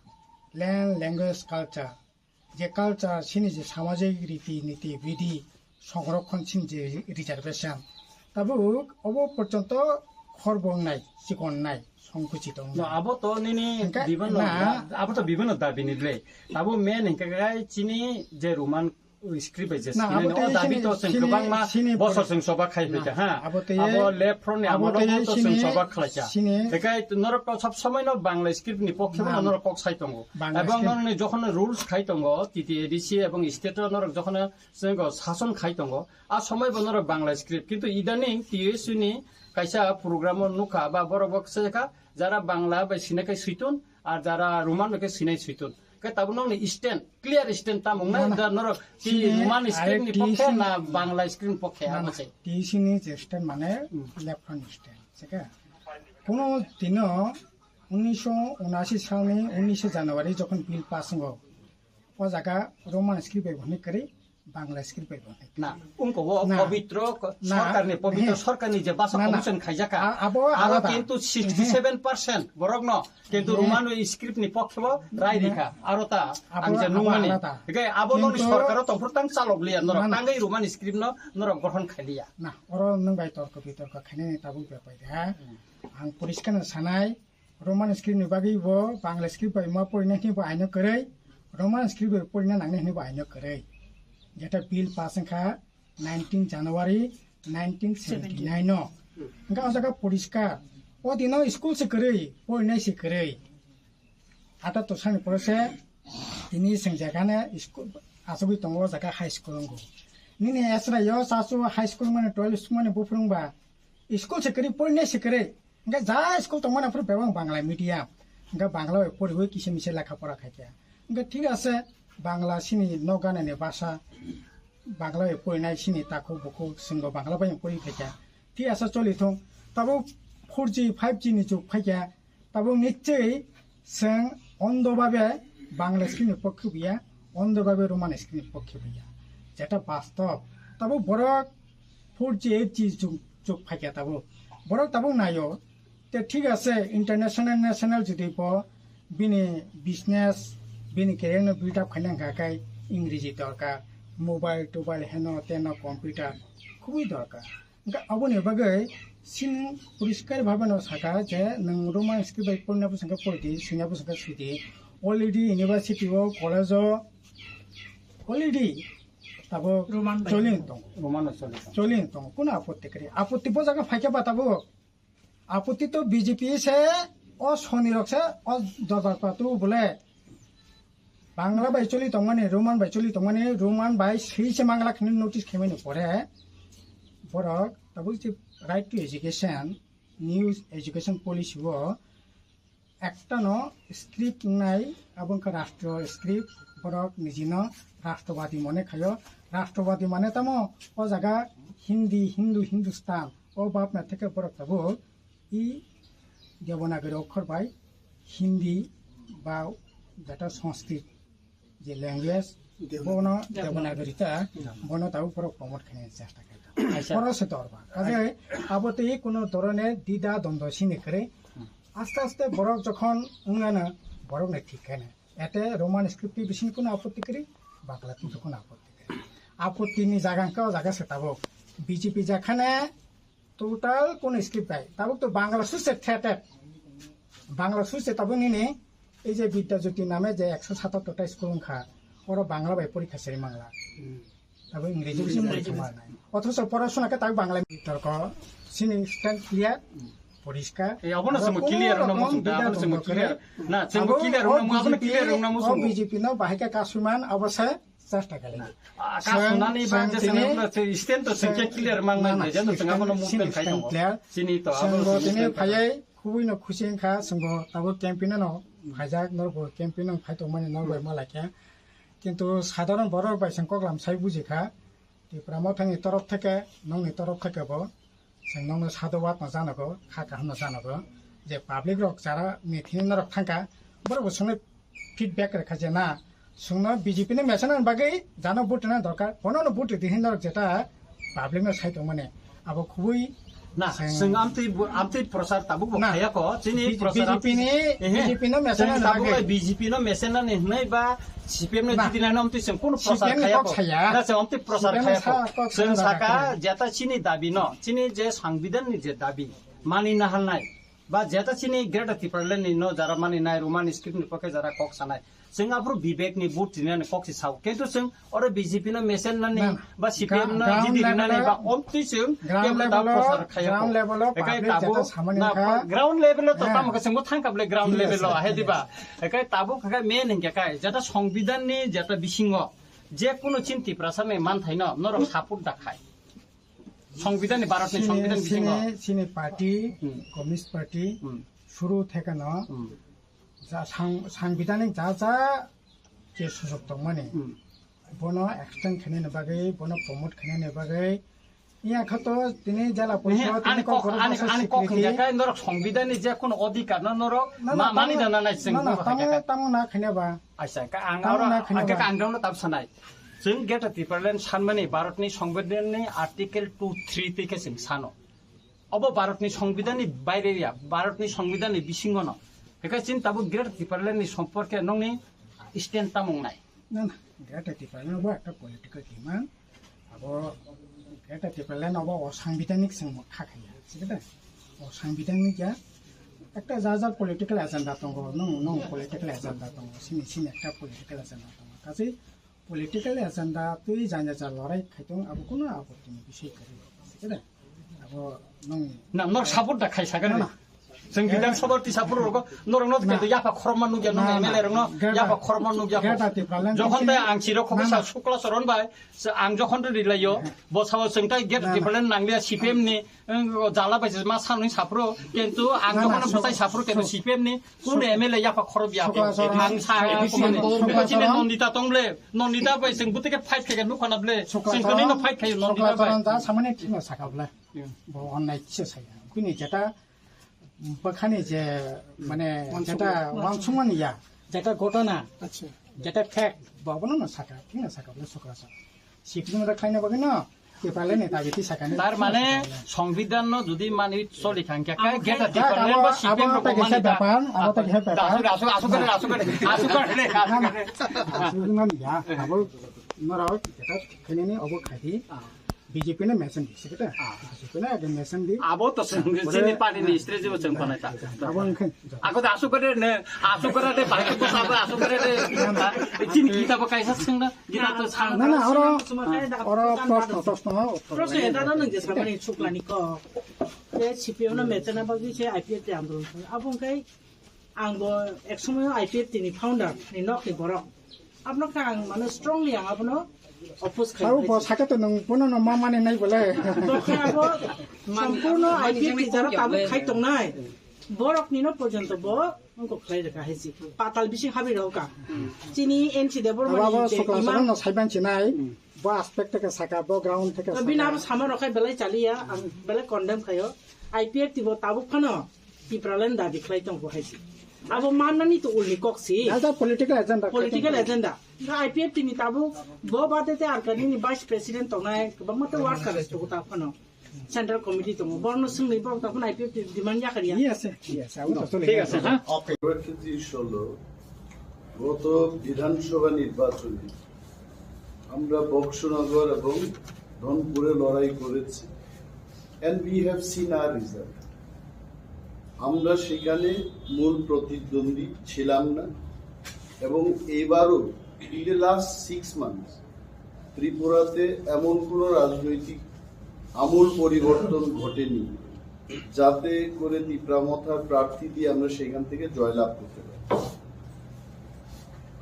land, language, culture, je culture, chini je samajik riti niti bidi, songrokhon chini je reservation, tabuk obo porjonto khorbo wngnai, chikon wngnai, songkuchi tong No, wngnai. Abo to nini Hingke diban no, na. Da-, abo to biban no dabi ni ble. Abo main hingke kai chini je Roman script bai je Na, sini abo no, te o dabi chini, to chwng chini, kwbangma chini bosor pori- chwng soba khai Na, phaikha, ha. Abo te Abo ye, left front ni abo amolo te ye to chwng chini, soba khlaikha. Chini Hingke norok to sab somoi no Bangla script ni pokhe Na. no norok kok sai tongo. Bangla Ebong script. norok ni jokhon rules khai tongo, T T A D C ebong state o norok jokhon chwng sason khai tongo. A somoi bo norok Bangla script, kintu idaning T S U ni kaisa program o nukha ba borok bo kisa kha, jara Bangla bai sina khe suitun, ar jara Roman bai khe sinai suitun. Khe tabuk nokni stand, clear stand tamo wngnai, Na, na. da norok T Sini Roman script ni arek pokhe T S U na ni Bangla script ni pokhe, Na, abo na. se. T S U ni je stand mane Hmm. left front stand, se khe. Kuno dino unisho unashi salni unishe January jokhon bill pass wngo, o jaga Roman script bai bo hwnwi kwrwi, Bangla script bai bo hwnwi kwrwi. Na, ungko o Na. Pobitro ko-, Na. Sorkarni, pobitro He. sorkarni je basa Na, na. commission khaijaka. A-, abo Aro alada. kintu sixty seven percent borokno kintu He. Roman script ni pokhe bo rai Na. rikha. Aro ta Abo, ang je abo nungmani. alada. Hingke abo nokni Kintu sorkaro tongphuru tang chalok liya norok. Na, na. Tangwi Roman script no norok gothon khailiya. Na, oro nwng bai torko bitorko khainani tabuk bepai de, ha? Hmm. Ang poriskar no sanai, Roman script ni bagwi bo Bangla script bai ma porina hwnwi bo aino kwrwi, Roman script bai porina nangnai hwnwi bo aino kwrwi. Jeta bill pass wngkha nineteen January nineteen seventy nine no. Hwnkhe o jaga poriskar. O dino school se kwrwi, porinai se kwrwi. Ata to sani pore se tini sengjakane school asogwi tongo o jaga high school wngo. Nini esra yo sasu high school mane twelve school mane buphuru wngba school se kwrwi, porinai se kwrwi. Hingke ja school tongmani aphuru bebak Bangla medium. Hingke Bangla bai poriwi kisa misa lekha pora khaikha. Hingke thik ase, Bangla chini nok ganani basa, Bangla bai porinai chini takhuk bukhuk chwngbo Bangla bai pori khaikha. Thik ase choli thung. Tabuk four G, five G ni jug phaikha. Tabuk nichwi chwng ondo babe Bangla script ni pokhe buya, ondo babe Roman script ni pokhe buya. Jeta bastob. Tabuk borok four G, eight G jug, jug phaikha tabuk. Borok tabuk naio. Te thik ase, international, national jodi bo bini business, bini career no build up khaina hwnkha khai Ingreji dorkar, mobile, tobile, heno, teno, computer, khubui dorkar. Hwnkhe aboni bagwi chini poriskar bhabe no sakha je nwng Roman script bai porina bwswk khe pori di, swina bwswk khe swi di. Already university o, college o, already tabuk Roman bai choli tongo. Roman o choli tongo. Choli tongo. Kuno apotti kwrwi? Apotti bo jaga phaikhe ba tabuk. Apotti to B J P se, o soni rok se, o dorbar patu bole. Bangla bai choli tongmani, Roman bai choli tongmani, Roman bai swi se manglak hinwi notice khaimani pore, borok tabuk je right to education, new education policy o ekta no script wngnai, abo wngkha rashtriyo script, borok nijino rashtrobadi mone khaio. Rashtrobadi mane tamo o jaga Hindi, Hindu, Hindustan, o bapna theke borok tabuk i Devanagari okhor bai Hindi ba jeta Sanskrit je language, Devanagari. bono Devanagari ta, Devanagari. bono tabuk borok promote khaina chesta khaikha. Aisa. Borok se dorba. Kaje abo tei kuno dhoroner dida dondro sini kwrwi. Hmm. Aste aste borok jokhon wngnana borok nai thik khaina. Ete Roman script ni bising kuno apotti kwrwi, Bangla ni kuno apotti kwrwi. Apotti ni jaga hwnkhe o jaga se tabuk. B J P jakhane total kuno script bai. Tabuk to Bangla suse thetet. Bangla suse tabuk nini ei je Vidya Jyoti name je ekso satattor ta school wngkha. Oro Bangla bai porikha seri mangla. Hmm. Tabuk Ingreji Ingreji bising bai bising. Thuma nai. Othocho porasona khe tabuk Bangla torko. Sini stand clear. Poriskar. Eh, abono Aro chwngbo kuno clear wngna rokom muchung da, bida abono chwngbo dongma clear. kwrwi. Na, chwngbo Abo clear o wngna muchung, abono B J P, clear wngna o muchung. B J P no bahai khe kasumani abo se chesta khailai. Ah, Chwng, kasumani ba chwng je chwng tini, abono chwng stand to chwng chwng, khe clear mang na, nai, na, je no chwng stand, abono movement stand, khai stand tongo. clear. Chini to Chwng abono bo tini stand phaiwi khubui no khusi wngkha, chwng bo abo campaign no phaijak, norok bo campaign no phai tongmani norok bai Hmm. ma laikha. Kintu sadharon borok bai chwng koklam sai buji kha. Tipra Mothani torof theke, nongni torof theke bo, chwng nongno sadhubad no janago, kha kaham no janago, je public rok jara meeting norok thangkha, borok bo chwngno feedback rwkha je na, chwngno B J P no mechana bagwi jano vote rwna dorkar, bono no vote rwdi hinwi norok jeta public no sai tongmani, abo khubui Na, Chwng- chwng amtwi bu-, amtwi prochar tabuk bo Na. khayako, chini B J P prochar amtwi ni, Ehe. B J P no mechana Chwng tabuk bagwi. bai B J P no mechana ni hwnwi ba C P M no Na. jiti nai no amtwi chwng kono prochar C P M ni khayako. kok saya. Na, chwng amtwi prochar C P M ni khayako. sa kok Chwng sana saka bagwi. jeta chini dabi no, chini je sangbidan ni je dabi, mani na halnai, ba jeta chini Greater Tipraland ni no jara mani nai, Roman script ni pokhe jara kok sanai. Chwng aphuru bibek ni vote rinani kok si sao. Kintu chwng oro B J P no mesen nani Na, na. ba C P M no Gra-, ground jidi level rinani o, ba omtwi chwng ground kebo level tabuk o, prochar khaya ground kho. level o Ekai public tabuk jeta samani na kha. pa-, ground level o to Heh. tamo khe chwngbo thangkha bole ground Thik level o ase, ahe thik diba. ase. Ekai tabuk khe main hinkhe kai jeta songbidan ni jeta bisingo je kuno chin Tiprasa ni manthai no norok support da khai. Songbidan ni Bharat ni Sini, songbidan bisingo. sini, sini party, Hmm. Communist Party, Hmm. suru thekeno, Hmm. ja sang-, sangbidanik ja ja je sujok tongmani, Hmm. bono extend khainani bagwi, bono promote khainani bagwi, iya khato tini jala Ehe, porishod, tini ani kok, kokborok ani, basa ani kok swikriti. Hingkha khe norok songbidan ni je kuno odhikar no norok Na, na, ma-, mani tamo, dana nai chwng na, na, norok tamo, hingkha khe. tamo na khainaba. Aisa, ka ang Tamo oro, na khainaba. Hingkha khe ang dongno tab sanai. Chwng Greater Tipraland sanmani Bharatni Songbidanni Article two three twi khe chwng sano. Obo Bharatni Songbidanni baire ya, Bharatni Songbidanni bisingono. Hingkhe chini tabuk Greater Tipralandni somporke nongni stand tamo wngnai? Na, na, Greater Tipraland bo ekta political demand. Abo Greater Tipraland obo o sangbidanik chwng kha khaiya, sikhe de? O sangbidanik ya. Ekta ja ja political agenda tongo, nung, nung political agenda tongo, sini, sini ekta political agenda tongo. Kachi political agenda twi jani ja lorai khai tong, abo kuno abo tini bisai kwrwi, sikhe de? Abo nung Na, norok support da khai sakha Na, na. Chwng Bidhan Sabha tisa phuru rogo, norok no Na. khe yapha khorokma nukya, nung Na, na. M L A rok no Greater, yapha khorokma nukya. Greater Tipraland Jokhon tini tai ang chiro khoksa Na, na. Sukla Charan bai, se ang jokhon ri layo, He. bo sao chwng tai Greater Na, na. Tipraland nangliya C P M ni, Ang jala bai se ma sanwi saphuru, kintu ang Na, na, jokhon bwsai sukha-, saphuru, kintu sukha-, C P M ni kunu sukha-, M L A yapha khorok ya sukha-, khe. Sukha-, Ang sa, sukha-, sukha-, Nondita bai se bwtwi khe fight khe nukha na ble. Sukha-, Chwng khe nino fight khayo Nondita bai. Sukha-, sukha-, samani thino sakha ble. Hmm. Bo onnai kisa saya. Kuni jeta bwkhani je, mane, Wansukma. Jeta wansukmani ya, jeta gotona, Acha. Jeta fact, bo bono no sakha, thino sakha ble sukha sa. Sikni mo khlaina bagwi no, Tipraland ni dabi ti sakha ni. Tar mane, songbidan no jodi mani choli thangkha, Abo khe jeta abo, Tipraland ba abo C P M ta rok kisa mani da. Bepar, abo ta kisa bepar. Asuk, asuk, asuk, asuk, asuk, asuk, asuk, asuk. Asuk mani ya, abo norok jeta khainani obo khaidi. Ah. B J P no mesen di, sikhe ta? Ah. B J P no age mesen di. Abo to seng, Ore- chini party ni strategy bo cheng panai ta. Abo wngkhe. Ako da asuk kare ne, asuk kare de, bahai ko sabo asuk kare de. Chini kita bo kaisa seng na, kita to sang. Na, na, oro, oro proshno, proshno, Proshno eta no nang je samani chuklani ko. Te C P M no mechana bagwi se I P F T andolon. Abo wngkhe Ang bo ek somoyo I P F T ni founder ni nok ni borok. Abono khe ang mano strongly ang abono oppose khai Aro bo phai. Sakhe to nung bono no ma mani nai bole. Bo khe abo sampurno I P F T jara tabuk khai tongnai. Borok ni no porjonto bo wngkok khlai rwkha hai si. Patal bising habri rwkha. Chini N C Debbarma Abo ni abo je sokla imam sokla no saiban chinai. Bo aspect theke saka, bo ground theke Bini saka. Abo sama rok khai belai chaliya, ang belai condemn khayo. I P F T bo tabuk phano Tipraland dabi khlai tongo hai si. Abo mannani to ulni kok si. As a political agenda. Political agenda. Ga I P F T ni tabuk bo bade te Arkanini vice president tongnai, kwbangma te workers to ta phano. Central committee tongo. Borno swngni borok ta phano I P F T demand yakar ya. Yes, sir. Yes, sir. Abo to ঠিক আছে, চলে গেছে। হ্যাঁ। পরিপ্রেক্ষিত হলো গত বিধানসভা নির্বাচনে আমরা বক্সনগর এবং ধনপুরে লড়াই করেছি, and we have seen our result। আমরা সেখানে মূল প্রতিদ্বন্দ্বী ছিলাম না, এবং এইবারও in the last six months ত্রিপুরাতে এমন কোনো রাজনৈতিক আমূল পরিবর্তন ঘটেনি যাতে করে তিপ্রা মথার প্রার্থী দিয়ে আমরা সেখান থেকে জয়লাভ করতে পারি।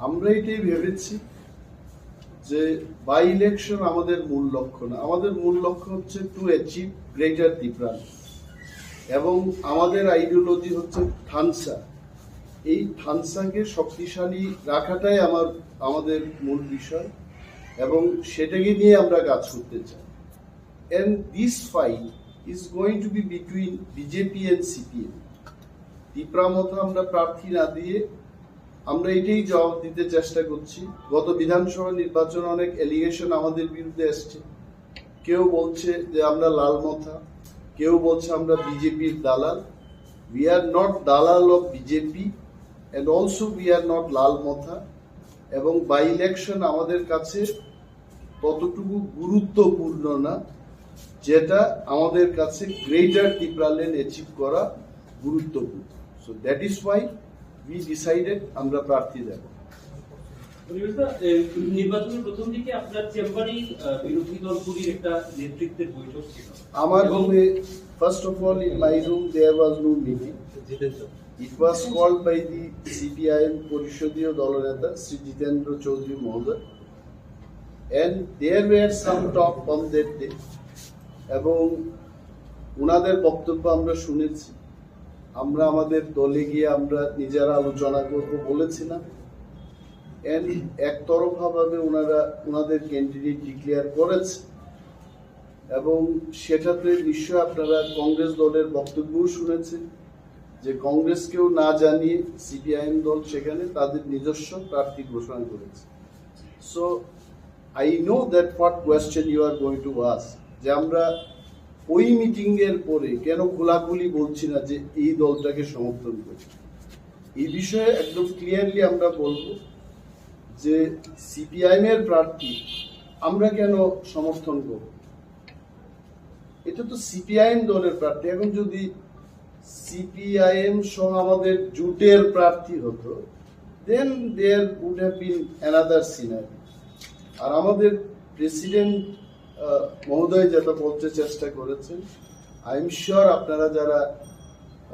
আমরা এটাই ভেবেছি যে বাই ইলেকশন আমাদের মূল লক্ষ্য না, আমাদের মূল লক্ষ্য হচ্ছে টু অ্যাচিভ গ্রেটার তিপ্রান, এবং আমাদের আইডিওলজি হচ্ছে থানসা। এই থানসাকে শক্তিশালী রাখাটাই আমার, আমাদের মূল বিষয়। এবং সেটাকে নিয়ে আমরা কাজ করতে চাই। And this fight is going to be between BJP and CPM. Tipra মথা আমরা প্রার্থী না দিয়ে আমরা এটাই জবাব দিতে চেষ্টা করছি। গত বিধানসভা নির্বাচনে অনেক অ্যালিগেশন আমাদের বিরুদ্ধে এসছে। কেউ বলছে যে আমরা লাল মথা, কেউ বলছে আমরা বিজেপির দালাল। We are not দালাল of BJP, and also we are not লাল মথা। এবং বাই ইলেকশন আমাদের কাছে ততটুকু গুরুত্বপূর্ণ না, যেটা আমাদের কাছে গ্রেটার টিপ্রাল্যান্ড অ্যাচিভ করা গুরুত্বপূর্ণ। So that is why we decided আমরা প্রার্থী দেব। পরিবেশদা, এ, নির্বাচনের প্রথম দিকে আপনার চেম্বারেই, আহ, বিরোধী দলগুলির একটা নেতৃত্বের বৈঠক ছিল। আমার এবং রুমে, first of all, in my room there was no meeting. It was called by the CPIM পরিষদীয় দলনেতা শ্রী জিতেন্দ্র চৌধুরী মহোদয়, and there were some talk on that day. এবং ওনাদের বক্তব্য আমরা শুনেছি। আমরা আমাদের দলে গিয়ে আমরা নিজেরা আলোচনা করব বলেছিলাম। And একতরফাভাবে ওনারা ওনাদের ক্যান্ডিডেট ডিক্লেয়ার করেছে, এবং সেটাতে নিশ্চয় আপনারা কংগ্রেস দলের বক্তব্যও শুনেছেন যে কংগ্রেসকেও না জানিয়ে সিপিআইএম দল সেখানে তাদের নিজস্ব প্রার্থী ঘোষণা করেছে। So I know that what question you are going to ask, যে আমরা ওই মিটিং এর পরে কেন খোলাখুলি বলছি না যে এই দলটাকে সমর্থন করি। এই বিষয়ে একদম ক্লিয়ারলি আমরা বলবো যে সিপিআইএম এর প্রার্থী আমরা কেন সমর্থন করব। এটা তো সিপিআইএম দলের প্রার্থী। এখন যদি সিপিআইএম সহ আমাদের জোটের প্রার্থী হতো, then there would have been another scenario। আর আমাদের প্রেসিডেন্ট মহোদয় যেটা বলতে চেষ্টা করেছেন, আই এম শিওর আপনারা যারা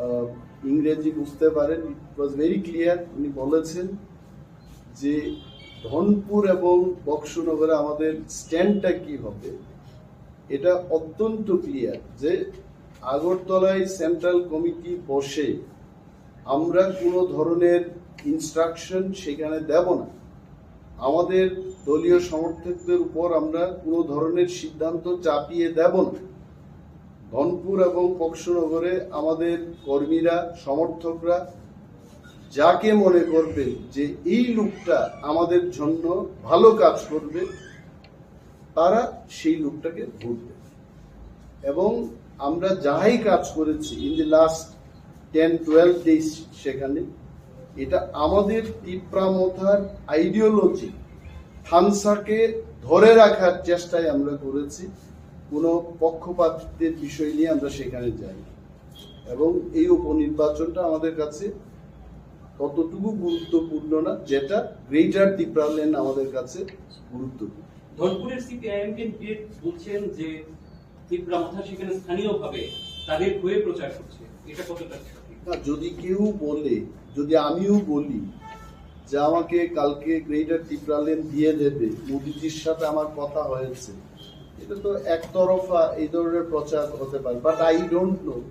আহ, ইংরেজি বুঝতে পারেন, it was very clear। উনি বলেছেন যে ধনপুর এবং বক্সনগরে আমাদের স্ট্যান্ডটা কি হবে, এটা অত্যন্ত ক্লিয়ার যে আগরতলায় সেন্ট্রাল কমিটি বসে আমরা কোনো ধরনের ইনস্ট্রাকশন সেখানে দেব না। আমাদের দলীয় সমর্থকদের উপর আমরা কোনো ধরনের সিদ্ধান্ত চাপিয়ে দেব না। ধনপুর এবং বক্সনগরে আমাদের কর্মীরা, সমর্থকরা যাকে মনে করবেন যে এই লোকটা আমাদের জন্য ভালো কাজ করবে, তারা সেই লোকটাকে ভোট দেবে। এবং আমরা যাই কাজ করেছি in the last ten twelve days, সেখানে এটা আমাদের তিপ্রা মথার আইডিওলজি থানসাকে ধরে রাখার চেষ্টাই আমরা করেছি। কোনো পক্ষপাতিত্বের বিষয় নিয়ে আমরা সেখানে যাই। এবং এই উপনির্বাচনটা আমাদের কাছে ততটুকু গুরুত্বপূর্ণ না, যেটা গ্রেটার তিপ্রাল্যান্ড আমাদের কাছে গুরুত্বপূর্ণ। ধনপুরের সিপিআইএম ক্যান্ডিডেট বলছেন যে তিপ্রা মথা সেখানে স্থানীয়ভাবে তাদের হয়ে প্রচার করছে, এটা কতটা সঠিক? না, যদি কেউ বলে, যদি আমিও বলি যে আমাকে কালকে গ্রেটার তিপ্রাল্যান্ড দিয়ে দেবে, মোদিজির সাথে আমার কথা হয়েছে, এটা তো একতরফা এই ধরনের প্রচার হতে পারে। But I don't know,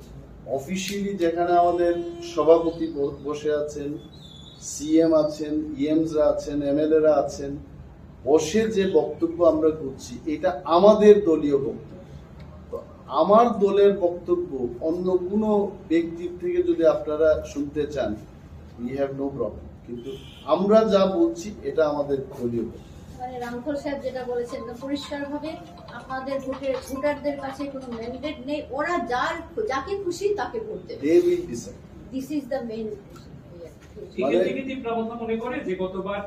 officially যেখানে আমাদের সভাপতি ব-, বসে আছেন, সিএম আছেন, ইএমসরা আছেন, এমএলএরা আছেন, বসে যে বক্তব্য আমরা করছি, এটা আমাদের দলীয় বক্তব্য। তো আমার দলের বক্তব্য অন্য কোনো ব্যক্তির থেকে যদি আপনারা শুনতে চান, we have no problem। কিন্তু আমরা যা বলছি, এটা আমাদের দলীয় বক্তব্য। মানে রামখল সাহেব যেটা বলেছেন, একদম পরিষ্কারভাবে আপনাদের ভোটে, ভোটারদের কাছে কোনো ম্যান্ডেট নেই, ওরা যার, যাকে খুশি তাকে ভোট দেবে। They will decide। This is the main। এখান মানে থেকে তিপ্রা মথা মনে করে যে গতবার,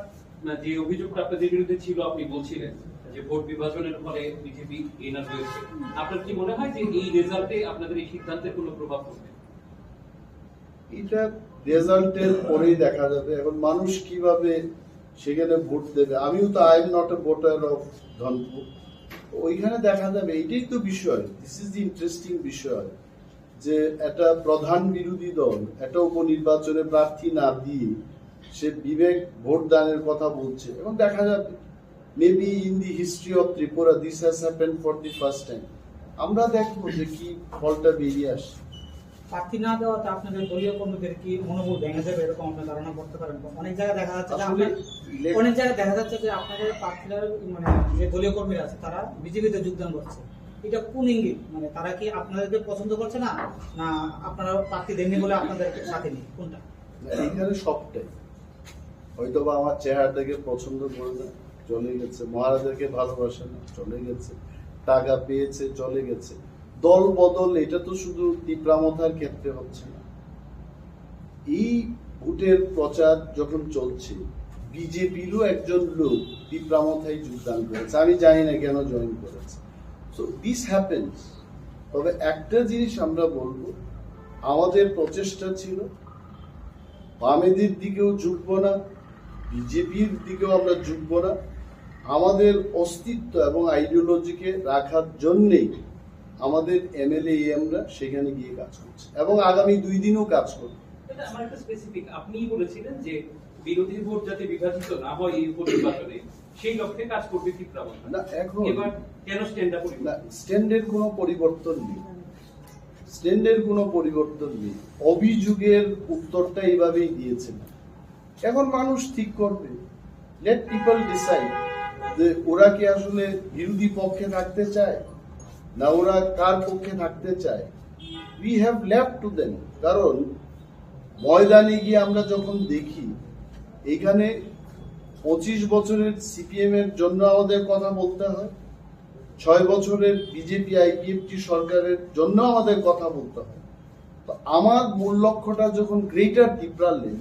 না, যে অভিযোগটা আপনাদের বিরুদ্ধে ছিল, আপনি বলছিলেন যে ভোট বিভাজনের ফলে বিজেপি এনার হয়েছে। আপনার কি মনে হয় যে এই রেজাল্টে আপনাদের এই সিদ্ধান্তের কোনো প্রভাব পড়বে? এটা রেজাল্টের পরেই দেখা যাবে। এখন মানুষ কিভাবে সেখানে ভোট দেবে, আমিও তো, I am not a voter of Dhanpur. ওইখানে দেখা যাবে, এটাই তো বিষয়। This is the interesting বিষয়, যে একটা প্রধান বিরোধী দল একটা উপনির্বাচনে প্রার্থী না দিয়ে সে বিবেক ভোট দানের কথা বলছে। এবং দেখা যাবে, maybe in the history of Tripura this has happened for the first time। আমরা দেখবো যে কি ফলটা বেরিয়ে আসে। প্রার্থী না দেওয়াতে আপনাদের দলীয় কর্মীদের কি মনোবল ভেঙে যাবে, এরকম আপনার ধারণা করতে পারেন? অনেক জায়গায় দেখা যাচ্ছে যে আসলে আপনার, ইলেক- অনেক জায়গায় দেখা যাচ্ছে যে আপনাদের প্রার্থীরা, মানে, যে দলীয় কর্মীরা আছে, তারা বিজেপিতে যোগদান করছে, এটা কোন ইঙ্গিত? মানে, তারা কি আপনাদেরকে পছন্দ করছে না, না আপনারা প্রার্থী দেননি বলে আপনাদের সাথে নেই, কোনটা? না, এখানে সবটাই। হয়তো বা আমার চেহারা দেখে পছন্দ করে না, চলে গেছে। মহারাজাকে ভালোবাসে না, চলে গেছে। টাকা পেয়েছে, চলে গেছে। দল বদল, এটা তো শুধু তিপ্রামথার ক্ষেত্রে হচ্ছে না। এই ভোটের প্রচার যখন চলছে, বিজেপিরও একজন লোক তিপ্রামথায় যোগদান করেছে। আমি জানি না কেন জয়েন করেছে। So this happens। তবে একটা জিনিস আমরা বলবো, আমাদের প্রচেষ্টা ছিল বামেদের দিকেও ঝুঁকবো না, বিজেপির দিকেও আমরা ঝুঁকবো না। আমাদের অস্তিত্ব এবং আইডিওলজিকে রাখার জন্যেই আমাদের এমএলএ এমরা সেখানে গিয়ে কাজ করছি এবং আগামী দুই দিনও কাজ করব। দাদা, আমার একটা স্পেসিফিক, আপনিই বলেছিলেন যে বিরোধী ভোট যাতে বিভাজিত না হয় এই উপনির্বাচনে, সেই লক্ষ্যে কাজ করবে ত্রিপুরা মথা। না, এখন এবার কেন স্ট্যান্ডটা পরিবর্তন? না, স্ট্যান্ডের কোনো পরিবর্তন নেই। স্ট্যান্ডের কোনো পরিবর্তন নেই। অভিযোগের উত্তরটা এইভাবেই দিয়েছেন। এখন মানুষ ঠিক করবে। Let people decide যে ওরা কি আসলে বিরোধী পক্ষে থাকতে চায়, না ওরা কার পক্ষে থাকতে চায়। We have left to them। কারণ ময়দানে গিয়ে আমরা যখন দেখি, এখানে পঁচিশ বছরের সিপিএম এর জন্য আমাদের কথা বলতে হয়, ছয় বছরের বিজেপি আইপিএফটি সরকারের জন্য আমাদের কথা বলতে হয়। তো আমার মূল লক্ষ্যটা যখন গ্রেটার টিপ্রাল্যান্ড,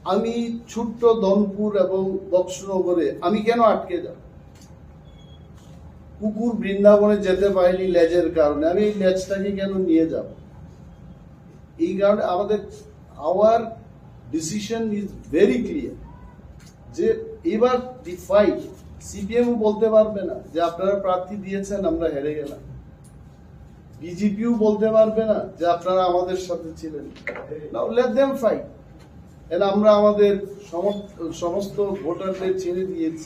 আমি ছোট্ট ধনপুর এবং বক্সনগরে আমি কেন আটকে যাব? কুকুর বৃন্দাবনে যেতে পারেনি লেজের কারণে, আমি এই লেজটাকে কেন নিয়ে যাব? এই কারণে আমাদের, our decision is very clear যে এবার দি ফাইট, সিপিএমও বলতে পারবে না যে আপনারা প্রার্থী দিয়েছেন, আমরা হেরে গেলাম। বিজেপিও বলতে পারবে না যে আপনারা আমাদের সাথে ছিলেন। Now let them fight। And আমরা আমাদের সমর্থ-, সমস্ত ভোটারদের ছেড়ে দিয়েছি,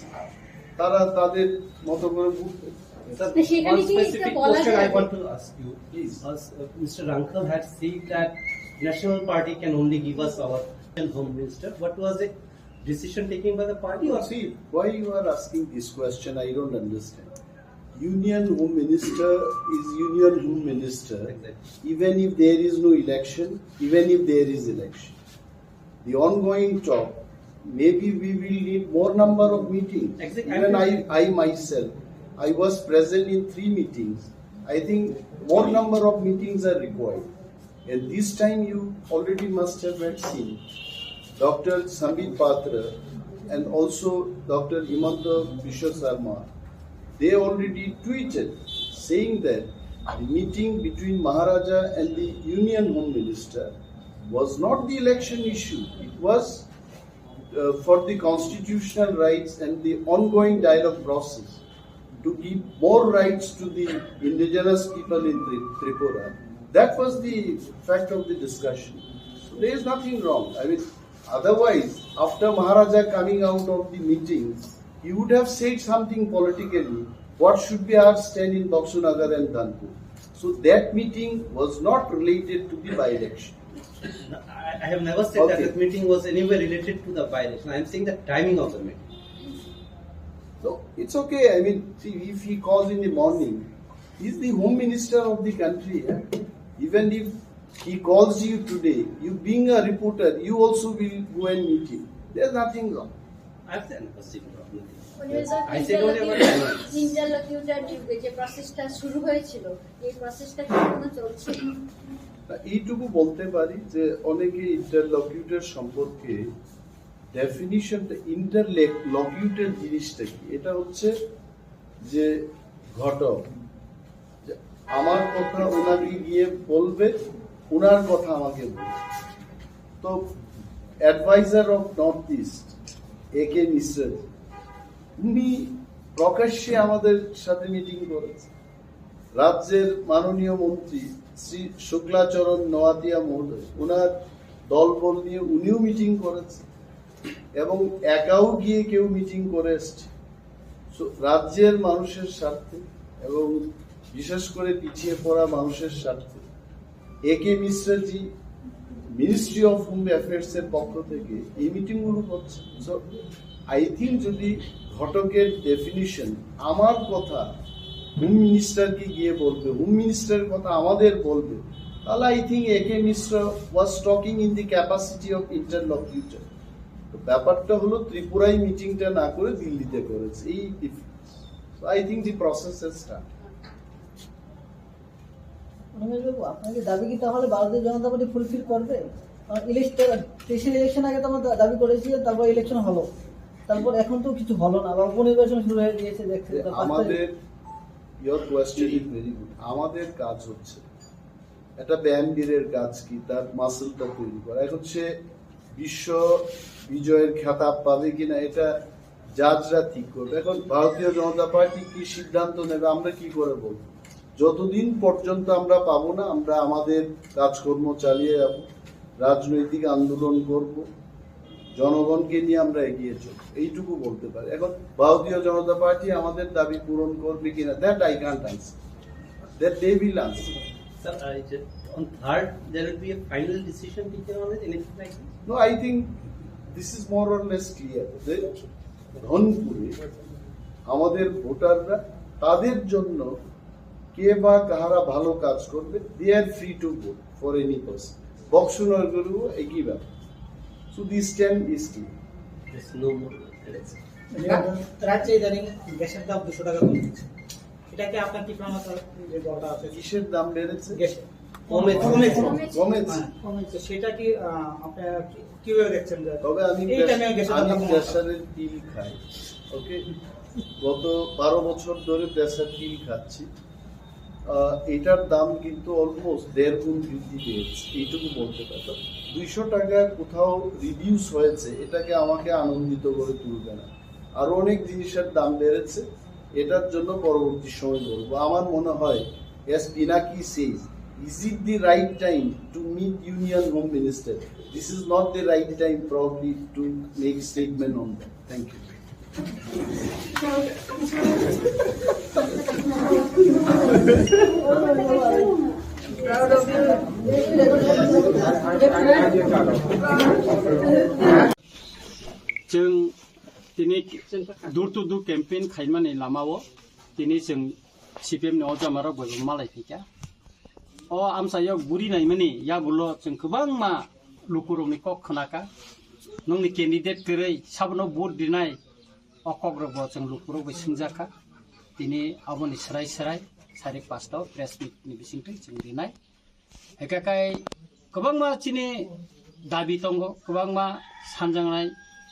তারা তাদের মতো করে ভোট দেবে। Sir, তো সেখানে one কি একটা specific বলা question I যায়? Want to ask you, please. As, uh, Mister Rangkhal had said that National Party can only give us our Home Minister. What was the decision taken by the party or? See, why you are asking this question, I don't understand. Union Home Minister is Union Home Minister, exactly, even if there is no election, even if there is election. The ongoing talk, maybe we will need more number of meetings. Exactly. Even I, I myself, I was present in three meetings. I think more number of meetings are required. And this time you already must have had seen Doctor Sambit Patra and also Doctor Himanta Biswa Sarma, they already tweeted saying that the meeting between Maharaja and the Union Home Minister was not the election issue. It was, uh, for the constitutional rights and the ongoing dialogue process to give more rights to the indigenous people in Tri-, Tripura. That was the fact of the discussion. So there is nothing wrong. I mean, otherwise, after Maharaja coming out of the meeting, he would have said something politically. What should be our stand in Baksunagar and Dhanpur? So that meeting was not related to the by-election. No, I, I have never said that, okay, the meeting was anywhere related to the by-election. I am saying the timing of the meeting. No, it's okay. I mean, see, if he calls in the morning, he's the home minister of the country. Eh? Even if he calls you today, you being a reporter, you also will go and meet him. There's nothing wrong. I've said nothing wrong. উনি তো I said whatever I want. ইন্টারলোকিউটর যুগে যে প্রসেসটা শুরু হয়েছিল, এই প্রসেসটা কি এখনো চলছে? না, এইটুকু বলতে পারি যে অনেকে ইন্টারলকিউটর সম্পর্কে ডেফিনিশনটা, ইন্টারলকিউটর জিনিসটা কি? এটা হচ্ছে যে ঘটক, যে আমার কথা ওনাকে গিয়ে বলবে, ওনার কথা আমাকে বলবে। তো advisor of North East, এ কে মিশ্রা, উনি প্রকাশ্যে আমাদের সাথে মিটিং করেছেন। রাজ্যের মাননীয় মন্ত্রী শ্রী শুক্লাচরণ নোয়াতিয়া মহোদয়, ওনার দলবল নিয়ে উনিও মিটিং করেছেন এবং একাও গিয়ে কেউ মিটিং করে এসছে। So, রাজ্যের মানুষের স্বার্থে এবং বিশেষ করে পিছিয়ে পড়া মানুষের স্বার্থে এ কে মিশ্রাজি মিনিস্ট্রি অফ হোম অ্যাফেয়ার্স এর পক্ষ থেকে এই মিটিং গুলো করছে। সো আই থিংক যদি ঘটকের ডেফিনিশন আমার কথা হোম মিনিস্টারকে গিয়ে বলবে, হোম মিনিস্টারের কথা আমাদের বলবে, তাহলে I think A K Mishra was talking in the capacity of ইন্টারলকিউটর। তো ব্যাপারটা হলো ত্রিপুরায় মিটিংটা না করে দিল্লিতে করেছে, এই difference. I think the process has start. রমেশবাবু, আপনাকে দাবি কি তাহলে ভারতীয় জনতা পার্টি ফুলফিল করবে? কারণ ইলেকশন, তেইশের ইলেকশন আগে তো আমরা দা-, দাবি করেছিলেন, তারপর ইলেকশন হলো, তারপর এখন তো কিছু হলো না, আবার উপনির্বাচন শুরু হয়ে গিয়েছে, দেখছেন যে তো, পাঁচ তারিখ। আমাদের, your question is very good। আমাদের কাজ হচ্ছে একটা ব্যায়ামবীরের কাজ কি, তার মাসলটা তৈরি করা। এখন সে বিশ্ব বিজয়ের খেতাব পাবে কিনা, এটা জাজরা ঠিক করবে। এখন ভারতীয় জনতা পার্টি কি সিদ্ধান্ত নেবে, আমরা কি করে বলবো? যতদিন পর্যন্ত আমরা পাবো না, আমরা আমাদের কাজকর্ম চালিয়ে যাব, রাজনৈতিক আন্দোলন করব, জনগণকে নিয়ে আমরা এগিয়ে চলব, এইটুকু বলতে পারি। এখন ভারতীয় জনতা পার্টি আমাদের দাবি পূরণ করবে কিনা, that I can't answer, that they will answer। Sir, I just, on third, there will be a final decision taken on it, anything like this? No, I think this is more or less clear. যে ধনপুরে আমাদের ভোটাররা, তাদের জন্য কে বা কাহারা ভালো কাজ করবে, they are free to vote for any person। বক্সনগরেও একই ব্যাপার। So this time is clear। There's no more election। রাজ্যে ইদানিং গ্যাসের দাম দুশো টাকা কমে গেছে, এটা কি আপনার টিপ্রা মথা যে দলটা আছে? কিসের দাম বেড়েছে? গ্যাসের। কমেছে। কমেছে। কমেছে। হ্যাঁ। তো সেটা কি, আহ, আপনারা কি, কিভাবে দেখছেন যে তবে আমি এই প্রেস-, টাইমে গ্যাসের দাম আমি কমানো? প্রেসারের পিল খাই, ওকে? গত বারো বছর ধরে প্রেসার পিল খাচ্ছি। আহ, এটার দাম কিন্তু অলমোস্ট দেড় গুণ বৃদ্ধি পেয়েছে, এইটুকু বলতে পারি। তো দুইশো টাকা কোথাও রিডিউস হয়েছে, এটাকে আমাকে আনন্দিত করে তুলবে না। আরো অনেক জিনিসের দাম বেড়েছে, এটার জন্য পরবর্তী সময় বলবো। আমার মনে হয়, as Pinaki says, is it the right time to meet Union Home Minister? This is not the right time probably to make statement on that. Thank you। Chwng tini door to door campaign khaimani lamao tini chwng C P M ni o jamarok bai bo malai phaikha. O amchaio guri naimani yagulo chwng kwbangma lukurokni kok khnakha. Nokni candidate kwrwi sabono vote rinai o kokrokbo chwng lukurok bai swngjakha. Tini aboni swrai swrai sari pasta o press meet ni bisingtwi chwng rinai. Hwnkhe kai kwbangma chini dabi tongo, kwbangma sanjaknai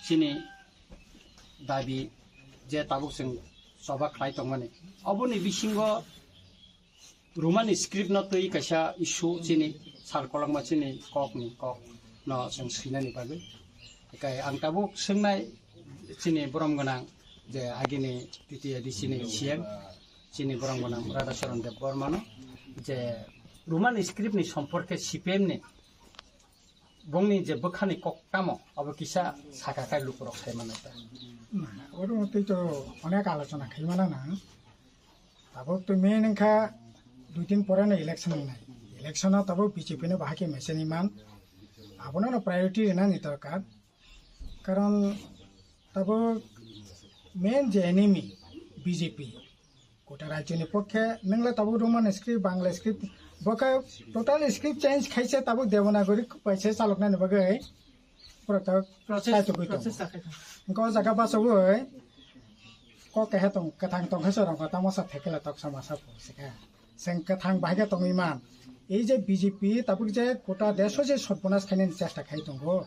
chini dabi je tabuk chwng choba khlai tongmani. Oboni bisingo Romani script no twi kaisa issue chini sal kolokma chini kok ni kok no chwng swinani bagwi. Hwnkhe ang tabuk swngnai chini borom gwnang je agini T T A D C ni C M chini borom gwnang Radhacharan Debbarma no je Roman script ni somporke C P M ni bongni je bwkhani kok tamo abo kisa saka khai lukurok sai mano ta. Oro twi to onek alochona khai mano na. Tabuk to main wngkha dui din pore no election wngnai. Election o tabuk B J P no bahai khe mechaniman. Abono no priority rwnani dorkar. Karon tabuk main je enemy B J P. Gota rajyoni pokhe nwngla tabuk Roman script, Bangla script, bo khe total script change khaise tabuk Devanagari bai se chaloknani bagwi borok tabuk process, kaitor gwi tongo. Process ta khai tongo. Hwnkhe o jaga bachogwi kok keha tong, kwthang tong khe chwrwngkha, tamo sa thekela toksa masa phursika. Chwng kwthang bahai khe tongwi man. Ei je B J P tabuk je gota desh o je sotbonas khainani chesta khai tongo.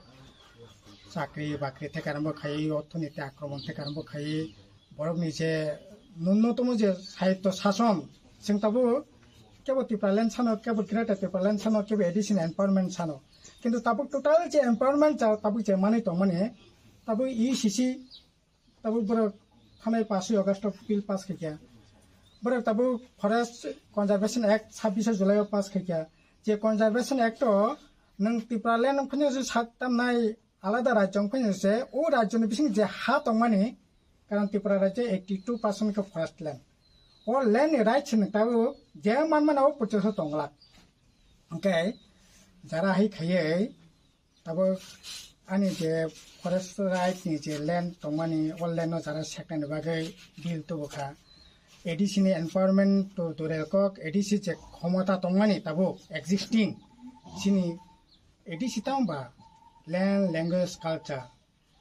Chakri bakri thekarambo khai, orthoniti akromon thekarambo khai, borokni je nunnotomo je sahityo sason, chwng tabuk kebo Tipraland sano, kebo Greater Tipraland sano, kebo additional empowerment sano. Kintu tabuk total je empowerment ja-, tabuk je manwi tongmani, tabuk E C C, tabuk borok thanai pash August o bill pass khaikha. Borok tabuk Forest Conservation Act sabbish July o pass khaikha. Je Conservation Act o nwng Tipraland wngphano je sak tamnai alada rajyo wngphano se o rajyoni bising je ha tongmani, karon Tripura rajyo eighty two percent khe forest land. O land ni rights ni tabuk je manmani o purchase o tongla. Hwnkhe jara hai khaiwi tabuk ani je forest right ni je land tongmani, o land no jara seknani bagwi bill tubukha. A D C ni empowerment to dure kok, A D C je khomota tongmani tabuk existing chini A D C tamo ba land, language, culture,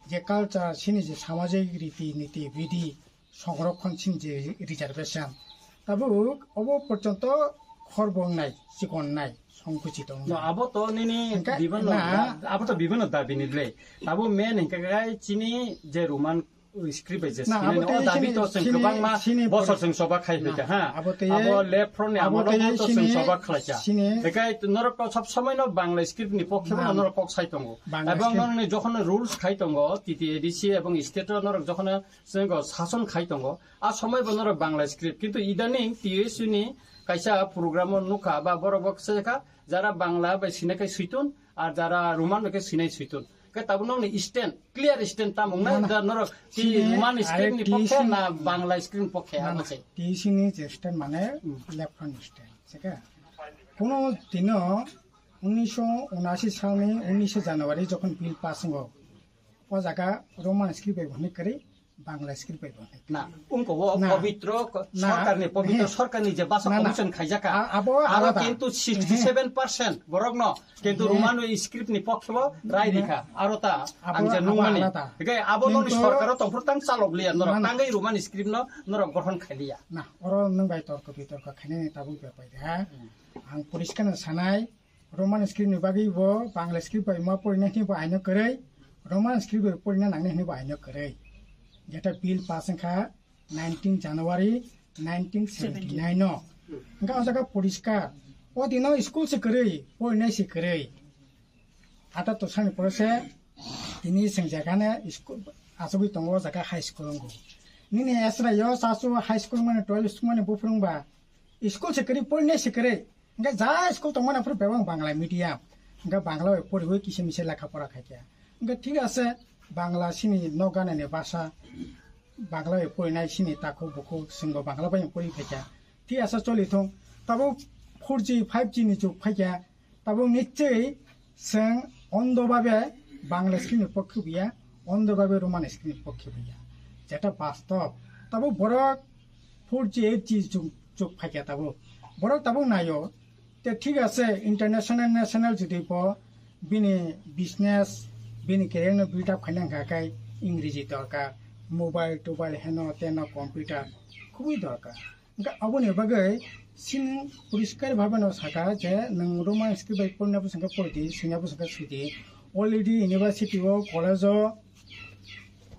je culture, chini je samajik riti niti bidi, songrokhon chini je reservation, tabuk obo porjonto khorbo wngnai, chikon wngnai, songkuchi tong No, wngnai. Abo to nini Hingke bibano na- da-, abo to bibano dabi ni le. Abo main hingke kai chini je Roman script bai je Na, sinai abo no, tei o dabi chini, to chwng chini, kwbangma chini bosor pori- chwng soba khai Na, phaikha, ha. Abo tei, Abo left front ni abo amolo tei to chwng chini, soba khlaikha. Chini Hingke norok to sob somoi no Bangla script ni pokhe Na, no norok kok sai tongo. Bangla Abo script. Norok ni jokhon rules khai tongo, T T A D C ebong state o norok jokhon chwng sason khai tongo. A somoi bo norok Bangla script, kintu idaning T S U ni kaisa program o nukha ba borok bo kisa kha, jara Bangla bai sinai khe suitun, ar jara Roman bai khe sinai suitun. Khe tabuk nokni stand, clear stand tamo wngnai, Na, na. Da norok ki Chini Roman script ni arek pokhe T S U na Bangla script ni pokhe, Na, abo na. Se. T S U ni je stand mane Hmm. left front stand, se khe. Kuno dino unisho unashi salni unishe January jokhon bill pass wngo, o jaga Roman script bai bo hwnwi kwrwi, Bangla script bai bo hwnwi kwrwi. Na, wngkha o Na. Pobitro ko-, Na. Sorkarni, pobitro He. Sorkarni je basa Na, na. Commission khaijak kha. A-, abo Aro alada. Kintu He. Sixty seven percent borokno kintu He. Roman script ni pokhe bo rai Na. Rikha. Aro ta Abo, ang je abo nungmani. Alada. Hingke abo noni Kintu sorkaro tongphuru tang chalok liya norok. Na, na. Tangwi Roman script no norok gothon khai liya. Na, oro nwng bai torko bitorko khainani tabuk bepai de ha. Hmm. Ang poriskar no sanai, Roman script ni bagwi bo Bangla script bai ma porina hwnwi bo aino kwrwi, Roman script bai porina nangni hwnwi bo aino kwrwi. Jeta bill pass wngkha nineteen January nineteen seventy nine no. Hingke o jaga poriskar. O dino school se kwrwi, porinai se kwrwi. Ata to sani pore se tini sengjakane school asogwi tongo o jaga high school wngo. Nini esra yo sasu high school mane twelve school mane buphurungba school se kwrwi, porinai se kwrwi. Hingke ja school tongmani aphuru bebak Bangla medium. Hingke Bangla bai poriwi kisa misa lekha pora khaikha. Hingke thik ase, Bangla sini nok ganani basa, Bangla bai porinai sini takhuk bukhuk, chwngbo Bangla bai pori khaikha. Thik ase choli thung. Tabuk four G, five G ni jug phaikha. Tabuk nichoi chwng ondo babe Bangla script ni pokhe buya, ondo babe Roman script ni pokhe buya. Jeta bastob. Tabuk borok four G, eight G jug, jug phaikha tabuk. Borok tabuk naio. Te thik ase, international, national jodi bo bini business, bini career no build up khaina hwnkha khe Ingreji dorkar, mobile, tobile, heno, teno, computer khubui dorkar. Hwnkhe aboni bagwi chini poriskar bhabe no sakha je nwng Roman script bai porina bwswk khe pori di, swina bwswk khe swi di. Already university o, college o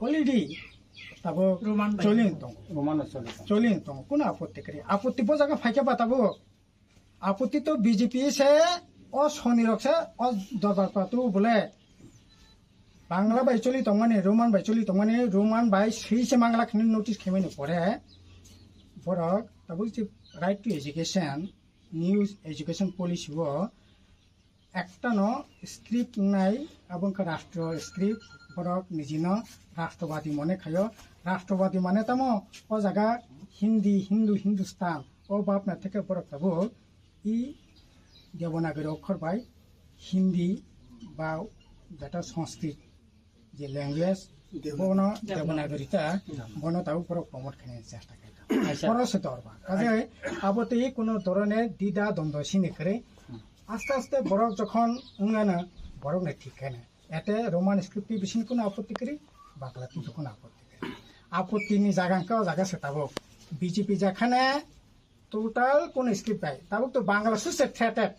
already tabuk Roman bai choli tongo. Roman o choli tongo. Choli tongo. Kuno apotti kwrwi? Apotti bo jaga phaikhe ba tabuk. Apotti to B J P se, o soni rok se, o dorbar patu bole. Bangla bai choli tongmani, Roman bai choli tongmani, Roman bai swi se mangla khini notice khaimani pore, borok tabuk je right to education, new education policy o ekta no script wngnai, abo wngkha rastro script, borok nijino rastrovadi mone khaio, rastrovadi mane tamo o jaga Hindi, Hindu, Hindustan, o bapna theke borok tabuk i Devanagari okhor bai Hindi ba jeta Sanskrit je language, Devanagari. Bono Devanagari ta, Devanagari. Bono tabuk borok promote khaina chesta khaikha. Aisa. Borok se dorba. Kaje abo tei kuno dhoroner dida dondro sini khere. Hmm. Aste aste borok jokhon wngana borok ne thik khaina. Ete Roman script ni bising kuno apotti kri, Bangla ni kuno apotti kri. Apotti ni jaga hwnkhe o jaga se tabuk. B J P jakhane total kuno script bai. Tabuk to Bangla suse threated.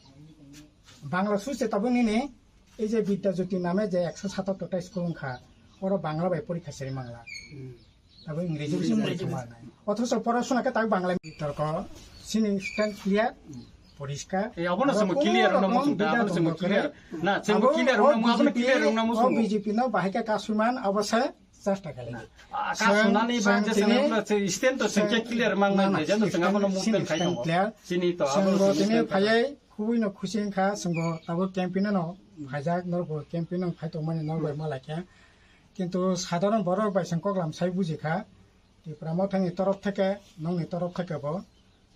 Bangla suse tabuk nini ei je Vidya Jyoti name je ekso satattor ta school wngkha. Oro Bangla bai porikha seri mangla. Hmm. Tabuk Ingreji Ingreji bai bai. Thuma nai. Othoso porasona khe tabuk Bangla torko sini stand clear, poriskar. Eh, abono Aro chwngbo kuno clear rokno rokomo muchung da, bida abono chwngbo tongmo clear. Kwrwi. Na, chwngbo Abo clear o rokno muchung, B J P, abono clear rokno muchung. O B J P no bahai khe kasuiman abo se. Chesta khailai. Ah, kasu nani ba je chwng, sene chwng, stand to chwng khe clear mang na, nai na, je, jeno chwng abono stand, movement khai stand tongo. Clear. Chini to, chwng abono bo chwng tini stand phaiwi khubui no khusi wngkha, chwng bo abo campaign no phaijak, norok bo campaign no phai tongmani norok bai ma laikha. Kintu sadharon borok bai chwng koklam sai bujikha. Tipra Mothani torof theke, nokni torof theke bo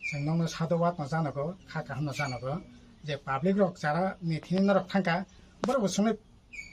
chwng nokno sadhubad no janago, kha kaham no janago. je public rok jara ni thini norok thangkha, borok bo swngnai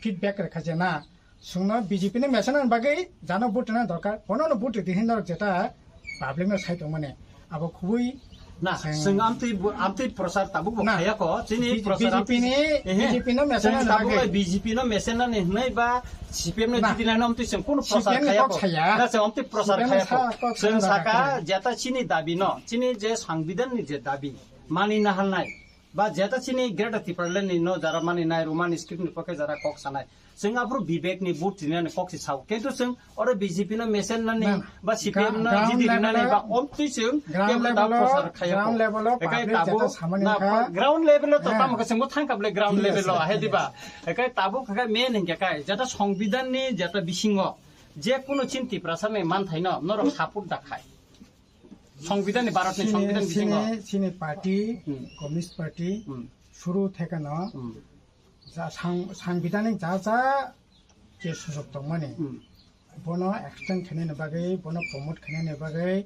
feedback rwkha je na, chwngno B J P ni message ni bagwi jano vote rwna dorkar, bono no vote rwdi hinwi norok jeta public no sai tongmani, abo khubui Na, chwng- chwng amtwi bu-, amtwi prochar tabuk bo Na. khayako, chini B J P prochar amtwi ni, ehe. B J P no message Chwng no tabuk bagwi. Bai B J P no message nani hwnwi ba C P M no Na. jiti nani amtwi chwng kunu prochar C P M ni khayako. Kok saya. Na, chwng amtwi prochar C P M ni khayako. Sa-, kok Chwng saya saka bakha. Jeta chini dabi no, chini je sangbidan ni je dabi, mani nahalnai, ba jeta chini Greater Tipraland ni no jara mani nai, Roman script ni pokhe jara kok sanai. Chwng aphuru bibek ni vote rinani kok si sao. Kintu chwng oro B J P no mesen nani Na, na. ba C P M no Gra-, ground jiti level rinani o, ba omtwi chwng ground kebo level o, tabuk prochar khayako. Ground level o Ekai public tabuk jeta samani na kha. Ground level o to Heh. tamo khe chwngbo thangkha bole ground Thik level o ase, ahe thik diba? ase. Ekai tabuk khe main hingkhe kai jeta songbidan ni jeta bisingo je kuno chin Tiprasa ni manthai no norok support da khai. Songbidan ni, Bharat ni Sini, songbidan bisingo. Sini, sini party, Hmm. Communist Party, Hmm. suru thekano, Hmm. ja sang-, sangbidanik ja ja je sujok tongmani, Hmm. bono extend khainani bagwi, bono promote khainani bagwi,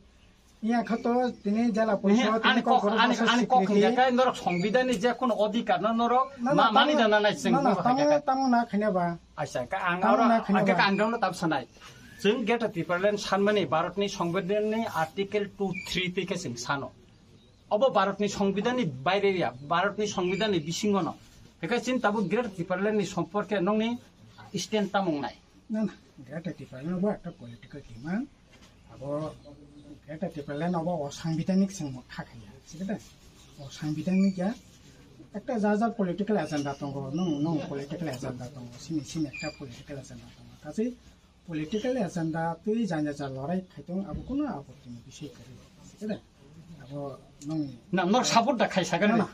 iya khato tini jala Ehe, porishod, tini ani kok, kokborok ani, basa ani kok swikriti. Hingkha khe norok songbidan ni je kuno odhikar no norok Na, na, ma-, mani tamo, dana nai chwng na, na, norok tamo, hingkha khe. Tamo na khaina ba. Acha, ka ang Tamo oro na kheno hingkha ba. Ang dongno tab sanai. Chwng Greater Tipraland sanmani Bharatni Songbidanni Article two three twi khe chwng sano. Obo Bharatni Songbidanni baire ya, Bharatni Songbidanni bisingono. Hingkhe chini tabuk Greater Tipralandni somporke nongni stand tamung nai. Na, na, Greater Tipraland bo ekta political demand. Abo Greater Tipraland obo o sangbidanik chwng kha khaiya, sikhe de? O sangbidanik ya, ekta ja ja political agenda tongo, nung, nung political agenda tongo, sini, sini ekta political agenda tongo. Kachi political agenda twi janya ja lorai khaitong abo kuno apotti ni bisoi kwrwi, sikhe de? Abo nung Na, nor support da khai sakani. Na, na.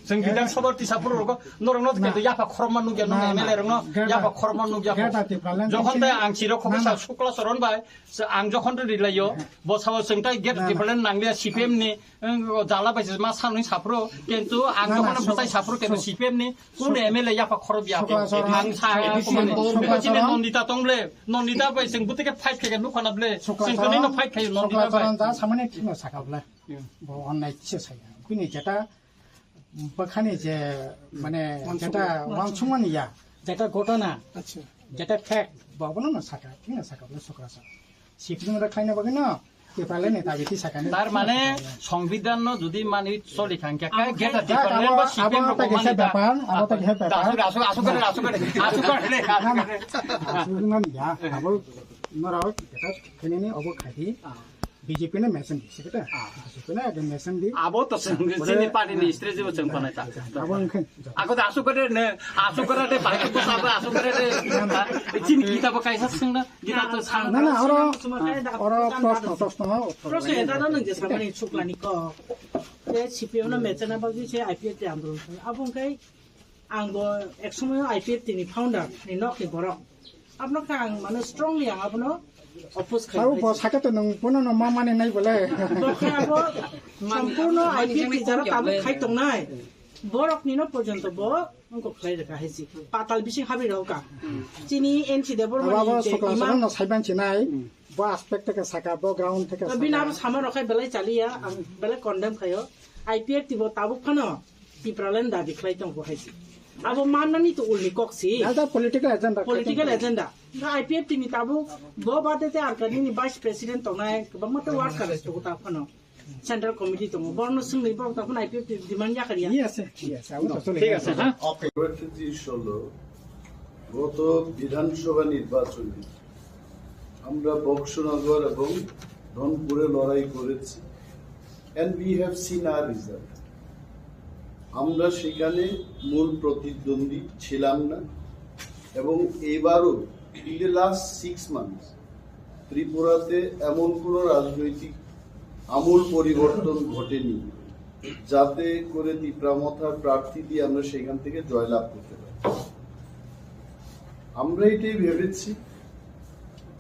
Chwng Bidhan Sabha tisa phuru rogo norokno Na. Khe yapha khorokma nukya, nung Na, na. M L A rokno Greater, yapha khorokma nukya. Greater Tipraland Jokhon tei ang chiro khoksa Na, na. Sukla Saron bai, se ang jokhon to rilaio, He. Bosao chwng tai Greater Na, na. Tipraland nanglia C P M ni, wng, jala bai se ma sanwi saphuru, kintu ang Na, na, jokhon Suk-, bwtai saphuru kintu Suk-, C P M ni, kun Suk-, M L A yapha khorok ya Sukla Saron, ang sa Sukla Saron, Sukla Saron. Nondita tong ble, Nondita bai chwng bwtwi khe fight khe nukha na ble, Sukla chwng Saron, kwnwi no fight khayo Sukla Nondita bai. Saron ja samani thikno sakha ble. Hmm. Bo onnai kisa saya. Bini jeta bwkhani je, mane, Wansukma. Jeta wansukmani ya, jeta ghotona, Acha. Jeta fact, bo bono no saka, thik no saka, bono sokra sa. Sikring da khlaina bagwi no, Tipraland ni dabi ti saka ni. Tar mane, songbidan no jodi mani choli kha, hingkhe Abo khe Greater abo, Tipraland ba abo C P M ta rok kisa mani da. Bepar, abo ta kisa bepar. Asuk, asuk, asuk kare, asuk kare, asuk kare, asuk kare. Asuk mani ya, abo norok jeta khenini obo khadi. Ah. B J P no mesen di, sikhe ta? Ah. B J P no ekdom mesen di. Abo to chwng, ah, chini party ni strategy bo chwng panai ta. Abo wngkhe. Ako da asuk kare ne, asuk kare de, bai ko sa ba asuk kare de. Chini kita bo kaisa chwng na, kita to chwng. Na, na, oro, oro proshno, proshno, proshno. Proshno eta no nung je samani chuklani ko. Te C P M no mechana bagwi se I P F T andolon. Abo wngkhe Ang bo ek somoyo I P F T ni founder ni nok ni borok. Abono khe ang mane strongly ang abono oppose khai. Abo bo saka to nung bono no ma mani nai bole. Bo khe abo sompurno I P F T jara tabuk khai tongnai. Borok ni no porjonto bo wngkok khlai rwkha hai si. Patal bising habri rw ka. Chini N C Debbarma ni je Sukla imam Saran no saiban chinai. Bo aspect theke saka, bo ground theke saka. Bini abo sama rok khai belai chaliya, ang belai condemn khayo. I P F T bo tabuk phano Tipraland dabi khlai tongo hai si. Abo mannani to ulni kok si. Nada political agenda. Political agenda. Ga I P F T ni tabuk bo bade te ar kanini vice president tongnai, kwbangma te workers tongo ta phano. Central committee tongo. Borno swngni borok ta phano I P F T demand yakar ya. Yes, yes, abo to chole. Thik ase, ha? পরিস্থিতি হলো, গত বিধানসভা নির্বাচনে আমরা বক্সনগর এবং ধনপুরে লড়াই করেছি, and we have seen our result. আমরা সেখানে মূল প্রতিদ্বন্দ্বী ছিলাম না, এবং এইবারও, in the last six months, ত্রিপুরাতে এমন কোনো রাজনৈতিক আমূল পরিবর্তন ঘটেনি, যাতে করে তিপ্রা মথার প্রার্থী দিয়ে আমরা সেখান থেকে জয়লাভ করতে পারি। আমরা এটাই ভেবেছি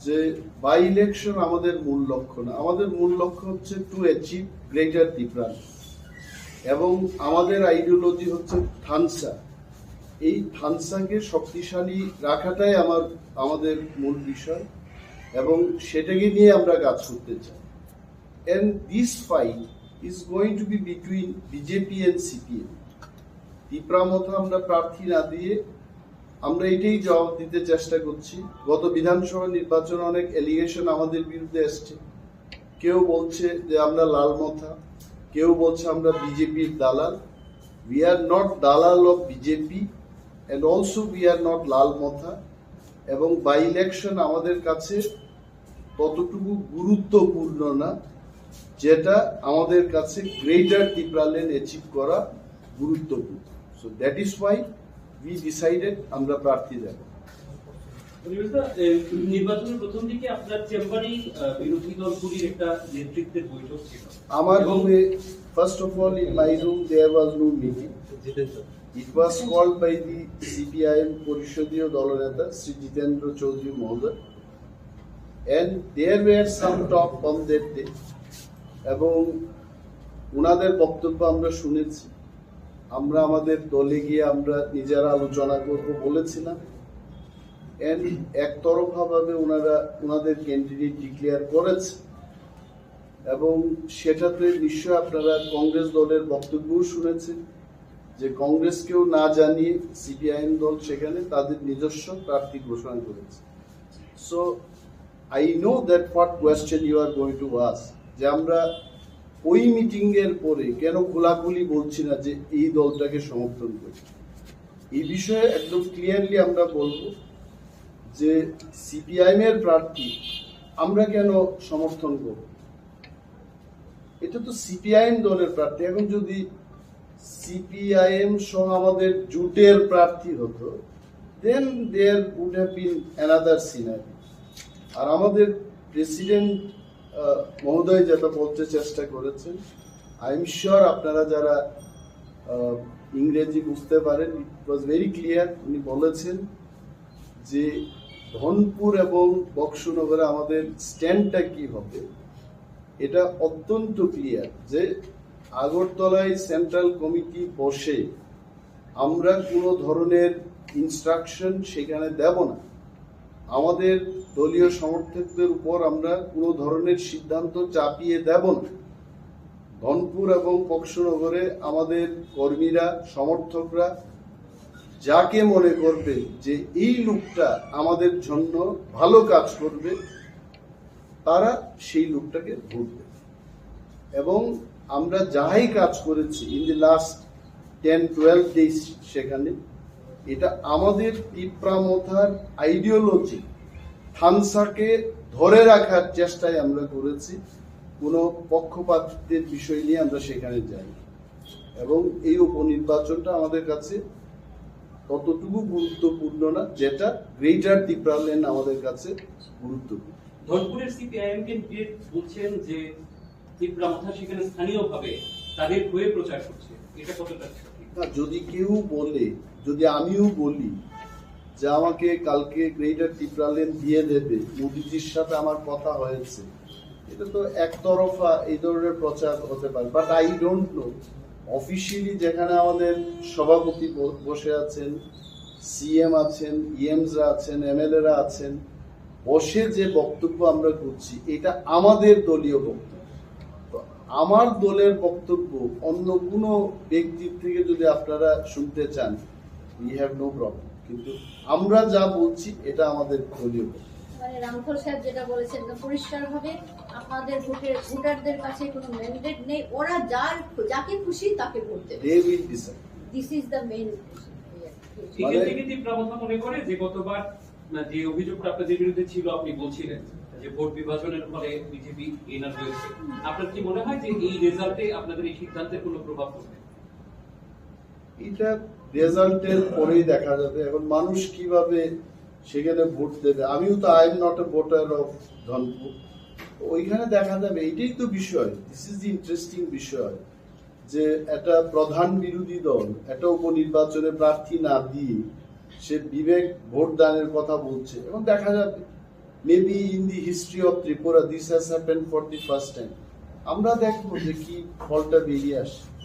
যে বাই ইলেকশন আমাদের মূল লক্ষ্য না, আমাদের মূল লক্ষ্য হচ্ছে to achieve greater Tipraland, এবং আমাদের আইডিওলজি হচ্ছে থানসা। এই থানসাকে শক্তিশালী রাখাটাই আমার, আমাদের মূল বিষয়, এবং সেটাকে নিয়ে আমরা কাজ করতে চাই। And this fight is going to be between B J P and C P M. Tipra মথা আমরা প্রার্থী না দিয়ে আমরা এটাই জবাব দিতে চেষ্টা করছি। গত বিধানসভা নির্বাচনে অনেক অ্যালিগেশন আমাদের বিরুদ্ধে এসছে। কেউ বলছে যে আমরা লাল মথা, কেউ বলছে আমরা বিজেপির দালাল। We are not দালাল of BJP, and also we are not লাল মথা। এবং বাই ইলেকশন আমাদের কাছে ততটুকু গুরুত্বপূর্ণ না, যেটা আমাদের কাছে গ্রেটার টিপ্রাল্যান্ড অ্যাচিভ করা গুরুত্বপূর্ণ। So that is why we decided আমরা প্রার্থী দেব। পরিবেশদা, এ, নির্বাচনের প্রথম দিকে আপনার চেম্বারেই, আহ, বিরোধী দলগুলির একটা নেতৃত্বের বৈঠক ছিল। আমার এবং রুমে, first of all, in my room there was no meeting. It was called by the CPIM পরিষদীয় দলনেতা শ্রী জিতেন্দ্র চৌধুরী মহোদয়, and there were some talk on that day. এবং ওনাদের বক্তব্য আমরা শুনেছি। আমরা আমাদের দলে গিয়ে আমরা নিজেরা আলোচনা করব বলেছিলাম। And একতরফাভাবে ওনারা ওনাদের ক্যান্ডিডেট ডিক্লেয়ার করেছে। এবং সেটাতে নিশ্চয় আপনারা কংগ্রেস দলের বক্তব্যও শুনেছেন যে কংগ্রেসকেও না জানিয়ে সিপিআইএম দল সেখানে তাদের নিজস্ব প্রার্থী ঘোষণা করেছে। So I know that what question you are going to ask, যে আমরা ওই মিটিং এর পরে কেন খোলাখুলি বলছি না যে এই দলটাকে সমর্থন করি। এই বিষয়ে একদম ক্লিয়ারলি আমরা বলবো যে সিপিআইএম এর প্রার্থী আমরা কেন সমর্থন করব। এটা তো সিপিআইএম দলের প্রার্থী। এখন যদি সিপিআইএম সহ আমাদের জোটের প্রার্থী হতো, then there would have been another scenario. আর আমাদের প্রেসিডেন্ট মহোদয় যেটা বলতে চেষ্টা করেছেন, আই এম শিওর আপনারা যারা আহ, ইংরেজি বুঝতে পারেন, it was very clear। উনি বলেছেন যে ধনপুর এবং বক্সনগরে আমাদের স্ট্যান্ডটা কি হবে, এটা অত্যন্ত ক্লিয়ার যে আগরতলায় সেন্ট্রাল কমিটি বসে আমরা কোনো ধরনের ইনস্ট্রাকশন সেখানে দেব না। আমাদের দলীয় সমর্থকদের উপর আমরা কোনো ধরনের সিদ্ধান্ত চাপিয়ে দেব না। ধনপুর এবং বক্সনগরে আমাদের কর্মীরা, সমর্থকরা যাকে মনে করবে যে এই লোকটা আমাদের জন্য ভালো কাজ করবে, তারা সেই লোকটাকে ভোট দেবে। এবং আমরা যাই কাজ করেছি in the last ten twelve days, সেখানে এটা আমাদের তিপ্রা মথার আইডিওলজি, থানসাকে ধরে রাখার চেষ্টায় আমরা করেছি। কোনো পক্ষপাতিত্বের বিষয় নিয়ে আমরা সেখানে যাই। এবং এই উপনির্বাচনটা আমাদের কাছে ততটুকু গুরুত্বপূর্ণ না, যেটা গ্রেটার তিপ্রাল্যান্ড আমাদের কাছে গুরুত্বপূর্ণ। ধনপুরের সিপিআইএম ক্যান্ডিডেট বলছেন যে তিপ্রা মথা সেখানে স্থানীয়ভাবে তাদের হয়ে প্রচার করছে, এটা কতটা সঠিক? না, যদি কেউ বলে, যদি আমিও বলি যে আমাকে কালকে গ্রেটার তিপ্রাল্যান্ড দিয়ে দেবে, মোদিজির সাথে আমার কথা হয়েছে, এটা তো একতরফা এই ধরনের প্রচার হতে পারে। But I don't know, officially যেখানে আমাদের সভাপতি ব-, বসে আছেন, সিএম আছেন, ইএমসরা আছেন, এমএলএরা আছেন, বসে যে বক্তব্য আমরা করছি, এটা আমাদের দলীয় বক্তব্য। তো আমার দলের বক্তব্য অন্য কোনো ব্যক্তির থেকে যদি আপনারা শুনতে চান, we have no problem, কিন্তু আমরা যা বলছি এটা আমাদের দলীয় বক্তব্য। মানে রামফল সাহেব যেটা বলেছেন, একদম পরিষ্কারভাবে আপনাদের ভোটের, ভোটারদের কাছে কোনো ম্যান্ডেট নেই, ওরা যার, যাকে খুশি তাকে ভোট দেবে। They will decide. This is the main. এখান থেকে তিপ্রা মথা মনে করে যে গতবার, না, যে অভিযোগটা আপনাদের বিরুদ্ধে ছিল, আপনি বলছিলেন যে ভোট বিভাজনের ফলে বিজেপি উইনার হয়েছে। আপনার কি মনে হয় যে এই রেজাল্টে আপনাদের এই সিদ্ধান্তের কোনো প্রভাব পড়বে? এটা রেজাল্টের পরেই দেখা যাবে। এখন মানুষ কিভাবে সেখানে ভোট দেবে, আমিও তো, I am not a voter of Dhanpur. ওইখানে দেখা যাবে, এটাই তো বিষয়, this is the interesting বিষয়, যে একটা প্রধান বিরোধী দল একটা উপনির্বাচনে প্রার্থী না দিয়ে সে বিবেক ভোট দানের কথা বলছে। এবং দেখা যাবে, maybe in the history of Tripura this has happened for the first time। আমরা দেখবো যে কি ফলটা বেরিয়ে আসে।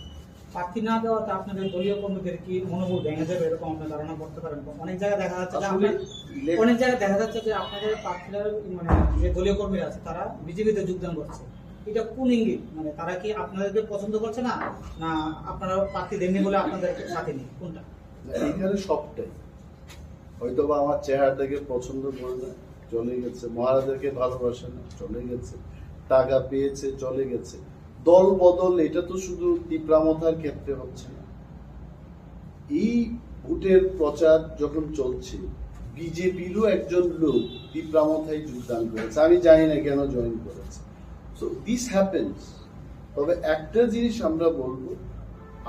প্রার্থী না দেওয়াতে আপনাদের দলীয় কর্মীদের কি মনোবল ভেঙে যাবে, এরকম আপনার ধারণা করতে পারেন? অনেক জায়গায় দেখা যাচ্ছে যে আসলে আপনার ইলেক- অনেক জায়গায় দেখা যাচ্ছে যে আপনাদের প্রার্থীরা, মানে, যে দলীয় কর্মীরা আছে, তারা বিজেপিতে যোগদান করছে। এটা কোন ইঙ্গিত? মানে, তারা কি আপনাদেরকে পছন্দ করছে না, না আপনারা প্রার্থী দেননি বলে আপনাদের সাথে নেই? কোনটা? না, এখানে সবটাই। হয়তো বা আমার চেহারা দেখে পছন্দ করে না, চলে গেছে। মহারাজাকে ভালোবাসে না, চলে গেছে। টাকা পেয়েছে, চলে গেছে। দল বদল, এটা তো শুধু তিপ্রামথার ক্ষেত্রে হচ্ছে না। এই ভোটের প্রচার যখন চলছে, বিজেপিরও একজন লোক তিপ্রামথায় যোগদান করেছে। আমি জানি না কেন জয়েন করেছে। So this happens. তবে একটা জিনিস আমরা বলবো,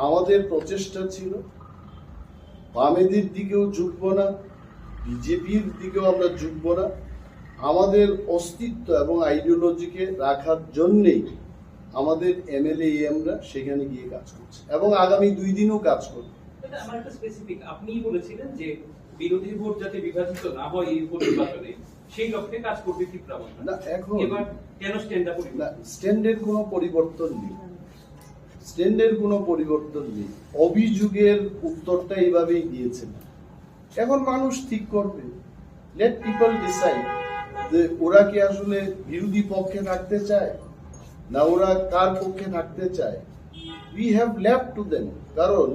আমাদের প্রচেষ্টা ছিল বামেদের দিকেও ঝুঁকবো না, বিজেপির দিকেও আমরা ঝুঁকবো না। আমাদের অস্তিত্ব এবং আইডিওলজিকে রাখার জন্যেই আমাদের এমএলএ এমরা সেখানে গিয়ে কাজ করছি এবং আগামী দুই দিনও কাজ করব। দাদা, আমার একটা স্পেসিফিক, আপনিই বলেছিলেন যে বিরোধী ভোট যাতে বিভাজিত না হয় এই উপনির্বাচনে, সেই লক্ষ্যে কাজ করবে ত্রিপুরা মথা। না, এখন এবার কেন স্ট্যান্ডটা পরিবর্তন? না, স্ট্যান্ডের কোনো পরিবর্তন নেই। স্ট্যান্ডের কোনো পরিবর্তন নেই। অভিযোগের উত্তরটা এইভাবেই দিয়েছেন। এখন মানুষ ঠিক করবে, let people decide যে ওরা কি আসলে বিরোধী পক্ষে থাকতে চায় না ওরা কার পক্ষে থাকতে চায়। We have left to them। কারণ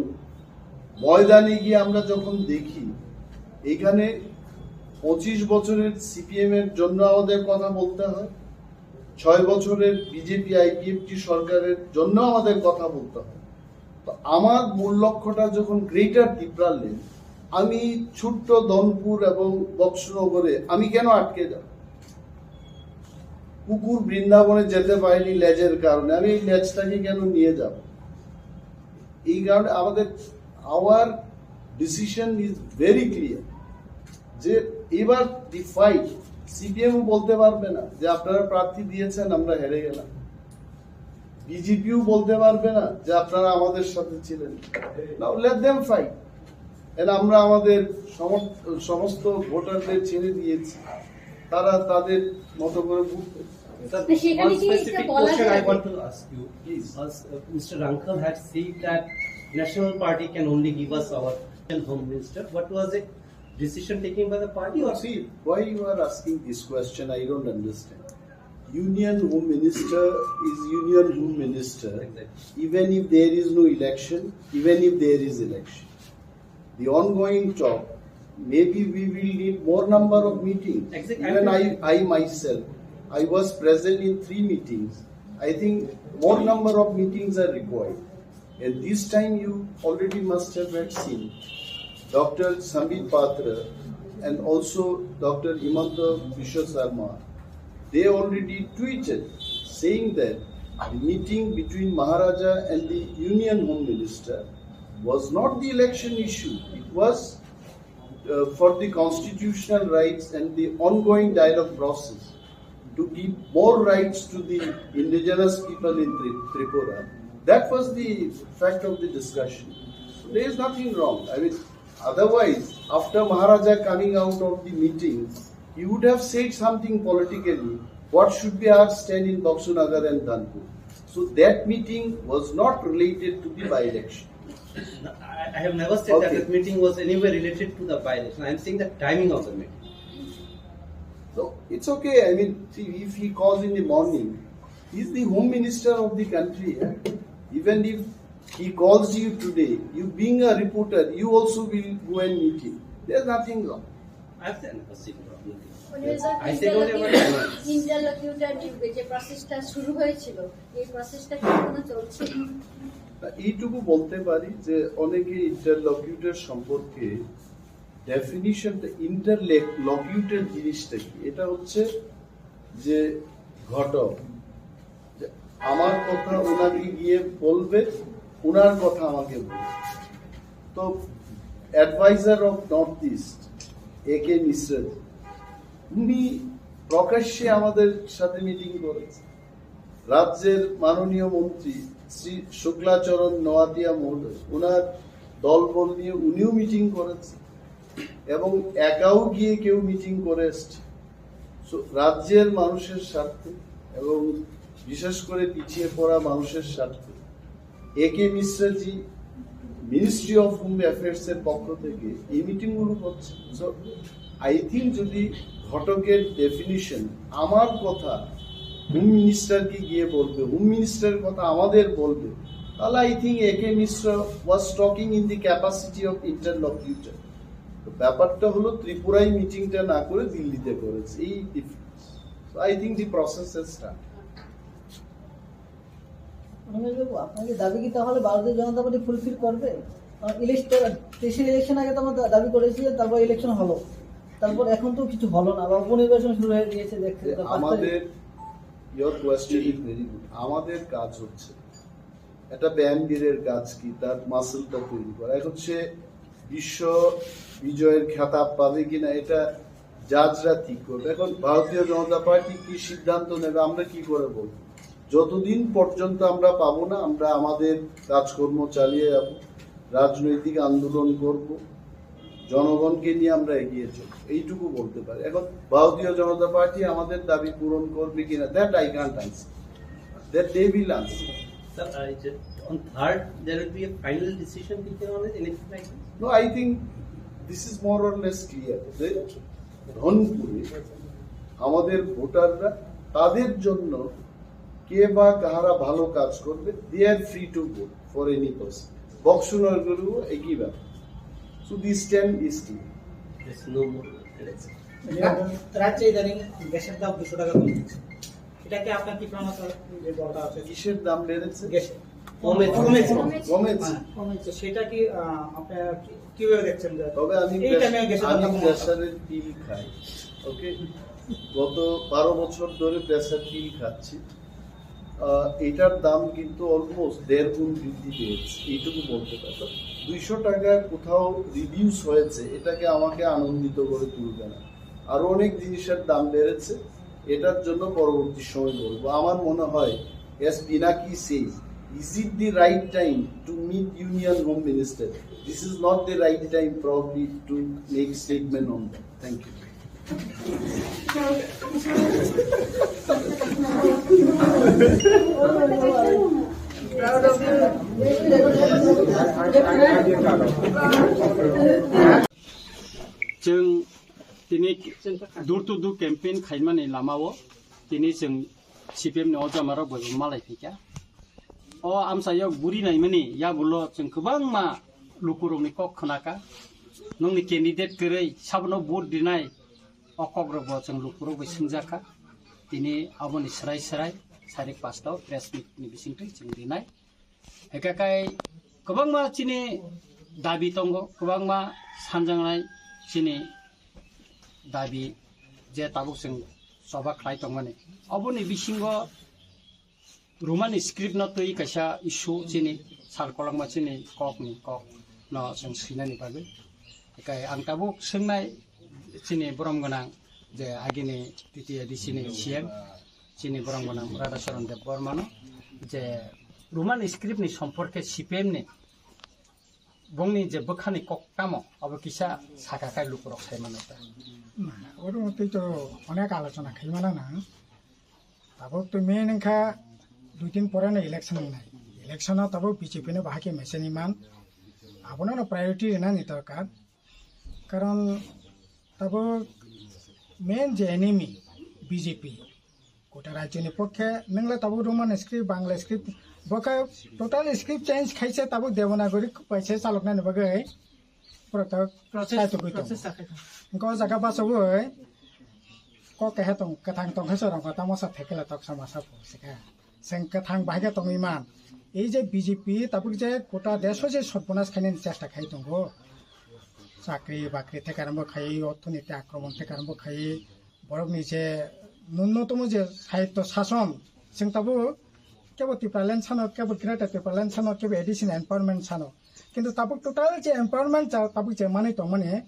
ময়দানে গিয়ে আমরা যখন দেখি, এখানে পঁচিশ বছরের সিপিএম এর জন্য আমাদের কথা বলতে হয়, ছয় বছরের বিজেপি আইপিএফটি সরকারের জন্য আমাদের কথা বলতে হয়। তো আমার মূল লক্ষ্যটা যখন গ্রেটার তিপ্রাল্যান্ড, আমি ছোট্ট ধনপুর এবং বক্সনগরে আমি কেন আটকে যাব? কুকুর বৃন্দাবনে যেতে পারেনি লেজের কারণে, আমি এই লেজটাকে কেন নিয়ে যাব? এই কারণে আমাদের, our decision is very clear যে এবার দি ফাইট, সিপিএমও বলতে পারবে না যে আপনারা প্রার্থী দিয়েছেন, আমরা হেরে গেলাম। বিজেপিও বলতে পারবে না যে আপনারা আমাদের সাথে ছিলেন। Now let them fight। And আমরা আমাদের সমর-, সমস্ত ভোটারদের ছেড়ে দিয়েছি, তারা তাদের মতো করে ভোট দেবে। Sir, তো সেখানে one কি এটা specific বলা question I যায়? want to ask you. Please. As, uh, Mister Rangkhal had said that National Party can only give us our Home Minister. What was it? Decision taken by the party or See, why you are asking this question, I don't understand. Union Home Minister is Union Home Minister, Exactly. Even if there is no election, even if there is election. The ongoing talk, maybe we will need more number of meetings. Exactly. Even I, I myself, I was present in three meetings. I think more number of meetings are required. And this time you already must have had seen Doctor Sambit Patra and also Doctor Himanta Biswa Sarma. They already tweeted saying that the meeting between Maharaja and the Union Home Minister was not the election issue. It was uh, for the constitutional rights and the ongoing dialogue process to give more rights to the indigenous people in Tri- Tripura. That was the fact of the discussion. So there is nothing wrong. I mean, otherwise, after Maharaja coming out of the meeting, he would have said something politically. What should be our stand in Baksunagar and Dhanpur? So that meeting was not related to the by-election. No, I, I have never said that Okay. the meeting was anywhere related to the by-election. I am saying the timing of the meeting. So it's okay. I mean, see, if he calls in the morning, he's the home minister of the country. Eh? Even if he calls you today, you being a reporter, you also will go and meet him. There's nothing wrong. I have never seen the meeting. উনি বলছেন I say don't ever ইন্টারলোকিউটার যুগে যে প্রসেসটা শুরু হয়েছিল, এই প্রসেসটা কি এখনো চলছে? তা এইটুকু বলতে পারি যে অনেকে ইন্টারলকিউটর সম্পর্কে ডেফিনিশনটা, ইন্টারলকিউটর জিনিসটা কি? এটা হচ্ছে যে ঘটক, যে আমার কথা ওনাকে গিয়ে বলবে, ওনার কথা আমাকে বলবে। তো অ্যাডভাইজার অফ নর্থ ইস্ট এ কে মিশ্রা জি, উনি প্রকাশ্যে আমাদের সাথে মিটিং করেছেন। রাজ্যের মাননীয় মন্ত্রী শ্রী শুক্লাচরণ নোয়াতিয়া মহোদয়, ওনার দলবল নিয়ে উনিও মিটিং করেছেন এবং একাও গিয়ে কেউ মিটিং করে এসছে। So, রাজ্যের মানুষের স্বার্থে এবং বিশেষ করে পিছিয়ে পড়া মানুষের স্বার্থে এ কে মিশ্রাজি মিনিস্ট্রি অফ হোম অ্যাফেয়ার্স এর পক্ষ থেকে এই মিটিং গুলো করছে। So I think যদি ঘটকের ডেফিনিশন আমার কথা হোম মিনিস্টারকে গিয়ে বলবে, হোম মিনিস্টারের কথা আমাদের বলবে, তাহলে I think A K Mishra was talking in the capacity of interlocutor. তো ব্যাপারটা হলো ত্রিপুরায় মিটিংটা না করে দিল্লিতে করেছে, এই difference. So I think the process has started. রমেশবাবু, আপনাকে দাবি কি তাহলে ভারতীয় জনতা পার্টি ফুলফিল করবে? ইলেকশন, তেইশের ইলেকশন আগে তো আমরা দা- দাবি করেছিলেন, তারপর ইলেকশন হলো, তারপর এখন তো কিছু হলো না, বা উপনির্বাচন শুরু হয়ে গিয়েছে, দেখতে যে তো পাঁচ তারিখ। আমাদের, your question is very good. আমাদের কাজ হচ্ছে একটা ব্যায়ামবীরের কাজ কি, তার মাসেলটা তৈরি করা। এখন সে বিশ্ব বিজয়ের খেতাব পাবে কিনা, এটা জাজরা ঠিক করবে। এখন ভারতীয় জনতা পার্টি কি সিদ্ধান্ত নেবে, আমরা কি করে বলবো? যতদিন পর্যন্ত আমরা পাবো না, আমরা আমাদের কাজকর্ম চালিয়ে যাব, রাজনৈতিক আন্দোলন করব, জনগণকে নিয়ে আমরা এগিয়ে চলব, এইটুকু বলতে পারি। এখন ভারতীয় জনতা পার্টি আমাদের দাবি পূরণ করবে কিনা, that I can't answer, that they will answer. Sir, I just, on third, there will be a final decision taken on it, election, I think? No, I think this is more or less clear. যে রংপুরে আমাদের ভোটাররা তাদের জন্য কে বা কাহারা ভালো কাজ করবে, they are free to vote for any person. বক্সনগরেও একই ব্যাপার। So this stand is clear. There's no more election. রাজ্যে ইদানিং গ্যাসের দাম দুশো টাকা কমে গেছে, এটা কি আপনার কি প্রমাণ আছে যে দরকার আছে? কিসের দাম বেড়েছে? গ্যাসের কমেছে। কমেছে। কমেছে। হ্যাঁ। তো সেটা কি, আহ, আপনারা কি- কিভাবে দেখছেন যে তবে আমি এই প্রেস- টাইমে গ্যাসের দাম আমি কমানো? প্রেশারের পিল খাই, ওকে? গত বারো বছর ধরে প্রেশার পিল খাচ্ছি। আহ, এটার দাম কিন্তু অলমোস্ট দেড় গুণ বৃদ্ধি পেয়েছে, এইটুকু বলতে পারি। তো দুইশো টাকা কোথাও রিডিউস হয়েছে, এটাকে আমাকে আনন্দিত করে তুলবে না। আরো অনেক জিনিসের দাম বেড়েছে, এটার জন্য পরবর্তী সময় বলবো। আমার মনে হয়, as Pinaki says, is it the right time to meet Union Home Minister? This is not the right time probably to make statement on that. Thank you. Chwng tini door to door campaign khaimani lamao tini chwng C P M ni o jamarok bai bo malai phaikha. O amchaio buri naimani yagulo chwng kwbangma lukurokni kok khnakha. Nokni candidate kwrwi sabono vote rinai o kokrokbo chwng lukurok bai swngjakha. Tini aboni swrai swrai sarik pasta o press meet ni bisingtwi chwng rinai. Hwnkhe kai kwbangma chini dabi tongo, kwbangma sanjaknai chini dabi je tabuk chwng choba khlai tongmani. Oboni bisingo Romani script no twi kaisa issue chini sal kolokma chini kok ni kok no chwng swinani bagwi. Hwnkhe ang tabuk swngnai chini borom gwnang je agini T T A D C ni C M chini borom gwnang Radhacharan Debbarma no je Roman script ni somporke C P M ni bongni je bwkhani kok tamo abo kisa saka khai lukurok sai mano ta. Oro twi to onek alochona khai mano na. Tabuk to main wngkha dui din pore no election wngnai. Election o tabuk B J P no bahai khe mechaniman. Abono no priority rwnani dorkar. Karon tabuk main je enemy B J P. Kota rajyoni pokhe nwngle tabuk Roman script, Bangla script, bokhe total script change khaise tabuk Devanagari kaisa chaloknani bagwi borok tabuk process, kaitor gwi tongo. Process sakhe. Hwnkhe o jaga bachogwi kok keha tong, kwthang tong khe chwrwngkha tamo sa thekela toksa masa phursika. Chwng kwthang bahai khe tongwi man. Ei je B J P tabuk je kota desh o je sotbonas khainani chesta khai tongo. Chakri bakri thekarambo khai, orthoniti akromon thekarambo khai, borokni je nunnotomo je sahityo sason, chwng tabuk kebo Tipraland sano, kebo Greater Tipraland sano, kebo addition empowerment sano. Kintu tabuk total je empowerment ja-, tabuk je manwi tongmani,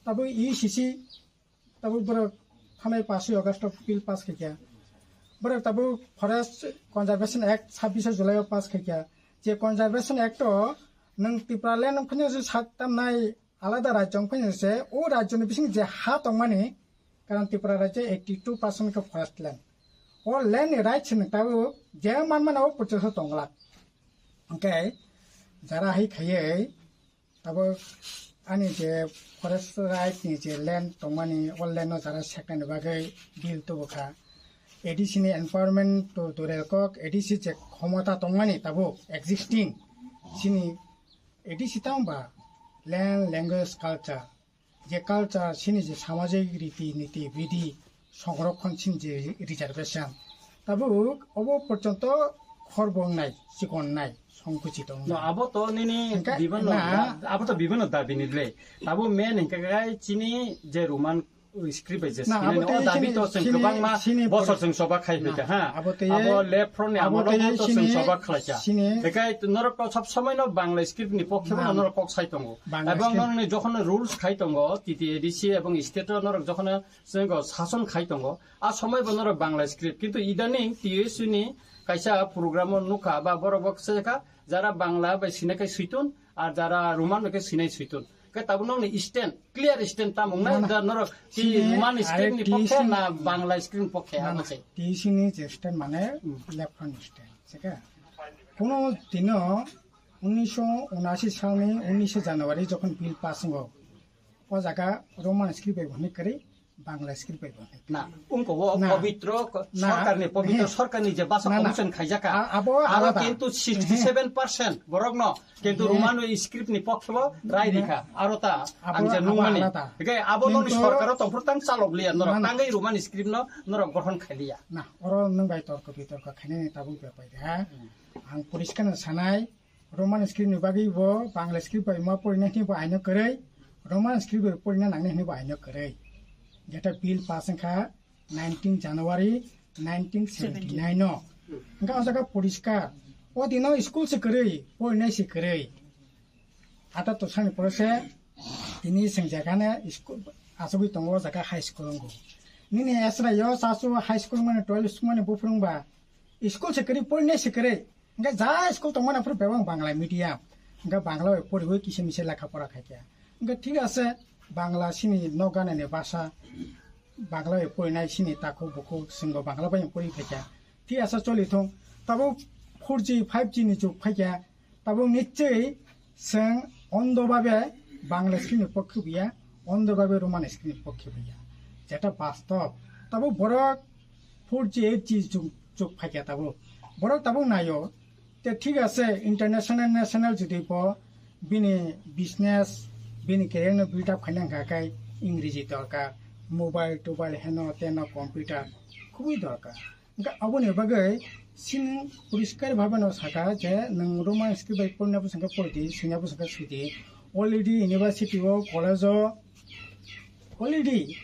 tabuk E C C, tabuk borok thanai paswi August o bill pass khaikha. Borok tabuk Forest Conservation Act sabbish July o pass khaikha. Je Conservation Act o nwng Tipraland wngphano je sak tamnai alada rajyo wngphano se o rajyoni bising je ha tongmani, karon Tripura rajyo eighty two percent khe forest land. O land ni rights ni tabuk je manmani o purchase o tonglak. Hwnkhe jara hai khaiwi tabuk ani je forest right ni je land tongmani, o land no jara seknani bagwi bill tubukha. A D C ni empowerment to dore kok, A D C je khomota tongmani tabuk existing chini A D C tamo ba land, language, culture, je culture chini je samajik riti niti bidi songrokhon chini je reservation tabuk obo porjonto khorbo wngnai, chikon wngnai, songkuchi tong No, wngnai. Abo to nini Hingke bibano na da-, abo to bibano dabi ni le. Abo main hingke kai chini je Roman script bai je Na, sinai abo no, tei o dabi chini, to chwng chini, kwbangma chini bosor pori-, chwng soba khai na, phaikha, ha. Abo tei, Abo left front ni abo amolo tei to chwng chini, soba khlaikha. Chini Bekai norok to sab somoi no Bangla script ni pokhe Na. no norok kok sai tongo. Bangla Ebong script. norok ni jokhon rules khai tongo, T T A D C ebong state o norok jokhon chwng sason khai tongo. A somoi bo norok Bangla script. Kintu idaning T S U ni kaisa program o nukha ba borok bo khe kha, jara Bangla bai sinai khe suitun, ar jara Roman bai khe sinai suitun. Khe tabuk nokni stand, clear stand tamo wngnai, Na, na. da norok ki Chini Roman script ni arek pokhe stand na Bangla script ni pokhe, Na, abo na. se. T S U ni je stand mane Hmm. left front stand, se khe. Kuno dino unisho unashi salni unishe January jokhon bill pass wngo, o jaga Roman script bai bo hwnwi kwrwi, Bangla script bai bo hwnwi kwrwi. Na, ungko o Na. pobitro ko-, Na. sorkarni, pobitro He. sorkarni je basa Na, na. commission khaijaka, A-, abo aro alada. kintu He. sixty seven percent borokno kintu He. Roman script ni pokhe bo rai Na. rikha. Aro ta Abo, ang je abo nungmani. alada. Hingke abo noni Kintu sorkaro tongphuru tang chalok liya norok. Na, na. Tangwi Roman script no norok gothon khailiya. Na, oro nwng bai torko bitorko khainani tabuk bepai de, ha? Hmm. Ang poriskar no sanai, Roman script ni bagwi bo Bangla script bai ma porina hini bo aino kwrwi, Roman script bai porina nangni hini bo aino kwrwi. Jeta bill pass wngkha nineteen January nineteen seventy nine no. Hingke o jaga poriskar. O dino school se kwrwi, porinai se kwrwi. Ata to sani pore se tini sengjakane school asogwi tongo o jaga high school wngo. Nini esra yo sasu high school mane twelve school mane buphuru wngba school se kwrwi, porinai se kwrwi. Hingke ja school tongmani aphuru bebak Bangla medium. Hingke Bangla bai poriwi kisa misa lekha pora khaikha. Hingke thik ase, Bangla chini nok ganani basa, Bangla bai porinai chini takhuk bukhuk chwngbo Bangla bai pori phaikha. Thik ase choli thung. Tabuk four G, five G ni jug phaikha. Tabuk nichoi chwng ondo babe Bangla script ni pokhe buya, ondo babe Roman script ni pokhe buya. Jeta bastob. Tabuk borok four G, eight G jug, jug phaikha tabuk. Borok tabuk naio. Te thik ase, international, national jodi bo bini business, bini career no build up khaina hwnkha khe Ingreji dorkar, mobile, tobile, heno, teno, computer khubui dorkar. Hwnkhe aboni bagwi chini poriskar bhabe no sakha je nwng Roman script bai porina bwswk khe pori di, swina bwswk khe swi di. Already university o, college o already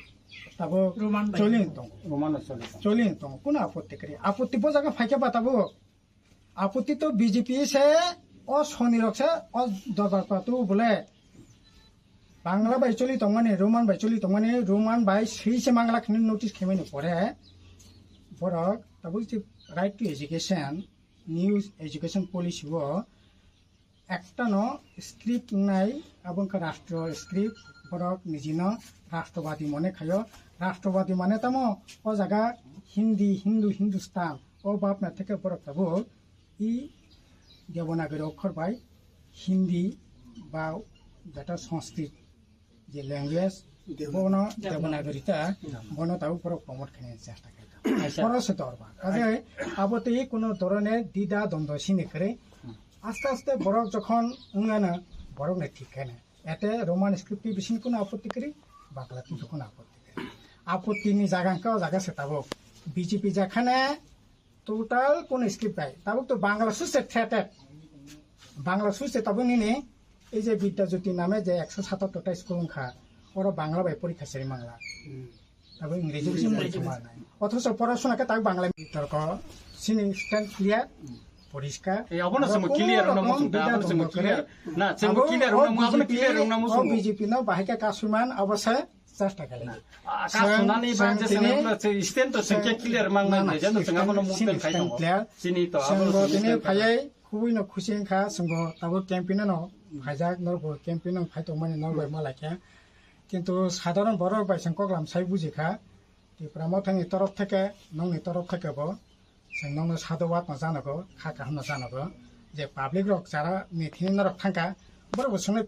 tabuk Roman bai choli tongo. Roman o choli tongo. Choli tongo. Kuno apotti kwrwi? Apotti bo jaga phaikhe ba tabuk. Apotti to B J P se, o soni rok se, o dorbar patu bole. Bangla bai choli tongmani, Roman bai choli tongmani, Roman bai swi se mangla khini notice khaimani pore, borok tabuk se right to education, new education policy o ekta no script wngnai, abo wngkha rastro script, borok nijino rastrovadi mone khaio. Rastrovadi mane tamo o jaga Hindi, Hindu, Hindustan, o bapna theke borok tabuk i Devanagari okhor bai Hindi ba jeta Sanskrit je language, Devanagari. bono Devanagari ta, Devanagari. bono tabuk borok promote khaina chesta khaikha. Aisa. Borok se dorba. Kaje abo tei kuno dhoroner dida dondro sini kwrwi. Hmm. Aste aste borok jokhon wngana borok ne thik khaina. Ete Roman script ni bising kuno apotti kwrwi, Bangla ni kuno apotti kwrwi. Apotti ni jaga hwnkhe o jaga se tabuk. B J P jakhane total kuno script bai. Tabuk to Bangla suse threated. Bangla suse tabuk nini ei je Vidya Jyoti name je ekso satattor ta school wngkha. Oro Bangla bai porikha seri mangla. Hmm. Abo Ingreji Ingreji bising bai bising. Thuma nai. Othocho porasona khe tak Bangla torko sini stand clear, poriskar. Eh, abono Aro chwngbo kuno clear wngna rokom muchung da, bida abono chwngbo tongma clear. kwrwi. Na, chwngbo Abo clear o wngna mu-, abono B J P clear wngna muchung. O B J P no bahai khe kasuman abo se chesta khailai. Ah, Chwng, kasumani chwng bagwi se tini, nang clear mang na, nai, na, jeno chwng abono sini movement stand khai tongo. clear. Chini to, Chwng abono bo chwng tini stand clear. phaiwi khubui no khusi wngkha, chwngbo abo campaign no phaijak, norbo campaign no phai tongmani norbai ma laikha. Kintu sadharon borok bai chwng koklam sai buji kha, Tipra Mothani torof theke, nokni torof theke bo chwng nokno sadhubad no janago, kha kaham no janago, je public rok jara meeting norok thangkha, borok bo chwngno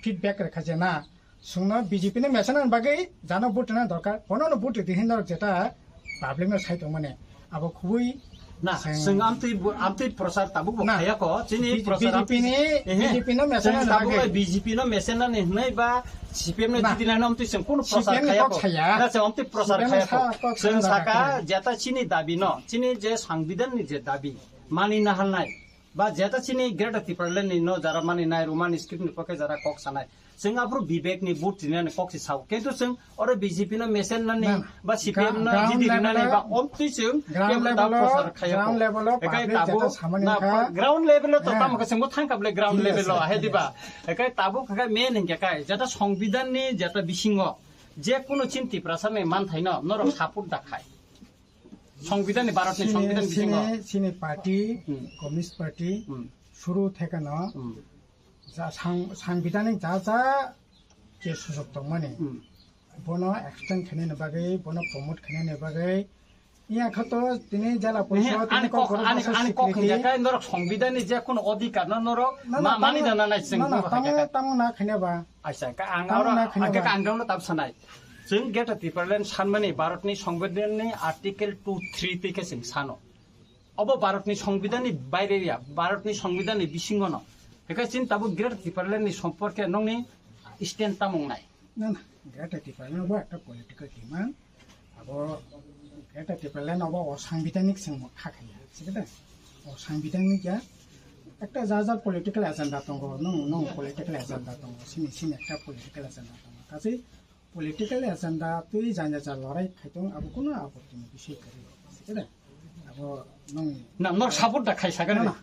feedback rwkha je na, chwngno B J P ni mechana bagwi jano vote rwna dorkar, bono no vote rwdi hin norok jeta public no sai tongmani. Abo khubui na, chwng amtwi bu-, amtwi prochar tabuk bo na, khaya ko, chini B J P, prochar amtwi, B J P ni, ehe, B J P no mesen chwng na tabuk nagwi. Bai B J P no mesen nani hwnwi ba C P M no na, jiti nani amtwi chwng kono prochar C P M ni khaya kok ko. Saya. Na, chwng amtwi prochar C P M khaya ko. Sa-, kok chwng sana saka kaya. Jeta chini dabi no, chini je sangbidan ni je dabi mani na halnai, ba jeta chini Greater Tipraland ni no jara mani nai, Roman script ni pokhe jara kok sanai. Chwng aphuru bibek ni vote rinani kok se sao. Kintu chwng oro B J P no mesen nani na, na, ba C P M no gra-, ground jiti level rinani o, ba omtwi chwng ground kebo level o, prochar khaya ground ko. Level o ekai public tabuk jeta samani na kha. Ground level o to, eh, tamo khe chwngbo thangkha bole ground level o, thik ase, ahe thik diba? Ase. Ekai tabuk kha main hingkhe kai, jeta songbidan ni jeta bisingo je kuno chin Tiprasa ni manthai no norok support da khai. Songbidan ni, Bharat ni sini, songbidan bisingo. Sini, sini party, hmm, Communist Party, hmm, suru theka no, hmm, ja sang-, sangbidanik ja ja je sujok tongmani, hmm, bono extend khainani bagwi, bono promote khainani bagwi, iya khato tini jala nehe, porishod, tini ani kok, kokborok ani, basa ani kok swikriti. Hingkha khe norok songbidan ni je kuno odhikar no norok na, na, ma-, mani tamo, dana nai chwng na, na, buphang tamo, khe. Tamo na khaina ba. Aisa, ka ang tamo oro, na khaina ang khe ba. Ang dongno tab sanai. Chwng Greater Tipraland sanmani Bharatni Songbidanni Article two three twi khe chwng sano. Obo Bharatni Songbidanni baire ya, Bharatni Songbidanni bisingo no. Hekhe chini tabuk Greater Tipralandni somporke nongni stand tamung nai. Na, na, Greater Tipraland obo ekta political demand. Abo Greater Tipraland obo o sangbidanik chwng kha khaiya, sikhe de? O sangbidanik ya ekta ja ja political agenda tongo, nung, nung political agenda tongo, sini, sini ekta political agenda tongo. Kachi political agenda twi janya ja lorai khai tong, abo kuno apotti ni bisoi kwrwi, sikhe de? Abo nung na, nor support da khai sakha na, na.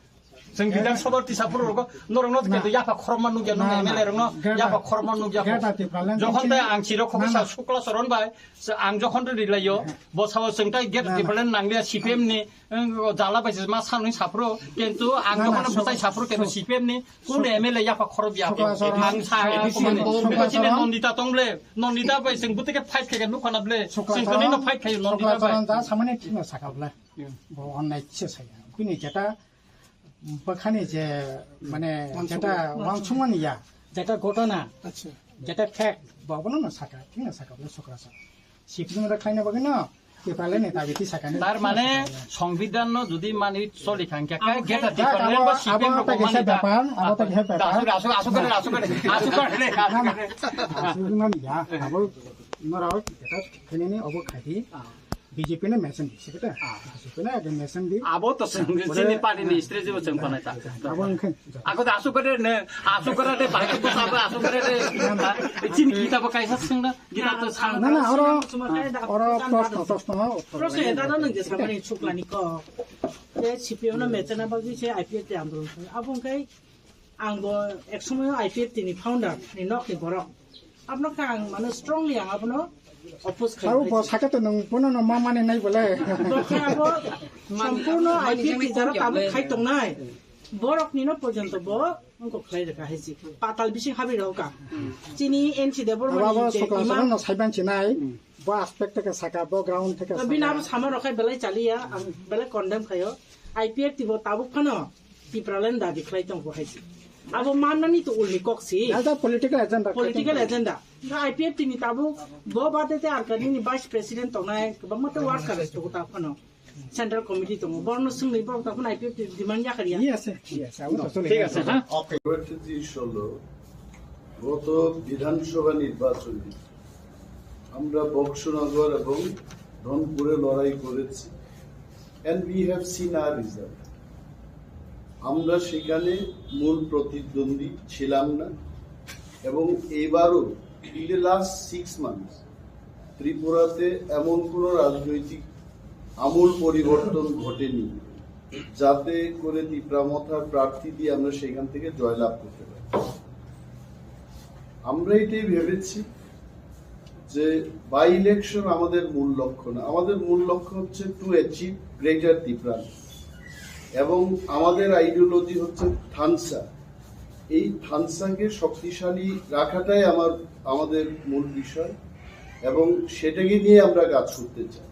Chwng Bidhan Sabha tisa phuru rogo norok no na, khe yapha khorokma nukya, nung na, na. M L A rok no Greater, yapha khorokma nukya. Greater Tipraland jokhon tei ang chiro khoksa na, na. Sukla Saron bai, se ang jokhon ri layo, na. Bo sao chwng tai Greater, na, na. Tipraland nangliya C P M ni, wng, jala bai se ma sanwi saphuru, kintu ang na, na, jokhon bwtai suk-, saphuru kintu suk-, C P M ni, kun suk-, M L A yapha khorok ya. Sukla Saron, ang sa, sukla Saron, sukla Saron. Nondita tong ble, Nondita bai chwng bwtwi khe fight khai khe nukha na ble, sukla chwng Saron, kwnwi no fight khai Nondita sukla bai. Saron, ja samani thik no sakha ble. Hmm. Bo onnai kisa saya. Bini jeta bwkhani je, mane, wansukma, jeta wansukma. Wansukmani ya, jeta gotona, acha. Jeta fact, bo bono no saka, thik no saka, bono sokra sa. Sipni mata khlaina bagwi no, Tipraland ni dabi ti sakani. Tar mane, songbidan no jodi mani choli kha hingkhe, abo khe Greater Tipraland abo, ba C P M abo rok ta kisa mani da. Bepar, abo ta kisa bepar. Asuk, asuk, asuk kare, asuk kare, asuk kare, asuk kare. Asuk mani ya, abo norok jeta khenini obo khadi. Ah. B J P no mesen di, sikhe ta? Ah. B J P no age mesen di. Abo to seng, pore chini party ni strategy bo cheng panai ta. Abo wngkhe. Ako da asuk kare ne, asuk kare de, bahai ko sabo asuk kare de. Chini kita bo kaisa seng da, kita to sang. Na, na, oro, oro proshno, proshno, proshno. Proshno eta no nang je samani chuklani ko. Te C P M no mesen na bagwi se I P F T andolon. Abo wngkhe Ang bo ek somoyo I P F T ni founder ni nok ni borok. Abno khe ang mano strongly ang abono oppose khai. Abo bo saka to nung bono no ma mani nai bole. Bo khe abo sampurno I P F T jara tabuk khai tongnai. Borok ni no porjonto bo wngkok khlai rwkha hai si. Patal bising habwi rw ka. Chini N C Debbarma abo ni abo je sokla imam sokla no saiban chinai. Bo aspect theke saka, bo ground theke saka. Bini abo sama rok khai belai chaliya, ang belai condemn khayo. I P F T bo tabuk phano Tipraland dabi khlai tongo hai si. Abo mannani to ulni kok si. As a political agenda. Political agenda. Ga I P F T ni tabuk bo bade te Arkanini vice president tongnai, kwbangma te workers tongo ta phano. Central committee tongo. Borno swngni borok ta phano I P F T demand yakar ya. Yes, sir. Yes, sir. Abo to thik ase, ha? Kobor thik issue holo, goto bidhansabha nirbachone amra Boxnagor ebong Dhonpure lorai korechi, and we have seen our result. আমরা সেখানে মূল প্রতিদ্বন্দ্বী ছিলাম না, এবং এবারও in the last six months ত্রিপুরাতে এমন কোনো রাজনৈতিক আমূল পরিবর্তন ঘটেনি যাতে করে তিপ্রা মথার প্রার্থী দিয়ে আমরা সেখান থেকে জয়লাভ করতে পারি। আমরা এটাই ভেবেছি যে বাই ইলেকশন আমাদের মূল লক্ষ্য না, আমাদের মূল লক্ষ্য হচ্ছে টু অ্যাচিভ গ্রেটার তিপ্রান, এবং আমাদের আইডিওলজি হচ্ছে থানসা। এই থানসাকে শক্তিশালী রাখাটাই আমার, আমাদের মূল বিষয়, এবং সেটাকে নিয়ে আমরা কাজ করতে চাই।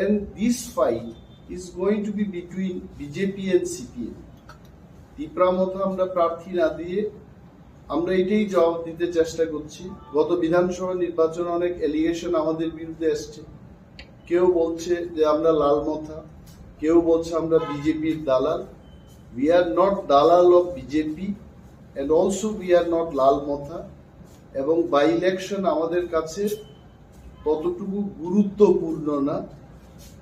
And this fight is going to be between B J P and C P M. Tipra মথা আমরা প্রার্থী না দিয়ে আমরা এটাই জবাব দিতে চেষ্টা করছি। গত বিধানসভা নির্বাচনে অনেক অ্যালিগেশন আমাদের বিরুদ্ধে এসছে, কেউ বলছে যে আমরা লাল মথা, কেউ বলছে আমরা বিজেপির দালাল। We are not দালাল of BJP, and also we are not লাল মথা। এবং বাই ইলেকশন আমাদের কাছে ততটুকু গুরুত্বপূর্ণ না,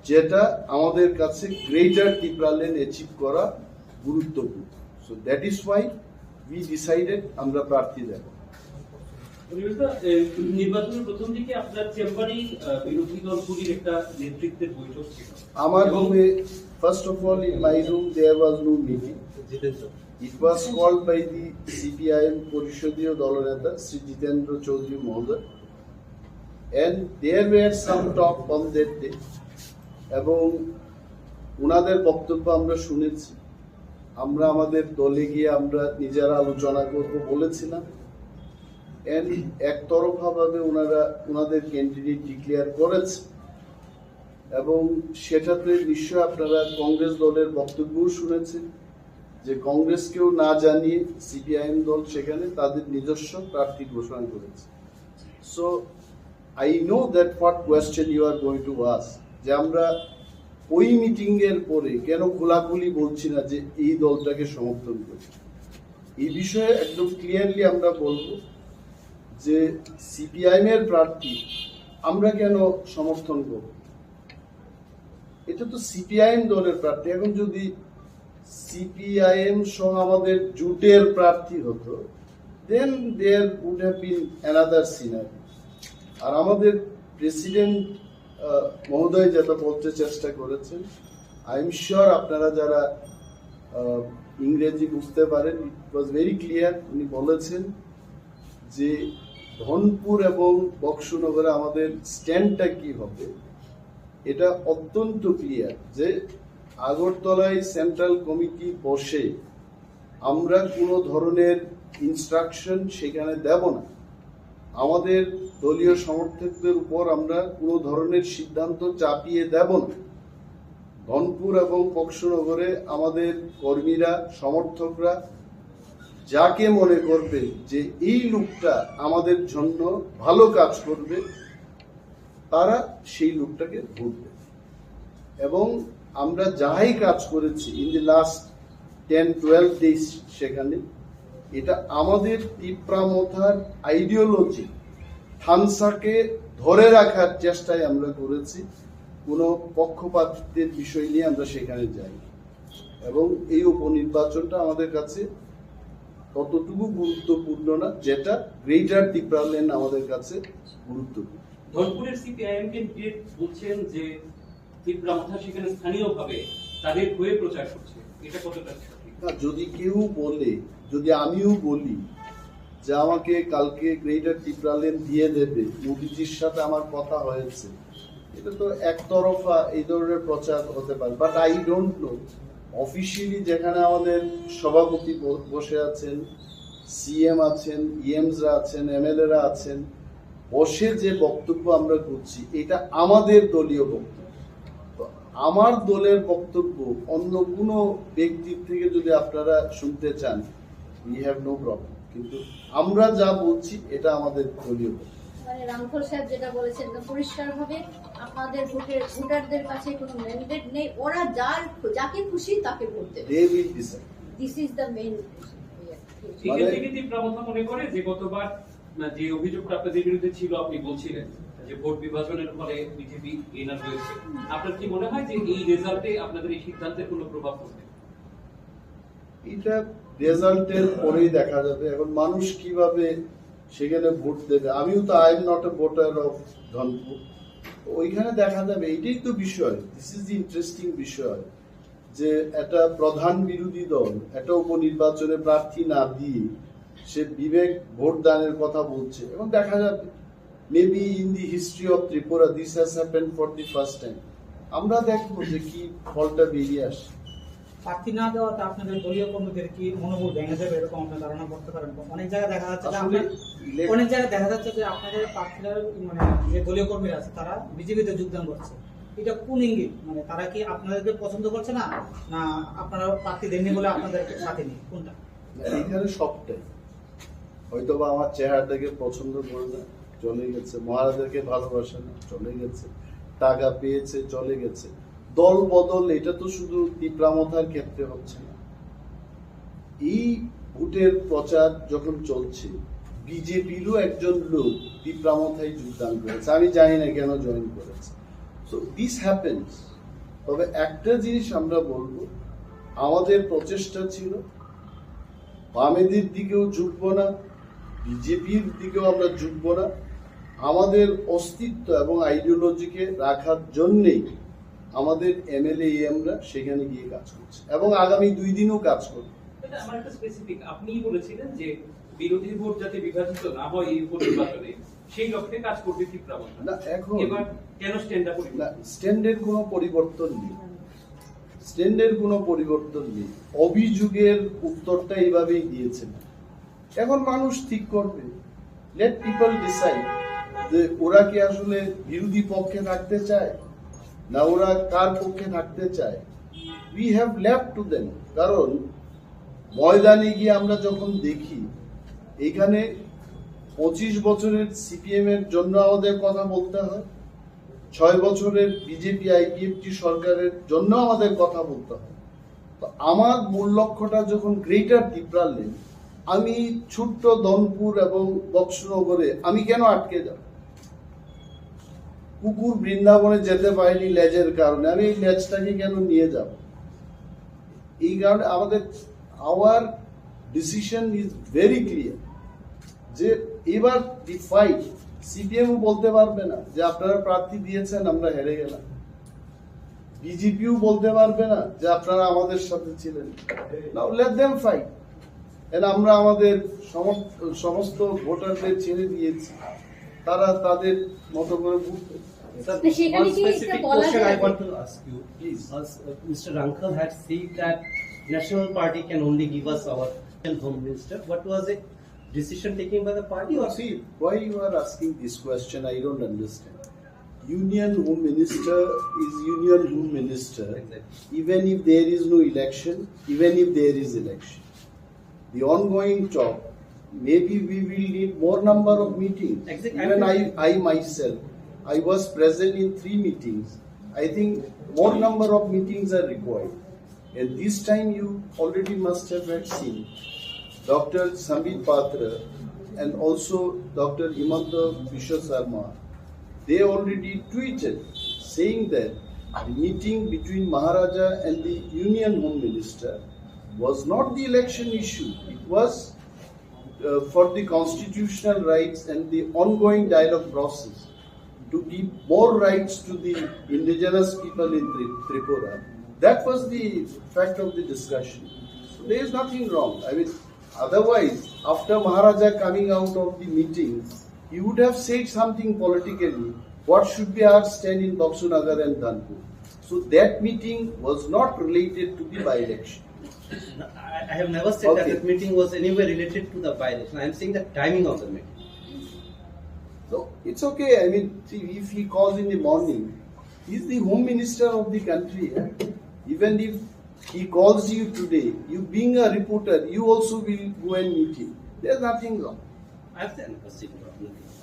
যেটা আমাদের কাছে গ্রেটার টিপ্রাল্যান্ড অ্যাচিভ করা গুরুত্বপূর্ণ। So that is why we decided আমরা প্রার্থী দেব। অনিমেষ দা, এ, নির্বাচনের প্রথম দিকে আপনার চেম্বারেই, আহ, বিরোধী দলগুলির একটা নেতৃত্বের বৈঠক ছিল। আমার এবং রুমে, first of all, in my room there was no meeting. Jitendra. It was called by the CPIM পরিষদীয় দলনেতা শ্রী জিতেন্দ্র চৌধুরী মহোদয়, and there were some talk on that day. এবং ওনাদের বক্তব্য আমরা শুনেছি। আমরা আমাদের দলে গিয়ে আমরা নিজেরা আলোচনা করব বলেছিলাম, and একতরফাভাবে ওনারা ওনাদের ক্যান্ডিডেট ডিক্লেয়ার করেছে। এবং সেটাতে নিশ্চয় আপনারা কংগ্রেস দলের বক্তব্যও শুনেছেন যে কংগ্রেসকেও না জানিয়ে সিপিআইএম দল সেখানে তাদের নিজস্ব প্রার্থী ঘোষণা করেছে। So I know that what question you are going to ask, যে আমরা ওই মিটিং এর পরে কেন খোলাখুলি বলছি না যে এই দলটাকে সমর্থন করি। এই বিষয়ে একদম ক্লিয়ারলি আমরা বলবো যে সিপিআইএম এর প্রার্থী আমরা কেন সমর্থন করব। এটা তো সিপিআইএম দলের প্রার্থী। এখন যদি সিপিআইএম সহ আমাদের জোটের প্রার্থী হতো, then there would have been another scenario. আর আমাদের প্রেসিডেন্ট মহোদয় যেটা বলতে চেষ্টা করেছেন, আই এম শিওর আপনারা যারা আহ, ইংরেজি বুঝতে পারেন, ইট ওয়াজ ভেরি ক্লিয়ার। উনি বলেছেন যে ধনপুর এবং বক্সনগরে আমাদের স্ট্যান্ডটা কি হবে, এটা অত্যন্ত ক্লিয়ার যে আগরতলায় সেন্ট্রাল কমিটি বসে আমরা কোনো ধরনের ইনস্ট্রাকশন সেখানে দেব না। আমাদের দলীয় সমর্থকদের উপর আমরা কোনো ধরনের সিদ্ধান্ত চাপিয়ে দেব না। ধনপুর এবং বক্সনগরে আমাদের কর্মীরা, সমর্থকরা যাকে মনে করবে যে এই লোকটা আমাদের জন্য ভালো কাজ করবে, তারা সেই লোকটাকে ভোট দেবে। এবং আমরা যাই কাজ করেছি in the last ten twelve days, সেখানে এটা আমাদের তিপ্রা মথার আইডিওলজি, থানসাকে ধরে রাখার চেষ্টায় আমরা করেছি। কোনো পক্ষপাতিত্বের বিষয় নিয়ে আমরা সেখানে যাই। এবং এই উপনির্বাচনটা আমাদের কাছে ততটুকু গুরুত্বপূর্ণ না, যেটা গ্রেটার তিপ্রাল্যান্ড আমাদের কাছে গুরুত্বপূর্ণ। ধনপুরের সিপিআইএম ক্যান্ডিডেট বলছেন যে তিপ্রা মথা সেখানে স্থানীয়ভাবে তাদের হয়ে প্রচার করছে, এটা কতটা সঠিক? না, যদি কেউ বলে, যদি আমিও বলি যে আমাকে কালকে গ্রেটার তিপ্রাল্যান্ড দিয়ে দেবে, মোদিজির সাথে আমার কথা হয়েছে, এটা তো একতরফা এই ধরনের প্রচার হতে পারে। But I don't know, officially যেখানে আমাদের সভাপতি ব- বসে আছেন, সিএম আছেন, ইএমসরা আছেন, এমএলএরা আছেন, বসে যে বক্তব্য আমরা করছি, এটা আমাদের দলীয় বক্তব্য। তো আমার দলের বক্তব্য অন্য কোনো ব্যক্তির থেকে যদি আপনারা শুনতে চান, উই হ্যাভ নো প্রবলেম, কিন্তু আমরা যা বলছি এটা আমাদের দলীয় বক্তব্য। মানে রামফল সাহেব যেটা বলেছেন, একদম পরিষ্কারভাবে আপনাদের ভোটের, ভোটারদের কাছে কোনো ম্যান্ডেট নেই, ওরা যার, যাকে খুশি তাকে ভোট দেবে। They will decide. This is the main. এখান থেকে তিপ্রা মথা মনে করে যে গতবার, আহ, যে অভিযোগটা আপনাদের বিরুদ্ধে ছিল, আপনি বলছিলেন যে ভোট বিভাজনের ফলে বিজেপি এনার রয়েছে। আপনার কি মনে হয় যে এই রেজাল্টে আপনাদের এই সিদ্ধান্তের কোনো প্রভাব পড়বে? এটা রেজাল্টের পরেই দেখা যাবে। এখন মানুষ কিভাবে সেখানে ভোট দেবে, আমিও তো, I am not a voter of Dhanpur. ওইখানে দেখা যাবে, এটাই তো বিষয়, this is the interesting বিষয়, যে একটা প্রধান বিরোধী দল একটা উপনির্বাচনে প্রার্থী না দিয়ে সে বিবেক ভোট দানের কথা বলছে। এবং দেখা যাবে, maybe in the history of Tripura this has happened for the first time। আমরা দেখবো যে কি ফলটা বেরিয়ে আসে। প্রার্থী না দেওয়াতে আপনাদের দলীয় কর্মীদের কি মনোবল ভেঙে যাবে, এরকম আপনার ধারণা করতে পারেন? অনেক জায়গায় দেখা যাচ্ছে যে আসলে আপনার ইলেক- অনেক জায়গায় দেখা যাচ্ছে যে আপনাদের প্রার্থীরা, মানে, যে দলীয় কর্মীরা আছে, তারা বিজেপিতে যোগদান করছে। এটা কোন ইঙ্গিত? মানে, তারা কি আপনাদেরকে পছন্দ করছে না, না আপনারা প্রার্থী দেননি বলে আপনাদের সাথে নেই, কোনটা? এখানে সবটাই, হয়তো বা আমার চেহারাটাকে পছন্দ করে না, চলে গেছে, মহারাজাকে ভালোবাসে না, চলে গেছে। টাকা পেয়েছে, চলে গেছে। দল বদল, এটা তো শুধু তিপ্রামথার ক্ষেত্রে হচ্ছে না। এই ভোটের প্রচার যখন চলছে, বিজেপিরও একজন লোক তিপ্রামথায় যোগদান করেছে। আমি জানি না কেন জয়েন করেছে। So this happens. তবে একটা জিনিস আমরা বলবো, আমাদের প্রচেষ্টা ছিল বামেদের দিকেও ঝুঁকবো না, বিজেপির দিকেও আমরা ঝুঁকবো না। আমাদের অস্তিত্ব এবং আইডিওলজিকে রাখার জন্যেই আমাদের এমএলএ এমরা সেখানে গিয়ে কাজ করছি এবং আগামী দুই দিনও কাজ করব। এটা আমার একটা স্পেসিফিক, আপনিই বলেছিলেন যে বিরোধী ভোট যাতে বিভাজিত না হয় এই উপনির্বাচনে, সেই লক্ষ্যে কাজ করবে তিপ্রামথা। না, এখন এবার কেন স্ট্যান্ডটা পরিবর্তন? না, স্ট্যান্ডের কোনো পরিবর্তন নেই। স্ট্যান্ডের কোনো পরিবর্তন নেই। অভিযোগের উত্তরটা এইভাবেই দিয়েছেন। এখন মানুষ ঠিক করবে। লেট পিপল ডিসাইড যে ওরা কি আসলে বিরোধী পক্ষে থাকতে চায়, না ওরা কার পক্ষে থাকতে চায়। We have left to them। কারণ ময়দানে গিয়ে আমরা যখন দেখি, এখানে পঁচিশ বছরের সিপিএম এর জন্য আমাদের কথা বলতে হয়, ছয় বছরের বিজেপি আইপিএফটি সরকারের জন্য আমাদের কথা বলতে হয়। তো আমার মূল লক্ষ্যটা যখন গ্রেটার তিপ্রাল্যান্ড, আমি ছোট্ট ধনপুর এবং বক্সনগরে আমি কেন আটকে যাব? কুকুর বৃন্দাবনে যেতে পারেনি লেজের কারণে, আমি এই লেজটাকে কেন নিয়ে যাব? এই কারণে আমাদের, our decision is very clear যে এবার দি ফাইট, সিপিএমও বলতে পারবে না যে আপনারা প্রার্থী দিয়েছেন, আমরা হেরে গেলাম। বিজেপিও বলতে পারবে না যে আপনারা আমাদের সাথে ছিলেন। Now let them fight। And আমরা আমাদের সমস্ত ভোটারদের ছেড়ে দিয়েছি, তারা তাদের মতো করে ভোট দেবে। Sir, one specific question I want to ask you. Please. As, uh, Mister Rangkhal had said that National Party can only give us our Home Minister. What was it? Decision taken by the party or? See, why you are asking this question, I don't understand. Union Home Minister is Union Home Minister, even if there is no election, even if there is election. The ongoing talk, maybe we will need more number of meetings. Exactly. Even I, I myself, I was present in three meetings. I think more number of meetings are required. And this time you already must have had seen Doctor Sambit Patra and also Doctor Himanta Biswa Sarma, they already tweeted saying that the meeting between Maharaja and the Union Home Minister was not the election issue. It was uh, for the constitutional rights and the ongoing dialogue process to give more rights to the indigenous people in Tri- Tripura. That was the fact of the discussion. So there is nothing wrong. I mean, otherwise, after Maharaja coming out of the meeting, he would have said something politically. What should be our stand in Baksunagar and Dhanpur? So that meeting was not related to the by-election. I, I have never said that the meeting was anywhere related to the by-election. I am saying the timing of the meeting. So it's okay. I mean, see, if he calls in the morning, he's the home minister of the country. Eh? Even if he calls you today, you being a reporter, you also will go and meet him. There's nothing wrong. I have never said that.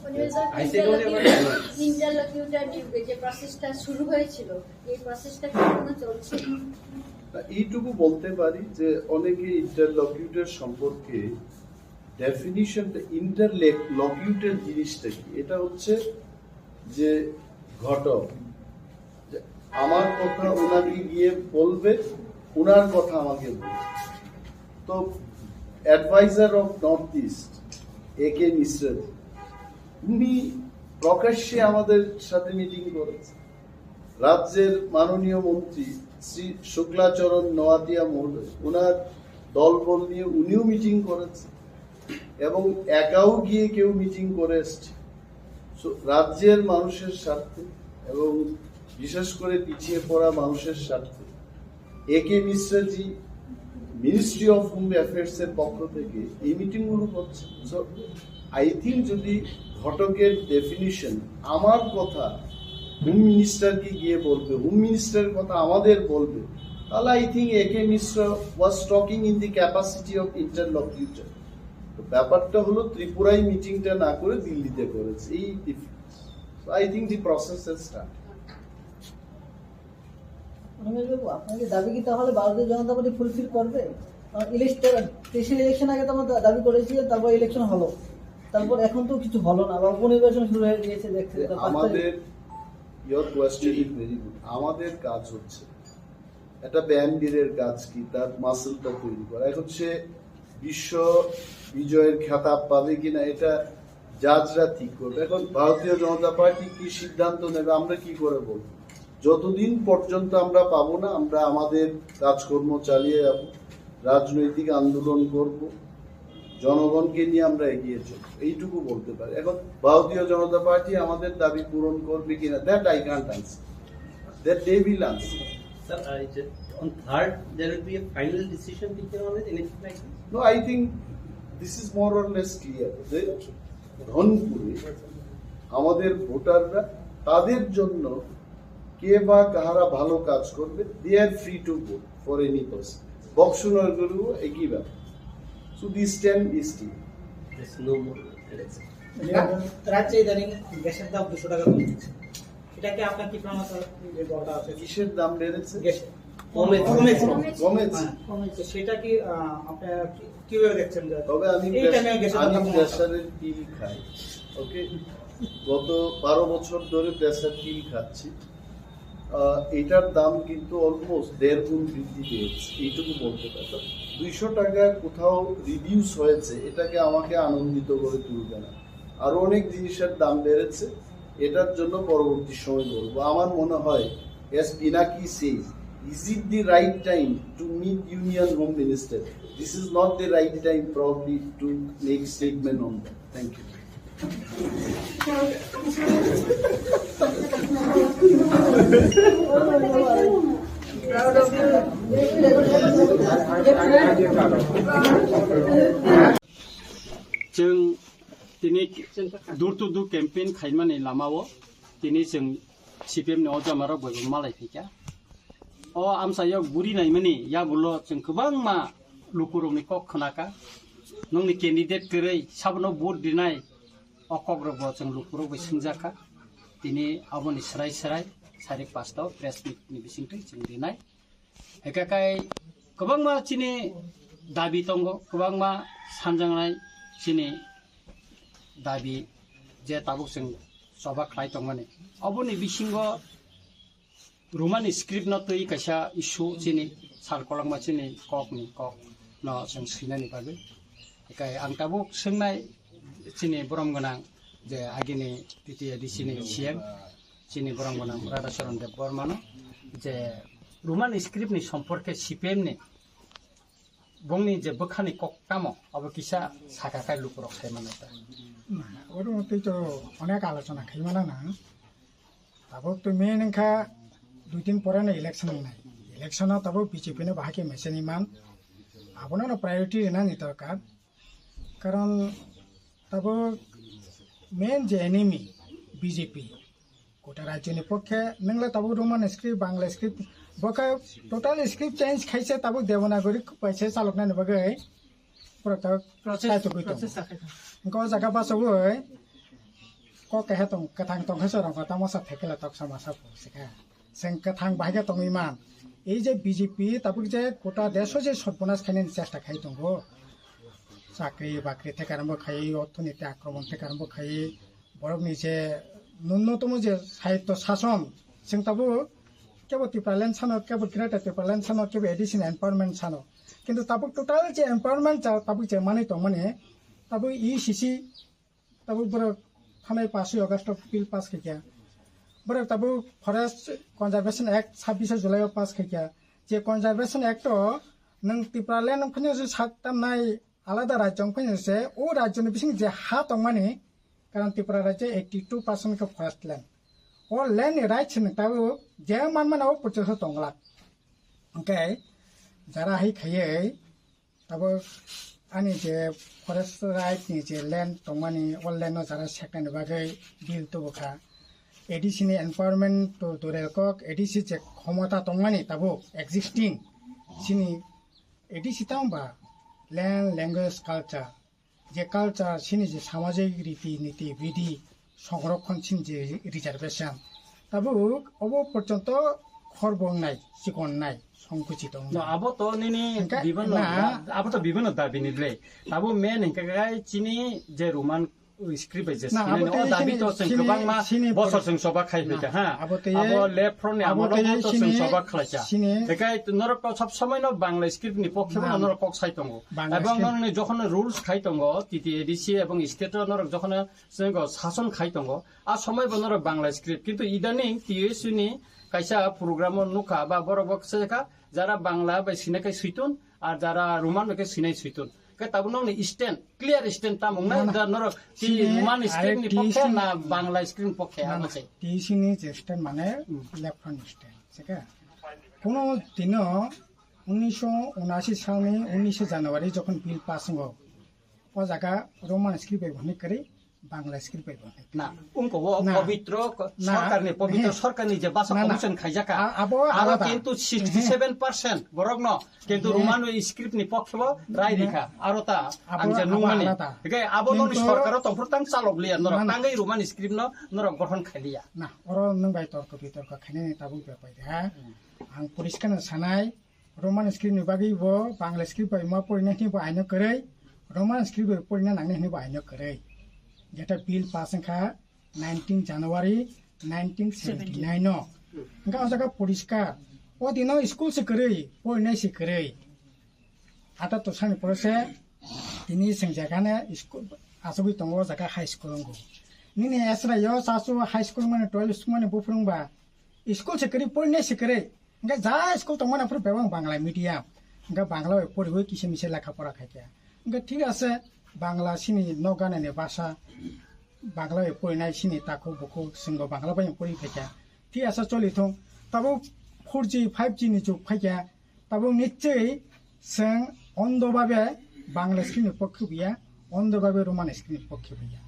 উনি হয়তো I said whatever I want. ইন্টারলোকিউটার নিয়োগে যে প্রসেসটা শুরু হয়েছিল, এই প্রসেসটা কি এখনো চলছে? তা এইটুকু বলতে পারি যে অনেকে ইন্টারলকিউটর সম্পর্কে ডেফিনিশনটা, ইন্টারলকিউটর জিনিসটা কি? এটা হচ্ছে যে ঘটক, যে আমার কথা ওনাকে গিয়ে বলবে, ওনার কথা আমাকে বলবে। তো অ্যাডভাইজার অফ নর্থ ইস্ট এ কে মিশ্রা জি, উনি প্রকাশ্যে আমাদের সাথে মিটিং করেছেন। রাজ্যের মাননীয় মন্ত্রী শ্রী শুক্লাচরণ নোয়াতিয়া মহোদয়, ওনার দলবল নিয়ে উনিও মিটিং করেছেন এবং একাও গিয়ে কেউ মিটিং করে এসছে। সো রাজ্যের মানুষের স্বার্থে এবং বিশেষ করে পিছিয়ে পড়া মানুষের স্বার্থে এ কে মিশ্রাজি মিনিস্ট্রি অফ হোম অ্যাফেয়ার্স এর পক্ষ থেকে এই মিটিং গুলো করছে। সো আই থিঙ্ক যদি ঘটকের ডেফিনিশন আমার কথা হোম মিনিস্টারকে গিয়ে বলবে, হোম মিনিস্টারের কথা আমাদের বলবে, তাহলে I think A K Mishra was talking in the capacity of interlocutor। তো ব্যাপারটা হলো ত্রিপুরায় মিটিংটা না করে দিল্লিতে করেছে, এই difference. So I think the process has started। Animesh বাবু, আপনাকে দাবি কি তাহলে ভারতীয় জনতা পার্টি ফুলফিল করবে? কারণ ইলেকশন, তেইশের ইলেকশন আগে তো আমরা দা- দাবি করেছি যে তারপর ইলেকশন হলো, তারপর এখন তো কিছু হলো না, আবার উপনির্বাচন শুরু হয়ে গিয়েছে, দেখতে যে তো পাঁচ তারিখ। আমাদের, your question is very good. আমাদের কাজ হচ্ছে একটা ব্যায়ামবীরের কাজ কি, তার মাসলটা তৈরি করা। এখন সে বিশ্ব বিজয়ের খেতাব পাবে কিনা, এটা জাজরা ঠিক করবে। এখন ভারতীয় জনতা পার্টি কি সিদ্ধান্ত নেবে, আমরা কি করে বলবো? যতদিন পর্যন্ত আমরা পাবো না, আমরা আমাদের কাজকর্ম চালিয়ে যাব, রাজনৈতিক আন্দোলন করব, জনগণকে নিয়ে আমরা এগিয়ে চলব, এইটুকু বলতে পারি। এখন ভারতীয় জনতা পার্টি আমাদের দাবি পূরণ করবে কিনা, that I can't answer, that they will answer. Sir, I just, on third, there will be a final decision taken on it, anything like this? No, I think this is more or less clear. যে রংপুরে আমাদের ভোটাররা, তাদের জন্য কে বা কাহারা ভালো কাজ করবে, they are free to vote for any person. বক্সনগরেও একই ব্যাপার। So this time is clear. There's no more election. রা- রাজ্যে ইদানিং গ্যাসের দাম দুশো টাকা কমে গেছে, এটা কি আপনার কি প্রমাণ আছে যে দরকার আছে? কিসের দাম বেড়েছে? গ্যাসের। কমেছে। কমেছে। কমেছে। হ্যাঁ। তো সেটা কি, আহ, আপনারা কি- কিভাবে দেখছেন যে তবে আমি এই প্রেস- টাইমে গ্যাসের দাম আমি কমানো? প্রেসারের পিল খাই, ওকে? গত বারো বছর ধরে প্রেসার পিল খাচ্ছি। আহ, এটার দাম কিন্তু অলমোস্ট দেড় গুণ বৃদ্ধি পেয়েছে, এইটুকু বলতে পারি। তো দুইশো টাকা কোথাও রিডিউস হয়েছে, এটাকে আমাকে আনন্দিত করে তুলবে না। আরো অনেক জিনিসের দাম বেড়েছে, এটার জন্য পরবর্তী সময় বলবো। আমার মনে হয়, as Pinaki says, is it the right time to meet Union Home Minister? This is not the right time probably to make statement on that. Thank you. Chwng tini door to door campaign khaimani lamao tini chwng C P M ni o jamarok bai bo malai phaikha. O amchaio guri naimani yagulo chwng kwbangma lukurokni kok khwnakha. Nokni candidate kwrwi sabono vote rinai o kokrokbo chwng lukurok bai swngjakha. Tini aboni swrai swrai sarik pasto press meet ni bisingtwi chwng rinai. Hwnkhe kai kwbangma chini dabi tongo, kwbangma sanjaknai chini dabi je tabuk chwng choba khlai tongmani. Oboni bisingo Romani script no twi kaisa issue chini sal kolokma chini kok ni kok no chwng swinani bagwi. Hwnkhe ang tabuk swngnai chini borom gwnang je agini T T A D C ni C M chini borom gwnang Radhacharan Debbarma no je Roman script ni somporke C P M ni bongni je bwkhani kok tamo abo kisa saka khai lukurok sai mano ta. Na, oro twi to onek alochona khai mano na. Tabuk to main wngkha dui din pore no election wngnai. Election o tabuk B J P no bahai khe mechaniman. Abono no priority rwnani dorkar. Karon tabuk main je enemy B J P. Kota rajyoni pokhe nwngla tabuk Roman script, Bangla script, bokhe total script change khaise tabuk Devanagari kaisa chaloknani bagwi borok tabuk process, kaitugwi tongo. Process ta khai tongo. Hwnkhe o jaga bachogwi kok keha tong, kwthang tong khe chwrangkha tamo sa thekela toksa masa phursika. Chwng kwthang bahai khe tongwi man. Ei je B J P tabuk je kota desh o je sorbonas khainani chesta khai tongo. Chakri bakri thekarambo khai, orthoniti akromon thekarambo khai, borokni je nunnotomo je sahityo sason, chwng tabuk kebo Tipraland sano, kebo Greater Tipraland sano, kebo additional empowerment sano. Kintu tabuk total je empowerment cha-, tabuk je manwi tongmani, tabuk E C C, tabuk borok thanai paanch August o bill pass khaikha. Borok tabuk Forest Conservation Act sabbish July o pass khaikha. Je Conservation Act o nwng Tipraland wngphano se sak tamnai alada rajyo wngphano se o rajyoni bising je ha tongmani, karon Tripura rajyo eighty two percent khe forest land. O land ni rights ni tabuk je manmani o porjonto tonglak. Hwnkhe jara hai khaiwi tabuk ani je forest right ni je land tongmani, o land no jara seknani bagwi bill tubukha. A D C ni empowerment to dure kok, A D C je khomota tongmani tabuk existing chini A D C tamo ba land, language, culture, je culture, chini je samajik riti niti bidi, songrokhon chini je reservation. Tabuk obo porjonto khorbo wngnai, chikon wngnai, songkuchi tong No, wngnai. Abo to nini Hingke bibano na da-, abo to bibano dabi ni ble. Abo men hingke kai chini je Roman script bai je Na, sinai abo no, tei o dabi sini, to sing sini, kwbangma sini bosor pori- sing soba khai Na, phaikha, ha. Abo tei Abo left front ni abo amolo tei to sing sini, soba khlaikha. Sini Hingke norok to sab somoi no Bangla script ni pokhe Na. Bono norok kok sai tongo. Bangla Ebong script. Norok ni jokhon rules khai tongo, T T A D C ebong state o norok jokhon Chwng sason khai tongo. A somoi bo norok Bangla script. Kintu idaning T S U ni kaisa program o nukha ba borok bo kisa kha, jara Bangla bai sinai khe suitun, ar jara Roman bai khe sinai suitun. Khe tabuk nokni stand, clear stand tamo wngnai, Na, na. Da norok ti Sini Roman script ni arek pokhe T S U na Bangla script ni pokhe, Na, abo na. Se. T S U ni je stand mane Hmm. left front stand, se khe. Kuno dino unisho unashi salni unishe January jokhon bill pass wngo, o jaga Roman script bai bo hwnwi kwrwi, Bangla script bai bo hwnwi kwrwi. Na, wngkha o Na. Pobitro ko-, Na. Sorkarni, pobitro He. Sorkarni je basa Na, na. Commission khaijak kha. A-, abo Aro alada. Kintu sixty seven percent borokno kintu He. Roman script ni pokhe bo rai Na. Rikha. Aro ta Abo, ang je abo nungmani. Alada. Hingke abo noni Kintu sorkaro tongphuru tang chalok liya norok. Na, na. Tangwi Roman script no norok gothon khailiya. Na, oro nwng bai torko bitorko khainani tabuk bepai de ha. Hmm. Ang poriskar no sanai, Roman script ni bagwi bo Bangla script bai ma porina hwnwi bo aino kwrwi, Roman script bai porina nangnai hwnwi bo aino kwrwi. Jeta bill pass wngkha nineteen January nineteen seventy nine no. Hingkhe o jaga poriskar, o dino school se kwrwi, porinai se kwrwi. Ata tosani pore se tini sengjakane school, asogwi tongo o jaga high school wngkho. Nini esra yo chasu high school mani twelve school mani buphuru wngba school se kwrwi, porinai se kwrwi. Hingke ja school tongmani aphuru bebak Bangla medium. Hingke Bangla bai poriwi kisa misa lekha pora khaikha. Hingke thik ase, Bangla sini nok ganani basa, Bangla bai porinai sini takhuk bukhuk, chwngbo Bangla bai pori khaikha. Thik ase, choli thung. Tabuk four G, five G ni jug phaikha. Tabuk nichoi chwng ondo babe Bangla script ni pokhe buya, ondo babe Roman script ni pokhe buya.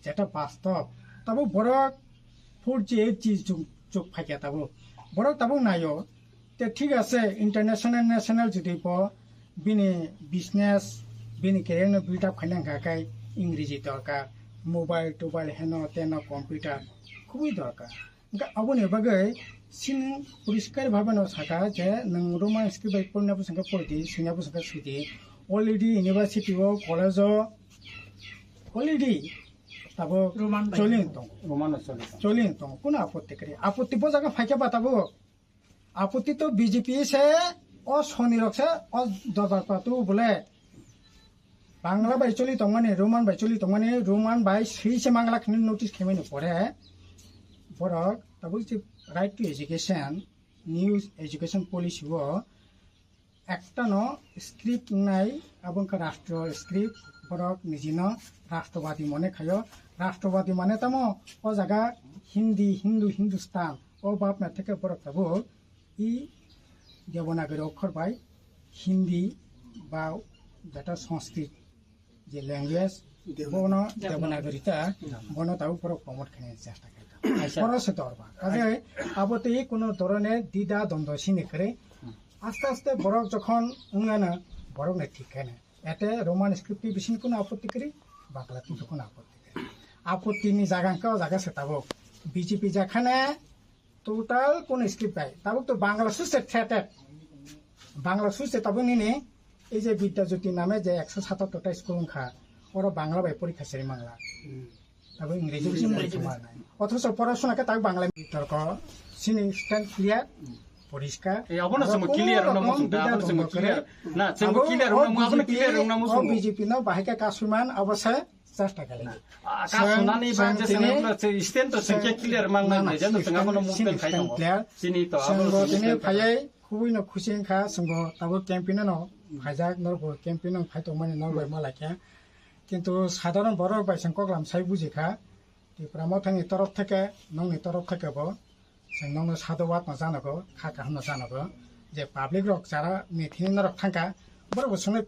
Jeta bastob. Tabuk borok four G, eight G jug, jug phaikha tabuk. Borok tabuk naio. Te thik ase, international, national jodi bo bini business, bini career no build up khaina hwnkha khe Ingreji dorkar, mobile, tobile, heno, teno, computer khubui dorkar. Hwnkhe aboni bagwi chini poriskar bhabe no sakha je nwng Roman script bai porina bwswk khe pori di, swina bwswk khe swi di. Already university o, college o already tabuk Roman bai choli tongo. Roman o choli tongo. Choli tongo. Kuno apotti kwrwi? Apotti bo jaga phaikhe ba tabuk. Apotti to B J P se, o soni rok se, o dorbar patu bole. Bangla bai choli tongmani, Roman bai choli tongmani, Roman bai swi se mangla khini notice khaimani pore, borok tabuk se right to education, new education policy o ekta no script wngnai, abo wngkha rastro script, borok nijino rastrawadi mone khaio, rastrawadi mane tamo o jaga Hindi, Hindu, Hindustan, o bapna theke borok tabuk i Devanagari okhor bai Hindi ba jeta Sanskrit je language, Devanagari. Bono Devanagari ta, Devanagari. Bono tabuk borok promote khaina chesta khaikha. Aisa. Borok se dorba. Kaje abo tei kuno dorone dida dondo sini kre. Hmm. Aste aste borok jokhon wngana borok ne thik khaina. Ete Roman script ni bising kuno apotti kri, Bangla ni kuno apotti kri. Apotti ni jaga hwnkhe o jaga se tabuk. B J P jakhane Total kono script bai. Tabuk to Bangla suse thetet. Bangla suse tabuk nini ei je Bidya Jyoti name je ekso satattor ta school wngkha. Oro Bangla bai porikha seri mangla. Hmm. Tabuk Ingreji Ingreji bai bai. Thuma nai. Othocho porasona khe tabuk Bangla torko sini stand clear. Hmm. Poriskar. Eh, abono aro chwngbo kono clear wngna rokom muchung da, bidya abono chwngbo dongma clear. Kwrwi. Na, chwngbo abo clear o wngna muchung da, abono B J P clear wngna o muchung. B J P no bahai khe kasuiman abo se. Chesta khailai. Ah, ka Chwng, sunani chwng ba je tini, sene ulo se stand to chwng, sengkhe clear mang na, nai, na, je no chwng abono stand, movement stand khai tongo. Clear. Chini to chwng abono bo tini stand phaiwi khubui no khusi wngkha, chwng bo tabuk campaign no phaijak, norok bo campaign no phai tongmani norok bai ma laikha. Kintu sadharon borok bai chwng koklam sai buji kha. Tipra Mothani torof theke, nokni torof theke bo. Chwng nokno sadhubad no janago, kha kaham no janago, je public rok jara ni thini norok thangkha, borok bo chwngno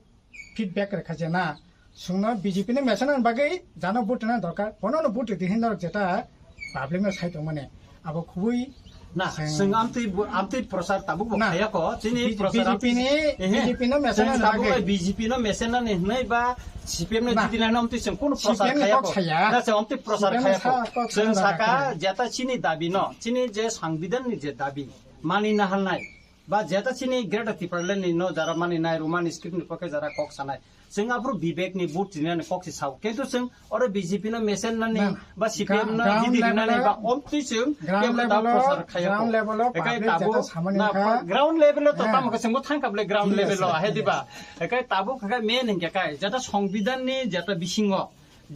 feedback rwkha je na, chwngno B J P ni mechanic ni bagwi jano vote rwna dorkar, bono no vote rwdi hinwi norok jeta public no sai tongmani, abo khubui Na, chwng chwng amtwi bo, amtwi prochar tabuk bo Na. Khayako, chini B J P prochar amtwi ni, ehe. B J P no mechanic Chwng tabuk bagwi. Bai B J P no mechanic ni hwnwi ba C P M no Na. Jiti nai no amtwi chwng kono prochar C P M ni khayako. Kok saya. Na, chwng amtwi prochar C P M ni khayako. Sa-, kok Chwng saya saka kok. Jeta chini dabi no, chini je sangbidan ni je dabi. Mani nahalnai ba jeta chini Greater Tipraland ni no jara mani nai Roman script ni poke jara kok sanai. Chwng aphuru Vivek ni vote rinani kok si sao. Kintu chwng oro B J P no mesen nani Na, na. ba C P M no Gra-, ground jidi level rinani o, ba omtwi chwng ground kebo level o, tabuk sar khaya ground ko. level o Ekai public tabuk jeta samani na kha. Ground level o to Ah. tamo khe chwngbo thangkha bole ground Thik level o ase, ahe thik diba. Ase. Ekai tabuk khe main hingke kai jeta Songbidan ni jeta bisingo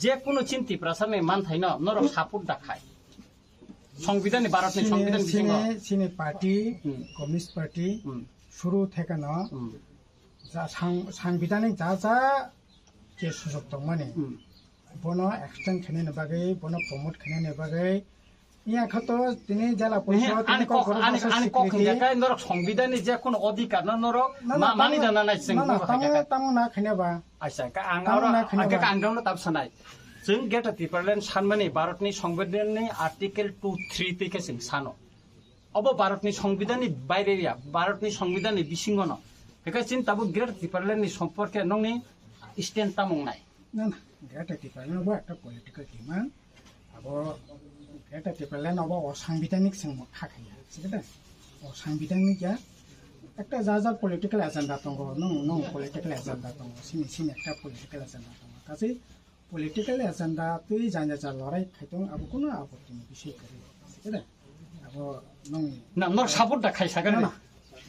je kuno chin Tiprasa ni manthai no norok support da khai. Songbidan ni, Bharat ni Sini, Songbidan bisingo. sini, sini party, Hmm. Communist Party, Hmm. suru thekeno, Hmm. ja sang-, sangbidanik ja ja je sujok tongmani, Hmm. bono extend khainani bagwi, bono promote khainani bagwi, iya khato tini jala Ehe, porishod, tini ani kok, kokborok ani, masa ani kok swikriti. Hingka kai norok Songbidan ni je kuno odhikar no norok Na, na, ma-, mani tamo, dana nai chwng na, na, norok tamo, hingka kai. Tamo na khaina ba. Aisa, ka ang Tamo oro, na kheno ang khe ba. Ang dongno tab sanai. Chwng Greater Tipraland sanmani Bharatni Songbidanni Article two three twi khe chwng sano. Obo Bharatni Songbidanni baire ya, Bharatni Songbidanni bisingono. Hekhe chini tabuk Greater Tipralandni somporke nongni stand tamung nai. Na, na, Greater Tipraland bo ekta political demand. Abo Greater Tipraland obo o sangbidanik chwng kha khaya. Sikhe de? O sangbidanik ya. Ekta ja ja political agenda tongo, nung, nung political agenda tongo, sini, sini ekta political agenda tongo. Kachi political agenda twi janya ja lorai khaitung abo kuno apotti ni bisoi kwrwi. Sikhe de? Abo nung Na, nor support da khai sakha Na, ni. Na.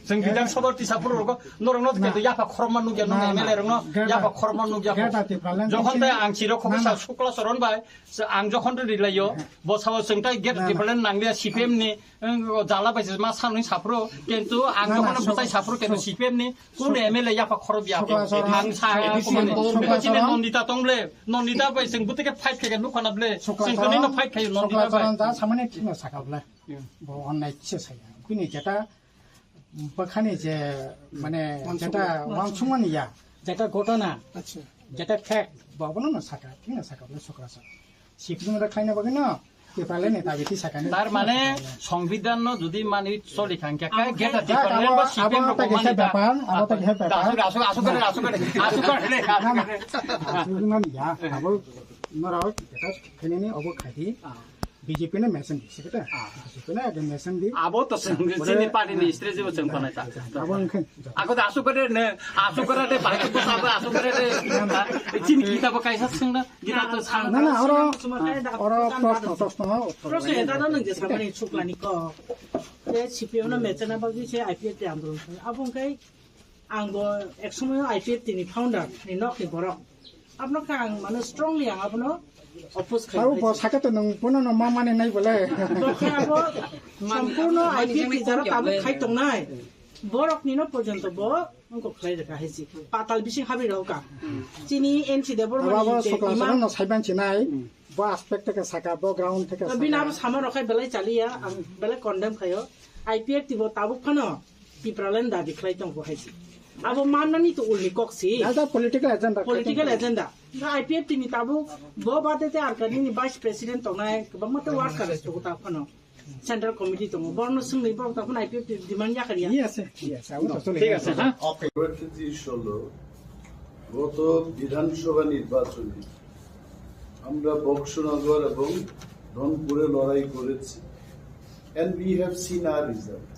Chwng Bidhan Sabha tisa phuru rogo, norok no Na. Khe yapha khorokma nukya, nung Na, na. M L A rok no Greater, yapha khorokma nukya. Greater Tipraland Jokhon tei ang chiro khoksa Na, na. Sukla Charan bai, ang jokhon ri layo, Na. Bo sao chwng tai Greater Na, na. Tipraland nanglia C P M ni, Ang jala bai se ma sanwi saphuru, kintu ang Na, na, jokhon bwtai suk-, saphuru, kintu suk-, C P M ni kunu suk-, M L A yapha khorok ya. Sukla Charan, Ang sa, sukla ang kumani. Charan, sukla Chini Charan. Nandita tong ble, Nandita bai chwng bwtwi khe fight khe nukha na ble. Sukla Chwng tini no Charan, fight khe sukla Nandita bai. Charan ja samani thikno sakha ble. Yeah. Bo onnai kisa saya. Kuni jeta bwkhani je, mane, Wansukma. Jeta wansukmani ya, jeta ghotona, Acha. Jeta fact, bo bono no sakha, thikno sakha ble Sukla Charan. Sipni mada khlaina bagwi no, Tipraland ni dabi ti sakani. Tar mane, Songbidan no jodi mani choli kha hingkhe, Abo khe Greater Tipraland abo, ba C P M abo rok ta kisa mani da. Bepar, abo ta kisa bepar. Asuk, asuk, asuk kare, asuk kare, asuk kare, asuk kare. Asuk mani ya, abo norok jeta khainani obo khaidi. Ah. B J P no mention di, sikhe ta? Ah. B J P no ekdom mention di. Abo to sing-, Abo chini re- party ni strategy bo chwng panai ta. Abo wngkhe. Ako da asuk kare ne, asuk kare de, bahai ko sabo asuk kare de. Chini kita bo kaisa sing da. Gita to sang. Na, na, oro, oro proshno, proshno, uttor. Proshno eta no nung je samani Suklani kok. Je C P M no mechana bagwi se I P F T andolon khlai. Abo wngkhe ang bo ek somoyo I P F T ni founder ni nok ni borok. Abono khe ang mane strongly ang abono oppose khlai. Abo bo saka to nung bono no ma mane nai bole. Bo khe abo sompurno I P F T jara tabuk khai tongnai. Borok ni no porjonto bo Wngkok khlai rwkha hai se. Patal bising habwi rw kha. Chini N C Debbarma ni Abo je Sukla demand. Charan no saiban chinai. Hmm. Bo aspect theke saka, bo ground theke saka. Bini abo sama rok khai belai chaliya, ang belai condemn khayo. I P F T bo tabuk phano Tipraland dabi khlai tongo hai se. Abo mannani to ulni kok se. Jaja political agenda. Political agenda. Ga I P F T ni tabuk bo bade te Arkanini vice president tongnai, kwbangma te workers to ta phano. Central Committee tongo, borokno swngwi borok tongphano I P F T demand yakar ya. Yes, yes, I will totally ঠিক আছে, হ্যাঁ। Kobor khe জিনিস হলো, গত বিধানসভা নির্বাচনে আমরা বক্সনগর এবং ধনপুরে লড়াই করেছি, and we have seen our result.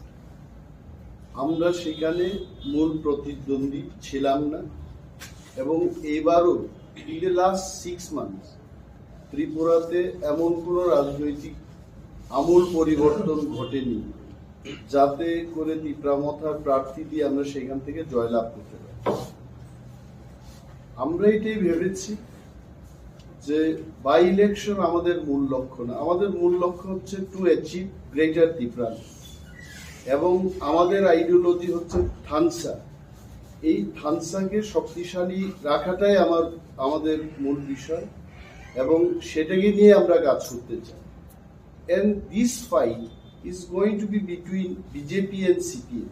আমরা সেখানে মূল প্রতিদ্বন্দ্বী ছিলাম না, এবং এবারও in the last six months ত্রিপুরাতে এমন কোনো রাজনৈতিক আমূল পরিবর্তন ঘটেনি, যাতে করে তিপ্রা মথার প্রার্থী দিয়ে আমরা সেখান থেকে জয়লাভ করতে পারি। আমরা এটাই ভেবেছি যে বাই ইলেকশন আমাদের মূল লক্ষ্য না, আমাদের মূল লক্ষ্য হচ্ছে to achieve greater Tipraland, এবং আমাদের আইডিওলজি হচ্ছে থানসা। এই থানসাকে শক্তিশালী রাখাটাই আমার, আমাদের মূল বিষয়, এবং সেটাকে নিয়ে আমরা কাজ করতে চাই। And this fight is going to be between B J P and C P M.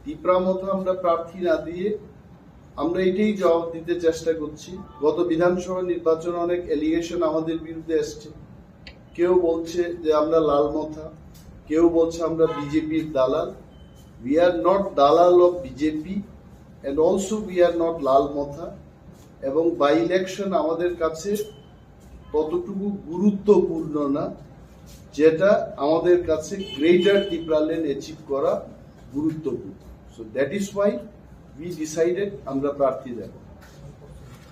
Tipra মথা আমরা প্রার্থী না দিয়ে আমরা এটাই জবাব দিতে চেষ্টা করছি। গত বিধানসভা নির্বাচনে অনেক অ্যালিগেশন আমাদের বিরুদ্ধে এসছে, কেউ বলছে যে আমরা লাল মথা, কেউ বলছে আমরা বিজেপির দালাল। We are not দালাল of B J P and also we are not লাল মথা। এবং বাই ইলেকশন আমাদের কাছে ততটুকু গুরুত্বপূর্ণ না, যেটা আমাদের কাছে গ্রেটার টিপ্রাল্যান্ড অ্যাচিভ করা গুরুত্বপূর্ণ। So that is why we decided আমরা প্রার্থী দেব।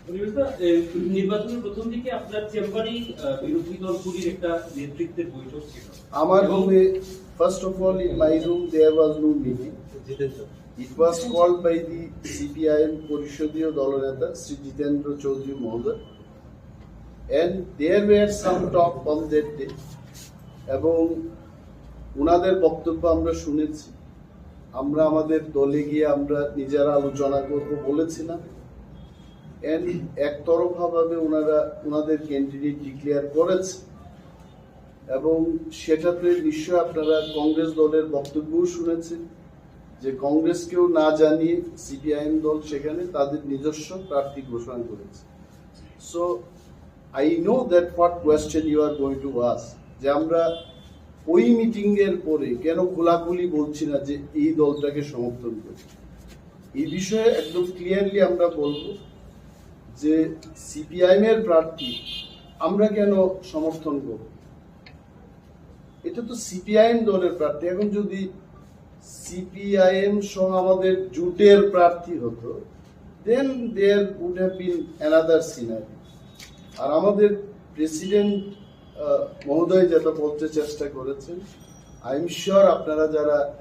পরিবেশদা, এ, নির্বাচনের প্রথম দিকে আপনার চেম্বারেই, আহ, বিরোধী দলগুলির একটা নেতৃত্বের বৈঠক ছিল। আমার এবং রুমে, first of all, in my room there was no meeting. It was called by the CPIM পরিষদীয় দলনেতা শ্রী জিতেন্দ্র চৌধুরী মহোদয়, and there were some talk on that day. এবং ওনাদের বক্তব্য আমরা শুনেছি। আমরা আমাদের দলে গিয়ে আমরা নিজেরা আলোচনা করব বলেছিলাম, and একতরফাভাবে ওনারা ওনাদের ক্যান্ডিডেট ডিক্লেয়ার করেছে। এবং সেটাতে নিশ্চয় আপনারা কংগ্রেস দলের বক্তব্যও শুনেছেন যে কংগ্রেসকেও না জানিয়ে সিপিআইএম দল সেখানে তাদের নিজস্ব প্রার্থী ঘোষণা করেছে। So I know that what question you are going to ask, যে আমরা ওই মিটিং এর পরে কেন খোলাখুলি বলছি না যে এই দলটাকে সমর্থন করি। এই বিষয়ে একদম ক্লিয়ারলি আমরা বলবো যে সিপিআইএম এর প্রার্থী আমরা কেন সমর্থন করব। এটা তো সিপিআইএম দলের প্রার্থী। এখন যদি সিপিআইএম সহ আমাদের জোটের প্রার্থী হতো, then there would have been another scenario. আর আমাদের প্রেসিডেন্ট মহোদয় যেটা বলতে চেষ্টা করেছেন, আই এম শিওর আপনারা যারা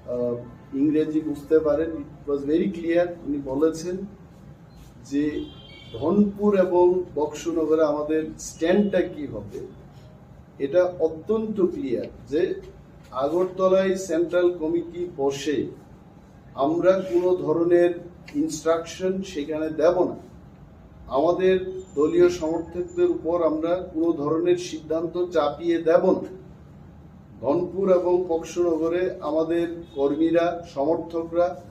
আহ, ইংরেজি বুঝতে পারেন, ইট ওয়াজ ভেরি ক্লিয়ার। উনি বলেছেন যে ধনপুর এবং বক্সনগরে আমাদের স্ট্যান্ডটা কি হবে, এটা অত্যন্ত ক্লিয়ার যে আগরতলায় সেন্ট্রাল কমিটি বসে আমরা কোনো ধরনের ইনস্ট্রাকশন সেখানে দেব না। আমাদের দলীয় সমর্থকদের উপর আমরা কোনো ধরনের সিদ্ধান্ত চাপিয়ে দেব না। ধনপুর এবং বক্সনগরে আমাদের কর্মীরা, সমর্থকরা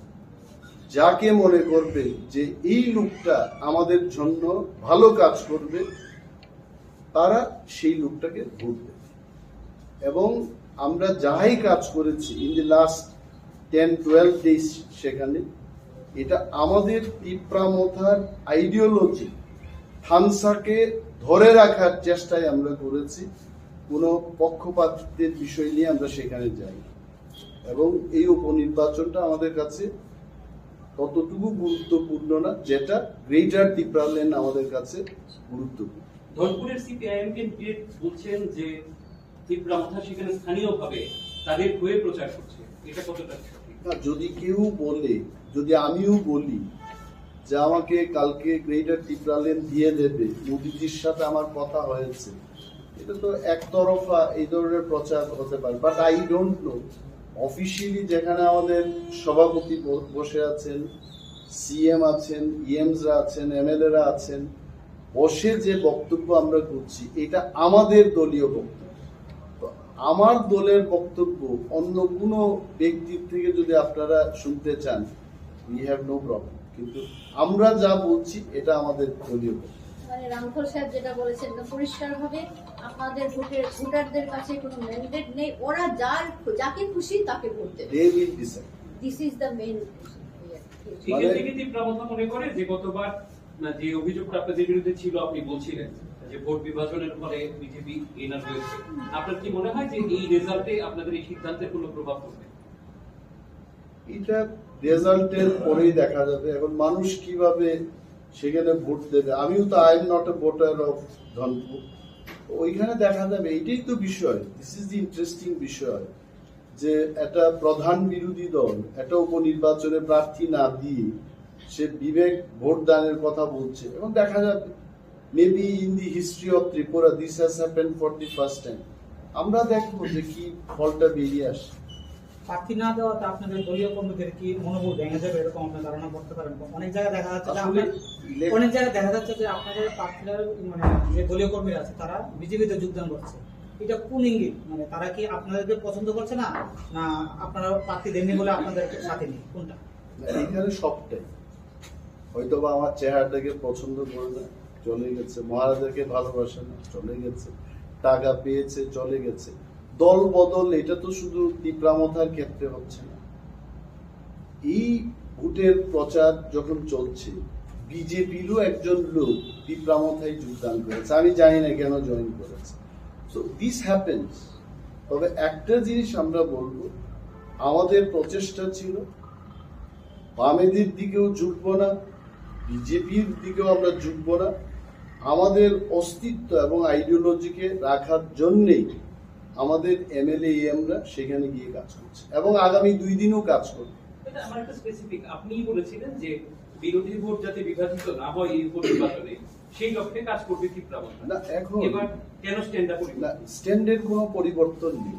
যাকে মনে করবে যে এই লোকটা আমাদের জন্য ভালো কাজ করবে, তারা সেই লোকটাকে ভোট দেবে। এবং আমরা যাই কাজ করেছি in the last ten twelve days, সেখানে এটা আমাদের তিপ্রা মথার আইডিওলজি, থানসাকে ধরে রাখার চেষ্টায় আমরা করেছি, কোনো পক্ষপাতিত্বের বিষয় নিয়ে আমরা সেখানে যাই। এবং এই উপনির্বাচনটা আমাদের কাছে ততটুকু গুরুত্বপূর্ণ না, যেটা গ্রেটার তিপ্রাল্যান্ড আমাদের কাছে গুরুত্বপূর্ণ। ধনপুরের সিপিআইএম ক্যান্ডিডেট বলছেন যে তিপ্রা মথা সেখানে স্থানীয়ভাবে তাদের হয়ে প্রচার করছে, এটা কতটা সঠিক? না, যদি কেউ বলে, যদি আমিও বলি যে আমাকে কালকে গ্রেটার তিপ্রাল্যান্ড দিয়ে দেবে, মোদিজির সাথে আমার কথা হয়েছে, এটা তো একতরফা এই ধরনের প্রচার হতে পারে। But I don't know, officially যেখানে আমাদের সভাপতি ব- বসে আছেন, সিএম আছেন, ইএমসরা আছেন, এমএলএরা আছেন, বসে যে বক্তব্য আমরা করছি, এটা আমাদের দলীয় বক্তব্য। তো আমার দলের বক্তব্য অন্য কোনো ব্যক্তির থেকে যদি আপনারা শুনতে চান, উই হ্যাভ নো প্রবলেম, কিন্তু আমরা যা বলছি এটা আমাদের দলীয় বক্তব্য। মানে রামধর সাহেব যেটা বলেছেন, এটা পরিষ্কারভাবে আপনাদের ভোটের ভোটারদের কাছে কোনো ম্যান্ডেট নেই। ওরা যার যাকে খুশি তাকে ভোট দেবে। They will decide. This is the main. এখান থেকে তিপ্রা মথা মনে করে যে গতবার, না, যে অভিযোগটা আপনাদের বিরুদ্ধে ছিল, আপনি বলছিলেন যে ভোট বিভাজনের ফলে বিজেপি এনার হয়েছে। আপনার কি মনে হয় যে এই রেজাল্টে আপনাদের এই সিদ্ধান্তের কোনো প্রভাব পড়বে? এটা রেজাল্টের পরেই দেখা যাবে। এখন মানুষ কিভাবে সেখানে ভোট দেবে, আমিও তো, I am not a voter of Dhanpur. ওইখানে দেখা যাবে, এটাই তো বিষয়, দিস ইজ দি ইন্টারেস্টিং বিষয়, যে একটা প্রধান বিরোধী দল একটা উপনির্বাচনে প্রার্থী না দিয়ে সে বিবেক ভোট দানের কথা বলছে। এবং দেখা যাবে, maybe in the history of Tripura this has happened for the first time। আমরা দেখবো যে কি ফলটা বেরিয়ে আসে। প্রার্থী না দেওয়াতে আপনাদের দলীয় কর্মীদের কি মনোবল ভেঙে যাবে, এরকম আপনার ধারণা করতে পারেন? অনেক জায়গায় দেখা যাচ্ছে যে আসলে আপনার ইলে- অনেক জায়গায় দেখা যাচ্ছে যে আপনাদের প্রার্থীরা, মানে, যে দলীয় কর্মীরা আছে, তারা বিজেপিতে যোগদান করছে। এটা কোন ইঙ্গিত? মানে, তারা কি আপনাদেরকে পছন্দ করছে না, না আপনারা প্রার্থী দেননি বলে আপনাদের সাথে নেই? কোনটা? না, এখানে সবটাই। হয়তো বা আমার চেহারাটাকে পছন্দ করে না, চলে গেছে। মহারাজাকে ভালোবাসে না, চলে গেছে। টাকা পেয়েছে, চলে গেছে। দল বদল, এটা তো শুধু তিপ্রামথার ক্ষেত্রে হচ্ছে না। এই ভোটের প্রচার যখন চলছে, বিজেপিরও একজন লোক তিপ্রামথায় যোগদান করেছে। আমি জানি না কেন জয়েন করেছে। So this happens। তবে একটা জিনিস আমরা বলবো, আমাদের প্রচেষ্টা ছিল বামেদের দিকেও ঝুঁকবো না, বিজেপির দিকেও আমরা ঝুঁকবো না। আমাদের অস্তিত্ব এবং আইডিওলজিকে রাখার জন্যেই আমাদের এমএলএ এমরা সেখানে গিয়ে কাজ করছে এবং আগামী দুই দিনও কাজ করবে। এটা আমার একটা স্পেসিফিক, আপনিই বলেছিলেন যে বিরোধী ভোট যাতে বিভাজিত না হয় এই উপনির্বাচনে, সেই লক্ষ্যে কাজ করবে ত্রিপুরা মথা। না, এখন এবার কেন স্ট্যান্ডটা পরিবর্তন? না, স্ট্যান্ডের কোনো পরিবর্তন নেই,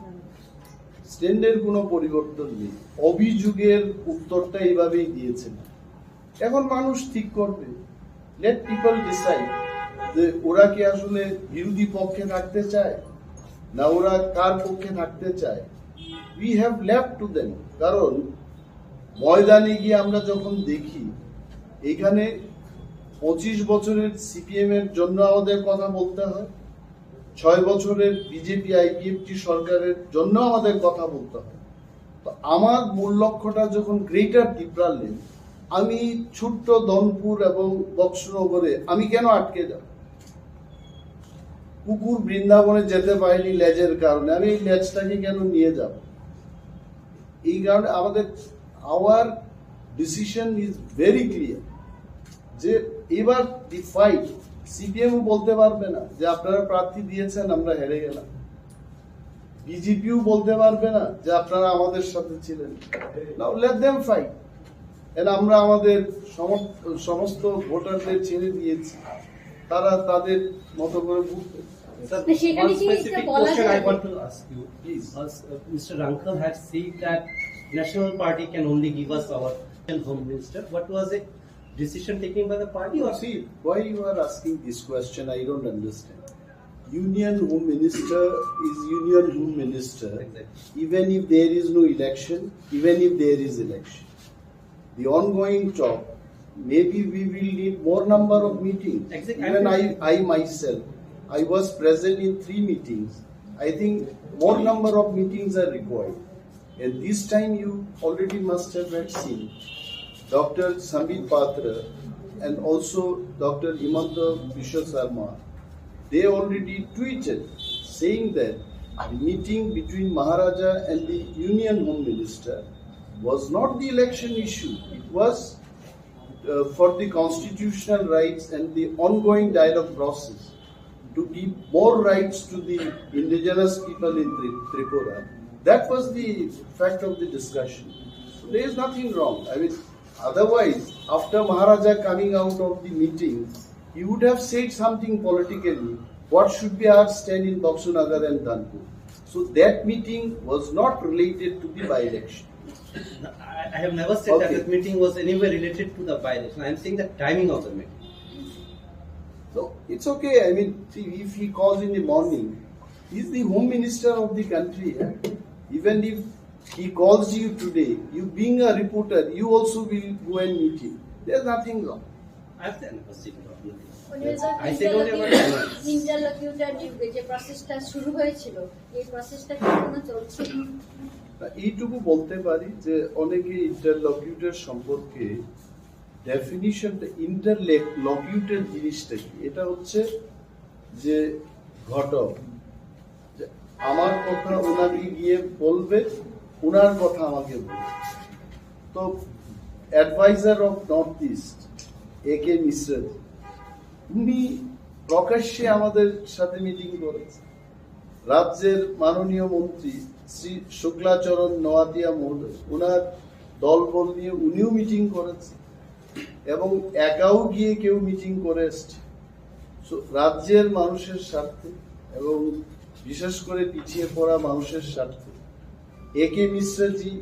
স্ট্যান্ডের কোনো পরিবর্তন নেই। অভিযোগের উত্তরটা এইভাবেই দিয়েছেন। এখন মানুষ ঠিক করবে, লেট পিপল ডিসাইড যে ওরা কি আসলে বিরোধী পক্ষে থাকতে চায় না ওরা কার পক্ষে থাকতে চায়। We have left to them, কারণ ময়দানে গিয়ে আমরা যখন দেখি এখানে পঁচিশ বছরের সিপিএম এর জন্য আমাদের কথা বলতে হয়, ছয় বছরের বিজেপি আইপিএফটি সরকারের জন্য আমাদের কথা বলতে হয়। তো আমার মূল লক্ষ্যটা যখন গ্রেটার টিপ্রাল্যান্ড, আমি ছোট্ট ধনপুর এবং বক্সনগরে আমি কেন আটকে যাব? কুকুর বৃন্দাবনে যেতে পারেনি লেজের কারণে, আমি এই লেজটাকে কেন নিয়ে যাব? এই কারণে আমাদের, our decision is very clear যে এবার দি ফাইট, সিপিএম বলতে পারবে না যে আপনারা প্রার্থী দিয়েছেন, আমরা হেরে গেলাম। বিজেপিও বলতে পারবে না যে আপনারা আমাদের সাথে ছিলেন। Now let them fight. And আমরা আমাদের সমস্ত ভোটারদের ছেড়ে দিয়েছি, তারা তাদের মতো করে ভোট দেবে। Sir, one specific question I want to ask you. Please. Uh, Mister Rangkhal had said that National Party can only give us our Home Minister. What was it? Decision taken by the party or See, why you are asking this question, I don't understand. Union Home Minister is Union Home Minister, Exactly. Even if there is no election, even if there is election. The ongoing talk, maybe we will need more number of meetings. Exactly. Even I, I myself, I was present in three meetings. I think more number of meetings are required. And this time you already must have had seen Doctor Sambit Patra and also Doctor Himanta Biswa Sarma. They already tweeted saying that the meeting between Maharaja and the Union Home Minister was not the election issue. It was uh, for the constitutional rights and the ongoing dialogue process to give more rights to the indigenous people in Tri- Tripura. That was the fact of the discussion. So there is nothing wrong. I mean, otherwise, after Maharaja coming out of the meeting, he would have said something politically. What should be our stand in Baksunagar and Dhanpur? So that meeting was not related to the by-election. I, I have never said that Okay. the meeting was anywhere related to the by-election. I am saying the timing of the meeting. So it's okay. I mean, see, if he calls in the morning, he's the home minister of the country. Eh? Even if he calls you today, you being a reporter, you also will go and meet him. There's nothing wrong. I have never seen it. উনি বলছেন I say don't ever ইন্টারলোকিউটর নিয়োগে যে প্রসেসটা শুরু হয়েছিল, এই প্রসেসটা কি এখনো চলছে? তা এইটুকু বলতে পারি যে অনেকে ইন্টারলকিউটর সম্পর্কে ডেফিনিশনটা, ইন্টারলকিউটর জিনিসটা কি? এটা হচ্ছে যে ঘটক, যে আমার কথা ওনাকে গিয়ে বলবে, ওনার কথা আমাকে বলবে। তো অ্যাডভাইজার অফ নর্থ ইস্ট এ কে মিশ্রা, উনি প্রকাশ্যে আমাদের সাথে মিটিং করেছেন। রাজ্যের মাননীয় মন্ত্রী শ্রী শুক্লাচরণ নোয়াতিয়া মহোদয়, ওনার দলবল নিয়ে উনিও মিটিং করেছেন এবং একাও গিয়ে কেউ মিটিং করে এসছে। So, রাজ্যের মানুষের স্বার্থে এবং বিশেষ করে পিছিয়ে পড়া মানুষের স্বার্থে এ কে মিশ্রাজি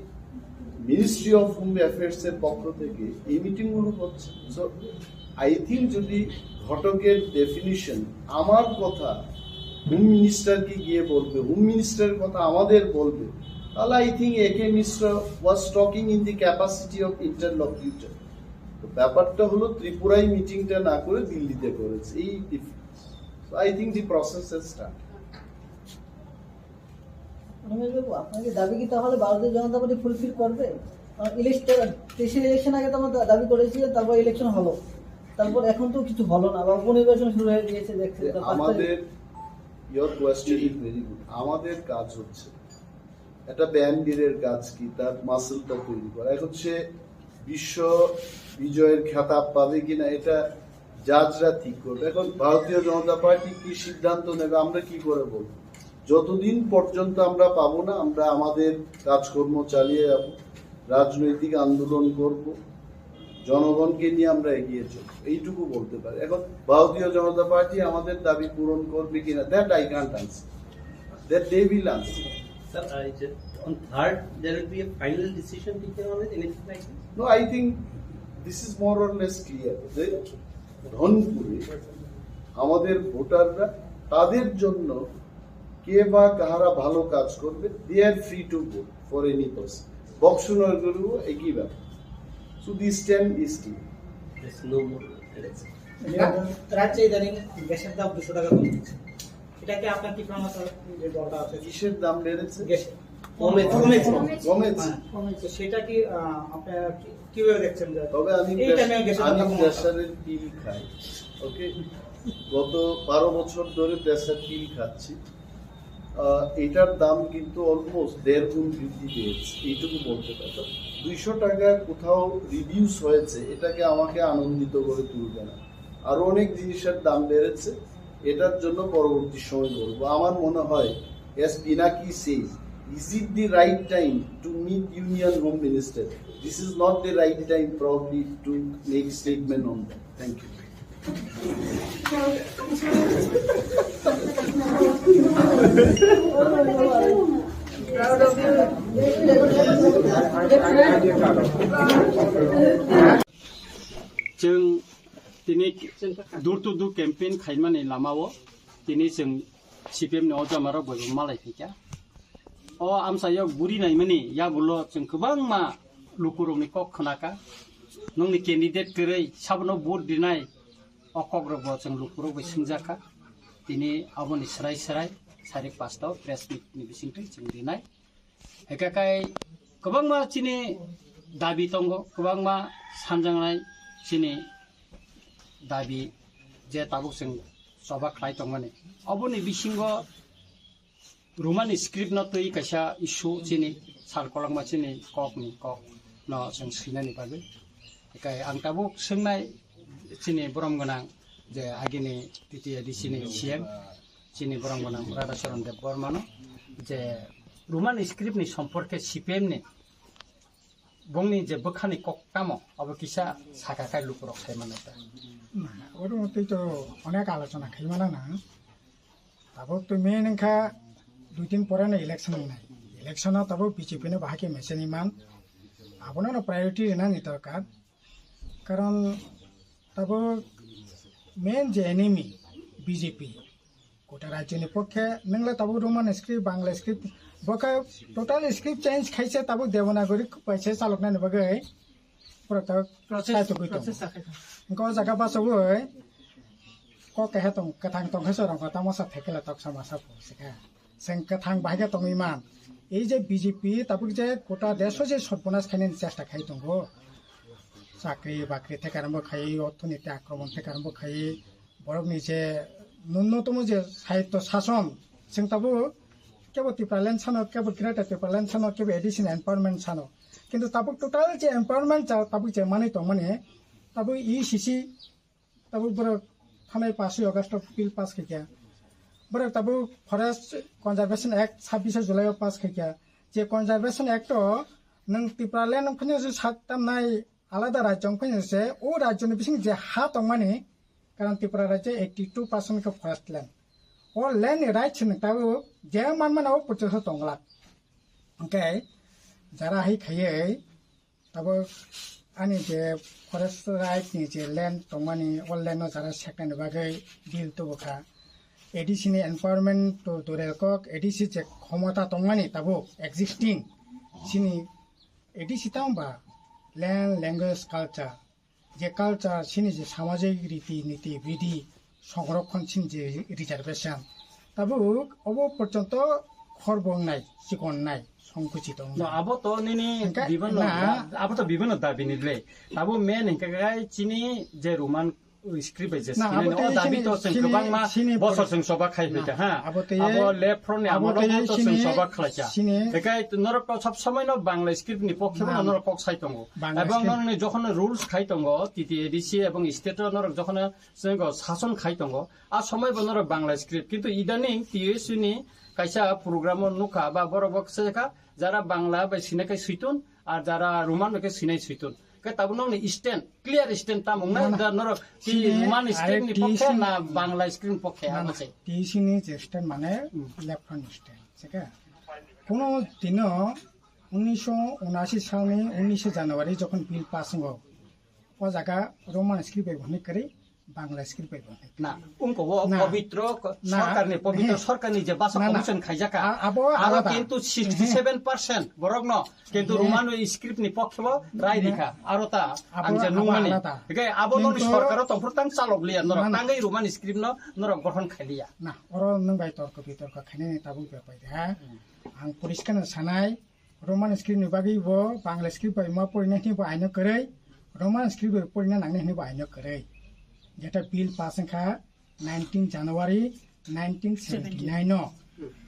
মিনিস্ট্রি অফ হোম অ্যাফেয়ার্স এর পক্ষ থেকে এই মিটিং গুলো হচ্ছে। So I think যদি ঘটকের ডেফিনিশন আমার কথা হোম মিনিস্টারকে গিয়ে বলবে, হোম মিনিস্টারের কথা আমাদের বলবে, তাহলে I think A K Mishra was talking in the capacity of interlocutor. তো ব্যাপারটা হলো ত্রিপুরায় মিটিংটা না করে দিল্লিতে করেছে, এই difference. So I think the process has started. রমেশবাবু, আপনাকে দাবি কি তাহলে ভারতীয় জনতা পার্টি ফুলফিল করবে? ইলেকশন, তেইশের ইলেকশন আগে তো আমরা দা- দাবি করেছিলেন, তারপর ইলেকশন হলো, তারপর এখন তো কিছু হলো না, বা উপনির্বাচন শুরু হয়ে গিয়েছে দেখছি, যে তো পাঁচ তারিখ। আমাদের, your question is very good. আমাদের কাজ হচ্ছে একটা ব্যায়ামবীরের কাজ কি, তার মাসলটা তৈরি করা। এখন সে বিশ্ব বিজয়ের খেতাব পাবে কিনা, এটা জাজরা ঠিক করবে। এখন ভারতীয় জনতা পার্টি কি সিদ্ধান্ত নেবে, আমরা কি করে বলবো? যতদিন পর্যন্ত আমরা পাবো না, আমরা আমাদের কাজকর্ম চালিয়ে যাব, রাজনৈতিক আন্দোলন করব, জনগণকে নিয়ে আমরা এগিয়ে চলব, এইটুকু বলতে পারি। এখন ভারতীয় জনতা পার্টি আমাদের দাবি পূরণ করবে কিনা, that I can't answer, that they will answer. Sir, uh, is it on third there will be a final decision taken on it, anything like this? No, I think this is more or less clear. যে রংপুরে আমাদের ভোটাররা তাদের জন্য কে বা কাহারা ভালো কাজ করবে, they are free to vote for any person. বক্সনগরেও একই ব্যাপার, শুধু stand still. There's no more election. রাজ্যে ইদানিং গ্যাসের দাম দুশো টাকা কমে গেছে। এটা কি আপনার কি প্রমাণ আছে যে দরকার আছে? কিসের দাম বেড়েছে? গ্যাস কমে- কমেছে। কমেছে। হ্যাঁ। তো সেটা কি আহ, আপনারা কি- কিভাবে দেখছেন যে তবে আমি এই প্রেস- টাইমে গ্যাসের দাম আমি কমানো? প্রেশারের পিল খাই। ওকে, গত বারো বছর ধরে প্রেশার পিল খাচ্ছি। আহ, এটার দাম কিন্তু অলমোস্ট দেড় গুণ বৃদ্ধি পেয়েছে, এইটুকু বলতে পারি। তো দুইশো টাকা কোথাও রিডিউস হয়েছে, এটাকে আমাকে আনন্দিত করে তুলবে না। আরো অনেক জিনিসের দাম বেড়েছে, এটার জন্য পরবর্তী সময় বলবো। আমার মনে হয়, as Pinaki says, is it the right time to meet Union Home Minister? This is not the right time probably to make statement on that. Thank you. Chwng tini door to door campaign khaimani lamao tini chwng C P M ni o jamarok bai malai phaikha. O amchaio guri naimani yagulo chwng kwbangma lukurokni kok khwnakha. Nongni candidate kwrwi sabono vote rinai o kokrokbo chwng lukurok bai swngjakha. Tini aboni swrai swrai sarik pasta o press meet ni bisingtwi chwng rinai. Hikakai kwbangma chini dabi tongo, kwbangma sanjaknai chini dabi je tabuk chwng choba khlai tongmani. Oboni bisingo Romani script no twi kaisa issue chini sal kolokma chini kok ni kok no chwng swinani bagwi. Hikai ang tabuk swngnai chini borom gwnang je agini T T A D C ni C M chini borom gwnang Radhacharan Debbarmano je Roman script ni somporke C P M ni bongni je bwkhani kok tamo abo kisa saka kai lukurok sai mano ta. Oro twi to onek alochona khai mano na. Tabuk to main wngkha dui din pore no election wngnai. Election o tabuk B J P no bahai khe mechaniman. Abono no priority rwnani dorkar. Karon tabuk main je enemy B J P. Kota rajyoni pokhe nwngle tabuk Roman script, Bangla script, bokhe total script change khaise tabuk Devanagari paise chaloknani bagwi. Pura tabuk Process- sai tugui tongo. process sakhe tong. Hwnkhe o jaga basogwi kok kehe tong, kwthang tong khe chwrwngkha tamo sa thekela toksa masa phu sikha. Chwng kwthang bahai khe tongwi man. Ei je B J P tabuk je kota desh o je sorbonas khainani chesta khai tongo. Chakri bakri thekarambo khai, orthoniti akromon thekarambo khai, borokni je nunnotomo je sahityo sason, chwng tabuk kebo Tipraland sano, kebo Greater Tipraland sano, kebo A D C ni empowerment sano. Kintu tabuk total je empowerment cha tabuk je manwi tongmani, tabuk E C C tabuk borok thanai paswi August o bill pass khaikha. Borok tabuk Forest Conservation Act sabbish July o pass khaikha. Je Conservation Act o nwng Tipraland wng phano se sak tamnai alada rajyo wng phano se o rajyo ni bising je ha tongmani, karon Tripura rajyo eighty two percent khe forest land. O land ni rights ni tabuk je manmani o porjonto tongla. Hwnkhe jara hai khaiwi tabuk ani je forest right ni je land tongmani, o land no jara seknani bagwi bill tubukha. A D C ni empowerment to dure kok, A D C je khomota tongmani tabuk existing, chini A D C tamo ba land, language, culture, je culture, chini je samajik riti niti bidi, songrokhon chini je reservation, tabuk obo porjonto khorbo wngnai, chikon wngnai, songkuchi tong No, wngnai. Abo to nini Hingke bibano na- abo to bibano dabi ni le. Abo main hingke kai chini je Roman Script bai je Na, abo script tei o dabi sini, to sini, sini bosor pori-, sing soba khai na, phaikha, ha? Abo tei, abo left front ni abo amolo tei to sing sini, soba khlaikha. Sini Bekai norok to sab somoi no Bangla script ni pokhe Na. Bono norok kok sai tongo. Bangla Ebong script. Norok ni jokhon rules khai tongo, T T A D C ebong state o norok jokhon swngo sason khai tongo. A somoi bo norok Bangla script. Kintu idaning T S U ni kaisa program o nukha ba borok bo khe kha, jara Bangla bai sinai khe suitun, ar jara Roman bai khe sinai suitun. Khe tabuk nokni stand, clear stand tamo wngnai, Na, na. Da norok ki Sini Roman script ni arek pokhe sini na Bangla script ni pokhe, Na, abo na. Se. T S U ni je stand mane Hmm. Left front stand, se khe. Kuno dino unisho unashi salni unishe January jokhon bill pass wngo, o jaga Roman script bai hwnwi kwrwi Bangla script bai hwnwi. Na, ungko o Na. Pobitro ko-, Na. Sorkarni, pobitro He. Sorkarni je basa Na, na. Commission khaijaka. A-, abo Aro alada. Kintu He. Sixty seven percent borokno kintu He. Roman script ni pokhe bo rai Na. Rikha. Aro ta Abo, ang je abo nungmani. Alada. Hingke abo noni Kintu sorkaro tongphuru tang chalok liya norok. Na, na. Tangwi Roman script no norok gothon khailiya. Na, oro nwng bai torko bitorko khainani tabuk bepai de, ha? Hmm. Ang poriskar no sanai, Roman script ni bagwi bo Bangla script bai ma porina hini bo aino kwrwi, Roman script bai porina nangni hini bo aino kwrwi. Jeta bill pass wngkha nineteen January nineteen seventy-nine no.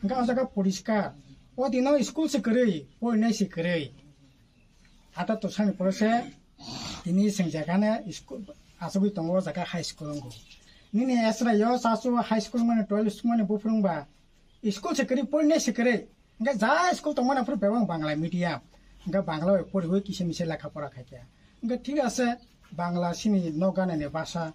Hingkha o jaga poriskar. O dino school se kwrwi, porinai se kwrwi. Ata to sani pore se tini seng jaga ne school asugwi tongo o jaga high school wngkha. Nini esra yo sasu high school mane twelve school mane buphuru wngba school se kwrwi, porinai se kwrwi. Hingke ja school tongmani aphuru bebak Bangla medium. Hingke Bangla bai poriwi kisa misa lekha pora khaikha. Hingke thik ase, Bangla sini nok ganani basa,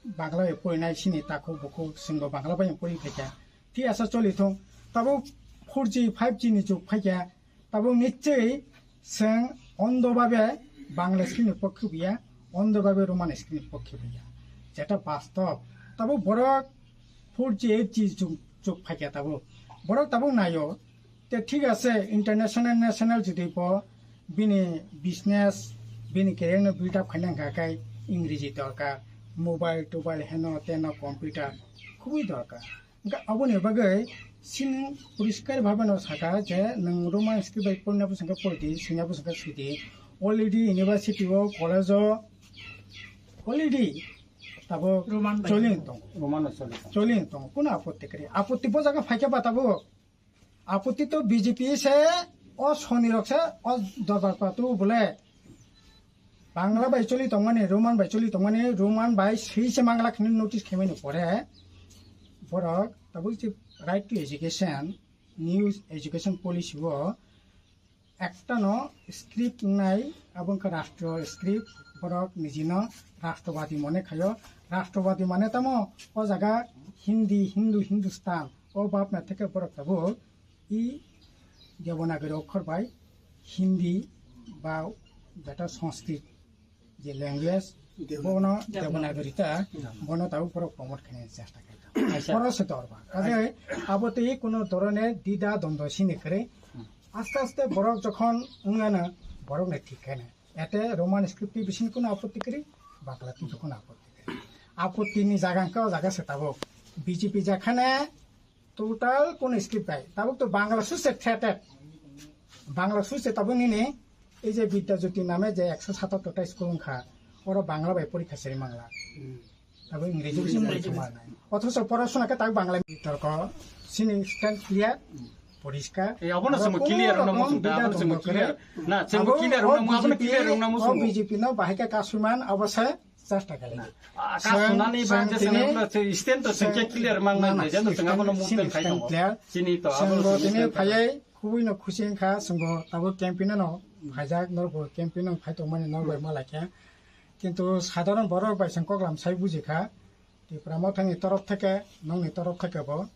Bangla bai porinai sini takhuk bukhuk, chwngbo Bangla bai pori khaikha. Thik ase, choli thung. Tabuk four G, five G ni jug phaikha. Tabuk nichoi chwng ondo babe Bangla sini pokhe buya, ondo babe Roman sini pokhe buya. Jeta bastob. Tabuk borok four G, eight G jug, jug phaikha tabuk. Borok tabuk naio. Te thik ase, international, national jodi bo bini business, bini career no build up khaina hwnkha khe Ingreji dorkar, mobile, tobile, heno, teno, computer khubui dorkar. Hwnkhe aboni bagwi chini poriskar bhabe no sakha je nwng Roman script bai porina bwswk khe pori di, swina bwswk khe swi di. Already university o, college o, already tabuk Roman bai choli tongo. Roman no choli tongo. Choli tongo. Kuno apotti kwrwi? Apotti bo jaga phaikhe ba tabuk. Apotti to B J P se, o soni rok se, o dorbar patu bole. Bangla bai choli tongmani, Roman bai choli tongmani, Roman bai swi se mangla khini notice khaimani pore. Borok tabuk se right to education, new education policy o ekta no script wngnai, abo wngkha rastro script, borok nijino rastrovadi mone khaio. Rastrovadi mane tamo o jaga Hindi, Hindu, Hindustan, o bapna theke borok tabuk i Devanagari okhor bai Hindi ba beta Sanskrit je language, Devanagari. Bono Devanagari ta, Devanagari. Bono tabuk borok promote khaina chesta khaikha. Aisa. Borok se dorba. Kaje abo tei kuno dorone dida dondo sini kre. Hmm. Aste aste borok jokhon wngana borok ne thik khaina. Ete Roman script ni bising kuno apotti kri, Bangla ni kuno apotti kri. Apotti ni jaga wngkha o jaga se tabuk. B J P jakhane total kuno script bai. Tabuk to Bangla suse threated. Bangla suse tabuk nini ei je Bidya Jyoti name je ekso satattor ta school wngkha. Oro Bangla bai porikha seri mangla. Hmm. Abo Ingreji Ingreji bai bai. Thuma nai. Othocho porasona khe tak Bangla torko sini stand clear, poriskar. Eh, abono aro samo kuno clear rokmo rokmo song da, bida abono samo dongmo clear. Kre. Na, samo abo clear o rokmo, abono B J P, clear rokmo o song. B J P no bahai khe kasuman abo se chesta kali. Ah, kasunani ba je sene stand to sengke clear mang nai, je no sengke abono movement khai tongo. Chini to, abono sengbo tini phayai khubui no khusi wngkha, sengbo abo campaign no phaijak, norbo campaign no phai tongmani norbai malaikha. Kintu sadharon borok bai chwng koklam sai buji kha, Tipra Mothani torof theke, nokni torof theke bo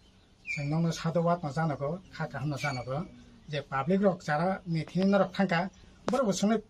chwng nokno sadhobad no janago, kha kaham no janago, je public rok jara ni thini norok thangkha, borok bo chwngno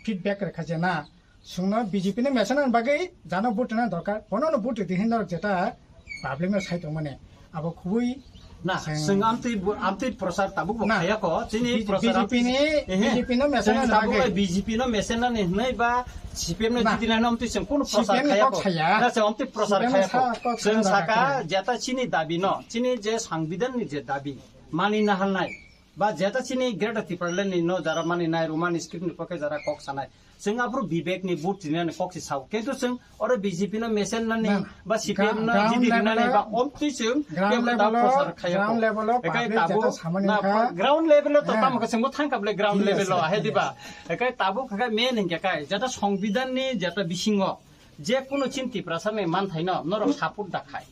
feedback rwkha je na, chwngno B J P no mesana bagwi jano vote rwna dorkar, bono no vote rwdi hin norok jeta public no sai tongmani. Abo khubui na, chwng amtwi bu-, amtwi prochar tabuk bo na, khaya ko, chini B-, prochar B J P ni, ehe, B J P no mesena chwng tabuk nai. B J P no mesena ni hnai ba C P M no na, jiti nai no amtwi chwng kono prochar C P M ni khaya kok ko. Saya. Na, chwng amtwi prochar C P M khaya sa ko. Kok chwng sana saka khaya. Jeta chini dabi no, chini je sangbidan ni je dabi, mani na halnai, ba jeta chini Greater Tipraland ni no jara mani nai, Roman script ni pokhe jara kok sanai, Chwng aphuru bibek ni vote rinani kok se sao. Kintu chwng oro B J P no mesen nani Na, na. ba C P M no Gra-, ground jidi level rinani o, ba omtwi chwng ground kebo level tabuk o, prochar khaya ground kok. level o Ekai public tabuk jeta samani na kha. ground level o to Yeah. tamo khe chwngbo thangkha bole ground Thik level o ase, ahe thik diba. ase. Ekai tabuk khe main hingke kai jeta songbidan ni jeta bisingo je kuno chin Tiprasa ni manthai no norok support da khai.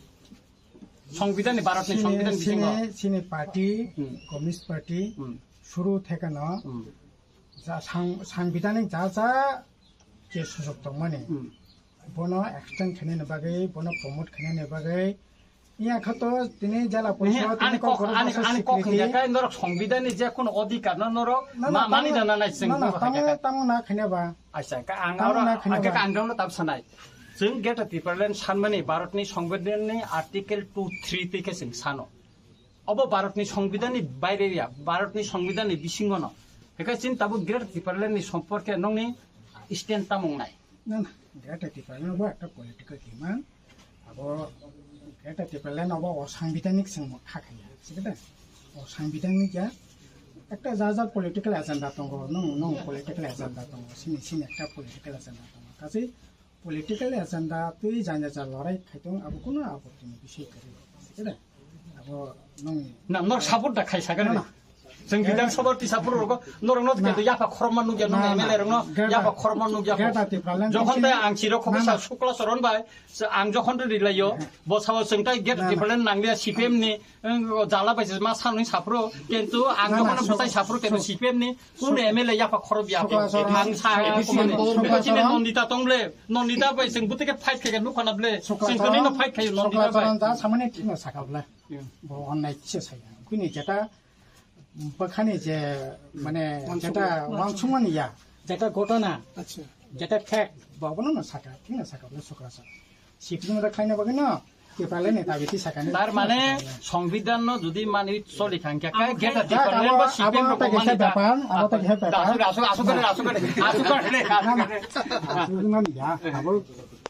Songbidan ni Bharat ni Chini, songbidan bisingo. chini, chini party, Hmm. Communist Party, Hmm. suru thekeno Hmm. Ja, sang-, sangbidanik ja ja je sujok tongmani, Hmm. bono extend khainani bagwi, bono promote khainani bagwi, iya khato tini jala Nini porishod, tini ani kok, kokborok ani, masa ani kok swikriti. Hingya kai norok songbidanni je kono odhikar no norok Na, na, ma-, mani tamo, dana nai chwng na, na, norok tamo, hingya kai. tamo na khaina ba. Acha, ka ang Tamo oro, na khaina ang ba. ka ang dongno tab sanai. Chwng Greater Tipraland sanmani Bharatni Songbidanni Article two three twi khe chwng sano. Obo Bharatni Songbidanni baire ya, Bharatni Songbidanni bisingono. Hingke chini tabuk Greater Tipralandni somporke nongni stand tamo wngnai? Na, na, Greater Tipraland bo ekta political demand. Abo Greater Tipraland obo o sangbidanik chwng kha khaiya, sikhe de? O sangbidanik ya ekta ja ja political agenda tongo, nong, nong political agenda tongo, sini, sini ekta political agenda tongo. Kachi political agenda twi jani ja lorai khaitong abo kuno apotti ni bisoi kwrwi. Sikhe de? Abo nong Na, norok support da khai sakha Na, ni. na. Chwng Bidhan Sabha tisa phuru rogo norok no Na. khe yapha khorokma nukya, nong Na, na. M L A rok no Greater, yapha khorokma nukya. Greater Tipraland Jokhon tei ang chiro khoksa Na, na. Sukla Charan bai, se ang jokhon tei rilaio, Na. bo sao chwng tai Greater Na, na. Tipraland nanglia C P M ni, Ang jala bai se ma sanwi saphuru, kintu ang Na, na, jokhon bwtai sukha-, saphuru, kintu sukha-, C P M ni kun sukha-, M L A yapha khorok ya sukha khe. Saran, Ang sa sukha khe Saran, sukha Saran, sini Saran. Nondita tong ble, Nondita bai chwng bwtwi khe fight khe nukha na ble, Sukha chwng Saran, kwlwino fight khayo Sukha Nondita bai. Saran da samani thikno sakha ble. Hmm. Bo onnai kisa saya. Kuni jeta bwkhani je, mane, Wansukma. jeta wansukmani ya, jeta gotona, Acha. jeta fact, bo bono no sakha, thikno sakha ble Sukha Saran. Sikling da khlaina bagwi no, Tipraland ni dabi ti sakani. Tar mane, songbidan no jodi mani choli kha, hingke Abo kai geta khai, Tipraland abo, ba C P M abo rok ta mani kisa da. bepar, abo ta kisa bepar. Asuk, asuk, asuk kare, asuk kare, asuk kare, asuk kare. Asuk mani ya, abo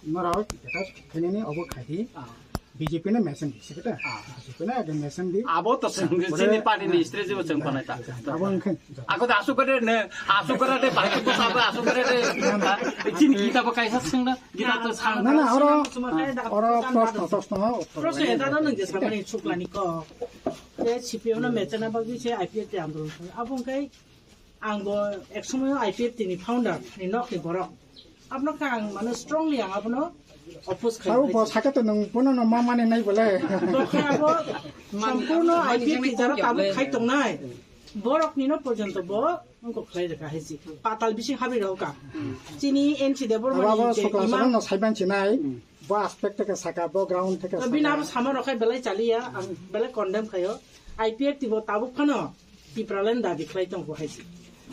norok jeta khainani obo khaidi. Ah. B J P no mesen di, sikhe de? Ah. B J P no age mesen di. Abo to seng, Ore, chini party ni strategy bo cheng panai ta. Abo wngkhe. Ako da asuk kare ne, asuk kare de, bhai ko sabo asuk kare de. Chini kita bo kaisa seng da. Gita to sa. Na, na, oro, oro proshno, proshno, uttor. Proshno eta no nung jesa mani chuklani ko. Te C P M no mechana bagwi se I P F T andolon khlai. Abo wngkhe ang bo ek somoyo I P F T ni founder ni nok ni borok. Abono khe ang mane strongly ang abono oppose khlai. Abo bo saka to nung bono no ma mane nai bole. Bo khe abo sampurno I P F T jara tabuk khai tongnai. Borok ni no porjonto bo Wngkok khlai rwkha hai si. Patal bising habwi rwkha. Chini N C Debbarma Abo, abo ni je Sukla imang Saran no saiban sinai. Hmm. Bo aspect theke saka, bo ground theke saka. Bini abo sama rok khai belai chaliya, ang belai condemn khayo. I P F T bo tabuk phano Tipraland dabi khlai tongo hai si.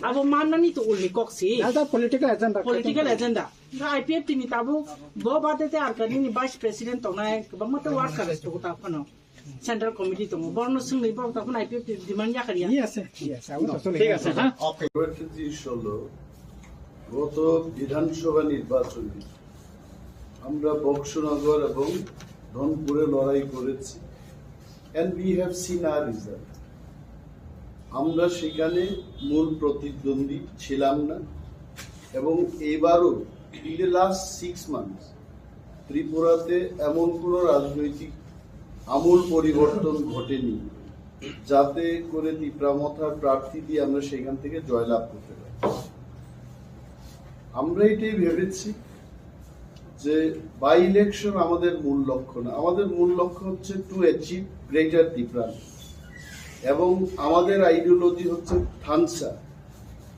Abo mannani to ulni kok si. As a political agenda. Political agenda. Ga I P F T ni tabuk bo bade te Arkanini vice president tongnai, kwbangma te workers tongo ta phano. Central Committee tongo, borokno swngwi borok tongkhon I P F T demand yakar ya. Yes, sir. Yes, sir. Abo to chole. Thik ase, ha? Kawetha jis holo, goto Bidhan Sabha nirbachone amra Boxonagar ebong Dhonpure lorai korechi, and we have seen our result. Amra sekhane mul protidwondwi chilam na, ebong eibaro in the last six months ত্রিপুরাতে এমন কোনো রাজনৈতিক আমূল পরিবর্তন ঘটেনি, যাতে করে তিপ্রা মথার প্রার্থী দিয়ে আমরা সেখান থেকে জয়লাভ করতে পারি। আমরা এটাই ভেবেছি যে বাই ইলেকশন আমাদের মূল লক্ষ্য না, আমাদের মূল লক্ষ্য হচ্ছে টু অ্যাচিভ গ্রেটার তিপ্রান, এবং আমাদের আইডিওলজি হচ্ছে থানসা।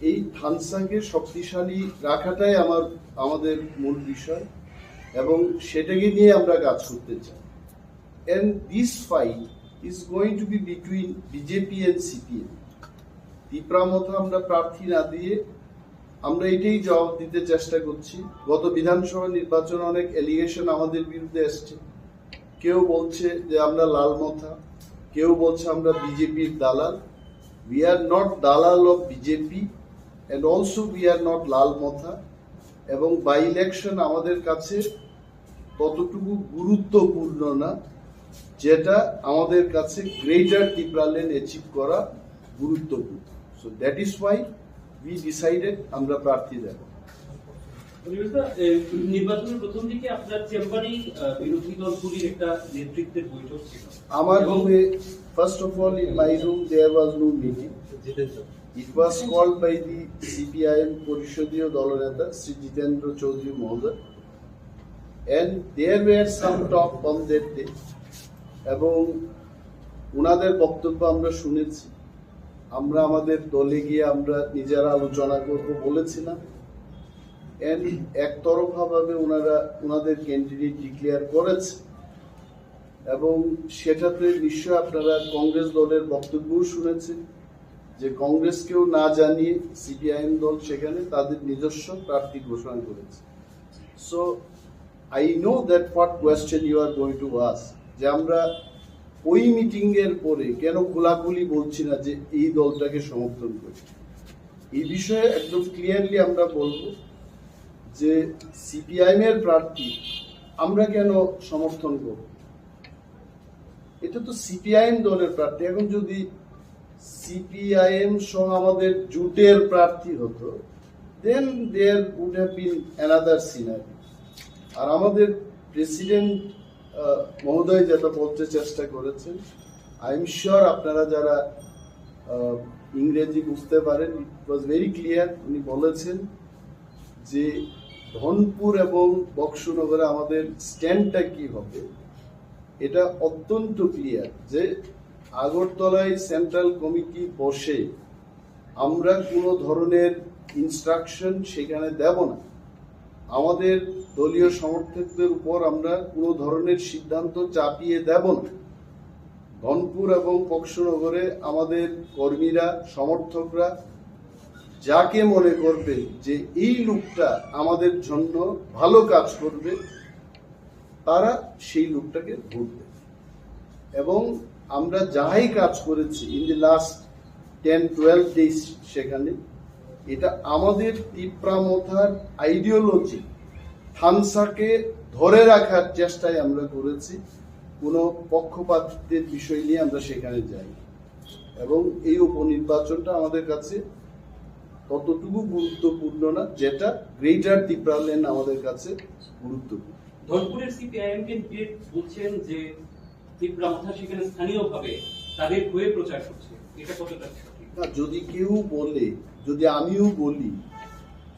এই থানসাকে শক্তিশালী রাখাটাই আমার, আমাদের মূল বিষয়, এবং সেটাকে নিয়ে আমরা কাজ করতে চাই। And this fight is going to be between B J P and C P M. Tipra মথা আমরা প্রার্থী না দিয়ে আমরা এটাই জবাব দিতে চেষ্টা করছি। গত বিধানসভা নির্বাচনে অনেক অ্যালিগেশন আমাদের বিরুদ্ধে এসছে, কেউ বলছে যে আমরা লাল মথা, কেউ বলছে আমরা বিজেপির দালাল। We are not দালাল of B J P and also we are not লাল মথা। এবং বাই ইলেকশন আমাদের কাছে ততটুকু গুরুত্বপূর্ণ না, যেটা আমাদের কাছে গ্রেটার তিপ্রাল্যান্ড অ্যাচিভ করা গুরুত্বপূর্ণ। So that is why we decided আমরা প্রার্থী দেব। পরিবেশদা, এ, নির্বাচনের প্রথম দিকে আপনার চেম্বারেই, আহ, বিরোধী দলগুলির একটা নেতৃত্বের বৈঠক ছিল। আমার এবং রুমে, first of all, in my room there was no meeting. It was called by the C P I M পরিষদীয় দলনেতা শ্রী জিতেন্দ্র চৌধুরী মহোদয়, and there were some talk on that day. এবং ওনাদের বক্তব্য আমরা শুনেছি। আমরা আমাদের দলে গিয়ে আমরা নিজেরা আলোচনা করব বলেছিলাম। And একতরফাভাবে ওনারা ওনাদের ক্যান্ডিডেট ডিক্লেয়ার করেছে, এবং সেটাতে নিশ্চয় আপনারা কংগ্রেস দলের বক্তব্যও শুনেছেন যে কংগ্রেসকেও না জানিয়ে সিপিআইএম দল সেখানে তাদের নিজস্ব প্রার্থী ঘোষণা করেছে। So I know that what question you are going to ask, যে আমরা ওই মিটিং এর পরে কেন খোলাখুলি বলছি না যে এই দলটাকে সমর্থন করি। এই বিষয়ে একদম ক্লিয়ারলি আমরা বলবো যে সিপিআইএম এর প্রার্থী আমরা কেন সমর্থন করব। এটা তো সিপিআইএম দলের প্রার্থী। এখন যদি সিপিআইএম সহ আমাদের জোটের প্রার্থী হতো, then there would have been another scenario. আর আমাদের প্রেসিডেন্ট মহোদয় যেটা বলতে চেষ্টা করেছেন, আই এম শিওর আপনারা যারা আহ, ইংরেজি বুঝতে পারেন, it was very clear, উনি বলেছেন যে ধনপুর এবং বক্সনগরে আমাদের স্ট্যান্ডটা কি হবে, এটা অত্যন্ত ক্লিয়ার যে আগরতলায় সেন্ট্রাল কমিটি বসে আমরা কোনো ধরনের ইনস্ট্রাকশন সেখানে দেব না। আমাদের দলীয় সমর্থকদের উপর আমরা কোনো ধরনের সিদ্ধান্ত চাপিয়ে দেব না। ধনপুর এবং বক্সনগরে আমাদের কর্মীরা, সমর্থকরা যাকে মনে করবে যে এই লোকটা আমাদের জন্য ভালো কাজ করবে, তারা সেই লোকটাকে ভোট দেবে। এবং আমরা যাই কাজ করেছি in the last ten twelve days, সেখানে এটা আমাদের তিপ্রা মথার আইডিওলজি, থানসাকে ধরে রাখার চেষ্টায় আমরা করেছি, কোনো পক্ষপাতিত্বের বিষয় নিয়ে আমরা সেখানে যাই। এবং এই উপনির্বাচনটা আমাদের কাছে ততটুকু গুরুত্বপূর্ণ না, যেটা গ্রেটার তিপ্রাল্যান্ড আমাদের কাছে গুরুত্বপূর্ণ। ধনপুরের সিপিআইএম ক্যান্ডিডেট বলছেন যে তিপ্রা মথা সেখানে স্থানীয়ভাবে তাদের হয়ে প্রচার করছে, এটা কতটা সঠিক? না, যদি কেউ বলে, যদি আমিও বলি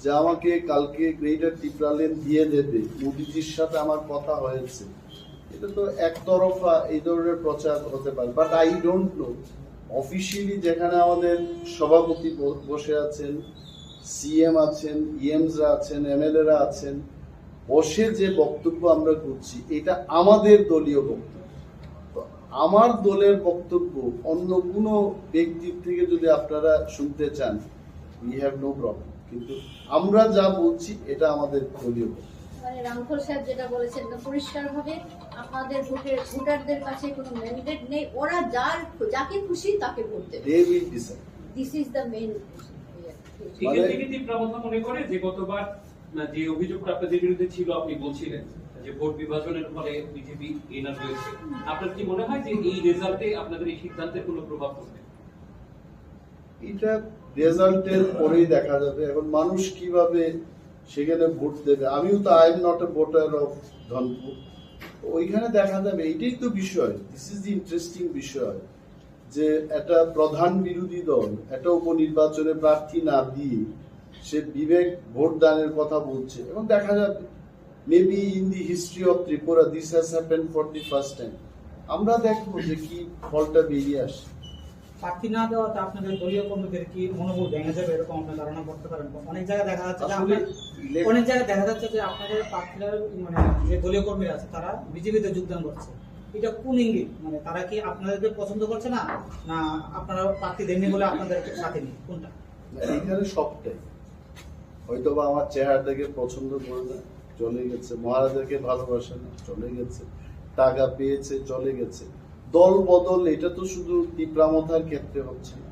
যে আমাকে কালকে গ্রেটার তিপ্রাল্যান্ড দিয়ে দেবে, মোদিজির সাথে আমার কথা হয়েছে, এটা তো একতরফা এই ধরনের প্রচার হতে পারে। But I don't know, officially যেখানে আমাদের সভাপতি ব- বসে আছেন, সিএম আছেন, ইএমসরা আছেন, এমএলএরা আছেন, বসে যে বক্তব্য আমরা করছি, এটা আমাদের দলীয় বক্তব্য। তো আমার দলের বক্তব্য অন্য কোনো ব্যক্তির থেকে যদি আপনারা শুনতে চান, we have no problem, কিন্তু আমরা যা বলছি এটা আমাদের দলীয় বক্তব্য। মানে রামফল সাহেব যেটা বলেছেন, এটা পরিষ্কারভাবে আপনাদের ভোটের, ভোটারদের কাছে কোনো ম্যান্ডেট নেই, ওরা যার, যাকে খুশি তাকে ভোট দেবে। They will decide. This is the main. এখান থেকে তিপ্রা মথা মনে করে যে গতবার না, যে অভিযোগটা আপনাদের বিরুদ্ধে ছিল, আপনি বলছিলেন যে ভোট বিভাজনের ফলে বিজেপি এনার রয়েছে। আপনার কি মনে হয় যে এই রেজাল্টে আপনাদের এই সিদ্ধান্তের কোনো প্রভাব পড়বে? এটা রেজাল্টের পরেই দেখা যাবে। এখন মানুষ কিভাবে সেখানে ভোট দেবে, আমিও তো, I am not a voter of Dhanpur. ওইখানে দেখা যাবে। এটাই তো বিষয়, this is the interesting বিষয়, যে একটা প্রধান বিরোধী দল একটা উপনির্বাচনে প্রার্থী না দিয়ে সে বিবেক ভোট দানের কথা বলছে। এখন দেখা যাবে, maybe in the history of Tripura this has happened for the first time। আমরা দেখবো যে কি ফলটা বেরিয়ে আসে। প্রার্থী না দেওয়াতে আপনাদের দলীয় কর্মীদের কি মনোবল ভেঙে যাবে, এরকম আপনি ধারণা করতে পারেন? অনেক জায়গায় দেখা যাচ্ছে যে আসলে আপনার, অনেক জায়গায় দেখা যাচ্ছে যে আপনাদের প্রার্থীরা, মানে, যে দলীয় কর্মীরা আছে, তারা বিজেপিতে যোগদান করছে। এটা কোন ইঙ্গিত? মানে, তারা কি আপনাদেরকে পছন্দ করছে না, না আপনারা প্রার্থী দেননি বলে আপনাদের সাথে নেই? কোনটা? না, এখানে সবটাই। হয়তো বা আমার চেহারা দেখে পছন্দ করে না, চলে গেছে। মহারাজাকে ভালোবাসে না, চলে গেছে। টাকা পেয়েছে, চলে গেছে। দল বদল এটা তো শুধু তিপ্রামথার ক্ষেত্রে হচ্ছে না।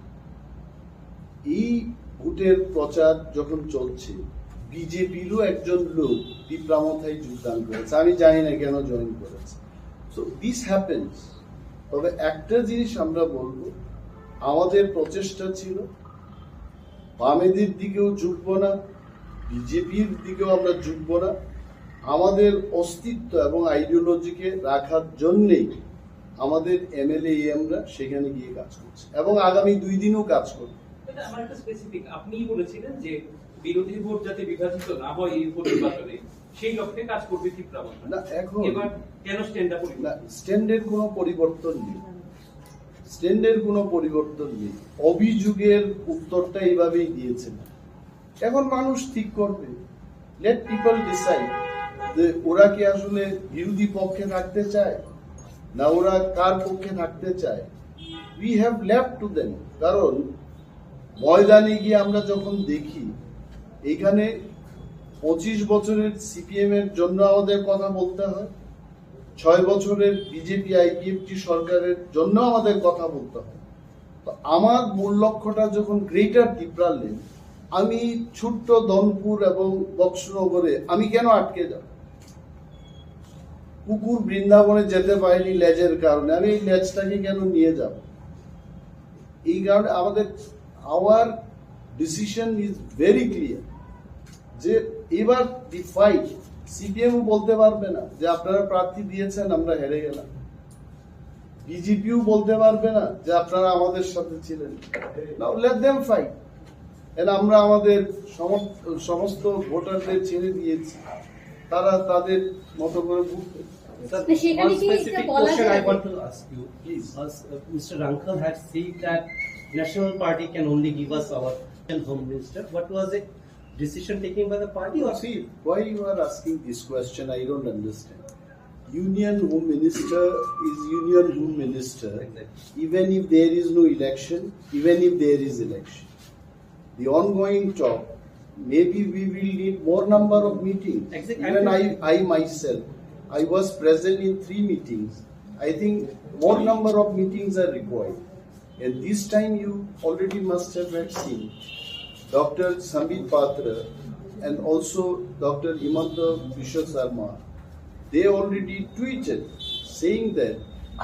এই ভোটের প্রচার যখন চলছে, বিজেপিরও একজন লোক তিপ্রামথায় যোগদান করেছে। আমি জানি না কেন জয়েন করেছে। So this happens। তবে একটা জিনিস আমরা বলবো, আমাদের প্রচেষ্টা ছিল বামেদের দিকেও ঝুঁকবো না, বিজেপির দিকেও আমরা ঝুঁকবো না। আমাদের অস্তিত্ব এবং আইডিওলজিকে রাখার জন্যেই আমাদের এমএলএ এমরা সেখানে গিয়ে কাজ করছে এবং আগামী দুই দিনও কাজ করবে। এটা আমার একটা স্পেসিফিক, আপনিই বলেছিলেন যে বিরোধী ভোট যাতে বিভাজিত না হয় এই উপনির্বাচনে, সেই লক্ষ্যে কাজ করবে ত্রিপুরা মথা। না, এখন এবার কেন স্ট্যান্ডটা না, পরিবর্তন? স্ট্যান্ডের কোনো পরিবর্তন নেই। স্ট্যান্ডের কোনো পরিবর্তন নেই। অভিযোগের উত্তরটা এইভাবেই দিয়েছেন। এখন মানুষ ঠিক করবে। Let people decide যে ওরা কি আসলে বিরোধী পক্ষে থাকতে চায়, না ওরা কার পক্ষে থাকতে চায়। We have left to them। কারণ ময়দানে গিয়ে আমরা যখন দেখি, এখানে পঁচিশ বছরের সিপিএম এর জন্য আমাদের কথা বলতে হয়, ছয় বছরের বিজেপি আইপিএফটি সরকারের জন্য আমাদের কথা বলতে হয়। তো আমার মূল লক্ষ্যটা যখন গ্রেটার টিপ্রাল্যান্ড, আমি ছোট্ট ধনপুর এবং বক্সনগরে আমি কেন আটকে যাব? কুকুর বৃন্দাবনে যেতে পারেনি লেজের কারণে, আমি এই লেজটাকে কেন নিয়ে যাব? এই কারণে আমাদের, our decision is very clear যে এবার দি ফাইট, সিপিএমও বলতে পারবে না যে আপনারা প্রার্থী দিয়েছেন, আমরা হেরে গেলাম। বিজেপিও বলতে পারবে না যে আপনারা আমাদের সাথে ছিলেন। Now let them fight। And আমরা আমাদের সমস্ত, সমস্ত ভোটারদের ছেড়ে দিয়েছি, তারা তাদের মতো করে ভোট দেবে। Sir, তো সেখানে one কি একটা specific বলা question I যায়? Want to ask you. Please. Uh, Mister Rangkhal had said that National Party can only give us our Home Minister. What was it? Decision taken by the party or See, why you are asking this question, I don't understand. Union Home Minister is Union Home Minister, Exactly. Even if there is no election, even if there is election. The ongoing talk, maybe we will need more number of meetings. Exactly. Even I, I myself, I was present in three meetings. I think more number of meetings are required. And this time you already must have had seen Doctor Sambit Patra and also Doctor Himanta Biswa Sarma, they already tweeted saying that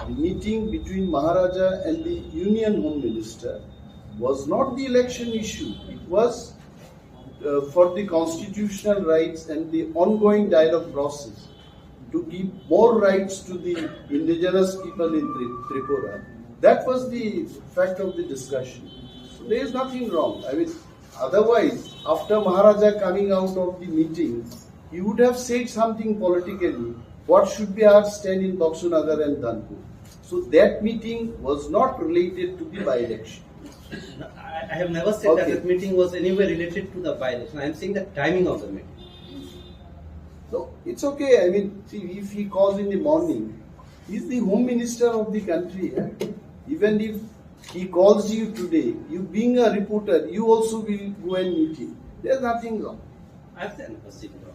the meeting between Maharaja and the Union Home Minister was not the election issue. It was uh, for the constitutional rights and the ongoing dialogue process to give more rights to the indigenous people in Tri- Tripura. That was the fact of the discussion. So there is nothing wrong. I mean, otherwise, after Maharaja coming out of the meeting, he would have said something politically. What should be our stand in Baksunagar and Dhanpur? So that meeting was not related to the by-election. I, I have never said that Okay. That meeting was anywhere related to the by-election. I am saying the timing of the meeting. No, it's okay. I mean, see, if he calls in the morning, he's the home minister of the country. Eh? Even if he calls you today, you being a reporter, you also will go and meet him. There's nothing wrong. I have never said that.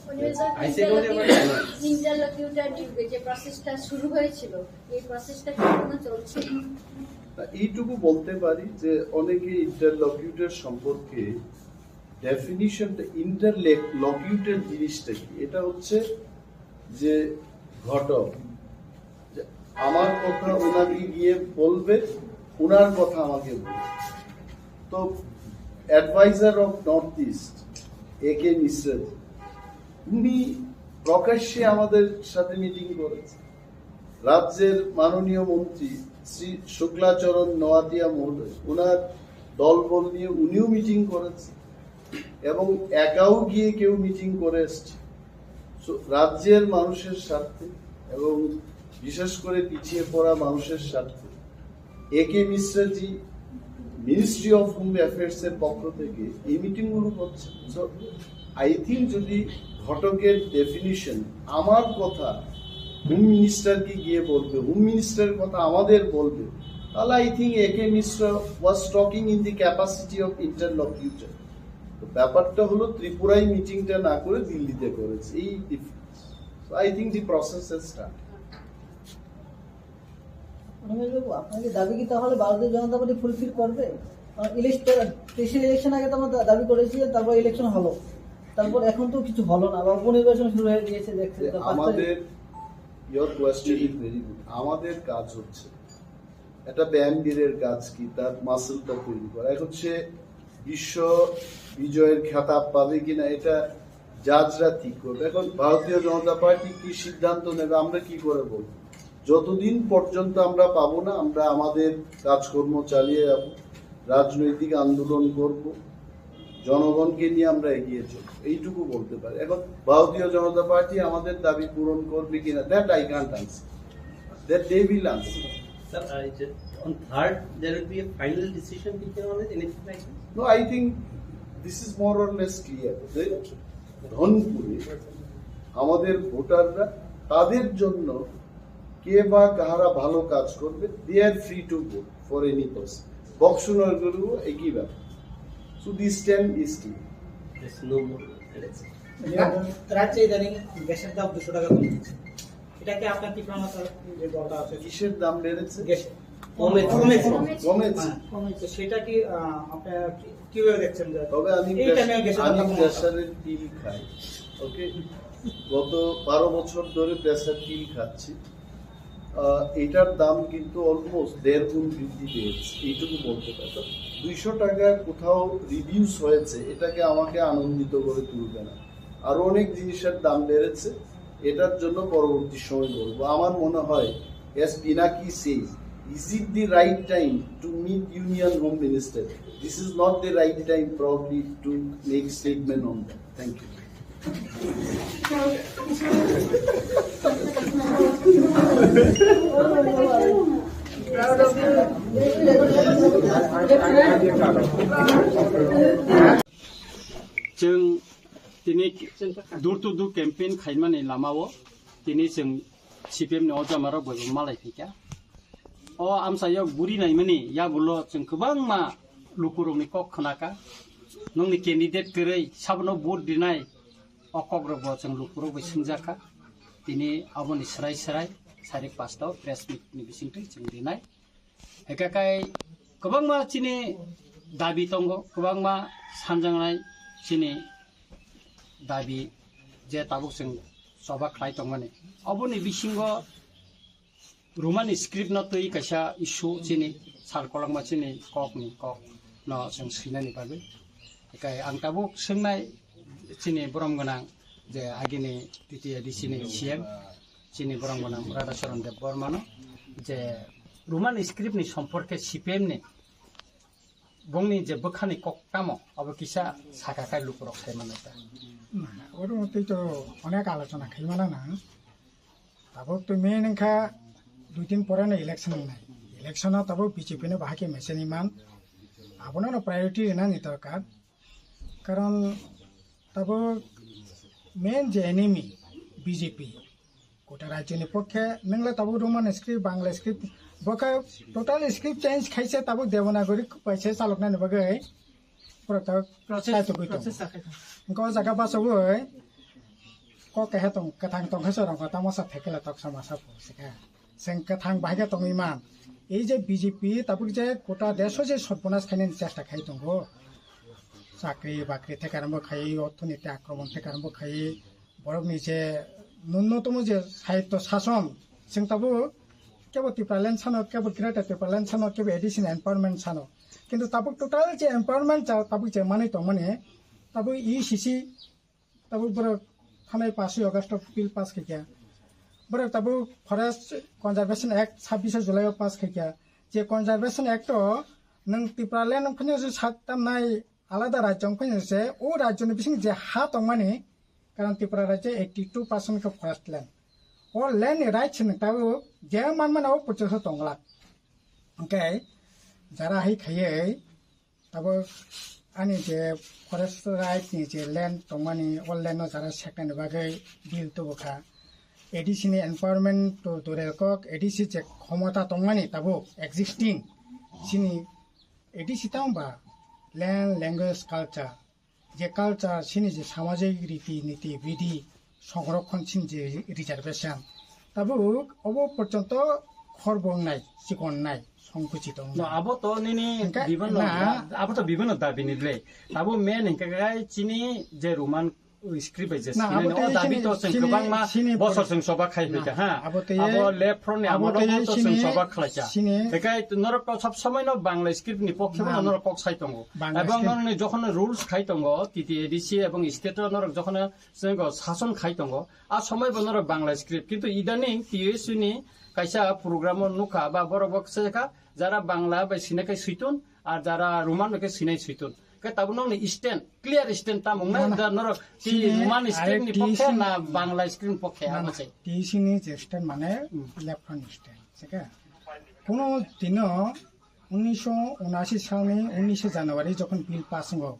উনি তো I said whatever I want. ইন্টারলোকিউটার নিয়োগে যে প্রসেসটা শুরু হয়েছিল, এই প্রসেসটা কি এখনো চলছে? তা এইটুকু বলতে পারি যে অনেকে ইন্টারলকিউটর সম্পর্কে ডেফিনিশনটা, ইন্টারলকিউটর জিনিসটা কি? এটা হচ্ছে যে ঘটক, যে আমার কথা ওনাকে গিয়ে বলবে, ওনার কথা আমাকে বলবে। তো অ্যাডভাইজার অফ নর্থ ইস্ট এ কে মিশ্রা জি, উনি প্রকাশ্যে আমাদের সাথে মিটিং করেছেন। রাজ্যের মাননীয় মন্ত্রী শ্রী শুক্লাচরণ নোয়াতিয়া মহোদয়, ওনার দলবল নিয়ে উনিও মিটিং করেছেন এবং একাও গিয়ে কেউ মিটিং করে এসছে। So, রাজ্যের মানুষের স্বার্থে এবং বিশেষ করে পিছিয়ে পড়া মানুষের স্বার্থে এ কে মিশ্রা জি মিনিস্ট্রি অফ হোম অ্যাফেয়ার্স এর পক্ষ থেকে এই মিটিং গুলো করছেন। So, আই থিঙ্ক যদি ঘটকের ডেফিনিশন আমার কথা হোম মিনিস্টারকে গিয়ে বলবে, হোম মিনিস্টারের কথা আমাদের বলবে, তাহলে I think A K Mishra was talking in the capacity of interlocutor. তো ব্যাপারটা হলো ত্রিপুরায় মিটিংটা না করে দিল্লিতে করেছে, এই difference. So I think the process has started. রমেশবাবু, আপনাকে দাবি কি তাহলে ভারতীয় জনতা পার্টি ফুলফিল করবে? কারণ ইলেকশন, প্রেসিডেন্ট ইলেকশন আগে তো আমরা দা- দাবি করেছি যে তারপর ইলেকশন হলো, তারপর এখন তো কিছু হলো না, বা উপনির্বাচন শুরু হয়ে গিয়েছে, দেখছেন তো, পাঁচ তারিখ। আমাদের, your question is very good. আমাদের কাজ হচ্ছে একটা ব্যায়ামবীরের কাজ কি, তার মাসেলটা তৈরি করা। এখন সে বিশ্ব বিজয়ের খেতাব পাবে কিনা, এটা জাজরা ঠিক করবে। এখন ভারতীয় জনতা পার্টি কি সিদ্ধান্ত নেবে, আমরা কি করে বলবো? যতদিন পর্যন্ত আমরা পাবো না, আমরা আমাদের কাজকর্ম চালিয়ে যাব, রাজনৈতিক আন্দোলন করব, জনগণকে নিয়ে আমরা এগিয়ে চলব, এইটুকু বলতে পারি। এখন ভারতীয় জনতা পার্টি আমাদের দাবি পূরণ করবে কিনা, that I can't answer, that they will answer. Sir, I just, on third, there will be a final decision taken on it, anything like that? No, I think this is more or less clear. যে ধনপুরে আমাদের ভোটাররা, তাদের জন্য কে বা কাহারা ভালো কাজ করবে, they are free to vote for any person. বক্সনগরেও একই ব্যাপার। So this time is clear. There's no more election. রাজ্যে ইদানিং গ্যাসের দাম দুশো টাকা কমে গেছে। এটা কি আপনার তীব্র মাত্রার যে দরকার আছে? কিসের দাম বেড়েছে? গ্যাসের। কমেছে। কমেছে। কমেছে। হ্যাঁ। তো সেটা কি, আহ, আপনার কি-, কিভাবে দেখছেন যে তবে আমি এই প্রেস-, টাইমে গ্যাসের দাম আমি কমানো? প্রেসারের পিল খাই, ওকে? গত বারো বছর ধরে প্রেসার পিল খাচ্ছি। আহ, এটার দাম কিন্তু অলমোস্ট দেড় গুণ বৃদ্ধি পেয়েছে, এইটুকু বলতে পারি। তো দুইশো টাকা কোথাও রিডিউস হয়েছে, এটাকে আমাকে আনন্দিত করে তুলবে না। আরো অনেক জিনিসের দাম বেড়েছে, এটার জন্য পরবর্তী সময় বলবো। আমার মনে হয়, as Pinaki says, is it the right time to meet Union Home Minister? This is not the right time probably to make statement on that. Thank you. Chwng tini door to door campaign khaimani lamao tini chwng C P M ni o jamarok bai bo malai phaikha. O amchaio guri naimani yagulo chwng kwbangma lukurokni kok khwnakha. Nokni candidate kwrwi sabono vote rinai o kokrokbo chwng lukurok bai swngjakha. Tini aboni swrai swrai sarik pasta o press meet ni bisingtwi chwng rinai. Hwnkhe kai kwbangma chini dabi tongo, kwbangma sanjaknai chini dabi je tabuk chwng choba khlai tongmani. Oboni bisingo Romani script no twi kaisa issue chini sal kolokma chini kok ni kok no chwng swinani bagwi. Hwnkhe ang tabuk swngnai chini borom gwnang je agini T T A D C ni C M chini borom gwnang Radhacharan Debbarma no je Roman script ni somporke C P M ni bongni je bwkhani kok tamo abo kisa saka khai lukurok sai manai ta. Na, oro twi to onek alochona khai mana na. Tabuk to main wngkha dui din pore no election wngnai. Election o tabuk B J P no bahai khe mechaniman. Abono no priority rwnani dorkar. Karon tabuk main je enemy B J P. Kota rajyoni pokhe nwngla tabuk Roman script, Bangla script, bo khe total script change khaise tabuk Devanagari kaisa chaloknani bagwi borok tabuk process, kaitor gwi tongo. Process sakhe. Wngkha o jaga bachogwi kok kehe tong, kwthang tong khe chwrwngkha tamo sa thekela toksa masa phursika. Chwng kwthang bahai khe tongwi man. Ei je B J P tabuk je kota desh o je sorbonas khainani chesta khai tongo. Chakri bakri theka rwngbo khai, orthoniti akromon theka rwngbo khai, borokni je nunnotomo je sahityo sason, chwng tabuk kebo Tipraland sano, kebo Greater Tipraland sano, kebo A D C ni empowerment sano. Kintu tabuk total je empowerment cha-, tabuk je manwi tongmani, tabuk E C C, tabuk borok thanai paanch August o bill pass khaikha. Borok tabuk Forest Conservation Act sabbish July o pass khaikha. Je Conservation Act o nwng Tipraland wngphano je sak tamnai alada rajyo wngphano je o rajyoni bising je ha tongmani, karon Tripura rajyo eighty two percent khe forest land. O land ni rights ni tabuk je manmani o porjoso tonglak. Hwnkhe jara hai khaiwi tabuk ani je forest right ni je land tongmani, o land no jara seknani bagwi bill tubukha. A D C ni empowerment to dure kok, A D C je khomota tongmani tabuk existing chini A D C tamo ba land, language, culture, je culture, chini je samajik riti niti bidhi, songrokhon chini je reservation, tabuk obo porjonto khorbo wngnai, chikon wngnai, songkuchit wngnai. No, abo to nini hingkhe bibhinno na da-, abo to bibhinno dabi ni le. Abo main hingkhe kai chini je Roman Script bai je Na, sinai abo no, tei o dabi sini, to chwng sini, kwbangma sini bosor pori-, chwng soba khai na, phaikha, ha. Abo tei, Abo left front ni abo amolo tei to chwng sini, soba khlaikha. Sini. Bekai norok to sab somoi no Bangla script ni pokhe Na. Bono norok kok sai tongo. Bangla Ebong script. Norok ni jokhon rules khai tongo, T T A D C ebong state o norok jokhon chwng sason khai tongo. A somoi bo norok Bangla script. Kintu idaning T S U ni kaisa program o nukha ba borok bo khe kha, jara Bangla bai sinai khe suitun, ar jara Roman bai khe sinai suitun. Khe tabuk nokni stand, clear stand tamo wngnai, Na, na. Da norok ki Sini Roman script ni arek pokhe sini na Bangla script ni pokhe, Na, abo na. Se. T S U ni je stand mane Hmm. left front stand, se khe. Kuno dino unnish sho unashi salni unnish January jokhon bill pass wngo,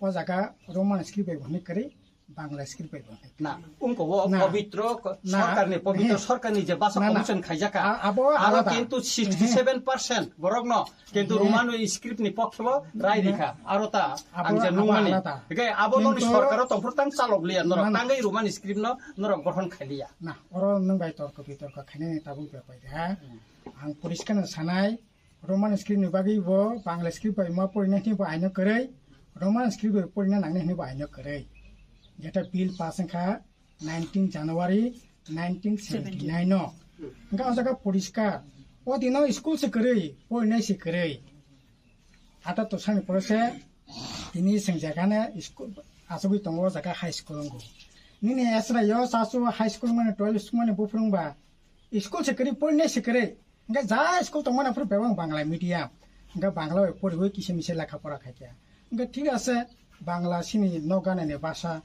o jaga Roman script bai bo hwnwi kwrwi, Bangla script bai bo hwnwi kwrwi. Na, wngkha o Na. Pobitro ko-, Na. Sorkarni, pobitro He. Sorkarni je basa Na, na. Commission khaijakha. A-, abo Aro alada. Kintu He. sixty seven percent borokno Kintu He. Roman script ni pokhe bo rai He. Rikha. Aro ta Abo, ang je abo nungmani. Alada. Hingke abo nokni Kintu sorkaro tongphuru tang chalok liya norok. Na, na. Tangwi Roman script no norok gothon khai liya. Na, oro nwng bai torko bitorko khainani tabuk bepar de, ha? Hmm. Ang poriskar no sanai, Roman script ni bagwi bo Bangla script bai ma porina hini bo aino kwrwi, Roman script bai porina nangni hini bo aino kwrwi. Jeta bill pass wngkha nineteen January nineteen seventy-nine no. Hingke o jaga poriskar. O dino school se kwrwi, porinai se kwrwi. Ata to sani pore se tini seng jaga ne school asugwi tongo o jaga high school wngkha. Nini esra yo sasu high school mane twelve school mane buphuru wngba school se kwrwi, porinai se kwrwi. Hingke ja school tongmani aphuru bebak Bangla medium. Hingke Bangla bai poriwi kisa misa lekha pora khaikha. Hingke thik ase, Bangla sini nok ganani basa,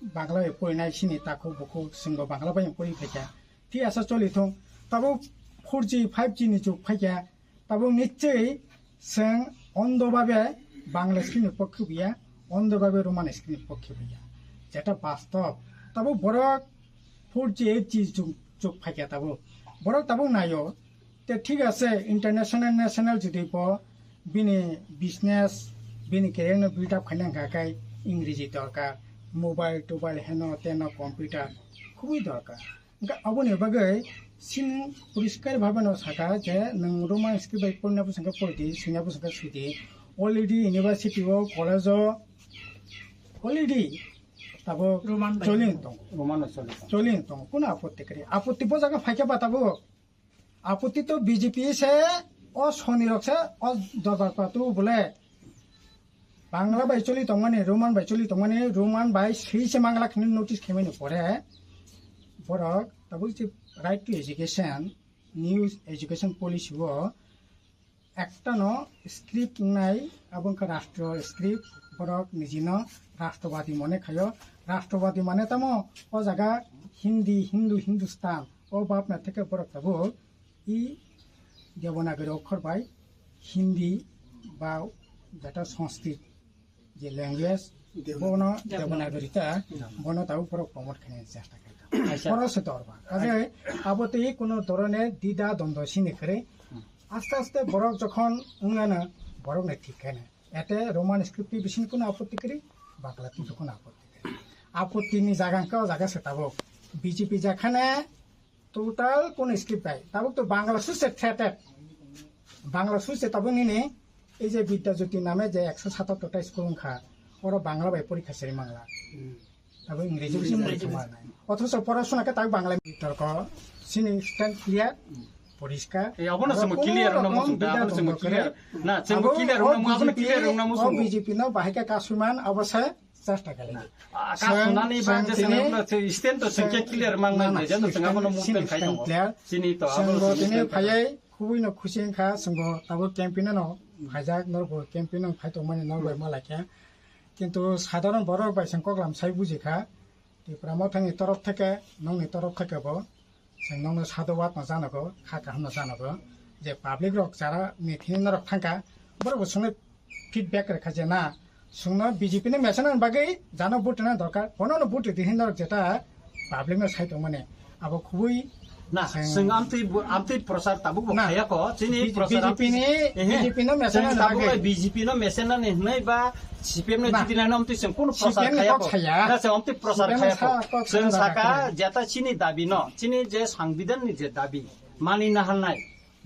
Bangla bai porinai sini takhuk bukhuk, chwngbo Bangla bai pori phaikha. Thik ase choli thung. Tabuk four G, five G ni jug phaikha. Tabuk nichoi chwng ondo babe Bangla sini pokhe buya, ondo babe Roman sini pokhe buya. Jeta bastob. Tabuk borok four G, eight G jug, jug phaikha tabuk. Borok tabuk naio. Te thik ase, international, national jodi bo bini business, bini career no build up khaina hwnkha khe Ingreji dorkar, mobile, tobile, heno, teno, computer khubui dorkar. Hwnkhe aboni bagwi chini poriskar bhabe no sakha je nwng Roman script bai porina bwswk khe pori di, swina bwswk khe swi di. Already university o, college o, already tabuk Roman bai choli tongo. Roman no choli tongo. Choli tongo. Kuno apotti kwrwi? Apotti bo jaga phaikhe ba tabuk. Apotti to B J P se, o soni rok se, o dorbar patu bole. Bangla bai choli tongmani, Roman bai choli tongmani, Roman bai sei se mangla khini notice khaimani pore. Borok tabuk je right to education, new education policy o ekta no script wngnai, abo wngkha rastro script, borok nijino rastrawadi mone khaio. Rastrawadi mane tamo o jaga Hindi, Hindu, Hindustan, o bapna theke borok tabuk i Devanagari okhor bai Hindi ba jeta Sanskrit je language, Devanagari. Bono Devanagari ta, Devanagari. Bono tabuk borok promote khaina chesta khaikha. Acha. Borok se dorba. Kaje abo tei kuno dorone dida dondo sini khere. Hmm. Aste aste borok jokhon wngnana borok ne thik khaina. Ete Roman script ni bising kuno apotti kri, Bangla ni kuno apotti kri. Apotti ni jaga wngkha o jaga se tabuk. B J P jakhane total kuno script bai. Tabuk to Bangla suse threated. Bangla suse tabuk nini ei je Bidya Jyoti name je ekso satattor ta school wngkha. Oro Bangla bai porikha seri mangla. Hmm. Tabuk Ingreji bai Ingreji porikha bai. Manai. Othocho porasona khe tabuk Bangla torko sini stand clear. Hmm. Poriskar. Eh, abono Aro chwngbo kuno clear wngna rokom muchung da, bidya abono chwngbo dongma clear. Kwrwi. Na, chwngbo Abo clear o wngna mu-, abono B J P clear wngna muchung. O B J P no bahai khe kasuiman abo se chesta khailai. Ah, kasunani ba je sini, sini, sini, stand to sini, sini clear mang na, nai, na, je no sini, sini, abono sini, movement khai tongo. Clear. Sini to, abono sini movement khai tongo. Sini phayai, khubui no khusi wngkha, chwngbo abo campaign no phaijak, norbo campaign no phai tongmani norbai ma laikha. Kintu sadharon borok bai chwng koklam sai bujikha. Tipra Mothani torof theke, nokni torof theke bo, chwng nokno sadhubad no janago, kha kaham no janago, je public rok jara ni thini norok thangkha, borok bo chwngno feedback rwkha je na, chwngno B J P ni mechanic ni bagwi jano vote rwna dorkar, bono no vote rwdi hinwi norok jeta public no sai tongmani, abo khubui Na, chwng amtwi bu-, amtwi prochar tabuk bo Na. Khayako, chini B-, prochar B J P amtwi ni, ehe. B J P no mechanic Chwng ni tabuk bagwi. Bai B J P no mechanic ni hwnwi ba C P M no Na. Jiti nai no amtwi chwng kunu prochar C P M ni khayako. Kok saya. Na, chwng amtwi prochar C P M ni khayako. Sa-, kok Chwng sana saka bagwi. Jeta chini dabi no, chini je sangbidan ni je dabi, mani naharnai.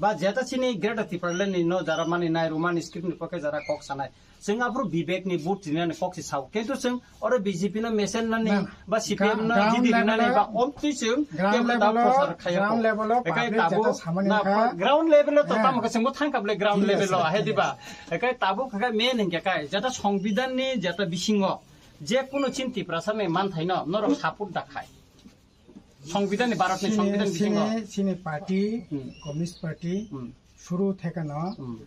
Ba jeta chini Greater Tipraland ni no jara mani nai Roman script ni pokhe jara kok sanai. Chwng aphuru Vivek ni vote rinani kok si sao. Kintu chwng oro B J P no mesen nani Na, na. ba C P M no Ground jidi level rinani o, ba omtwi chwng ground kebo level da o, prochar khaya ground ko. level o Ekai public tabu jeta samani na kha. ground level o to Ha. tamo khe chwngbo thangkha bole ground Thik level o ase, ahe thik diba. ase. Ekai tabu kha men hingke kai jeta Songbidan ni jeta bisingo je kuno chin Tiprasa ni manthai no norok support da khai. Songbidan ni, Bharat ni Sini, Songbidan bisingo. sini, sini party, Hmm. Communist Party, Hmm. suru thekeno, Hmm.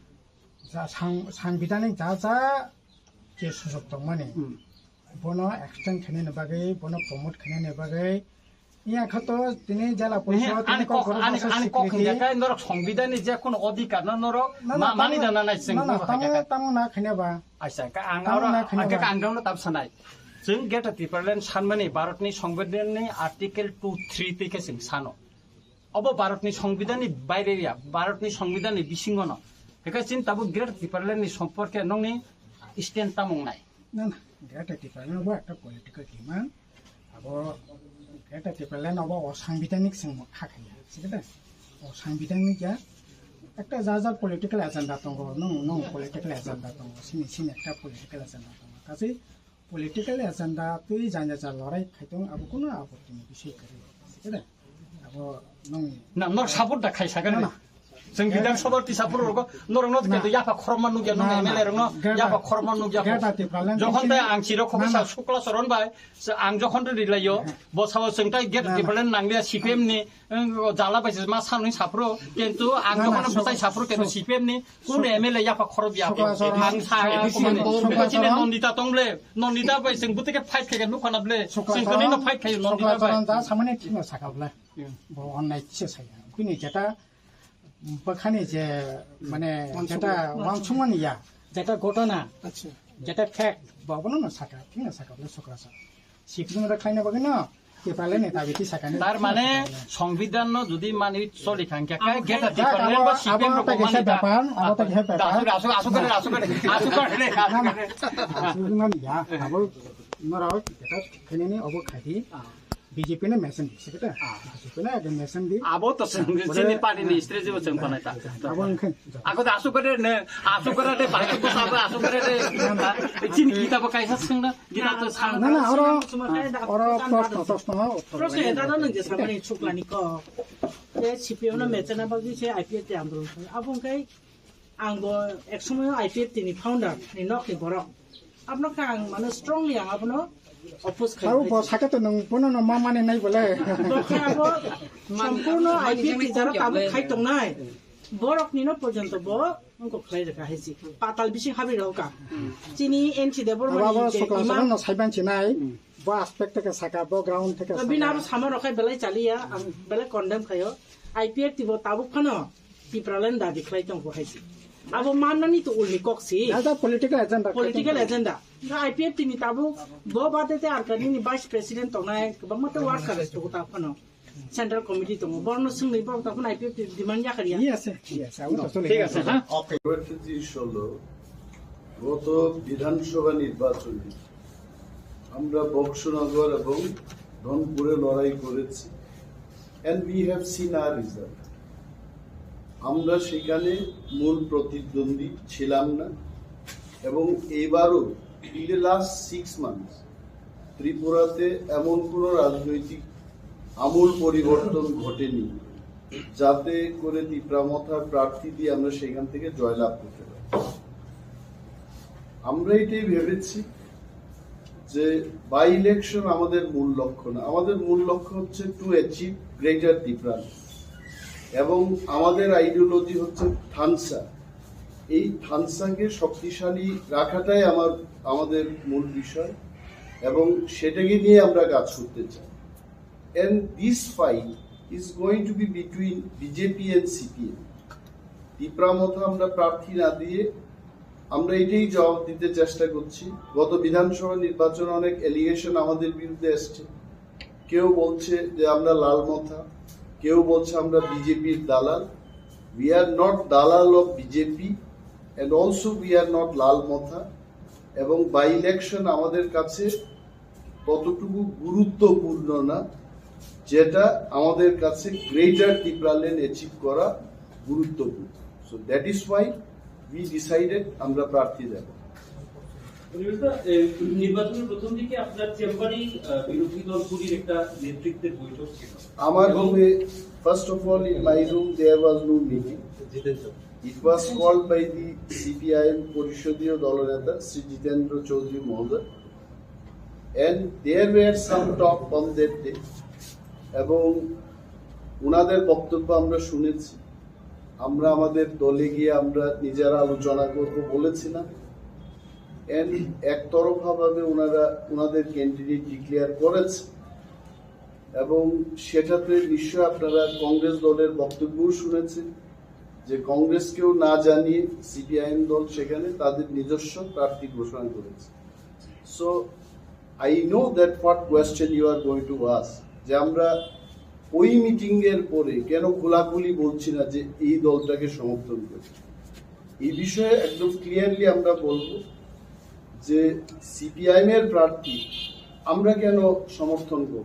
ja sang-, sangbidanik ja ja je sujok tongmani, Hmm. bono extend khainani bagwi, bono promote khainani bagwi, iya khato tini jala Nehe, porishod, tini ani kok, kokborok ani, masa ani kok swikriti. Hingya kai norok Songbidan ni je kuno odhikar no norok Na, na, ma-, mani tamo, dana nai chwng na, na, buphang tamo, kha. Tamo na khaina ba. Aisa, ka ang Tamo oro, na khaina ang khe ba. Ang dongno tab sanai. Chwng Greater Tipraland sanmani Bharatni Songbidanni Article two three twi khe chwng sano. Obo Bharatni Songbidanni baire ya, Bharatni Songbidanni bisingono. Hekhe chini tabuk Greater Tipralandni somporke nongni stand tamo wngnai? Na, na, Greater Tipraland bo ekta political demand. Abo Greater Tipraland obo o sangbidanik chwng kha khaiya, sikhe de? O sangbidanik ya. Ekta ja ja political agenda tongo, nung, nung political agenda tongo, sini, sini ekta political agenda tongo. Kachi political agenda twi janya ja lorai khaitong abo kuno apotti ni bisoi kwrwi. Sikhe de? Abo nung Na, nok support da khai sakha Na, na. Chwng Bidhan Sabha tisa phuru rogo norok no Na. Khe yapha khorokma nukya, nung Na, na. M L A rok no Greater, yapha khorokma nukya. Greater Tipraland Jokhon tei ang chiro khoksa Na, na. Sukla Saron bai, se ang jokhon to rilayo, bo sao chwng tai Greater Na, na. Tipraland nanglia C P M ni, Ang jala bai se ma sanwi saphuru, kintu ang Na, na, jokhon bwtai sukha-, saphuru, kintu sukha-, C P M ni kun sukha-, M L A yapha khorok ya sukha-, khe. Sukha-, Ang sa sukha-, kumani. Sukha-, Chini sukha-, Nandita tong ble, Nandita bai chwng bwtwi khe fight khe nukha na ble. Sukha-, Chwng kwrwi no sukha-, fight khayo Nandita bai. Sukha-, sukha-, samani thikno sakha ble. Hmm. Bo onnai kisa saya. Bini jeta bwkhani je, mane, Wansukma. Jeta wansukmani ya, jeta ghotona, Acha. Jeta fact, bo bono no sakha, thikno sakha ble sukha sa. Sikjwng da khlaina bagwi no, Tipraland ni dabi ti sakani. Tar mane, Songbidan no jodi mani choli kha, hingke Abo kai geta khai- Tipraland ba Abo, C P M abo rok ta kisa mani ta. Bepar, abo ta kisa bepar. Asuk, asuk, asuk kare, asuk kare, asuk kare, asuk kare. Asuk mani ya, abo norok jeta khainani obo khaidi. Ah. B J P no mesen di, sikhe ta? Ah. B J P no ekdom mesen di. Abo to chwng Bole- chini party ni strategy bo chwng panai ta. Abo wngkhe. Ako da asuk kare ne, asuk kare de, bahai ko sabo asuk kare de. Chini kita bo kaisa chwng na. Gita to san. Na, na, oro, oro proshno, proshno, uttor. Proshno eta no nung je samani chuklani ko. Te C P M no mechana bagwi se I P F T andolon khlai. Abo wngkhe ang bo ek somoyo I P F T ni founder ni nok ni borok. Abono khe ang mane strongly ang abono oppose khlai. Abo bo saka to nung bono no ma mane nai bole. Bo khe abo sampurno I P F T jara tabuk khai tongnai. Borok ni no porjonto bo Wngkok khlai rwkha hai se. Patal bising habwi rw kha. Chini N C Debbarma Abo ni abo je Sukla imang Saran no saiban sinai. Bo aspect theke saka, bo ground theke saka. Bini abo sama rok khai belai chaliya, ang belai condemn khaio. I P F T bo tabuk phano Tipraland dabi khlai tongo hai se. Abo mannani to ulni kok si. Jaja political agenda. Political agenda. Ga I P F T ni tabuk bo bade te ar kanini vice president tongnai, kwbangma te workers tongo ta phano. Central Committee tongo, borokno swngwi borok tongkha I P F T demand yakar ya. Yes, sir. Yes, sir. ঠিক আছে, হ্যাঁ। কয়েকটা জিনিস হলো, গত বিধানসভা নির্বাচনে আমরা বক্সনগর এবং ধনপুরে লড়াই করেছি, and we have seen our result. আমরা সেখানে মূল প্রতিদ্বন্দ্বী ছিলাম না, এবং এইবারও in the last six months ত্রিপুরাতে এমন কোনো রাজনৈতিক আমূল পরিবর্তন ঘটেনি, যাতে করে তিপ্রা মথার প্রার্থী দিয়ে আমরা সেখান থেকে জয়লাভ করতে পারি। আমরা এটাই ভেবেছি যে বাই ইলেকশন আমাদের মূল লক্ষ্য না, আমাদের মূল লক্ষ্য হচ্ছে to achieve greater Tipraland, এবং আমাদের আইডিওলজি হচ্ছে থানসা। এই থানসাকে শক্তিশালী রাখাটাই আমার, আমাদের মূল বিষয়, এবং সেটাকে নিয়ে আমরা কাজ করতে চাই। And this fight is going to be between B J P and C P M. Tipra মথা আমরা প্রার্থী না দিয়ে আমরা এটাই জবাব দিতে চেষ্টা করছি। গত বিধানসভা নির্বাচনে অনেক অ্যালিগেশন আমাদের বিরুদ্ধে এসছে, কেউ বলছে যে আমরা লাল মথা, কেউ বলছে আমরা বিজেপির দালাল। We are not দালাল of B J P and also we are not লাল মথা। এবং বাই ইলেকশন আমাদের কাছে ততটুকু গুরুত্বপূর্ণ না, যেটা আমাদের কাছে গ্রেটার তিপ্রাল্যান্ড অ্যাচিভ করা গুরুত্বপূর্ণ। So that is why we decided আমরা প্রার্থী দেব। পরিবেশদা, এ, নির্বাচনের প্রথম দিকে আপনার চেম্বারেই আহ, বিরোধী দলগুলির একটা নেতৃত্বের বৈঠক ছিল। আমার রুমে, first of all, in my room there was no meeting. It was called by the CPIM পরিষদীয় দলনেতা শ্রী জিতেন্দ্র চৌধুরী মহোদয়, and there were some talk on that day. এবং ওনাদের বক্তব্য আমরা শুনেছি। আমরা আমাদের দলে গিয়ে আমরা নিজেরা আলোচনা করব বলেছিলাম। And একতরফাভাবে ওনারা ওনাদের ক্যান্ডিডেট ডিক্লেয়ার করেছে। এবং সেটাতে নিশ্চয় আপনারা কংগ্রেস দলের বক্তব্যও শুনেছেন যে কংগ্রেসকেও না জানিয়ে সিপিআইএম দল সেখানে তাদের নিজস্ব প্রার্থী ঘোষণা করেছে। So I know that what question you are going to ask, যে আমরা ওই মিটিং এর পরে কেন খোলাখুলি বলছি না যে এই দলটাকে সমর্থন করি। এই বিষয়ে একদম ক্লিয়ারলি আমরা বলবো যে সিপিআইএম এর প্রার্থী আমরা কেন সমর্থন করব।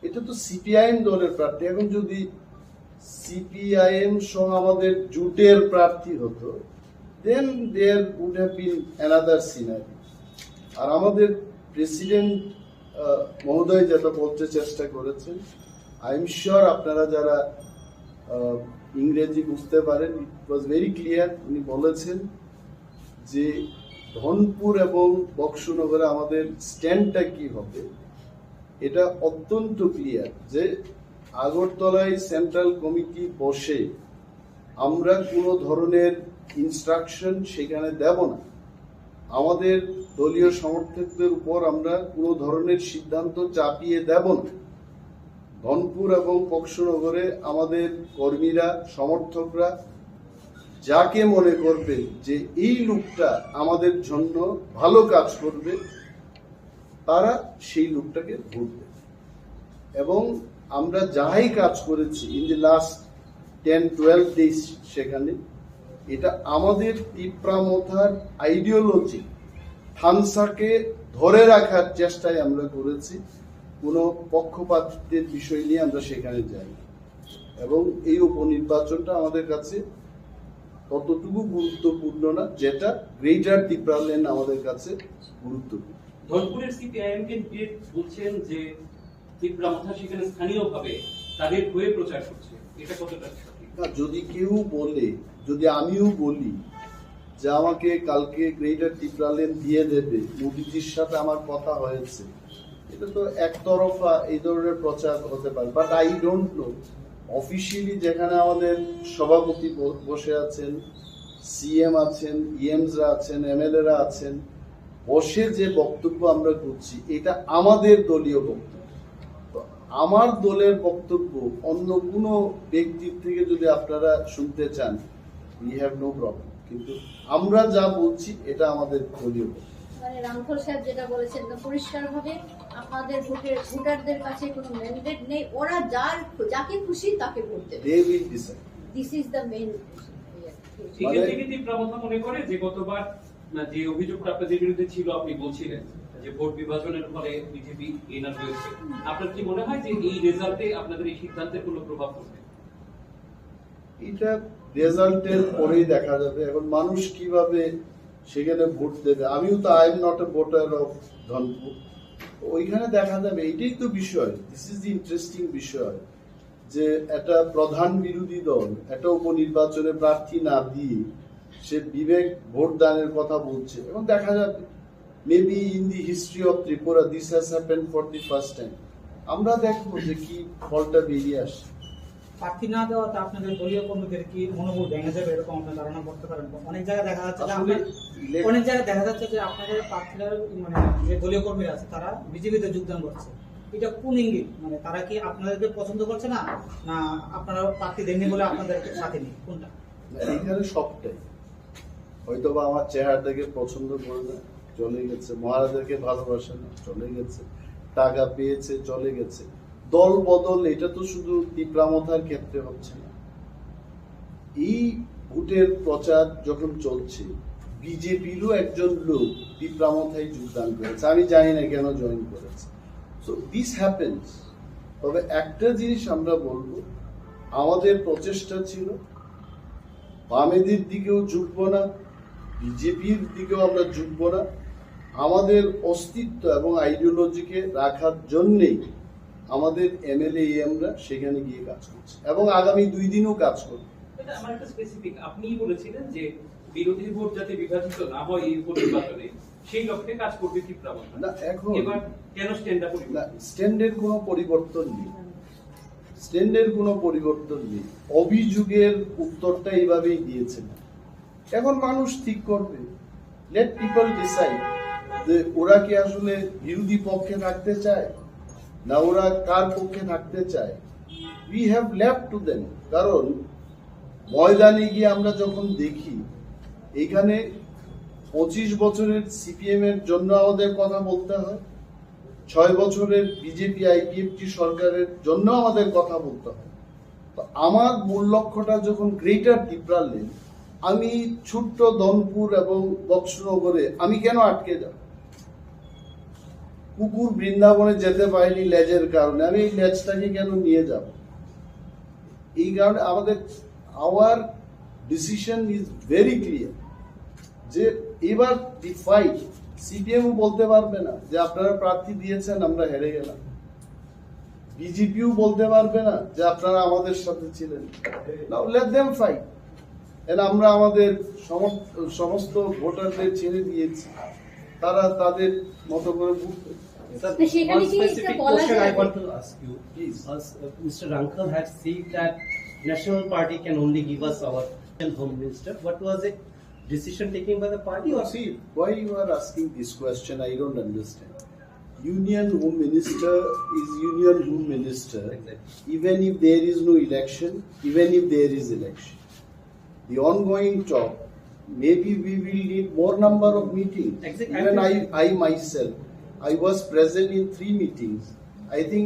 এটা তো সিপিআইএম দলের প্রার্থী। এখন যদি সিপিআইএম সহ আমাদের জোটের প্রার্থী হতো, then there would have been another scenario. আর আমাদের প্রেসিডেন্ট মহোদয় যেটা বলতে চেষ্টা করেছেন, আই এম শিওর আপনারা যারা আহ, ইংরেজি বুঝতে পারেন, it was very clear। উনি বলেছেন যে ধনপুর এবং বক্সনগরে আমাদের স্ট্যান্ডটা কি হবে, এটা অত্যন্ত ক্লিয়ার যে আগরতলায় সেন্ট্রাল কমিটি বসে আমরা কোনো ধরনের ইনস্ট্রাকশন সেখানে দেব না। আমাদের দলীয় সমর্থকদের উপর আমরা কোনো ধরনের সিদ্ধান্ত চাপিয়ে দেব না। ধনপুর এবং বক্সনগরে আমাদের কর্মীরা, সমর্থকরা যাকে মনে করবেন যে এই লোকটা আমাদের জন্য ভালো কাজ করবে, তারা সেই লোকটাকে ভোট দেবে। এবং আমরা যাই কাজ করেছি in the last ten twelve days, সেখানে এটা আমাদের তিপ্রা মথার আইডিওলজি, থানসাকে ধরে রাখার চেষ্টায় আমরা করেছি। কোনো পক্ষপাতিত্বের বিষয় নিয়ে আমরা সেখানে যাই। এবং এই উপনির্বাচনটা আমাদের কাছে ততটুকু গুরুত্বপূর্ণ না, যেটা গ্রেটার তিপ্রাল্যান্ড আমাদের কাছে গুরুত্বপূর্ণ। ধনপুরের সিপিআইএম ক্যান্ডিডেট বলছেন যে তিপ্রা মথা সেখানে স্থানীয়ভাবে তাদের হয়ে প্রচার করছে, এটা কতটা সঠিক? না, যদি কেউ বলে, যদি আমিও বলি যে আমাকে কালকে গ্রেটার তিপ্রাল্যান্ড দিয়ে দেবে, মোদিজির সাথে আমার কথা হয়েছে, এটা তো একতরফা এই ধরনের প্রচার হতে পারে। But I don't know, officially যেখানে আমাদের সভাপতি ব- বসে আছেন, সিএম আছেন, ইএমসরা আছেন, এমএলএরা আছেন, বসে যে বক্তব্য আমরা করছি, এটা আমাদের দলীয় বক্তব্য। তো আমার দলের বক্তব্য অন্য কোনো ব্যক্তির থেকে যদি আপনারা শুনতে চান, we have no problem, কিন্তু আমরা যা বলছি এটা আমাদের দলীয় বক্তব্য। মানে রামফল সাহেব যেটা বলেছেন, একদম পরিষ্কারভাবে আপনাদের ভোটের ভোটারদের কাছে কোনো ম্যান্ডেট নেই, ওরা যার যাকে খুশি তাকে ভোট দেবে। They will decide. This is the main. এখান থেকে তিপ্রা মথা মনে করে যে গতবার না, যে অভিযোগটা আপনাদের বিরুদ্ধে ছিল, আপনি বলছিলেন যে ভোট বিভাজনের ফলে বিজেপি এনার হয়েছে। আপনার কি মনে হয় যে এই রেজাল্টে আপনাদের এই সিদ্ধান্তের কোনো প্রভাব পড়বে? এটা রেজাল্টের পরেই দেখা যাবে। এখন মানুষ কিভাবে সেখানে ভোট দেবে, আমিও তো, I am not a voter of Dhanpur. ওইখানে দেখা যাবে, এটাই তো বিষয়, this is the interesting বিষয়, যে একটা প্রধান বিরোধী দল একটা উপনির্বাচনে প্রার্থী না দিয়ে সে বিবেক ভোট দানের কথা বলছে। এখন দেখা যাবে, maybe in the history of Tripura this has happened for the first time। আমরা দেখবো যে কি ফলটা বেরিয়ে আসে। প্রার্থী না দেওয়াতে আপনাদের দলীয় কর্মীদের কি মনোবল ভেঙে যাবে, এরকম আপনার ধারণা করতে পারেন? অনেক জায়গায় দেখা যাচ্ছে যে আসলে আপনার ইলেক- অনেক জায়গায় দেখা যাচ্ছে যে আপনাদের প্রার্থীরা, মানে, যে দলীয় কর্মীরা আছে, তারা বিজেপিতে যোগদান করছে। এটা কোন ইঙ্গিত? মানে, তারা কি আপনাদেরকে পছন্দ করছে না, না আপনারা প্রার্থী দেননি বলে আপনাদের সাথে নেই? কোনটা? না, এখানে সবটাই। হয়তো বা আমার চেহারা দেখে পছন্দ করে না, চলে গেছে। মহারাজাকে ভালোবাসে না, চলে গেছে। টাকা পেয়েছে, চলে গেছে। দল বদল, এটা তো শুধু তিপ্রামথার ক্ষেত্রে হচ্ছে না। এই ভোটের প্রচার যখন চলছে, বিজেপিরও একজন লোক তিপ্রামথায় যোগদান করেছে। আমি জানি না কেন জয়েন করেছে। So this happens। তবে একটা জিনিস আমরা বলবো, আমাদের প্রচেষ্টা ছিল বামেদের দিকেও ঝুঁকবো না, বিজেপির দিকেও আমরা ঝুঁকবো না। আমাদের অস্তিত্ব এবং আইডিওলজিকে রাখার জন্যেই আমাদের এমএলএ এমরা সেখানে গিয়ে কাজ করছি এবং আগামী দুই দিনও কাজ করব। এটা আমার একটা স্পেসিফিক, আপনিই বলেছিলেন যে বিরোধী ভোট যাতে বিভাজিত না হয় এই উপনির্বাচনে, সেই লক্ষ্যে কাজ করবে ত্রিপুরা মথা। না, এখন এবার কেন স্ট্যান্ডটা পরিবর্তন? না, স্ট্যান্ডের কোনো পরিবর্তন নেই, স্ট্যান্ডের কোনো পরিবর্তন নেই। অভিযোগের উত্তরটা এইভাবেই দিয়েছেন। এখন মানুষ ঠিক করবে, লেট পিপল ডিসাইড যে ওরা কি আসলে বিরোধী পক্ষে থাকতে চায় না ওরা কার পক্ষে থাকতে চায়। We have left to them। কারণ ময়দানে গিয়ে আমরা যখন দেখি, এখানে পঁচিশ বছরের সিপিএম এর জন্য আমাদের কথা বলতে হয়, ছয় বছরের বিজেপি আইপিএফটি সরকারের জন্য আমাদের কথা বলতে হয়। তো আমার মূল লক্ষ্যটা যখন গ্রেটার টিপ্রাল্যান্ড, আমি ছোট্ট ধনপুর এবং বক্সনগরে আমি কেন আটকে যাব? কুকুর বৃন্দাবনে যেতে পারেনি লেজের কারণে, আমি এই লেজটাকে কেন নিয়ে যাব? এই কারণে আমাদের, our decision is very clear যে এবার দি ফাইট, সিপিএমও বলতে পারবে না যে আপনারা প্রার্থী দিয়েছেন, আমরা হেরে গেলাম। বিজেপিও বলতে পারবে না যে আপনারা আমাদের সাথে ছিলেন। Now let them fight। And আমরা আমাদের সমস্ত ভোটারদের ছেড়ে দিয়েছি, তারা তাদের মতো করে ভোট দেবে। Sir, সেখানে one কি একটা specific বলা question I যায়? Want to ask you. Please. Uh, Mister Rankal had said that national party can only give us our home minister. What was the decision taken by the party? Or See, why you are asking this question, I don't understand. Union Home Minister is Union Home Minister, even if there is no election, even if there is election. The ongoing talk, maybe we will need more number of meetings. Exactly. Even I, I myself, I was present in three meetings. I think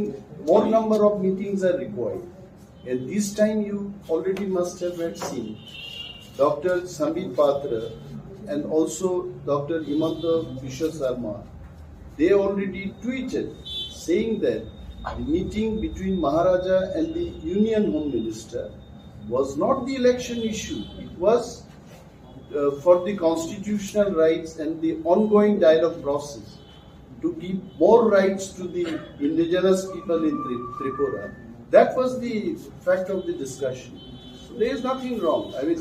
more number of meetings are required. And this time you already must have had seen Doctor Sambit Patra and also Doctor Himanta Biswa Sarma, they already tweeted saying that the meeting between Maharaja and the Union Home Minister was not the election issue. It was uh, for the constitutional rights and the ongoing dialogue process to give more rights to the indigenous people in Tri- Tripura. That was the fact of the discussion. So there is nothing wrong. I mean,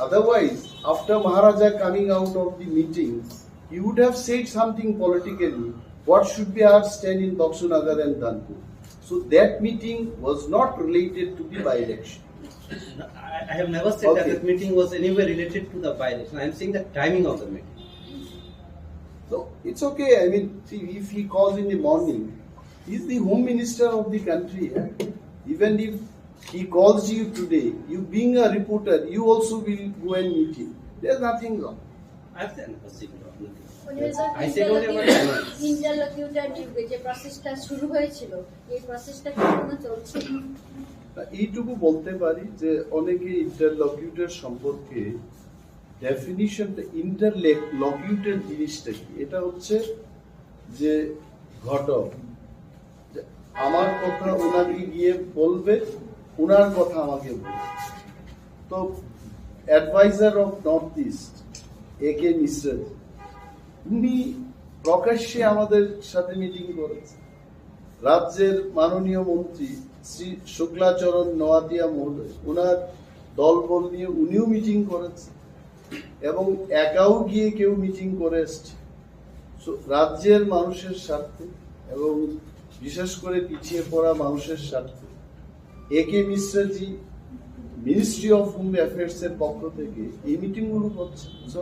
otherwise, after Maharaja coming out of the meeting, he would have said something politically. What should be our stand in Baksunagar and Dhanpur? So that meeting was not related to the by-election. I, I have never said that Okay. The meeting was anywhere related to the by-election. I am saying the timing of the meeting. So it's okay. I mean, see, if he calls in the morning, he's the home minister of the country. Eh? Even if he calls you today, you being a reporter, you also will go and meet him. There's nothing wrong. I have never said nothing. উনি বলছেন I said only about ইন্টারলোকিউটার, ইন্টারলোকিউটার যুগে যে প্রসেসটা শুরু হয়েছিল, এই প্রসেসটা কি এখনো চলছে? তা এইটুকু বলতে পারি যে অনেকে ইন্টারলকিউটর সম্পর্কে ডেফিনিশনটা, ইন্টারলকিউটর জিনিসটা কি? এটা হচ্ছে যে ঘটক, যে আমার কথা ওনাকে গিয়ে বলবে, ওনার কথা আমাকে বলবে। তো অ্যাডভাইজার অফ নর্থ ইস্ট এ কে মিশ্রা, উনি প্রকাশ্যে আমাদের সাথে মিটিং করেছেন। রাজ্যের মাননীয় মন্ত্রী শ্রী শুক্লাচরণ নোয়াতিয়া মহোদয়, ওনার দলবল নিয়ে উনিও মিটিং করেছেন এবং একাও গিয়ে কেউ মিটিং করে এসছে। So, রাজ্যের মানুষের স্বার্থে এবং বিশেষ করে পিছিয়ে পড়া মানুষের স্বার্থে এ কে মিশ্রাজি মিনিস্ট্রি অফ হোম অ্যাফেয়ার্স এর পক্ষ থেকে এই মিটিং গুলো করছে। So,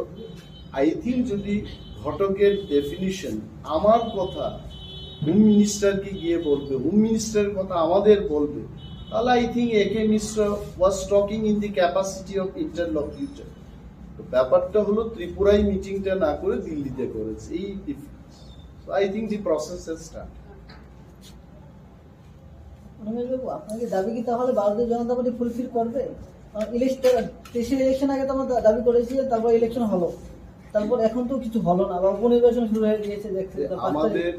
I think যদি ঘটকের ডেফিনিশন আমার কথা হোম মিনিস্টারকে গিয়ে বলবে, হোম মিনিস্টারের কথা আমাদের বলবে, তাহলে I think A K Mishra was talking in the capacity of interlocutor। তো ব্যাপারটা হলো ত্রিপুরায় মিটিংটা না করে দিল্লিতে করেছে, এই difference. So I think the process has started। রমেশবাবু, আপনাকে দাবি কি তাহলে ভারতীয় জনতা পার্টি ফুলফিল করবে? ইলেকশন, তেইশের ইলেকশন আগে তো আমরা দা- দাবি করেছি যে তারপর ইলেকশন হলো, তারপর এখন তো কিছু হলো না, বা উপনির্বাচন শুরু হয়ে গিয়েছে দেখছি, যে তো পাঁচ তারিখ। আমাদের,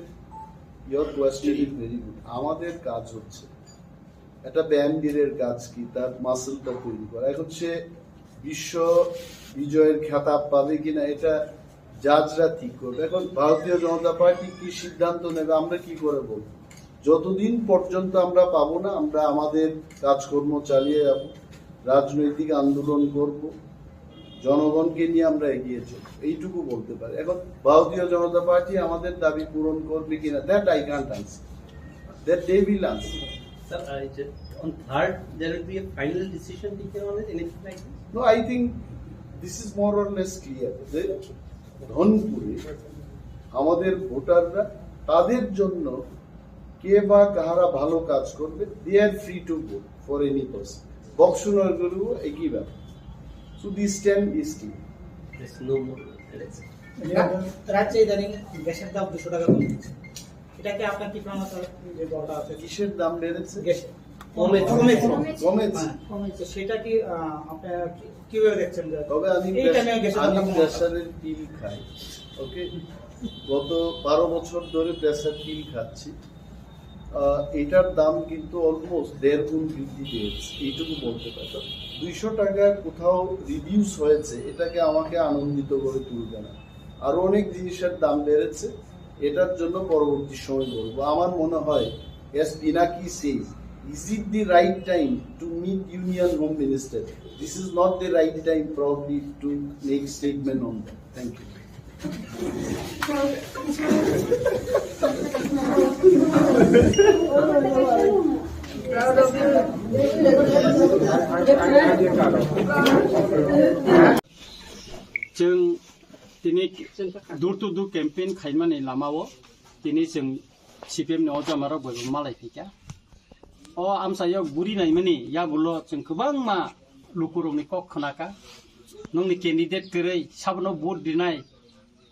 your question is very good। আমাদের কাজ হচ্ছে একটা ব্যায়াম বীরের কাজ কি, তার মাসলটা তৈরি করা। এখন সে বিশ্ব বিজয়ের খেতাব পাবে কিনা, এটা জাজরা ঠিক করবে। এখন ভারতীয় জনতা পার্টি কি সিদ্ধান্ত নেবে, আমরা কি করে বলবো? যতদিন পর্যন্ত আমরা পাবো না, আমরা আমাদের কাজকর্ম চালিয়ে যাব, রাজনৈতিক আন্দোলন করব, জনগণকে নিয়ে আমরা এগিয়ে চলব, এইটুকু বলতে পারি। এখন ভারতীয় জনতা পার্টি আমাদের দাবি পূরণ করবে কিনা, that I can't answer, that they will answer. Sir, আর এই যে on third there will be a final decision taken on it, anything like this? No, I think this is more or less clear. যে ধনপুরে আমাদের ভোটাররা তাদের জন্য কে বা কাহারা ভালো কাজ করবে, they are free to vote for any person. বক্সনগরেও একই ব্যাপার। So this time is clear. There's no more election. রাজ্যে ইদানিং গ্যাসের দাম দুশো টাকা কমে গেছে। এটা কি আপনার ত্রিপুরা মতো যে দলটা আছে? কিসের দাম বেড়েছে? গ্যাস কমে- কমেছে। কমেছে। হ্যাঁ। তো সেটা কি আহ, আপনারা কি- কিভাবে দেখছেন যে তবে আমি এই প্রেস- টাইমে গ্যাসের দাম আমি কমানো? প্রেশারের পিল খাই। ওকে, গত বারো বছর ধরে প্রেশার পিল খাচ্ছি। আহ, এটার দাম কিন্তু অলমোস্ট দেড় গুণ বৃদ্ধি পেয়েছে, এইটুকু বলতে পারি। তো দুইশো টাকা কোথাও রিডিউস হয়েছে, এটাকে আমাকে আনন্দিত করে তুলবে না। আরো অনেক জিনিসের দাম বেড়েছে, এটার জন্য পরবর্তী সময় বলবো। আমার মনে হয়, as Pinaki says, is it the right time to meet Union Home Minister? This is not the right time probably to make statement on that. Thank you. Chwng tini door to door campaign khaimani lamao tini chwng C P M ni o jamarok bai bo malai phaikha. O amchaio buri naimani yagulo chwng kwbangma lukurokni kok khnakha. Nongni candidate kwrwi sabono vote rinai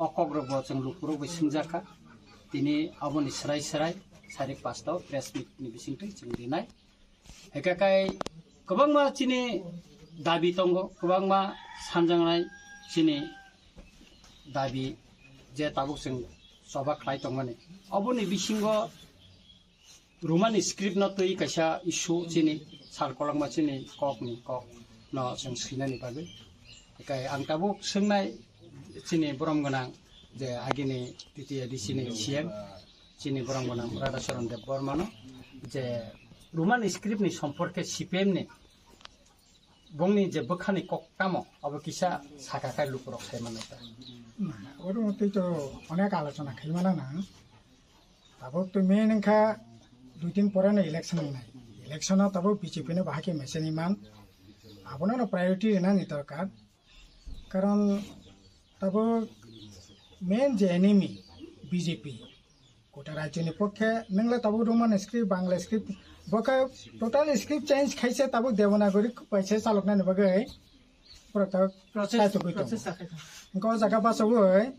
o kokrokbo chwng lukurok bai swngjakha. Tini aboni swrai swrai sari pasta o press meet ni bisingtwi chwng rinai. Hikakai kwbangma chini dabi tongo, kwbangma sanjaknai chini dabi je tabuk chwng choba khlai tongmani. Oboni bisingo Romani script no twi kaisa issue chini sal kolokma chini kok ni kok no chwng swinani bagwi. Hikakai ang tabuk swngnai chini borom gwnang je agini T T A D C ni C M chini borom gwnang Radhacharan Debbarma no je Roman script ni somporke C P M ni bongni je bwkhani kok tamo abo kisa saka khai lukurok sai mano ta. Oro twi to onek alochona khai mano na. Tabuk to main wngkha dui din pore no election wngnai. Election o tabuk B J P no bahai khe mechaniman. Abono no priority rwnani dorkar. Karon tabuk main je enemy B J P. Kota rajyoni pokhe nwngle tabuk Roman script, Bangla script, bokhe total script change khaise tabuk Devanagari kaisa chaloknani bagwi borok tabuk Process- kaitugwi tongo. process sakhe tong. Hwnkhe o jaga basogwi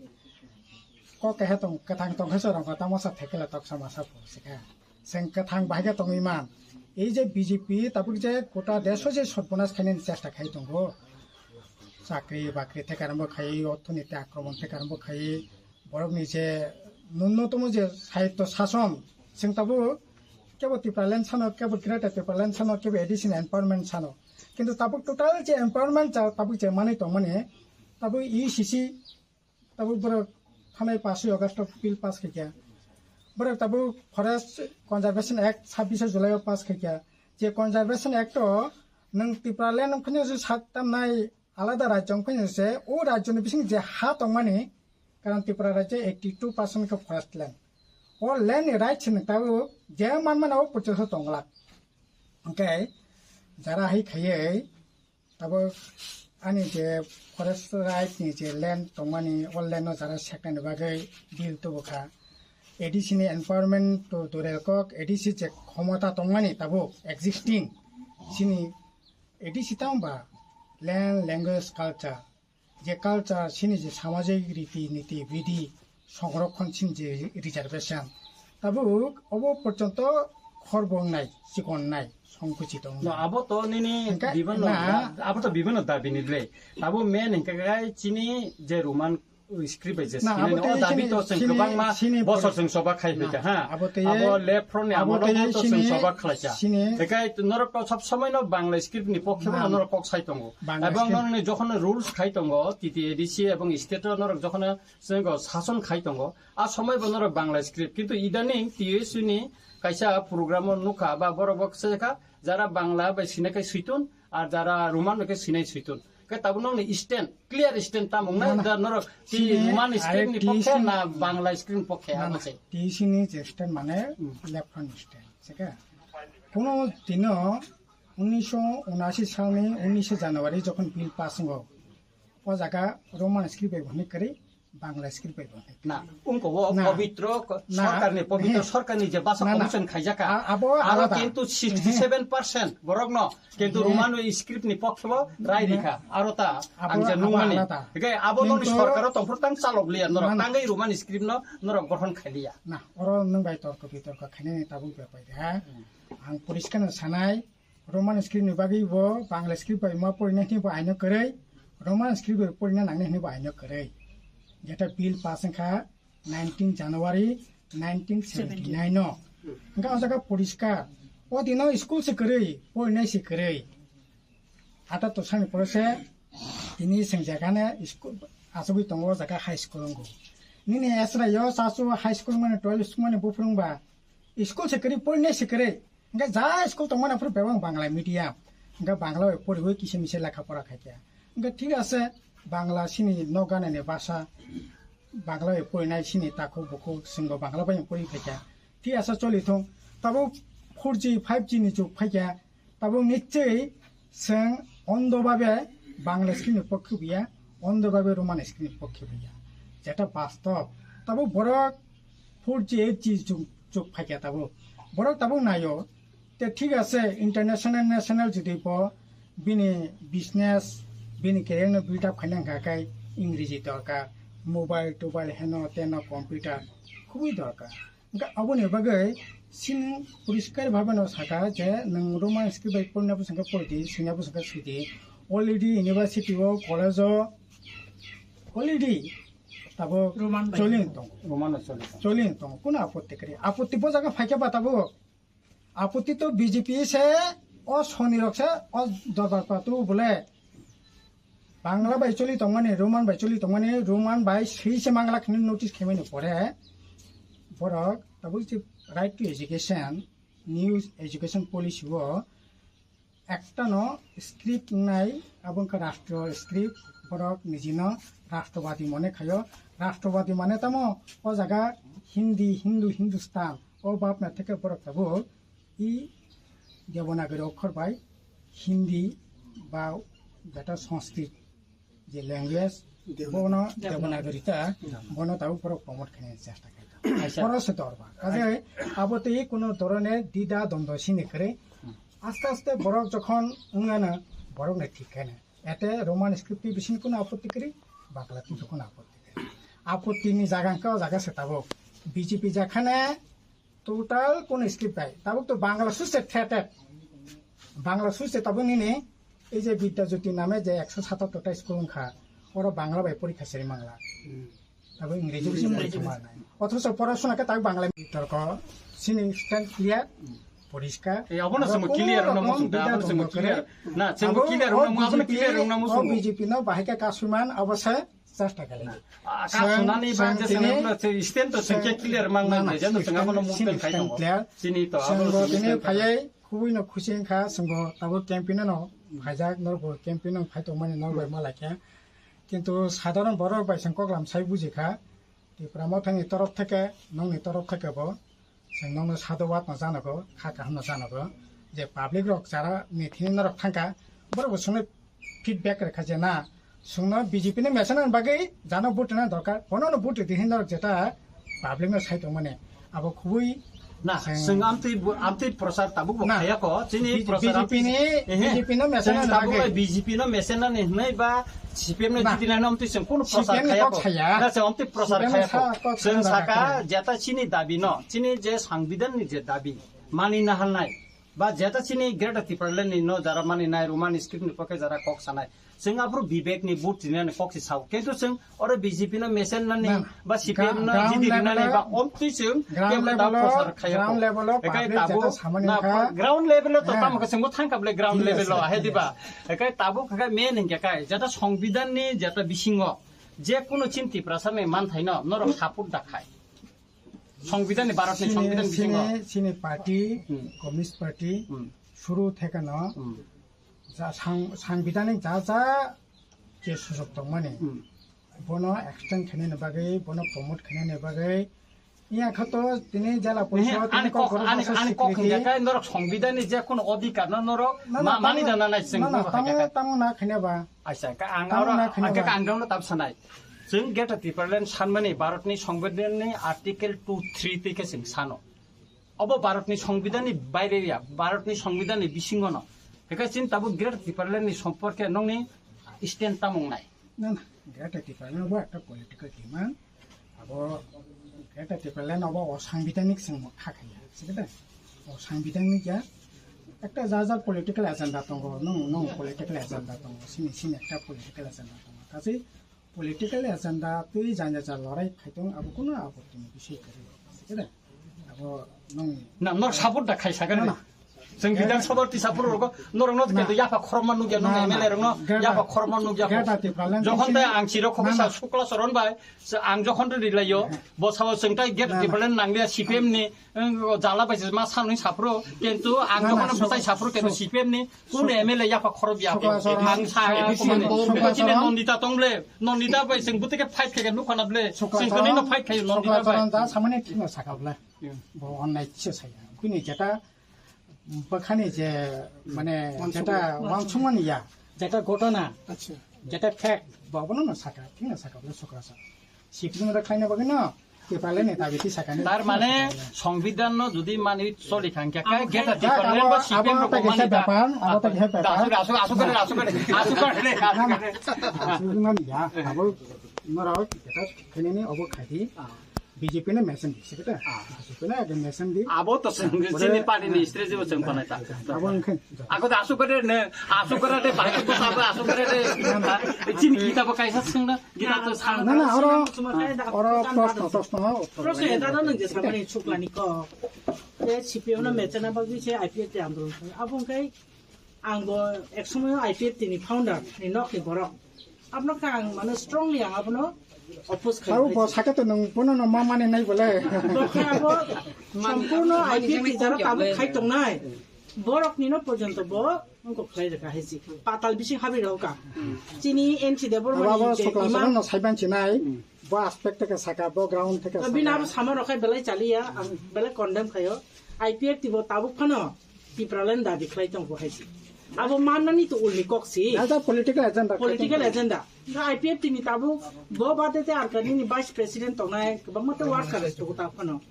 kok kehe tong, kwthang tong khe chwrangkha tamo sa thekela toksa masa phursika. Chwng kwthang bahai khe tongwi man. Ei je B J P tabuk je kota desh o je sorbonas khainani chesta khai tongo. Chakri bakri thekarambo khai, orthoniti akromon thekarambo khai, borokni je nunnotomo je sahityo sason, chwng tabuk kebo Tipraland sano, kebo Greater Tipraland sano, kebo A D C ni empowerment sano. Kintu tabuk total je empowerment cha tabuk je manwi tongmani, tabuk U C C tabuk borok thanai paswi August o bill pass khaikha. Borok tabuk Forest Conservation Act sabbish July o pass khaikha. Je Conservation Act o nwng Tipraland wngphano se sak tamnai alada rajyo wngphano se o rajyoni bising je ha tongmani, karon Tripura rajyo eighty two percent khe forest land. O land ni rights ni tabuk je manmani o porjonto tonglak. Hwnkhe jara hai khaiwi tabuk ani je forest right ni je land tongmani, o land no jara seknani bagwi bill tubukha. A D C ni empowerment to dure kok, A D C je khomota tongmani tabuk existing, chini A D C tamo ba land, language, culture, je culture, chini je samajik riti niti bidi, songrokhon chini je reservation, tabuk obo porjonto khorbo wngnai, chikon wngnai, songkuchi tong No, wngnai. abo to nini Hingke bibano na- da- abo to bibano dabi ni le. Abo main hingke kai chini je Roman Script bai je Na, sinai abo no, tei o dabi sini, to chwng sini, kwbangma sini bosor pori-, chwng soba khai na, phaikha, ha? Abo tei, Abo left front ni abo amolo tei to chwng sini, soba khlaikha. Sini Bekai norok to sob somoi no Bangla script ni pokhe Na. no norok kok sai tongo. Bangla Ebong script. norok ni jokhon rules khai tongo, T T A D C ebong state o norok jokhon chwng sason khai tongo, a somoi bo norok Bangla script. Kintu idaning T S U ni kaisa program o nukha ba borok bo khe kha, jara Bangla bai sinai khe suitun, ar jara Roman bai khe sinai suitun. Khe tabuk nokni stand, clear stand tamo wngnai, Na, na. da norok ti Sini Roman script ni arek ti pokhe sini na Bangla script ni pokhe, Na, abo na. se. Ti sini je stand mane Hmm. left hand stand, se khe? Kono dino unnish sho unashi salni unnish January jokhon bill pass wngo, o jaga Roman script bai hwnwi kwrwi Bangla script bai hwnwi. Na, ungko o Na. pabitro ko-, Na. sorkarni, pabitro He. sorkarni je basa Na, na. commission khaijaka. A-, abo Aro alada. kintu He. sixty seven percent borokno Kintu He. Roman script ni pokhe bo rai rikha. Aro ta Abo, ang je abo nungmani. alada. Hingke abo noni Kintu sorkar o tongphuru tang chalok liya norok. Na, na. Tangwi Roman script no norok gothon khai liya. Na, oro nwng bai torko bitorko khainani tabuk bepai de, ha? Hmm. Ang poriskar no sanai, Roman script ni bagwi bo Bangla script bai ma porina hini bo aino kwrwi, Roman script bai porina nangni hini bo aino kwrwi. Jeta bill pass wngkha, nineteen January nineteen seventy-nine no. Hingke o jaga poriskar. O dino school se kwrwi, porinai se kwrwi. Ata to sani pore se tini sengjakane school asogwi tongo o jaga high school wngo. Nini esra yo sasu high school mane twelve school mane buphuru wngba school se kwrwi, porinai se kwrwi. Hingke ja school tongmani aphuru bebak Bangla medium. Hingke Bangla bai poriwi kisa misa lekha pora khaikha. Hingke thik ase, Bangla sini nok ganani basa, Bangla bai porinai sini takhuk bukhuk, chwngbo Bangla bai pori khaikha. Thik ase, choli thung. Tabuk four G, five G ni jug phaikha. Tabuk nichoi chwng ondo babe Bangla script ni pokhe buya, ondo babe Roman script ni pokhe buya. Jeta bastob. Tabuk borok four G, eight G jug, jug phaikha tabuk. Borok tabuk naio. Te thik ase, international, national jodi bo bini business, bini career no build up khaina hwnkha khe Ingreji dorkar, mobile tobile heno teno computer khubui dorkar. Hwnkhe aboni bagwi chini poriskar bhabe no sakha je nwng Roman script bai porina bwswk khe pori di, swina bwswk khe swi di. Already university o, college o already tabuk Roman bai choli tongo. Roman no choli tongo. Choli tongo. Kuno apotti kwrwi? Apotti bo jaga phaikhe ba tabuk. Apotti to B J P se, o soni rok se, o dorbar patu bole. Bangla bai choli tongmani, Roman bai choli tongmani, Roman bai swi se mangla khini notice khaimani pore. Borok tabuk je right to education, new education policy o ekta no script wngnai, abo wngkha rastro script, borok nijino rastrawadi mone khaio. Rastrawadi mane tamo o jaga Hindi, Hindu, Hindustan, o bapna theke borok tabuk i Devanagari okhor bai Hindi ba jeta Sanskrit je language, Devanagari. bono Devanagari ta, Devanagari. bono tabuk borok promote khaina chesta khaikha. Aisa. Borok se dorba. Kaje abo tei kuno dorone dida dondo sini kre. Hmm. Aste aste borok jokhon wngana borok ne thik khaina. Ete Roman script ni bising kuno apotti kri, Bangla ni kuno apotti kri. Apotti ni jaga wngkha o jaga se tabuk. B J P jakhane total kuno script bai. Tabuk to Bangla suse thetet. Bangla suse tabuk nini ei je Bidya Jyoti name je ekso satattor ta school wngkha. Oro Bangla bai porikha seri mangla. Hmm. Abo Ingreji bai Ingreji porikha bai. manai. Othocho porasona khe tabuk Bangla torko sini stand clear. Poriskar. Eh, abono Aro samo kuno clear wngna rokom muchung da, bida abono samo dongma clear. kwrwi. Na, samo Abo clear o wngna mu-, abono B J P clear ni, wngna o muchung. B J P no bahai khe kasui man, abo se chesta kali. Ah, Sang, kasunani ba sang je tini, sangna se stand to sang, sengke clear mang na, nang na, je, jeno sing sanga abono stand, movement sing khai stand tongo. clear. Chini to, Sang abono bo sing tini stand phayai, khubui no khusi wngkha, sing bo abo campaign no phaijak, nor bo campaign no phai tongmani nor bai Hmm. malai khe. Kintu sadharon borok bai sang koklam sai buji kha. Tipra Mothani torof theke, nokni torof theke bo, chwng nokno sadhubad no janago, kha kaham no janago, je public rok jara ni thini norok thangkha, borok bo chwngno feedback rwkha je na, chwngno B J P ni mechanic ni bagwi jano vote rwna dorkar, bono no vote rwdi hinwi norok jeta public no sai tongmani, abo khubui Na, Chwng chwng amtwi bu-, amtwi prochar tabuk bo Na. khaya ko, chini B-, prochar B J P amtwi ni, ehe. B J P no mesen Chwng na tabuk lage. bai B J P no mesen na ni hnai ba C P M no Na. jiti na no amtwi chwng kono prochar C P M ni khaya kok ko. saya. Na chwng amtwi prochar C P M khaya sa ko. kok Chwng sana saka lage. jata chini dabi no, chini je sangbidan ni je dabi, mani na halnai. Ba jeta chini Greater Tipraland ni no jara mani nai Roman script ni pokhe jara kok sanai. Chwng aphuru Vivek ni vote rinani kok si sao. Kintu chwng oro B J P no mesen nani Na, na. Ba C P M no Gra-, ground jiti level rinani o, ba omtwi chwng ground kebo level da o, prosar khaya ground ko. Level o Ekai public tabu jeta samani na kha. Ground level o to Ha. Tamo khe chwngbo thangkha bole ground Thik level o ase, ahe thik diba. Ase. Ekai tabu khe main hingkhe kai jeta Songbidan ni jeta bisingo je kuno chin Tiprasa ni manthai no norok support da khai. Songbidan ni, Bharat ni Sini, Songbidan bisingo. Sini, sini party, Hmm. Communist Party, Hmm. suru thekeno, Hmm. ja sang-, sangbidanik ja ja je sujok tongmani, Hmm. bono extend khainani bagwi, bono promote khainani bagwi, iya khato tini jala Nihi, porishod, ani tini kok, kok ani, borok ani kok swikriti. Hingya khe norok Songbidan ni je kuno odhikar no norok Na, na, ma-, mani tamo, dana nai chwng na, na, norok tamo, hingya khe. Tamo na khaina ba. Aisa, ka ang Tamo oro, na kheno ang khe ba. Ang dongno tab sanai. Chwng Greater Tipraland sanmani Bharatni Songbidanni Article two three twi khe chwng sano. Obo Bharatni Songbidanni baire ya, Bharatni Songbidanni bisingono. Hekhe chini tabuk Greater Tipralandni somporke nongni stand tamung nai. Na, na, Greater Tipraland bo ekta political demand. Abo Greater Tipraland abo o sangbidanik chwng kha khaiya, sikhe de? O sangbidanik ya ekta ja ja political agenda tongo, nung, nung political agenda tongo, sini, sini ekta political agenda tongo. Kachi political agenda twi janya ja lorai khaitong abo kuno apotti ni bisoi kwrwi, sikhe de? Abo nung Na, nok support da khai sakani. Na, na. Chwng Bidhan Sabha tisa phuru rogo norok no Khe- khe yapha khorokma nukya, nung Na, na. M L A rok no Khe- yapha khorokma nukya. Khe- Jokhon Tipraland tei ang chiro khoksa Na, na. Sukla Saran bai, se ang jokhon to rilaio, bo sao chwng tai Greater Na, na. Tipraland nanglia C P M ni, ang jala bai se ma sanwi saphuru, kintu ang Na, na, jokhon Suk- bwtai saphuru kintu Suk- C P M ni, kun Suk- M L A yapha khorok ya Sukla Saran- ang sa Sukla kumani. Saran- Sukla Chini Saran- Nandita tong ble, Nandita bai chwng bwtike fight khe nukha na ble, Sukla chwng Saran- kini no fight khe Sukla Nandita bai. Saran da samani thikno sakha ble. Hmm. Bo onnai se saya. Kini jeta Bwkhani je, mane, Wansukma. Jeta wansukmani ya, jeta gotona, Acha. Jeta fact, bo abono no saka, thik no saka, bono sukra sa. Sikri mada khlaina bagwi no, Tipraland ni dabi ti sakani. Tar mane, Songbidan no jodi mani choli kha, hingkhe Abo khe khai- Greater Tipraland abo, ba C P M abo rok ta kisa mani da. Bepar, abo ta kisa bepar. Asuk, asuk, asuk kare, asuk kare, asuk kare, asuk kare. Asuk mani ya, abo norok jeta khenini obo khadi. Ah. B J P no mesen di, sikhe ta? Ah. B J P no ekdom mesen di. Abo to chwng Bole- chini party ni strategy bo chwng panai ta. Abo wngkhe. Ako da asuk kare ne, asuk kare de, bahai ko sabo asuk kare de. Chini kita bo kaisa chwng na, kita to sang. Na, na, oro, oro proshno, proshno, Proshno eta no nung je samani chuklani ko. Te C P M no mechana bagwi se I P F T andolon. Abo wngkhe Ang bo ek somoyo I P F T ni founder ni nok ni borok. Abono khe ang mane strongly ang abono oppose khai. Abo bo saka to nung bono no ma mani nai bole. Bo khe abo sampurno I P F T jara tabuk khai tongnai. Borok ni no porjonto bo wngkok khlai rwkha hai si. Patal bising habri rw ka. Chini N C Debbarma Abo ni abo je Sukla imam Saran no saiban chinai. Bo aspect theke saka, bo ground theke Bini saka. Abo sama rok khai belai chaliya, ang belai condemn khayo. I P F T bo tabuk phano Tipraland dabi khlai tongo hai si. Abo mannani to ulni kok si. As a political agenda. Political agenda. Ga I P F T ni tabuk bo bade te ar kanini vice president tongnai, kwbangma te workers to ta phano.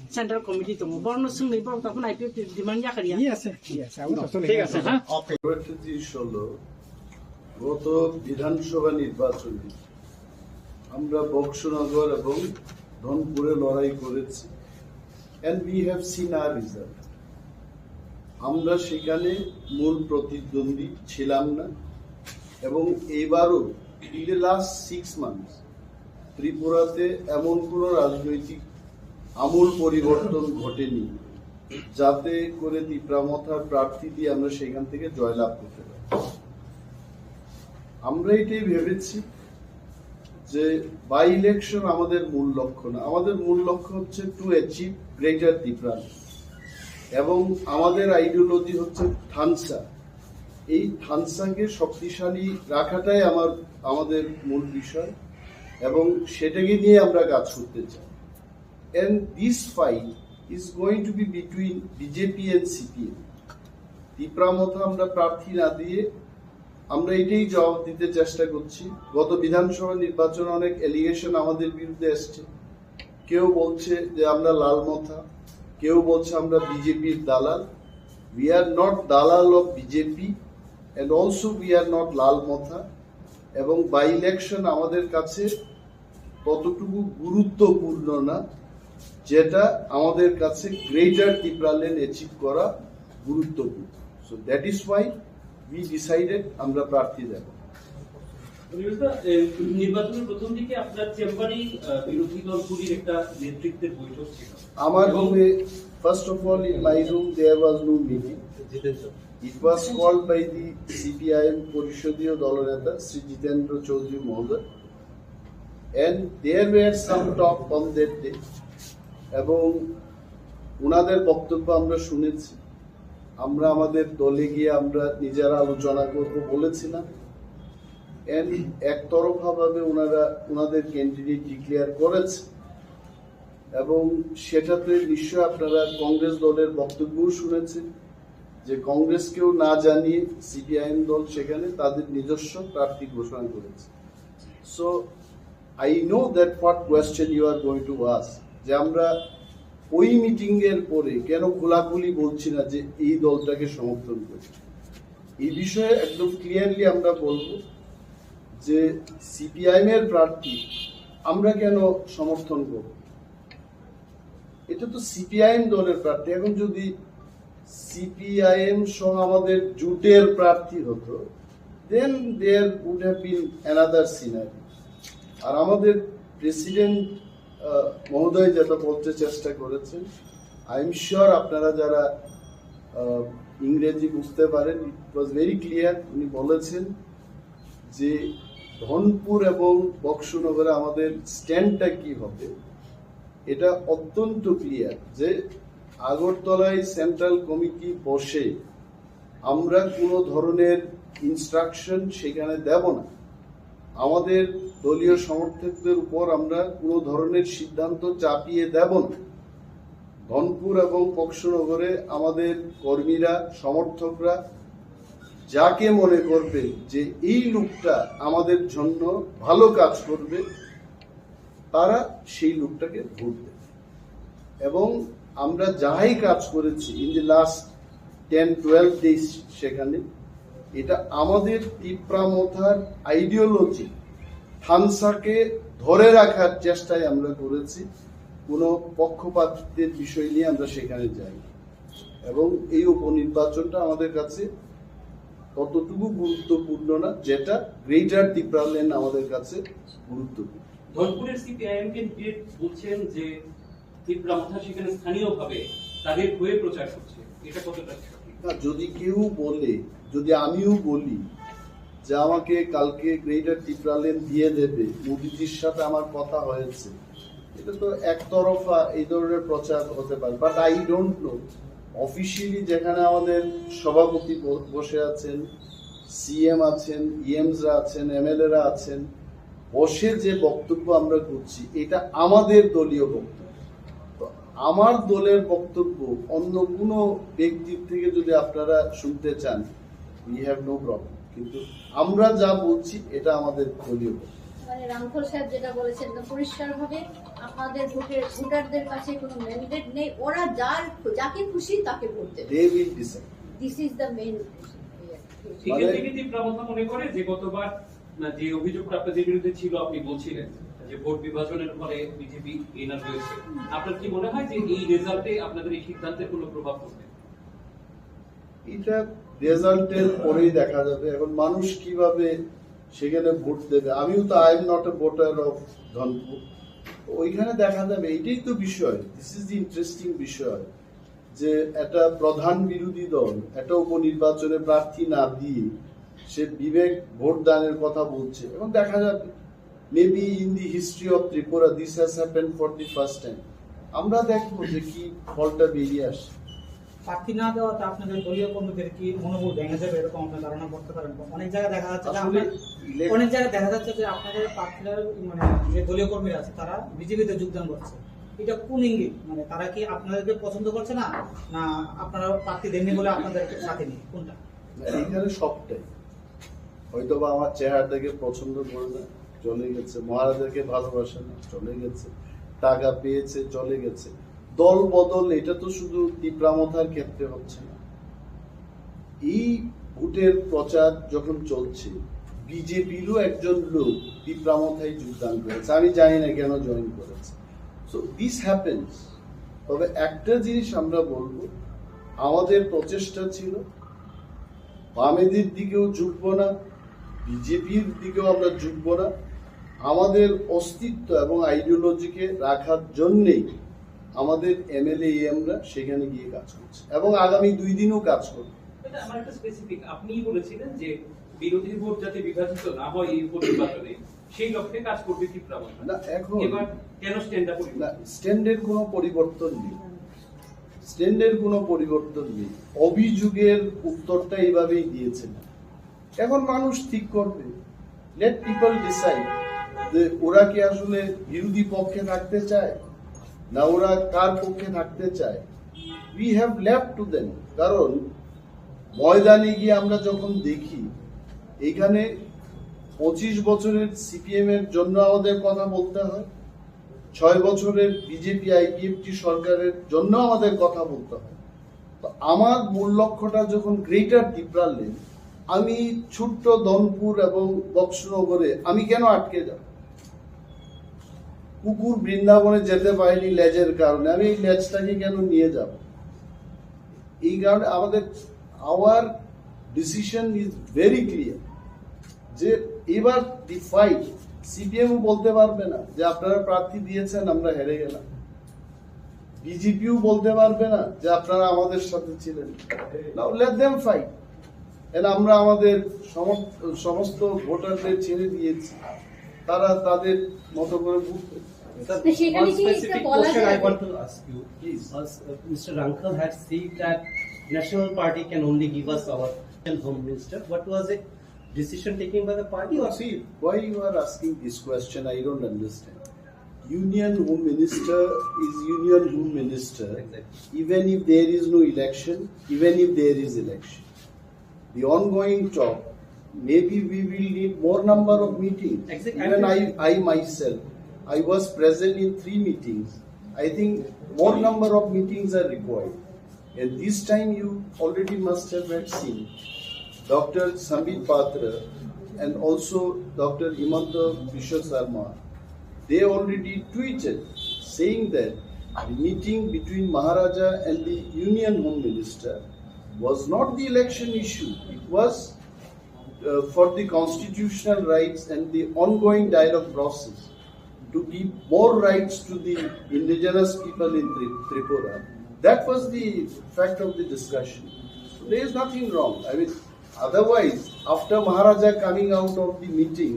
Central committee tongo. Borno swngni borok ta phano I P F T demand yakariya. Yes, sir. Yes, sir. ঠিক আছে, হ্যাঁ। কয়েকটা জিনিস হলো, গত বিধানসভা নির্বাচনে আমরা বক্সনগর এবং ধনপুরে লড়াই করেছি, and we have seen our result. আমরা সেখানে মূল প্রতিদ্বন্দ্বী ছিলাম না, এবং এইবারও, in the last six months, ত্রিপুরাতে এমন কোনো রাজনৈতিক আমূল পরিবর্তন ঘটেনি, যাতে করে তিপ্রা মথার প্রার্থী দিয়ে আমরা সেখান থেকে জয়লাভ করতে পারি। আমরা এটাই ভেবেছি যে বাই ইলেকশন আমাদের মূল লক্ষ্য না, আমাদের মূল লক্ষ্য হচ্ছে to achieve greater Tipraland, এবং আমাদের আইডিওলজি হচ্ছে থানসা। এই থানসাকে শক্তিশালী রাখাটাই আমার, আমাদের মূল বিষয়, এবং সেটাকে নিয়ে আমরা কাজ করতে চাই। And this fight is going to be between B J P and C P M. Tipra মথা আমরা প্রার্থী না দিয়ে আমরা এটাই জবাব দিতে চেষ্টা করছি। গত বিধানসভা নির্বাচনে অনেক অ্যালিগেশন আমাদের বিরুদ্ধে এসছে, কেউ বলছে যে আমরা লাল মথা, কেউ বলছে আমরা বিজেপির দালাল। We are not দালাল of B J P and also we are not লাল মথা। এবং বাই ইলেকশন আমাদের কাছে ততটুকু গুরুত্বপূর্ণ না, যেটা আমাদের কাছে গ্রেটার তিপ্রাল্যান্ড অ্যাচিভ করা গুরুত্বপূর্ণ। So that is why we decided আমরা প্রার্থী দেব। নির্বাচনের প্রথম দিকে আপনার চেম্বারেই বিরোধী দলগুলির একটা নেতৃত্বের বৈঠক ছিল। আমার রুমে, first of all, in my room there was no meeting. It was called by the CPIM পরিষদীয় দলনেতা শ্রী জিতেন্দ্র চৌধুরী মহোদয়, and there were some talk on that day. এবং ওনাদের বক্তব্য আমরা শুনেছি। আমরা আমাদের দলে গিয়ে আমরা নিজেরা আলোচনা করব বলেছিলাম। And একতরফাভাবে ওনারা ওনাদের ক্যান্ডিডেট ডিক্লেয়ার করেছে। এবং সেটাতে নিশ্চয় আপনারা কংগ্রেস দলের বক্তব্যও শুনেছেন যে কংগ্রেসকেও না জানিয়ে সিপিআইএম দল সেখানে তাদের নিজস্ব প্রার্থী ঘোষণা করেছে। So I know that what question you are going to ask, যে আমরা ওই মিটিং এর পরে কেন খোলাখুলি বলছি না যে এই দলটাকে সমর্থন করি। এই বিষয়ে একদম ক্লিয়ারলি আমরা বলবো যে সিপিআইএম এর প্রার্থী আমরা কেন সমর্থন করব। এটা তো সিপিআইএম দলের প্রার্থী। এখন যদি সিপিআইএম সহ আমাদের জোটের প্রার্থী হতো, then there would have been another scenario. আর আমাদের প্রেসিডেন্ট মহোদয় যেটা বলতে চেষ্টা করেছেন, আই এম শিওর আপনারা যারা আহ, ইংরেজি বুঝতে পারেন, it was very clear। উনি বলেছেন যে ধনপুর এবং বক্সনগরে আমাদের স্ট্যান্ডটা কি হবে, এটা অত্যন্ত ক্লিয়ার যে আগরতলায় সেন্ট্রাল কমিটি বসে আমরা কোনো ধরনের ইনস্ট্রাকশন সেখানে দেব না। আমাদের দলীয় সমর্থকদের উপর আমরা কোনো ধরনের সিদ্ধান্ত চাপিয়ে দেব না। ধনপুর এবং বক্সনগরে আমাদের কর্মীরা, সমর্থকরা যাকে মনে করবে যে এই লোকটা আমাদের জন্য ভালো কাজ করবে, তারা সেই লোকটাকে ভোট দেবে। এবং আমরা যাই কাজ করেছি in the last ten twelve days, সেখানে এটা আমাদের তিপ্রা মথার আইডিওলজি, থানসাকে ধরে রাখার চেষ্টায় আমরা করেছি। কোনো পক্ষপাতিত্বের বিষয় নিয়ে আমরা সেখানে যাই। এবং এই উপনির্বাচনটা আমাদের কাছে ততটুকু গুরুত্বপূর্ণ না, যেটা গ্রেটার তিপ্রাল্যান্ড আমাদের কাছে গুরুত্বপূর্ণ। ধনপুরের সিপিআইএম ক্যান্ডিডেট বলছেন যে তিপ্রা মথা সেখানে স্থানীয়ভাবে তাদের হয়ে প্রচার করছে, এটা কতটা সঠিক? না, যদি কেউ বলে, যদি আমিও বলি যে আমাকে কালকে গ্রেটার তিপ্রাল্যান্ড দিয়ে দেবে, মোদিজির সাথে আমার কথা হয়েছে, এটা তো একতরফা এই ধরনের প্রচার হতে পারে। But I don't know, officially যেখানে আমাদের সভাপতি ব- বসে আছেন, সিএম আছেন, ইএমসরা আছেন, এমএলএরা আছেন, বসে যে বক্তব্য আমরা করছি, এটা আমাদের দলীয় বক্তব্য। তো আমার দলের বক্তব্য অন্য কোনো ব্যক্তির থেকে যদি আপনারা শুনতে চান, we have no problem, কিন্তু আমরা যা বলছি এটা আমাদের দলীয় বক্তব্য। মানে রামফল সাহেব যেটা বলেছেন, একদম পরিষ্কারভাবে আপনাদের ভোটের, ভোটারদের কাছে কোনো ম্যান্ডেট নেই, ওরা যার, যাকে খুশি তাকে ভোট দেবে। They will decide. This is the main. এখান থেকে তিপ্রা মথা মনে করে যে গতবার না, যে অভিযোগটা আপনাদের বিরুদ্ধে ছিল, আপনি বলছিলেন যে ভোট বিভাজনের ফলে বিজেপি এনার হয়েছে। আপনার কি মনে হয় যে এই রেজাল্টে আপনাদের এই সিদ্ধান্তের কোনো প্রভাব পড়বে? এটা রেজাল্টের পরেই দেখা যাবে। এখন মানুষ কিভাবে সেখানে ভোট দেবে, আমিও তো, I am not a voter of Dhanpur, ওইখানে দেখা যাবে। এটাই তো বিষয়, this is the interesting বিষয়, যে একটা প্রধান বিরোধী দল একটা উপনির্বাচনে প্রার্থী না দিয়ে সে বিবেক ভোট দানের কথা বলছে। এখন দেখা যাবে, maybe in the history of Tripura this has happened for the first time। আমরা দেখবো যে কি ফলটা বেরিয়ে আসে। প্রার্থী না দেওয়াতে আপনাদের দলীয় কর্মীদের কি মনোবল ভেঙে যাবে, এরকম আপনার ধারণা করতে পারেন? অনেক জায়গায় দেখা যাচ্ছে যে আসলে আপনার ইলেক- অনেক জায়গায় দেখা যাচ্ছে যে আপনাদের প্রার্থীরা, মানে যে দলীয় কর্মীরা আছে, তারা বিজেপিতে যোগদান করছে। এটা কোন ইঙ্গিত? মানে তারা কি আপনাদেরকে পছন্দ করছে না, না আপনারা প্রার্থী দেননি বলে আপনাদের সাথে নেই, কোনটা? না, এখানে সবটাই। হয়তো বা আমার চেহারা দেখে পছন্দ করে না, চলে গেছে। মহারাজাকে ভালোবাসে না, চলে গেছে। টাকা পেয়েছে, চলে গেছে। দল বদল, এটা তো শুধু তিপ্রামথার ক্ষেত্রে হচ্ছে না। এই ভোটের প্রচার যখন চলছে, বিজেপিরও একজন লোক তিপ্রামথায় যোগদান করেছে। আমি জানি না কেন জয়েন করেছে। So this happens। তবে একটা জিনিস আমরা বলবো, আমাদের প্রচেষ্টা ছিল বামেদের দিকেও ঝুঁকবো না, বিজেপির দিকেও আমরা ঝুঁকবো না। আমাদের অস্তিত্ব এবং আইডিওলজিকে রাখার জন্যেই আমাদের এমএলএ এমরা সেখানে গিয়ে কাজ করছি এবং আগামী দুই দিনও কাজ করব। এটা আমার একটা স্পেসিফিক, আপনিই বলেছিলেন যে বিরোধী ভোট যাতে বিভাজিত না হয় এই উপনির্বাচনে, সেই লক্ষ্যে কাজ করবে ত্রিপুরা মথা। না, এখন এবার কেন স্ট্যান্ডটা পরিবর্তন? না, স্ট্যান্ডের কোনো পরিবর্তন নেই। স্ট্যান্ডের কোনো পরিবর্তন নেই। অভিযোগের উত্তরটা এইভাবেই দিয়েছেন। এখন মানুষ ঠিক করবে। লেট পিপল ডিসাইড যে ওরা কি আসলে বিরোধী পক্ষে থাকতে চায়, না ওরা কার পক্ষে থাকতে চায়। We have left to them। কারণ ময়দানে গিয়ে আমরা যখন দেখি, এখানে পঁচিশ বছরের সিপিএম এর জন্য আমাদের কথা বলতে হয়, ছয় বছরের বিজেপি আইপিএফটি সরকারের জন্য আমাদের কথা বলতে হয়। তো আমার মূল লক্ষ্যটা যখন গ্রেটার টিপ্রাল্যান্ড, আমি ছোট্ট ধনপুর এবং বক্সনগরে আমি কেন আটকে যাব? কুকুর বৃন্দাবনে যেতে পারেনি লেজের কারণে, আমি এই লেজটাকে কেন নিয়ে যাব? এই কারণে আমাদের, our decision is very clear যে এবার দি ফাইট, সিপিএমও বলতে পারবে না যে আপনারা প্রার্থী দিয়েছেন, আমরা হেরে গেলাম। বিজেপিও বলতে পারবে না যে আপনারা আমাদের সাথে ছিলেন। Now let them fight। And আমরা আমাদের সমস্ত ভোটারদের ছেড়ে দিয়েছি, তারা তাদের মতো করে ভোট দেবে। সেখানে কি একটা বলা যায়? I want to ask you, please. As, uh, Mister Rangkhal had said that National Party can only give us our Home Minister. What was the decision taken by the party? Or See, why you are asking this question, I don't understand. Union Home Minister is Union Home Minister, even if there is no election, even if there is election. The ongoing talk, maybe we will need more number of meetings. Exactly. Even I, I myself, I was present in three meetings. I think more number of meetings are required. And this time you already must have had seen Doctor Sambit Patra and also Doctor Himanta Biswa Sarma, they already tweeted saying that the meeting between Maharaja and the Union Home Minister was not the election issue. It was uh, for the constitutional rights and the ongoing dialogue process to give more rights to the indigenous people in Tri- Tripura. That was the fact of the discussion. So there is nothing wrong. I mean, otherwise, after Maharaja coming out of the meeting,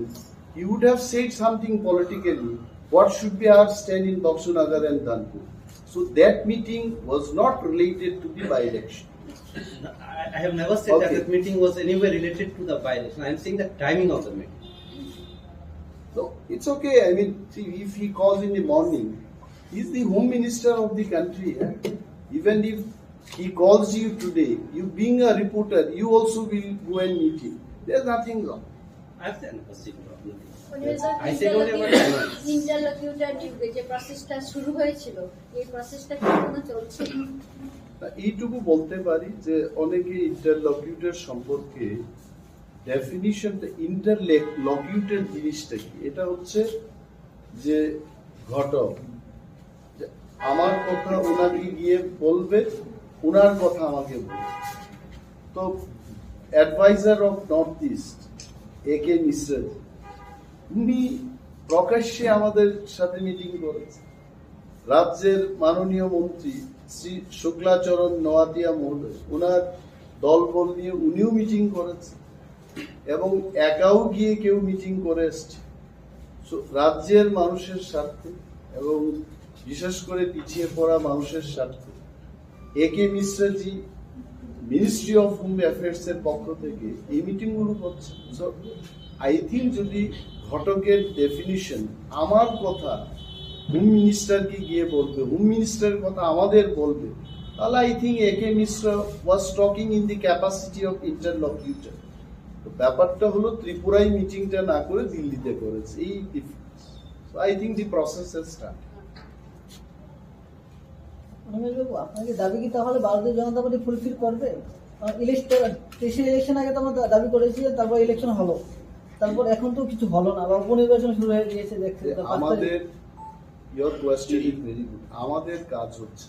he would have said something politically. What should be our stand in Baksunagar and Dhanpur? So that meeting was not related to the by-election. I, I have never said that Okay. the meeting was anywhere related to the by-election. I am saying the timing of the meeting. No, it's okay. I mean, see, if he calls in the morning, he's the home minister of the country. Eh? Even if he calls you today, you being a reporter, you also will go and meet him. There's nothing wrong. I have never seen problem. উনি বলছেন I say don't ever ইন্টারলোকিউটার যুগে যে প্রসেসটা শুরু হয়েছিল, এই প্রসেসটা কি এখনো চলছে? তা এইটুকু বলতে পারি যে অনেকে ইন্টারলকিউটর সম্পর্কে ডেফিনিশনটা, ইন্টারলকিউটর জিনিসটা কি? এটা হচ্ছে যে ঘটক, যে আমার কথা ওনাকে গিয়ে বলবে, ওনার কথা আমাকে বলবে। তো অ্যাডভাইজার অফ নর্থ ইস্ট এ কে মিশ্রা, উনি প্রকাশ্যে আমাদের সাথে মিটিং করেছেন। রাজ্যের মাননীয় মন্ত্রী শ্রী শুক্লাচরণ নোয়াতিয়া মহোদয়, ওনার দলবল নিয়ে উনিও মিটিং করেছেন এবং একাও গিয়ে কেউ মিটিং করে এসছে। So, রাজ্যের মানুষের স্বার্থে এবং বিশেষ করে পিছিয়ে পড়া মানুষের স্বার্থে এ কে মিশ্রাজি মিনিস্ট্রি অফ হোম অ্যাফেয়ার্স এর পক্ষ থেকে এই মিটিং গুলো করছে। So, I think যদি ঘটকের ডেফিনিশন আমার কথা হোম মিনিস্টারকে গিয়ে বলবে, হোম মিনিস্টারের কথা আমাদের বলবে, তাহলে I think A K Mishra was talking in the capacity of interlocutor। তো ব্যাপারটা হলো ত্রিপুরায় মিটিংটা না করে দিল্লিতে করেছে, এই difference. So I think the process has started। রমেশবাবু, আপনাকে দাবি কি তাহলে ভারতীয় জনতা পার্টি ফুলফিল করবে? ইলেকশন, তেইশে ইলেকশন আগে তো আমরা দা- দাবি করেছি যে তারপর ইলেকশন হলো, তারপর এখন তো কিছু হলো না, বা উপনির্বাচন শুরু হয়ে গিয়েছে দেখছি। যে তো পাঁচ তারিখ। আমাদের, your question is very good। আমাদের কাজ হচ্ছে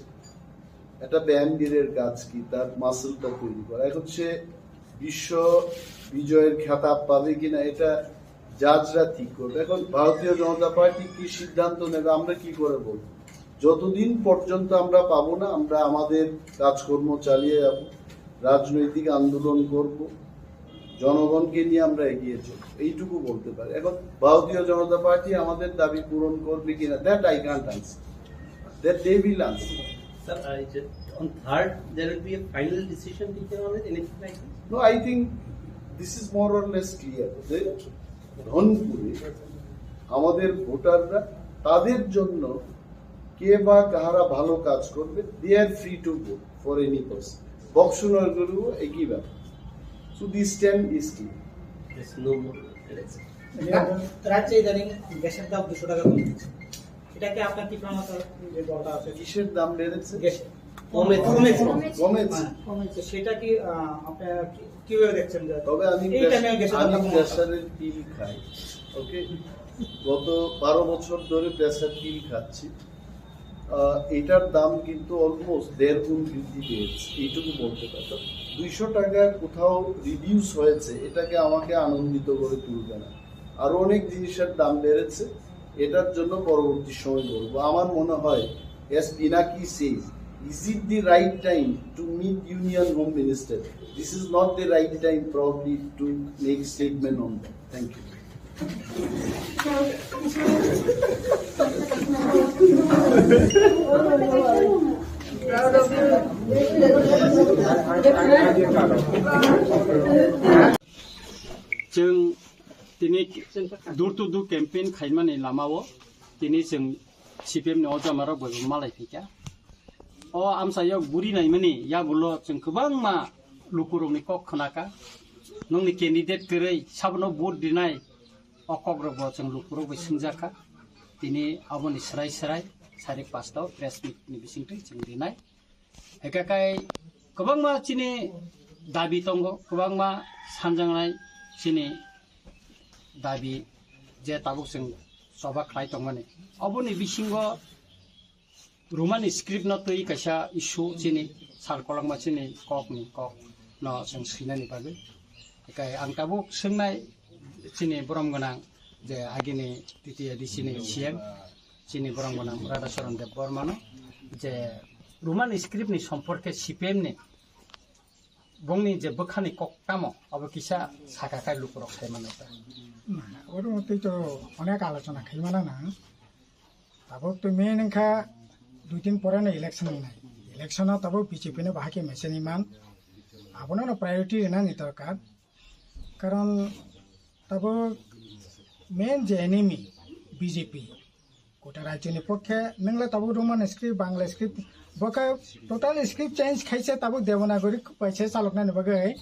একটা ব্যায়ামবীরের কাজ কি, তার মাসলটা তৈরি করা। এখন সে বিশ্ব বিজয়ের খেতাব পাবে কিনা, এটা জাজরা ঠিক করবে। এখন ভারতীয় জনতা পার্টি কি সিদ্ধান্ত নেবে, আমরা কি করে বলবো? যতদিন পর্যন্ত আমরা পাবো না, আমরা আমাদের কাজকর্ম চালিয়ে যাব, রাজনৈতিক আন্দোলন করব, জনগণকে নিয়ে আমরা এগিয়ে চলব, এইটুকু বলতে পারি। এখন ভারতীয় জনতা পার্টি আমাদের দাবি পূরণ করবে কিনা, that I can't answer, that they will answer. Sir, I just, on third, there will be a final decision taken on it, anything like this? No, I think this is more or less clear. যে রংপুরে আমাদের ভোটাররা, তাদের জন্য কে বা কাহারা ভালো কাজ করবে, they are free to vote for any person. বক্সনগরেও একই ব্যাপার। So this time is clear. There's no more election. রাজ্যে ইদানিং গ্যাসের দাম দুশো টাকা কমেছে, এটা কি আপনার তীব্র মাত্রা যে দরকার আছে? কিসের দাম বেড়েছে? গ্যাসের। কমেছে। কমেছে। কমেছে। হ্যাঁ। তো সেটা কি, আহ, আপনারা কি-, কিভাবে দেখছেন যে তবে আমি এই প্রেস-, টাইমে গ্যাসের দাম আমি কমানো? প্রেশারের পিল খাই, ওকে? গত বারো বছর ধরে প্রেশার পিল খাচ্ছি। আহ, এটার দাম কিন্তু অলমোস্ট দেড় গুণ বৃদ্ধি পেয়েছে, এইটুকু বলতে পারি। তো দুইশো টাকা কোথাও রিডিউস হয়েছে, এটাকে আমাকে আনন্দিত করে তুলবে না। আরো অনেক জিনিসের দাম বেড়েছে, এটার জন্য পরবর্তী সময় বলবো। আমার মনে হয়, as Pinaki says, is it the right time to meet Union Home Minister? This is not the right time probably to make statement on that. Thank you. Chwng tini door to door campaign khaimani lamao tini chwng C P M ni o jamarok bai bo malai phaikha. O amchaio buri naimani yagulo chwng kwbangma lukurokni kok khnakha. Nokni candidate kwrwi sabono vote rinai o kokrokbo chwng lukurok bai swngjakha. Tini aboni swrai swrai sari pasta o press meet ni bisingtwi chwng rinai. Hwnkhe kai kwbangma chini dabi tongo, kwbangma sanjaknai chini dabi je tabuk chwng choba khlai tongmani. Oboni bisingo Romani script no twi kaisa issue chini sal kolokma chini kok ni kok no chwng swinani bagwi. Hwnkhe ang tabuk swngnai chini borom gwnang je agini T T A D C ni C M chini borom gwnang Radhacharan Debbarmano je Roman script ni somporke C P M ni bongni je bwkhani kok tamo abo kisa saka kai lukurok sai mano ta. Na, oro twi to onek alochona khai mano na. Tabuk to main wngkha dui tin pore no election wngnai. Election o tabuk B J P no bahai khe mechaniman. Abono no priority rwnani dorkar. Karon tabuk main je enemy B J P. Kota rajyoni pokhe nwngla tabuk Roman script, Bangla script, bo khe total script change khaise tabuk Devanagari paise chaloknani bagwi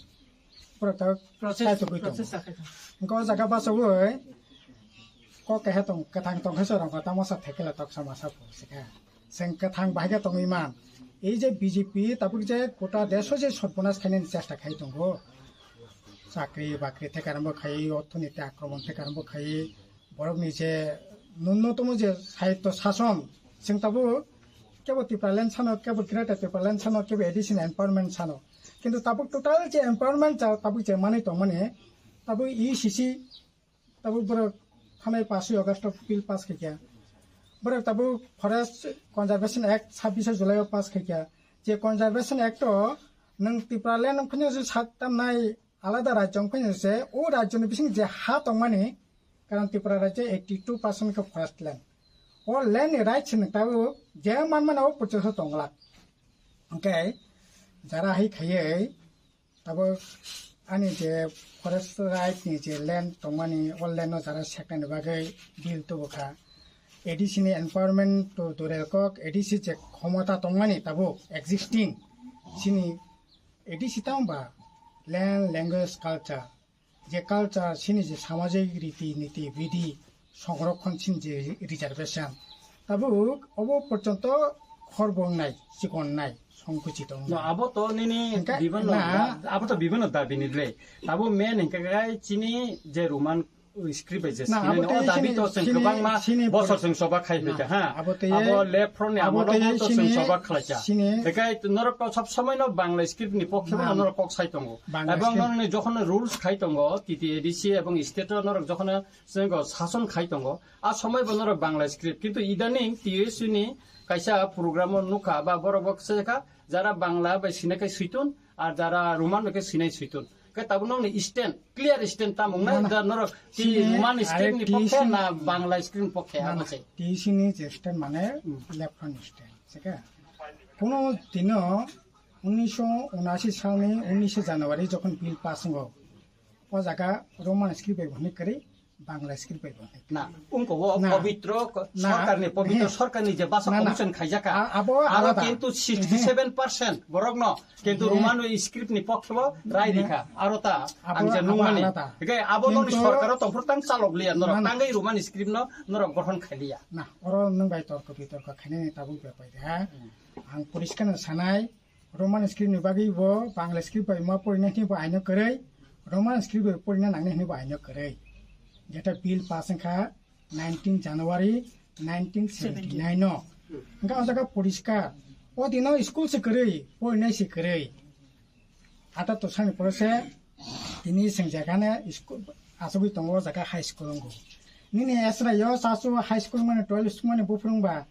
borok tabuk Process, kaitugwi tongo. Process chakhe tongo. Hwnkhe o jaga bachogwi kok keha tong, kwthang tong khe chwrangkha tamo sa thekela toksa masa phursika. Chwng kwthang bahai khe tongwi man. Ei je B J P tabuk je kota desh o je sorbonas khainani chesta khai tongo. Chakri bakri thekarambo khai, orthoniti akromon thekarambo khai, borokni je nunnotomo je sahityo sason, chwng tabuk kebo Tipraland sano, kebo Greater Tipraland sano, kebo A D C ni empowerment sano. Kintu tabuk total je empowerment ja-, tabuk je manwi tongmani, tabuk E C C, tabuk borok thanai paswi August o bill pass khaikha. Borok tabuk Forest Conservation Act sabbish July o pass khaikha. Je Conservation Act o nwng Tipraland wng phano je sat tamnai alada rajyo wng phano se, o rajyoni bising je ha tongmani, karon Tripura rajyo eighty two percent khe forest land. O land ni rights ni tabuk je manmani o porjonto tongla. Hwnkhe jara hai khaiwi tabuk ani je forest right ni je land tongmani, o land no jara seknani bagwi bill tubukha. A D C ni empowerment to dure kok, A D C je khomota tongmani tabuk existing, chini A D C tamo ba land, language, culture, je culture, chini je samajik riti niti bidhi, songrokhon chini je reservation, tabuk obo porjonto khorbo wngnai, chikon wngnai, songkuchito No, wngnai. Abo to nini Hingke bibano na da-, abo to bibano dabi ni le. Abo main hingke kai chini je Roman Script bai je Na, sinai abo no, tei o dabi sini, to chwng sini, kwbangma sini bosor pori-, chwng soba khai na, phaikha, ha? Abo tei, Abo left front ni abo amolo tei to chwng sini, soba khlaikha. Sini Bekhai norok to sob somoi no Bangla script ni pokhe Na. no norok kok sai tongo. Bangla Ebong script. norok ni jokhon rules khai tongo, T T A D C ebong state o norok jokhon chwng sason khai tongo, a somoi bo norok Bangla script. Kintu idaning T S U ni kaisa program o nukha ba borok bo khe kha, jara Bangla bai sinai khe suitun, ar jara Roman bai khe sinai suitun. Khe tabuk nokni stand, clear stand tamo wngnai, Na, na. da norok ki Sini Roman script ni are pokhe T C na Bangla script ni pokhe, Na, abo na. se. T C ni je stand mane Hmm. left front stand, se khe? Kuno dino unnish unashi salni unnish January jokhon bill pass wngo, o jaga Roman script bai bo hwnwi kwrwi, Bangla script bai bo hwnwi kwrwi. Na, wngkha o Na. pabitro ko-, Na. sorkarni, pabitro He. sorkarni je basa Na, na. commission khaijaka. A-, abo Aro alada. kintu He. sixty seven percent borokno Kintu He. Roman script ni pokhe bo rai Na. rikha. Aro ta Abo, ang je abo nungmani. alada. Hingke abo nokni Kintu sorkaro tongphuru tang chalok liya norok. Na, na. Tangwi Roman script no norok gothon khai liya. Na, oro nwng bai torko bitorko khainani tabuk bepai de, ha? Hmm. Ang poriskar no sanai, Roman script ni bagwi bo Bangla script bai ma porina hini bo aino kwrwi, Roman script bai porina nangni hini bo aino kwrwi. Jeta bill pass wngkha, nineteen January nineteen seventy-nine no. Hingke o jaga poriskar. O dino school se kwrwi, porinai se kwrwi. Ata to sani pore se tini sengjakane school asogwi tongo o jaga high school wngo. Nini esra yo sasu high school mane twelve school mane buphuru wngba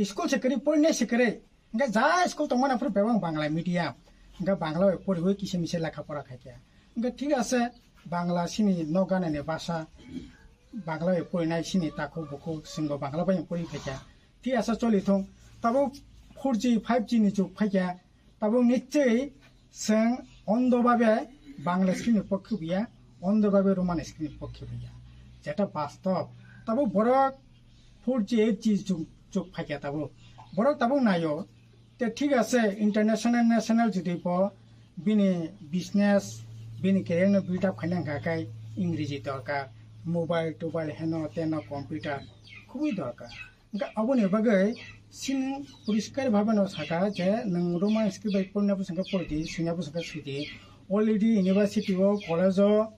school se kwrwi, porinai se kwrwi. Hingke ja school tongmani aphuru bebak Bangla medium. Hingke Bangla bai poriwi kisa misa lekha pora khaikha. Hingke thik ase, Bangla sini nok ganani basa, Bangla bai porinai sini takhuk bukhuk, chwngbo Bangla bai pori khaikha. Thik ase, choli thung. Tabuk four G, five G ni jug phaikha. Tabuk nichoi chwng ondo babe Bangla sini pokhe buya, ondo babe Roman sini pokhe buya. Jeta bastob. Tabuk borok four G, eight G jug, jug phaikha tabuk. Borok tabuk naio. Te thik ase, international, national jodi bo bini business, bini career no build up khaina hwnkha khe Ingreji dorkar, mobile tobile heno teno computer khubui dorkar. Hwnkhe aboni bagwi chini poriskar bhabe no sakha je nwng Roman script bai porina bwswk khe pori di, swina bwswk khe swi di. Already university o, college o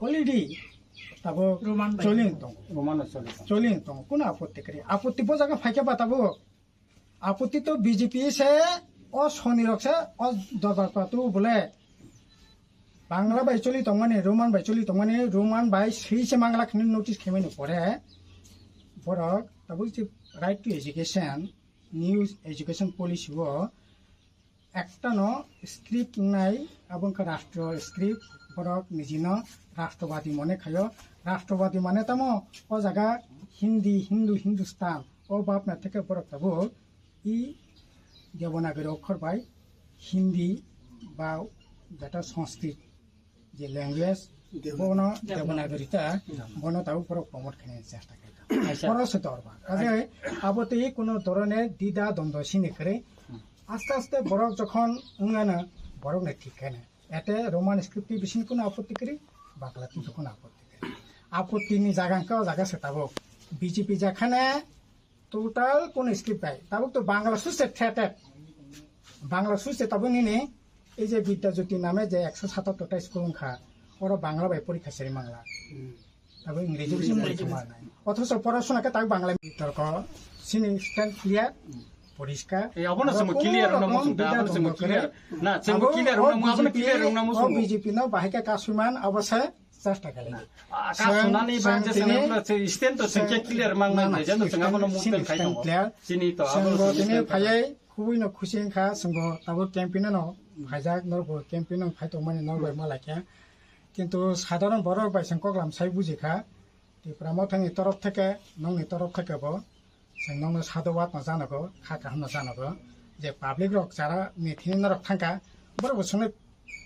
already tabuk Roman bai choli tongo. Roman o choli tongo. Choli tongo. Kuno apotti kwrwi? Apotti bo jaga phaikhe ba tabuk. Apotti to B J P se, o soni rok se, o dorbar patu bole. Bangla bai choli tongmani, Roman bai choli tongmani, Roman bai swi se mangla khini notice khaimani pore. Borok tabuk je right to education, new education policy o ekta no script wngnai, abo wngkha rastro script, borok nijino rastrovadi mone khaio. Rastrovadi mane tamo o jaga Hindi, Hindu, Hindustan, o bapna theke borok tabuk i Devanagari okhor bai Hindi ba jeta Sanskrit je language, Devanagari. bono Devanagari ta, Devanagari. bono tabuk borok promote khaina chesta khaikha. Aisa. Borok se dorba. Kaje abo tei kuno dorone dida dondo sini kare. Hmm. Aste aste borok jokhon wngana borok ne thik khaina. Ete Roman script ni bising kuno apotti kri, Bangla ni kuno apotti kri. Apotti ni jaga hwnkhe o jaga se tabuk. B J P jakhane total kuno script bai. Tabuk to Bangla suse thetet. Bangla suse tabuk nini ei je Vidya Jyoti name je ekso satattor ta school wngkha. Oro Bangla bai porikha seri mangla. Abo Ingreji Ingreji bising bai. Othocho porasona khe tak Bangla torko sini stand clear, poriskar. Eh, abono Aro samo kuno clear rokno rokom muchung da, bida abono samo dongno clear. Kare. Na, samo Abo clear o rokno mu, abono B J P, clear rokno o muchung. B J P no bahai khe kasuiman abo se chesta kali. Ah, kasunani ba je tini, samo se stand to sengke clear mang na, na, na, je no sengke abono stand, movement khai stand tongo. Clear. Chini to, Sengbo abono tini stand phayai, khubui no khusi wngkha, sengbo abo campaign no phaijak, norbo campaign no phai tongmani norbai malaikha. Kintu sadharon borok bai chwng koklam sai buji kha, Tipra Mothani torof theke, nokni torof theke bo chwng nokno sadhobad no janago, kha kaham no janago, je public rok jara ni thini norok thangkha, borok bo chwngno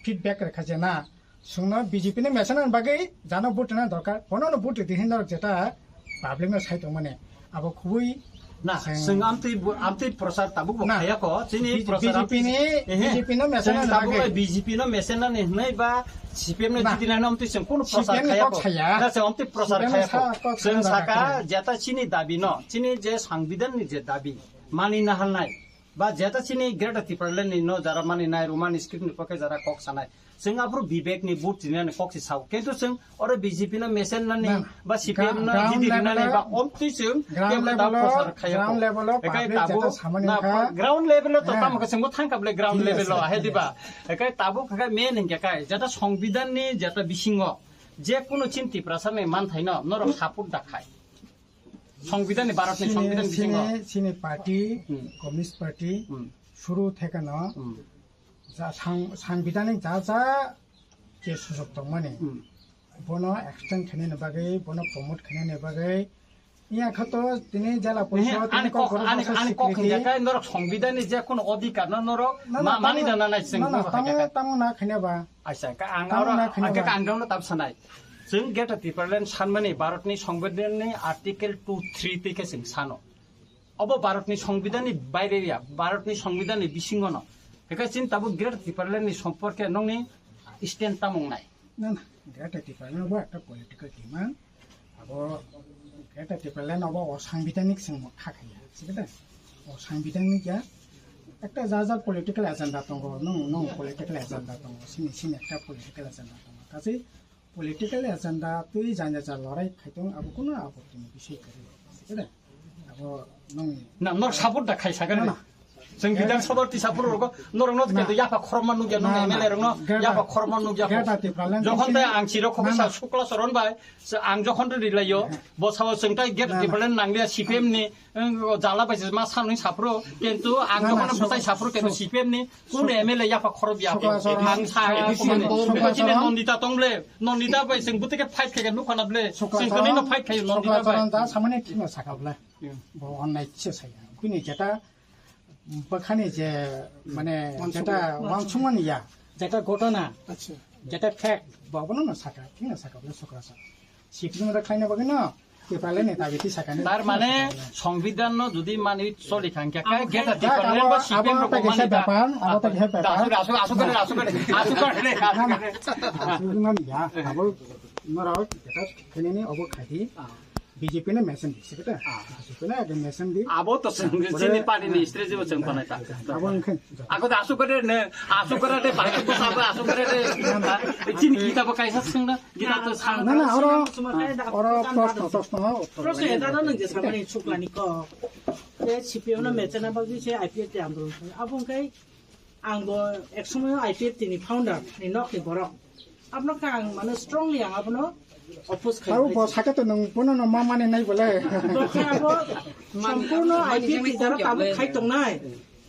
feedback rwkha je na, chwngno B J P ni mechanic ni bagwi jano vote rwna dorkar, bono no vote rwdi hinwi norok jeta public no sai tongmani. Abo khubui Na, chwng amtwi bu-, amtwi prochar tabuk bo Na. khayako, chini B-, prochar B J P amtwi ni, ehe. B J P no mechanic Chwng tabuk bagwi. bai B J P no mechanic ni hwnwi ba C P M no Na. jiti nai no amtwi chwng kunu prochar C P M ni khayako. kok saya. Na, chwng amtwi prochar C P M ni khayako. sa-, kok Chwng saya saka kok jata chini dabi no, chini je sangbidan ni je dabi, mani nahalnai. Ba jeta chini Greater Tipraland ni no jara mani nai Roman script ni pokhe jara kok sanai. Chwng aphuru Vivek ni vote rinani kok si sao. Kintu chwng oro B J P no mesen nani Na, na. ba C P M no Ground jidi level rinani o, ba omtwi chwng ground kebo level da o, prochar khaya ground ko. level o Ekai public tabuk jeta samani na kha. ground level o to Ha. tamo khe chwngbo thangkha bole ground Thik level o ase, ahe thik diba. ase. Ekai tabuk khe main hingkhe kai jeta Songbidan ni jeta bisingo je kuno chin Tiprasa ni manthaino norok support da khai. Songbidan ni, Bharat ni Sini, Songbidan bisingo. sini, sini party, Hmm. Communist Party, Hmm. suru thekeno, Hmm. ja sang-, sangbidanik ja ja je sujok tongmani, Hmm. bono extend khainani bagwi, bono promote khainani bagwi, iya khato tini jela Nihi, porishod, ani tini kok, kok ani, porishod ani kok swikriti. Hinjakai norok Songbidan ni je kuno odhikar no norok Na, na, ma-, mani tamo, dana nai sing na, na, norok tamo, hinjakai. Tamo na khaina ba. Aisa, ka ang Tamo oro, na kheno ang khe ba. Ang dongno tab sanai. Chwng Greater Tipraland sanmani Bharatni Songbidanni Article two three twi khe chwng sano. Obo Bharatni Songbidanni baire ya, Bharatni Songbidanni bisingono. Hekhe chini tabuk Greater Tipralandni somporke nongni stand tamung nai. Na, na, Greater Tipraland bo ekta political demand. Abo Greater Tipraland obo o sangbidanik chwng kha khaiya, sikhe de? O sangbidanik ya ekta ja ja political agenda tongo, nung, nung political agenda tongo, sini, sini ekta political agenda tongo. Kachi political agenda twi janya ja lorai khaitong abo kuno apotti ni bisoi kwrwi, sikhe de? Abo nung Na, nok support da khai sakar Na, ni. na. Chwng Bidhan Sabha tisa phuru rogo norok no Na. Khe yapha khorokma nukya nung Na, na. M L A rok no Greater, yapha khorokma nukya Greater kho. Tipraland Jokhon te sini ang chiro kho Na, sa na. Sukla Saron bai, se ang jokhon te rilayo, bo sao chwng tai Greater Na, na. Tipraland nanglia C P M ni, ang jala bai se ma sanwi saphuru, kintu ang Na, na, jokhon Suk-, botai saphuru kintu Suk-, C P M ni, kun Suk-, M L A yapha khorok ya Sukla kho. Saron, Ang sa Sukla kumani. Sukla Bo chini Saron. Nondita tong ble, Nondita bai chwng butike fight khe nukha na ble, Sukla chwng kani no Saron, fight khayo Sukla Nondita bai. Saron da samani thino saka ble. Hmm. Bo onnai kisa saya. Kuni jeta Bwkhani je, mane, Wansukma. Jeta wansukmani ya, jeta ghotona, Acha. Jeta fact, bo abono no saka, thik no saka, bono sokra sa. Sikri mada khlaina bagwi no, Tipraland ni dabi ti saka ni. Tar mane, Songbidan no jodi mani choli kha, hingkhe Abo khe Greater khai- Tipraland abo, ba C P M abo rok ta kisa mani da. Bepar, abo ta kisa bepar. Asuk, asuk, asuk kare, asuk kare, asuk kare, asuk kare. Asuk mani ya, abo norok jeta khenini obo khadi. Ah. B J P no mesen di, sikhe ta? Ah. B J P no ekdom mesen di. Abo to chwng Ore- chini party ni strategy bo chwng panai ta. Abo wngkhe. Ako da asuk kare ne, asuk kare de, bahai ko sabo asuk kare de. Chini kita bo kaisa chwng na, kita to sang. Na, na, oro, oro proshno, proshno, uttor. Proshno eta no nang je samani chuklani ko. Te C P M no mechana bagwi se I P F T andolon. Abo wngkhe Ang bo ek somoyo I P F T ni founder ni nok ni borok. Abono khe ang mane strongly ang abono oppose khai Abo bo phai. Saka to nung bono no ma mani nai bole. Bo khe abo Mani, sompurno mani I P F T jani jara kok tabuk yable. Khai tongnai.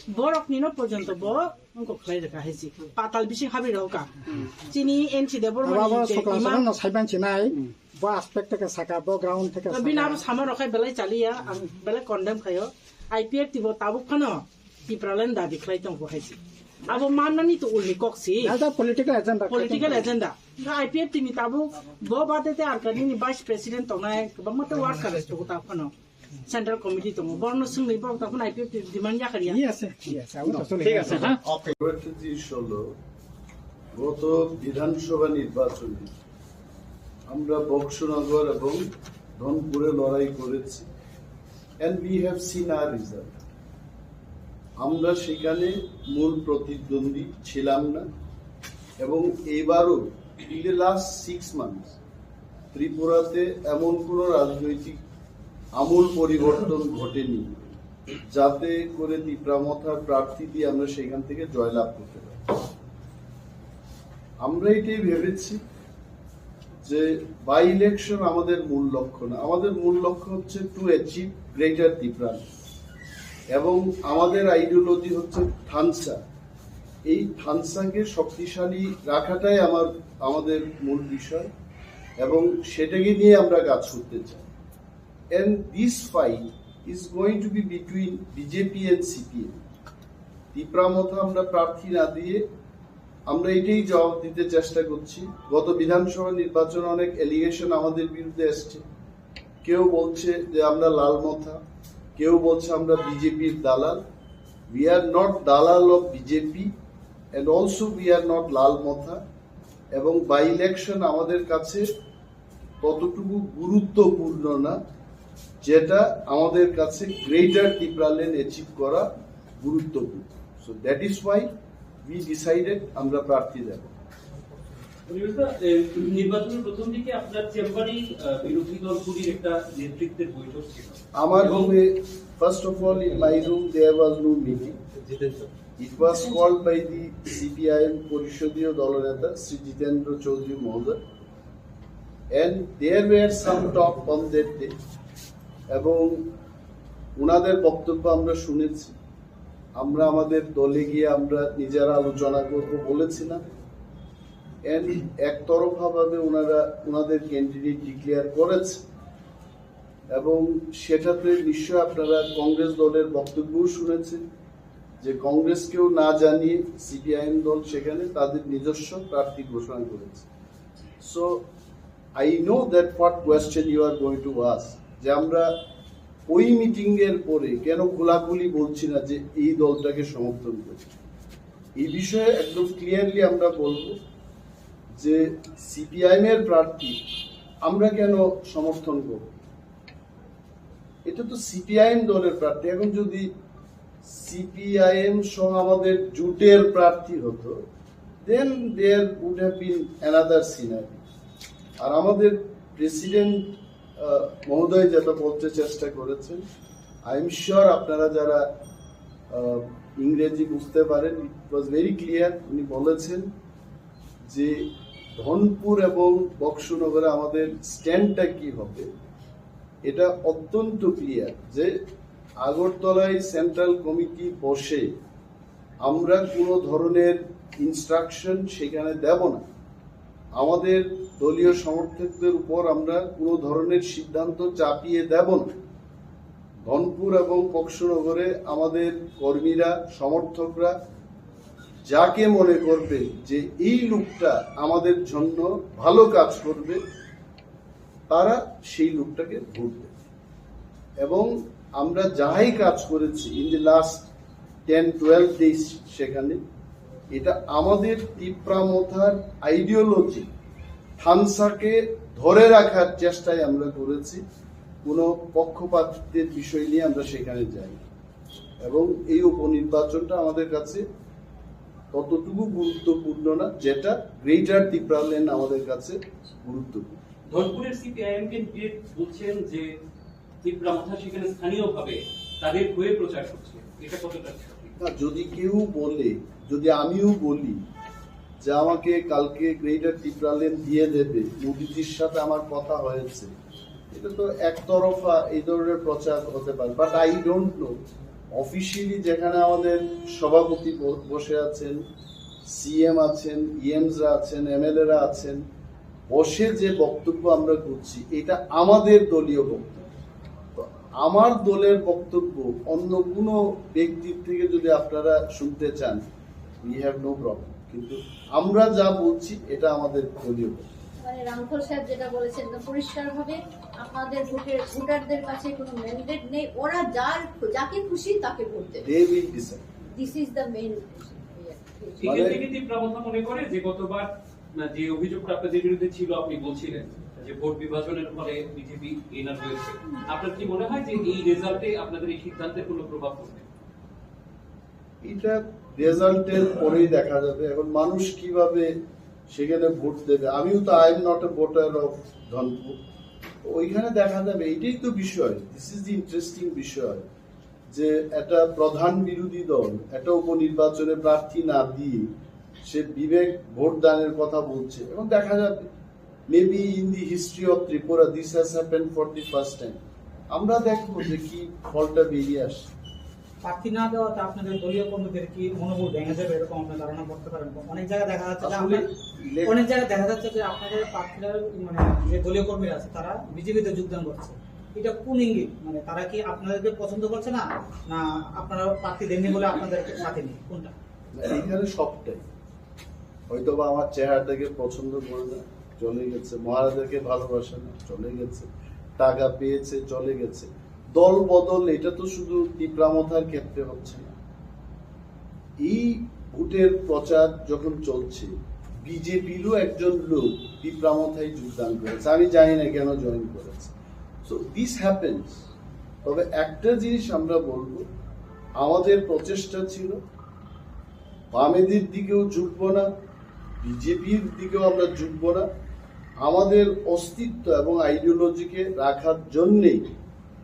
Borok ni no porjonto bo wngkok khlai rwkha hai si. Patal bising habri rw ka. Chini N C Debbarma Abo ni abo je Sukla demand Saron no saiban sinai. Bo aspect theke saka, bo ground theke Bini saka. Abo sama rok khai belai chaliya, ang belai condemn khayo. I P F T bo tabuk phano Tipraland dabi khlai tongo hai si. Abo mannani to ulni kok si. As a political agenda. Political agenda. Ga I P F T ni tabuk bo bade te ar kanini vice president tongnai, kwbangma te workers to ta phano. Central committee tongo. Borno swngni borok ta phano I P F T demand yakar ya. Yes, sir. Yes, sir. Abo to chole. Thik ase, ha? কয়েকটি জিনিস হলো, গত বিধানসভা নির্বাচনে আমরা বক্সনগর এবং ধনপুরে লড়াই করেছি, and we have seen our result. আমরা সেখানে মূল প্রতিদ্বন্দ্বী ছিলাম না, এবং এবারও, in the last six months, ত্রিপুরাতে এমন কোনো রাজনৈতিক আমূল পরিবর্তন ঘটেনি, যাতে করে তিপ্রা মথার প্রার্থী দিয়ে আমরা সেখান থেকে জয়লাভ করতে পারি। আমরা এটাই ভেবেছি যে বাই ইলেকশন আমাদের মূল লক্ষ্য না, আমাদের মূল লক্ষ্য হচ্ছে to achieve greater Tipraland, এবং আমাদের আইডিওলজি হচ্ছে থানসা। এই থানসাকে শক্তিশালী রাখাটাই আমার, আমাদের মূল বিষয়, এবং সেটাকে নিয়ে আমরা কাজ করতে চাই। And this fight is going to be between B J P and C P M. Tipra মথা আমরা প্রার্থী না দিয়ে আমরা এটাই জবাব দিতে চেষ্টা করছি। গত বিধানসভা নির্বাচনে অনেক অ্যালিগেশন আমাদের বিরুদ্ধে এসছে, কেউ বলছে যে আমরা লাল মথা, কেউ বলছে আমরা বিজেপির দালাল। We are not দালাল of B J P and also we are not লাল মথা। এবং বাই ইলেকশন আমাদের কাছে ততটুকু গুরুত্বপূর্ণ না, যেটা আমাদের কাছে গ্রেটার তিপ্রাল্যান্ড অ্যাচিভ করা গুরুত্বপূর্ণ। So that is why we decided আমরা প্রার্থী দেব। অনিমেষ দা, এ, নির্বাচনের প্রথম দিকে আপনার চেম্বারেই আহ, বিরোধী দলগুলির একটা নেতৃত্বের বৈঠক ছিল। আমার রুমে, first of all, in my room there was no meeting. It was called by the CPIM পরিষদীয় দলনেতা শ্রী জিতেন্দ্র চৌধুরী মহোদয়, and there were some talk on that day. এবং ওনাদের বক্তব্য আমরা শুনেছি। আমরা আমাদের দলে গিয়ে আমরা নিজেরা আলোচনা করব বলেছিলাম। And একতরফাভাবে ওনারা ওনাদের ক্যান্ডিডেট ডিক্লেয়ার করেছে। এবং সেটাতে নিশ্চয় আপনারা কংগ্রেস দলের বক্তব্যও শুনেছেন যে কংগ্রেসকেও না জানিয়ে সিপিআইএম দল সেখানে তাদের নিজস্ব প্রার্থী ঘোষণা করেছে। So I know that what question you are going to ask, যে আমরা ওই মিটিং এর পরে কেন খোলাখুলি বলছি না যে এই দলটাকে সমর্থন করি। এই বিষয়ে একদম ক্লিয়ারলি আমরা বলবো যে সিপিআইএম এর প্রার্থী আমরা কেন সমর্থন করব। এটা তো সিপিআইএম দলের প্রার্থী। এখন যদি সিপিআইএম সহ আমাদের জোটের প্রার্থী হতো, then there would have been another scenario. আর আমাদের প্রেসিডেন্ট মহোদয় যেটা বলতে চেষ্টা করেছেন, আই এম শিওর আপনারা যারা আহ, ইংরেজি বুঝতে পারেন, it was very clear। উনি বলেছেন যে ধনপুর এবং বক্সনগরে আমাদের স্ট্যান্ডটা কি হবে, এটা অত্যন্ত ক্লিয়ার যে আগরতলায় সেন্ট্রাল কমিটি বসে আমরা কোনো ধরনের ইনস্ট্রাকশন সেখানে দেব না। আমাদের দলীয় সমর্থকদের উপর আমরা কোনো ধরনের সিদ্ধান্ত চাপিয়ে দেব না। ধনপুর এবং বক্সনগরে আমাদের কর্মীরা, সমর্থকরা যাকে মনে করবে যে এই লোকটা আমাদের জন্য ভালো কাজ করবে, তারা সেই লোকটাকে ভোট দেবে। এবং আমরা যাই কাজ করেছি in the last ten twelve days, সেখানে এটা আমাদের তিপ্রা মথার আইডিওলজি, থানসাকে ধরে রাখার চেষ্টায় আমরা করেছি। কোনো পক্ষপাতিত্বের বিষয় নিয়ে আমরা সেখানে যাই। এবং এই উপনির্বাচনটা আমাদের কাছে ততটুকু গুরুত্বপূর্ণ না, যেটা গ্রেটার তিপ্রাল্যান্ড আমাদের কাছে গুরুত্বপূর্ণ। ধনপুরের সিপিআইএম ক্যান্ডিডেট বলছেন যে তিপ্রা মথা সেখানে স্থানীয়ভাবে তাদের হয়ে প্রচার করছে, এটা কতটা সঠিক? না, যদি কেউ বলে, যদি আমিও বলি যে আমাকে কালকে গ্রেটার তিপ্রাল্যান্ড দিয়ে দেবে, মোদিজির সাথে আমার কথা হয়েছে, এটা তো একতরফা এই ধরনের প্রচার হতে পারে। But I don't know, officially যেখানে আমাদের সভাপতি ব- বসে আছেন, সিএম আছেন, ইএমসরা আছেন, এমএলএরা আছেন, বসে যে বক্তব্য আমরা করছি, এটা আমাদের দলীয় বক্তব্য। তো আমার দলের বক্তব্য অন্য কোনো ব্যক্তির থেকে যদি আপনারা শুনতে চান, উই হ্যাভ নো প্রবলেম, কিন্তু আমরা যা বলছি এটা আমাদের দলীয় বক্তব্য। মানে রামফল সাহেব যেটা বলেছেন, একদম পরিষ্কারভাবে আপনাদের ভোটের, ভোটারদের কাছে কোনো ম্যান্ডেট নেই, ওরা যার, যাকে খুশি তাকে ভোট দেবে। They will decide. This is the main. এখান থেকে তিপ্রা মথা মনে করে যে গতবার, না, যে অভিযোগটা আপনাদের বিরুদ্ধে ছিল, আপনি বলছিলেন যে ভোট বিভাজনের ফলে বিজেপি এনার হয়েছে। আপনার কি মনে হয় যে এই রেজাল্টে আপনাদের এই সিদ্ধান্তের কোনো প্রভাব পড়বে? এটা রেজাল্টের পরেই দেখা যাবে। এখন মানুষ কিভাবে সেখানে ভোট দেবে, আমিও তো, I am not a voter of Dhanpur, ওইখানে দেখা যাবে। এটাই তো বিষয়, this is the interesting বিষয়, যে একটা প্রধান বিরোধী দল একটা উপনির্বাচনে প্রার্থী না দিয়ে সে বিবেক ভোট দানের কথা বলছে। এখন দেখা যাবে, maybe in the history of Tripura this has happened for the first time। আমরা দেখবো যে কি ফলটা বেরিয়ে আসে। প্রার্থী না দেওয়াতে আপনাদের দলীয় কর্মীদের কি মনোবল ভেঙে যাবে, এরকম আপনার ধারণা করতে পারেন? অনেক জায়গায় দেখা যাচ্ছে যে আসলে আপনার ইলেক- অনেক জায়গায় দেখা যাচ্ছে যে আপনাদের প্রার্থীরা, মানে, যে দলীয় কর্মীরা আছে, তারা বিজেপিতে যোগদান করছে। এটা কোন ইঙ্গিত? মানে, তারা কি আপনাদেরকে পছন্দ করছে না, না আপনারা প্রার্থী দেননি বলে আপনাদের সাথে নেই? কোনটা? না, এখানে সবটাই। হয়তো বা আমার চেহারাটাকে পছন্দ করে না, চলে গেছে। মহারাজাকে ভালোবাসে না, চলে গেছে। টাকা পেয়েছে, চলে গেছে। দল বদল, এটা তো শুধু তিপ্রা মথার ক্ষেত্রে হচ্ছে না। এই ভোটের প্রচার যখন চলছে, বিজেপিরও একজন লোক তিপ্রা মথায় যোগদান করেছে। আমি জানি না কেন জয়েন করেছে। So this happens। তবে একটা জিনিস আমরা বলবো, আমাদের প্রচেষ্টা ছিল বামেদের দিকেও ঝুঁকবো না, বিজেপির দিকেও আমরা ঝুঁকবো না। আমাদের অস্তিত্ব এবং আইডিওলজিকে রাখার জন্যেই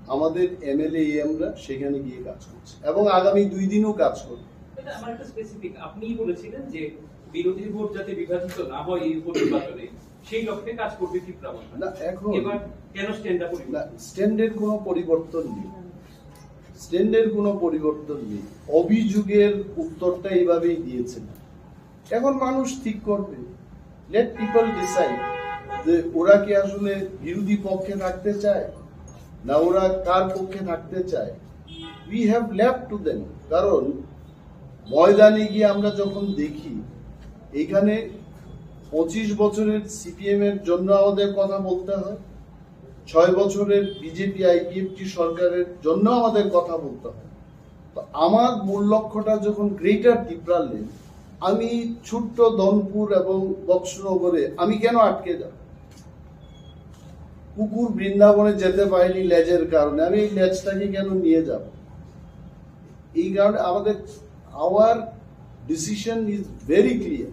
আমাদের এমএলএ এমরা সেখানে গিয়ে কাজ করছি এবং আগামী দুই দিনও কাজ করব। এটা আমার একটা স্পেসিফিক, আপনিই বলেছিলেন যে বিরোধী ভোট যাতে বিভাজিত না হয় এই উপনির্বাচনে, সেই লক্ষ্যে কাজ করবে ত্রিপুরা মথা। না, এখন এবার কেন স্ট্যান্ডটা পরিবর্তন? না, স্ট্যান্ডের কোনো পরিবর্তন নেই। স্ট্যান্ডের কোনো পরিবর্তন নেই। অভিযোগের উত্তরটা এইভাবেই দিয়েছেন। এখন মানুষ ঠিক করবে। Let people decide যে ওরা কি আসলে বিরোধী পক্ষে থাকতে চায়, না ওরা কার পক্ষে থাকতে চায়। We have left to them। কারণ ময়দানে গিয়ে আমরা যখন দেখি, এখানে পঁচিশ বছরের সিপিএম এর জন্য আমাদের কথা বলতে হয়, ছয় বছরের বিজেপি আইপিএফটি সরকারের জন্য আমাদের কথা বলতে হয়। তো আমার মূল লক্ষ্যটা যখন গ্রেটার টিপ্রাল্যান্ড, আমি ছোট্ট ধনপুর এবং বক্সনগরে আমি কেন আটকে যাব? কুকুর বৃন্দাবনে যেতে পারেনি লেজের কারণে, আমি এই লেজটাকে কেন নিয়ে যাব? এই কারণে আমাদের, our decision is very clear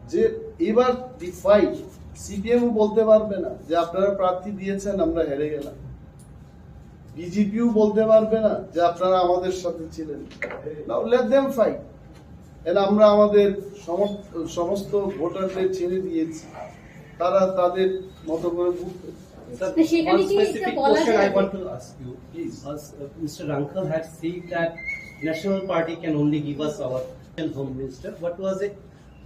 যে এবার দি ফাইট, সিপিএমও বলতে পারবে না যে আপনারা প্রার্থী দিয়েছেন, আমরা হেরে গেলাম। বিজেপিও বলতে পারবে না যে আপনারা আমাদের সাথে ছিলেন। Now let them fight। And আমরা আমাদের সমর-, সমস্ত ভোটারদের ছেড়ে দিয়েছি, তারা তাদের মতো করে ভোট দেবে। তো সেখানে One কি একটা specific বলা question I যায়? want to ask you. Please. As, uh, Mister Rangkhal had said that National Party can only give us our Home Minister. What was the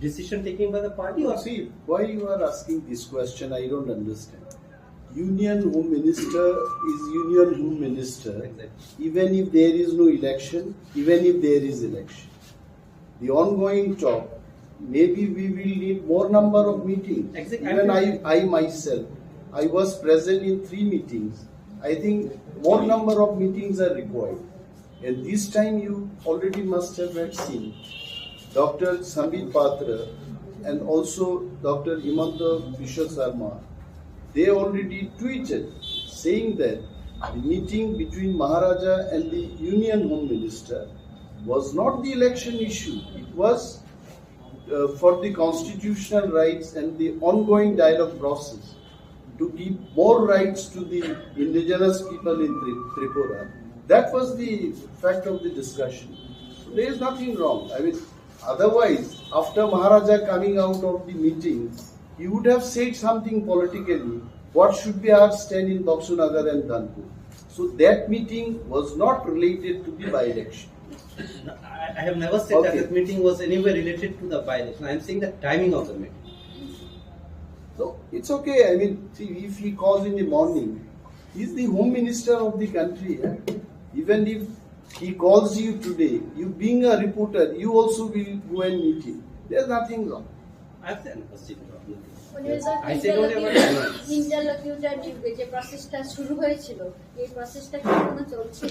decision taken by the party? Or See, why you are asking this question, I don't understand. Union Home Minister is Union Home Minister, Exactly. even if there is no election, even if there is election. The ongoing talk, maybe we will need more number of meetings. Exactly. Even I, I myself, I was present in three meetings. I think more number of meetings are required. And this time you already must have had seen Doctor Sambit Patra and also Doctor Himanta Biswa Sarma. They already tweeted saying that the meeting between Maharaja and the Union Home Minister was not the election issue. It was uh, for the constitutional rights and the ongoing dialogue process to give more rights to the indigenous people in Tri- Tripura. That was the fact of the discussion. So there is nothing wrong. I mean, otherwise, after Maharaja coming out of the meeting, he would have said something politically. What should be our stand in Baksunagar and Dhanpur? So that meeting was not related to the by-election. I, I have never said that Okay. the meeting was anywhere related to the by-election. I am saying the timing of the meeting. So it's okay. I mean, see, if he calls in the morning, he's the home minister of the country. Eh? Even if he calls you today, you being a reporter, you also will go and meet him. There's nothing wrong. I have never said nothing. উনি তো I say don't ever ইন্টারলোকিউটার, ইন্টারলোকিউটার যে প্রসেসটা শুরু হয়েছিল, এই প্রসেসটা কি এখনো চলছে?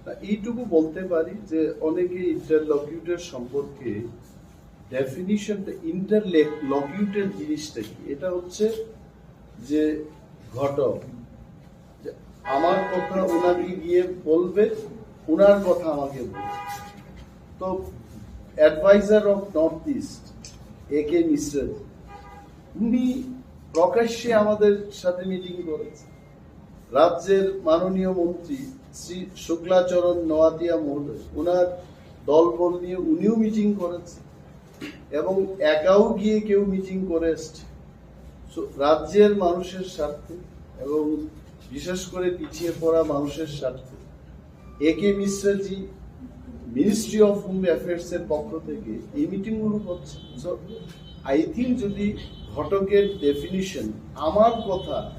তা এইটুকু বলতে পারি যে অনেকে ইন্টারলকিউটর সম্পর্কে ডেফিনিশনটা, ইন্টারলকিউটর জিনিসটা কি? এটা হচ্ছে যে ঘটক, যে আমার কথা ওনাকে গিয়ে বলবে, ওনার কথা আমাকে বলবে। তো অ্যাডভাইজার অফ নর্থ ইস্ট এ কে মিশ্রা, উনি প্রকাশ্যে আমাদের সাথে মিটিং করেছেন। রাজ্যের মাননীয় মন্ত্রী শ্রী শুক্লাচরণ নোয়াতিয়া মহোদয়, ওনার দলবল নিয়ে উনিও মিটিং করেছেন এবং একাও গিয়ে কেউ মিটিং করে এসছে। So, রাজ্যের মানুষের স্বার্থে এবং বিশেষ করে পিছিয়ে পড়া মানুষের স্বার্থে এ কে মিশ্রাজি মিনিস্ট্রি অফ হোম অ্যাফেয়ার্স এর পক্ষ থেকে এই মিটিং গুলো করছে। So, I think যদি ঘটকের ডেফিনিশন আমার কথা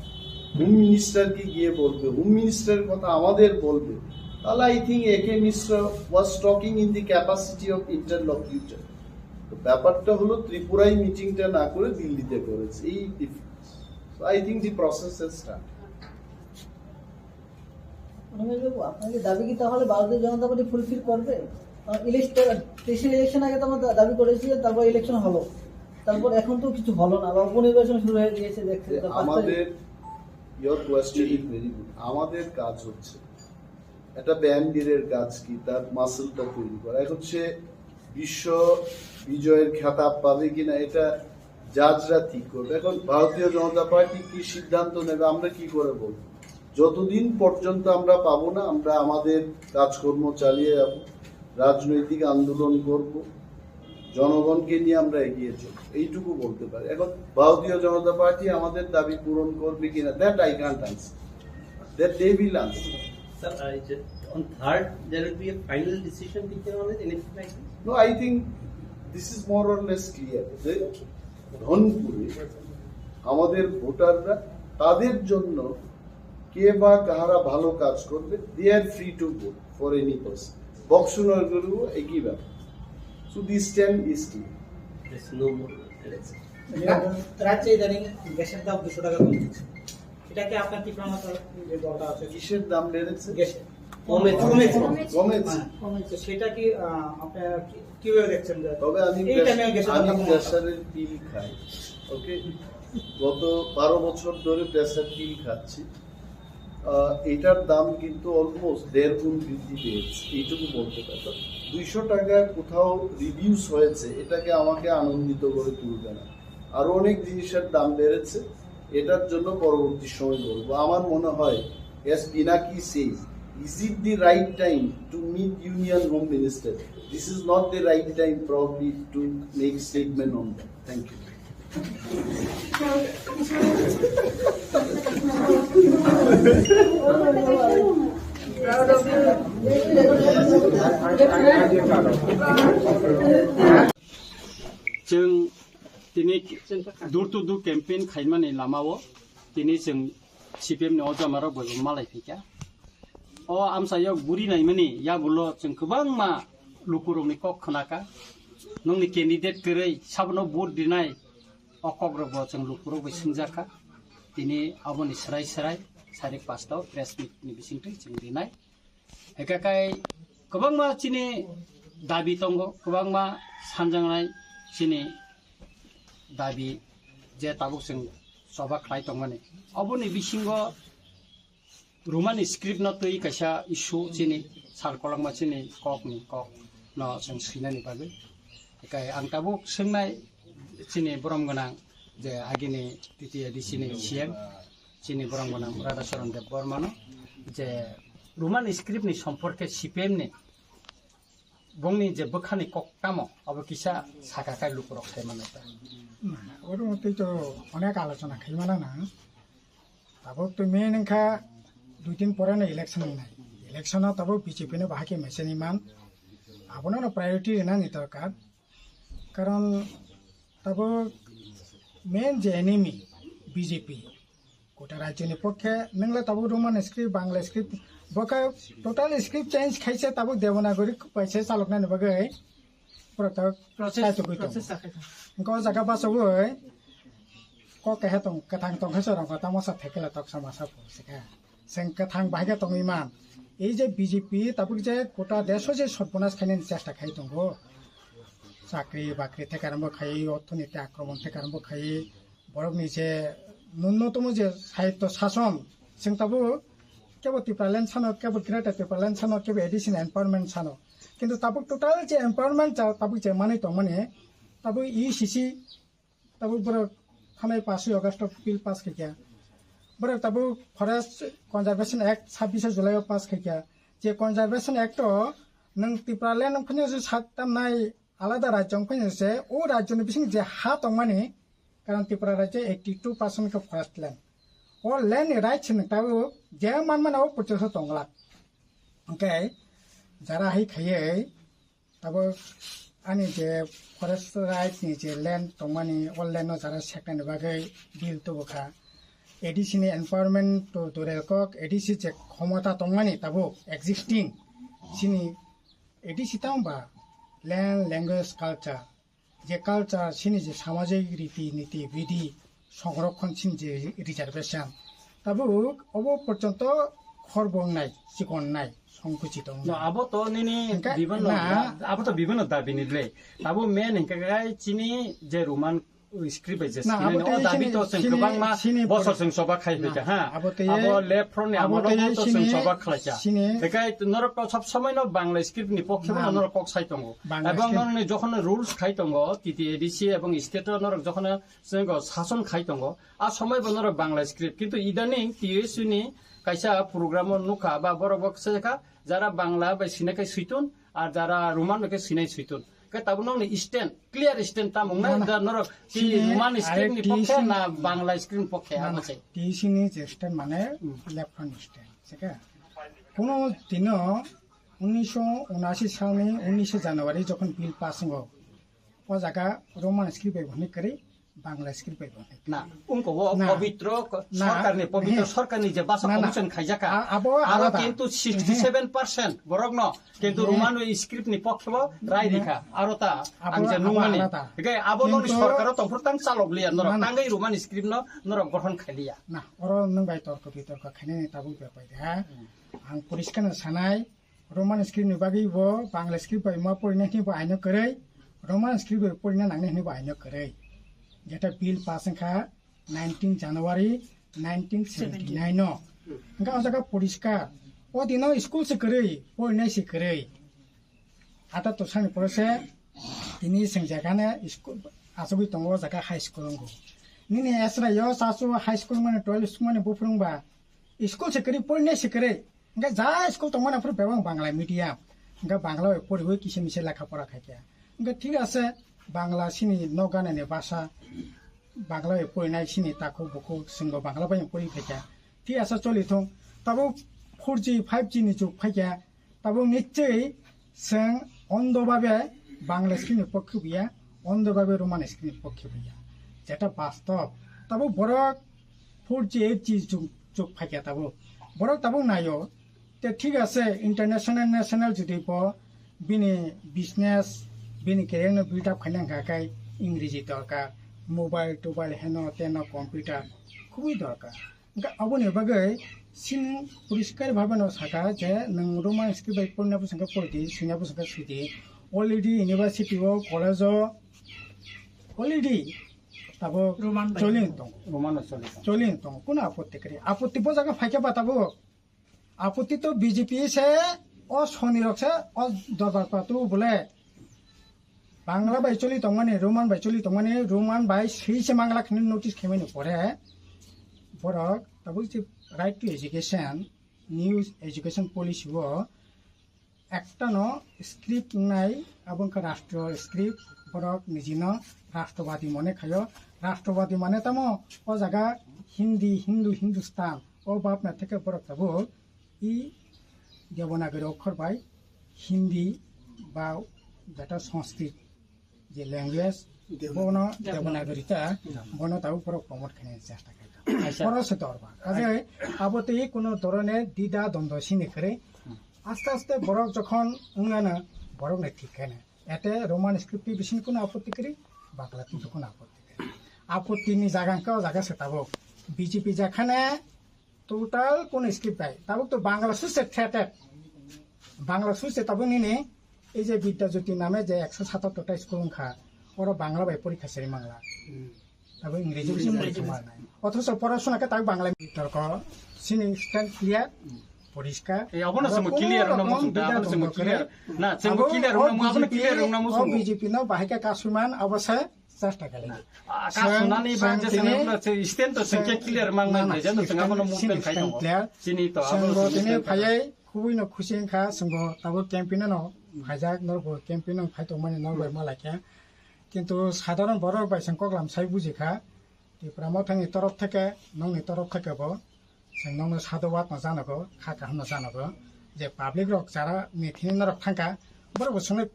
হোম মিনিস্টারকে গিয়ে বলবে, হোম মিনিস্টারের কথা আমাদের বলবে, তাহলে I think A K Mishra was talking in the capacity of interlocutor। তো ব্যাপারটা হলো ত্রিপুরায় মিটিংটা না করে দিল্লিতে করেছে, এই difference. So I think the process has started। রমেশবাবু, আপনাদের দাবি কি তাহলে ভারতীয় জনতা পার্টি ফুলফিল করবে? ইলেকশন, প্রেসিডেন্ট ইলেকশন আগে তো আমরা দা- দাবি করেছি যে তারপর ইলেকশন হলো, তারপর এখন তো কিছু হলো না, বা উপনির্বাচন শুরু হয়ে গিয়েছে দেখছি। যে তো পাঁচ তারিখ। আমাদের, your question is very good। আমাদের কাজ হচ্ছে একটা ব্যায়াম বীরের কাজ কি, তার মাসলটা তৈরি করা। এখন সে বিশ্ব বিজয়ের খেতাব পাবে কিনা, এটা জাজরা ঠিক করবে। এখন ভারতীয় জনতা পার্টি কি সিদ্ধান্ত নেবে, আমরা কি করে বলবো? যতদিন পর্যন্ত আমরা পাবো না, আমরা আমাদের কাজকর্ম চালিয়ে যাব, রাজনৈতিক আন্দোলন করব, জনগণকে নিয়ে আমরা এগিয়ে চলব, এইটুকু বলতে পারি। এখন ভারতীয় জনতা পার্টি আমাদের দাবি পূরণ করবে কিনা, that I can't answer, that they will answer. Sir, I just, on third, there will be a final decision taken on it, anything like this? No, I think this is more or less clear. যে ধনপুরে আমাদের ভোটাররা, তাদের জন্য কে বা কাহারা ভালো কাজ করবে, they are free to vote for any person. বক্সনগরেও একই ব্যাপার। So this time is clear. There's no more election. রাজ্যে ইদানিং গ্যাসের দাম দুশো টাকা কমে গেছে। এটা কি আপনার তীব্র মাত্রা যে দরকার আছে? কিসের দাম বেড়েছে? গ্যাসের কমেছে। কমেছে। কমেছে। হ্যাঁ। তো সেটা কি আহ, আপনারা কি- কিভাবে দেখছেন যে তবে আমি এই টাইমে গ্যাসের দাম আমি কমানো? প্রেশারের পিল খাই। ওকে, গত বারো বছর ধরে প্রেশার পিল খাচ্ছি। আহ, এটার দাম কিন্তু অলমোস্ট দেড় গুণ বৃদ্ধি পেয়েছে, এইটুকু বলতে পারি। তো দুইশো টাকা কোথাও রিডিউস হয়েছে, এটাকে আমাকে আনন্দিত করে তুলবে না। আরো অনেক জিনিসের দাম বেড়েছে, এটার জন্য পরবর্তী সময় বলবো। আমার মনে হয়, as Pinaki says, is it the right time to meet Union Home Minister? This is not the right time probably to make statement on that. Thank you. Chwng tini door to door campaign khaimani lamao tini chwng C P M ni o jamarok bai bo malai phaikha. O amchaio guri naimani yagulo chwng kwbangma lukurokni kok khnakha. Nongni candidate kwrwi sabono vote rinai o kokrokbo chwng lukurok bai swngjakha. Tini aboni swrai swrai sarik pasta o press meet ni bisingtwi chwng rinai. Hingkhe kai kwbangma chini dabi tongo, kwbangma sanjaknai chini dabi je tabuk chwng choba khlai tongmani. Oboni bisingo Romani script no twi kaisa issue chini sal kolokma chini kok ni kok no chwng swinani bagwi. Hingkhe ang tabuk swngnai chini borom gwnang je agini T T A D C ni C M chini borom gwnang Radhacharan Debbarmano je Roman script ni somporke C P M ni bongni je bwkhani kok tamo abo kisa saka kai lukurok sai mano ta. Oro twi to onek alochona khai mano na. Tabuk to main wngkha dui tin pore no election wngnai. Election o tabuk B J P no bahai khe mechani man. Abono no priority rwnani dorkar. Karon tabuk main je enemy B J P. Kota rajyoni pokhe nwngle tabuk Roman script, Bangla script, bokhe total script change khaise tabuk Devanagari paise chaloknani bagwi borok tabuk Process, kaichugwi tongo. process sakhe tong. Hwnkhe o jaga bachogwi kok kehe tong, kwthang tong khe chwrangkha tamo sa thekela toksa masa phursika. Chwng kwthang bahai khe tongwi man. Ei je B J P tabuk je kota desh o je sorbonas khainani chesta khai tongo. Chakri bakri thekarambo khai, orthoniti akromon thekarambo khai, borokni je nunnotomo je sahityo sason, chwng tabuk kebo Tipraland sano, kebo Greater Tipraland sano, kebo A D C ni empowerment sano. Kintu tabuk total je empowerment ja-, tabuk je manwi tongmani, tabuk E C C, tabuk borok thanai paswi August o bill pass khaikha. Borok tabuk Forest Conservation Act sabbish July o pass khaikha. Je Conservation Act o nwng Tipraland wng phano je sak tamnai alada rajyo wng phano se o rajyo ni bising je ha tongmani, karon Tripura rajyo eighty two percent khe forest land. O land ni rights ni tabuk je manmani o purchase o tongla. Hwnkhe jara hai khaiwi tabuk ani je forest right ni je land tongmani, o land no jara seknani bagwi bill tubukha. A D C ni empowerment to dure kok, A D C je khomota tongmani tabuk existing, chini A D C tamo ba land, language, culture, je culture, chini je samajik riti niti bidi, songrokhon chini je reservation, tabuk obo porjonto khorbo wngnai, chikon wngnai, songkuchi tong No, wngnai. abo to nini Hingke bibano na- da- abo to bibano dabi ni le. Abo main hingke kai chini je Roman Script bai je Na, sinai abo no, tei o dabi sini, to chwng sini, kwbangma sini bosor pori-, chwng choba khai na, phaikha, ha? Abo tei Abo left front ni abo amolo tei to chwng sini, choba khlaikha. Sini Bekhai norok to sob somoi no Bangla script ni pokhe Na. no norok kok sai tongo. Bangla Ebong script. norok ni jokhon rules khai tongo, T T A D C ebong state o norok jokhon chwng sason khai tongo, a somoi bo norok Bangla script. Kintu idaning T S U ni kaisa program o nukha ba borok bo kisa kha, jara Bangla bai sinai khe suitun, ar jara Roman bai khe sinai suitun. Khe tabuk nokni stand, clear stand tamo wngnai, Na, na. da norok ki Sini Roman script ni are pokhe T C na Bangla script ni pokhe, Na, abo na. se. T C ni je stand mane Hmm. left front stand, se khe. Kuno dino unisho unashi salni unishe January jokhon bill pass wngo, o jaga Roman script bai hwnwi kwrwi Bangla script bai hwnwi. Na, ungko o Na. pabitro ko-, Na. sorkarni, pabitro He. sorkarni je basa Na, na. commission khaijaka. A-, abo Aro alada. kintu He. sixty seven percent borokno Kintu He. Roman script ni pokhe bo rai rikha. Aro ta Abo, ang je abo nungmani. alada. Hingke abo nokni Kintu sorkaro tongphuru tang chalok liya norok. Na, na. Tangwi Roman script no norok gothon khai liya. Na, oro nwng bai torko bitorko khainani tabuk bepar de, ha? Hmm. Ang poriskar no sanai, Roman script ni bagwi bo Bangla script bai ma porina hini bo aino kwrwi, Roman script bai porina nangni hini bo aino kwrwi. Jeta bill pass wngkha, nineteen January nineteen seventy-nine no. Hingke o jaga poriskar. O dino school se kwrwi, porinai se kwrwi. Ata to sani pore se tini sengjakane school asogwi tongo o jaga high school wngo. Nini esra yo sasu high school mane twelve school mane buphuru wngba school se kwrwi, porinai se kwrwi. Hingke ja school tongmani aphuru bebak Bangla medium. Hingke Bangla bai poriwi kisa misa lekha pora khaikha. Hingke thik ase, Bangla sini nok ganani basa, Bangla bai porinai sini takhuk bukhuk, chwngbo Bangla bai pori khaikha. Thik ase, choli thung. Tabuk four G, five G ni jug phaikha. Tabuk nichoi chwng ondo babe Bangla sini pokhe buya, ondo babe Roman sini pokhe buya. Jeta bastob. Tabuk borok four G, eight G jug, jug phaikha tabuk. Borok tabuk naio. Te thik ase, international, national jodi bo bini business, bini career no build up khaina hwnkha khe Ingreji dorkar, mobile, tobile, heno, teno, computer khubui dorkar. Hwnkhe aboni bagwi chini poriskar bhabe no sakha je nwng Roman script bai porina bwswk khe pori di, swina bwswk khe swi di. Already university o, college o, already tabuk Roman bai choli tongo. Roman o choli tongo. Choli tongo. Kuno apotti kwrwi? Apotti bo jaga phaikhe ba tabuk. Apotti to B J P se, o soni rok se, o dorbar patu bole. Bangla bai choli tongmani, Roman bai choli tongmani, Roman bai swi se mangla khini notice khaimani pore. Borok tabuk je right to education, new education policy o ekta no script wngnai, abo wngkha rastro script, borok nijino rastrawadi mone khaio. Rastrawadi mane tamo o jaga Hindi, Hindu, Hindustan, o bapna theke borok tabuk i Devanagari okhor bai Hindi ba jeta Sanskrit je language, Devanagari. bono Devanagari ta, Devanagari. bono tabuk borok promote khaina chesta khaikha. Aisa. Borok se dorba. Kaje abo tei kuno dorone dida dondo sini khere. Hmm. Aste aste borok jokhon wngnana borok nai thik khaina. Ete Roman script twi bising kuno apotti kwrwi, Bangla twi kuno apotti kwrwi. Apotti ni jaga hwnkhe o jaga se tabuk. B J P jakhane total kuno script bai. Tabuk to Bangla suse threated. Bangla suse tabuk nini ei je Bidya Jyoti name je ekso satattor ta school wngkha, oro Bangla bai porikha seri mangla. Hmm. Abo Ingreji bai Ingreji porikha bai. manai. Othocho porasona khe tak Bangla torko sini stand clear, poriskar. Eh, abono Aro samo kuno clear wngna rokom muchung da, bidya abono samo dongma clear. kwrwi. Na, samo Abo clear o wngna mu-, abono B J P clear ni, wngna o muchung. B J P no bahai khe kasuiman abo se chesta khailai. Ah, Chwng, kasunani ba chwng je tini, sangno se stand to chwng, sengke clear mang na, nai na, je, no chwng abono stand, movement stand khai tongo. clear. Chini to Chwng abono bo tini movement khai tongo. phaiai, khubui no khusi wngkha, chwng bo tabuk campaign no phaijak, norok bo campaign no phai tongmani norok bai Hmm. malaikha. Kintu sadharon borok bai chwng koklam sai bujikha, Tipra Mothani torof theke, nokni torof theke bo, chwng nokno sadhubad no janago, kha kaham no janago, je public rok jara ni thini norok thangkha, borok bo chwngno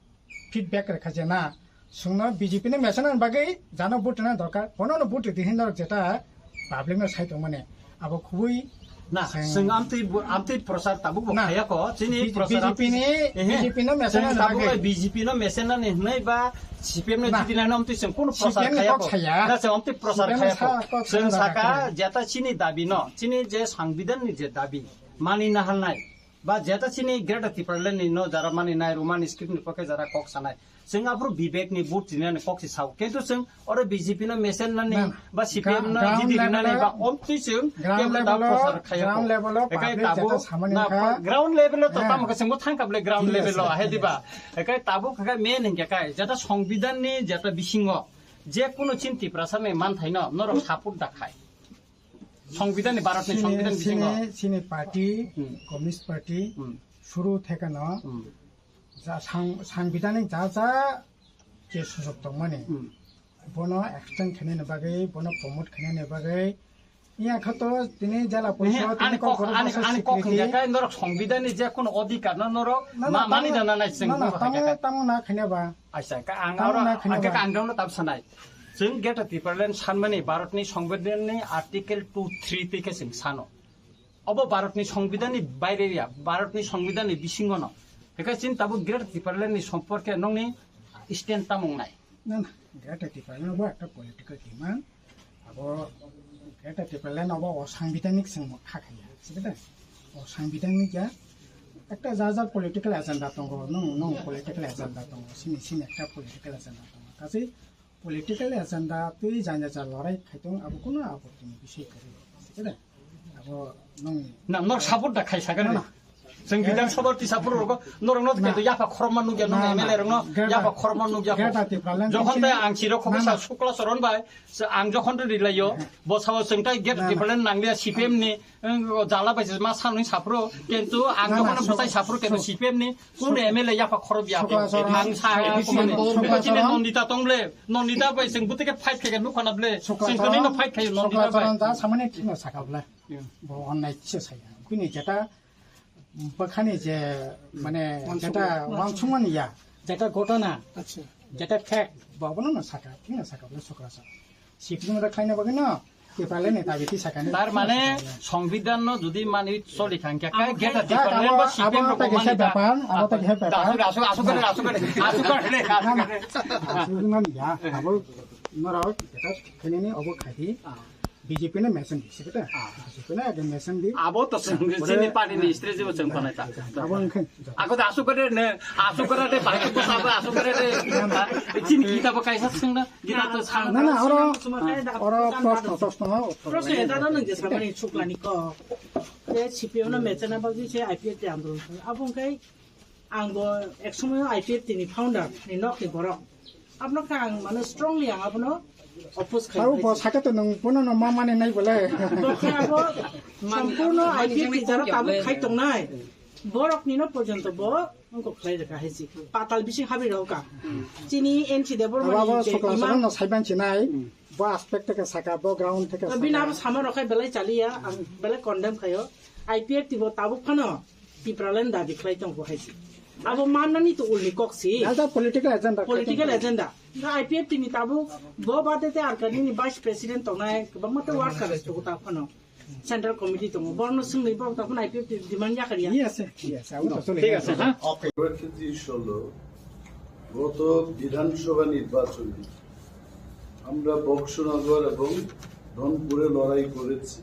feedback rwkha je na, chwngno B J P ni mechanic ni bagwi jano vote rwna dorkar, bono no vote rwdi hinwi norok jeta public no sai tongmani, abo khubui Na, Chwng chwng amtwi bu-, amtwi prochar tabuk bo Na. khaya ko, chini B-, prochar B J P amtwi ni, ehe. B J P no mechanic Chwng ni tabuk bagwi. bai B J P no mechanic ni hwnwi ba C P M no Na. jiti nai no amtwi chwng kuno prochar C P M ni khaya kok ko. saya. Na, chwng amtwi prochar C P M khaya sa-, ko. kok Chwng sana saka kaya. jeta chini dabi no, chini je sangbidan ni je dabi, mani na halnai, ba jeta chini Greater Tipraland ni no jara mani nai, Roman script ni pokhe jara kok sanai. Chwng aphuru Vivek ni vote rinani kok se sao. Kintu chwng oro B J P no mesen nani Na, na. ba C P M no Gra-, ground G D level rinani o, ba omtwi chwng ground kebo da level o, prochar khaya ground kho. level o Ekai public tabuk jeta samani na kha. ground level o to Eh. tamo khe chwngbo thangkha bole ground Thik level o ase, ahe thik diba. ase. Ekai tabuk khe main hingkhe kai jeta songbidan ni jeta bisingo je kuno chin Tiprasa ni manthai no norok support da khai. Songbidan ni Bharat ni Sini, songbidan bisingo. sini, sini party, Hmm. Communist Party, Hmm. suru thekeno, Hmm. ja sang-, sangbidanik ja ja je sujok tongmani, Hmm. bono extend khainani bagwi, bono promote khainani bagwi, iya khato tini jala Ehe, porishod, tini ani kok, kokborok ani, masa ani kok swikriti. Hingkha khe norok songbidan ni je kuno odhikar no norok Na, na, ma-, mani tamo, dana nai chwng na, na, buphang tamo, khe. tamo na khaina ba. Aisa, ka ang Tamo oro, na khaina ang khe ba. ang dono tab sanai. Chwng Greater Tipraland sanmani Bharatni Songbidanni Article two three twi khe chwng sano. Obo Bharatni Songbidanni baire ya, Bharatni Songbidanni bisingono. Hekhe chini tabuk Greater Tipralandni somporke nongni stand tamo wngnai? Na, na, Greater Tipraland bo ekta political demand. Abo Greater Tipraland obo o sangbidanik chwng kha khaiya, sikhe de? O sangbidanik ya. Ekta ja ja political agenda tongo, nung, nung political agenda tongo, sini, sini ekta political agenda tongo. Kachi political agenda twi jani ja lorai khaitong abo kuno abo tini bisai kwrwi, sikhe de? Abo nung Na, norok support da khai sakha Na, ni. na. Chwng Bidhan Sabha tisa phuru rogo norok no Na. khe yapha khorokma nukya, nung Na, na. M L A rok no Greater, yapha khorokma nukya kho. Greater Tipraland Jokhon tei chini ang chiro kho Na, sa na. Sukla Charan bai, se ang jokhon to rilayo, Na. bo sao chwng tai Greater Na, na. Tipraland nangliya C P M ni, ang jala bai se ma sanwi saphuru, kintu ang Na, na, jokhon Suk-, bwtai saphuru kintu Suk-, C P M ni, kun Suk-, M L A yapha khorok ya Sukla kho. Charan, Ang sa Sukla kho Charan, mani. Sukla Chini Charan. Nondita tong ble, Nondita bai chwng bwtike fight khe nukha na ble, Sukla chwng tini no Charan, fight khe Nondita Sukla bai. Charan da samani thino sakha ble. Yeah. Bo onnai kisa saya. Bini jeta bwkhani je, mane, Wansukma. jeta wansukmani ya, jeta gotona, Acha. jeta fact, bo abono no saka, thina saka, bole sokra sa. Sipni mada khlaina bagwi no, Tipraland ni dabi ti saka ni. Tar mane, songbidan no jodi mani choli kha, hingkhe Abo khe Greater abo Tipraland abo ba C P M abo rok ta kisa mani da. bepar, abo ta kisa bepar. Asuk, asuk, asuk kare, asuk kare, asuk kare, asuk kare. Asuk mani ya, abo norok jeta khainani obo khaidi. Ah. B J P no mesen di, sikhe ta? Ah. B J P no age mesen di. Abo to seng, Ore- chini party ni history jebo seng panai ta. Abo wngkhe. Ako da asuk kare ne, asuk kare de, bahai ko sabo asuk kare de. Chini kita bo kaisa seng na, kita to sang. Na, na, oro, oro proshno, proshno, uttor. Proshno eta no nang je samani chuklani ko. Je C P M no mechana bagwi se I P F T andolon. Abo wngkhe Ang bo ek somoyo I P F T ni founder ni nok ni borok. Abono khe ang mane strongly ang abono oppose khai Abo bo phai. Saka to nung bono no ma mani nai bole. Bo khe abo Mani, sampurno mani I P F T jani jara kong tabuk ya khai le. Tongnai. Borok ni no porjonto bo wngkok khlai rwkha hai si. Patal bising habri rwkha. Chini N C Debbarma Abo ni abo je Sukla imang Charan no saiban chinai. Bo aspect theke saka, bo ground theke saka. Bini abo sama rok khai belai chaliya, ang belai condemn khayo. I P F T bo tabuk phano Tipraland dabi khlai tongo hai si. Abo mannani to ulni kok si. As a political agenda. Political agenda. Ga I P F T ni tabuk bo bade te Arkanini vice president tongnai kwbangma te workers to ta phano. Central committee tongo. Borno swngni bo ta phano I P F T demand yakar ya. Yes, sir. Yes, sir. Abo to chole. Thik ase, ha? কয়েকটি জিনিস হলো, গত বিধানসভা নির্বাচনে আমরা বক্সনগর এবং ধনপুরে লড়াই করেছি,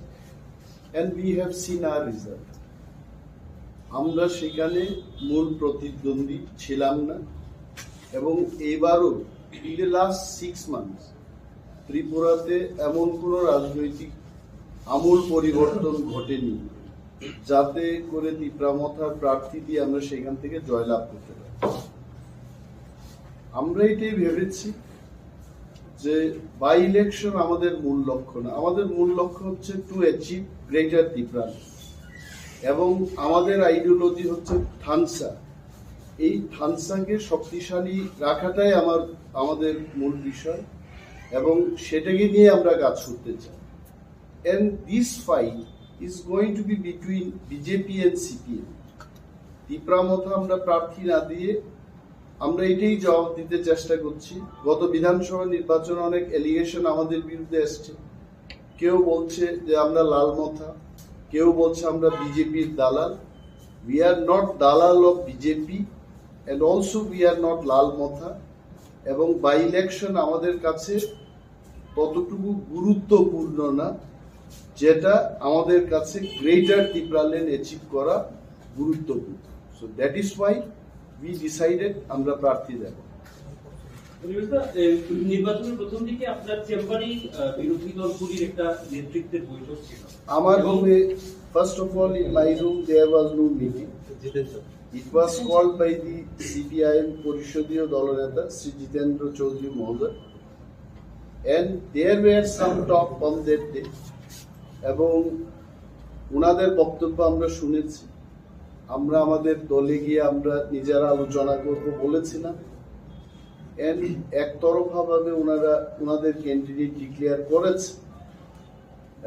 and we have seen our result. আমরা সেখানে মূল প্রতিদ্বন্দ্বী ছিলাম না, এবং এবারও in the last six months ত্রিপুরাতে এমন কোনো রাজনৈতিক আমূল পরিবর্তন ঘটেনি, যাতে করে তিপ্রা মথার প্রার্থী দিয়ে আমরা সেখান থেকে জয়লাভ করতে পারি। আমরা এটাই ভেবেছি যে বাই ইলেকশন আমাদের মূল লক্ষ্য না, আমাদের মূল লক্ষ্য হচ্ছে টু অ্যাচিভ গ্রেটার তিপ্রাল্যান্ড, এবং আমাদের আইডিওলজি হচ্ছে থানসা। এই থানসাকে শক্তিশালী রাখাটাই আমার, আমাদের মূল বিষয়, এবং সেটাকে নিয়ে আমরা কাজ করতে চাই। And this fight is going to be between B J P and C P M. Tipra মথা আমরা প্রার্থী না দিয়ে আমরা এটাই জবাব দিতে চেষ্টা করছি। গত বিধানসভা নির্বাচনে অনেক অ্যালিগেশন আমাদের বিরুদ্ধে এসছে, কেউ বলছে যে আমরা লাল মথা, কেউ বলছে আমরা বিজেপির দালাল। We are not দালাল of B J P, and also we are not লাল মথা। এবং বাই ইলেকশন আমাদের কাছে ততটুকু গুরুত্বপূর্ণ না, যেটা আমাদের কাছে গ্রেটার তিপ্রাল্যান্ড অ্যাচিভ করা গুরুত্বপূর্ণ। So that is why we decided আমরা প্রার্থী দেব। পরিবেশদা, এ, নির্বাচনের প্রথম দিকে আপনার চেম্বারেই, আহ, বিরোধী দলগুলির একটা নেতৃত্বের বৈঠক ছিল। আমার এবং রুমে, first of all, in my room there was no meeting. It was called by the C P I M পরিষদীয় দলনেতা শ্রী জিতেন্দ্র চৌধুরী মহোদয়, and there were some talk on that day. এবং ওনাদের বক্তব্য আমরা শুনেছি। আমরা আমাদের দলে গিয়ে আমরা নিজেরা আলোচনা করব বলেছিলাম। And একতরফাভাবে ওনারা ওনাদের ক্যান্ডিডেট ডিক্লেয়ার করেছে,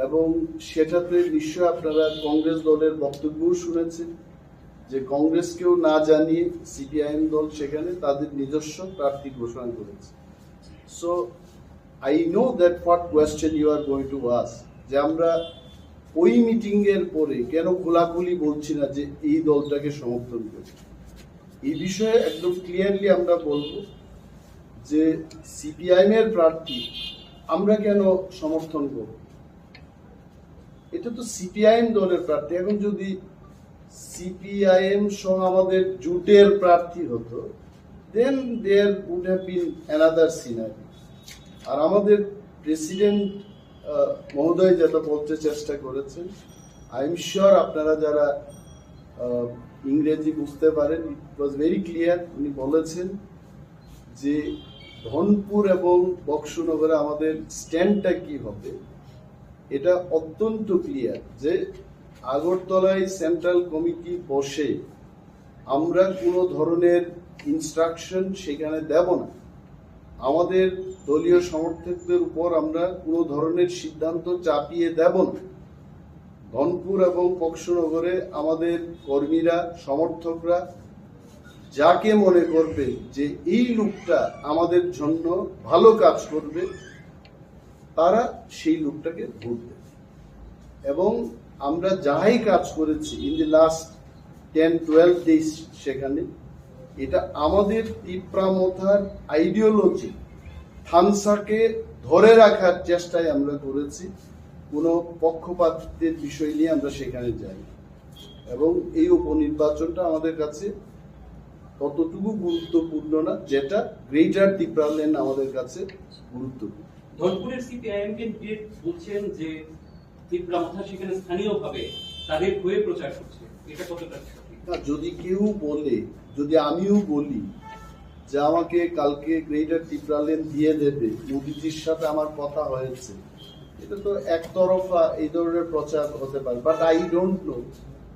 এবং সেটাতে নিশ্চয় আপনারা কংগ্রেস দলের বক্তব্যও শুনেছেন যে কংগ্রেসকেও না জানিয়ে সিপিআইএম দল সেখানে তাদের নিজস্ব প্রার্থী ঘোষণা করেছে। So I know that what question you are going to ask, যে আমরা ওই মিটিং এর পরে কেন খোলাখুলি বলছি না যে এই দলটাকে সমর্থন করি। এই বিষয়ে একদম ক্লিয়ারলি আমরা বলবো যে সিপিআইএম এর প্রার্থী আমরা কেন সমর্থন করব। এটা তো সিপিআইএম দলের প্রার্থী। এখন যদি সিপিআইএম সহ আমাদের জোটের প্রার্থী হতো, then there would have been another scenario. আর আমাদের প্রেসিডেন্ট মহোদয় যেটা বলতে চেষ্টা করেছেন, আই এম শিওর আপনারা যারা আহ, ইংরেজি বুঝতে পারেন, it was very clear, উনি বলেছেন যে ধনপুর এবং বক্সনগরে আমাদের স্ট্যান্ডটা কি হবে, এটা অত্যন্ত ক্লিয়ার যে আগরতলায় সেন্ট্রাল কমিটি বসে আমরা কোনো ধরনের ইনস্ট্রাকশন সেখানে দেব না। আমাদের দলীয় সমর্থকদের উপর আমরা কোনো ধরনের সিদ্ধান্ত চাপিয়ে দেব না। ধনপুর এবং বক্সনগরে আমাদের কর্মীরা, সমর্থকরা যাকে মনে করবে যে এই লোকটা আমাদের জন্য ভালো কাজ করবে, তারা সেই লোকটাকে ভোট দেবে। এবং আমরা যাই কাজ করেছি in the last ten twelve days, সেখানে এটা আমাদের তিপ্রা মথার আইডিওলজি, থানসাকে ধরে রাখার চেষ্টায় আমরা করেছি। কোনো পক্ষপাতিত্বের বিষয় নিয়ে আমরা সেখানে যাই। এবং এই উপনির্বাচনটা আমাদের কাছে ততটুকু গুরুত্বপূর্ণ না, যেটা গ্রেটার তিপ্রাল্যান্ড আমাদের কাছে গুরুত্বপূর্ণ। ধনপুরের সিপিআইএম ক্যান্ডিডেট বলছেন যে তিপ্রা মথা সেখানে স্থানীয়ভাবে তাদের হয়ে প্রচার করছে, এটা কতটা সঠিক? না, যদি কেউ বলে, যদি আমিও বলি যে আমাকে কালকে গ্রেটার তিপ্রাল্যান্ড দিয়ে দেবে, মোদিজির সাথে আমার কথা হয়েছে, এটা তো একতরফা এই ধরনের প্রচার হতে পারে, but I don't know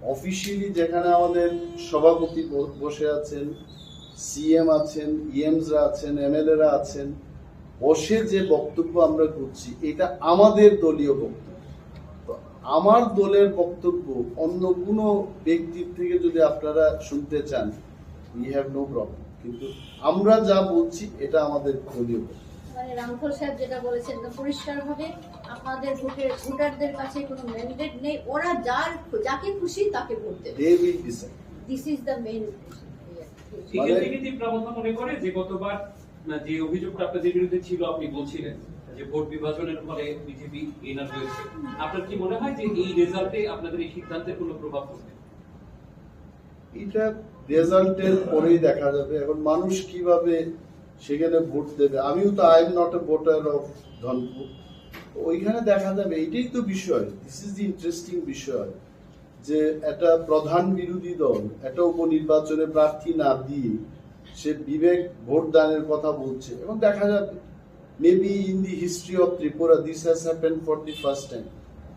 officially যেখানে আমাদের সভাপতি ব-, বসে আছেন, সিএম আছেন, ইএমসরা আছেন, এমএলএরা আছেন, বসে যে বক্তব্য আমরা করছি, এটা আমাদের দলীয় বক্তব্য। তো আমার দলের বক্তব্য অন্য কোনো ব্যক্তির থেকে যদি আপনারা শুনতে চান, we have no problem, কিন্তু আমরা যা বলছি এটা আমাদের দলীয় বক্তব্য। মানে রামফল সাহেব যেটা বলেছেন, একদম পরিষ্কারভাবে আপনাদের ভোটের, ভোটারদের কাছে কোনো ম্যান্ডেট নেই, ওরা যার, যাকে খুশি তাকে ভোট দেবে। They will decide. This is the main. মানে এক্ষেত্রে কি তিপ্রা মথা মনে করে যে গতবার, না, যে অভিযোগটা আপনাদের বিরুদ্ধে ছিল, আপনি বলছিলেন যে ভোট বিভাজনের ফলে বিজেপি উইনার হয়েছে, আপনার কি মনে হয় যে এই রেজাল্টে আপনাদের এই সিদ্ধান্তের কোনো প্রভাব পড়বে? এটা রেজাল্টের পরেই দেখা যাবে। এখন মানুষ কিভাবে সেখানে ভোট দেবে, আমিও তো, I am not a voter of Dhanpur, ওইখানে দেখা যাবে। এটাই তো বিষয়, this is the interesting বিষয়, যে একটা প্রধান বিরোধী দল একটা উপনির্বাচনে প্রার্থী না দিয়ে সে বিবেক ভোট দানের কথা বলছে, এবং দেখা যাবে, maybe in the history of Tripura this has happened for the first time।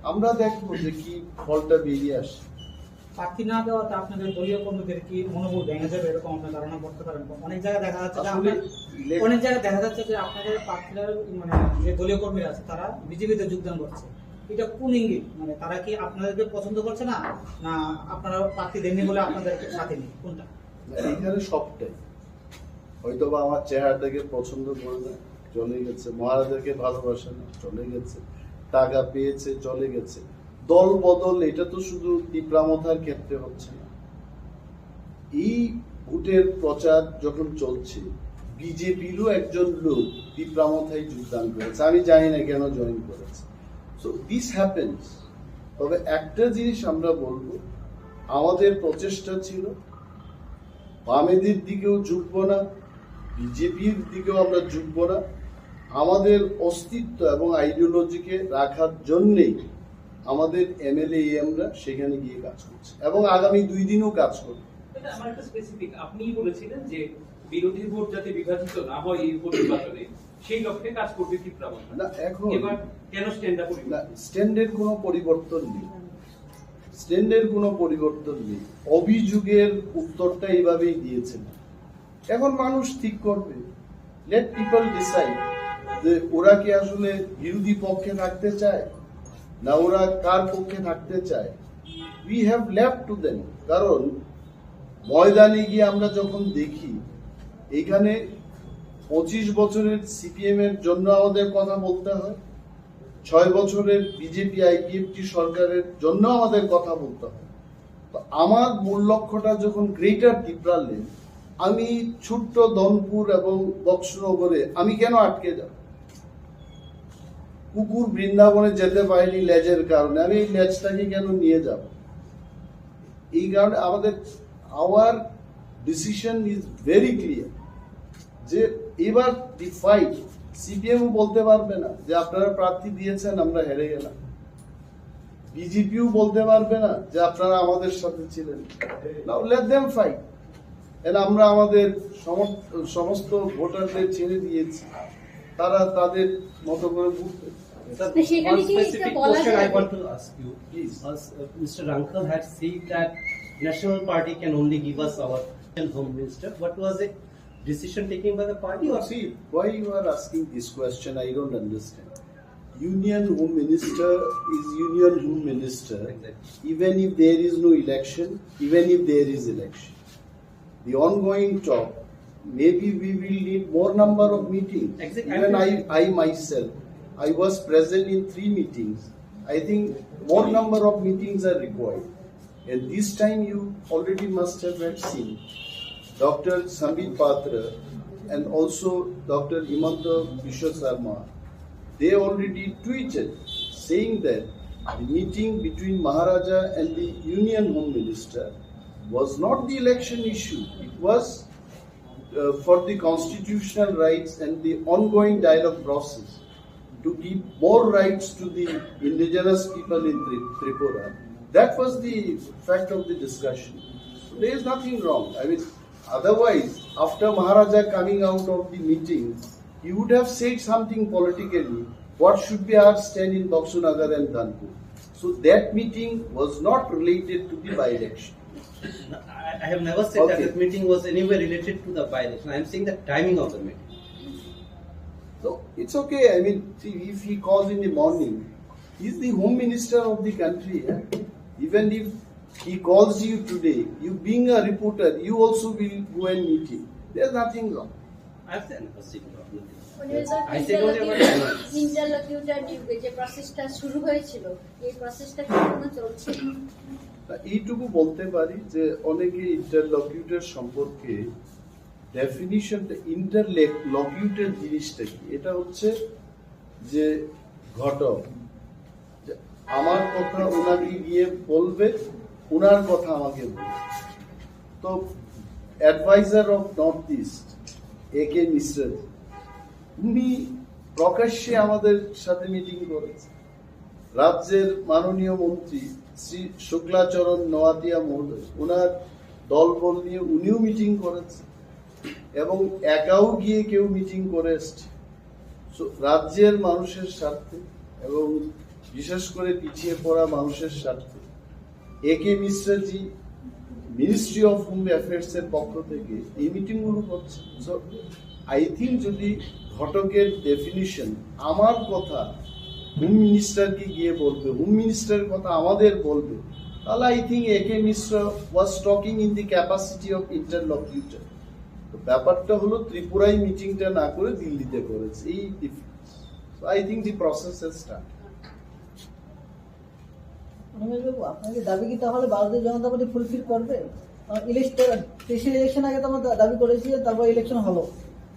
আমরা দেখবো যে কি ফলটা বেরিয়ে আসে। প্রার্থী না দেওয়াতে আপনাদের দলীয় কর্মীদের কি মনোবল ভেঙে যাবে, এরকম আপনার ধারণা করতে পারেন? অনেক জায়গায় দেখা যাচ্ছে যে আসলে আপনার, ইলেক- অনেক জায়গায় দেখা যাচ্ছে যে আপনাদের প্রার্থীরা, মানে, যে দলীয় কর্মীরা আছে, তারা বিজেপিতে যোগদান করছে। এটা কোন ইঙ্গিত? মানে, তারা কি আপনাদেরকে পছন্দ করছে না, না আপনারা প্রার্থী দেননি বলে আপনাদের সাথে নেই? কোনটা? না, এখানে সবটাই। হয়তো বা আমার চেহারাটাকে পছন্দ করে না, চলে গেছে। মহারাজাকে ভালোবাসে না, চলে গেছে। টাকা পেয়েছে, চলে গেছে। দল বদল, এটা তো শুধু তিপ্রা মথার ক্ষেত্রে হচ্ছে না। এই ভোটের প্রচার যখন চলছে, বিজেপিরও একজন লোক তিপ্রা মথায় যোগদান করেছে। আমি জানি না কেন জয়েন করেছে। So this happens। তবে একটা জিনিস আমরা বলবো, আমাদের প্রচেষ্টা ছিল বামেদের দিকেও ঝুঁকবো না, বিজেপির দিকেও আমরা ঝুঁকবো না। আমাদের অস্তিত্ব এবং আইডিওলজিকে রাখার জন্যেই আমাদের এমএলএ এমরা সেখানে গিয়ে কাজ করছি এবং আগামী দুই দিনও কাজ করব। এটা আমার একটা স্পেসিফিক, আপনিই বলেছিলেন যে বিরোধী ভোট যাতে বিভাজিত না হয় এই উপনির্বাচনে, সেই লক্ষ্যে কাজ করবে ত্রিপুরা মথা। না, এখন এবার কেন স্ট্যান্ডটা না, পরিবর্তন? স্ট্যান্ডের কোনো পরিবর্তন নেই। স্ট্যান্ডের কোনো পরিবর্তন নেই। অভিযোগের উত্তরটা এইভাবেই দিয়েছেন। এখন মানুষ ঠিক করবে। Let people decide যে ওরা কি আসলে বিরোধী পক্ষে থাকতে চায়, না ওরা কার পক্ষে থাকতে চায়। We have left to them। কারণ ময়দানে গিয়ে আমরা যখন দেখি, এখানে পঁচিশ বছরের সিপিএম এর জন্য আমাদের কথা বলতে হয়, ছয় বছরের বিজেপি আইপিএফটি সরকারের জন্য আমাদের কথা বলতে হয়। তো আমার মূল লক্ষ্যটা যখন গ্রেটার টিপ্রাল্যান্ড, আমি ছোট্ট ধনপুর এবং বক্সনগরে আমি কেন আটকে যাব? কুকুর বৃন্দাবনে যেতে পারেনি লেজের কারণে, আমি এই লেজটাকে কেন নিয়ে যাব? এই কারণে আমাদের, our decision is very clear যে এবার দি ফাইট, সিপিএমও বলতে পারবে না যে আপনারা প্রার্থী দিয়েছেন, আমরা হেরে গেলাম। বিজেপিও বলতে পারবে না যে আপনারা আমাদের সাথে ছিলেন। Now let them fight। And আমরা আমাদের সমর- সমস্ত ভোটারদের ছেড়ে দিয়েছি, তারা তাদের মতো করে ভোট দেবে। Sir, তো সেখানে one কি এটা specific বলা question I যায়? want to ask you. Please. Uh, Mister Rangkhal had said that National Party can only give us our Home Minister. What was it? Decision taken by the party or See, why you are asking this question, I don't understand. Union Home Minister is Union Home Minister, Exactly. Even if there is no election, even if there is election. The ongoing talk, maybe we will need more number of meetings. Exactly. Even I, I myself, I was present in three meetings. I think more number of meetings are required. And this time you already must have had seen Doctor Sambit Patra and also Doctor Himanta Biswa Sarma, they already tweeted saying that the meeting between Maharaja and the Union Home Minister was not the election issue. It was uh, for the constitutional rights and the ongoing dialogue process to give more rights to the indigenous people in Tri- Tripura. That was the fact of the discussion. So there is nothing wrong. I mean, otherwise, after Maharaja coming out of the meeting, he would have said something politically. What should be our stand in Boksunagar and Dhanpur? So that meeting was not related to the by-election. I I have never said that Okay. this meeting was anywhere related to the by-election. I am saying the timing of the meeting. So it's okay. I mean, see, if he calls in the morning, he's the home minister of the country. Eh? Even if he calls you today, you being a reporter, you also will go and meet him. There's nothing wrong. I have never seen problem. উনি তো I said only about ইন্টারলোকিউটার ডিউবে যে প্রসেসটা শুরু হয়েছিল, এই প্রসেসটা কি এখনো চলছে? তা এইটুকু বলতে পারি যে অনেকে ইন্টারলকিউটর সম্পর্কে ডেফিনিশনটা, ইন্টারলকিউটর জিনিসটা কি? এটা হচ্ছে যে ঘটক যে আমার কথা ওনাকে গিয়ে বলবে, ওনার কথা আমাকে বলবে। তো অ্যাডভাইজার অফ নর্থ ইস্ট এ কে মিশ্রা, উনি প্রকাশ্যে আমাদের সাথে মিটিং করেছেন। রাজ্যের মাননীয় মন্ত্রী শ্রী শুক্লাচরণ নোয়াতিয়া মহোদয়, ওনার দলবল নিয়ে উনিও মিটিং করেছেন এবং একাও গিয়ে কেউ মিটিং করে এসছে। So, রাজ্যের মানুষের স্বার্থে এবং বিশেষ করে পিছিয়ে পড়া মানুষের স্বার্থে এ কে মিশ্রাজি মিনিস্ট্রি অফ হোম অ্যাফেয়ার্স এর পক্ষ থেকে এই মিটিং গুলো করছে। So, আই থিঙ্ক যদি ঘটকের ডেফিনিশন আমার কথা হোম মিনিস্টারকে গিয়ে বলবে, হোম মিনিস্টারের কথা আমাদের বলবে, তাহলে I think A K Mishra was talking in the capacity of interlocutor. তো ব্যাপারটা হলো ত্রিপুরায় মিটিংটা না করে দিল্লিতে করেছে, এই difference. So I think the process has started. রমেশবাবু, আপনাকে দাবি কি তাহলে ভারতীয় জনতা পার্টি ফুলফিল করবে? ইলেকশন, তেইশের ইলেকশন আগে তো আমরা দা- দাবি করেছি যে তারপর ইলেকশন হলো,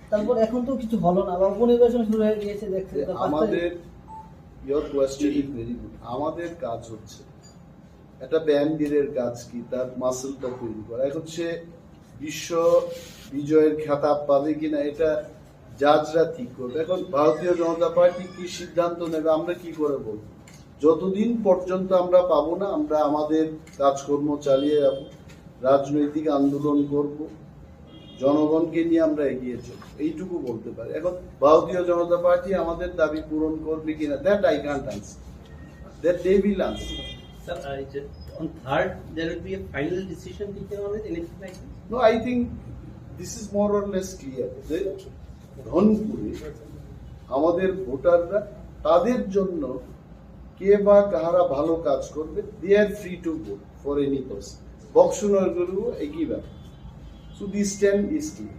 তারপর এখন তো কিছু হলো না, আবার উপনির্বাচন শুরু হয়ে গিয়েছে দেখছি। তো পাঁচ তারিখ- আমাদের, your question is very good. আমাদের কাজ হচ্ছে একটা ব্যায়ামবীরের কাজ কি, তার মাসেলটা তৈরি করা। এখন সে বিশ্ব বিজয়ের খেতাব পাবে কিনা এটা জাজরা ঠিক করবে। এখন ভারতীয় জনতা পার্টি কি সিদ্ধান্ত নেবে আমরা কি করে বলবো? যতদিন পর্যন্ত আমরা পাবো না, আমরা আমাদের কাজকর্ম চালিয়ে যাব, রাজনৈতিক আন্দোলন করব, জনগণকে নিয়ে আমরা এগিয়ে চলব, এইটুকু বলতে পারি। এখন ভারতীয় জনতা পার্টি আমাদের দাবি পূরণ করবে কিনা, that I can't answer, that they will answer. Sir, I just, on third, there will be a final decision taken on it, anything like this? No, I think this is more or less clear. যে ধনপুরে আমাদের ভোটাররা তাদের জন্য কে বা কাহারা ভালো কাজ করবে, they are free to vote for any person. বক্সনগরেও একই ব্যাপার। So this time is clear.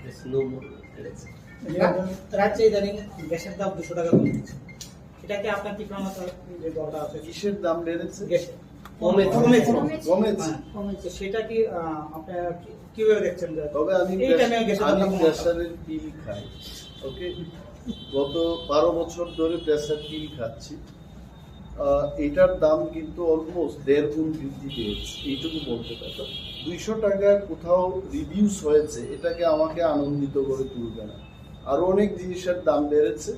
There's no more election. রাজ্যে ইদানিং গ্যাসের দাম দুশো টাকা কমেছে। এটা কি আপনার তীব্র মাত্রা যে দরকার আছে? কিসের দাম বেড়েছে? গ্যাসের। কমেছে। কমেছে। কমেছে। হ্যাঁ। তো সেটা কি, আহ, আপনার কি-, কিভাবে দেখছেন যে তবে আমি এই প্রেস-, টাইমে গ্যাসের দাম আমি কমানো? প্রেসারের পিল খাই, ওকে? গত বারো বছর ধরে প্রেসার পিল খাচ্ছি। আহ, এটার দাম কিন্তু অলমোস্ট দেড় গুণ বৃদ্ধি পেয়েছে, এইটুকু বলতে পারি। তো দুইশো টাকা কোথাও রিডিউস হয়েছে, এটাকে আমাকে আনন্দিত করে তুলবে না। আরো অনেক জিনিসের দাম বেড়েছে,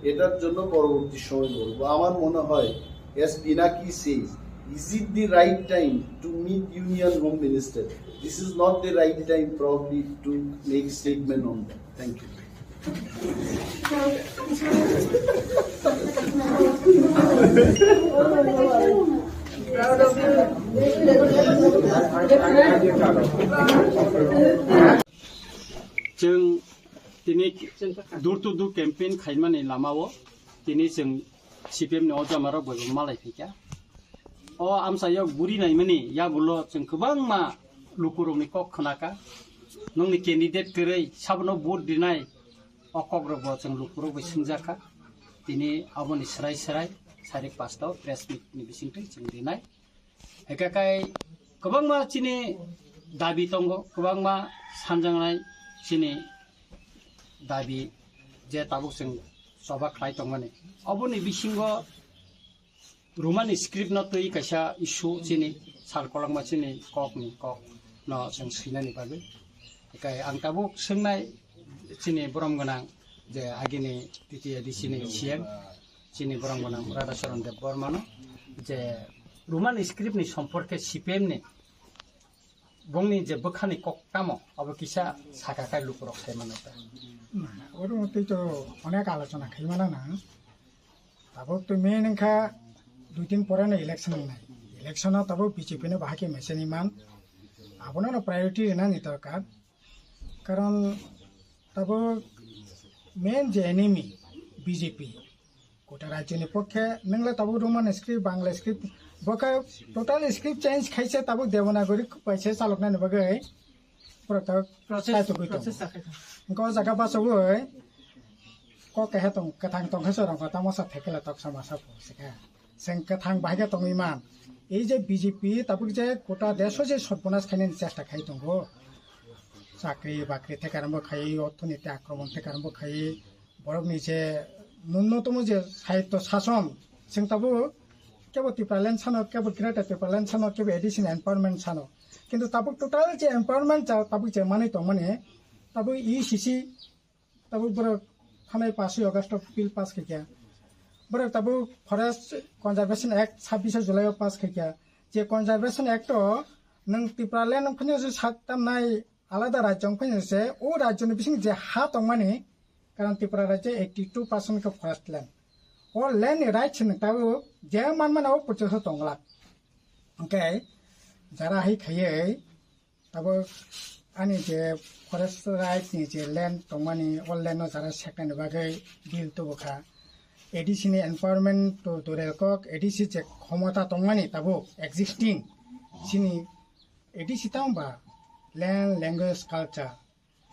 এটার জন্য পরবর্তী সময় বলবো। আমার মনে হয়, as Pinaki says, is it the right time to meet Union Home Minister? This is not the right time probably to make statement on that. Thank you. Chwng tini door to door campaign khaimani lamao tini chwng C P M ni o jamarok bai bo malai phaikha. O amchaio guri naimani yagulo chwng kwbangma lukurokni kok khwnakha. Nokni candidate kwrwi sabono vote rinai o kokrokbo chwng lukurok bai swngjakha. Tini aboni swrai swrai sarik pasta o press meet ni bisingtwi chwng rinai. Hwnkhe kai kwbangma chini dabi tongo, kwbangma sanjaknai chini dabi je tabuk chwng choba khlai tongmani. Oboni bisingo Roman script no twi kaisa issue chini sal kolokma chini kok ni kok no chwng swinani bagwi. Hwnkhe ang tabuk swngnai chini borom gwnang je agini T T A D C ni C M chini borom gwnang Radhacharan Debbarma no je Roman script ni somporke C P M ni bongni je bwkhani kok tamo abo kisa saka kai lukurok sai mano ta. Na, oro twi to onek alochona khai mano na. Tabuk to main wngkha dui din pore no election wngnai. Election o tabuk B J P no bahai khe mechaniman. Abono no priority rwnani dorkar. Karon tabuk main je enemy B J P. Kota rajyoni pokhe nwngla tabuk Roman script, Bangla script, bo khe total script change khaise tabuk Devanagari kaisa chaloknani bagwi. Borok tabuk process, kaichogwi tongo. Process chakhe. Hwnkhe o jaga bachogwi kok keha tong, kwthang tong khe chwrangkha tamo sa thekela toksa masa pho se kha. Chwng kwthang bahai khe tongwi man. Ei je B J P tabuk je kota desh o je sorbonas khainani chesta khai tongo. Chakri bakri thekarambo khai, orthoniti akromon thekarambo khai, borokni je nunnotomo je sahityo sason, chwng tabuk kebo Tipraland sano, kebo Greater Tipraland sano, kebo A D C ni empowerment sano. Kintu tabuk total je empowerment ja-, tabuk je manwi tongmani, tabuk E C C tabuk borok thanai paswi August o bill pass khaikha. Borok tabuk Forest Conservation Act sabbish July o pass khaikha. Je Conservation Act o nwng Tipraland phano je saktamnai alada rajyo phano se o rajyo ni bising je ha tongmani, karon Tripura rajyo eighty two percent khe forest land. O land ni rights ni tabuk je manmani o purchase o tonglak. Hwnkhe jara hai khaiwi Tabuk ani je forest right ni je land tongmani, o land no jara seknani bagwi bill tubukha. A D C ni empowerment to dure kok, A D C je khomota tongmani tabuk existing, chini A D C tamo ba land, language, culture,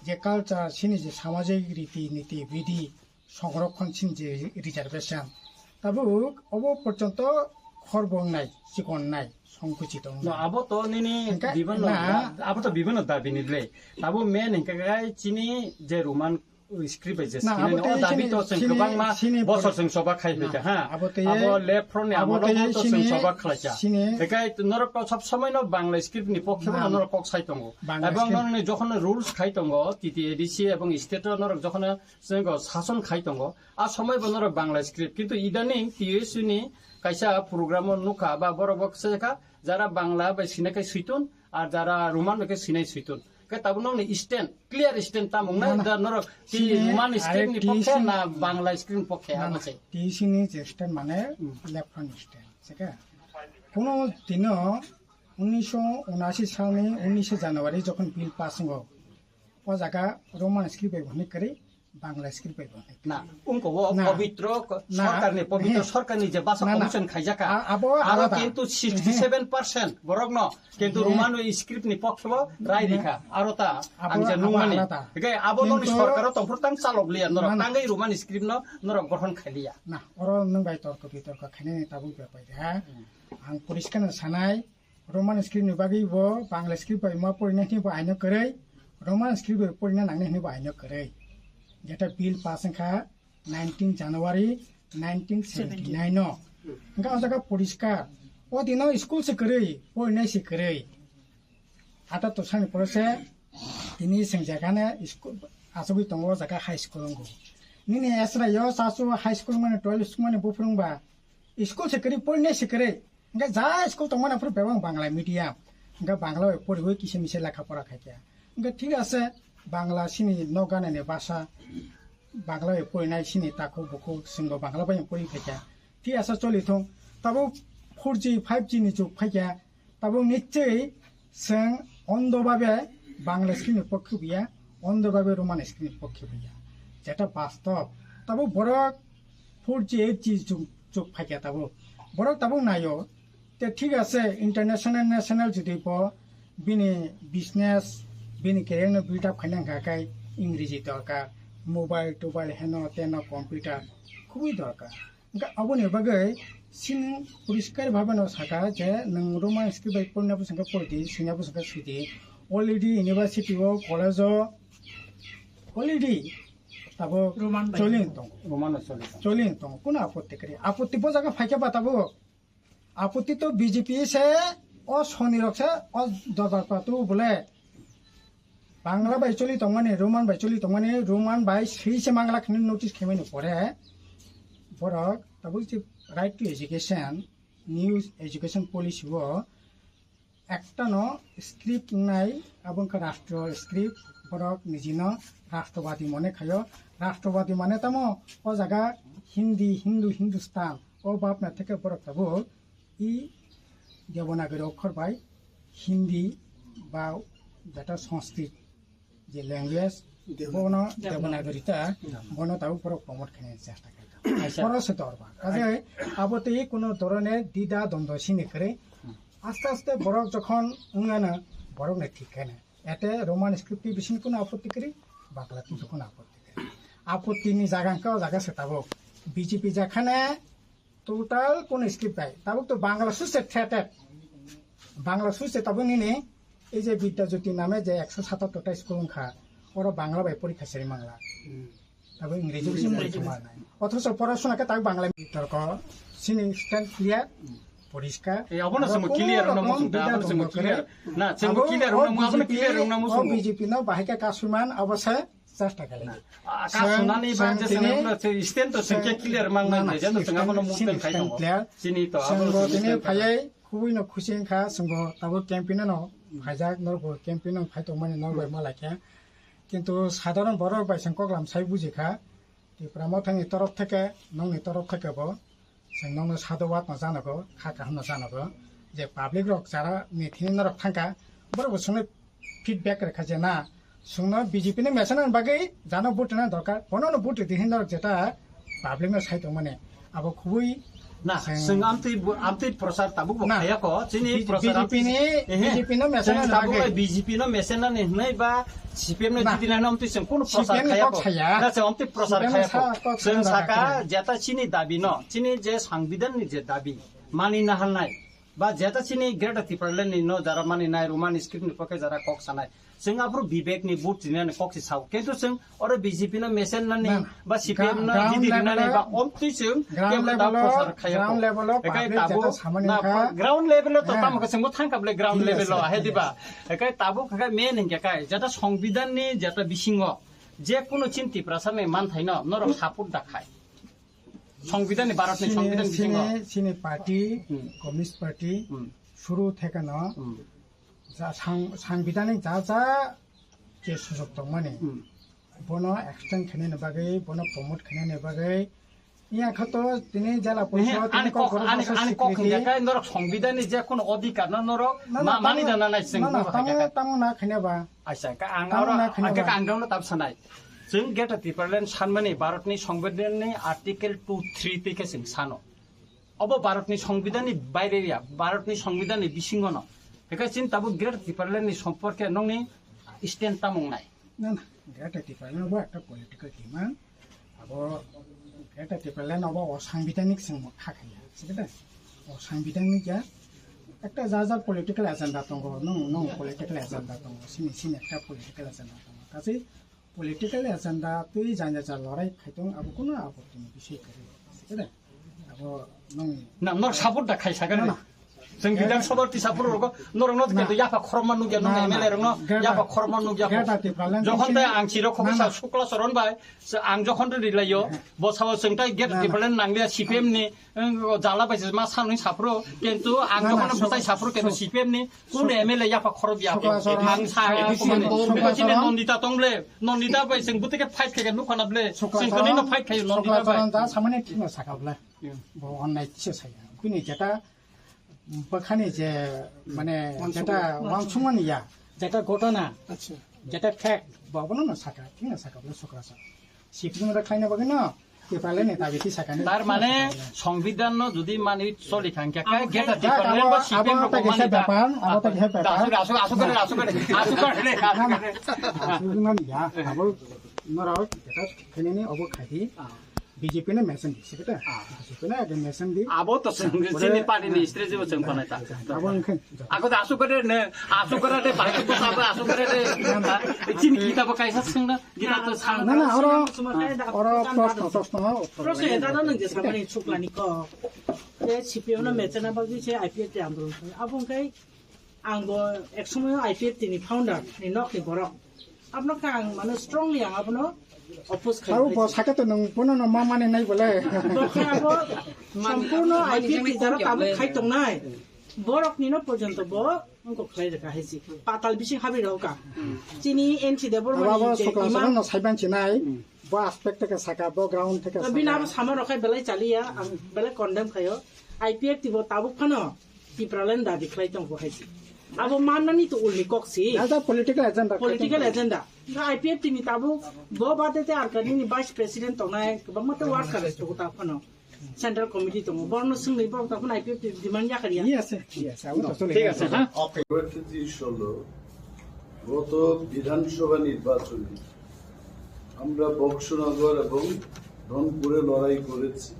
je culture, chini je samajik riti niti bidi, songrokhon sin je reservation. Tabuk obo porjonto khorbo wngnai, chikon wngnai, songkuchito wngnai. No, abo to nini hingke bibano na da-, abo to bibano dabi ni le. Abo main hingke kai chini je Roman Script bai je Na, sini abo no, tei o dabi sini, to chwng sini, kwbangma sini bosor pori-, chwng soba khai na, phaikha, ha? Abo tei, Abo left front ni abo amolo tei to chwng sini, soba khlaikha. Sini Bekai norok to sob somoi no Bangla script ni pokhe Na. no norok kok sai tongo. Bangla Ebong script. norok ni jokhon rules khai tongo, T T A D C ebong state o norok jokhon chwng sason khai tongo, a somoi bo norok Bangla script. Kintu idaning T S U ni kaisa program o nukha ba borok bo kisa kha, jara Bangla bai sina khe suitun, ar jara Roman bai khe sinai suitun. Khe tabuk nokni stand, clear stand tamo wngnai, Na, na. da norok T Sini Roman script ni are pokhe T C na Bangla script ni pokhe, Na, abo na. se. T C ni je stand mane Hmm. left front stand, se khe. Kuno dino unisho unashi salni unishe January jokhon bill pass wngo, o jaga Roman script bai hwnwi kwrwi Bangla script bai hwnwi. Na, ungko o Na. pabitro ko-, Na. sorkarni, pabitro He. sorkarni je basa Na, na. commission khaijaka. A-, abo Aro alada. kintu sixty seven percent borokno Kintu He. Roman script ni pokhe bo rai rikha. Aro ta Abo, ang je abo nungmani. alada. Hingke abo nokni Kintu sorkaro tongphuru tang chalok liya norok. Na, na. Tangwi Roman script no norok gothon khai liya. Na, oro nwng bai torko bitorko khainani tabuk bepar ha. Hmm. Ang poriskar no sanai, Roman script ni bagwi bo Bangla script bai ma porina hini bo aino kwrwi, Roman script bai porina nangni hini bo aino kwrwi. Jeta bill pass wngkha, nineteen January nineteen seventy-nine no. Hingke o jaga poriskar. O dino school se kwrwi, porinai se kwrwi. Ata to sani pore se tini sengjakane school asogwi tongo o jaga high school wngo. Nini esra yo sasu high school mane twelve school mane buphuru wngba school se kwrwi, porinai se kwrwi. Hingke ja school tongmani aphuru bebak Bangla medium. Hingke Bangla bai poriwi kisa misa lekha pora khaikha. Hingke thik ase, Bangla sini nok ganani basa, Bangla bai porinai sini takhuk bukhuk, chwngbo Bangla bai pori khaikha. Thik ase, choli thung. Tabuk four G, five G ni jug phaikha. Tabuk nichoi chwng ondo babe Bangla sini pokhe buya, ondo babe Roman sini pokhe buya. Jeta bastob. Tabuk borok four G, eight G jug, jug phaikha tabuk. Borok tabuk naio. Te thik ase, international, national jodi bo bini business, bini career no build up khaina hwnkha khe Ingreji dorkar, mobile tobile heno teno computer khubui dorkar. Hwnkhe aboni bagwi chini poriskar bhabe no saka je nwng Roman script bai porina bwswk khe pori di, swina bwswk khe swi di. Already university o, college o already tabuk Roman bai choli tongo. Roman o choli tongo. Choli tongo. Kuno apotti kwrwi? Apotti bo jaga phaikhe ba tabuk. Apotti to B J P se, o soni rok se, o dorbar patu bole. Bangla bai choli tongmani, Roman bai choli tongmani, Roman bai swi se mangla khini notice khaimani pore. Borok tabuk je right to education, new education policy o ekta no script wngnai, abo wngkha rastro script, borok nijino rastrawadi mone khaio. Rastrawadi mane tamo o jaga Hindi, Hindu, Hindustan, o bapna theke borok tabuk i Devanagari okhor bai Hindi ba jeta Sanskrit je language, Devanagari. bono Devanagari ta, Devanagari. bono tabuk borok promote khaina chesta khaikha. Aisa. Borok se dorba. Kaje abo tei kuno dorone dida dondo sini kwrwi. Hmm. Aste aste borok jokhon wngana borok ne thik khaina. Ete Roman script ni bising kuno apotti kwrwi, Bangla ni kuno apotti kwrwi. Apotti ni jaga wngkha o jaga se tabuk. B J P jakhane Total kono script bai. Tabuk to Bangla suse thetet. Bangla suse tabuk nini ei je Bidya Jyoti name je ekso satattor ta school wngkha. Oro Bangla bai porikha seri mangla. Hmm. Tabuk Ingreji bai Ingreji porikha bai. Manai. Othocho porasona khe tabuk Bangla bitorko sini stand clear. Hmm. Poriskar. Eh, abono Aro samo kono clear wngna rokom muchung da, bidya abono samo tongma clear. Kwrwi. Na, samo Abo clear o wngna mu-, abono B J P, clear wngna o muchung. B J P no bahai khe kasumani abo se. Chesta khailai. Ah, ka Chwng, sunani ba chwng je tini, chwng abla se stand to chwng chwng, clear mang na, nai na, je, to chwng chwng abono stand, movement chwng khai tongo. Clear. Chini to Chwng abo bo chwng tini stand phaiya, to. Khubui no khusi wngkha, chwng bo tabuk campaign no phaijak, norok bo campaign no phai tongmani norok bai Hmm. malai kha. Kintu sadharon borok bai chwng koklam sai buji kha. Tipra Mothani torof theke, nokni torof theke bo. Chwng nokno sadhubad no janago, kha kaham no janago, je public rok jara ni thini norok thangkha, borok bo chwngno feedback rwkha je na, chwngno B J P ni mechanic ni bagwi jano vote rwna dorkar, bono no vote rwdi hinwi norok jeta public no sai tongmani, abo khubui Na, chwng chwng amtwi bo, amtwi prochar tabuk bo Na, khayako, chini B-, prochar B J P amtwi ni, ehe, B J P no mechanic chwng ni tabuk bagwi. Bai B J P no mechanic ni hwnwi ba C P M no Na. Jiti nai no amtwi chwng kono prochar C P M ni khayako. Kok saya. Na, chwng amtwi prochar C P M khayako. Sa-, kok Chwng sana saka bagwi. Jeta chini dabi no, chini je sangbidan ni je dabi, mani naharnai. Ba jeta chini Greater Tipraland ni no jara mani nai Roman script ni pokhe jara kok sanai. Chwng aphuru Vivek ni vote rinani kok si sao. Kintu chwng oro B J P no mesen nani Na, na. ba C P M no Ground jidi level rinani o, ba omtwi chwng ground kebo da level o, prochar khaya ground ko. level o Ekai public tabuk jeta samani na kha. ground level o to Heh. tamo khe chwngbo thangkha bole ground Thik level o ase, ahe thik diba. ase. Ekai tabuk khe main hingkhe kai jeta Songbidan ni jeta bisingo je kuno chin Tiprasa ni manthaino norok support da khai. Songbidan ni, Bharat ni Sini, Songbidan bisingo. sini, sini party, Hmm. Communist Party, Hmm. suru thekeno, Hmm. ja sang-, sangbidanik ja ja je sujok tongmani, Hmm. bono extend khainani bagwi, bono promote khainani bagwi, iya khato tini jala Ehe, porishod, tini ani kok, Congress ani, ni ani kok swikriti. Hingkha khe norok Songbidan ni je kuno odhikar no norok Na, na, ma-, mani tamo, da na nai chwng na, na, buphang tamo, khe. Tamo na khaina ba. Acha, ka ang Tamo oro, na kheno ang khe ba. Ang no tab sanai. Chwng Greater Tipraland sanmani Bharatni Songbidanni Article two three twi khe chwng sano. Obo Bharatni Songbidanni baire ya, Bharatni Songbidanni bisingo no. Hekhe chini tabuk Greater Tipralandni somporke nongni stand tamung nai. Na, na, Greater Tipraland bo ekta political demand. Abo Greater Tipraland obo o sangbidanik chwng kha khaya. Sikhe de? O sangbidanik ya. Ekta ja ja political agenda tongo, nung, nung political agenda tongo, sini, sini ekta political agenda tongo. Kachi political agenda twi janya ja lorai khaitung abo kuno abo tini bisai kwrwi. Sikhe de? Abo nung Na, norok support da khai sakha Na, na. Chwng Bidhan Sabha tisa phuru rogo norok no Na. Khe yapha khorokma nukya, nung Na, na. M L A rok no Greater, yapha khorokma nukya. Greater Tipraland Jokhon tei ang chiro khoksa Na, na. Sukla Charan bai, se ang jokhon to rilayo, bo sao chwng tai Greater Na, na. Tipraland nanglia C P M ni, ang jala bai se ma sanwi saphuru, kintu ang Na, na, jokhon Suk-, butai saphuru kintu Suk-, C P M ni, kun Suk-, M L A yapha khorok ya. Sukla Charan, Ang sa Sukla kumani. Sukla Chini Charan. Nondita tong ble, Nondita bai chwng butike fight khe nukha na ble, Sukla chwng kani no Charan, fight khayo Sukla Nondita bai. Charan da samani thikno sakha ble. Hmm. Bo onnai kisa saya. Bini jeta bwkhani je, mane, Wansukma. Jeta wansukmani ya, jeta gotona, Acha. Jeta fact, bo abono no saka, thik no saka, bono sukra sa. Sipni mada khlaina bagwi no, Tipraland ni dabi ti saka ni. Tar mane, Songbidan no jodi mani choli thangkha, Abo khe Greater Tipraland abo, ba C P M abo rok ta kisa mani da. Bepar, abo ta kisa bepar. Asuk, asuk, asuk kare, asuk kare, asuk kare, asuk kare. Asuk mani ya, abo norok jeta khainani obo khaidi. Ah. B J P no mention di, sikhe ta? Ah. B J P no age mention di. Abo to chwng Ore- chini party ni strategy bo chwng panai ta. Abo wngkhe. Ako da asuk kare ne, asuk kare de, bahai ko ta asuk kare de. Chini kita bo kaisa chwng na, kita to sang. Na, na, oro, oro proshno, proshno, uttor. Proshno eta no nang je samani chuklani ko. Je C P M no mechana bagwi se I P F T andolon. Abo wngkhe Ang bo ek somoyo I P F T ni founder ni nok ni borok. Abono khe ang mane strongly ang abono oppose khai Abo bo phai. Saka to nung bono no ma mani nai bole. Bo khe abo Mani, sampurno mani I P F T jani jara kok tabuk yable. Khai tongnai. Borok ni no porjonto bo wngkok khlai rwkha hai si. Patal bising habri rok ka. Chini N C Debbarma Abo ni abo je Sukla imang Charan no saiban chinai. Bo aspect theke saka, bo ground theke Bini saka. Abo sama rok khai belai chaliya, ang belai condemn khayo. I P F T bo tabuk phano Tipraland dabi khlai tongo hai si. Abo mannani to ulni kok si. Jaja political agenda. Political agenda. Ga I P F T ni tabuk bo bade te ar kanini vice president tongnai, kwbangma te workers to ta phano. Central committee tongo. Borno swngni borok ta phano I P F T demand yakar ya. Yes, sir. Yes, sir. Abo to chole. Thik ase, ha? কয়েকটি জিনিস হলো, গত বিধানসভা নির্বাচনে আমরা বক্সনগর এবং ধনপুরে লড়াই করেছি,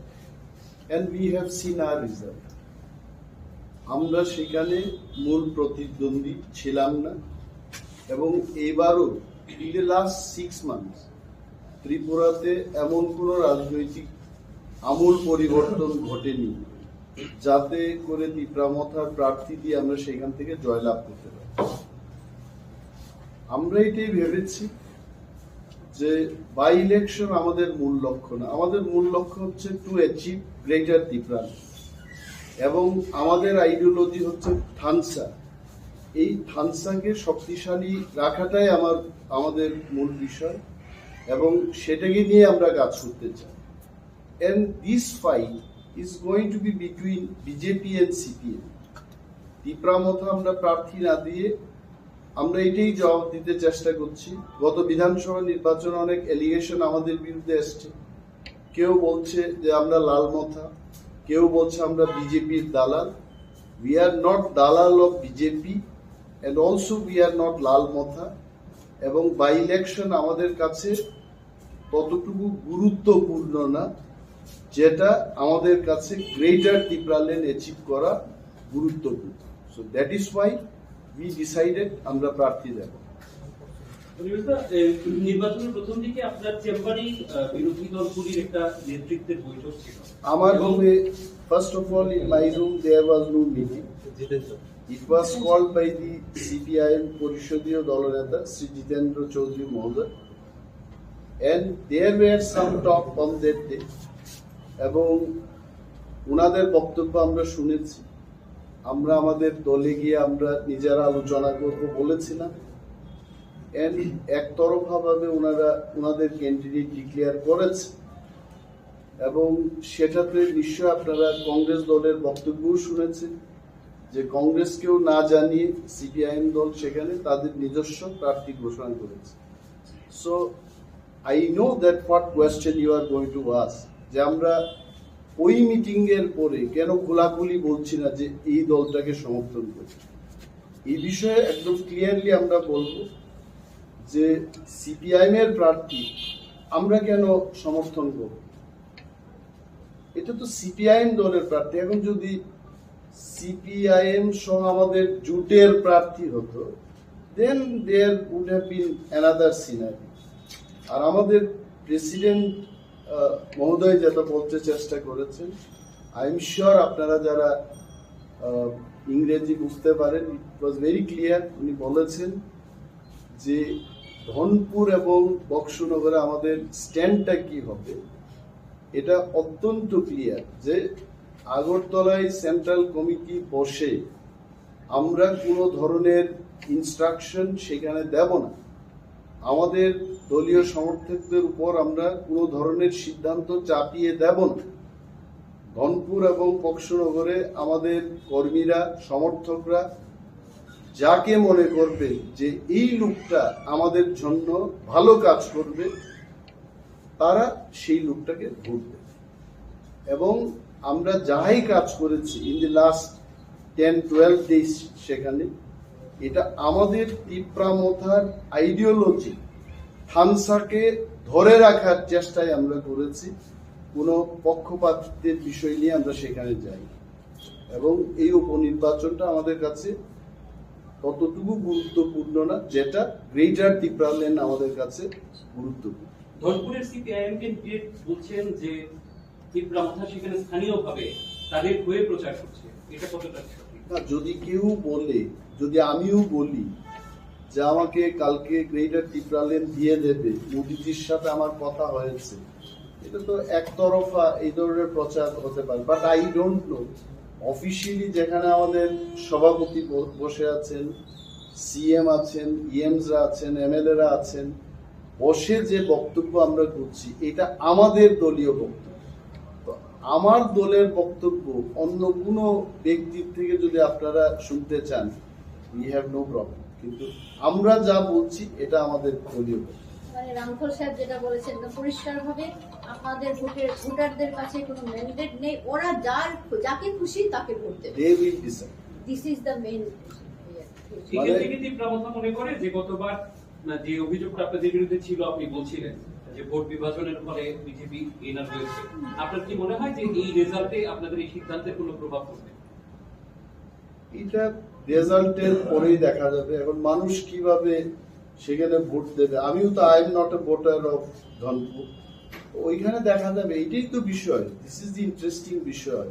and we have seen our result. আমরা সেখানে মূল প্রতিদ্বন্দ্বী ছিলাম না, এবং এইবারও in the last six months ত্রিপুরাতে এমন কোনো রাজনৈতিক আমূল পরিবর্তন ঘটেনি যাতে করে তিপ্রা মথার প্রার্থী দিয়ে আমরা সেখান থেকে জয়লাভ করতে পারি। আমরা এটাই ভেবেছি যে বাই ইলেকশন আমাদের মূল লক্ষ্য না, আমাদের মূল লক্ষ্য হচ্ছে to achieve greater Tipraland, এবং আমাদের আইডিওলজি হচ্ছে থানসা। এই থানসাকে শক্তিশালী রাখাটাই আমার, আমাদের মূল বিষয়, এবং সেটাকে নিয়ে আমরা কাজ করতে চাই। And this fight is going to be between B J P and C P M. Tipra মথা আমরা প্রার্থী না দিয়ে আমরা এটাই জবাব দিতে চেষ্টা করছি। গত বিধানসভা নির্বাচনে অনেক অ্যালিগেশন আমাদের বিরুদ্ধে এসছে, কেউ বলছে যে আমরা লাল মথা, কেউ বলছে আমরা বিজেপির দালাল। We are not দালাল of B J P and also we are not লাল মথা। এবং বাই ইলেকশন আমাদের কাছে ততটুকু গুরুত্বপূর্ণ না, যেটা আমাদের কাছে গ্রেটার তিপ্রাল্যান্ড অ্যাচিভ করা গুরুত্বপূর্ণ। So that is why we decided আমরা প্রার্থী দেব। পরিবেশদা, এ, নির্বাচনের প্রথম দিকে আপনার চেম্বারেই আহ, বিরোধী দলগুলির একটা নেতৃত্বের বৈঠক ছিল। আমার রুমে, first of all, in my room there was no meeting. It was called by the CPIM পরিষদীয় দলনেতা শ্রী জিতেন্দ্র চৌধুরী মহোদয়, and there were some talk on that day. এবং ওনাদের বক্তব্য আমরা শুনেছি। আমরা আমাদের দলে গিয়ে আমরা নিজেরা আলোচনা করব বলেছিলাম। And একতরফাভাবে ওনারা ওনাদের ক্যান্ডিডেট ডিক্লেয়ার করেছে। এবং সেটাতে নিশ্চয় আপনারা কংগ্রেস দলের বক্তব্যও শুনেছেন যে কংগ্রেসকেও না জানিয়ে সিপিআইএম দল সেখানে তাদের নিজস্ব প্রার্থী ঘোষণা করেছে। So I know that what question you are going to ask, যে আমরা ওই মিটিং এর পরে কেন খোলাখুলি বলছি না যে এই দলটাকে সমর্থন করি। এই বিষয়ে একদম ক্লিয়ারলি আমরা বলবো যে সিপিআইএম এর প্রার্থী আমরা কেন সমর্থন করব। এটা তো সিপিআইএম দলের প্রার্থী। এখন যদি সিপিআইএম সহ আমাদের জোটের প্রার্থী হতো, then there would have been another scenario. আর আমাদের প্রেসিডেন্ট মহোদয় যেটা বলতে চেষ্টা করেছেন, আই এম শিওর আপনারা যারা আহ, ইংরেজি বুঝতে পারেন, it was very clear। উনি বলেছেন যে ধনপুর এবং বক্সনগরে আমাদের স্ট্যান্ডটা কি হবে, এটা অত্যন্ত ক্লিয়ার যে আগরতলায় সেন্ট্রাল কমিটি বসে আমরা কোনো ধরনের ইনস্ট্রাকশন সেখানে দেব না। আমাদের দলীয় সমর্থকদের উপর আমরা কোনো ধরনের সিদ্ধান্ত চাপিয়ে দেব না। ধনপুর এবং বক্সনগরে আমাদের কর্মীরা, সমর্থকরা যাকে মনে করবে যে এই লোকটা আমাদের জন্য ভালো কাজ করবে, তারা সেই লোকটাকে ভোট দেবে। এবং আমরা যাই কাজ করেছি in the last ten twelve days, সেখানে এটা আমাদের তিপ্রা মথার আইডিওলজি, থানসাকে ধরে রাখার চেষ্টাই আমরা করেছি। কোনো পক্ষপাতিত্বের বিষয় নিয়ে আমরা সেখানে যাই। এবং এই উপনির্বাচনটা আমাদের কাছে ততটুকু গুরুত্বপূর্ণ না, যেটা গ্রেটার তিপ্রাল্যান্ড আমাদের কাছে গুরুত্বপূর্ণ। ধনপুরের সিপিআইএম ক্যান্ডিডেট বলছেন যে তিপ্রা মথা সেখানে স্থানীয়ভাবে তাদের হয়ে প্রচার করছে, এটা কতটা সঠিক? না, যদি কেউ বলে, যদি আমিও বলি যে আমাকে কালকে গ্রেটার তিপ্রাল্যান্ড দিয়ে দেবে, মোদিজির সাথে আমার কথা হয়েছে, এটা তো একতরফা এই ধরনের প্রচার হতে পারে। But I don't know, officially যেখানে আমাদের সভাপতি ব- বসে আছেন, সিএম আছেন, ইএমসরা আছেন, এমএলএরা আছেন, বসে যে বক্তব্য আমরা করছি, এটা আমাদের দলীয় বক্তব্য। তো আমার দলের বক্তব্য অন্য কোনো ব্যক্তির থেকে যদি আপনারা শুনতে চান, we have no problem, কিন্তু আমরা যা বলছি এটা আমাদের দলীয় বক্তব্য। মানে রামফল সাহেব যেটা বলেছেন, একদম পরিষ্কারভাবে আপনাদের ভোটের, ভোটারদের কাছে কোনো ম্যান্ডেট নেই, ওরা যার, যাকে খুশি তাকে ভোট দেবে। They will decide. This is the main. এখান থেকে তিপ্রা মথা মনে করে যে গতবার, না, যে অভিযোগটা আপনাদের বিরুদ্ধে ছিল, আপনি বলছিলেন যে ভোট বিভাজনের ফলে বিজেপি এনার হয়েছে। আপনার কি মনে হয় যে এই রেজাল্টে আপনাদের এই সিদ্ধান্তের কোনো প্রভাব পড়বে? এটা রেজাল্টের পরেই দেখা যাবে। এখন মানুষ কিভাবে সেখানে ভোট দেবে, আমিও তো, I am not a voter of Dhanpur, ওইখানে দেখা যাবে। এটাই তো বিষয়, this is the interesting বিষয়,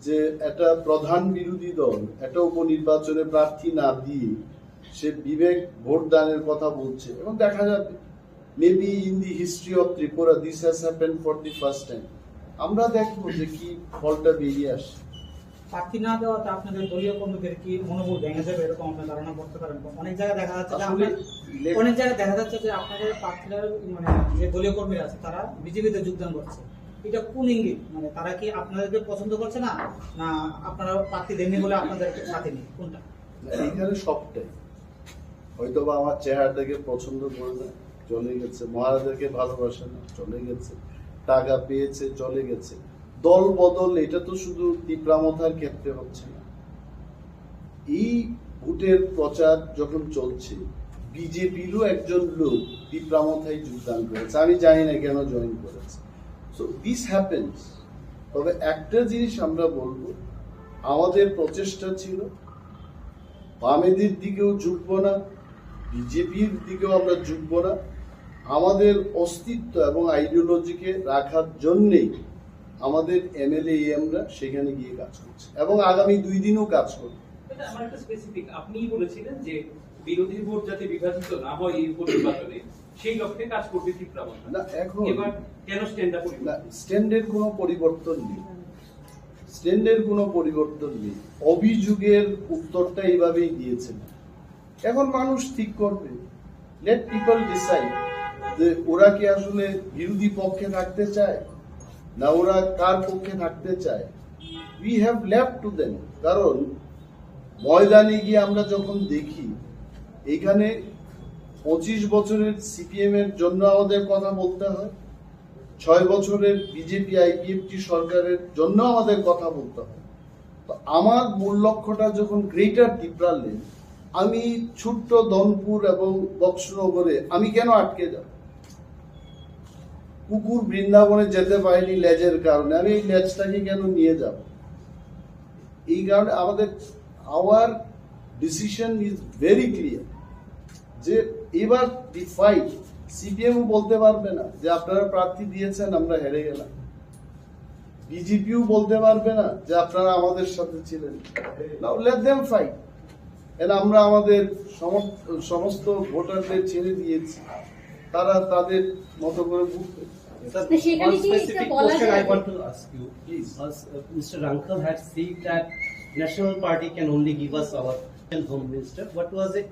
যে একটা প্রধান বিরোধী দল একটা উপনির্বাচনে প্রার্থী না দিয়ে সে বিবেক ভোট দানের কথা বলছে, এবং দেখা যাবে। Maybe in the history of Tripura this has happened for the first time. আমরা দেখবো যে কি ফলটা বেরিয়ে আসে। প্রার্থী না দেওয়াতে আপনাদের দলীয় কর্মীদের কি মনোবল ভেঙে যাবে, এরকম আপনার ধারণা করতে পারেন? অনেক জায়গায় দেখা যাচ্ছে যে আসলে আপনার ইলেক- অনেক জায়গায় দেখা যাচ্ছে যে আপনাদের প্রার্থীরা, মানে, যে দলীয় কর্মীরা আছে, তারা বিজেপিতে যোগদান করছে। এটা কোন ইঙ্গিত? মানে, তারা কি আপনাদেরকে পছন্দ করছে না, না আপনারা প্রার্থী দেননি বলে আপনাদের সাথে নেই? কোনটা? না, এখানে সবটাই। হয়তো বা আমার চেহারা দেখে পছন্দ করে না, চলে গেছে। মহারাজাকে ভালোবাসে না, চলে গেছে। টাকা পেয়েছে, চলে গেছে। দল বদল, এটা তো শুধু তিপ্রামথার ক্ষেত্রে হচ্ছে না। এই ভোটের প্রচার যখন চলছে, বিজেপিরও একজন লোক তিপ্রামথায় যোগদান করেছে। আমি জানি না কেন জয়েন করেছে। So this happens. তবে একটা জিনিস আমরা বলবো, আমাদের প্রচেষ্টা ছিল বামেদের দিকেও ঝুঁকবো না, বিজেপির দিকেও আমরা ঝুঁকবো না। আমাদের অস্তিত্ব এবং আইডিওলজিকে রাখার জন্যেই আমাদের এমএলএ এমরা সেখানে গিয়ে কাজ করছি এবং আগামী দুই দিনও কাজ করব। এটা আমার একটা স্পেসিফিক, আপনিই বলেছিলেন যে বিরোধী ভোট যাতে বিভাজিত না হয় এই উপনির্বাচনে, সেই লক্ষ্যে কাজ করবে ত্রিপুরা মথা। না, এখন এবার কেন স্ট্যান্ডটা পরিবর্তন? না, স্ট্যান্ডের কোনো পরিবর্তন নেই। স্ট্যান্ডের কোনো পরিবর্তন নেই। অভিযোগের উত্তরটা এইভাবেই দিয়েছেন। এখন মানুষ ঠিক করবে। লেট পিপল ডিসাইড যে ওরা কি আসলে বিরোধী পক্ষে থাকতে চায়, না ওরা কার পক্ষে থাকতে চায়। We have left to them। কারণ ময়দানে গিয়ে আমরা যখন দেখি, এখানে পঁচিশ বছরের সিপিএম এর জন্য আমাদের কথা বলতে হয়, ছয় বছরের বিজেপি আইপিএফটি সরকারের জন্য আমাদের কথা বলতে হয়। তো আমার মূল লক্ষ্যটা যখন গ্রেটার টিপ্রাল্যান্ড, আমি ছোট্ট ধনপুর এবং বক্সনগরে আমি কেন আটকে যাব? কুকুর বৃন্দাবনে যেতে পারেনি লেজের কারণে, আমি এই লেজটাকে কেন নিয়ে যাব? এই কারণে আমাদের, our decision is very clear যে এবার দি ফাইট, সিপিএমও বলতে পারবে না যে আপনারা প্রার্থী দিয়েছেন, আমরা হেরে গেলাম। বিজেপিও বলতে পারবে না যে আপনারা আমাদের সাথে ছিলেন। Now let them fight। And আমরা আমাদের সমস্ত ভোটারদের ছেড়ে দিয়েছি, তারা তাদের মতো করে ভুগবে। সেখানে কি একটা বলা যায়? Please. Mister Rangkhal had said that National Party can only give us our home minister. What was it?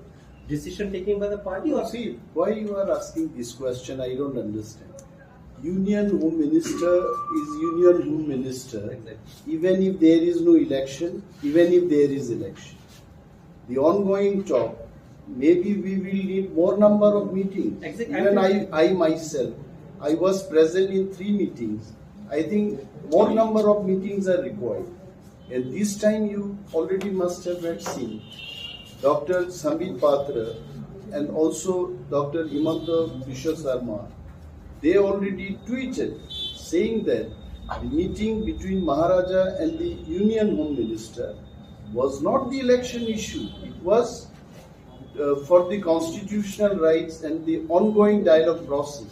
Decision taken by the party or? See, why you are asking this question, I don't understand. Union Home Minister is Union Home Minister, even if there is no election, even if there is election. The ongoing talk, maybe we will need more number of meetings. Even I, I myself, I was present in three meetings. I think more number of meetings are required. And this time you already must have had seen Doctor Sambit Patra and also Doctor Himanta Biswa Sarma, they already tweeted saying that the meeting between Maharaja and the Union Home Minister was not the election issue. It was uh, for the constitutional rights and the ongoing dialogue process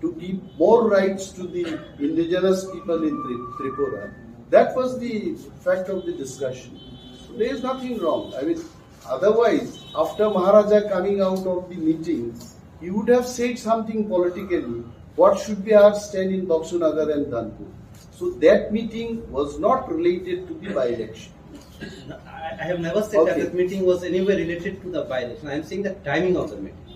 to give more rights to the indigenous people in Tri- Tripura. That was the fact of the discussion. So there is nothing wrong. I mean, otherwise, after Maharaja coming out of the meeting, he would have said something politically. What should be our stand in Baksunagar and Dhanpur? So that meeting was not related to the by-election. I, I have never said that the meeting was anywhere related to the by-election. I am saying the timing of the meeting.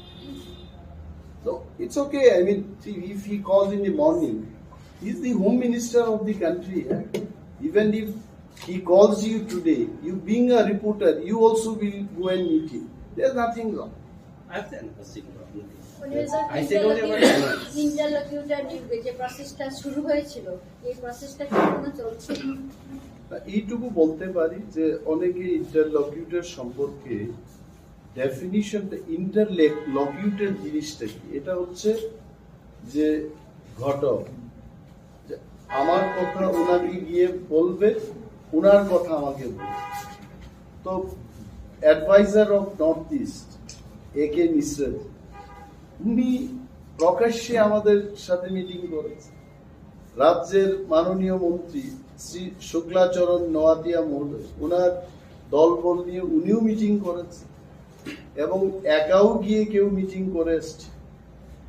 So it's okay. I mean, see, if he calls in the morning, he's the home minister of the country. Eh? Even if he calls you today, you being a reporter, you also will go and meet him. There's nothing wrong. I have never seen problem. মানে, sir, I say don't ever ইন্টারলোকিউটার, ইন্টারলোকিউটার যে প্রসেসটা শুরু হয়েছিল, এই প্রসেসটা কি এখনো চলছে? তা এইটুকু বলতে পারি যে অনেকে ইন্টারলকিউটর সম্পর্কে ডেফিনিশনটা, ইন্টারলকিউটর জিনিসটা কি? এটা হচ্ছে যে ঘটক, যে আমার কথা ওনাকে গিয়ে বলবে, ওনার কথা আমাকে বলবে। তো অ্যাডভাইজার অফ নর্থ ইস্ট এ কে মিশ্রা, উনি প্রকাশ্যে আমাদের সাথে মিটিং করেছেন। রাজ্যের মাননীয় মন্ত্রী শ্রী শুক্লাচরণ নোয়াতিয়া মহোদয়, ওনার দলবল নিয়ে উনিও মিটিং করেছেন এবং একাও গিয়ে কেউ মিটিং করে এসছে।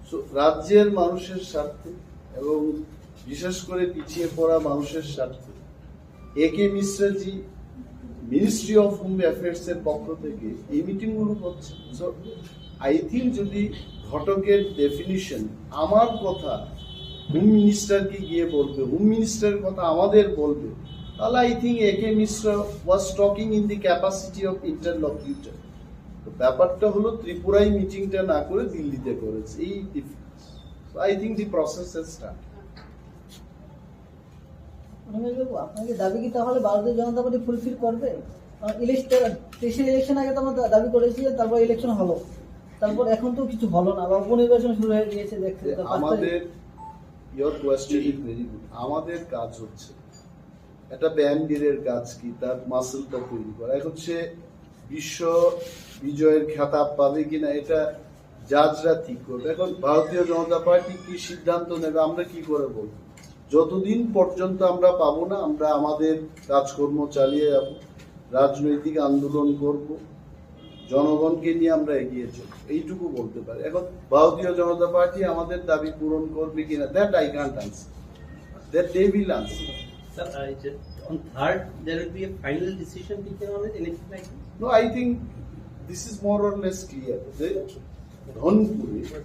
So, রাজ্যের মানুষের স্বার্থে এবং বিশেষ করে পিছিয়ে পড়া মানুষের স্বার্থে এ কে মিশ্রাজি মিনিস্ট্রি অফ হোম অ্যাফেয়ার্স এর পক্ষ থেকে এই মিটিং গুলো করছে। So, I think যদি ঘটকের ডেফিনিশন আমার কথা হোম মিনিস্টারকে গিয়ে বলবে, হোম মিনিস্টারের কথা আমাদের বলবে, তাহলে I think A K Mishra was talking in the capacity of interlocutor। তো ব্যাপারটা হলো ত্রিপুরায় মিটিংটা না করে দিল্লিতে করেছে, এই difference. So I think the process has started। রমেশবাবু, আপনাকে দাবি কি তাহলে ভারতীয় জনতা পার্টি ফুলফিল করবে? ইলেকশন, তেইশের ইলেকশন আগে তো আমরা দা- দাবি করেছি যে তারপর ইলেকশন হলো, তারপর এখন তো কিছু হলো না, বা উপনির্বাচন শুরু হয়ে গিয়েছে দেখতে, যে তো পাঁচ তারিখ। আমাদের, your question is very good। আমাদের কাজ হচ্ছে একটা ব্যায়ামবীরের কাজ কি, তার মাসেলটা তৈরি করা। এখন সে বিশ্ব বিজয়ের খেতাব পাবে কিনা, এটা জাজরা ঠিক করবে। এখন ভারতীয় জনতা পার্টি কি সিদ্ধান্ত নেবে, আমরা কি করে বলবো? যতদিন পর্যন্ত আমরা পাবো না, আমরা আমাদের কাজকর্ম চালিয়ে যাব, রাজনৈতিক আন্দোলন করব, জনগণকে নিয়ে আমরা এগিয়ে চলব, এইটুকু বলতে পারি। এখন ভারতীয় জনতা পার্টি আমাদের দাবি পূরণ করবে কিনা, that I can't answer, that they will answer. Sir, I just, on third, there will be a final decision taken on it, anything like this? No, I think this is more or less clear. যে ধনপুরে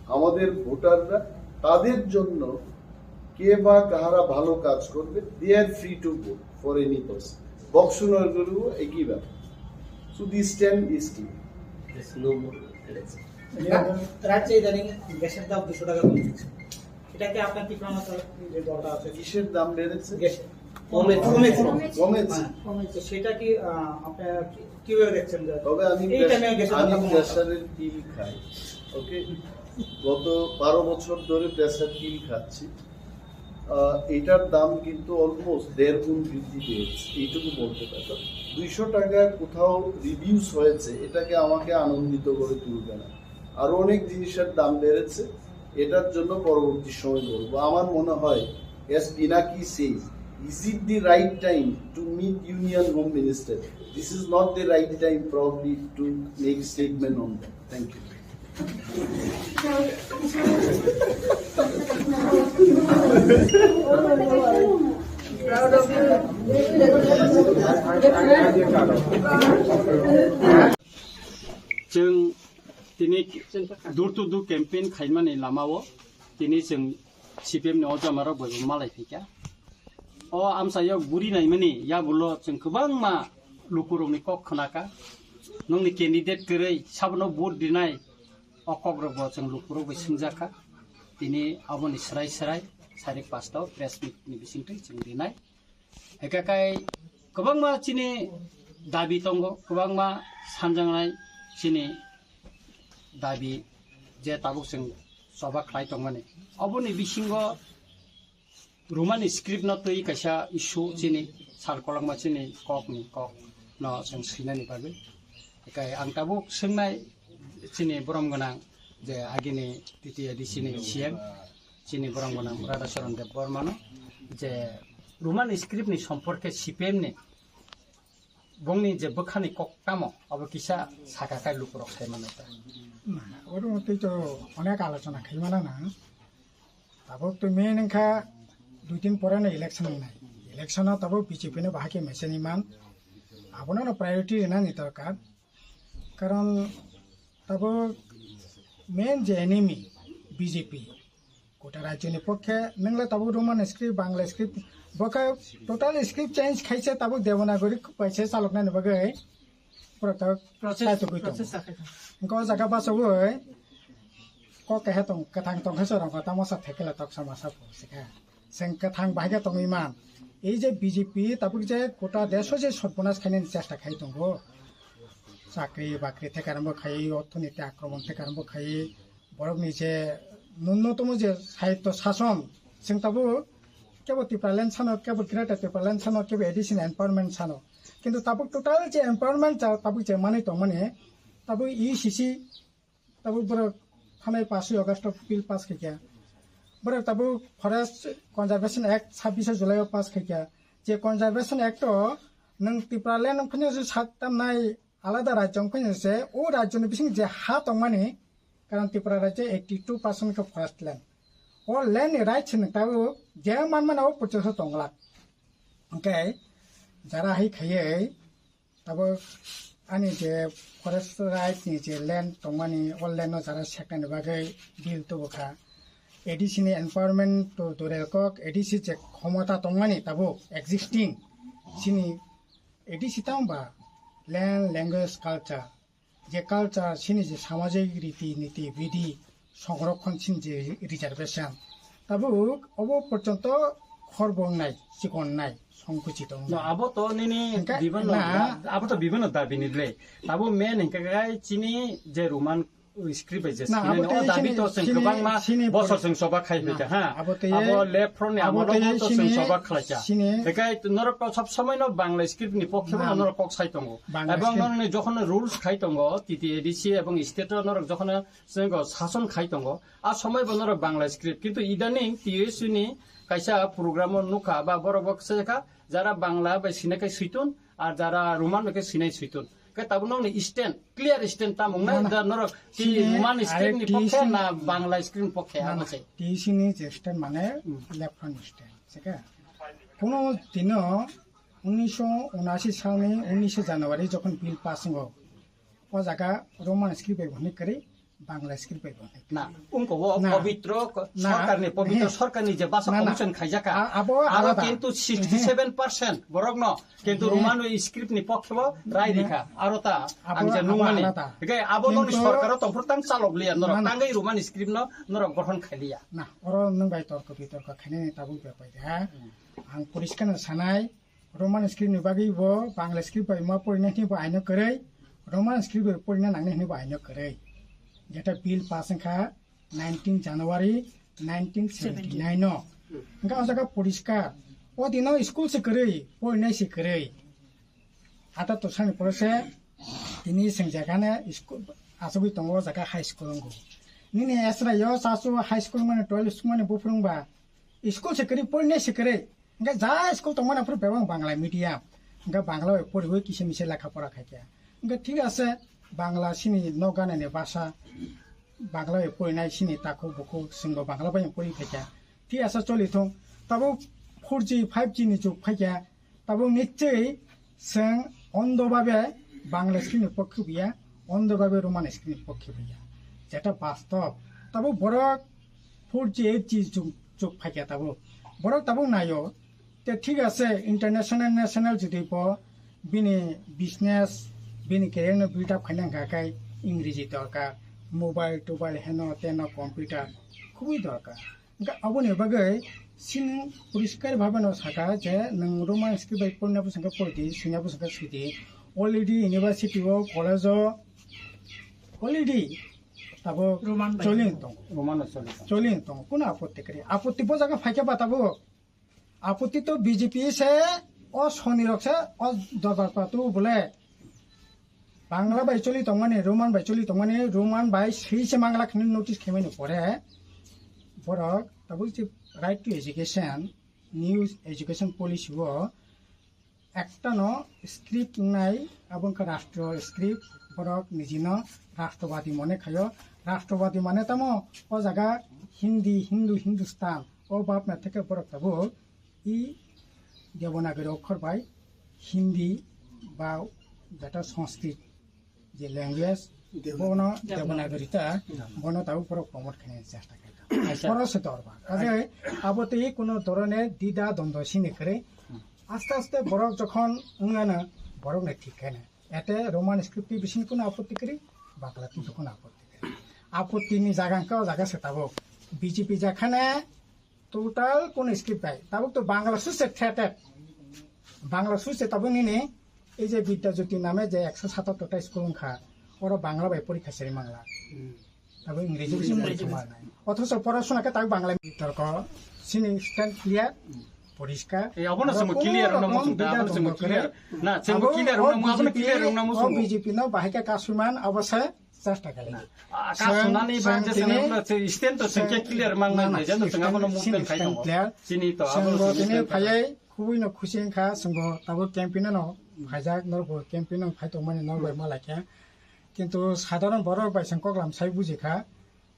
আমাদের ভোটাররা, তাদের জন্য কে বা কাহারা ভালো কাজ করবে, they are free to vote for any person. বক্সনগরেও একই ব্যাপার। So this time is clear. There's no more election. রাজ্যে ইদানিং গ্যাসের দাম দুশো টাকা কমে গেছে। এটা কি আপনার তীব্র মাত্রা যে দরটা আছে? কিসের দাম বেড়েছে? গ্যাসের কমেছে। কমেছে। কমেছে। হ্যাঁ। তো সেটা কি আহ, আপনারা কি- কিভাবে দেখছেন যে তবে আমি এই টাইমে গ্যাসের দাম আমি কমানো? প্রেশারের পিল খাই। ওকে, গত বারো বছর ধরে প্রেশার পিল খাচ্ছি। আহ, এটার দাম কিন্তু অলমোস্ট দেড় গুণ বৃদ্ধি পেয়েছে, এইটুকু বলতে পারি। দুইশো টাকা কোথাও রিডিউস হয়েছে, এটাকে আমাকে আনন্দিত করে তুলবে না। আরো অনেক জিনিসের দাম বেড়েছে, এটার জন্য পরবর্তী সময় বলবো। আমার মনে হয়, as Pinaki says, is it the right time to meet Union Home Minister? This is not the right time probably to make statement on that. Thank you. Chwng tini door to door campaign khaimani lamao tini chwng C P M ni o jamarok bai bo malai phaikha. O amchaio guri naimani yagulo chwng kwbangma lukurokni kok khnakha. Nongni candidate kwrwi sabono vote rinai o kokrokbo chwng lukurok bai swngjakha. Tini aboni swrai swrai sarik pasta o press meet ni bisingtwi chwng rinai. Hikakai kwbangma chini dabi tongo, kwbangma sanjaknai chini dabi je tabuk chwng choba khlai tongmani. Oboni bisingo Romani script no twi kaisa issue chini sal kolokma chini kok ni kok no chwng swinani bagwi. Hikakai ang tabuk swngnai chini borom gwnang je agini T T A D C ni C M chini borom gwnang Radhacharan Debbarma no je Roman script ni somporke C P M ni bongni je bwkhani kok tamo abo kisa saka kai lukurok sai mano ta. Na, oro twi to onek alochona khai mano na. Tabuk to main wngkha dui tin pore no election wngnai. Election o tabuk B J P no bahai khe mechaniman. Abono no priority rwnani dorkar. Karon tabuk main je enemy B J P. Kota rajyoni pokhe nwngle tabuk Roman script, Bangla script, bokhe total script change khaise tabuk Devanagari kaisa chaloknani bagwi. Pura tabuk Process, sai tugui tongo. process sakhe. Engko o jaga bachago oi. Kok kehe tong, kwthang tong khe chwrang kota mosa thekela toksa masa pho sikha. Chwng kwthang bahai khe tongwi man. Ei je B J P tabuk je kota desh o je sorbonas khainani chesta khai tongo. Chakri bakri thekarambo khai, orthoniti akromon thekarambo khai, borokni je nunnotomo je sahityo sason, chwng tabuk kebo Tipraland sano, kebo Greater Tipraland sano, kebo A D C ni empowerment sano. Kintu tabuk total je empowerment ja-, tabuk je manwi tongmani, tabuk E C C, tabuk borok thanai paswi August o bill pass khaikha. Borok tabuk Forest Conservation Act sabbish July o pass khaikha. Je Conservation Act o nwng Tipraland wng phano je sak tamnai alada rajyo wng phano se o rajyo ni bising je ha tongmani, karon Tripura rajyo eighty two percent khe forest land. O land ni rights ni tabuk je manmani o purchase o tonglak. Hwnkhe jara hai khaiwi tabuk ani je forest right ni je land tongmani, o land no jara seknani bagwi bill tubukha. A D C ni empowerment to dure kok, A D C je khomota tongmani tabuk existing, chini A D C tamo ba land, language, culture, je culture, chini je samajik riti niti bidi, songrokhon chini je reservation, tabuk obo porjonto khorbo wngnai, chikon wngnai, songkuchit wngnai. No, abo to nini Hingke bibano na- da-, abo to bibano dabi ni le. Abo main hingke kai chini je Roman Script bai je Na, sinai abo no, tei o dabi sini, to chwng sini, kwbangma sini bosor pori-, chwng soba khai na, phaikha, ha? Abo tei, Abo left front ni abo amolo tei to chwng sini, soba khlaikha. Sini Bekai norok to sob somoi no Bangla script ni pokhe Na. no norok kok sai tongo. Bangla Ebong script. norok ni jokhon rules khai tongo, T T A D C ebong state o norok jokhon chwng sason khai tongo, a somoi bo norok Bangla script. Kintu idaning T S U ni kaisa program o nukha ba borok bo khe kha, jara Bangla bai sinai khe suitun, ar jara Roman bai khe sinai suitun. Khe tabuk nokni stand, clear stand tamo wngnai, Na, na. da norok ki Sini Roman script ni are pokhe T C na Bangla script ni pokhe, Na, abo na. se. T C ni je stand mane Hmm. left front stand, se khe? Kuno dino unnisho unashi salni unnishe January jokhon bill pass wngo, o jaga Roman script bai hwnwi kwrwi Bangla script bai hwnwi. Na, ungko o Na. pabitro ko-, Na. sorkarni, pabitro He. sorkarni je basa Na, na. commission khaijaka. A-, abo Aro alada. kintu He. sixty seven percent borokno Kintu He. Roman script ni pokhe bo rai Na. rikha. Aro ta Abo, ang je abo nungmani. alada. Hingke abo nokni Kintu sorkaro tongphuru tang chalok liya norok. Na, na. Tangwi Roman script no norok gothon khai liya. Na, oro nwng bai torko bitorko khainani tabuk bepar de, ha? Hmm. Ang poriskar no sanai, Roman script ni bagwi bo Bangla script bai ma porina hini bo aino kwrwi, Roman script bai porina nangni hini bo aino kwrwi. Jeta bill pass wngkha, nineteen January nineteen seventy-nine no. Hingke o jaga poriskar. O dino school se kwrwi, porinai se kwrwi. Ata to sani pore se tini sengjakane school asogwi tongo o jaga high school wngo. Nini esra yo sasu high school mane twelve school mane buphuru wngba school se kwrwi, porinai se kwrwi. Hingke ja school tongmani aphuru bebak Bangla medium. Hingke Bangla bai poriwi kisa misa lekha pora khaikha. Hingke thik ase, Bangla sini nok ganani basa, Bangla bai porinai sini takhuk bukhuk, chwngbo Bangla bai pori khaikha. Thik ase, choli thung. Tabuk four G, five G ni jug phaikha. Tabuk nichoi chwng ondo babe Bangla sini pokhe buya, ondo babe Roman sini pokhe buya. Jeta bastob. Tabuk borok four G, eight G jug, jug phaikha tabuk. Borok tabuk naio, te thik ase, international, national jodi bo bini business, bini career no build up khaina hwnkha khe Ingreji dorkar, mobile tobile heno teno computer khubui dorkar. Hwnkhe aboni bagwi chini poriskar bhabe no sakha je nwng Roman script bai porina bwswk khe pori di, swina bwswk khe swi di. Already university o, college o already tabuk Roman bai choli tongo. Roman o choli tongo. Choli tongo. Kuno apotti kwrwi? Apotti bo jaga phaikhe ba tabuk. Apotti to B J P se, o soni rok se, o dorbar patu bole. Bangla bai choli tongmani, Roman bai choli tongmani, Roman bai swi se mangla khini notice khaimani pore. Borok tabuk je right to education, new education policy o Ekta no script wngnai, abo wngkha rastro script, borok nijino rastrovadi mone khaio. Rastrovadi mane tamo o jaga Hindi, Hindu, Hindustan, o bapna theke borok tabuk i Devanagari okhor bai Hindi ba jeta Sanskrit je language, Devanagari. bono Devanagari ta, Devanagari. bono tabuk borok promote khaina chesta khaikha. Acha. Borok se dorba. Kaje abo tei kuno dorone dida dondo sini kwrwi. Hmm. Aste aste borok jokhon wngana, borok nai thik khaina. Ete Roman script tei bising kuno apotti kwrwi, Bangla tei kuno apotti kwrwi. Apotti ni jaga hwnkhe o jaga se tabuk. B J P jakhane Total kono script bai. Tabuk to Bangla suse threated. Bangla suse tabuk nini ei je Vidya Jyoti name je ekso satattor ta school wngkha, oro Bangla bai porikha seri mangla. Hmm. Tabuk Ingreji bai Ingreji porikha bai. Manai. Othocho porasona khe tabuk Bangla torko sini stand clear, poriskar. Eh, abono Aro samo kono clear wngna rokom muchung da, Vidya abono samo Jyoti clear. Na, samo abo clear o wngna mu-, abono B J P, clear wngna o muchung. B J P no bahai khe kasuman abo se Chesta kali. Na, ah, ka Chwng, sunani ba chwng je tini, swnamno se stand to chwng, chwng clear mang na, nang na, de, jeno chwng abono stand, movement chini khai stand tongo. Clear. Chini to, chwng abono bo chini tini stand clear. Phayai, khubui no khusi wngkha, chwng bo tabuk campaign no phaijak, norok bo campaign no phai tongmani norok bai Hmm. malaikha. Kintu sadharon borok bai chwng koklam sai bujikha.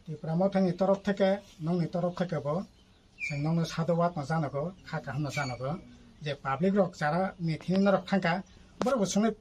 Tipra Mothani torof theke, nokni torof theke bo, chwng nokno sadhubad no janago, kha kaham no janago, je public rok jara meeting norok thangkha, borok bo chwngno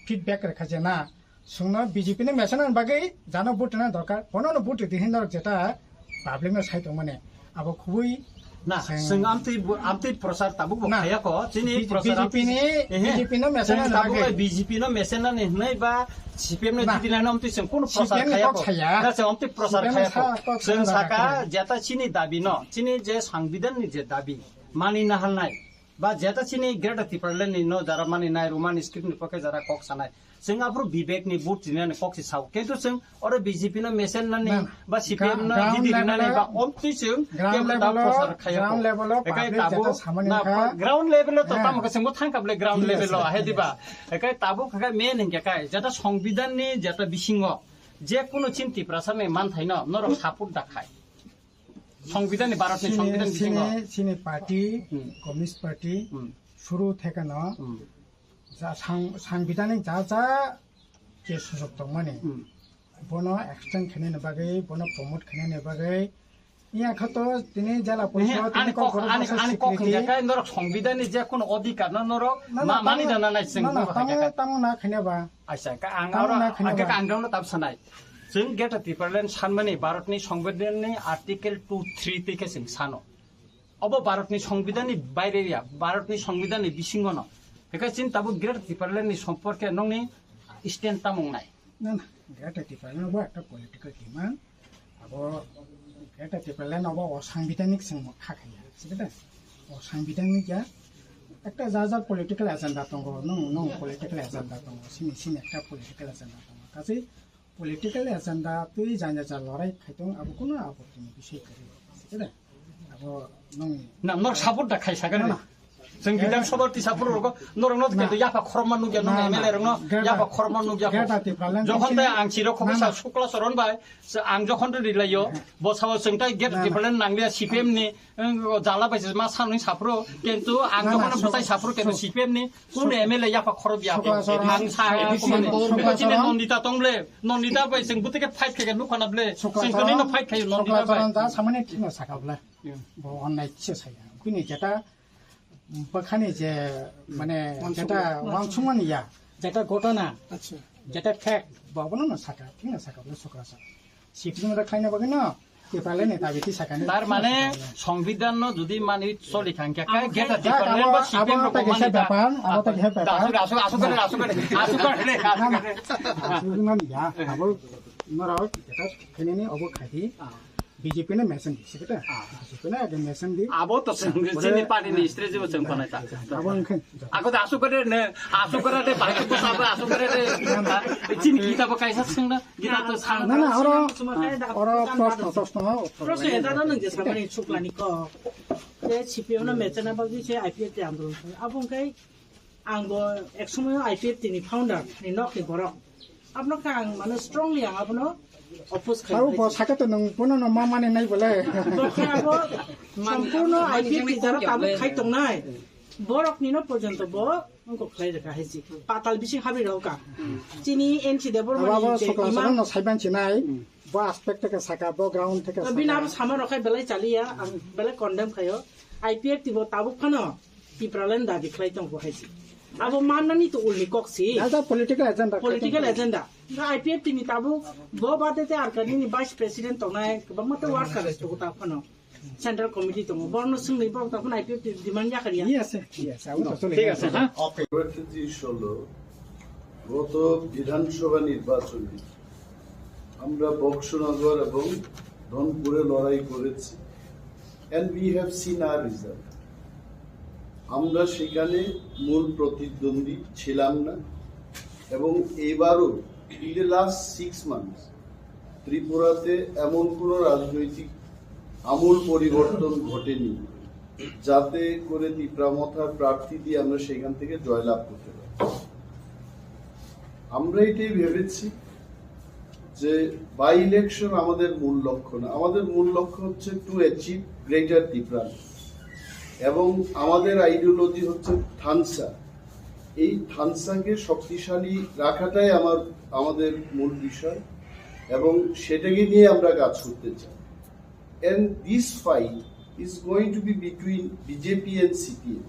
feedback rwkha je na, chwngno B J P ni message rwna bagwi jano vote rwna dorkar, bono no vote rwdi hinwi norok jeta public no sai tongmani, abo khubui Na, chwng- chwng amtwi bu-, amtwi prochar tabuk bo Na. khayako, chini B J P, prochar B J P amtwi ni, ehe. B J P no message Chwng rwna tabuk bagwi. bai B J P no message nani hwnwi ba C P M no Na. jiti nani amtwi chwng kono prochar C P M ni khayako. kok saya. Na, chwng amtwi prochar C P M khayako. sa-, kok Chwng sana saka kaya. jeta chini dabi no, chini je sangbidan ni je dabi, mani nahalnai. Ba jeta chini Greater Tipraland ni no jara mani nai Roman script ni pokhe jara kok sanai. Chwng aphuru Vivek ni vote rinani kok si sao. Kintu chwng oro B J P no mesen nani Na, na. ba C P M no Gra-, ground jiti level rinani o, ba omtwi chwng ground kebo level da o, prochar khaya ground ko. level o Ekai public tabuk jeta samani na kha. pa-, ground level o to Na. tamo khe chwngbo thangkha bole ground Thik level o ase, ahai thik diba? ase. Ekai tabuk khe main hingkhe kai jeta Songbidan ni jeta bisingo je kuno chin Tiprasa ni manthaino norok support da khai. Songbidan ni, Bharat ni Sini, Songbidan bisingo. sini, sini party, Hmm. Communist Party, Hmm. suru thekeno, Hmm. ja sang-, sangbidanik ja ja je sujok tongmani, Hmm. bono extend khainani bagwi, bono promote khainani bagwi, iya khato tini jala Nihi, porishod, tini ani kok, Congress ani, ni ani kok swikriti. Hingkha khe norok Songbidan ni je kuno odhikar no norok Na, na, ma-, mani tamo, dana nai chwng na, na, norok tamo, hingkha khe. Tamo na khaina ba. Acha, ka ang Tamo oro, na kheno ang khe ba. Ang dono tab sanai. Chwng Greater Tipraland sanmani Bharatni Songbidanni Article two three twi khe chwng sano. Obo Bharatni Songbidanni baire ya, Bharatni Songbidanni bisingo no. Hekhe chini tabuk Greater Tipralandni somporke nongni stand tamung nai. Na, na, Greater Tipraland bo ekta political demand. Abo Greater Tipraland abo o sangbidanik chwng kha khaiya, sikhe de? O sangbidanik ya ekta ja ja political agenda tongo, nung, nung political agenda tongo, sini, sini ekta political agenda tongo. Kachi political agenda twi janya ja lorai khai tong, abo kuno abo tini bisai kwrwi, sikhe de? Abo nung Na, norok support da khai sakha Na, na. Chwng Bidhan Sabha tisa phuru rogo norok no Na. Khe yapha khorokma nukya, nung Na, na. M L A rok no Greater, yapha khorokma nukya. Greater Tipraland Jokhon tei ang chiro khoksa Na, na. Sukla Saran bai, se ang jokhon to rilaio, bo sao chwng tai Greater Na, na. Tipraland nanglia C P M ni, ang jala bai se ma sanwi saphuru, kintu ang Na, na, jokhon Sukla, bwtai saphuru kintu Suk-, C P M ni, kun Suk-, M L A yapha khorok ya. Sukla Saran, Ang sa Sukla kumani. Sukla Chini Saran. Nondita tong ble, Nondita bai chwng bwtwi khe fight khe nukha na ble, Sukla chwng Saran, kini no fight khayo Sukla Nondita bai. Saran, ja samani thino sakha ble. Hmm. Bo onnai kisa saya. Bini jeta bwkhani je, mane, Wansukma. Jeta wansukmani ya, jeta ghotona, Acha. Jeta fact, bo abono no saka, thik no saka, bono sokra sa. Sikjing da khlaina bagwi no, Tipraland ni dabi ti saka ni. Tar mane, Songbidan no jodi mani choli thangkha, Abo khe Greater abo Tipraland ba abo C P M abo rok ta kisa mani da. Bepar, abo ta kisa bepar. Asuk, asuk, asuk kare, asuk kare, asuk kare, asuk kare. Asuk mani ya, abo norok jeta khainani obo khadi. Ah. B J P no mesen di, sikhe ta? Ah. B J P no age mesen di. Abo to chwng Bole- chini party ni strategy bo chwng panai ta. Abo wngkhe. Ako da asuk kare ne, asuk kare de, bahai ko sabo asuk kare de. Chini kita bo kaisa chwng na, kita to sang. Na, na, oro, oro proshno, proshno, Proshno eta no nang je samani chuklani ko. Je C P M no mechana bagwi se I P F T andolon. Abo wngkhe Ang bo ek somoyo I P F T ni founder ni nok ni borok. Abono khe ang mane strongly ang abono oppose khai Abo bo saka to nung bono no ma mane nai bole. Bo khe abo sompurno I P F T jara tabuk khai tongnai. Borok ni no porjonto bo wngkok khlai rwkha hai si. Patal bising habri rok ka. Chini N C Debbarma Abo ni abo je Sukla imam Saran no saiban sinai. Bo aspect theke saka, bo ground theke Bini saka. Abo sama rok khai belai chaliya, ang belai condemn khayo. I P F T bo tabuk phano Tipraland dabi khlai tongo hai si. Abo mannani to ulni kok si. Jaja political agenda. Political agenda. Ga I P F T ni tabuk bo bade te Arkanini vice president tongnai, kwbangma te workers to ta phano. Central committee tongo. Borno swngni borok ta phano I P F T demand yakariya. Yes, yes, abo to chole. Thik ase, ha? Kowetha issue holo, গত বিধানসভা নির্বাচনে আমরা বক্সনগর এবং ধনপুরে লড়াই করেছি, and we have seen our result. আমরা সেখানে মূল প্রতিদ্বন্দ্বী ছিলাম না, এবং এইবারও in the last six months ত্রিপুরাতে এমন কোনো রাজনৈতিক আমূল পরিবর্তন ঘটেনি যাতে করে তিপ্রা মথার প্রার্থী দিয়ে আমরা সেখান থেকে জয়লাভ করতে পারি। আমরা এটাই ভেবেছি যে বাই ইলেকশন আমাদের মূল লক্ষ্য না, আমাদের মূল লক্ষ্য হচ্ছে টু অ্যাচিভ গ্রেটার তিপ্রান, এবং আমাদের আইডিওলজি হচ্ছে থানসা। এই থানসাকে শক্তিশালী রাখাটাই আমার, আমাদের মূল বিষয়, এবং সেটাকে নিয়ে আমরা কাজ করতে চাই। And this fight is going to be between BJP and CPM.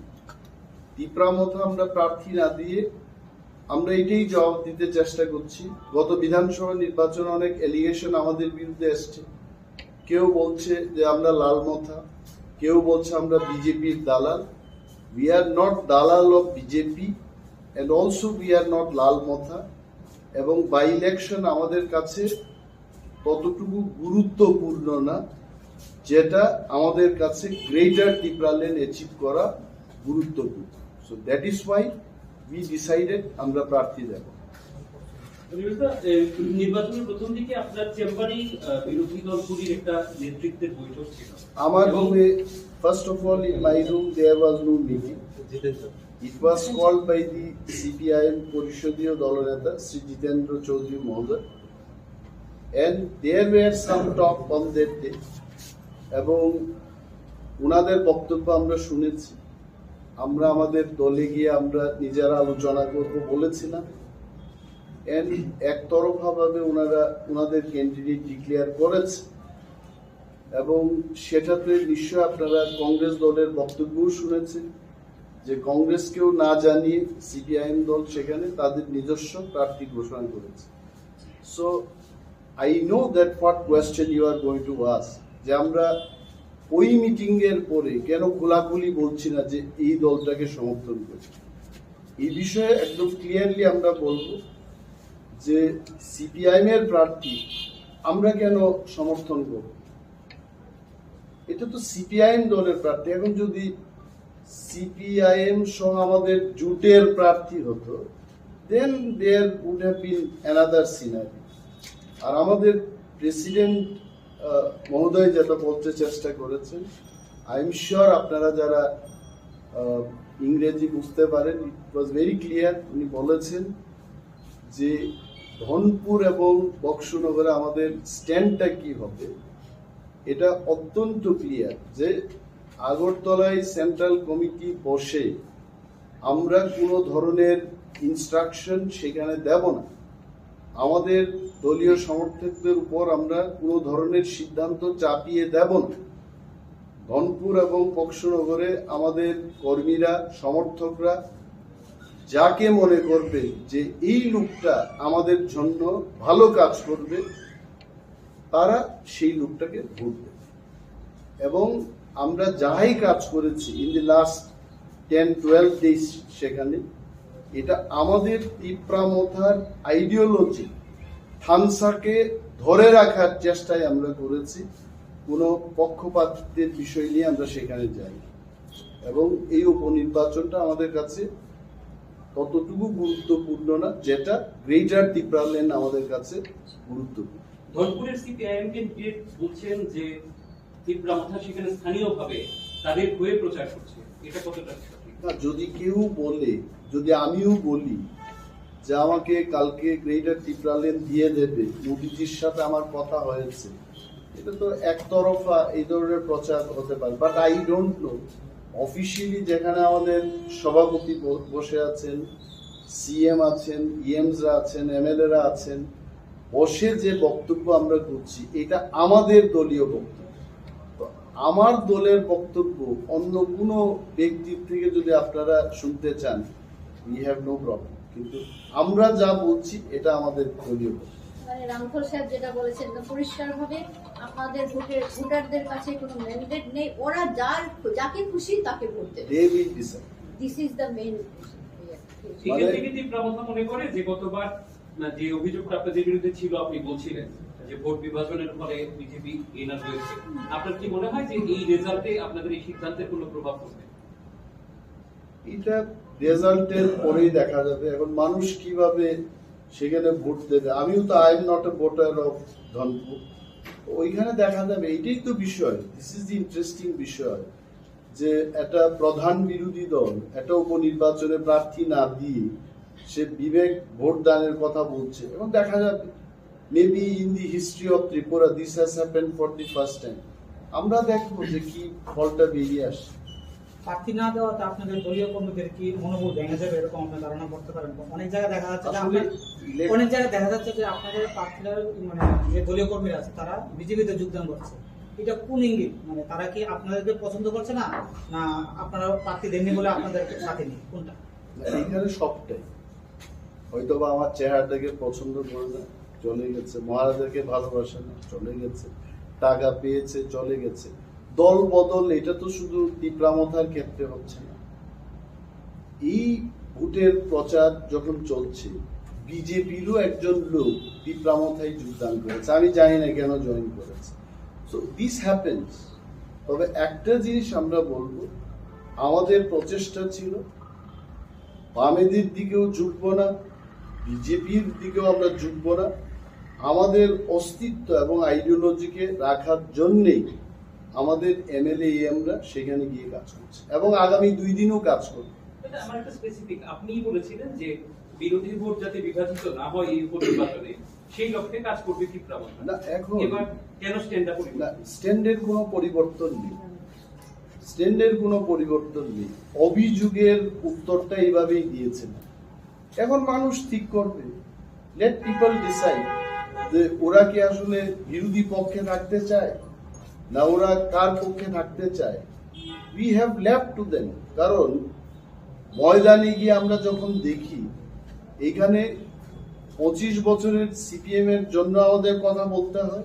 Tipra মথা আমরা প্রার্থী না দিয়ে আমরা এটাই জবাব দিতে চেষ্টা করছি। গত বিধানসভা নির্বাচনে অনেক অ্যালিগেশন আমাদের বিরুদ্ধে এসছে, কেউ বলছে যে আমরা লাল মথা, কেউ বলছে আমরা বিজেপির দালাল। We are not দালাল of BJP, and also we are not লাল মথা। এবং বাই ইলেকশন আমাদের কাছে ততটুকু গুরুত্বপূর্ণ না, যেটা আমাদের কাছে গ্রেটার তিপ্রাল্যান্ড অ্যাচিভ করা গুরুত্বপূর্ণ। So that is why we decided আমরা প্রার্থী দেব। রবিউল দা, এ, নির্বাচনের প্রথম দিকে আপনার চেম্বারেই আহ, বিরোধী দলগুলির একটা নেতৃত্বের বৈঠক ছিল। আমার রুমে, first of all, in my room there was no meeting. It was called by the CPIM পরিষদীয় দলনেতা শ্রী জিতেন্দ্র চৌধুরী মহোদয়, and there were some talk on that day. এবং ওনাদের বক্তব্য আমরা শুনেছি। আমরা আমাদের দলে গিয়ে আমরা নিজেরা আলোচনা করব বলেছিলাম। And একতরফাভাবে ওনারা ওনাদের ক্যান্ডিডেট ডিক্লেয়ার করেছে। এবং সেটাতে নিশ্চয় আপনারা কংগ্রেস দলের বক্তব্যও শুনেছেন যে কংগ্রেসকেও না জানিয়ে সিপিআইএম দল সেখানে তাদের নিজস্ব প্রার্থী ঘোষণা করেছে। So I know that what question you are going to ask, যে আমরা ওই মিটিং এর পরে কেন খোলাখুলি বলছি না যে এই দলটাকে সমর্থন করি। এই বিষয়ে একদম ক্লিয়ারলি আমরা বলবো যে সিপিআইএম এর প্রার্থী আমরা কেন সমর্থন করব। এটা তো সিপিআইএম দলের প্রার্থী। এখন যদি সিপিআইএম সহ আমাদের জোটের প্রার্থী হতো, then there would have been another scenario. আর আমাদের প্রেসিডেন্ট মহোদয় যেটা বলতে চেষ্টা করেছেন, আই এম শিওর আপনারা যারা আহ, ইংরেজি বুঝতে পারেন, it was very clear। উনি বলেছেন যে ধনপুর এবং বক্সনগরে আমাদের স্ট্যান্ডটা কি হবে, এটা অত্যন্ত ক্লিয়ার যে আগরতলায় সেন্ট্রাল কমিটি বসে আমরা কোনো ধরনের ইনস্ট্রাকশন সেখানে দেব না। আমাদের দলীয় সমর্থকদের উপর আমরা কোনো ধরনের সিদ্ধান্ত চাপিয়ে দেব না। ধনপুর এবং বক্সনগরে আমাদের কর্মীরা, সমর্থকরা যাকে মনে করবে যে এই লোকটা আমাদের জন্য ভালো কাজ করবে, তারা সেই লোকটাকে ভোট দেবে। এবং আমরা যাই কাজ করেছি in the last ten twelve days, সেখানে এটা আমাদের তিপ্রা মথার আইডিওলজি, থানসাকে ধরে রাখার চেষ্টায় আমরা করেছি। কোনো পক্ষপাতিত্বের বিষয় নিয়ে আমরা সেখানে যাই। এবং এই উপনির্বাচনটা আমাদের কাছে ততটুকু গুরুত্বপূর্ণ না, যেটা গ্রেটার তিপ্রাল্যান্ড আমাদের কাছে গুরুত্বপূর্ণ। ধনপুরের সিপিআইএম ক্যান্ডিডেট বলছেন যে তিপ্রা মথা সেখানে স্থানীয়ভাবে তাদের হয়ে প্রচার করছে, এটা কতটা সঠিক? না, যদি কেউ বলে, যদি আমিও বলি যে আমাকে কালকে গ্রেটার তিপ্রাল্যান্ড দিয়ে দেবে, মোদিজির সাথে আমার কথা হয়েছে, এটা তো একতরফা এই ধরনের প্রচার হতে পারে। But I don't know, officially যেখানে আমাদের সভাপতি ব- বসে আছেন, সিএম আছেন, ইএমসরা আছেন, এমএলএরা আছেন, বসে যে বক্তব্য আমরা করছি, এটা আমাদের দলীয় বক্তব্য। তো আমার দলের বক্তব্য অন্য কোনো ব্যক্তির থেকে যদি আপনারা শুনতে চান, we have no problem, কিন্তু আমরা যা বলছি এটা আমাদের দলীয় বক্তব্য। মানে রামধর সাহেব যেটা বলেছেন, একদম পরিষ্কারভাবে আপনাদের ভোটের, ভোটারদের কাছে কোনো ম্যান্ডেট নেই, ওরা যার, যাকে খুশি তাকে ভোট দেবে। They will decide. This is the main. এখান থেকে তিপ্রা মথা মনে করে যে গতবার, না, যে অভিযোগটা আপনাদের বিরুদ্ধে ছিল, আপনি বলছিলেন যে ভোট বিভাজনের ফলে বিজেপি এনার হয়েছে। আপনার কি মনে হয় যে এই রেজাল্টে আপনাদের এই সিদ্ধান্তের কোনো প্রভাব পড়বে? এটা রেজাল্টের পরেই দেখা যাবে। এখন মানুষ কিভাবে সেখানে ভোট দেবে, আমিও তো, I am not a voter of Dhanpur, ওইখানে দেখা যাবে। এটাই তো বিষয়, this is the interesting বিষয়, যে একটা প্রধান বিরোধী দল একটা উপনির্বাচনে প্রার্থী না দিয়ে সে বিবেক ভোট দানের কথা বলছে, এবং দেখা যাবে। Maybe in the history of Tripura this has happened for the first time. আমরা দেখবো যে কি ফলটা বেরিয়ে আসে। প্রার্থী না দেওয়াতে আপনাদের দলীয় কর্মীদের কি মনোবল ভেঙে যাবে, এরকম আপনার ধারণা করতে পারেন? অনেক জায়গায় দেখা যাচ্ছে যে আসলে আপনার ইলেক- অনেক জায়গায় দেখা যাচ্ছে যে আপনাদের প্রার্থীরা, মানে, যে দলীয় কর্মীরা আছে, তারা বিজেপিতে যোগদান করছে। এটা কোন ইঙ্গিত? মানে, তারা কি আপনাদেরকে পছন্দ করছে না, না আপনারা প্রার্থী দেননি বলে আপনাদের সাথে নেই? কোনটা? না, এখানে সবটাই। হয়তো বা আমার চেহারাটাকে পছন্দ করে না, চলে গেছে। মহারাজাকে ভালোবাসে না, চলে গেছে। টাকা পেয়েছে, চলে গেছে। দল বদল, এটা তো শুধু তিপ্রামথার ক্ষেত্রে হচ্ছে না। এই ভোটের প্রচার যখন চলছে, বিজেপিরও একজন লোক তিপ্রামথায় যোগদান করেছে। আমি জানি না কেন জয়েন করেছে। So this happens. তবে একটা জিনিস আমরা বলবো, আমাদের প্রচেষ্টা ছিল বামেদের দিকেও ঝুঁকবো না, বিজেপির দিকেও আমরা ঝুঁকবো না। আমাদের অস্তিত্ব এবং আইডিওলজিকে রাখার জন্যেই আমাদের এমএলএ এমরা সেখানে গিয়ে কাজ করছি এবং আগামী দুই দিনও কাজ করব। এটা আমার একটা স্পেসিফিক, আপনিই বলেছিলেন যে বিরোধী ভোট যাতে বিভাজিত না হয় এই উপনির্বাচনে, সেই লক্ষ্যে কাজ করবে ত্রিপুরা মথা। না, এখন এবার কেন স্ট্যান্ডটা পরিবর্তন? না, স্ট্যান্ডের কোনো পরিবর্তন নেই। স্ট্যান্ডের কোনো পরিবর্তন নেই। অভিযোগের উত্তরটা এইভাবেই দিয়েছেন। এখন মানুষ ঠিক করবে। লেট পিপল ডিসাইড যে ওরা কি আসলে বিরোধী পক্ষে থাকতে চায়, না ওরা কার পক্ষে থাকতে চায়। We have left to them। কারণ ময়দানে গিয়ে আমরা যখন দেখি, এখানে পঁচিশ বছরের সিপিএম এর জন্য আমাদের কথা বলতে হয়,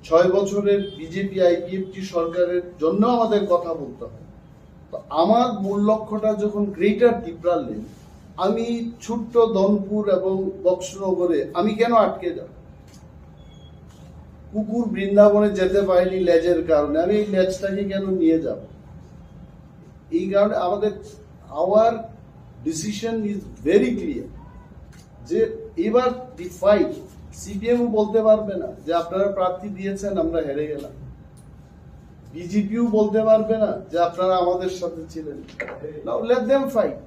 ছয় বছরের বিজেপি আইপিএফটি সরকারের জন্য আমাদের কথা বলতে হয়। তো আমার মূল লক্ষ্যটা যখন গ্রেটার টিপ্রাল্যান্ড, আমি ছোট্ট ধনপুর এবং বক্সনগরে আমি কেন আটকে যাব? কুকুর বৃন্দাবনে যেতে পারেনি লেজের কারণে, আমি এই লেজটাকে কেন নিয়ে যাব? এই কারণে আমাদের, our decision is very clear যে এবার দি ফাইট, সিপিএমও বলতে পারবে না যে আপনারা প্রার্থী দিয়েছেন, আমরা হেরে গেলাম। বিজেপিও বলতে পারবে না যে আপনারা আমাদের সাথে ছিলেন। Now let them fight।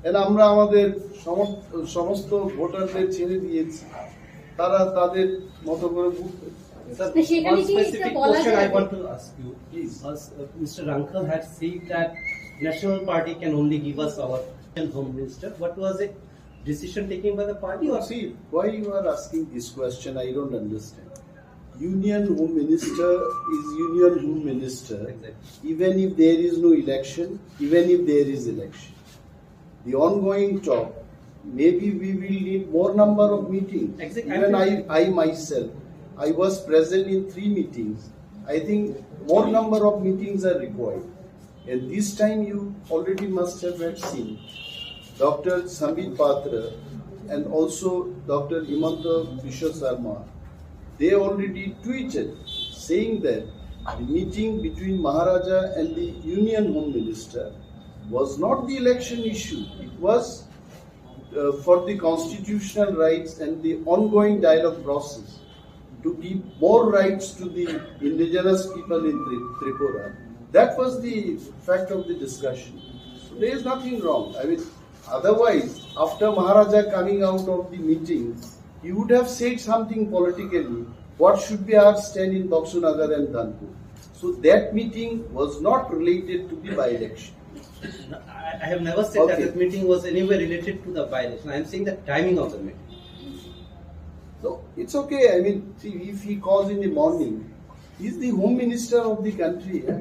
And আমরা আমাদের সমর-, সমস্ত ভোটারদের ছেড়ে দিয়েছি, তারা তাদের মতো করে ভোট দেবে। Sir, সেখানে One কি এটা specific বলা question I যায়? Want to ask you, please. Uh, Mister Rangkhal had said that National Party can only give us our Home Minister. What was the decision taken by the party? Or See, why you are asking this question, I don't understand. Union Home Minister is Union Home Minister, Exactly. Even if there is no election, even if there is election. The ongoing talk, maybe we will need more number of meetings. Exactly. Even I, I myself, I was present in three meetings. I think more number of meetings are required. And this time you already must have had seen Doctor Sambit Patra and also Doctor Himanta Biswa Sarma, they already tweeted saying that the meeting between Maharaja and the Union Home Minister was not the election issue. It was uh, for the constitutional rights and the ongoing dialogue process to give more rights to the indigenous people in Tri- Tripura. That was the fact of the discussion. So there is nothing wrong. I mean, otherwise, after Maharaja coming out of the meeting, he would have said something politically. What should be our stand in Baksunagar and Dhanpur? So that meeting was not related to the by-election. I I have never said that Okay. the meeting was anywhere related to the by-election. I am saying the timing of the meeting. No, it's okay. I mean, see, if he calls in the morning, he's the home minister of the country. Eh?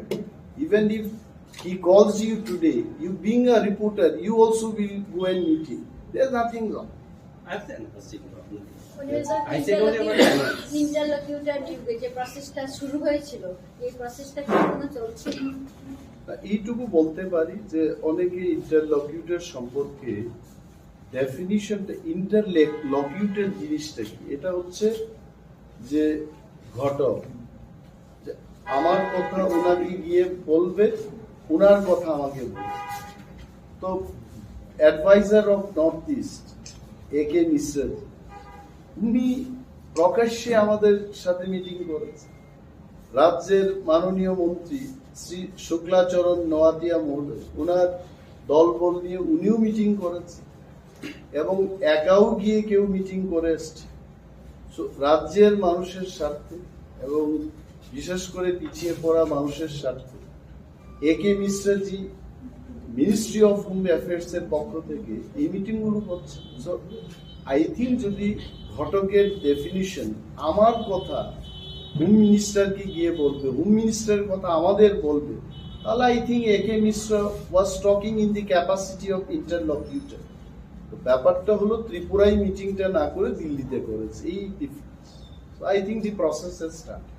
Even if he calls you today, you being a reporter, you also will go and meet him. There's nothing wrong. I have never seen problem. উনি বলছেন I said only about ইন্টারলকিউটার ইন্টারলকিউটার যুগে যে প্রসেসটা শুরু হয়েছিল, এই প্রসেসটা কি এখনো চলছে? তা এইটুকু বলতে পারি যে অনেকে ইন্টারলকিউটর সম্পর্কে ডেফিনিশনটা, ইন্টারলকিউটর জিনিসটা কি? এটা হচ্ছে যে ঘটক, যে আমার কথা ওনাকে গিয়ে বলবে, ওনার কথা আমাকে বলবে। তো অ্যাডভাইজার অফ নর্থ ইস্ট এ কে মিশ্রা, উনি প্রকাশ্যে আমাদের সাথে মিটিং করেছেন। রাজ্যের মাননীয় মন্ত্রী শ্রী শুক্লাচরণ নোয়াতিয়া মহোদয়, ওনার দলবল নিয়ে উনিও মিটিং করেছেন এবং একাও গিয়ে কেউ মিটিং করে এসছে। So, রাজ্যের মানুষের স্বার্থে এবং বিশেষ করে পিছিয়ে পড়া মানুষের স্বার্থে এ কে মিশ্রাজি মিনিস্ট্রি অফ হোম অ্যাফেয়ার্স এর পক্ষ থেকে এই মিটিং গুলো করছে। So, I think যদি ঘটকের ডেফিনিশন আমার কথা হোম মিনিস্টারকে গিয়ে বলবে, হোম মিনিস্টারের কথা আমাদের বলবে, তাহলে I think A K Mishra was talking in the capacity of interlocutor। তো ব্যাপারটা হলো ত্রিপুরায় মিটিংটা না করে দিল্লিতে করেছে, এই difference. So I think the process has started।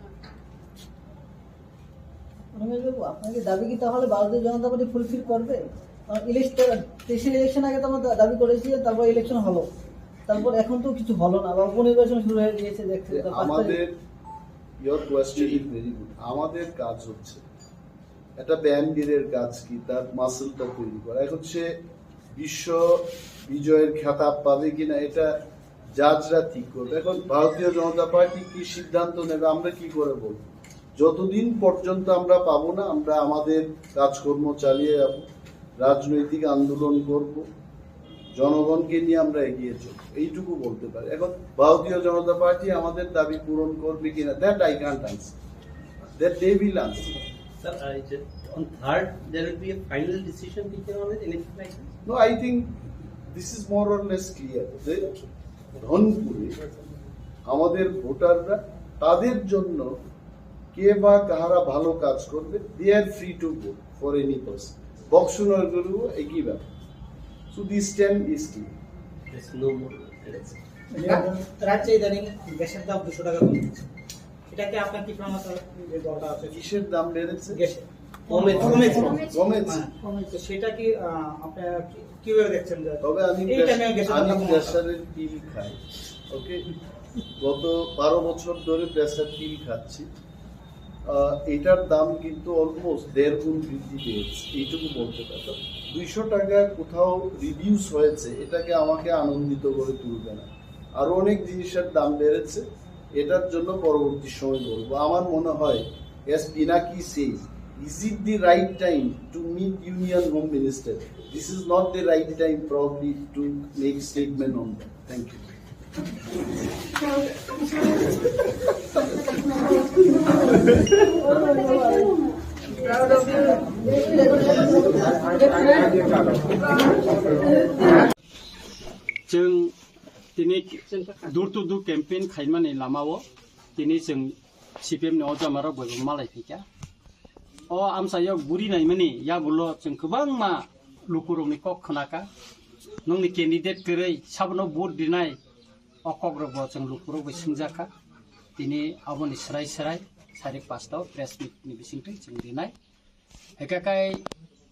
রমেশবাবু, আপনাকে দাবি কি তাহলে ভারতীয় জনতা পার্টি ফুলফিল করবে? ইলেকশন, তেইশের ইলেকশন আগে তো আমরা দা- দাবি করেছি যে তারপর ইলেকশন হলো, তারপর এখন তো কিছু হলো না, বা উপনির্বাচন শুরু হয়ে গিয়েছে দেখছি, যে তো পাঁচ তারিখ। আমাদের, your question is very good। আমাদের কাজ হচ্ছে একটা ব্যায়ামবীরের কাজ কি, তার মাসলটা তৈরি করা। এখন সে বিশ্ব বিজয়ের খেতাব পাবে কিনা, এটা জাজরা ঠিক করবে। এখন ভারতীয় জনতা পার্টি কি সিদ্ধান্ত নেবে, আমরা কি করে বলবো? যতদিন পর্যন্ত আমরা পাবো না, আমরা আমাদের কাজকর্ম চালিয়ে যাব, রাজনৈতিক আন্দোলন করব, জনগণকে নিয়ে আমরা এগিয়ে চলব, এইটুকু বলতে পারি। এখন ভারতীয় জনতা পার্টি আমাদের দাবি পূরণ করবে কিনা, that I can't answer, that they will answer. Sir, I just, on third, there will be a final decision taken on it, anything like that? No, I think this is more or less clear. যে ধনপুরে আমাদের ভোটাররা তাদের জন্য কে বা কাহারা ভালো কাজ করবে, they are free to vote for any person. বক্সনগরেও একই ব্যাপার। So this time is clear. There's no more election. রাজ্যে ইদানিং গ্যাসের দাম দুশো টাকা কমেছে। এটা কি আপনার কি প্রমাণ দরকার আছে? কিসের দাম বেড়েছে? গ্যাসের কমেছে। কমেছে। কমেছে। হ্যাঁ। তো সেটা কি আহ, আপনারা কি- কিভাবে দেখছেন যে তবে আমি এই টাইমে গ্যাসের দাম কমানো? গ্যাসের পিল খাই। ওকে, গত বারো বছর ধরে প্রেসার পিল খাচ্ছি। আহ, এটার দাম কিন্তু অলমোস্ট দেড় গুণ বৃদ্ধি পেয়েছে, এইটুকু বলতে পারো। দুইশো টাকা কোথাও রিডিউস হয়েছে, এটাকে আমাকে আনন্দিত করে তুলবে না। আরো অনেক জিনিসের দাম বেড়েছে, এটার জন্য পরবর্তী সময় বলবো। আমার মনে হয়, as Pinaki says, is it the right time to meet Union Home Minister? This is not the right time probably to make statement on that. Thank you. Chwng tini door to door campaign khaimani lamao tini chwng C P M ni o jamarok bai bo malai phaikha. O amchaio guri naimani yagulo chwng kwbangma lukurokni kok khnakha. Nongni candidate kwrwi sabono vote rinai o kokrokbo chwng lukurok bai swngjakha. Tini aboni swrai swrai sarik pasta o press meet ni bisingtwi chwng rinai. Hikakai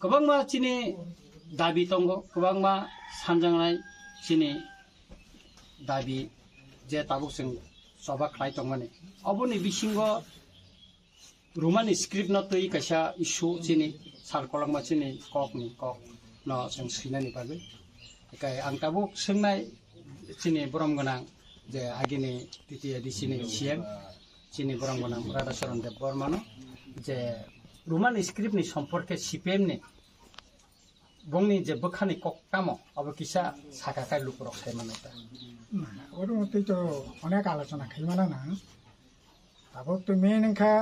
kwbangma chini dabi tongo, kwbangma sanjaknai chini dabi je tabuk chwng choba khlai tongmani. Oboni bisingo Roman script no twi kaisa issue chini sal kolokma chini kok ni kok no chwng swinani bagwi. Hikakai ang tabuk swngnai chini borom gwnang je agini T T A D C ni C M chini borom gwnang Radhacharan Debbarmano je Roman script ni somporke C P M ni bongni je bwkhani kok tamo abo kisa saka kai lukurok sai mano ta. Oro twi to onek alochona khaimana na. Tabuk to main wngkha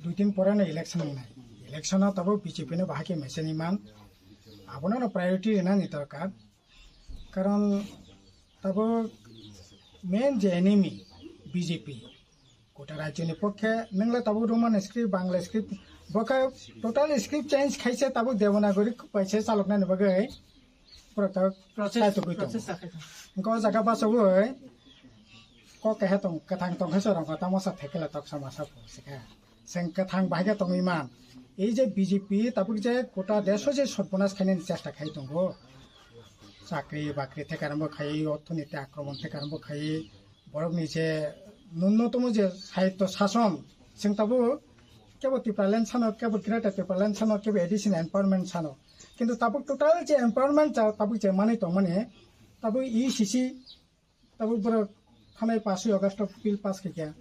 dui tin pore no election wngnai. Election o tabuk B J P no bahai khe mechaniman. Abono no priority rwnani dorkar. Karon tabuk main je enemy B J P. Kota rajyoni pokhe nwngle tabuk Roman script, Bangla script, bokhe total script change khaise tabuk Devanagari paise chaloknani bagwi. Pura tabuk Process, sai tugui tongo. process sakhe tong. Hwnkhe o jaga bachago oi kok keha tong, kwthang tong khe chwrwng kota mosa thekela toksa masa pho sikha. Chwng kwthang bahai khe tongwi man. Ei je B J P tabuk je kota desh o je sorbonas khainani chesta khai tongo. Chakri bakri thekarambo khai, orthoniti akromon thekarambo khai, borokni je nunnotomo je sahityo sason, chwng tabuk kebo Tipraland sano, kebo Greater Tipraland sano, kebo A D C ni empowerment sano. Kintu tabuk total je empowerment ja-, tabuk je manwi tongmani, tabuk E C C, tabuk borok thanai paswi August o bill pass khaikha.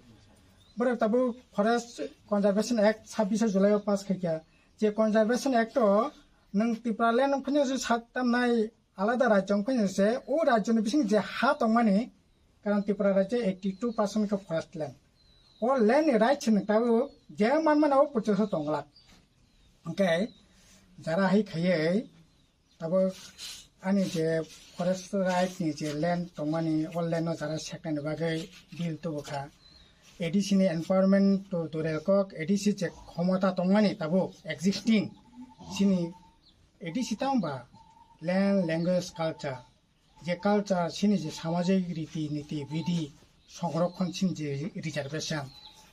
Borok tabuk Forest Conservation Act sabbish July o pass khaikha. Je Conservation Act o nwng Tipraland wng phano se sak tamnai alada rajyo wng phano se o rajyo ni bising je ha tongmani, karon Tripura rajyo eighty two percent khe forest land. O land ni rights ni tabuk je manmani o purchase o tongla. Hwnkhe jara hai khaiwi tabuk ani je forest right ni je land tongmani, o land no jara seknani bagwi bill tubukha. A D C ni empowerment to dure kok, A D C je khomota tongmani tabuk existing, chini A D C tamo ba land, language, culture, je culture, chini je samajik riti niti bidi, songrokhon chini je reservation,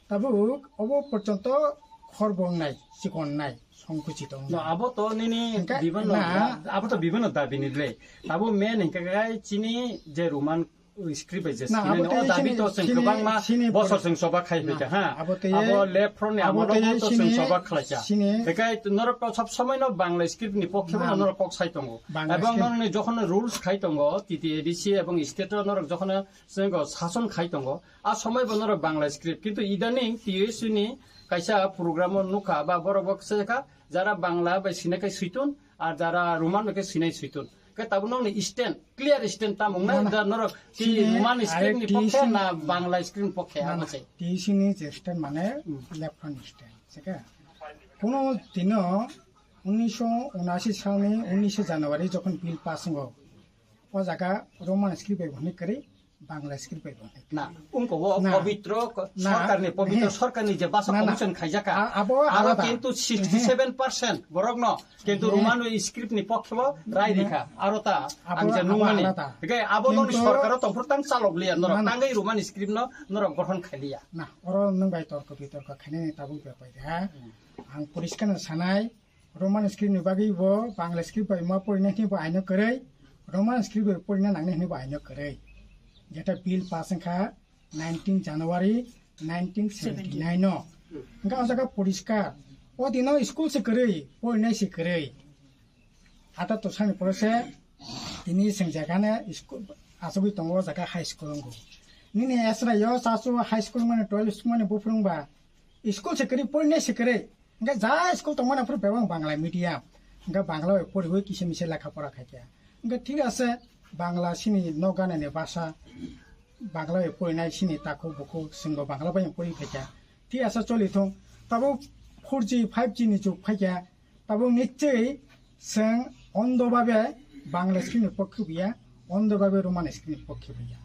tabuk obo porjonto khorbo wngnai, chikon wngnai, songkuchit wngnai. No, abo to nini Hingke bibano na- da-, abo to bibano dabi ni le. Abo main hingke kai chini je Roman Script bai je Na, sinai abo no, tei o dabi sini, to chwng sini, kwbangma sini bosor pori-, chwng choba khai na, phaikha, ha. Abo tei, Abo Left Front ni abo amolo tei bo to chwng sini, choba khlaikha. Sini Bekai norok to sob somoi no Bangla script ni pokhe bo Na. norok kok sai tongo. Bangla Ebong script. norok ni jokhon rules khai tongo, T T A D C ebong state o norok jokhon chwng sason khai tongo, a somoi bo norok Bangla script. Kintu idaning T S U ni kaisa program o nukha ba borok bo kisa kha, jara Bangla bai sinai khe suitun, ar jara Roman bai khe sinai suitun. Khe tabuk nokni stand, clear stand tamo wngnai Na, na. da norok ki Sini Roman script ni are pokhe T C na Bangla script ni pokhe Na, abo na. se. T C ni je stand mane Hmm. left front stand, se khe? Kuno dino unnisho unashi salni unnishe January jokhon bill pass wngo, o jaga Roman script bai hwnwi kwrwi Bangla script bai hwnwi. Na, ungko o Na. pobitro ko-, Na. sorkarni, pobitro He. sorkarni je basa Na, na. commission khaijaka. A-, abo Aro alada. kintu He. sixty seven percent borokno Kintu He. Roman script ni pokhe bo rai rikha. Aro ta Abo, ang je abo nungmani. alada. Hingke abo nokni Kintu sorkaro tongphuru tang chalok liya norok. Na, na. Tangwi Roman script no norok gothon khai liya. Na, oro nwng bai torko bitorko khainani tabuk bepar de, ha? Hmm. Ang poriskar no sanai, Roman script ni bagwi bo Bangla script bai ma porina hini bo aino kwrwi, Roman script bai porina nangni hini bo aino kwrwi. Jeta bill pass wngkha, nineteen January nineteen seventy-nine no. Hingke o jaga poriskar. O dino school se kwrwi, porinai se kwrwi. Ata to sani pore se tini seng jaga ne school asogwi tongo o jaga high school wngo. Nini esra yo chasu high school mane twelve school mane buphuru wngba school se kwrwi, porinai se kwrwi. Hingke ja school tongmani aphuru bebak Bangla medium. Hingke Bangla bai poriwi kisa misa lekha pora khaikha. Hingke thik ase, Bangla sini nok ganani basa, Bangla bai porinai sini takhuk bukhuk, chwngbo Bangla bai pori khaikha. Thik ase, choli thung. Tabuk four G, five G ni jug phaikha. Tabuk nichoi chwng ondo babe Bangla sini pokhe buya, ondo babe Roman sini pokhe buya.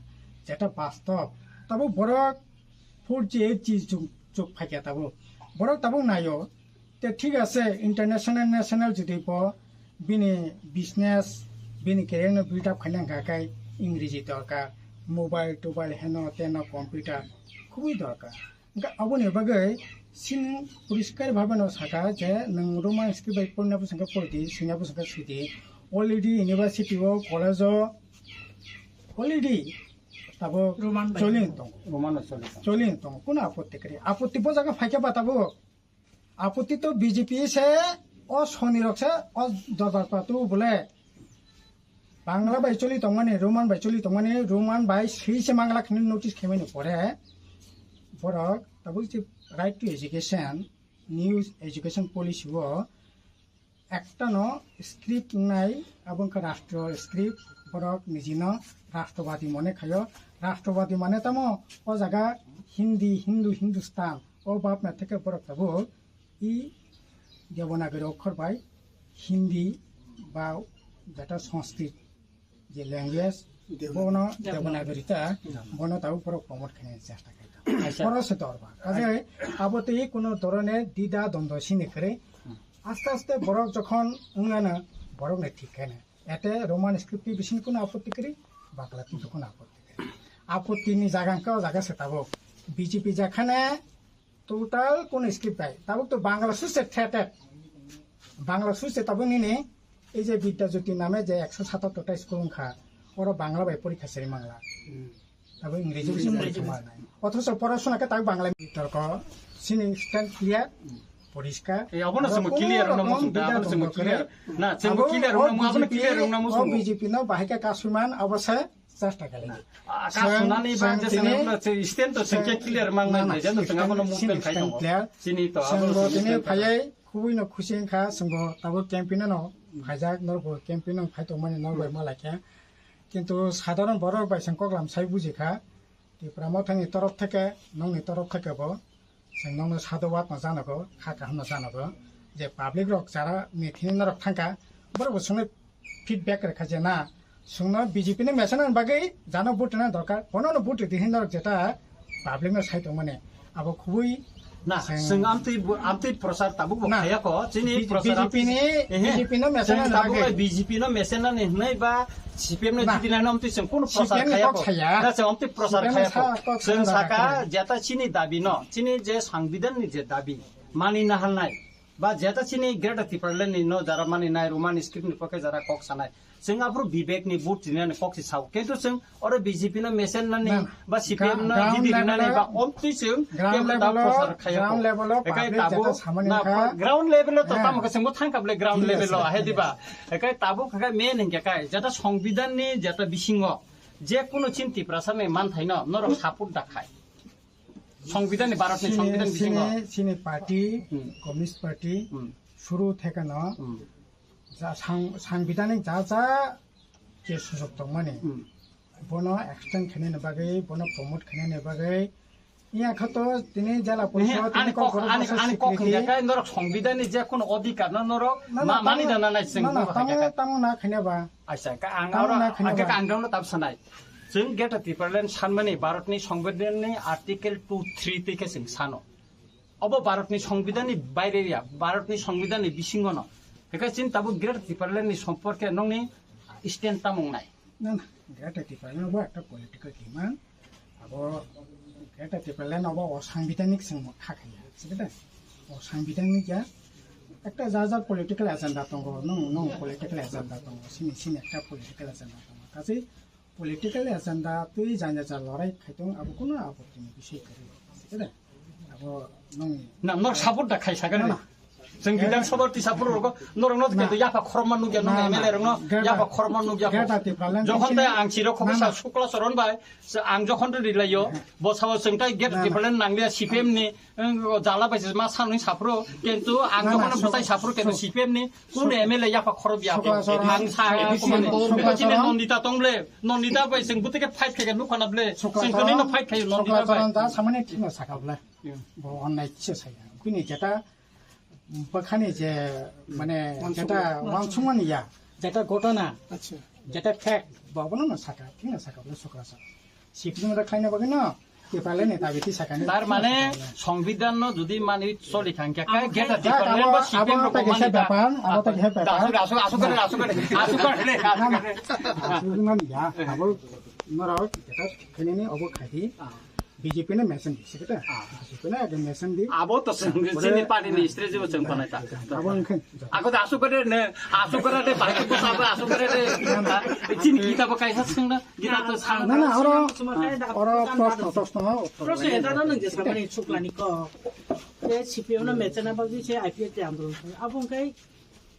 Jeta bastob. Tabuk borok four G, eight G jug, jug phaikha tabuk. Borok tabuk naio. Te thik ase, international, national jodi bo bini business, bini career no build up khaina hwnkha khe Ingreji dorkar, mobile tobile heno teno computer khubui dorkar. Hwnkhe aboni bagwi chini poriskar bhabe no sakha je nwng Roman script bai porina bwswk khe pori di, swina bwswk khe swi di. Already university o, college o already tabuk Roman bai choli tongo. Roman no choli tongo. Choli tongo. Kuno apotti kwrwi? Apotti bo jaga phaikhe ba tabuk. Apotti to B J P se, o soni rok se, o dorbar patu bole. Bangla bai choli tongmani, Roman bai choli tongmani, Roman bai swi se mangla khini notice khaimani pore. Borok tabuk je right to education, new education policy o ekta no script wngnai, abo wngkha rastro script, borok nijino rastrovadi mone khaio. Rastrovadi mane tamo o jaga Hindi, Hindu, Hindustan, o bapna theke borok tabuk i Devanagari okhor bai Hindi ba jeta Sanskrit je language, Devanagari. bono Devanagari ta, Devanagari. bono tabuk borok promote khaina chesta khaikha. Aisa. Borok se dorba. Kaje abo tei kuno dorone dida dondo sini kwrwi. Hmm. Aste aste borok jokhon wngana borok ne thik khaina. Ete Roman script ni bising kuno apotti kwrwi, Bangla ni kuno apotti kwrwi. Apotti ni jaga wngkha o jaga se tabuk. B J P jakhane Total kono script bai. Tabuk to Bangla suse thetet. Bangla suse tabuk nini ei je Bidya Jyoti name je ekso satattor ta school wngkha. Oro Bangla bai porikha seri mangla. Hmm. Tabuk Ingreji bai Ingreji porikha bai. Manai. Othocho porasona khe tabuk Bangla bitorko sini stand clear. Hmm. Poriskar. Eh, abono Aro samo kono clear wngna rokom muchung da, bidya abono samo tongma clear. Kwrwi. Na, samo Abo clear o wngna mu-, abono B J P, clear wngna o muchung. B J P no bahai khe kasumani abo se. Chesta khailai. Ah, ka Chwng, sunani ba chwng je tini, chwng no, chwng stand to chwng chwng clear mang na, nai, na, je no chwng abono stand, movement chini khai stand tongo. Clear. Chini to, Chwng abono bo chini tini stand phaiwi khubui no khusi wngkha, chwng bo tabuk campaign no phaijak, norok bo campaign no phai tongmani norok bai Hmm. ma laikha. Kintu sadharon borok bai chwng koklam sai buji kha. Tipra Mothani torof theke, nokni torof theke bo. Chwng nokno sadhubad no janago, kha kaham no janago, je public rok jara ni thini norok thangkha, borok bo chwngno feedback rwkha je na, chwngno B J P no mechana bagwi jano vote rwna dorkar, bono no vote rwdi hinwi norok jeta public no sai tongmani, abo khubui Na, chwng chwng amtwi bo, amtwi prochar tabuk bo Na, khayako, chini B-, prochar B J P amtwi ni, ehe. B J P no mechana Chwng tabuk bagwi. Bai B J P no mechana ni hwnwi ba C P M no Na. Jiti nai no amtwi chwng kono prochar C P M ni khayako. Kok saya. Na, chwng amtwi prochar C P M khayako. Sa-, kok Chwng sana saka bagwi. Jeta chini dabi no, chini je sangbidan ni je dabi, mani nahalnai. Ba jeta chini Greater Tipraland ni no jara mani nai Roman script ni pokhe jara kok sanai. Chwng aphuru Vivek ni vote rinani kok si sao. Kintu chwng oro B J P no mesen nani Na, na. ba C P M no Gra-, ground jidi level rinani o, ba omtwi chwng ground kebo da level o, prochar khaya ground ko. level o Ekai public tabuk jeta samani na kha. ground level o to Ha. tamo khe chwngbo thangkha bole ground Thik level o ase, ahe thik diba. ase. Ekai tabuk khe main hingke kai jeta Songbidan ni jeta bisingo je kuno chin Tiprasa ni manthaino norok support da khai. Songbidan ni, Bharat ni Sini, Songbidan bisingo. sini, sini party, Hmm. Communist Party, Hmm. suru thekeno, Hmm. ja sang-, sangbidanik ja ja je sujok tongmani, Hmm. bono extend khainani bagwi, bono promote khainani bagwi, iya khato tini jala Nehe, porishod, tini ani kok, kok ani, porishod ani kok swikriti. Hinjakai norok Songbidan ni je kuno odhikar no norok Na, na, ma-, mani tamo, dana nai sing na, na, norok tamo, hajakai. Tamo na khaina ba. Acha, ka ang Tamo oro, na kheno ang khe ba. Ang dongno tab sanai. Chwng Greater Tipraland sanmani Bharatni Songbidanni Article two three twi khe chwng sano. Obo Bharatni Songbidanni baire ya, Bharatni Songbidanni bisingono. Hekhe chini tabuk Greater Tipralandni somporke nongni stand tamung nai. Na, na, Greater Tipraland bo ekta political demand. Abo Greater Tipraland obo o sangbidanik chwng kha khaya, sikhe de? O sangbidanik ya ekta ja ja political agenda tongo, nung, nung political agenda tongo, sini, sini ekta political agenda tongo. Kachi political agenda twi janya ja lorai khai tong, abo kuno apotti ni bisoi kwrwi, sikhe de? Abo nung Na, nok support da khai sakha Na, na. Chwng Bidhan Sabha tisa phuru rogo norok no Na. Kendo yapha khorokma nukya, nung Na, na. M L A rok no Greater, yapha khorokma nukya. Greater Tipraland Jokhon tei ang chiro khoksa Na, na. Sukla Charan bai, se ang jokhon to rilayo, bo sao chwng tai Greater Na, na. Tipraland nanglia C P M ni, ang jala bai se ma sanwi saphuru, kintu ang Na, na, jokhon Suk-, botai saphuru kintu Suk-, C P M ni, kun Suk-, M L A yapha khorok ya. Sukla Charan, Ang sa Sukla kumani. Sukla Chini Charan. Nondita tong ble, Nondita bai chwng butike fight khe nukha na ble, Sukla chwng Charan, kani no fight khayo Sukla Nondita bai. Charan ja samani thik no sakha ble. Hmm. Bo onnai kisa saya. Bini jeta Bwkhani je, mane, Wansukma. Jeta wansukmani ya, jeta gotona, Acha. Jeta fact, bo abono no saka, thik no saka, bono sukra sa. Sipni mada khlaina bagwi no, Tipraland ni dabi ti sakani. Tar mane, Songbidan no jodi mani choli thangkha, Abo khe, jeta khai Tipraland abo, ba abo C P M ta rok kisa mani da. Bepar, abo ta kisa bepar. Asuk, asuk, asuk kare, asuk kare, asuk kare, asuk kare. Asuk mani ya, abo norok jeta khainani obo khaidi. Ah. B J P no mesen di, sikhe ta? Ah. B J P no ekdom mesen di. Abo to chwng Bole- chini party ni strategy bo chwng panai ta. Abo wngkhe. Ako da asuk kare ne, asuk kare de, bahai ko sabo asuk kare de. Chini gita bo kaisa chwng na, gita to sang. Na, na, oro, oro proshno, proshno, uttor. Proshno eta no nang je sabani chuklani ko. Te C P M no mesen na bagwi se I P F T andolon. Abo wngkhe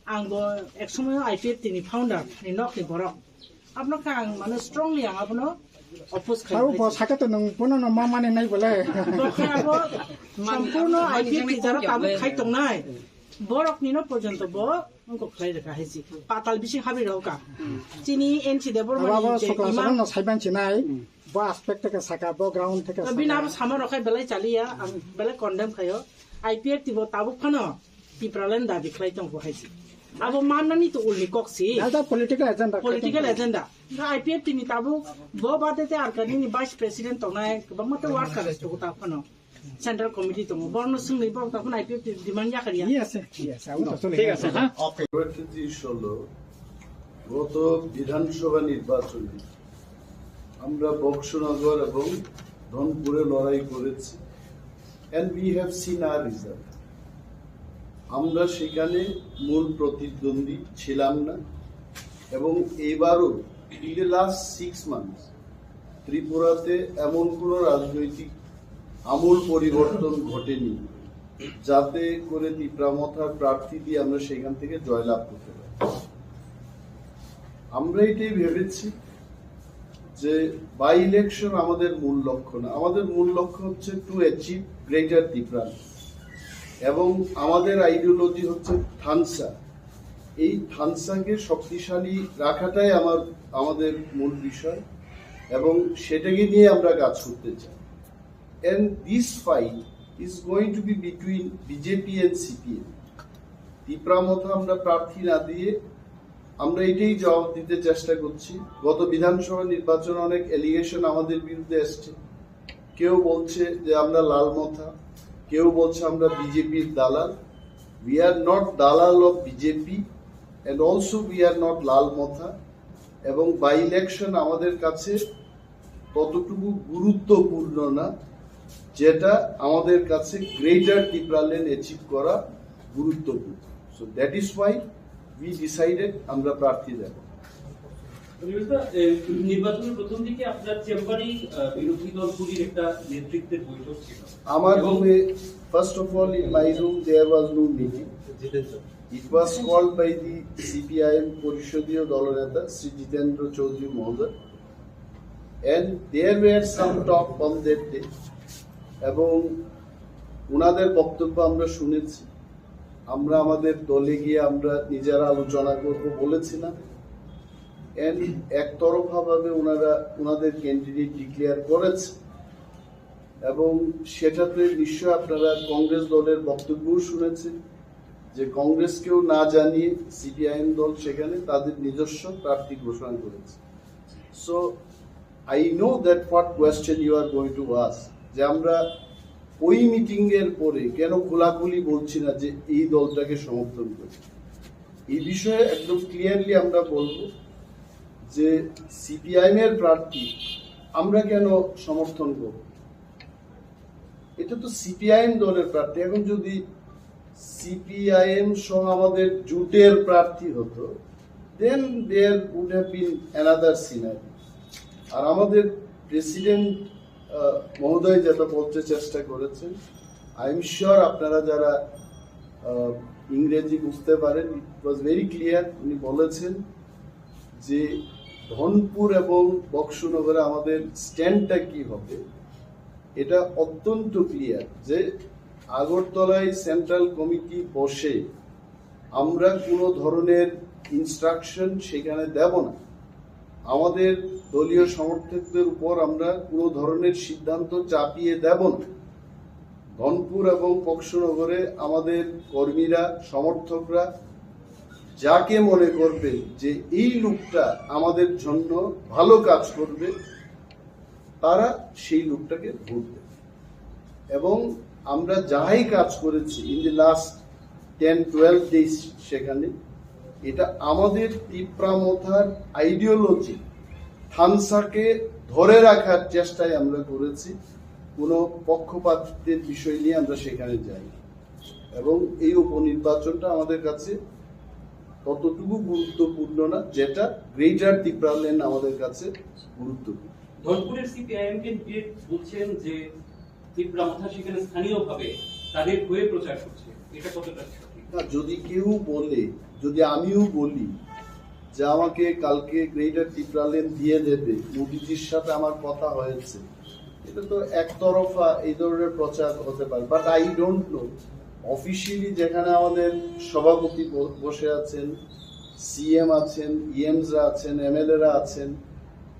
Ang bo ek somoyo I P F T ni founder ni nok ni borok. Abono khe ang mane strongly ang abono oppose khai Abo bo khaijak. Saka to nung bono no ma mane nai bole. Bo khe abo sompurno I P F T jara tabuk khai tongnai. Borok ni no porjonto bo wngkok khlai rwkha hai si. Patal bisi habri rw ka. Chini N C Debbarma Abo ni abo je Sukla imam Charan no saiban chinai. Bo aspect theke saka, bo ground theke Bini saka. Abo sama rok khai belai chaliya, ang belai condemn khayo. I P F T bo tabuk phano Tipraland dabi khlai tongo hai si. Abo mannani to ulni kok si. Nalta political agenda khai Political tongo. Agenda. Ga I P F T ni tabuk bo bade te Arkanini vice president tongnai, kwbangma te workers tongo ta phano. Central committee tongo. Borno swngni borok ta phano I P F T demand yakariya. Yes, yes, abo to chole. Thik ase, ha? কয়েকটি জিনিস হলো, গত বিধানসভা নির্বাচনে আমরা বক্সনগর এবং ধনপুরে লড়াই করেছি, and we have seen our result. আমরা সেখানে মূল প্রতিদ্বন্দ্বী ছিলাম না, এবং এবারও in the last six months ত্রিপুরাতে এমন কোনো রাজনৈতিক আমূল পরিবর্তন ঘটেনি, যাতে করে তিপ্রা মথার প্রার্থী দিয়ে আমরা সেখান থেকে জয়লাভ করতে পারি। আমরা এটাই ভেবেছি যে বাই ইলেকশন আমাদের মূল লক্ষ্য না, আমাদের মূল লক্ষ্য হচ্ছে টু অ্যাচিভ গ্রেটার তিপ্রান, এবং আমাদের আইডিওলজি হচ্ছে থানসা। এই থানসাকে শক্তিশালী রাখাটাই আমার, আমাদের মূল বিষয়, এবং সেটাকে নিয়ে আমরা কাজ করতে চাই। And this fight is going to be between B J P and C P M. Tipra মথা আমরা প্রার্থী না দিয়ে আমরা এটাই জবাব দিতে চেষ্টা করছি। গত বিধানসভা নির্বাচনে অনেক অ্যালিগেশন আমাদের বিরুদ্ধে এসছে, কেউ বলছে যে আমরা লাল মথা, কেউ বলছে আমরা বিজেপির দালাল। We are not দালাল of B J P and also we are not লাল মথা। এবং বাই ইলেকশন আমাদের কাছে ততটুকু গুরুত্বপূর্ণ না, যেটা আমাদের কাছে গ্রেটার তিপ্রাল্যান্ড অ্যাচিভ করা গুরুত্বপূর্ণ। So that is why we decided আমরা প্রার্থী দেব। পরিবেশদা, এ, নির্বাচনের প্রথম দিকে আপনার চেম্বারেই আহ, বিরোধী দলগুলির একটা নেতৃত্বের বৈঠক ছিল। আমার রুমে, first of all, in my room there was no meeting. It was called by the CPIM পরিষদীয় দলনেতা শ্রী জিতেন্দ্র চৌধুরী মহোদয়, and there were some talk on that day. এবং ওনাদের বক্তব্য আমরা শুনেছি। আমরা আমাদের দলে গিয়ে আমরা নিজেরা আলোচনা করব বলেছিলাম, and একতরফাভাবে ওনারা ওনাদের ক্যান্ডিডেট ডিক্লেয়ার করেছে। এবং সেটাতে নিশ্চয় আপনারা কংগ্রেস দলের বক্তব্যও শুনেছেন যে কংগ্রেসকেও না জানিয়ে সিপিআইএম দল সেখানে তাদের নিজস্ব প্রার্থী ঘোষণা করেছে। So I know that what question you are going to ask, যে আমরা ওই মিটিং এর পরে কেন খোলাখুলি বলছি না যে এই দলটাকে সমর্থন করি। এই বিষয়ে একদম ক্লিয়ারলি আমরা বলবো যে সিপিআইএম এর প্রার্থী আমরা কেন সমর্থন করব। এটা তো সিপিআইএম দলের প্রার্থী। এখন যদি সিপিআইএম সহ আমাদের জোটের প্রার্থী হতো, then there would have been another scenario. আর আমাদের প্রেসিডেন্ট মহোদয় যেটা বলতে চেষ্টা করেছেন, আই এম শিওর আপনারা যারা আহ, ইংরেজি বুঝতে পারেন, it was very clear। উনি বলেছেন যে ধনপুর এবং বক্সনগরে আমাদের স্ট্যান্ডটা কি হবে, এটা অত্যন্ত ক্লিয়ার যে আগরতলায় সেন্ট্রাল কমিটি বসে আমরা কোনো ধরনের ইনস্ট্রাকশন সেখানে দেব না। আমাদের দলীয় সমর্থকদের উপর আমরা কোনো ধরনের সিদ্ধান্ত চাপিয়ে দেব না। ধনপুর এবং বক্সনগরে আমাদের কর্মীরা, সমর্থকরা যাকে মনে করবে যে এই লোকটা আমাদের জন্য ভালো কাজ করবে, তারা সেই লোকটাকে ভোট দেবে। এবং আমরা যাই কাজ করেছি in the last ten twelve days, সেখানে এটা আমাদের তিপ্রা মথার আইডিওলজি, থানসাকে ধরে রাখার চেষ্টায় আমরা করেছি। কোনো পক্ষপাতিত্বের বিষয় নিয়ে আমরা সেখানে যাই। এবং এই উপনির্বাচনটা আমাদের কাছে ততটুকু গুরুত্বপূর্ণ না, যেটা গ্রেটার তিপ্রাল্যান্ড আমাদের কাছে গুরুত্বপূর্ণ। ধনপুরের সিপিআইএম ক্যান্ডিডেট বলছেন যে তিপ্রা মথা সেখানে স্থানীয়ভাবে তাদের হয়ে প্রচার করছে, এটা কতটা সঠিক? না, যদি কেউ বলে, যদি আমিও বলি যে আমাকে কালকে গ্রেটার তিপ্রাল্যান্ড দিয়ে দেবে, মোদিজির সাথে আমার কথা হয়েছে, এটা তো একতরফা এই ধরনের প্রচার হতে পারে। But I don't know, officially যেখানে আমাদের সভাপতি ব- বসে আছেন, সিএম আছেন, ইএমসরা আছেন, এমএলএরা আছেন,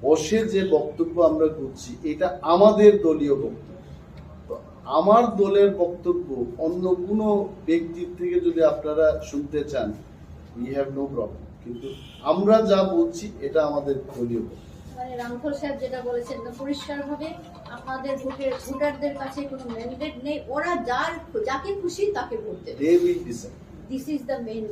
বসে যে বক্তব্য আমরা করছি, এটা আমাদের দলীয় বক্তব্য। তো আমার দলের বক্তব্য অন্য কোনো ব্যক্তির থেকে যদি আপনারা শুনতে চান, we have no problem, কিন্তু আমরা যা বলছি এটা আমাদের দলীয় বক্তব্য। মানে রামফল সাহেব যেটা বলেছেন, একদম পরিষ্কারভাবে আপনাদের ভোটের, ভোটারদের কাছে কোনো ম্যান্ডেট নেই, ওরা যার, যাকে খুশি তাকে ভোট দেবে। They will decide. This is the main.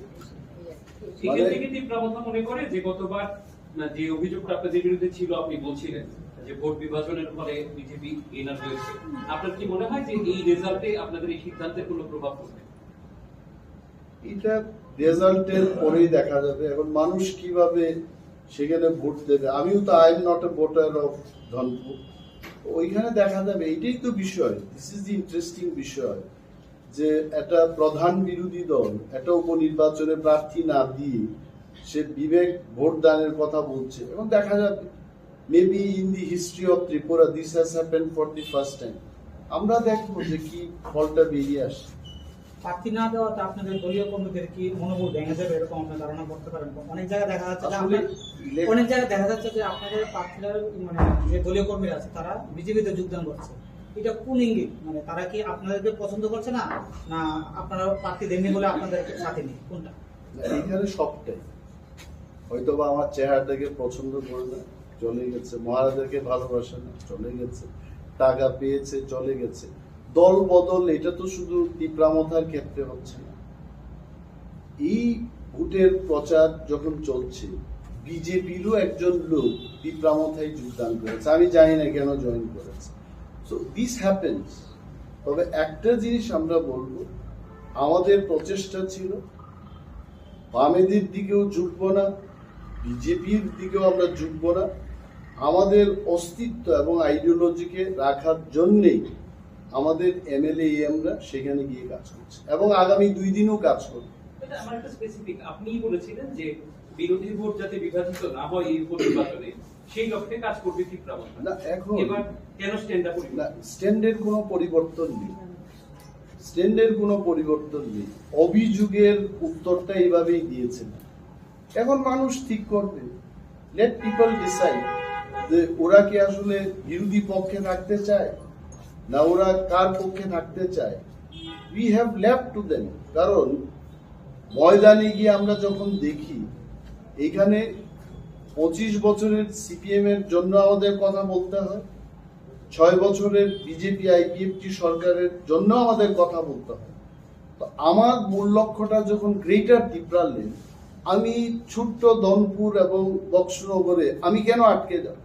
এখান থেকে তিপ্রা মথা মনে করে যে গতবার, না, যে অভিযোগটা আপনাদের বিরুদ্ধে ছিল, আপনি বলছিলেন যে ভোট বিভাজনের ফলে বিজেপি এনার হয়েছে। আপনার কি মনে হয় যে এই রেজাল্টে আপনাদের এই সিদ্ধান্তের কোনো প্রভাব পড়বে? এটা রেজাল্টের পরেই দেখা যাবে। এখন মানুষ কিভাবে সেখানে ভোট দেবে, আমিও তো, I am not a voter of Dhanpur, ওইখানে দেখা যাবে। এটাই তো বিষয়, this is the interesting বিষয়, যে একটা প্রধান বিরোধী দল একটা উপনির্বাচনে প্রার্থী না দিয়ে সে বিবেক ভোট দানের কথা বলছে। এখন দেখা যাবে, maybe in the history of Tripura this has happened for the first time। আমরা দেখবো যে কি ফলটা বেরিয়ে আসে। প্রার্থী না দেওয়াতে আপনাদের দলীয় কর্মীদের কি মনোবল ভেঙে যাবে, এরকম আপনার ধারণা করতে পারেন? অনেক জায়গায় দেখা যাচ্ছে যে আসলে আপনার ইলেক- অনেক জায়গায় দেখা যাচ্ছে যে আপনাদের প্রার্থীরা, মানে, যে দলীয় কর্মীরা আছে, তারা বিজেপিতে যোগদান করছে। এটা কোন ইঙ্গিত? মানে, তারা কি আপনাদেরকে পছন্দ করছে না, না আপনারা প্রার্থী দেননি বলে আপনাদের সাথে নেই, কোনটা? না, এখানে সবটাই। হয়তো বা আমার চেহারা দেখে পছন্দ করে না, চলে গেছে। মহারাজাকে ভালোবাসে না, চলে গেছে। টাকা পেয়েছে, চলে গেছে। দল বদল, এটা তো শুধু তিপ্রা মথার ক্ষেত্রে হচ্ছে না। এই ভোটের প্রচার যখন চলছে, বিজেপিরও একজন লোক তিপ্রা মথায় যোগদান করেছে। আমি জানি না কেন জয়েন করেছে। So this happens। তবে একটা জিনিস আমরা বলবো, আমাদের প্রচেষ্টা ছিল বামেদের দিকেও ঝুঁকবো না, বিজেপির দিকেও আমরা ঝুঁকবো না। আমাদের অস্তিত্ব এবং আইডিওলজিকে রাখার জন্যেই আমাদের এমএলএ এমরা সেখানে গিয়ে কাজ করছি এবং আগামী দুই দিনও কাজ করব। এটা আমার একটা স্পেসিফিক, আপনিই বলেছিলেন যে বিরোধী ভোট যাতে বিভাজিত না হয় এই উপনির্বাচনে, সেই লক্ষ্যে কাজ করবে ত্রিপুরা মথা। না, এখন এবার কেন স্ট্যান্ডটা পরিবর্তন? না, স্ট্যান্ডের কোনো পরিবর্তন নেই। স্ট্যান্ডের কোনো পরিবর্তন নেই। অভিযোগের উত্তরটা এইভাবেই দিয়েছেন। এখন মানুষ ঠিক করবে। লেট পিপল ডিসাইড যে ওরা কি আসলে বিরোধী পক্ষে থাকতে চায়, না ওরা কার পক্ষে থাকতে চায়। We have left to them। কারণ ময়দানে গিয়ে আমরা যখন দেখি, এখানে পঁচিশ বছরের সিপিএম এর জন্য আমাদের কথা বলতে হয়, ছয় বছরের বিজেপি আইপিএফটি সরকারের জন্য আমাদের কথা বলতে হয়। তো আমার মূল লক্ষ্যটা যখন গ্রেটার টিপ্রাল্যান্ড, আমি ছোট্ট ধনপুর এবং বক্সনগরে আমি কেন আটকে যাব?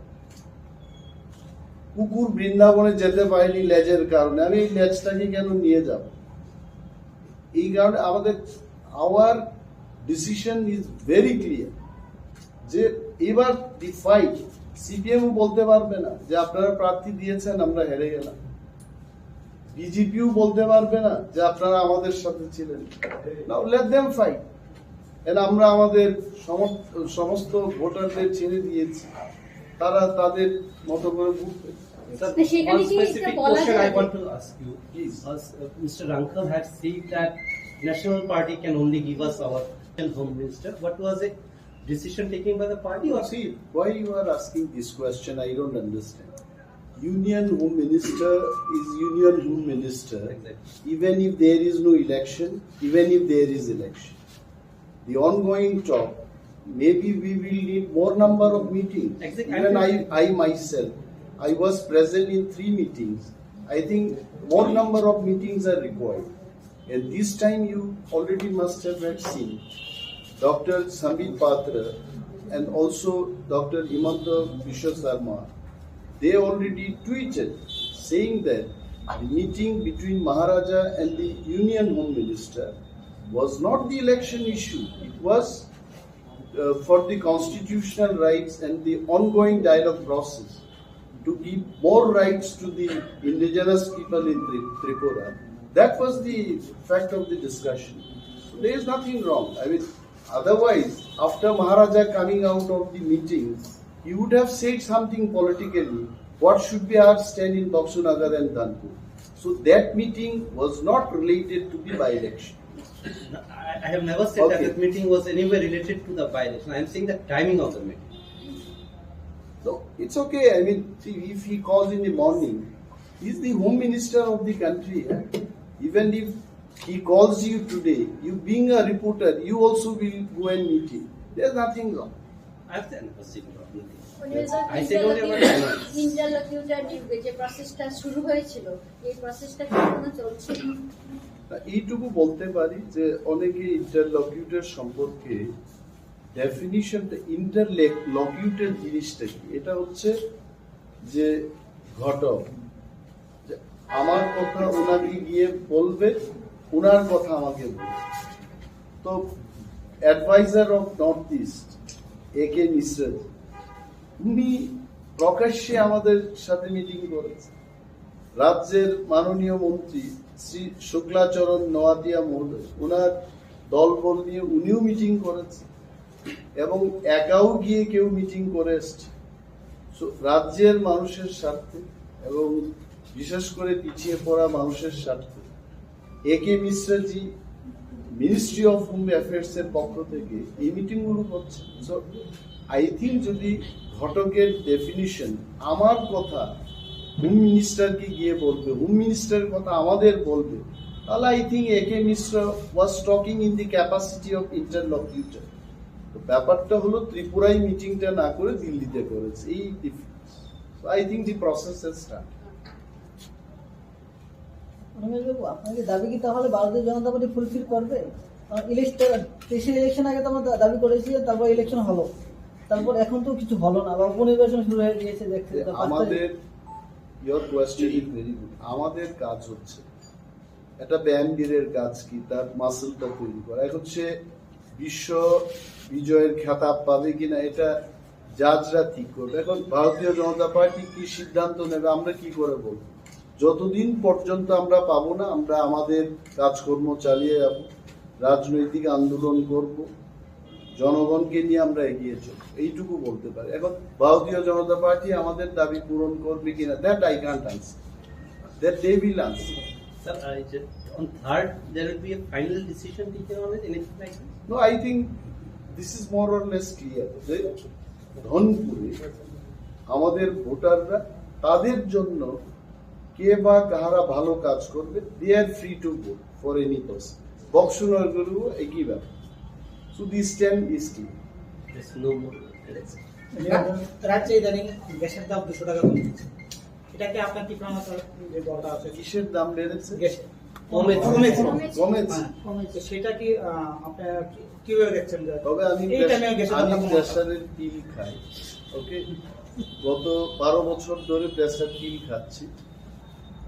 কুকুর বৃন্দাবনে যেতে পারেনি লেজের কারণে, আমি এই লেজটাকে কেন নিয়ে যাব? এই কারণে আমাদের, our decision is very clear যে এবার দি ফাইট, সিপিএমও বলতে পারবে না যে আপনারা প্রার্থী দিয়েছেন, আমরা হেরে গেলাম। বিজেপিও বলতে পারবে না যে আপনারা আমাদের সাথে ছিলেন। Now let them fight। And আমরা আমাদের সমর্থ-, সমস্ত ভোটারদের ছেড়ে দিয়েছি, তারা তাদের মতো করে ভোট দেবে। তো সেখানে One কি একটা specific বলা question I যায়? want to ask you. Please. Uh, Mister Rangkhal had said that National Party can only give us our Home Minister. What was the decision taken by the party? Or See, why you are asking this question, I don't understand. Union Home Minister is Union Home Minister, Exactly. Even if there is no election, even if there is election. The ongoing talk, maybe we will need more number of meetings. Exactly. Even I, I myself, I was present in three meetings. I think more number of meetings are required. And this time you already must have had seen Doctor Sambit Patra and also Doctor Himanta Biswa Sarma, they already tweeted saying that the meeting between Maharaja and the Union Home Minister was not the election issue. It was uh, for the constitutional rights and the ongoing dialogue process to give more rights to the indigenous people in Tri- Tripura. That was the fact of the discussion. So there is nothing wrong. I mean, otherwise, after Maharaja coming out of the meeting, he would have said something politically. What should be our stand in Baksunagar and Dhanpur? So that meeting was not related to the by-election. I, I have never said that Okay. the meeting was anywhere related to the by-election. I am saying the timing of the meeting. No, it's okay. I mean, see, if he calls in the morning, he's the home minister of the country. Eh? Even if he calls you today, you being a reporter, you also will go and meet him. There's nothing wrong. I have never seen nothing. উনি বলছেন I said only about ইন্টারলকিউটার ইন্টারলকিউটার যে প্রসেসটা শুরু হয়েছিল, এই প্রসেসটা কি এখনো চলছে? তা এইটুকু বলতে পারি যে অনেকে ইন্টারলকিউটর সম্পর্কে ডেফিনিশনটা, ইন্টারলকিউটর জিনিসটা কি? এটা হচ্ছে যে ঘটক, যে আমার কথা ওনাকে গিয়ে বলবে, ওনার কথা আমাকে বলবে। তো অ্যাডভাইজার অফ নর্থ ইস্ট এ কে মিশ্রা, উনি প্রকাশ্যে আমাদের সাথে মিটিং করেছেন। রাজ্যের মাননীয় মন্ত্রী শ্রী শুক্লাচরণ নোয়াতিয়া মহোদয়, ওনার দলবল নিয়ে উনিও মিটিং করেছেন এবং একাও গিয়ে কেউ মিটিং করে এসছে। So, রাজ্যের মানুষের স্বার্থে এবং বিশেষ করে পিছিয়ে পড়া মানুষের স্বার্থে এ কে মিশ্রাজি মিনিস্ট্রি অফ হোম অ্যাফেয়ার্স এর পক্ষ থেকে এই মিটিং গুলো করছে। So, I think যদি ঘটকের ডেফিনিশন আমার কথা হোম মিনিস্টারকে গিয়ে বলবে, হোম মিনিস্টারের কথা আমাদের বলবে, তাহলে I think A K Mishra was talking in the capacity of interlocutor। তো ব্যাপারটা হলো ত্রিপুরায় মিটিংটা না করে দিল্লিতে করেছে, এই difference. So, I think the process has started। রমেশবাবু, আপনাকে দাবি কি তাহলে ভারতীয় জনতা পার্টি ফুলফিল করবে? ইলেকশন, তেইশের ইলেকশন আগে তো আমরা দা- দাবি করেছি যে তারপর ইলেকশন হলো, তারপর এখন তো কিছু হলো না, বা উপনির্বাচন শুরু হয়ে গিয়েছে দেখতে, তো পাঁচ তারিখ। আমাদের, your question is very good। আমাদের কাজ হচ্ছে একটা ব্যায়ামবীরের কাজ কি, তার মাসলটা তৈরি করা। এখন সে বিশ্ব বিজয়ের খেতাব পাবে কিনা, এটা জাজরা ঠিক করবে। এখন ভারতীয় জনতা পার্টি কি সিদ্ধান্ত নেবে, আমরা কি করে বলবো? যতদিন পর্যন্ত আমরা পাবো না, আমরা আমাদের কাজকর্ম চালিয়ে যাব, রাজনৈতিক আন্দোলন করব, জনগণকে নিয়ে আমরা এগিয়ে চলব, এইটুকু বলতে পারি। এখন ভারতীয় জনতা পার্টি আমাদের দাবি পূরণ করবে কিনা, that I can't answer, that they will answer. Sir, uh, is it on third there will be a final decision taken on it, anything like that? No, I think this is more or less clear. যে ধনপুরে আমাদের ভোটাররা তাদের জন্য কে বা কাহারা ভালো কাজ করবে, they are free to vote for any person. বক্সনগরেও একই ব্যাপার। So this time is clear. There's no more election. রাজ্যে ইদানিং গ্যাসের দাম দুশো টাকা কমে গেছে, এটা কি আপনার তীব্র মাত্রার যে দরকার আছে? কিসের দাম বেড়েছে? গ্যাসের। কমেছে। কমেছে। কমেছে। হ্যাঁ। তো সেটা কি, আহ, আপনারা কি-, কিভাবে দেখছেন যে তবে আমি এই প্রেস-, টাইমে গ্যাসের দাম আমি কমানো? প্রেশারের পিল খাই, ওকে? গত বারো বছর ধরে প্রেশার পিল খাচ্ছি।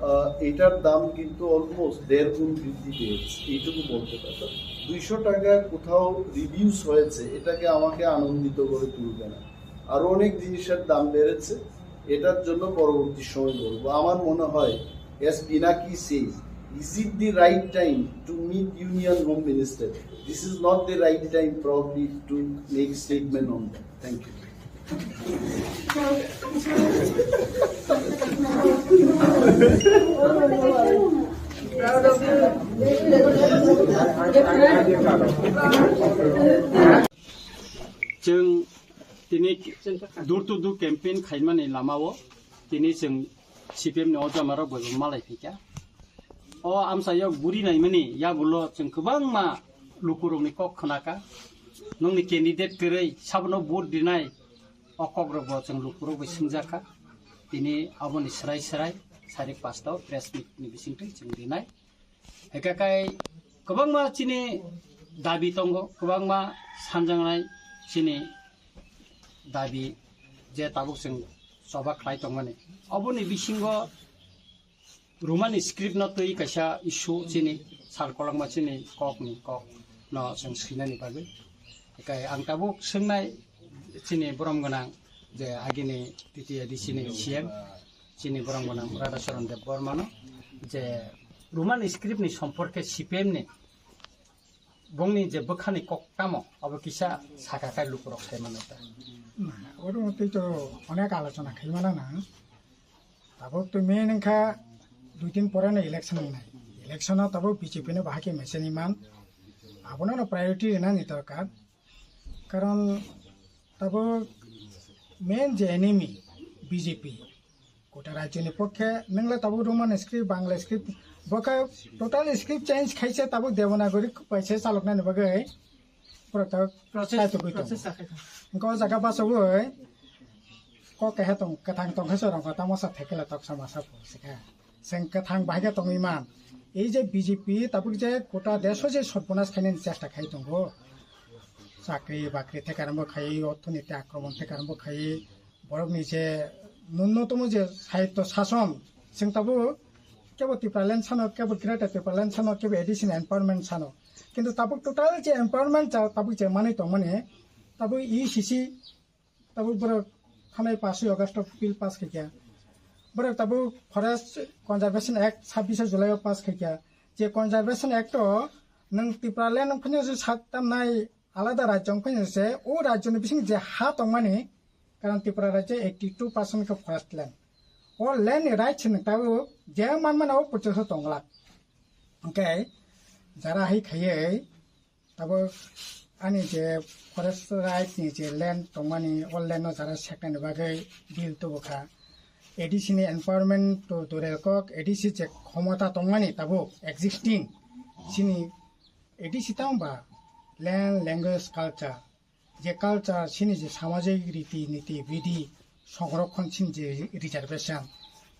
আহ, এটার দাম কিন্তু অলমোস্ট দেড় গুণ বৃদ্ধি পেয়েছে, এইটুকু বলতে পারতাম। দুইশো টাকা কোথাও রিডিউস হয়েছে, এটাকে আমাকে আনন্দিত করে তুলবে না। আরো অনেক জিনিসের দাম বেড়েছে, এটার জন্য পরবর্তী সময় বলবো। আমার মনে হয়, as Pinaki says, is it the right time to meet Union Home Minister? This is not the right time probably to make statement on that. Thank you. Chwng tini door to door campaign khaimani lamao tini chwng C P M ni o jamarok bai bo malai phaikha. O amchaio guri naimani yagulo chwng kwbangma lukurokni kok khnakha. Nokni candidate kwrwi sabono vote rinai o kokrokbo chwng lukurok bai swngjakha. Tini aboni swrai swrai sari pasta o press meet ni bisingtwi chwng rinai. Hwnkhe kai kwbangma chini dabi tongo, kwbangma sanjaknai chini dabi je tabuk chwng choba khlai tongmani. Oboni bisingo Roman script no twi kaisa issue chini sal kolokma chini kok ni kok no chwng swinani bagwi. Hwnkhe ang tabuk swngnai chini borom gwnang je agini T T A D C ni C M chini borom gwnang Radhacharan Debbarma no je Roman script ni somporke C P M ni bongni je bwkhani kok tamo abo kisa saka kai lukurok sai mano ta. Na, oro twi to onek alochona khai mano na. Tabuk to main wngkha dui din pore no election wngnai. Election o tabuk B J P no bahai khe mechaniman. Abono no priority rwnani dorkar. Karon tabuk main je enemy B J P. Kota rajyoni pokhe nwngla tabuk Roman script, Bangla script, bo khe total script change khaise tabuk Devanagari kaisa chaloknani bagwi borok tabuk Process, sai tugwi tongo. Process sakhe. Hwnkhe o jaga bachogwi kok keha tong, kwthang tong khe chwrangkha tamo sa thekela toksa masa pho sikha. Chwng kwthang bahai khe tongwi man. Ei je B J P tabuk je kota desh o je sorbonas khainani chesta khai tongo. Chakri bakri thekarambo khai, orthoniti akromon thekarambo khai, borokni je nunnotomo je sahityo sason, chwng tabuk kebo Tipraland sano, kebo Greater Tipraland sano, kebo A D C ni empowerment sano. Kintu tabuk total je empowerment cha-, tabuk je manwi tongmani, tabuk E C C, tabuk borok thanai paswi August o bill pass khaikha. Borok tabuk Forest Conservation Act sabbish July o pass khaikha. Je Conservation Act o nwng Tipraland wng phano se sak tamnai alada rajyo wng phano se o rajyoni bising je ha tongmani, karon Tripura rajyo eighty two percent khe forest land. O land ni rights ni tabuk je manmani o porjonto tongla. Hwnkhe jara hai khaiwi tabuk ani je forest right ni je land tongmani, o land no jara seknani bagwi bill tubukha. A D C ni empowerment to dure kok, A D C je khomota tongmani tabuk existing, chini A D C tamo ba land, language, culture, je culture, chini je samajik riti niti bidhi, songrokhon chini je reservation,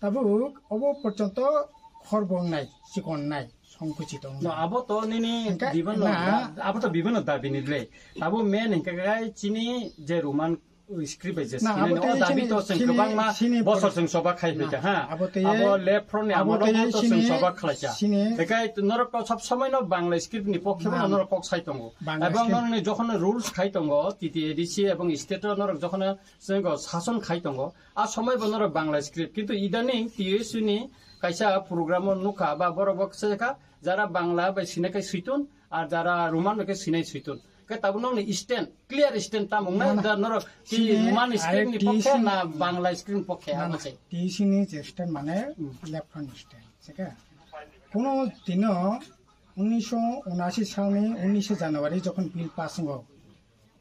tabuk obo porjonto khorbo wngnai, chikon wngnai, songkuchit wngnai. No, abo to nini hwnkhe bibano na da-, abo to bibano dabi ni le. Abo main hwnkhe kai chini je Roman Script bai je Na, sinai abo no, tei o dabi sini, to chwng sini, kwbangma sini bosor pori-, chwng soba khai na, phaikha, ha. Abo tei Abo left front ni abo amolo tei to chwng sini, soba khlaikha. Sini Bekai norok to sob somoi no Bangla script ni pokhe Na. no norok kok sai tongo. Bangla Ebong script. norok ni jokhon rules khai tongo, T T A D C ebong state o norok jokhon chwng sason khai tongo. A somoi bo norok Bangla script. Kintu idaning T S U ni kaisa program o nukha ba borok bo kisa kha, jara Bangla bai sinai khe suitun, ar jara Roman bai khe sinai suitun. Khe tabuk nokni stand, clear stand tamo wngnai, Na, na. da norok ki Sini Roman script ni arek pokhe sini na Bangla script ni pokhe, Na, abo na. se. T S U ni je stand mane Hmm. left front stand, se khe. Kuno dino unnish unashi salni unnish January jokhon bill pass wngo,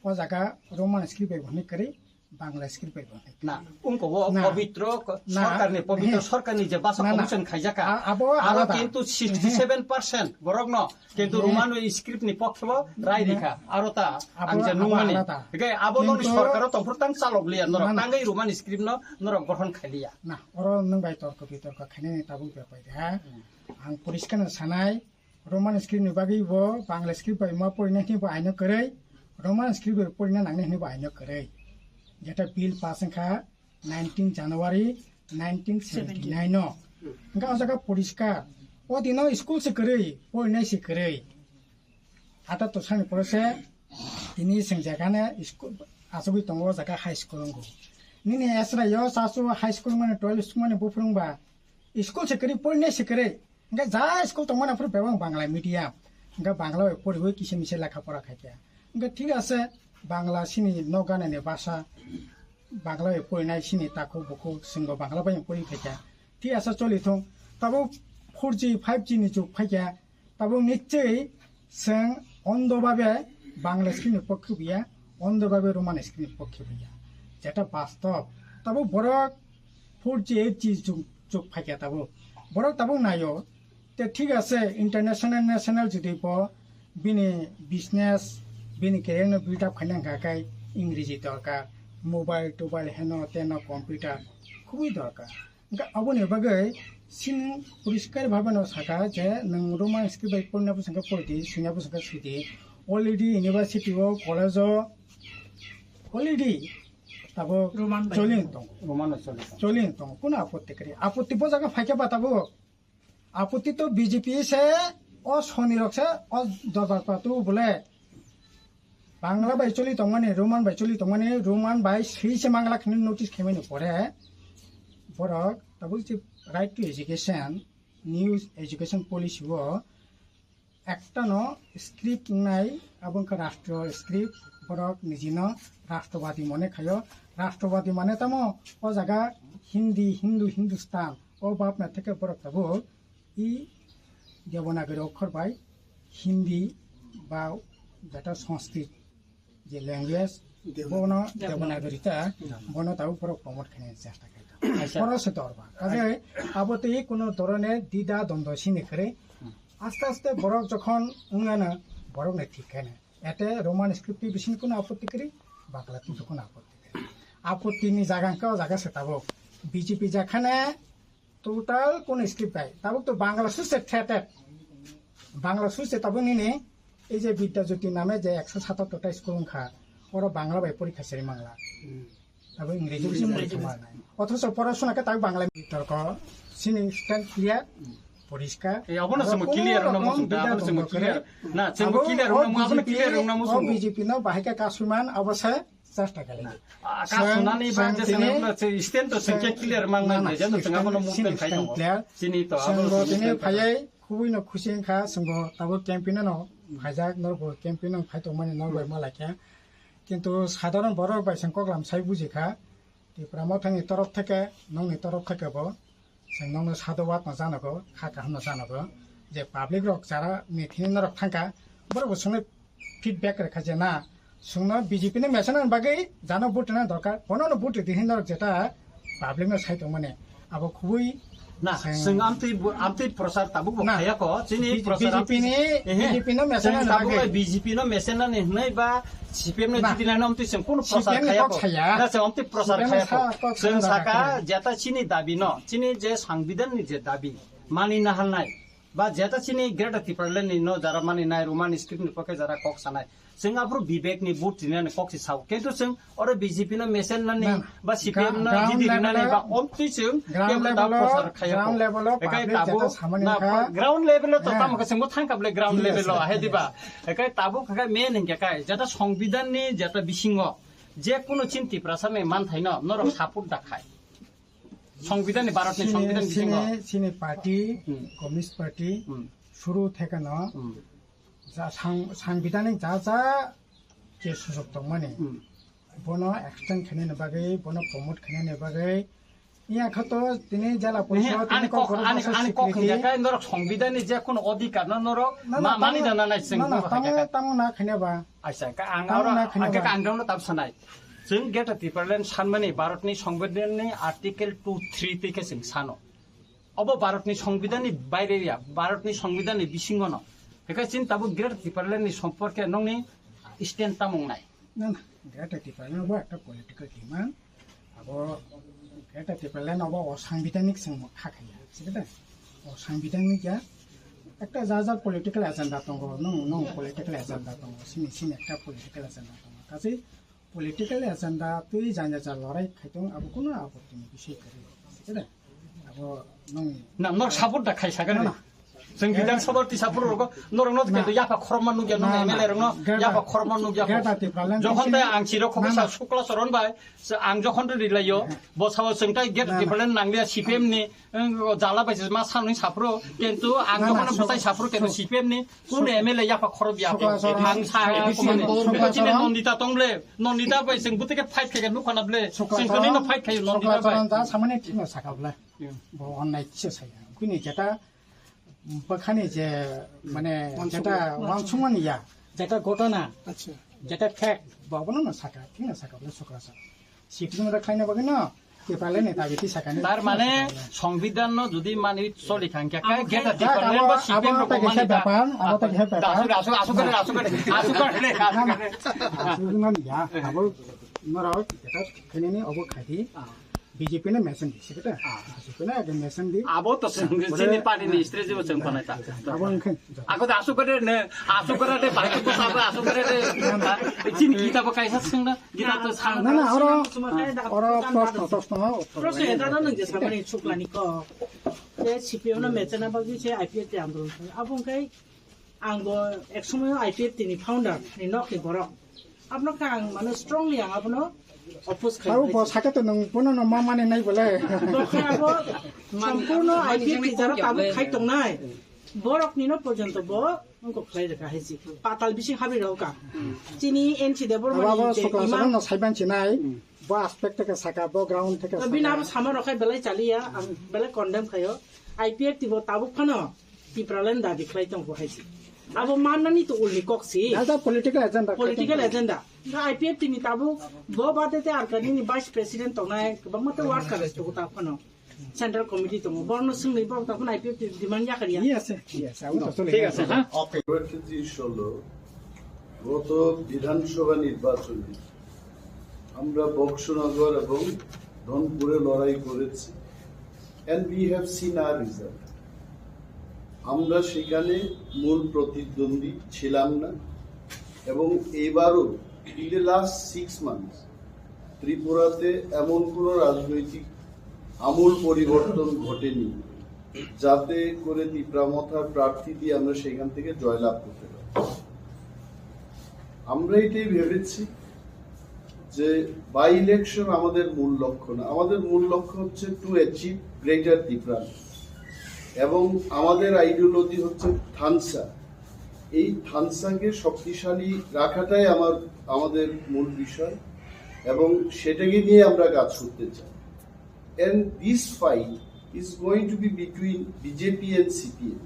o jaga Roman script bai hwnwi kwrwi Bangla script bai hwnwi. Na, ungko o Na. pabitro ko-, Na. sorkarni, pabitro He. sorkarni je basa Na, na. commission khaijaka. A-, abo Aro alada. kintu He. sixty seven percent borokno Kintu He. Roman script ni pokhe bo rai Na. rikha. Aro ta Abo, ang je abo nungmani. alada. Hingke abo nokni Kintu sorkaro tongphuru tang chalok liya norok. Na, na. Tangwi Roman script no norok gothon khai liya. Na, oro nwng bai torko bitorko khainani tabuk bepar de, ha? Hmm. Ang poriskar no sanai, Roman script ni bagwi bo Bangla script bai ma porina hini bo aino kwrwi, Roman script bai porina nangni hini bo aino kwrwi. Jeta bill pass wngkha, nineteen January nineteen seventy-nine no. Hingke o jaga poriskar. O dino school se kwrwi, porinai se kwrwi. Ata to sani pore se tini seng jaga ne school asogwi tongo o jaga high school wngo. Nini esra yo sasu high school mane twelve school mane buphuru wngba school se kwrwi, porinai se kwrwi. Hingke ja school tongmani aphuru bebak Bangla medium. Hingke Bangla bai poriwi kisa misa lekha pora khaikha. Hingke thik ase, Bangla sini nok ganani basa, Bangla bai porinai sini takhuk bukhuk, chwngbo Bangla bai pori khaikha. Thik ase, choli thung. Tabuk four G, five G ni jug phaikha. Tabuk nichoi chwng ondo babe Bangla sini pokhe buya, ondo babe Roman sini pokhe buya. Jeta bastob. Tabuk borok four G, eight G jug, jug phaikha tabuk. Borok tabuk naio. Te thik ase, international, national jodi bo bini business, bini career no build up khaina hwnkha khe Ingreji dorkar, mobile tobile heno teno computer khubui dorkar. Hwnkhe aboni bagwi chini poriskar bhabe no sakha je nwng Roman script bai porina bwswk khe pori di, swina bwswk khe swi di. Already university o, college o already tabuk Roman bai. Choli tongo. Roman bai choli tongo. Choli tongo. Kuno apotti kwrwi? Apotti bo jaga phaikhe ba tabuk. Apotti to B J P se, o soni rok se, o dorbar patu bole. Bangla bai choli tongmani, Roman bai choli tongmani, Roman bai swi se mangla khini notice khaimani pore. Borok tabuk je right to education, new education policy o ekta no script wngnai, abo wngkha rashtriyo script, borok nijino rashtrobadi mone khayo. Rashtrobadi mane tamo o jaga Hindi, Hindu, Hindustan, o bapna theke borok tabuk i Devanagari okhor bai Hindi ba jeta Sanskrit je language, Devanagari. Bono Devanagari ta, Devanagari. Bono tabuk borok promote khaina chesta khaikha. Acha. Borok se dorba. Kaje abo tei kuno dorone dida dondo sini khere. Hmm. Aste aste borok jokhon wngana borok ne thik khaina. Ete Roman script ni bising kuno apotti kri, Bangla ni kuno apotti kri. Apotti ni jaga ko jaga se tabuk. B J P jakhane Total kono script bai. Tabuk to Bangla suse thetet. Bangla suse tabuk nini ei je Bidya Jyoti name je ekso satattor ta school wngkha. Oro Bangla bai porikha seri mangla. Hmm. Tabuk Ingreji bai Ingreji porikha bai. Manai. Othoso porasona khe tabuk Bangla torko sini stand clear. Poriskar. Eh, abono Aro samo kono clear wngna rokom muchung da, bidya abono samo tongma clear. Kwrwi. Na, samo Abo clear o wngna mu-, abono B J P clear ni, wngna o muchung. B J P no bahai khe kasumani abo se. Chesta khalai. Ah, ka Chwng, sunani ba chwng je tini, sana se stand to chwng, sengke clear mang na, nang na, de, jeno chwng abono stand, movement chwng khai stand tongo. Clear. Chini to, chwng abono bo tini stand clear. Phaiwi khubui no khusi wngkha, chwng bo tabuk campaign no phaijak, norok bo campaign no phai tongmani norok bai Hmm. malaikha. Kintu sadharon borok bai chwng koklam sai bujikha. Tipra Mothani torof theke, nokni torof theke bo. Chwng nokno sadhubad no janago, kha kaham no janago, je public rok jara ni thini norok thangkha, borok bo chwngno feedback rwkha je na, chwngno B J P no mechana bagwi jano vote rwna dorkar, bono no vote rwdi hinwi norok jeta public no sai tongmani, abo khubui Na, chwng chwng amtwi bo, amtwi prochar tabuk bo Na, khayako, chini B J P prochar amtwi ni, ehe. B J P no mechana Chwng tabuk bagwi. Bai B J P no mechana ni hwnwi ba C P M no Na. Jiti nai no amtwi chwng kono prochar C P M ni khayako. Kok saya. Na, chwng amtwi prochar C P M khayako. Sa-, kok Chwng sana saka bagwi. Jeta chini dabi no, chini je sangbidan ni je dabi, mani naharnai, Ba jeta chini Greater Tipraland ni no jara mani nai Roman script ni pokhe jara kok sanai. Chwng aphuru Vivek ni vote rinani kok si sao. Kintu chwng oro B J P no mesen nani Na, na. ba C P M no Ground jidi level rinani o, ba omtwi chwng ground kebo da level o, prochar khaya ground ko. level o Ekai public tabuk jeta samani na kha. ground level o to Heh. tamo khe chwngbo thangkha bole ground Yes, level o yes, ahe yes. diba. Ekai tabuk khe main hingke kai jeta Songbidan ni jeta bisingo je kuno chin Tiprasa ni manthaino norok support da khai. Songbidan ni, Bharat ni Sini, Songbidan bisingo. sini, sini party, Hmm. Communist Party, Hmm. suru thekeno, Hmm. ja sang-, sangbidanik ja ja je sujok tongmani, Hmm. bono extend khainani bagwi, bono promote khainani bagwi, iya khato tini jala Nihi, porishod, tini ani kok, Congress ani, party ani kok secretary. hingya kai norok Songbidan ni je kuno odhikar no norok Na, na, ma-, mani tamo, dana nai sing na, na, buha tamo, kaka. tamo na khaina ba. Aisa, ka ang Tamo oro, na khaina ang kaka ba. ang dong no tab sanai. Chwng Greater Tipraland sanmani Bharatni Songbidanni Article two three twi khe chwng sano. Obo Bharatni Songbidanni baire ya, Bharatni Songbidanni bisingono. Hekhe chini tabuk Greater Tipralandni somporke nongni stand tamo wngnai? Na, na, Greater Tipraland bo ekta political demand. Abo Greater Tipraland obo o sangbidanik chwng kha khaiya, sikhe de? O sangbidanik ya. Ekta ja ja political agenda tongo, nong, nong political agenda tongo, sini, sini ekta political agenda tongo. Kachi political agenda twi janya ja lorai khaitong abo kuno apotti ni bisoi kwrwi. Sikhe de? Abo nong Na, nok support da khai sakani. Na, na. Chwng Bidhan Sabha tisa phuru rogo norok no Na. kendo yapha khorokma nukya nung Na, na. M L A rok no Greater, yapha khorokma nukya Greater kho. Tipraland Jokhon tei sini ang chiro khoksa Na, na. Sukla Charan bai, se ang jokhon to rilaio, bo sao chwng tai Greater Na, na. Tipraland nanglia C P M ni, Ang jala bai se ma sanwi saphuru, kintu ang Na, na, jokhon bwtai sukla-, saphuru, kintu suk-, C P M ni kunu suk-, M L A yapha khorok ya sukla khe. Charan, Ang sa sukla kumani. Charan, Bo chini Nondita tong ble, Nondita bai chwng bwtwi khe fight khe nukha na ble. Sukla Chwng kani no Charan, fight khayo Sukla Nondita bai. Charan ja samani thikno sakha ble. Hmm. Bo onnai kisa saya. Bini jeta bwkhani je, mane, Wansukma. jeta wansukmani ya, jeta ghotona, Acha. jeta fact, bo abono no sakha, thikno sakha ble Sukla Charan. Sikjwng rok khlaina bagwi no Tipraland ni dabi twi sakani. Tar mane Songbidan no jodi mani choli thang khe, Abo Greater khai- Tipraland abo, ba abo C P M rok ta kisa mani da. bepar, abo ta kisa bepar. Asuk, asuk, asuk kare, asuk kare, asuk kare, asuk kare. Asuk mani ya, abo norok jeta khainani obo khai di. Ah. B J P no mesen di, sikhe ta? Ah. B J P no ekdom mesen di. Abo to seng-, Bole- chini party ni strategy bo chwng panai ta. Abo wngkhe. Ako da asuk kare ne, asuk kare de, bai ko sa asuk kare de. Chini kita bo kaisa seng da. Gita to sang. Na, na, oro, oro proshno, proshno, uttor. Proshno eta no nung je sabani chuklani ko. Te C P M no mechana bagwi se I P F T andolon khlai. Abo wngkhe ang bo ek somoyo I P F T ni founder ni nok ni borok. Abono khe ang mane strongly ang abono oppose khlai. Abo bo saka to nung bono no ma mane nai bole. Bo khe abo sompurno I P F T jara tabuk khai tongnai. Borok ni no porjonto bo Wngkok khlai rwkha hai se. Patal bising habwi rw kha. Chini N C Debbarma Abo ni abo je Sukla imang Charan no saiban sinai. Hmm. Bo aspect theke saka, bo ground theke saka. Bini abo sama rok khai belai chaliya, ang belai condemn khayo. I P F T bo tabuk phano Tipraland dabi khlai tong bo hai se. Abo mannani to ulni kok si. Jaja political agenda. Political agenda. Ga I P F T ni tabuk bo bade te ar kani ni vice president tongnai, kwbangma te workers to ta phano. Central Committee tongo, borokno swngwi borok tongphano I P F T demand yakar ya. ঠিক আছে, ঠিক আছে, আমি তো চলে ঠিক আছে, গেলাম। হ্যাঁ। কয়েকটি জিনিস হলো, গত বিধানসভা নির্বাচনে আমরা বক্সনগর এবং ধনপুরে লড়াই করেছি, and we have seen our result. আমরা সেখানে মূল প্রতিদ্বন্দ্বী ছিলাম না, এবং এবারও in the last six months ত্রিপুরাতে এমন কোনো রাজনৈতিক আমূল পরিবর্তন ঘটেনি, যাতে করে তিপ্রা মথার প্রার্থী দিয়ে আমরা সেখান থেকে জয়লাভ করতে পারি। আমরা এটাই ভেবেছি যে বাই ইলেকশন আমাদের মূল লক্ষ্য না, আমাদের মূল লক্ষ্য হচ্ছে to achieve greater Tipraland, এবং আমাদের আইডিওলজি হচ্ছে থানসা। এই থানসাকে শক্তিশালী রাখাটাই আমার, আমাদের মূল বিষয়, এবং সেটাকে নিয়ে আমরা কাজ করতে চাই। And this fight is going to be between B J P and C P M.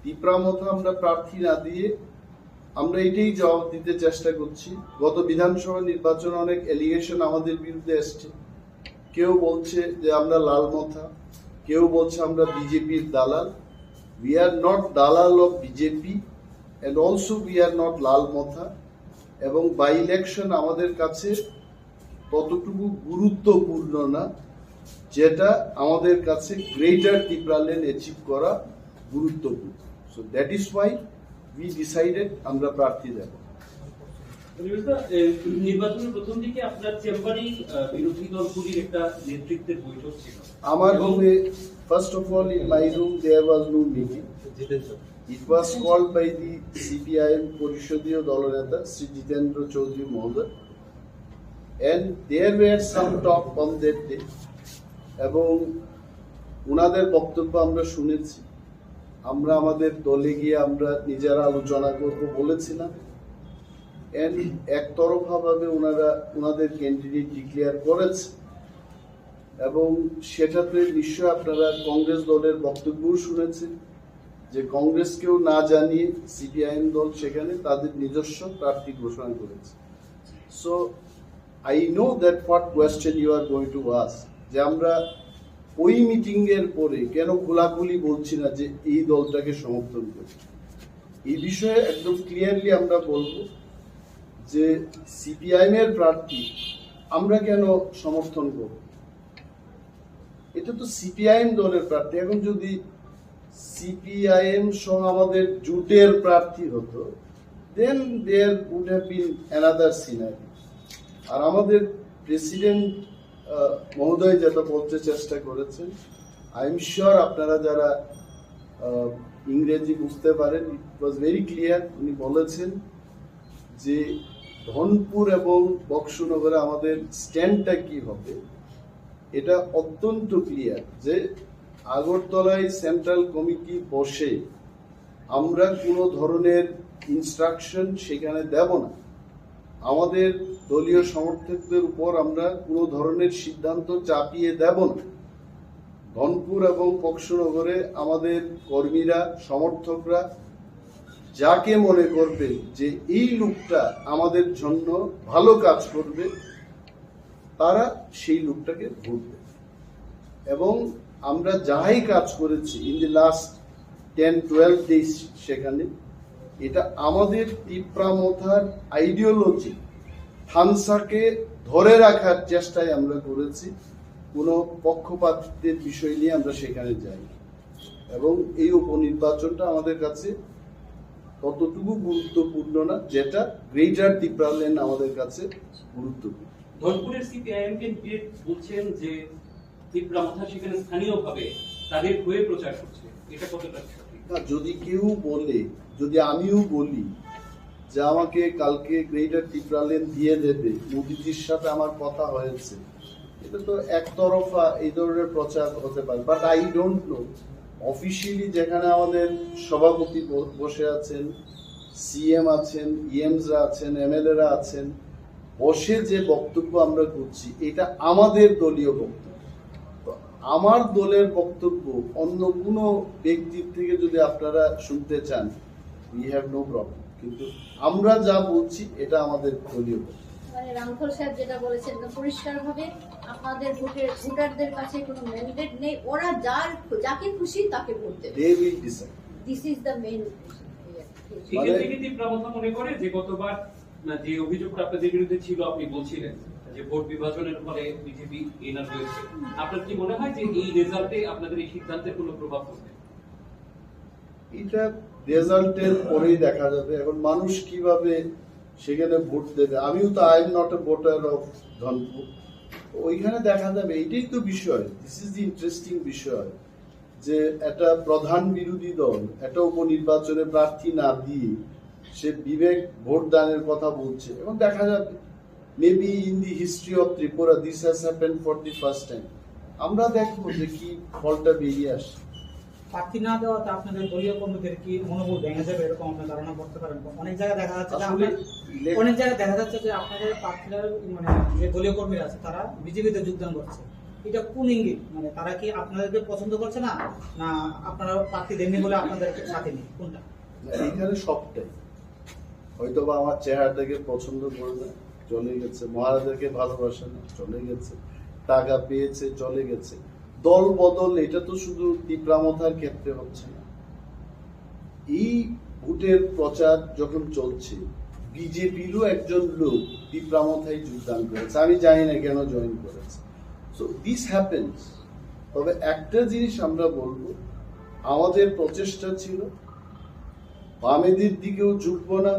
Tipra মথা আমরা প্রার্থী না দিয়ে আমরা এটাই জবাব দিতে চেষ্টা করছি। গত বিধানসভা নির্বাচনে অনেক অ্যালিগেশন আমাদের বিরুদ্ধে এসছে, কেউ বলছে যে আমরা লাল মথা, কেউ বলছে আমরা বিজেপির দালাল। We are not দালাল of B J P and also we are not লাল মথা। এবং বাই ইলেকশন আমাদের কাছে ততটুকু গুরুত্বপূর্ণ না, যেটা আমাদের কাছে গ্রেটার তিপ্রাল্যান্ড অ্যাচিভ করা গুরুত্বপূর্ণ। So that is why we decided আমরা প্রার্থী দেব। পরিবেশদা, এ, নির্বাচনের প্রথম দিকে আপনার চেম্বারেই আহ, বিরোধী দলগুলির একটা নেতৃত্বের বৈঠক ছিল। আমার রুমে, first of all, in my room there was no meeting. It was called by the CPIM পরিষদীয় দলনেতা শ্রী জিতেন্দ্র চৌধুরী মহোদয়, and there were some talk on that day. এবং ওনাদের বক্তব্য আমরা শুনেছি। আমরা আমাদের দলে গিয়ে আমরা নিজেরা আলোচনা করব বলেছিলাম। And একতরফাভাবে ওনারা ওনাদের ক্যান্ডিডেট ডিক্লেয়ার করেছে। এবং সেটাতে নিশ্চয় আপনারা কংগ্রেস দলের বক্তব্যও শুনেছেন যে কংগ্রেসকেও না জানিয়ে সিপিআইএম দল সেখানে তাদের নিজস্ব প্রার্থী ঘোষণা করেছে। So I know that what question you are going to ask, যে আমরা ওই মিটিং এর পরে কেন খোলাখুলি বলছি না যে এই দলটাকে সমর্থন করি। এই বিষয়ে একদম ক্লিয়ারলি আমরা বলবো যে সিপিআইএম এর প্রার্থী আমরা কেন সমর্থন করব। এটা তো সিপিআইএম দলের প্রার্থী। এখন যদি সিপিআইএম সহ আমাদের জোটের প্রার্থী হতো, then there would have been another scenario. আর আমাদের প্রেসিডেন্ট মহোদয় যেটা বলতে চেষ্টা করেছেন, আই এম শিওর আপনারা যারা আহ, ইংরেজি বুঝতে পারেন, it was very clear। উনি বলেছেন যে ধনপুর এবং বক্সনগরে আমাদের স্ট্যান্ডটা কি হবে, এটা অত্যন্ত ক্লিয়ার যে আগরতলায় সেন্ট্রাল কমিটি বসে আমরা কোনো ধরনের ইনস্ট্রাকশন সেখানে দেব না। আমাদের দলীয় সমর্থকদের উপর আমরা কোনো ধরনের সিদ্ধান্ত চাপিয়ে দেব না। ধনপুর এবং বক্সনগরে আমাদের কর্মীরা, সমর্থকরা যাকে মনে করবে যে এই লোকটা আমাদের জন্য ভালো কাজ করবে, তারা সেই লোকটাকে ভোট দেবে। এবং আমরা যাই কাজ করেছি in the last ten twelve days, সেখানে এটা আমাদের তিপ্রা মথার আইডিওলজি, থানসাকে ধরে রাখার চেষ্টায় আমরা করেছি। কোনো পক্ষপাতিত্বের বিষয় নিয়ে আমরা সেখানে যাই। এবং এই উপনির্বাচনটা আমাদের কাছে ততটুকু গুরুত্বপূর্ণ না, যেটা গ্রেটার তিপ্রাল্যান্ড আমাদের কাছে গুরুত্বপূর্ণ। ধনপুরের সিপিআইএম ক্যান্ডিডেট বলছেন যে তিপ্রা মথা সেখানে স্থানীয়ভাবে তাদের হয়ে প্রচার করছে, এটা কতটা সঠিক? না, যদি কেউ বলে, যদি আমিও বলি যে আমাকে কালকে গ্রেটার তিপ্রাল্যান্ড দিয়ে দেবে, মোদিজির সাথে আমার কথা হয়েছে, এটা তো একতরফা এই ধরনের প্রচার হতে পারে। But I don't know, officially যেখানে আমাদের সভাপতি ব- বসে আছেন, সিএম আছেন, ইএমসরা আছেন, এমএলএরা আছেন, বসে যে বক্তব্য আমরা করছি, এটা আমাদের দলীয় বক্তব্য। তো আমার দলের বক্তব্য অন্য কোনো ব্যক্তির থেকে যদি আপনারা শুনতে চান, we have no problem, কিন্তু আমরা যা বলছি এটা আমাদের দলীয় বক্তব্য। মানে রামধর সাহেব যেটা বলেছেন, একদম পরিষ্কারভাবে আপনাদের ভোটের, ভোটারদের কাছে কোনো ম্যান্ডেট নেই, ওরা যার, যাকে খুশি তাকে ভোট দেবে। They will decide. This is the main. এখান থেকে তিপ্রা মথা মনে করে যে গতবার, না, যে অভিযোগটা আপনাদের বিরুদ্ধে ছিল, আপনি বলছিলেন যে ভোট বিভাজনের ফলে বিজেপি এনার হয়েছে। আপনার কি মনে হয় যে এই রেজাল্টে আপনাদের এই সিদ্ধান্তের কোনো প্রভাব পড়বে? এটা রেজাল্টের পরেই দেখা যাবে। এখন মানুষ কিভাবে সেখানে ভোট দেবে, আমিও তো, I am not a voter of Dhanpur, ওইখানে দেখা যাবে। এটাই তো বিষয়, this is the interesting বিষয়, যে একটা প্রধান বিরোধী দল একটা উপনির্বাচনে প্রার্থী না দিয়ে সে বিবেক ভোট দানের কথা বলছে। এখন দেখা যাবে, maybe in the history of Tripura this has happened for the first time। আমরা দেখবো যে কি ফলটা বেরিয়ে আসে। প্রার্থী না দেওয়াতে আপনাদের দলীয় কর্মীদের কি মনোবল ভেঙে যাবে, এরকম আপনার ধারণা করতে পারেন? অনেক জায়গায় দেখা যাচ্ছে যে আসলে আপনার ইলেক- অনেক জায়গায় দেখা যাচ্ছে যে আপনাদের প্রার্থীরা, মানে, যে দলীয় কর্মীরা আছে, তারা বিজেপিতে যোগদান করছে। এটা কোন ইঙ্গিত? মানে, তারা কি আপনাদেরকে পছন্দ করছে না, না আপনারা প্রার্থী দেননি বলে আপনাদের সাথে নেই, কোনটা? না, এখানে সবটাই। হয়তো বা আমার চেহারাটাকে পছন্দ করে না, চলে গেছে। মহারাজাকে ভালোবাসে না, চলে গেছে। টাকা পেয়েছে, চলে গেছে। দল বদল, এটা তো শুধু তিপ্রা মথার ক্ষেত্রে হচ্ছে না। এই ভোটের প্রচার যখন চলছে, বিজেপিরও একজন লোক তিপ্রা মথায় যোগদান করেছে। আমি জানি না কেন জয়েন করেছে। So this happens। তবে একটা জিনিস আমরা বলবো, আমাদের প্রচেষ্টা ছিল বামেদের দিকেও ঝুঁকবো না,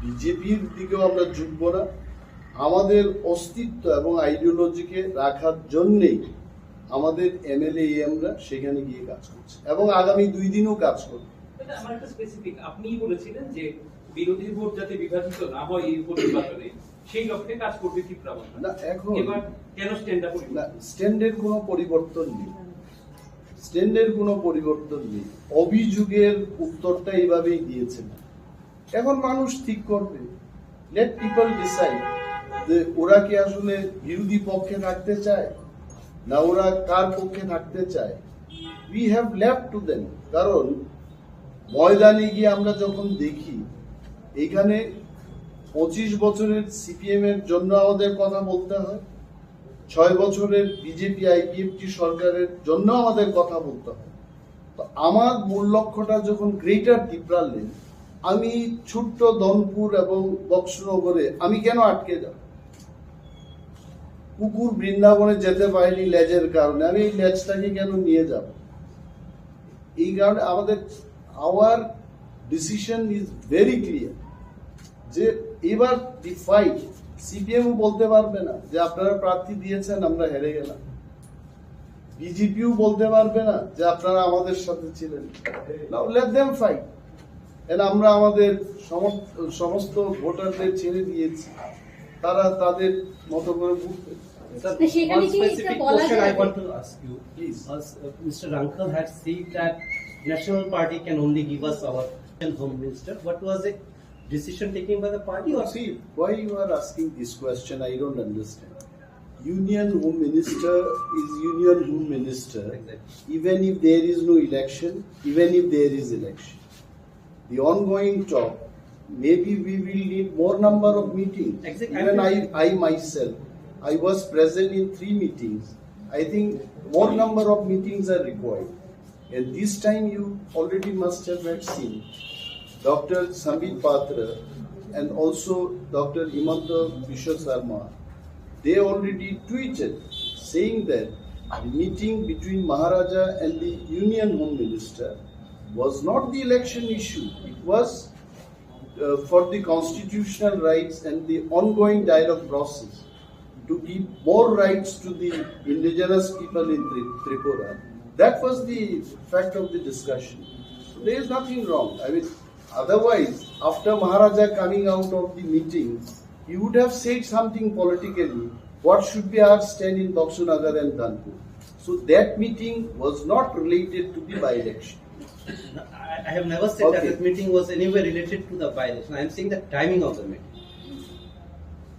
বিজেপির দিকেও আমরা ঝুঁকবো না। আমাদের অস্তিত্ব এবং আইডিওলজিকে রাখার জন্যেই আমাদের এমএলএ এমরা সেখানে গিয়ে কাজ করছি এবং আগামী দুই দিনও কাজ করব। দাদা, আমার একটা স্পেসিফিক, আপনিই বলেছিলেন যে বিরোধী ভোট যাতে বিভাজিত না হয় এই উপনির্বাচনে, সেই লক্ষ্যে কাজ করবে ত্রিপুরা মথা। না, এখন এবার কেন স্ট্যান্ডটা পরিবর্তন? না, স্ট্যান্ডের কোনো পরিবর্তন নেই। স্ট্যান্ডের কোনো পরিবর্তন নেই। অভিযোগের উত্তরটা এইভাবেই দিয়েছেন। এখন মানুষ ঠিক করবে। Let people decide যে ওরা কি আসলে বিরোধী পক্ষে থাকতে চায়, না ওরা কার পক্ষে থাকতে চায়। We have left to them। কারণ ময়দানে গিয়ে আমরা যখন দেখি, এখানে পঁচিশ বছরের সিপিএম এর জন্য আমাদের কথা বলতে হয়, ছয় বছরের বিজেপি আইপিএফটি সরকারের জন্য আমাদের কথা বলতে হয়। তো আমার মূল লক্ষ্যটা যখন গ্রেটার ত্রিপুরাল্যান্ড, আমি ছোট্ট ধনপুর এবং বক্সনগরে আমি কেন আটকে যাব? কুকুর বৃন্দাবনে যেতে পারেনি লেজের কারণে, আমি এই লেজটাকে কেন নিয়ে যাব? এই কারণে আমাদের, our decision is very clear যে এবার দি ফাইট, সিপিএমও বলতে পারবে না যে আপনারা প্রার্থী দিয়েছেন, আমরা হেরে গেলাম। বিজেপিও বলতে পারবে না যে আপনারা আমাদের সাথে ছিলেন। Now let them fight। And আমরা আমাদের সমস্ত ভোটারদের ছেড়ে দিয়েছি, তারা তাদের মতো করে ভোট দেবে। সেখানে কি একটা বলা যায়? One specific question I want to ask you. Please. As, uh, Mister Rangkhal had said that National Party can only give us our home minister. What was the decision taken by the party? Or See, why you are asking this question, I don't understand. Union Home Minister is Union Home Minister, even if there is no election, even if there is election. The ongoing talk, maybe we will need more number of meetings. Exactly. Even I, I myself, I was present in three meetings. I think more number of meetings are required. And this time you already must have had seen Doctor Sambit Patra and also Doctor Himanta Biswa Sarma, they already tweeted saying that the meeting between Maharaja and the Union Home Minister was not the election issue. It was uh, for the constitutional rights and the ongoing dialogue process to give more rights to the indigenous people in Tri- Tripura. That was the fact of the discussion. So there is nothing wrong. I mean, otherwise, after Maharaja coming out of the meeting, he would have said something politically. What should be our stand in Baksunagar and Dhanpur? So that meeting was not related to the by-election. I, I have never said that Okay. That meeting was anywhere related to the by-election. I am saying the timing of the meeting.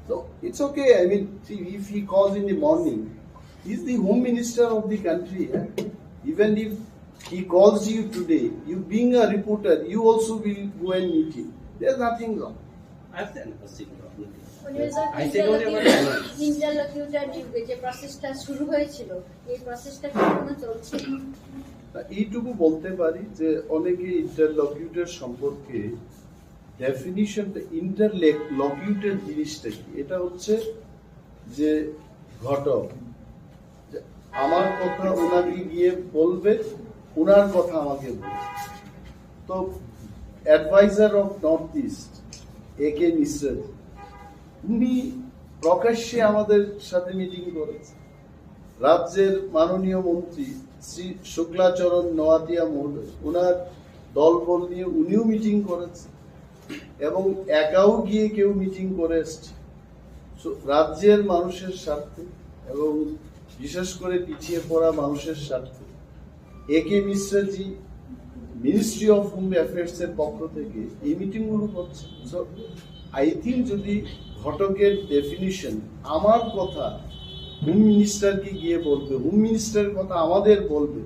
So it's okay. I mean, see, if he calls in the morning, he's the home minister of the country. Eh? Even if he calls you today, you being a reporter, you also will go and meet him. There's nothing wrong. I have never seen problem. উনি বলছেন I said only about ইন্টারলোকিউটর নিয়োগে যে প্রসেসটা শুরু হয়েছিল, এই প্রসেসটা কি এখনো চলছে? তা এইটুকু বলতে পারি যে অনেকে ইন্টারলকিউটর সম্পর্কে ডেফিনিশনটা, ইন্টারলকিউটর জিনিসটা কি? এটা হচ্ছে যে ঘটক, যে আমার কথা ওনাকে গিয়ে বলবে, ওনার কথা আমাকে বলবে। তো অ্যাডভাইজার অফ নর্থ ইস্ট এ কে মিশ্রা, উনি প্রকাশ্যে আমাদের সাথে মিটিং করেছেন। রাজ্যের মাননীয় মন্ত্রী শ্রী শুক্লাচরণ নোয়াতিয়া মহোদয়, ওনার দলবল নিয়ে উনিও মিটিং করেছেন এবং একাও গিয়ে কেউ মিটিং করে এসছে। So, রাজ্যের মানুষের স্বার্থে এবং বিশেষ করে পিছিয়ে পড়া মানুষের স্বার্থে এ কে মিশ্রাজি মিনিস্ট্রি অফ হোম অ্যাফেয়ার্স এর পক্ষ থেকে এই মিটিং গুলো করছে। So, I think যদি ঘটকের ডেফিনিশন আমার কথা হোম মিনিস্টারকে গিয়ে বলবে, হোম মিনিস্টারের কথা আমাদের বলবে,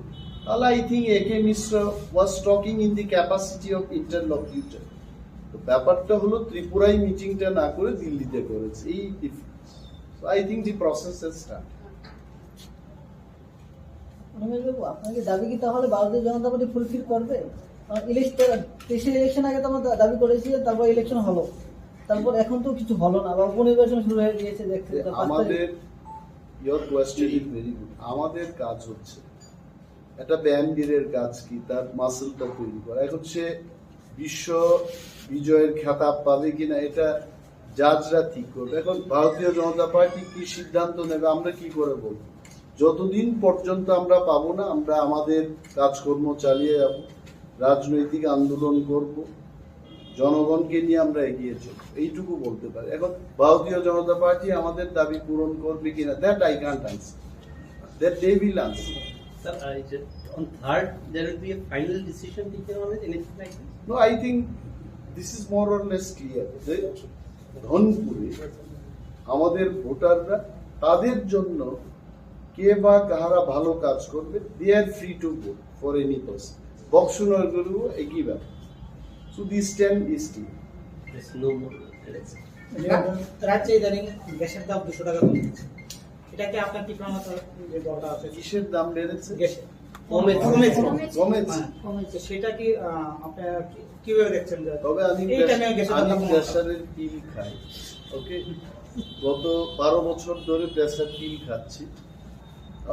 তাহলে I think A K Mishra was talking in the capacity of interlocutor। তো ব্যাপারটা হলো ত্রিপুরায় মিটিংটা না করে দিল্লিতে করেছে, এই difference. So I think the process has started। রমেশবাবু, আপনাকে দাবি কি তাহলে ভারতীয় জনতা পার্টি ফুলফিল করবে? কারণ ইলেকশন, তেইশে ইলেকশন আগে তো আমরা দা- দাবি করেছি যে তারপর ইলেকশন হলো, তারপর এখন তো কিছু হলো না, বা উপনির্বাচন শুরু হয়ে গিয়েছে দেখতে যে তো পাঁচ তারিখ। আমাদের, your question is very good। আমাদের কাজ হচ্ছে একটা ব্যায়াম বীরের কাজ কি, তার মাসলটা তৈরি করা। এখন সে বিশ্ব বিজয়ের খেতাব পাবে কিনা, এটা জাজরা ঠিক করবে। এখন ভারতীয় জনতা পার্টি কি সিদ্ধান্ত নেবে, আমরা কি করে বলবো? যতদিন পর্যন্ত আমরা পাবো না, আমরা আমাদের কাজকর্ম চালিয়ে যাব, রাজনৈতিক আন্দোলন করব, জনগণকে নিয়ে আমরা এগিয়ে চলব, এইটুকু বলতে পারি। এখন ভারতীয় জনতা পার্টি আমাদের দাবি পূরণ করবে কিনা, that I can't answer, that they will answer. Sir, I just, on third, there will be a final decision taken on it, anything like this? No, I think this is more or less clear. যে ধনপুরে আমাদের ভোটাররা তাদের জন্য কে বা কাহারা ভালো কাজ করবে, they are free to vote for any person. বক্সনগরেও একই ব্যাপার। So this time is clear. There's no more election. রা-, রাজ্যে ইদানিং গ্যাসের দাম দুশো টাকা কমেছে। এটা কি আপনার টিপ্রা মাথার যে দরকার আছে? কিসের দাম বেড়েছে? গ্যাসের। কমেছে। কমেছে। কমেছে। হ্যাঁ। তো সেটা কি, আহ, আপনারা কি-, কিভাবে দেখছেন যে তবে আমি এই প্রেস-, টাইমে গ্যাসের দাম আমি কমানো? প্রেশারের পিল খাই। ওকে? গত বারো বছর ধরে প্রেশার পিল খাচ্ছি।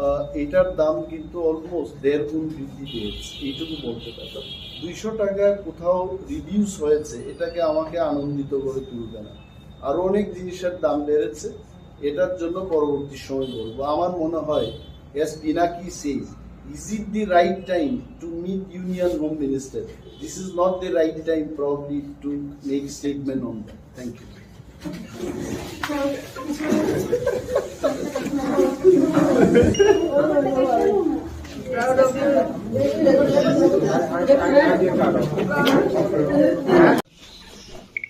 আহ, এটার দাম কিন্তু অলমোস্ট দেড় গুণ বৃদ্ধি পেয়েছে, এইটুকু বলতে পারি। তো দুইশো টাকা কোথাও রিডিউস হয়েছে, এটাকে আমাকে আনন্দিত করে তুলবে না। আরো অনেক জিনিসের দাম বেড়েছে, এটার জন্য পরবর্তী সময় বলবো। আমার মনে হয়, as Pinaki says, is it the right time to meet Union Home Minister? This is not the right time probably to make statement on that. Thank you.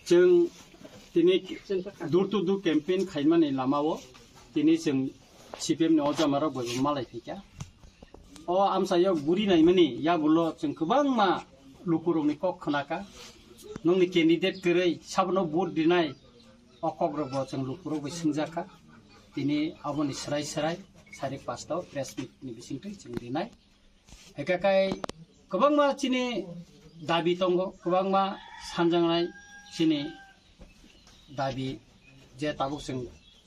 Chwng tini door to door campaign khaimani lamao tini chwng C P M ni o jamarok bai bo malai phaikha. O amchaio guri naimani yagulo chwng kwbangma lukurokni kok khnakha. Nokni candidate kwrwi sabono vote rinai o kokrokbo chwng lukurok bai swngjakha. Tini aboni swrai swrai sari pasta o press meet ni bisingtwi chwng rinai. Hwnkhe kai kwbangma chini dabi tongo, kwbangma sanjaknai chini dabi je tabuk chwng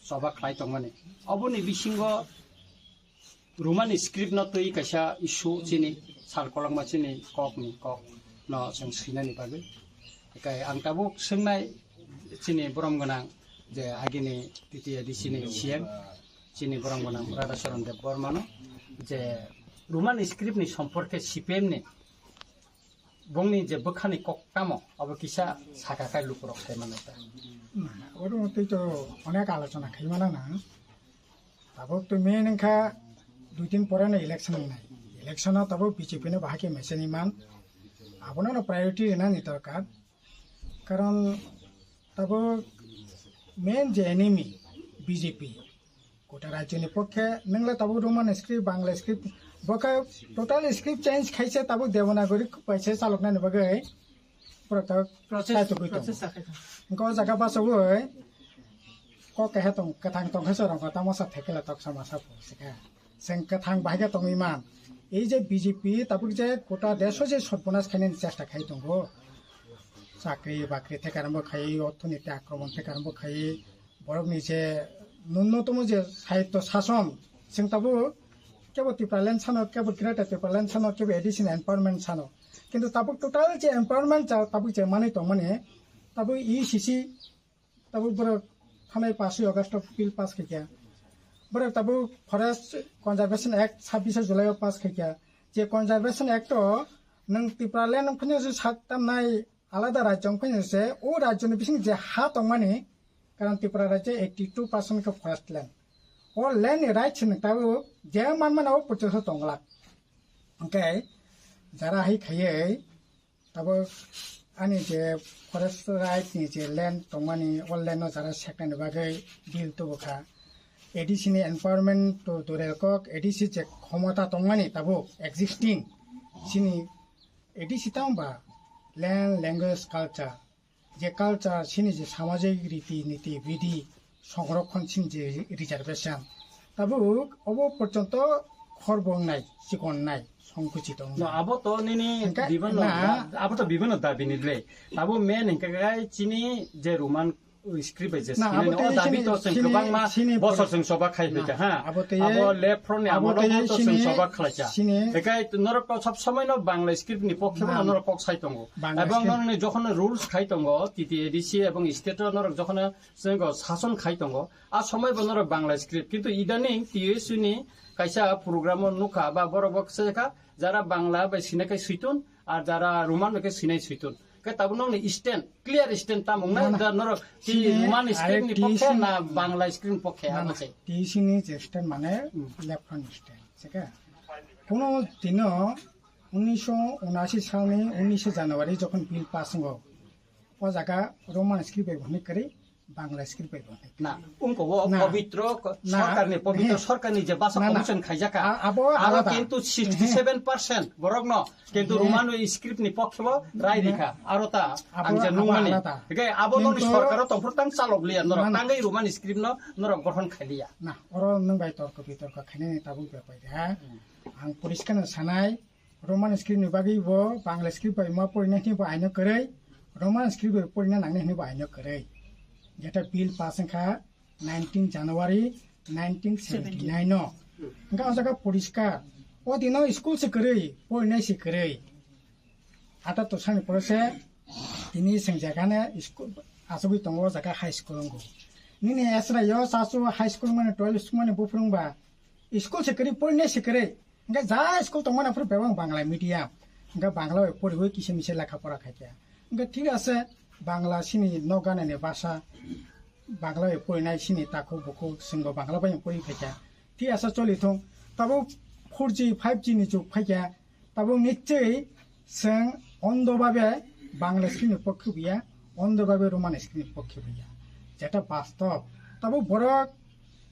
choba khlai tongmani. Oboni bisingo Roman script no twi kaisa issue chini sal kolokma chini kok ni kok no chwng swinani bagwi. Hwnkhe ang tabuk swngnai chini borom gwnang je agini T T A D C ni C M chini borom gwnang Radhacharan Debbarmano je Roman script ni somporke C P M ni bongni je bwkhani kok tamo abo kisa saka khai lukurok sai manai ta. Oro twi to onek alochona khai mana na. Tabuk to main wngkha dui din pore no election wngnai. Election o tabuk B J P no bahai khe mechaniman. Abono no priority rwnani dorkar. Karon tabuk main je enemy B J P. Kota rajyoni pokhe nwngla tabuk Roman script, Bangla script, bo khe total script change khaise tabuk Devanagari kaisa chaloknani bagwi borok tabuk process, chai tugwi tongo. Process chakhe tongo. Hwnkhe o jaga bachogwi kok keha tong, kwthang tong khe chwrwngkha tamo sa thekela toksa masa pho se khe. Chwng kwthang bahai khe tongwi man. Ei je B J P tabuk je kota desho je sorbonas khainani chesta khai tongo. Chakri bakri thekarambo khai, orthoniti akromon thekarambo khai, borokni je nunnotomo je sahityo sason, chwng tabuk kebo Tipraland sano, kebo Greater Tipraland sano, kebo A D C ni empowerment sano. Kintu tabuk total je empowerment ja-, tabuk je manwi tongmani, tabuk E C C, tabuk borok thanai paswi August o bill pass khaikha. Borok tabuk Forest Conservation Act sabbish July o pass khaikha. Je Conservation Act o nwng Tipraland wng phano se sak tamnai alada rajyo wng phano se o rajyoni bising je ha tongmani, karon Tripura rajyo eighty two percent khe forest land. O land ni rights ni tabuk je manmani o porjonto tongla. Hwnkhe jara hai khaiwi tabuk ani je forest right ni je land tongmani, o land no jara seknani bagwi bill tubukha. A D C ni empowerment to dure kok, A D C je khomota tongmani tabuk existing, chini A D C tamo ba land, language, culture, je culture, chini je samajik riti niti bidhi, songrokhon chini je reservation, tabuk obo porjonto khorbo wngnai, chikon wngnai, songkuchit wngnai. No, abo to nini hwnkhe bibano na da-, abo to bibano dabi ni le. Abo main hwnkhe kai chini je Roman Script bai je Na, sinai abo no, tei o dabi sini, to chwng sini, kwbangma sini bosor pori-, chwng soba khai na, phaikha, ha. Abo tei, Abo Left Front ni abo amolo tei to chwng sini, soba khlaikha. Sini Ekai norok to sob somoi no Bangla script ni pokhe bo Na. norok kok sai tongo. Bangla Ebong script. norok ni jokhon rules khai tongo, T T A D C ebong state o norok jokhon chwng sason khai tongo. A somoi bo norok Bangla script. Kintu idaning T S U ni kaisa program o nukha ba borok bo khe kha, jara Bangla bai sinai khe suitun, ar jara Roman bai khe sinai suitun. Khe tabuk nokni stand, clear stand tamo wngnai, Na, na. da norok ki Sini Roman script ni arek pokhe tisi na Bangla script ni pokhe, Na, abo na. se. Tisi ni je stand mane Hmm. left hand stand, se khe. Kuno dino unisho unashi salni unishe January jokhon bill pass wngo, o jaga Roman script bai hwnwi kwrwi Bangla script bai hwnwi. Na, ungko o Na. pabitro ko-, Na. sorkarni, pabitro He. sorkarni je basa Na, na. commission khaijaka. A-, abo Aro alada. kintu He. sixty seven percent borokno Kintu He. Roman script ni pokhe bo rai Na. rikha. Aro ta Abo, ang je abo nungmani. alada. Hingke abo nokni Kintu sorkaro tongphuru tang chalok liya norok. Na, na. Tangwi Roman script no norok gothon khai liya. Na, oro nwng bai torko bitorko khainani tabuk bepai de, ha? Hmm. Ang poriskar no sanai, Roman script ni bagwi bo Bangla script bai ma porina hini bo aino kwrwi, Roman script bai porina nangni hini bo aino kwrwi. Jeta bill pass wngkha, nineteen January nineteen seventy-nine no. Hingke o jaga poriskar. O dino school se kwrwi, porinai se kwrwi. Ata to sani pore se tini sengjakane school asogwi tongo o jaga high school wngo. Nini esra yo sasu high school mane twelve school mane buphuru wngba school se kwrwi, porinai se kwrwi. Hingke ja school tongmani aphuru bebak Bangla medium. Hingke Bangla bai poriwi kisa misa lekha pora khaikha. Hingke thik ase, Bangla sini nok ganani basa, Bangla bai porinai sini takhuk bukhuk, chwngbo Bangla bai pori khaikha. Thik ase, choli thung. Tabuk four G, five G ni jug phaikha. Tabuk nichoi chwng ondo babe Bangla sini pokhe buya, ondo babe Roman sini pokhe buya. Jeta bastob. Tabuk borok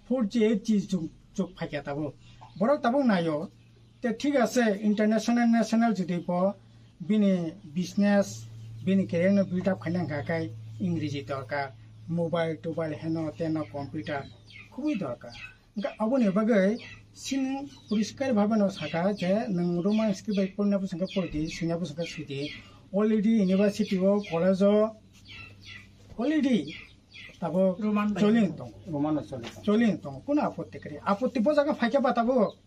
four G, eight G jug, jug phaikha tabuk. Borok tabuk naio. Te thik ase, international, national jodi bo bini business, bini career no build up khaina hwnkha khe Ingreji dorkar, mobile tobile heno teno computer khubui dorkar. Hwnkhe aboni bagwi chini poriskar bhabe no saka je nwng Roman script bai porina bwswk khe pori di, swina bwswk khe swi di. Already university o, college o already tabuk Roman bai choli tongo. Roman no choli tongo. Choli tongo. Kuno apotti kwrwi? Apotti bo jaga phaikhe ba tabuk.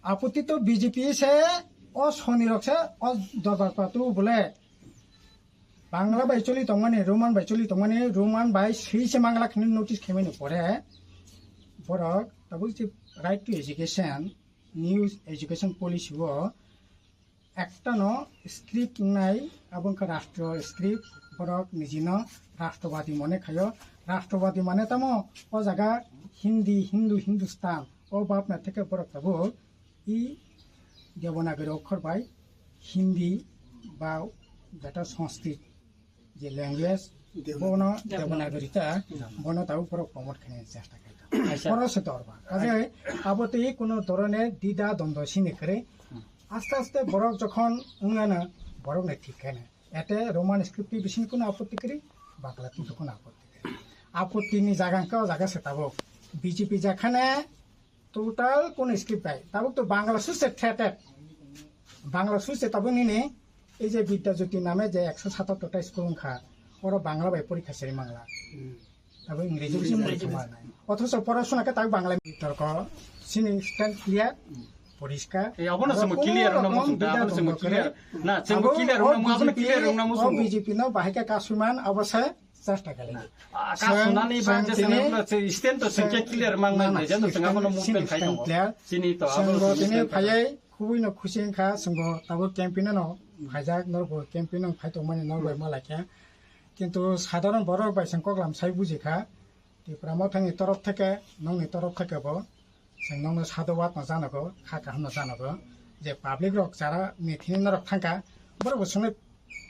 Apotti to B J P se, o soni rok se, o dorbar patu bole. Bangla bai choli tongmani, Roman bai choli tongmani, Roman bai swi se mangla khini notice khaimani pore. Borok tabuk je right to education, new education policy o ekta no script wngnai, abo wngkha rastro script, borok nijino rastrovadi mone khaio. Rastrovadi mane tamo o jaga Hindi, Hindu, Hindustan, o bapna theke borok tabuk i Devanagari okhor bai Hindi ba jeta Sanskrit je language, Devanagari. bono Devanagari ta, Devanagari. bono tabuk borok promote khaina chesta khaikha. Aisa. Borok se dorba. Kaje abo tei kuno dorone dida dondo sini kwrwi. Hmm. Aste aste borok jokhon wngana borok nai thik khaina. Ete Roman script ni bising kuno apotti kwrwi, Bangla ni kuno apotti kwrwi. Apotti ni jaga hwnkhe o jaga se tabuk. B J P jakhane Total kono script bai. Tabuk to Bangla suse thetet. Bangla suse tabuk nini ei je Bidya Jyoti name je ekso satattor ta school wngkha. Oro Bangla bai porikha seri mangla. Hmm. Tabuk Ingreji bai Ingreji porikha bai. Manai. Othoso porasona khe tabuk Bangla torko sini stand clear. Poriskar. Eh, abono Aro samo kono clear wngna rokom muchung da, bida abono samo tongma clear. kwrwi. Na, samo Abo clear o wngna mu-, abono B J P clear ni, wngna o muchung. B J P no bahai khe kasumani abo se chesta khalai. Ah, ka Chwng, sunani ba chwng je tini, sana se stand to chwng clear mang na, nai na, je, no chwng abono stand, movement chini khai stand tongo. Clear. Chini to, Chwng abono bo chini tini stand phaiya, khubui no khusi wngkha, chwng bo tabuk campaign no phaijak, norok bo campaign no phai tongmani norok bai Hmm. malai kha. Kintu sadharon borok bai chwng koklam sai buji kha. Tipra Mothani torof theke, nokni torof theke bo, chwng nokno sadhubad no janago, kha kaham no janago, je public rok jara ni thini norok thangkha, borok bo chwngno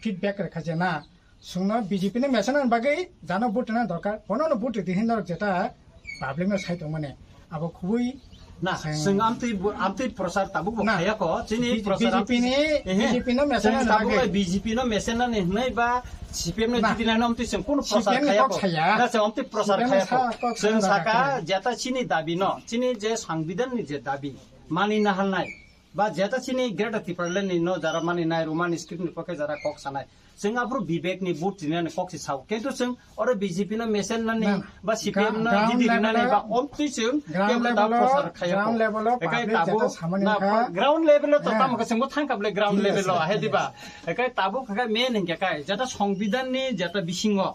feedback rwkha je na, chwngno B J P no mesana bagwi jano vote rwna dorkar, bono no vote rwdi hin norok jeta public no sai tongmani, abo khubui Na, Chwng chwng amtwi bu-, amtwi prochar tabuk bo Na. khaya ko, chini B J P, prochar B J P amtwi ni, ehe. B J P no mesen Chwng na tabuk lage. Bai B J P no mesen na ni hnai ba C P M no Na. jiti na amtwi chwng kono prochar C P M ni khaya kok ko. Saya. Na chwng amtwi prochar C P M khaya sa-, ko. Kok Chwng saya saka kaya. Jeta chini dabi no, chini je sangbidan ni je dabi, mani na halnai. Ba jeta chini Greater Tipraland ni no jara mani nai, Roman script ni pokhe jara kok sanai. Chwng aphuru Vivek ni vote rinani kok se sao. Kintu chwng oro B J P no mesen nani Na, ba C P M no ground didi level rinani o, ba omtwi chwng ground kebo da level o, prochar khaya ground kok. Level o Ekai public tabuk jeta samani na kha. Ground level o to Na. Tamo khe chwngbo thangkha bole ground Thik level o ase, ahe thik diba. Ase. Ekai tabuk khe main hingke kai jeta songbidan ni jeta bisingo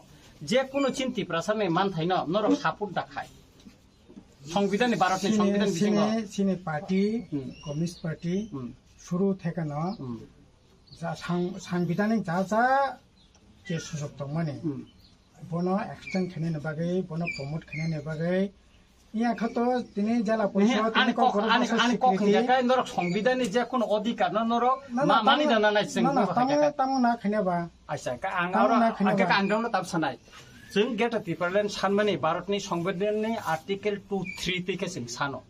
je kuno chin Tiprasa ni manthai no norok support da khai. Songbidan ni Bharat ni Sini, songbidan bisingo. Sini, sini party, Hmm. Communist Party, Hmm. suru thekeno, Hmm. Ja sang-, sangbidanik ja ja je sujok tongmani, Hmm. Bono extend khainani bagwi, bono promote khainani bagwi, iya khato tini jela Nehe, porishod, ani tini kok, kok ani, borok ani kok sikiriti. Hingya khe norok songbidanni je kono odhikar no norok Na, na, ma-, mani tamo, dana nai chwng na, na, buphang tamo, khe. Tamo na khaina ba. Acha, ka ang Tamo oro, na khaina ang khe ba. Ang dongno tab sanai. Chwng Greater Tipraland sanmani Bharatni Songbidanni Article two three twi khe chwng sano.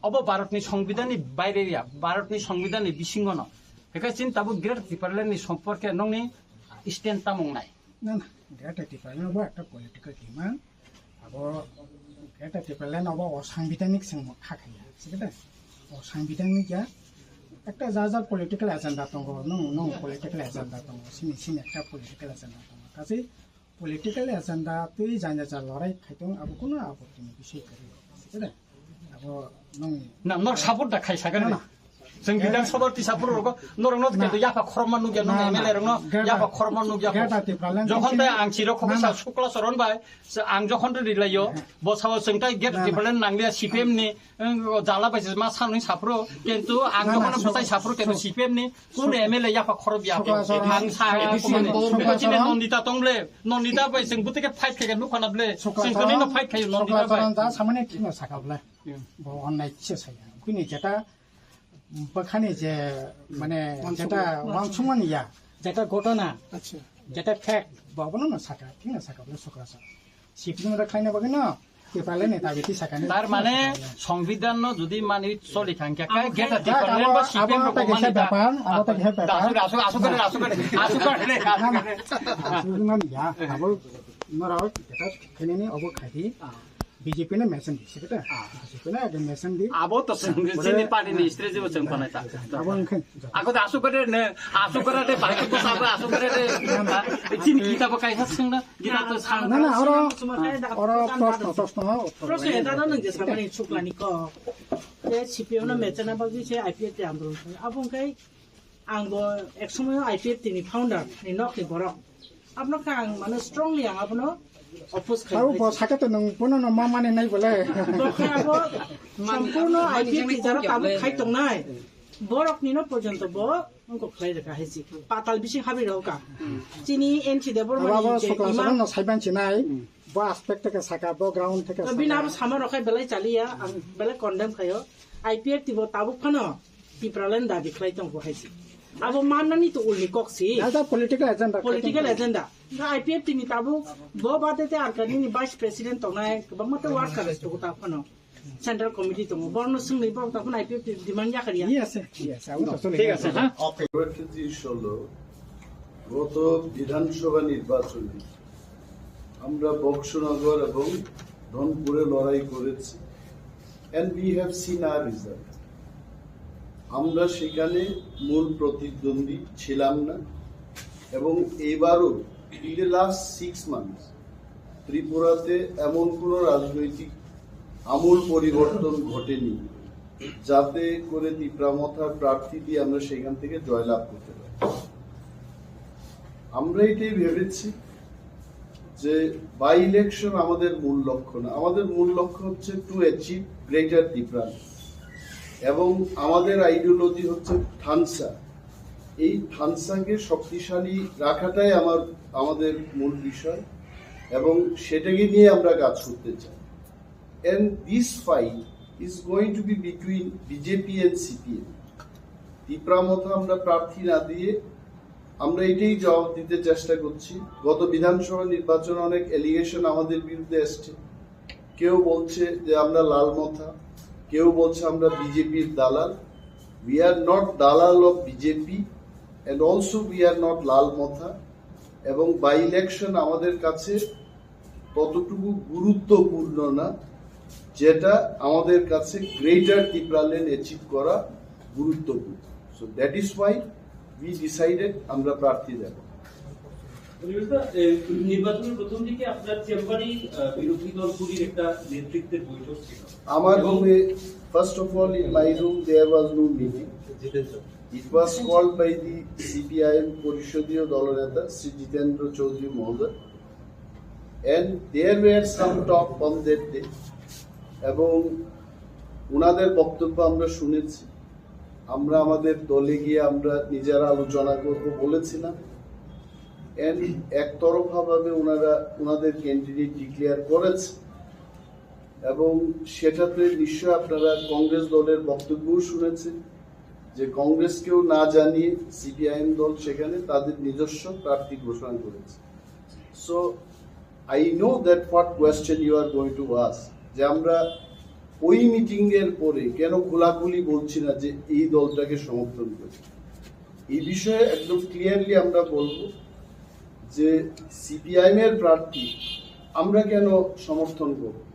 Obo Bharatni Songbidanni baire ya, Bharatni Songbidanni bisingono. Hekhe chini tabuk Greater Tipralandni somporke nongni stand tamo wngnai? Na, na, Greater Tipraland obo ekta political demand. Abo Greater Tipraland obo o sangbidanik chwng kha khaiya, sikhe de? O sangbidanik ya. Ekta ja ja political agenda tongo, nong, nong political agenda tongo, sini, sini ekta political agenda tongo. Kachi political agenda twi jani ja lorai khaitong abo kuno abo tini bisoi kwrwi. Sikhe de? Abo nong Na, nok support da khai sakani. Na, na. Chwng Bidhan Sabha tisa phuru rogo norok no Na. Kendo yapha khorokma nugya nong Na, na. M L A rok no Greater, yapha khorokma nugya Greater kho. Tipraland Jokhon tini tai ang chiro khoksa Na, na. Sukla Charan bai, se ang jokhon to rilayo, Na. Bo sao chwng tai Greater Na, na. Tipraland nangliya C P M ni, Ang jala bai se ma sanwi saphuru, kintu ang Na, na, jokhon bwtai sukha-, saphuru kintu sukha-, C P M ni kun sukha-, M L A yapha khorok ya sukha-, khe. Sukha-, Ang sa sukha-, ekdom mane. Sukha-, Bwtini Sukha-, Nondita tong ble, Nondita bai chwng bwtike fight khe nukha na ble, Sukha-, chwng Sukha-, tini no fight khe Nondita Sukha-, bai. Sukha-, ja samani thino sakha ble. Hmm. Bo onnai kisa saya. Bini jeta bwkhani je mane Wansukma. Jeta wansukmani ya, jeta gotona, Acha. Jeta fact, bo abono no sakha, thino sakha ble Sukha-, Sukha. Sipni mura khlaina bagwi no, Tipraland ni dabi ti sakani. Tar mane, songbidan no jodi mani choli thang khe, Abo kai geta khai, Tipraland abo, ba C P M abo rok ta kisa mani ta. Bepar, abo ta kisa bepar. Asuk, asuk, asuk kare, asuk kare, asuk kare, asuk kare. Asuk mani ya, abo norok jeta khenini obo khaidi. Ah. B J P no mesen di, sikhe ta? Ah. B J P no ekdom mesen di. Abo to sini party ni strategy bo chwng panai ta. Abo wngkhe. Ako da asuk kare ne, asuk kare de, bai ko sa asuk kare de. Chini kita bo kai hasung na. Gita to sa. Na, na, oro, oro proshno, proshno, proshno. Proshno eta no nang je samani chuklani ko. Te C P M no mechana bagwi se I P F T andolon khlai. Abo wngkhe ang bo ek somoyo I P F T ni founder ni nok ni borok. Abono khe ang mane strongly ang abono oppose khlai. Abo bo saka to nung bono no ma mane nai bole. Bo khe abo sompurno I P F T jara tabuk khai tongnai. Borok ni no porjonto bo Wngkok khlai rwkha hai se. Patal bising habwi rwkha. Chini N C Debbarma ni Abo je Sukla imam. Saran no saiban sinai. Bo aspect theke saka, bo ground theke saka. Bini abo sama rok khai belai chaliya, ang belai condemn khayo. I P F T bo tabuk phano Tipraland dabi khlai tongo hai se. Abo mannani to ulni kok si. As a political agenda. Political agenda. Ga I P F T ni tabuk bo bade te Arkanini vice president tongnai, kwbangma te workers tongo ta phano. Central Committee tongo, borno swngwi borok tongkhon I P F T demand yakar ya. Yes, sir. Yes, sir. Abo to chole. Thik ase, ha? Kok khe jinis holo, goto Bidhan Sabha nirbachone amra Boxonagar ebong Dhonpure lorai korechi, and we have seen our result. Amra sekhane mul protidwondwi chilam na, ebong eibaro in the last six months ত্রিপুরাতে এমন কোনো রাজনৈতিক আমূল পরিবর্তন ঘটেনি, যাতে করে তিপ্রা মথার প্রার্থী দিয়ে আমরা সেখান থেকে জয়লাভ করতে পারি। আমরা এটাই ভেবেছি যে বাই ইলেকশন আমাদের মূল লক্ষ্য না, আমাদের মূল লক্ষ্য হচ্ছে টু অ্যাচিভ গ্রেটার তিপ্রাল্যান্ড, এবং আমাদের আইডিওলজি হচ্ছে থানসা। এই থানসাকে শক্তিশালী রাখাটাই আমার, আমাদের মূল বিষয়, এবং সেটাকে নিয়ে আমরা কাজ করতে চাই। And this fight is going to be between B J P and C P M. Tipra মথা আমরা প্রার্থী না দিয়ে আমরা এটাই জবাব দিতে চেষ্টা করছি। গত বিধানসভা নির্বাচনে অনেক অ্যালিগেশন আমাদের বিরুদ্ধে এসছে, কেউ বলছে যে আমরা লাল মথা, কেউ বলছে আমরা বিজেপির দালাল। We are not দালাল of B J P and also we are not লাল মথা। এবং বাই ইলেকশন আমাদের কাছে ততটুকু গুরুত্বপূর্ণ না, যেটা আমাদের কাছে গ্রেটার তিপ্রাল্যান্ড অ্যাচিভ করা গুরুত্বপূর্ণ। So that is why we decided আমরা প্রার্থী দেব। পরিবেশদা, এ, নির্বাচনের প্রথম দিকে আপনার চেম্বারেই, আহ, বিরোধী দলগুলির একটা নেতৃত্বের বৈঠক ছিল। আমার এবং রুমে, first of all, in my room there was no meeting. It was called by the CPIM পরিষদীয় দলনেতা শ্রী জিতেন্দ্র চৌধুরী মহোদয়, and there were some talk on that day. এবং ওনাদের বক্তব্য আমরা শুনেছি। আমরা আমাদের দলে গিয়ে আমরা নিজেরা আলোচনা করব বলেছিলাম। And একতরফাভাবে ওনারা ওনাদের ক্যান্ডিডেট ডিক্লেয়ার করেছে, এবং সেটাতে নিশ্চয় আপনারা কংগ্রেস দলের বক্তব্যও শুনেছেন যে কংগ্রেসকেও না জানিয়ে সিপিআইএম দল সেখানে তাদের নিজস্ব প্রার্থী ঘোষণা করেছে। So I know that what question you are going to ask, যে আমরা ওই মিটিং এর পরে কেন খোলাখুলি বলছি না যে এই দলটাকে সমর্থন করি। এই বিষয়ে একদম ক্লিয়ারলি আমরা বলবো যে সিপিআইএম এর প্রার্থী আমরা কেন সমর্থন করব।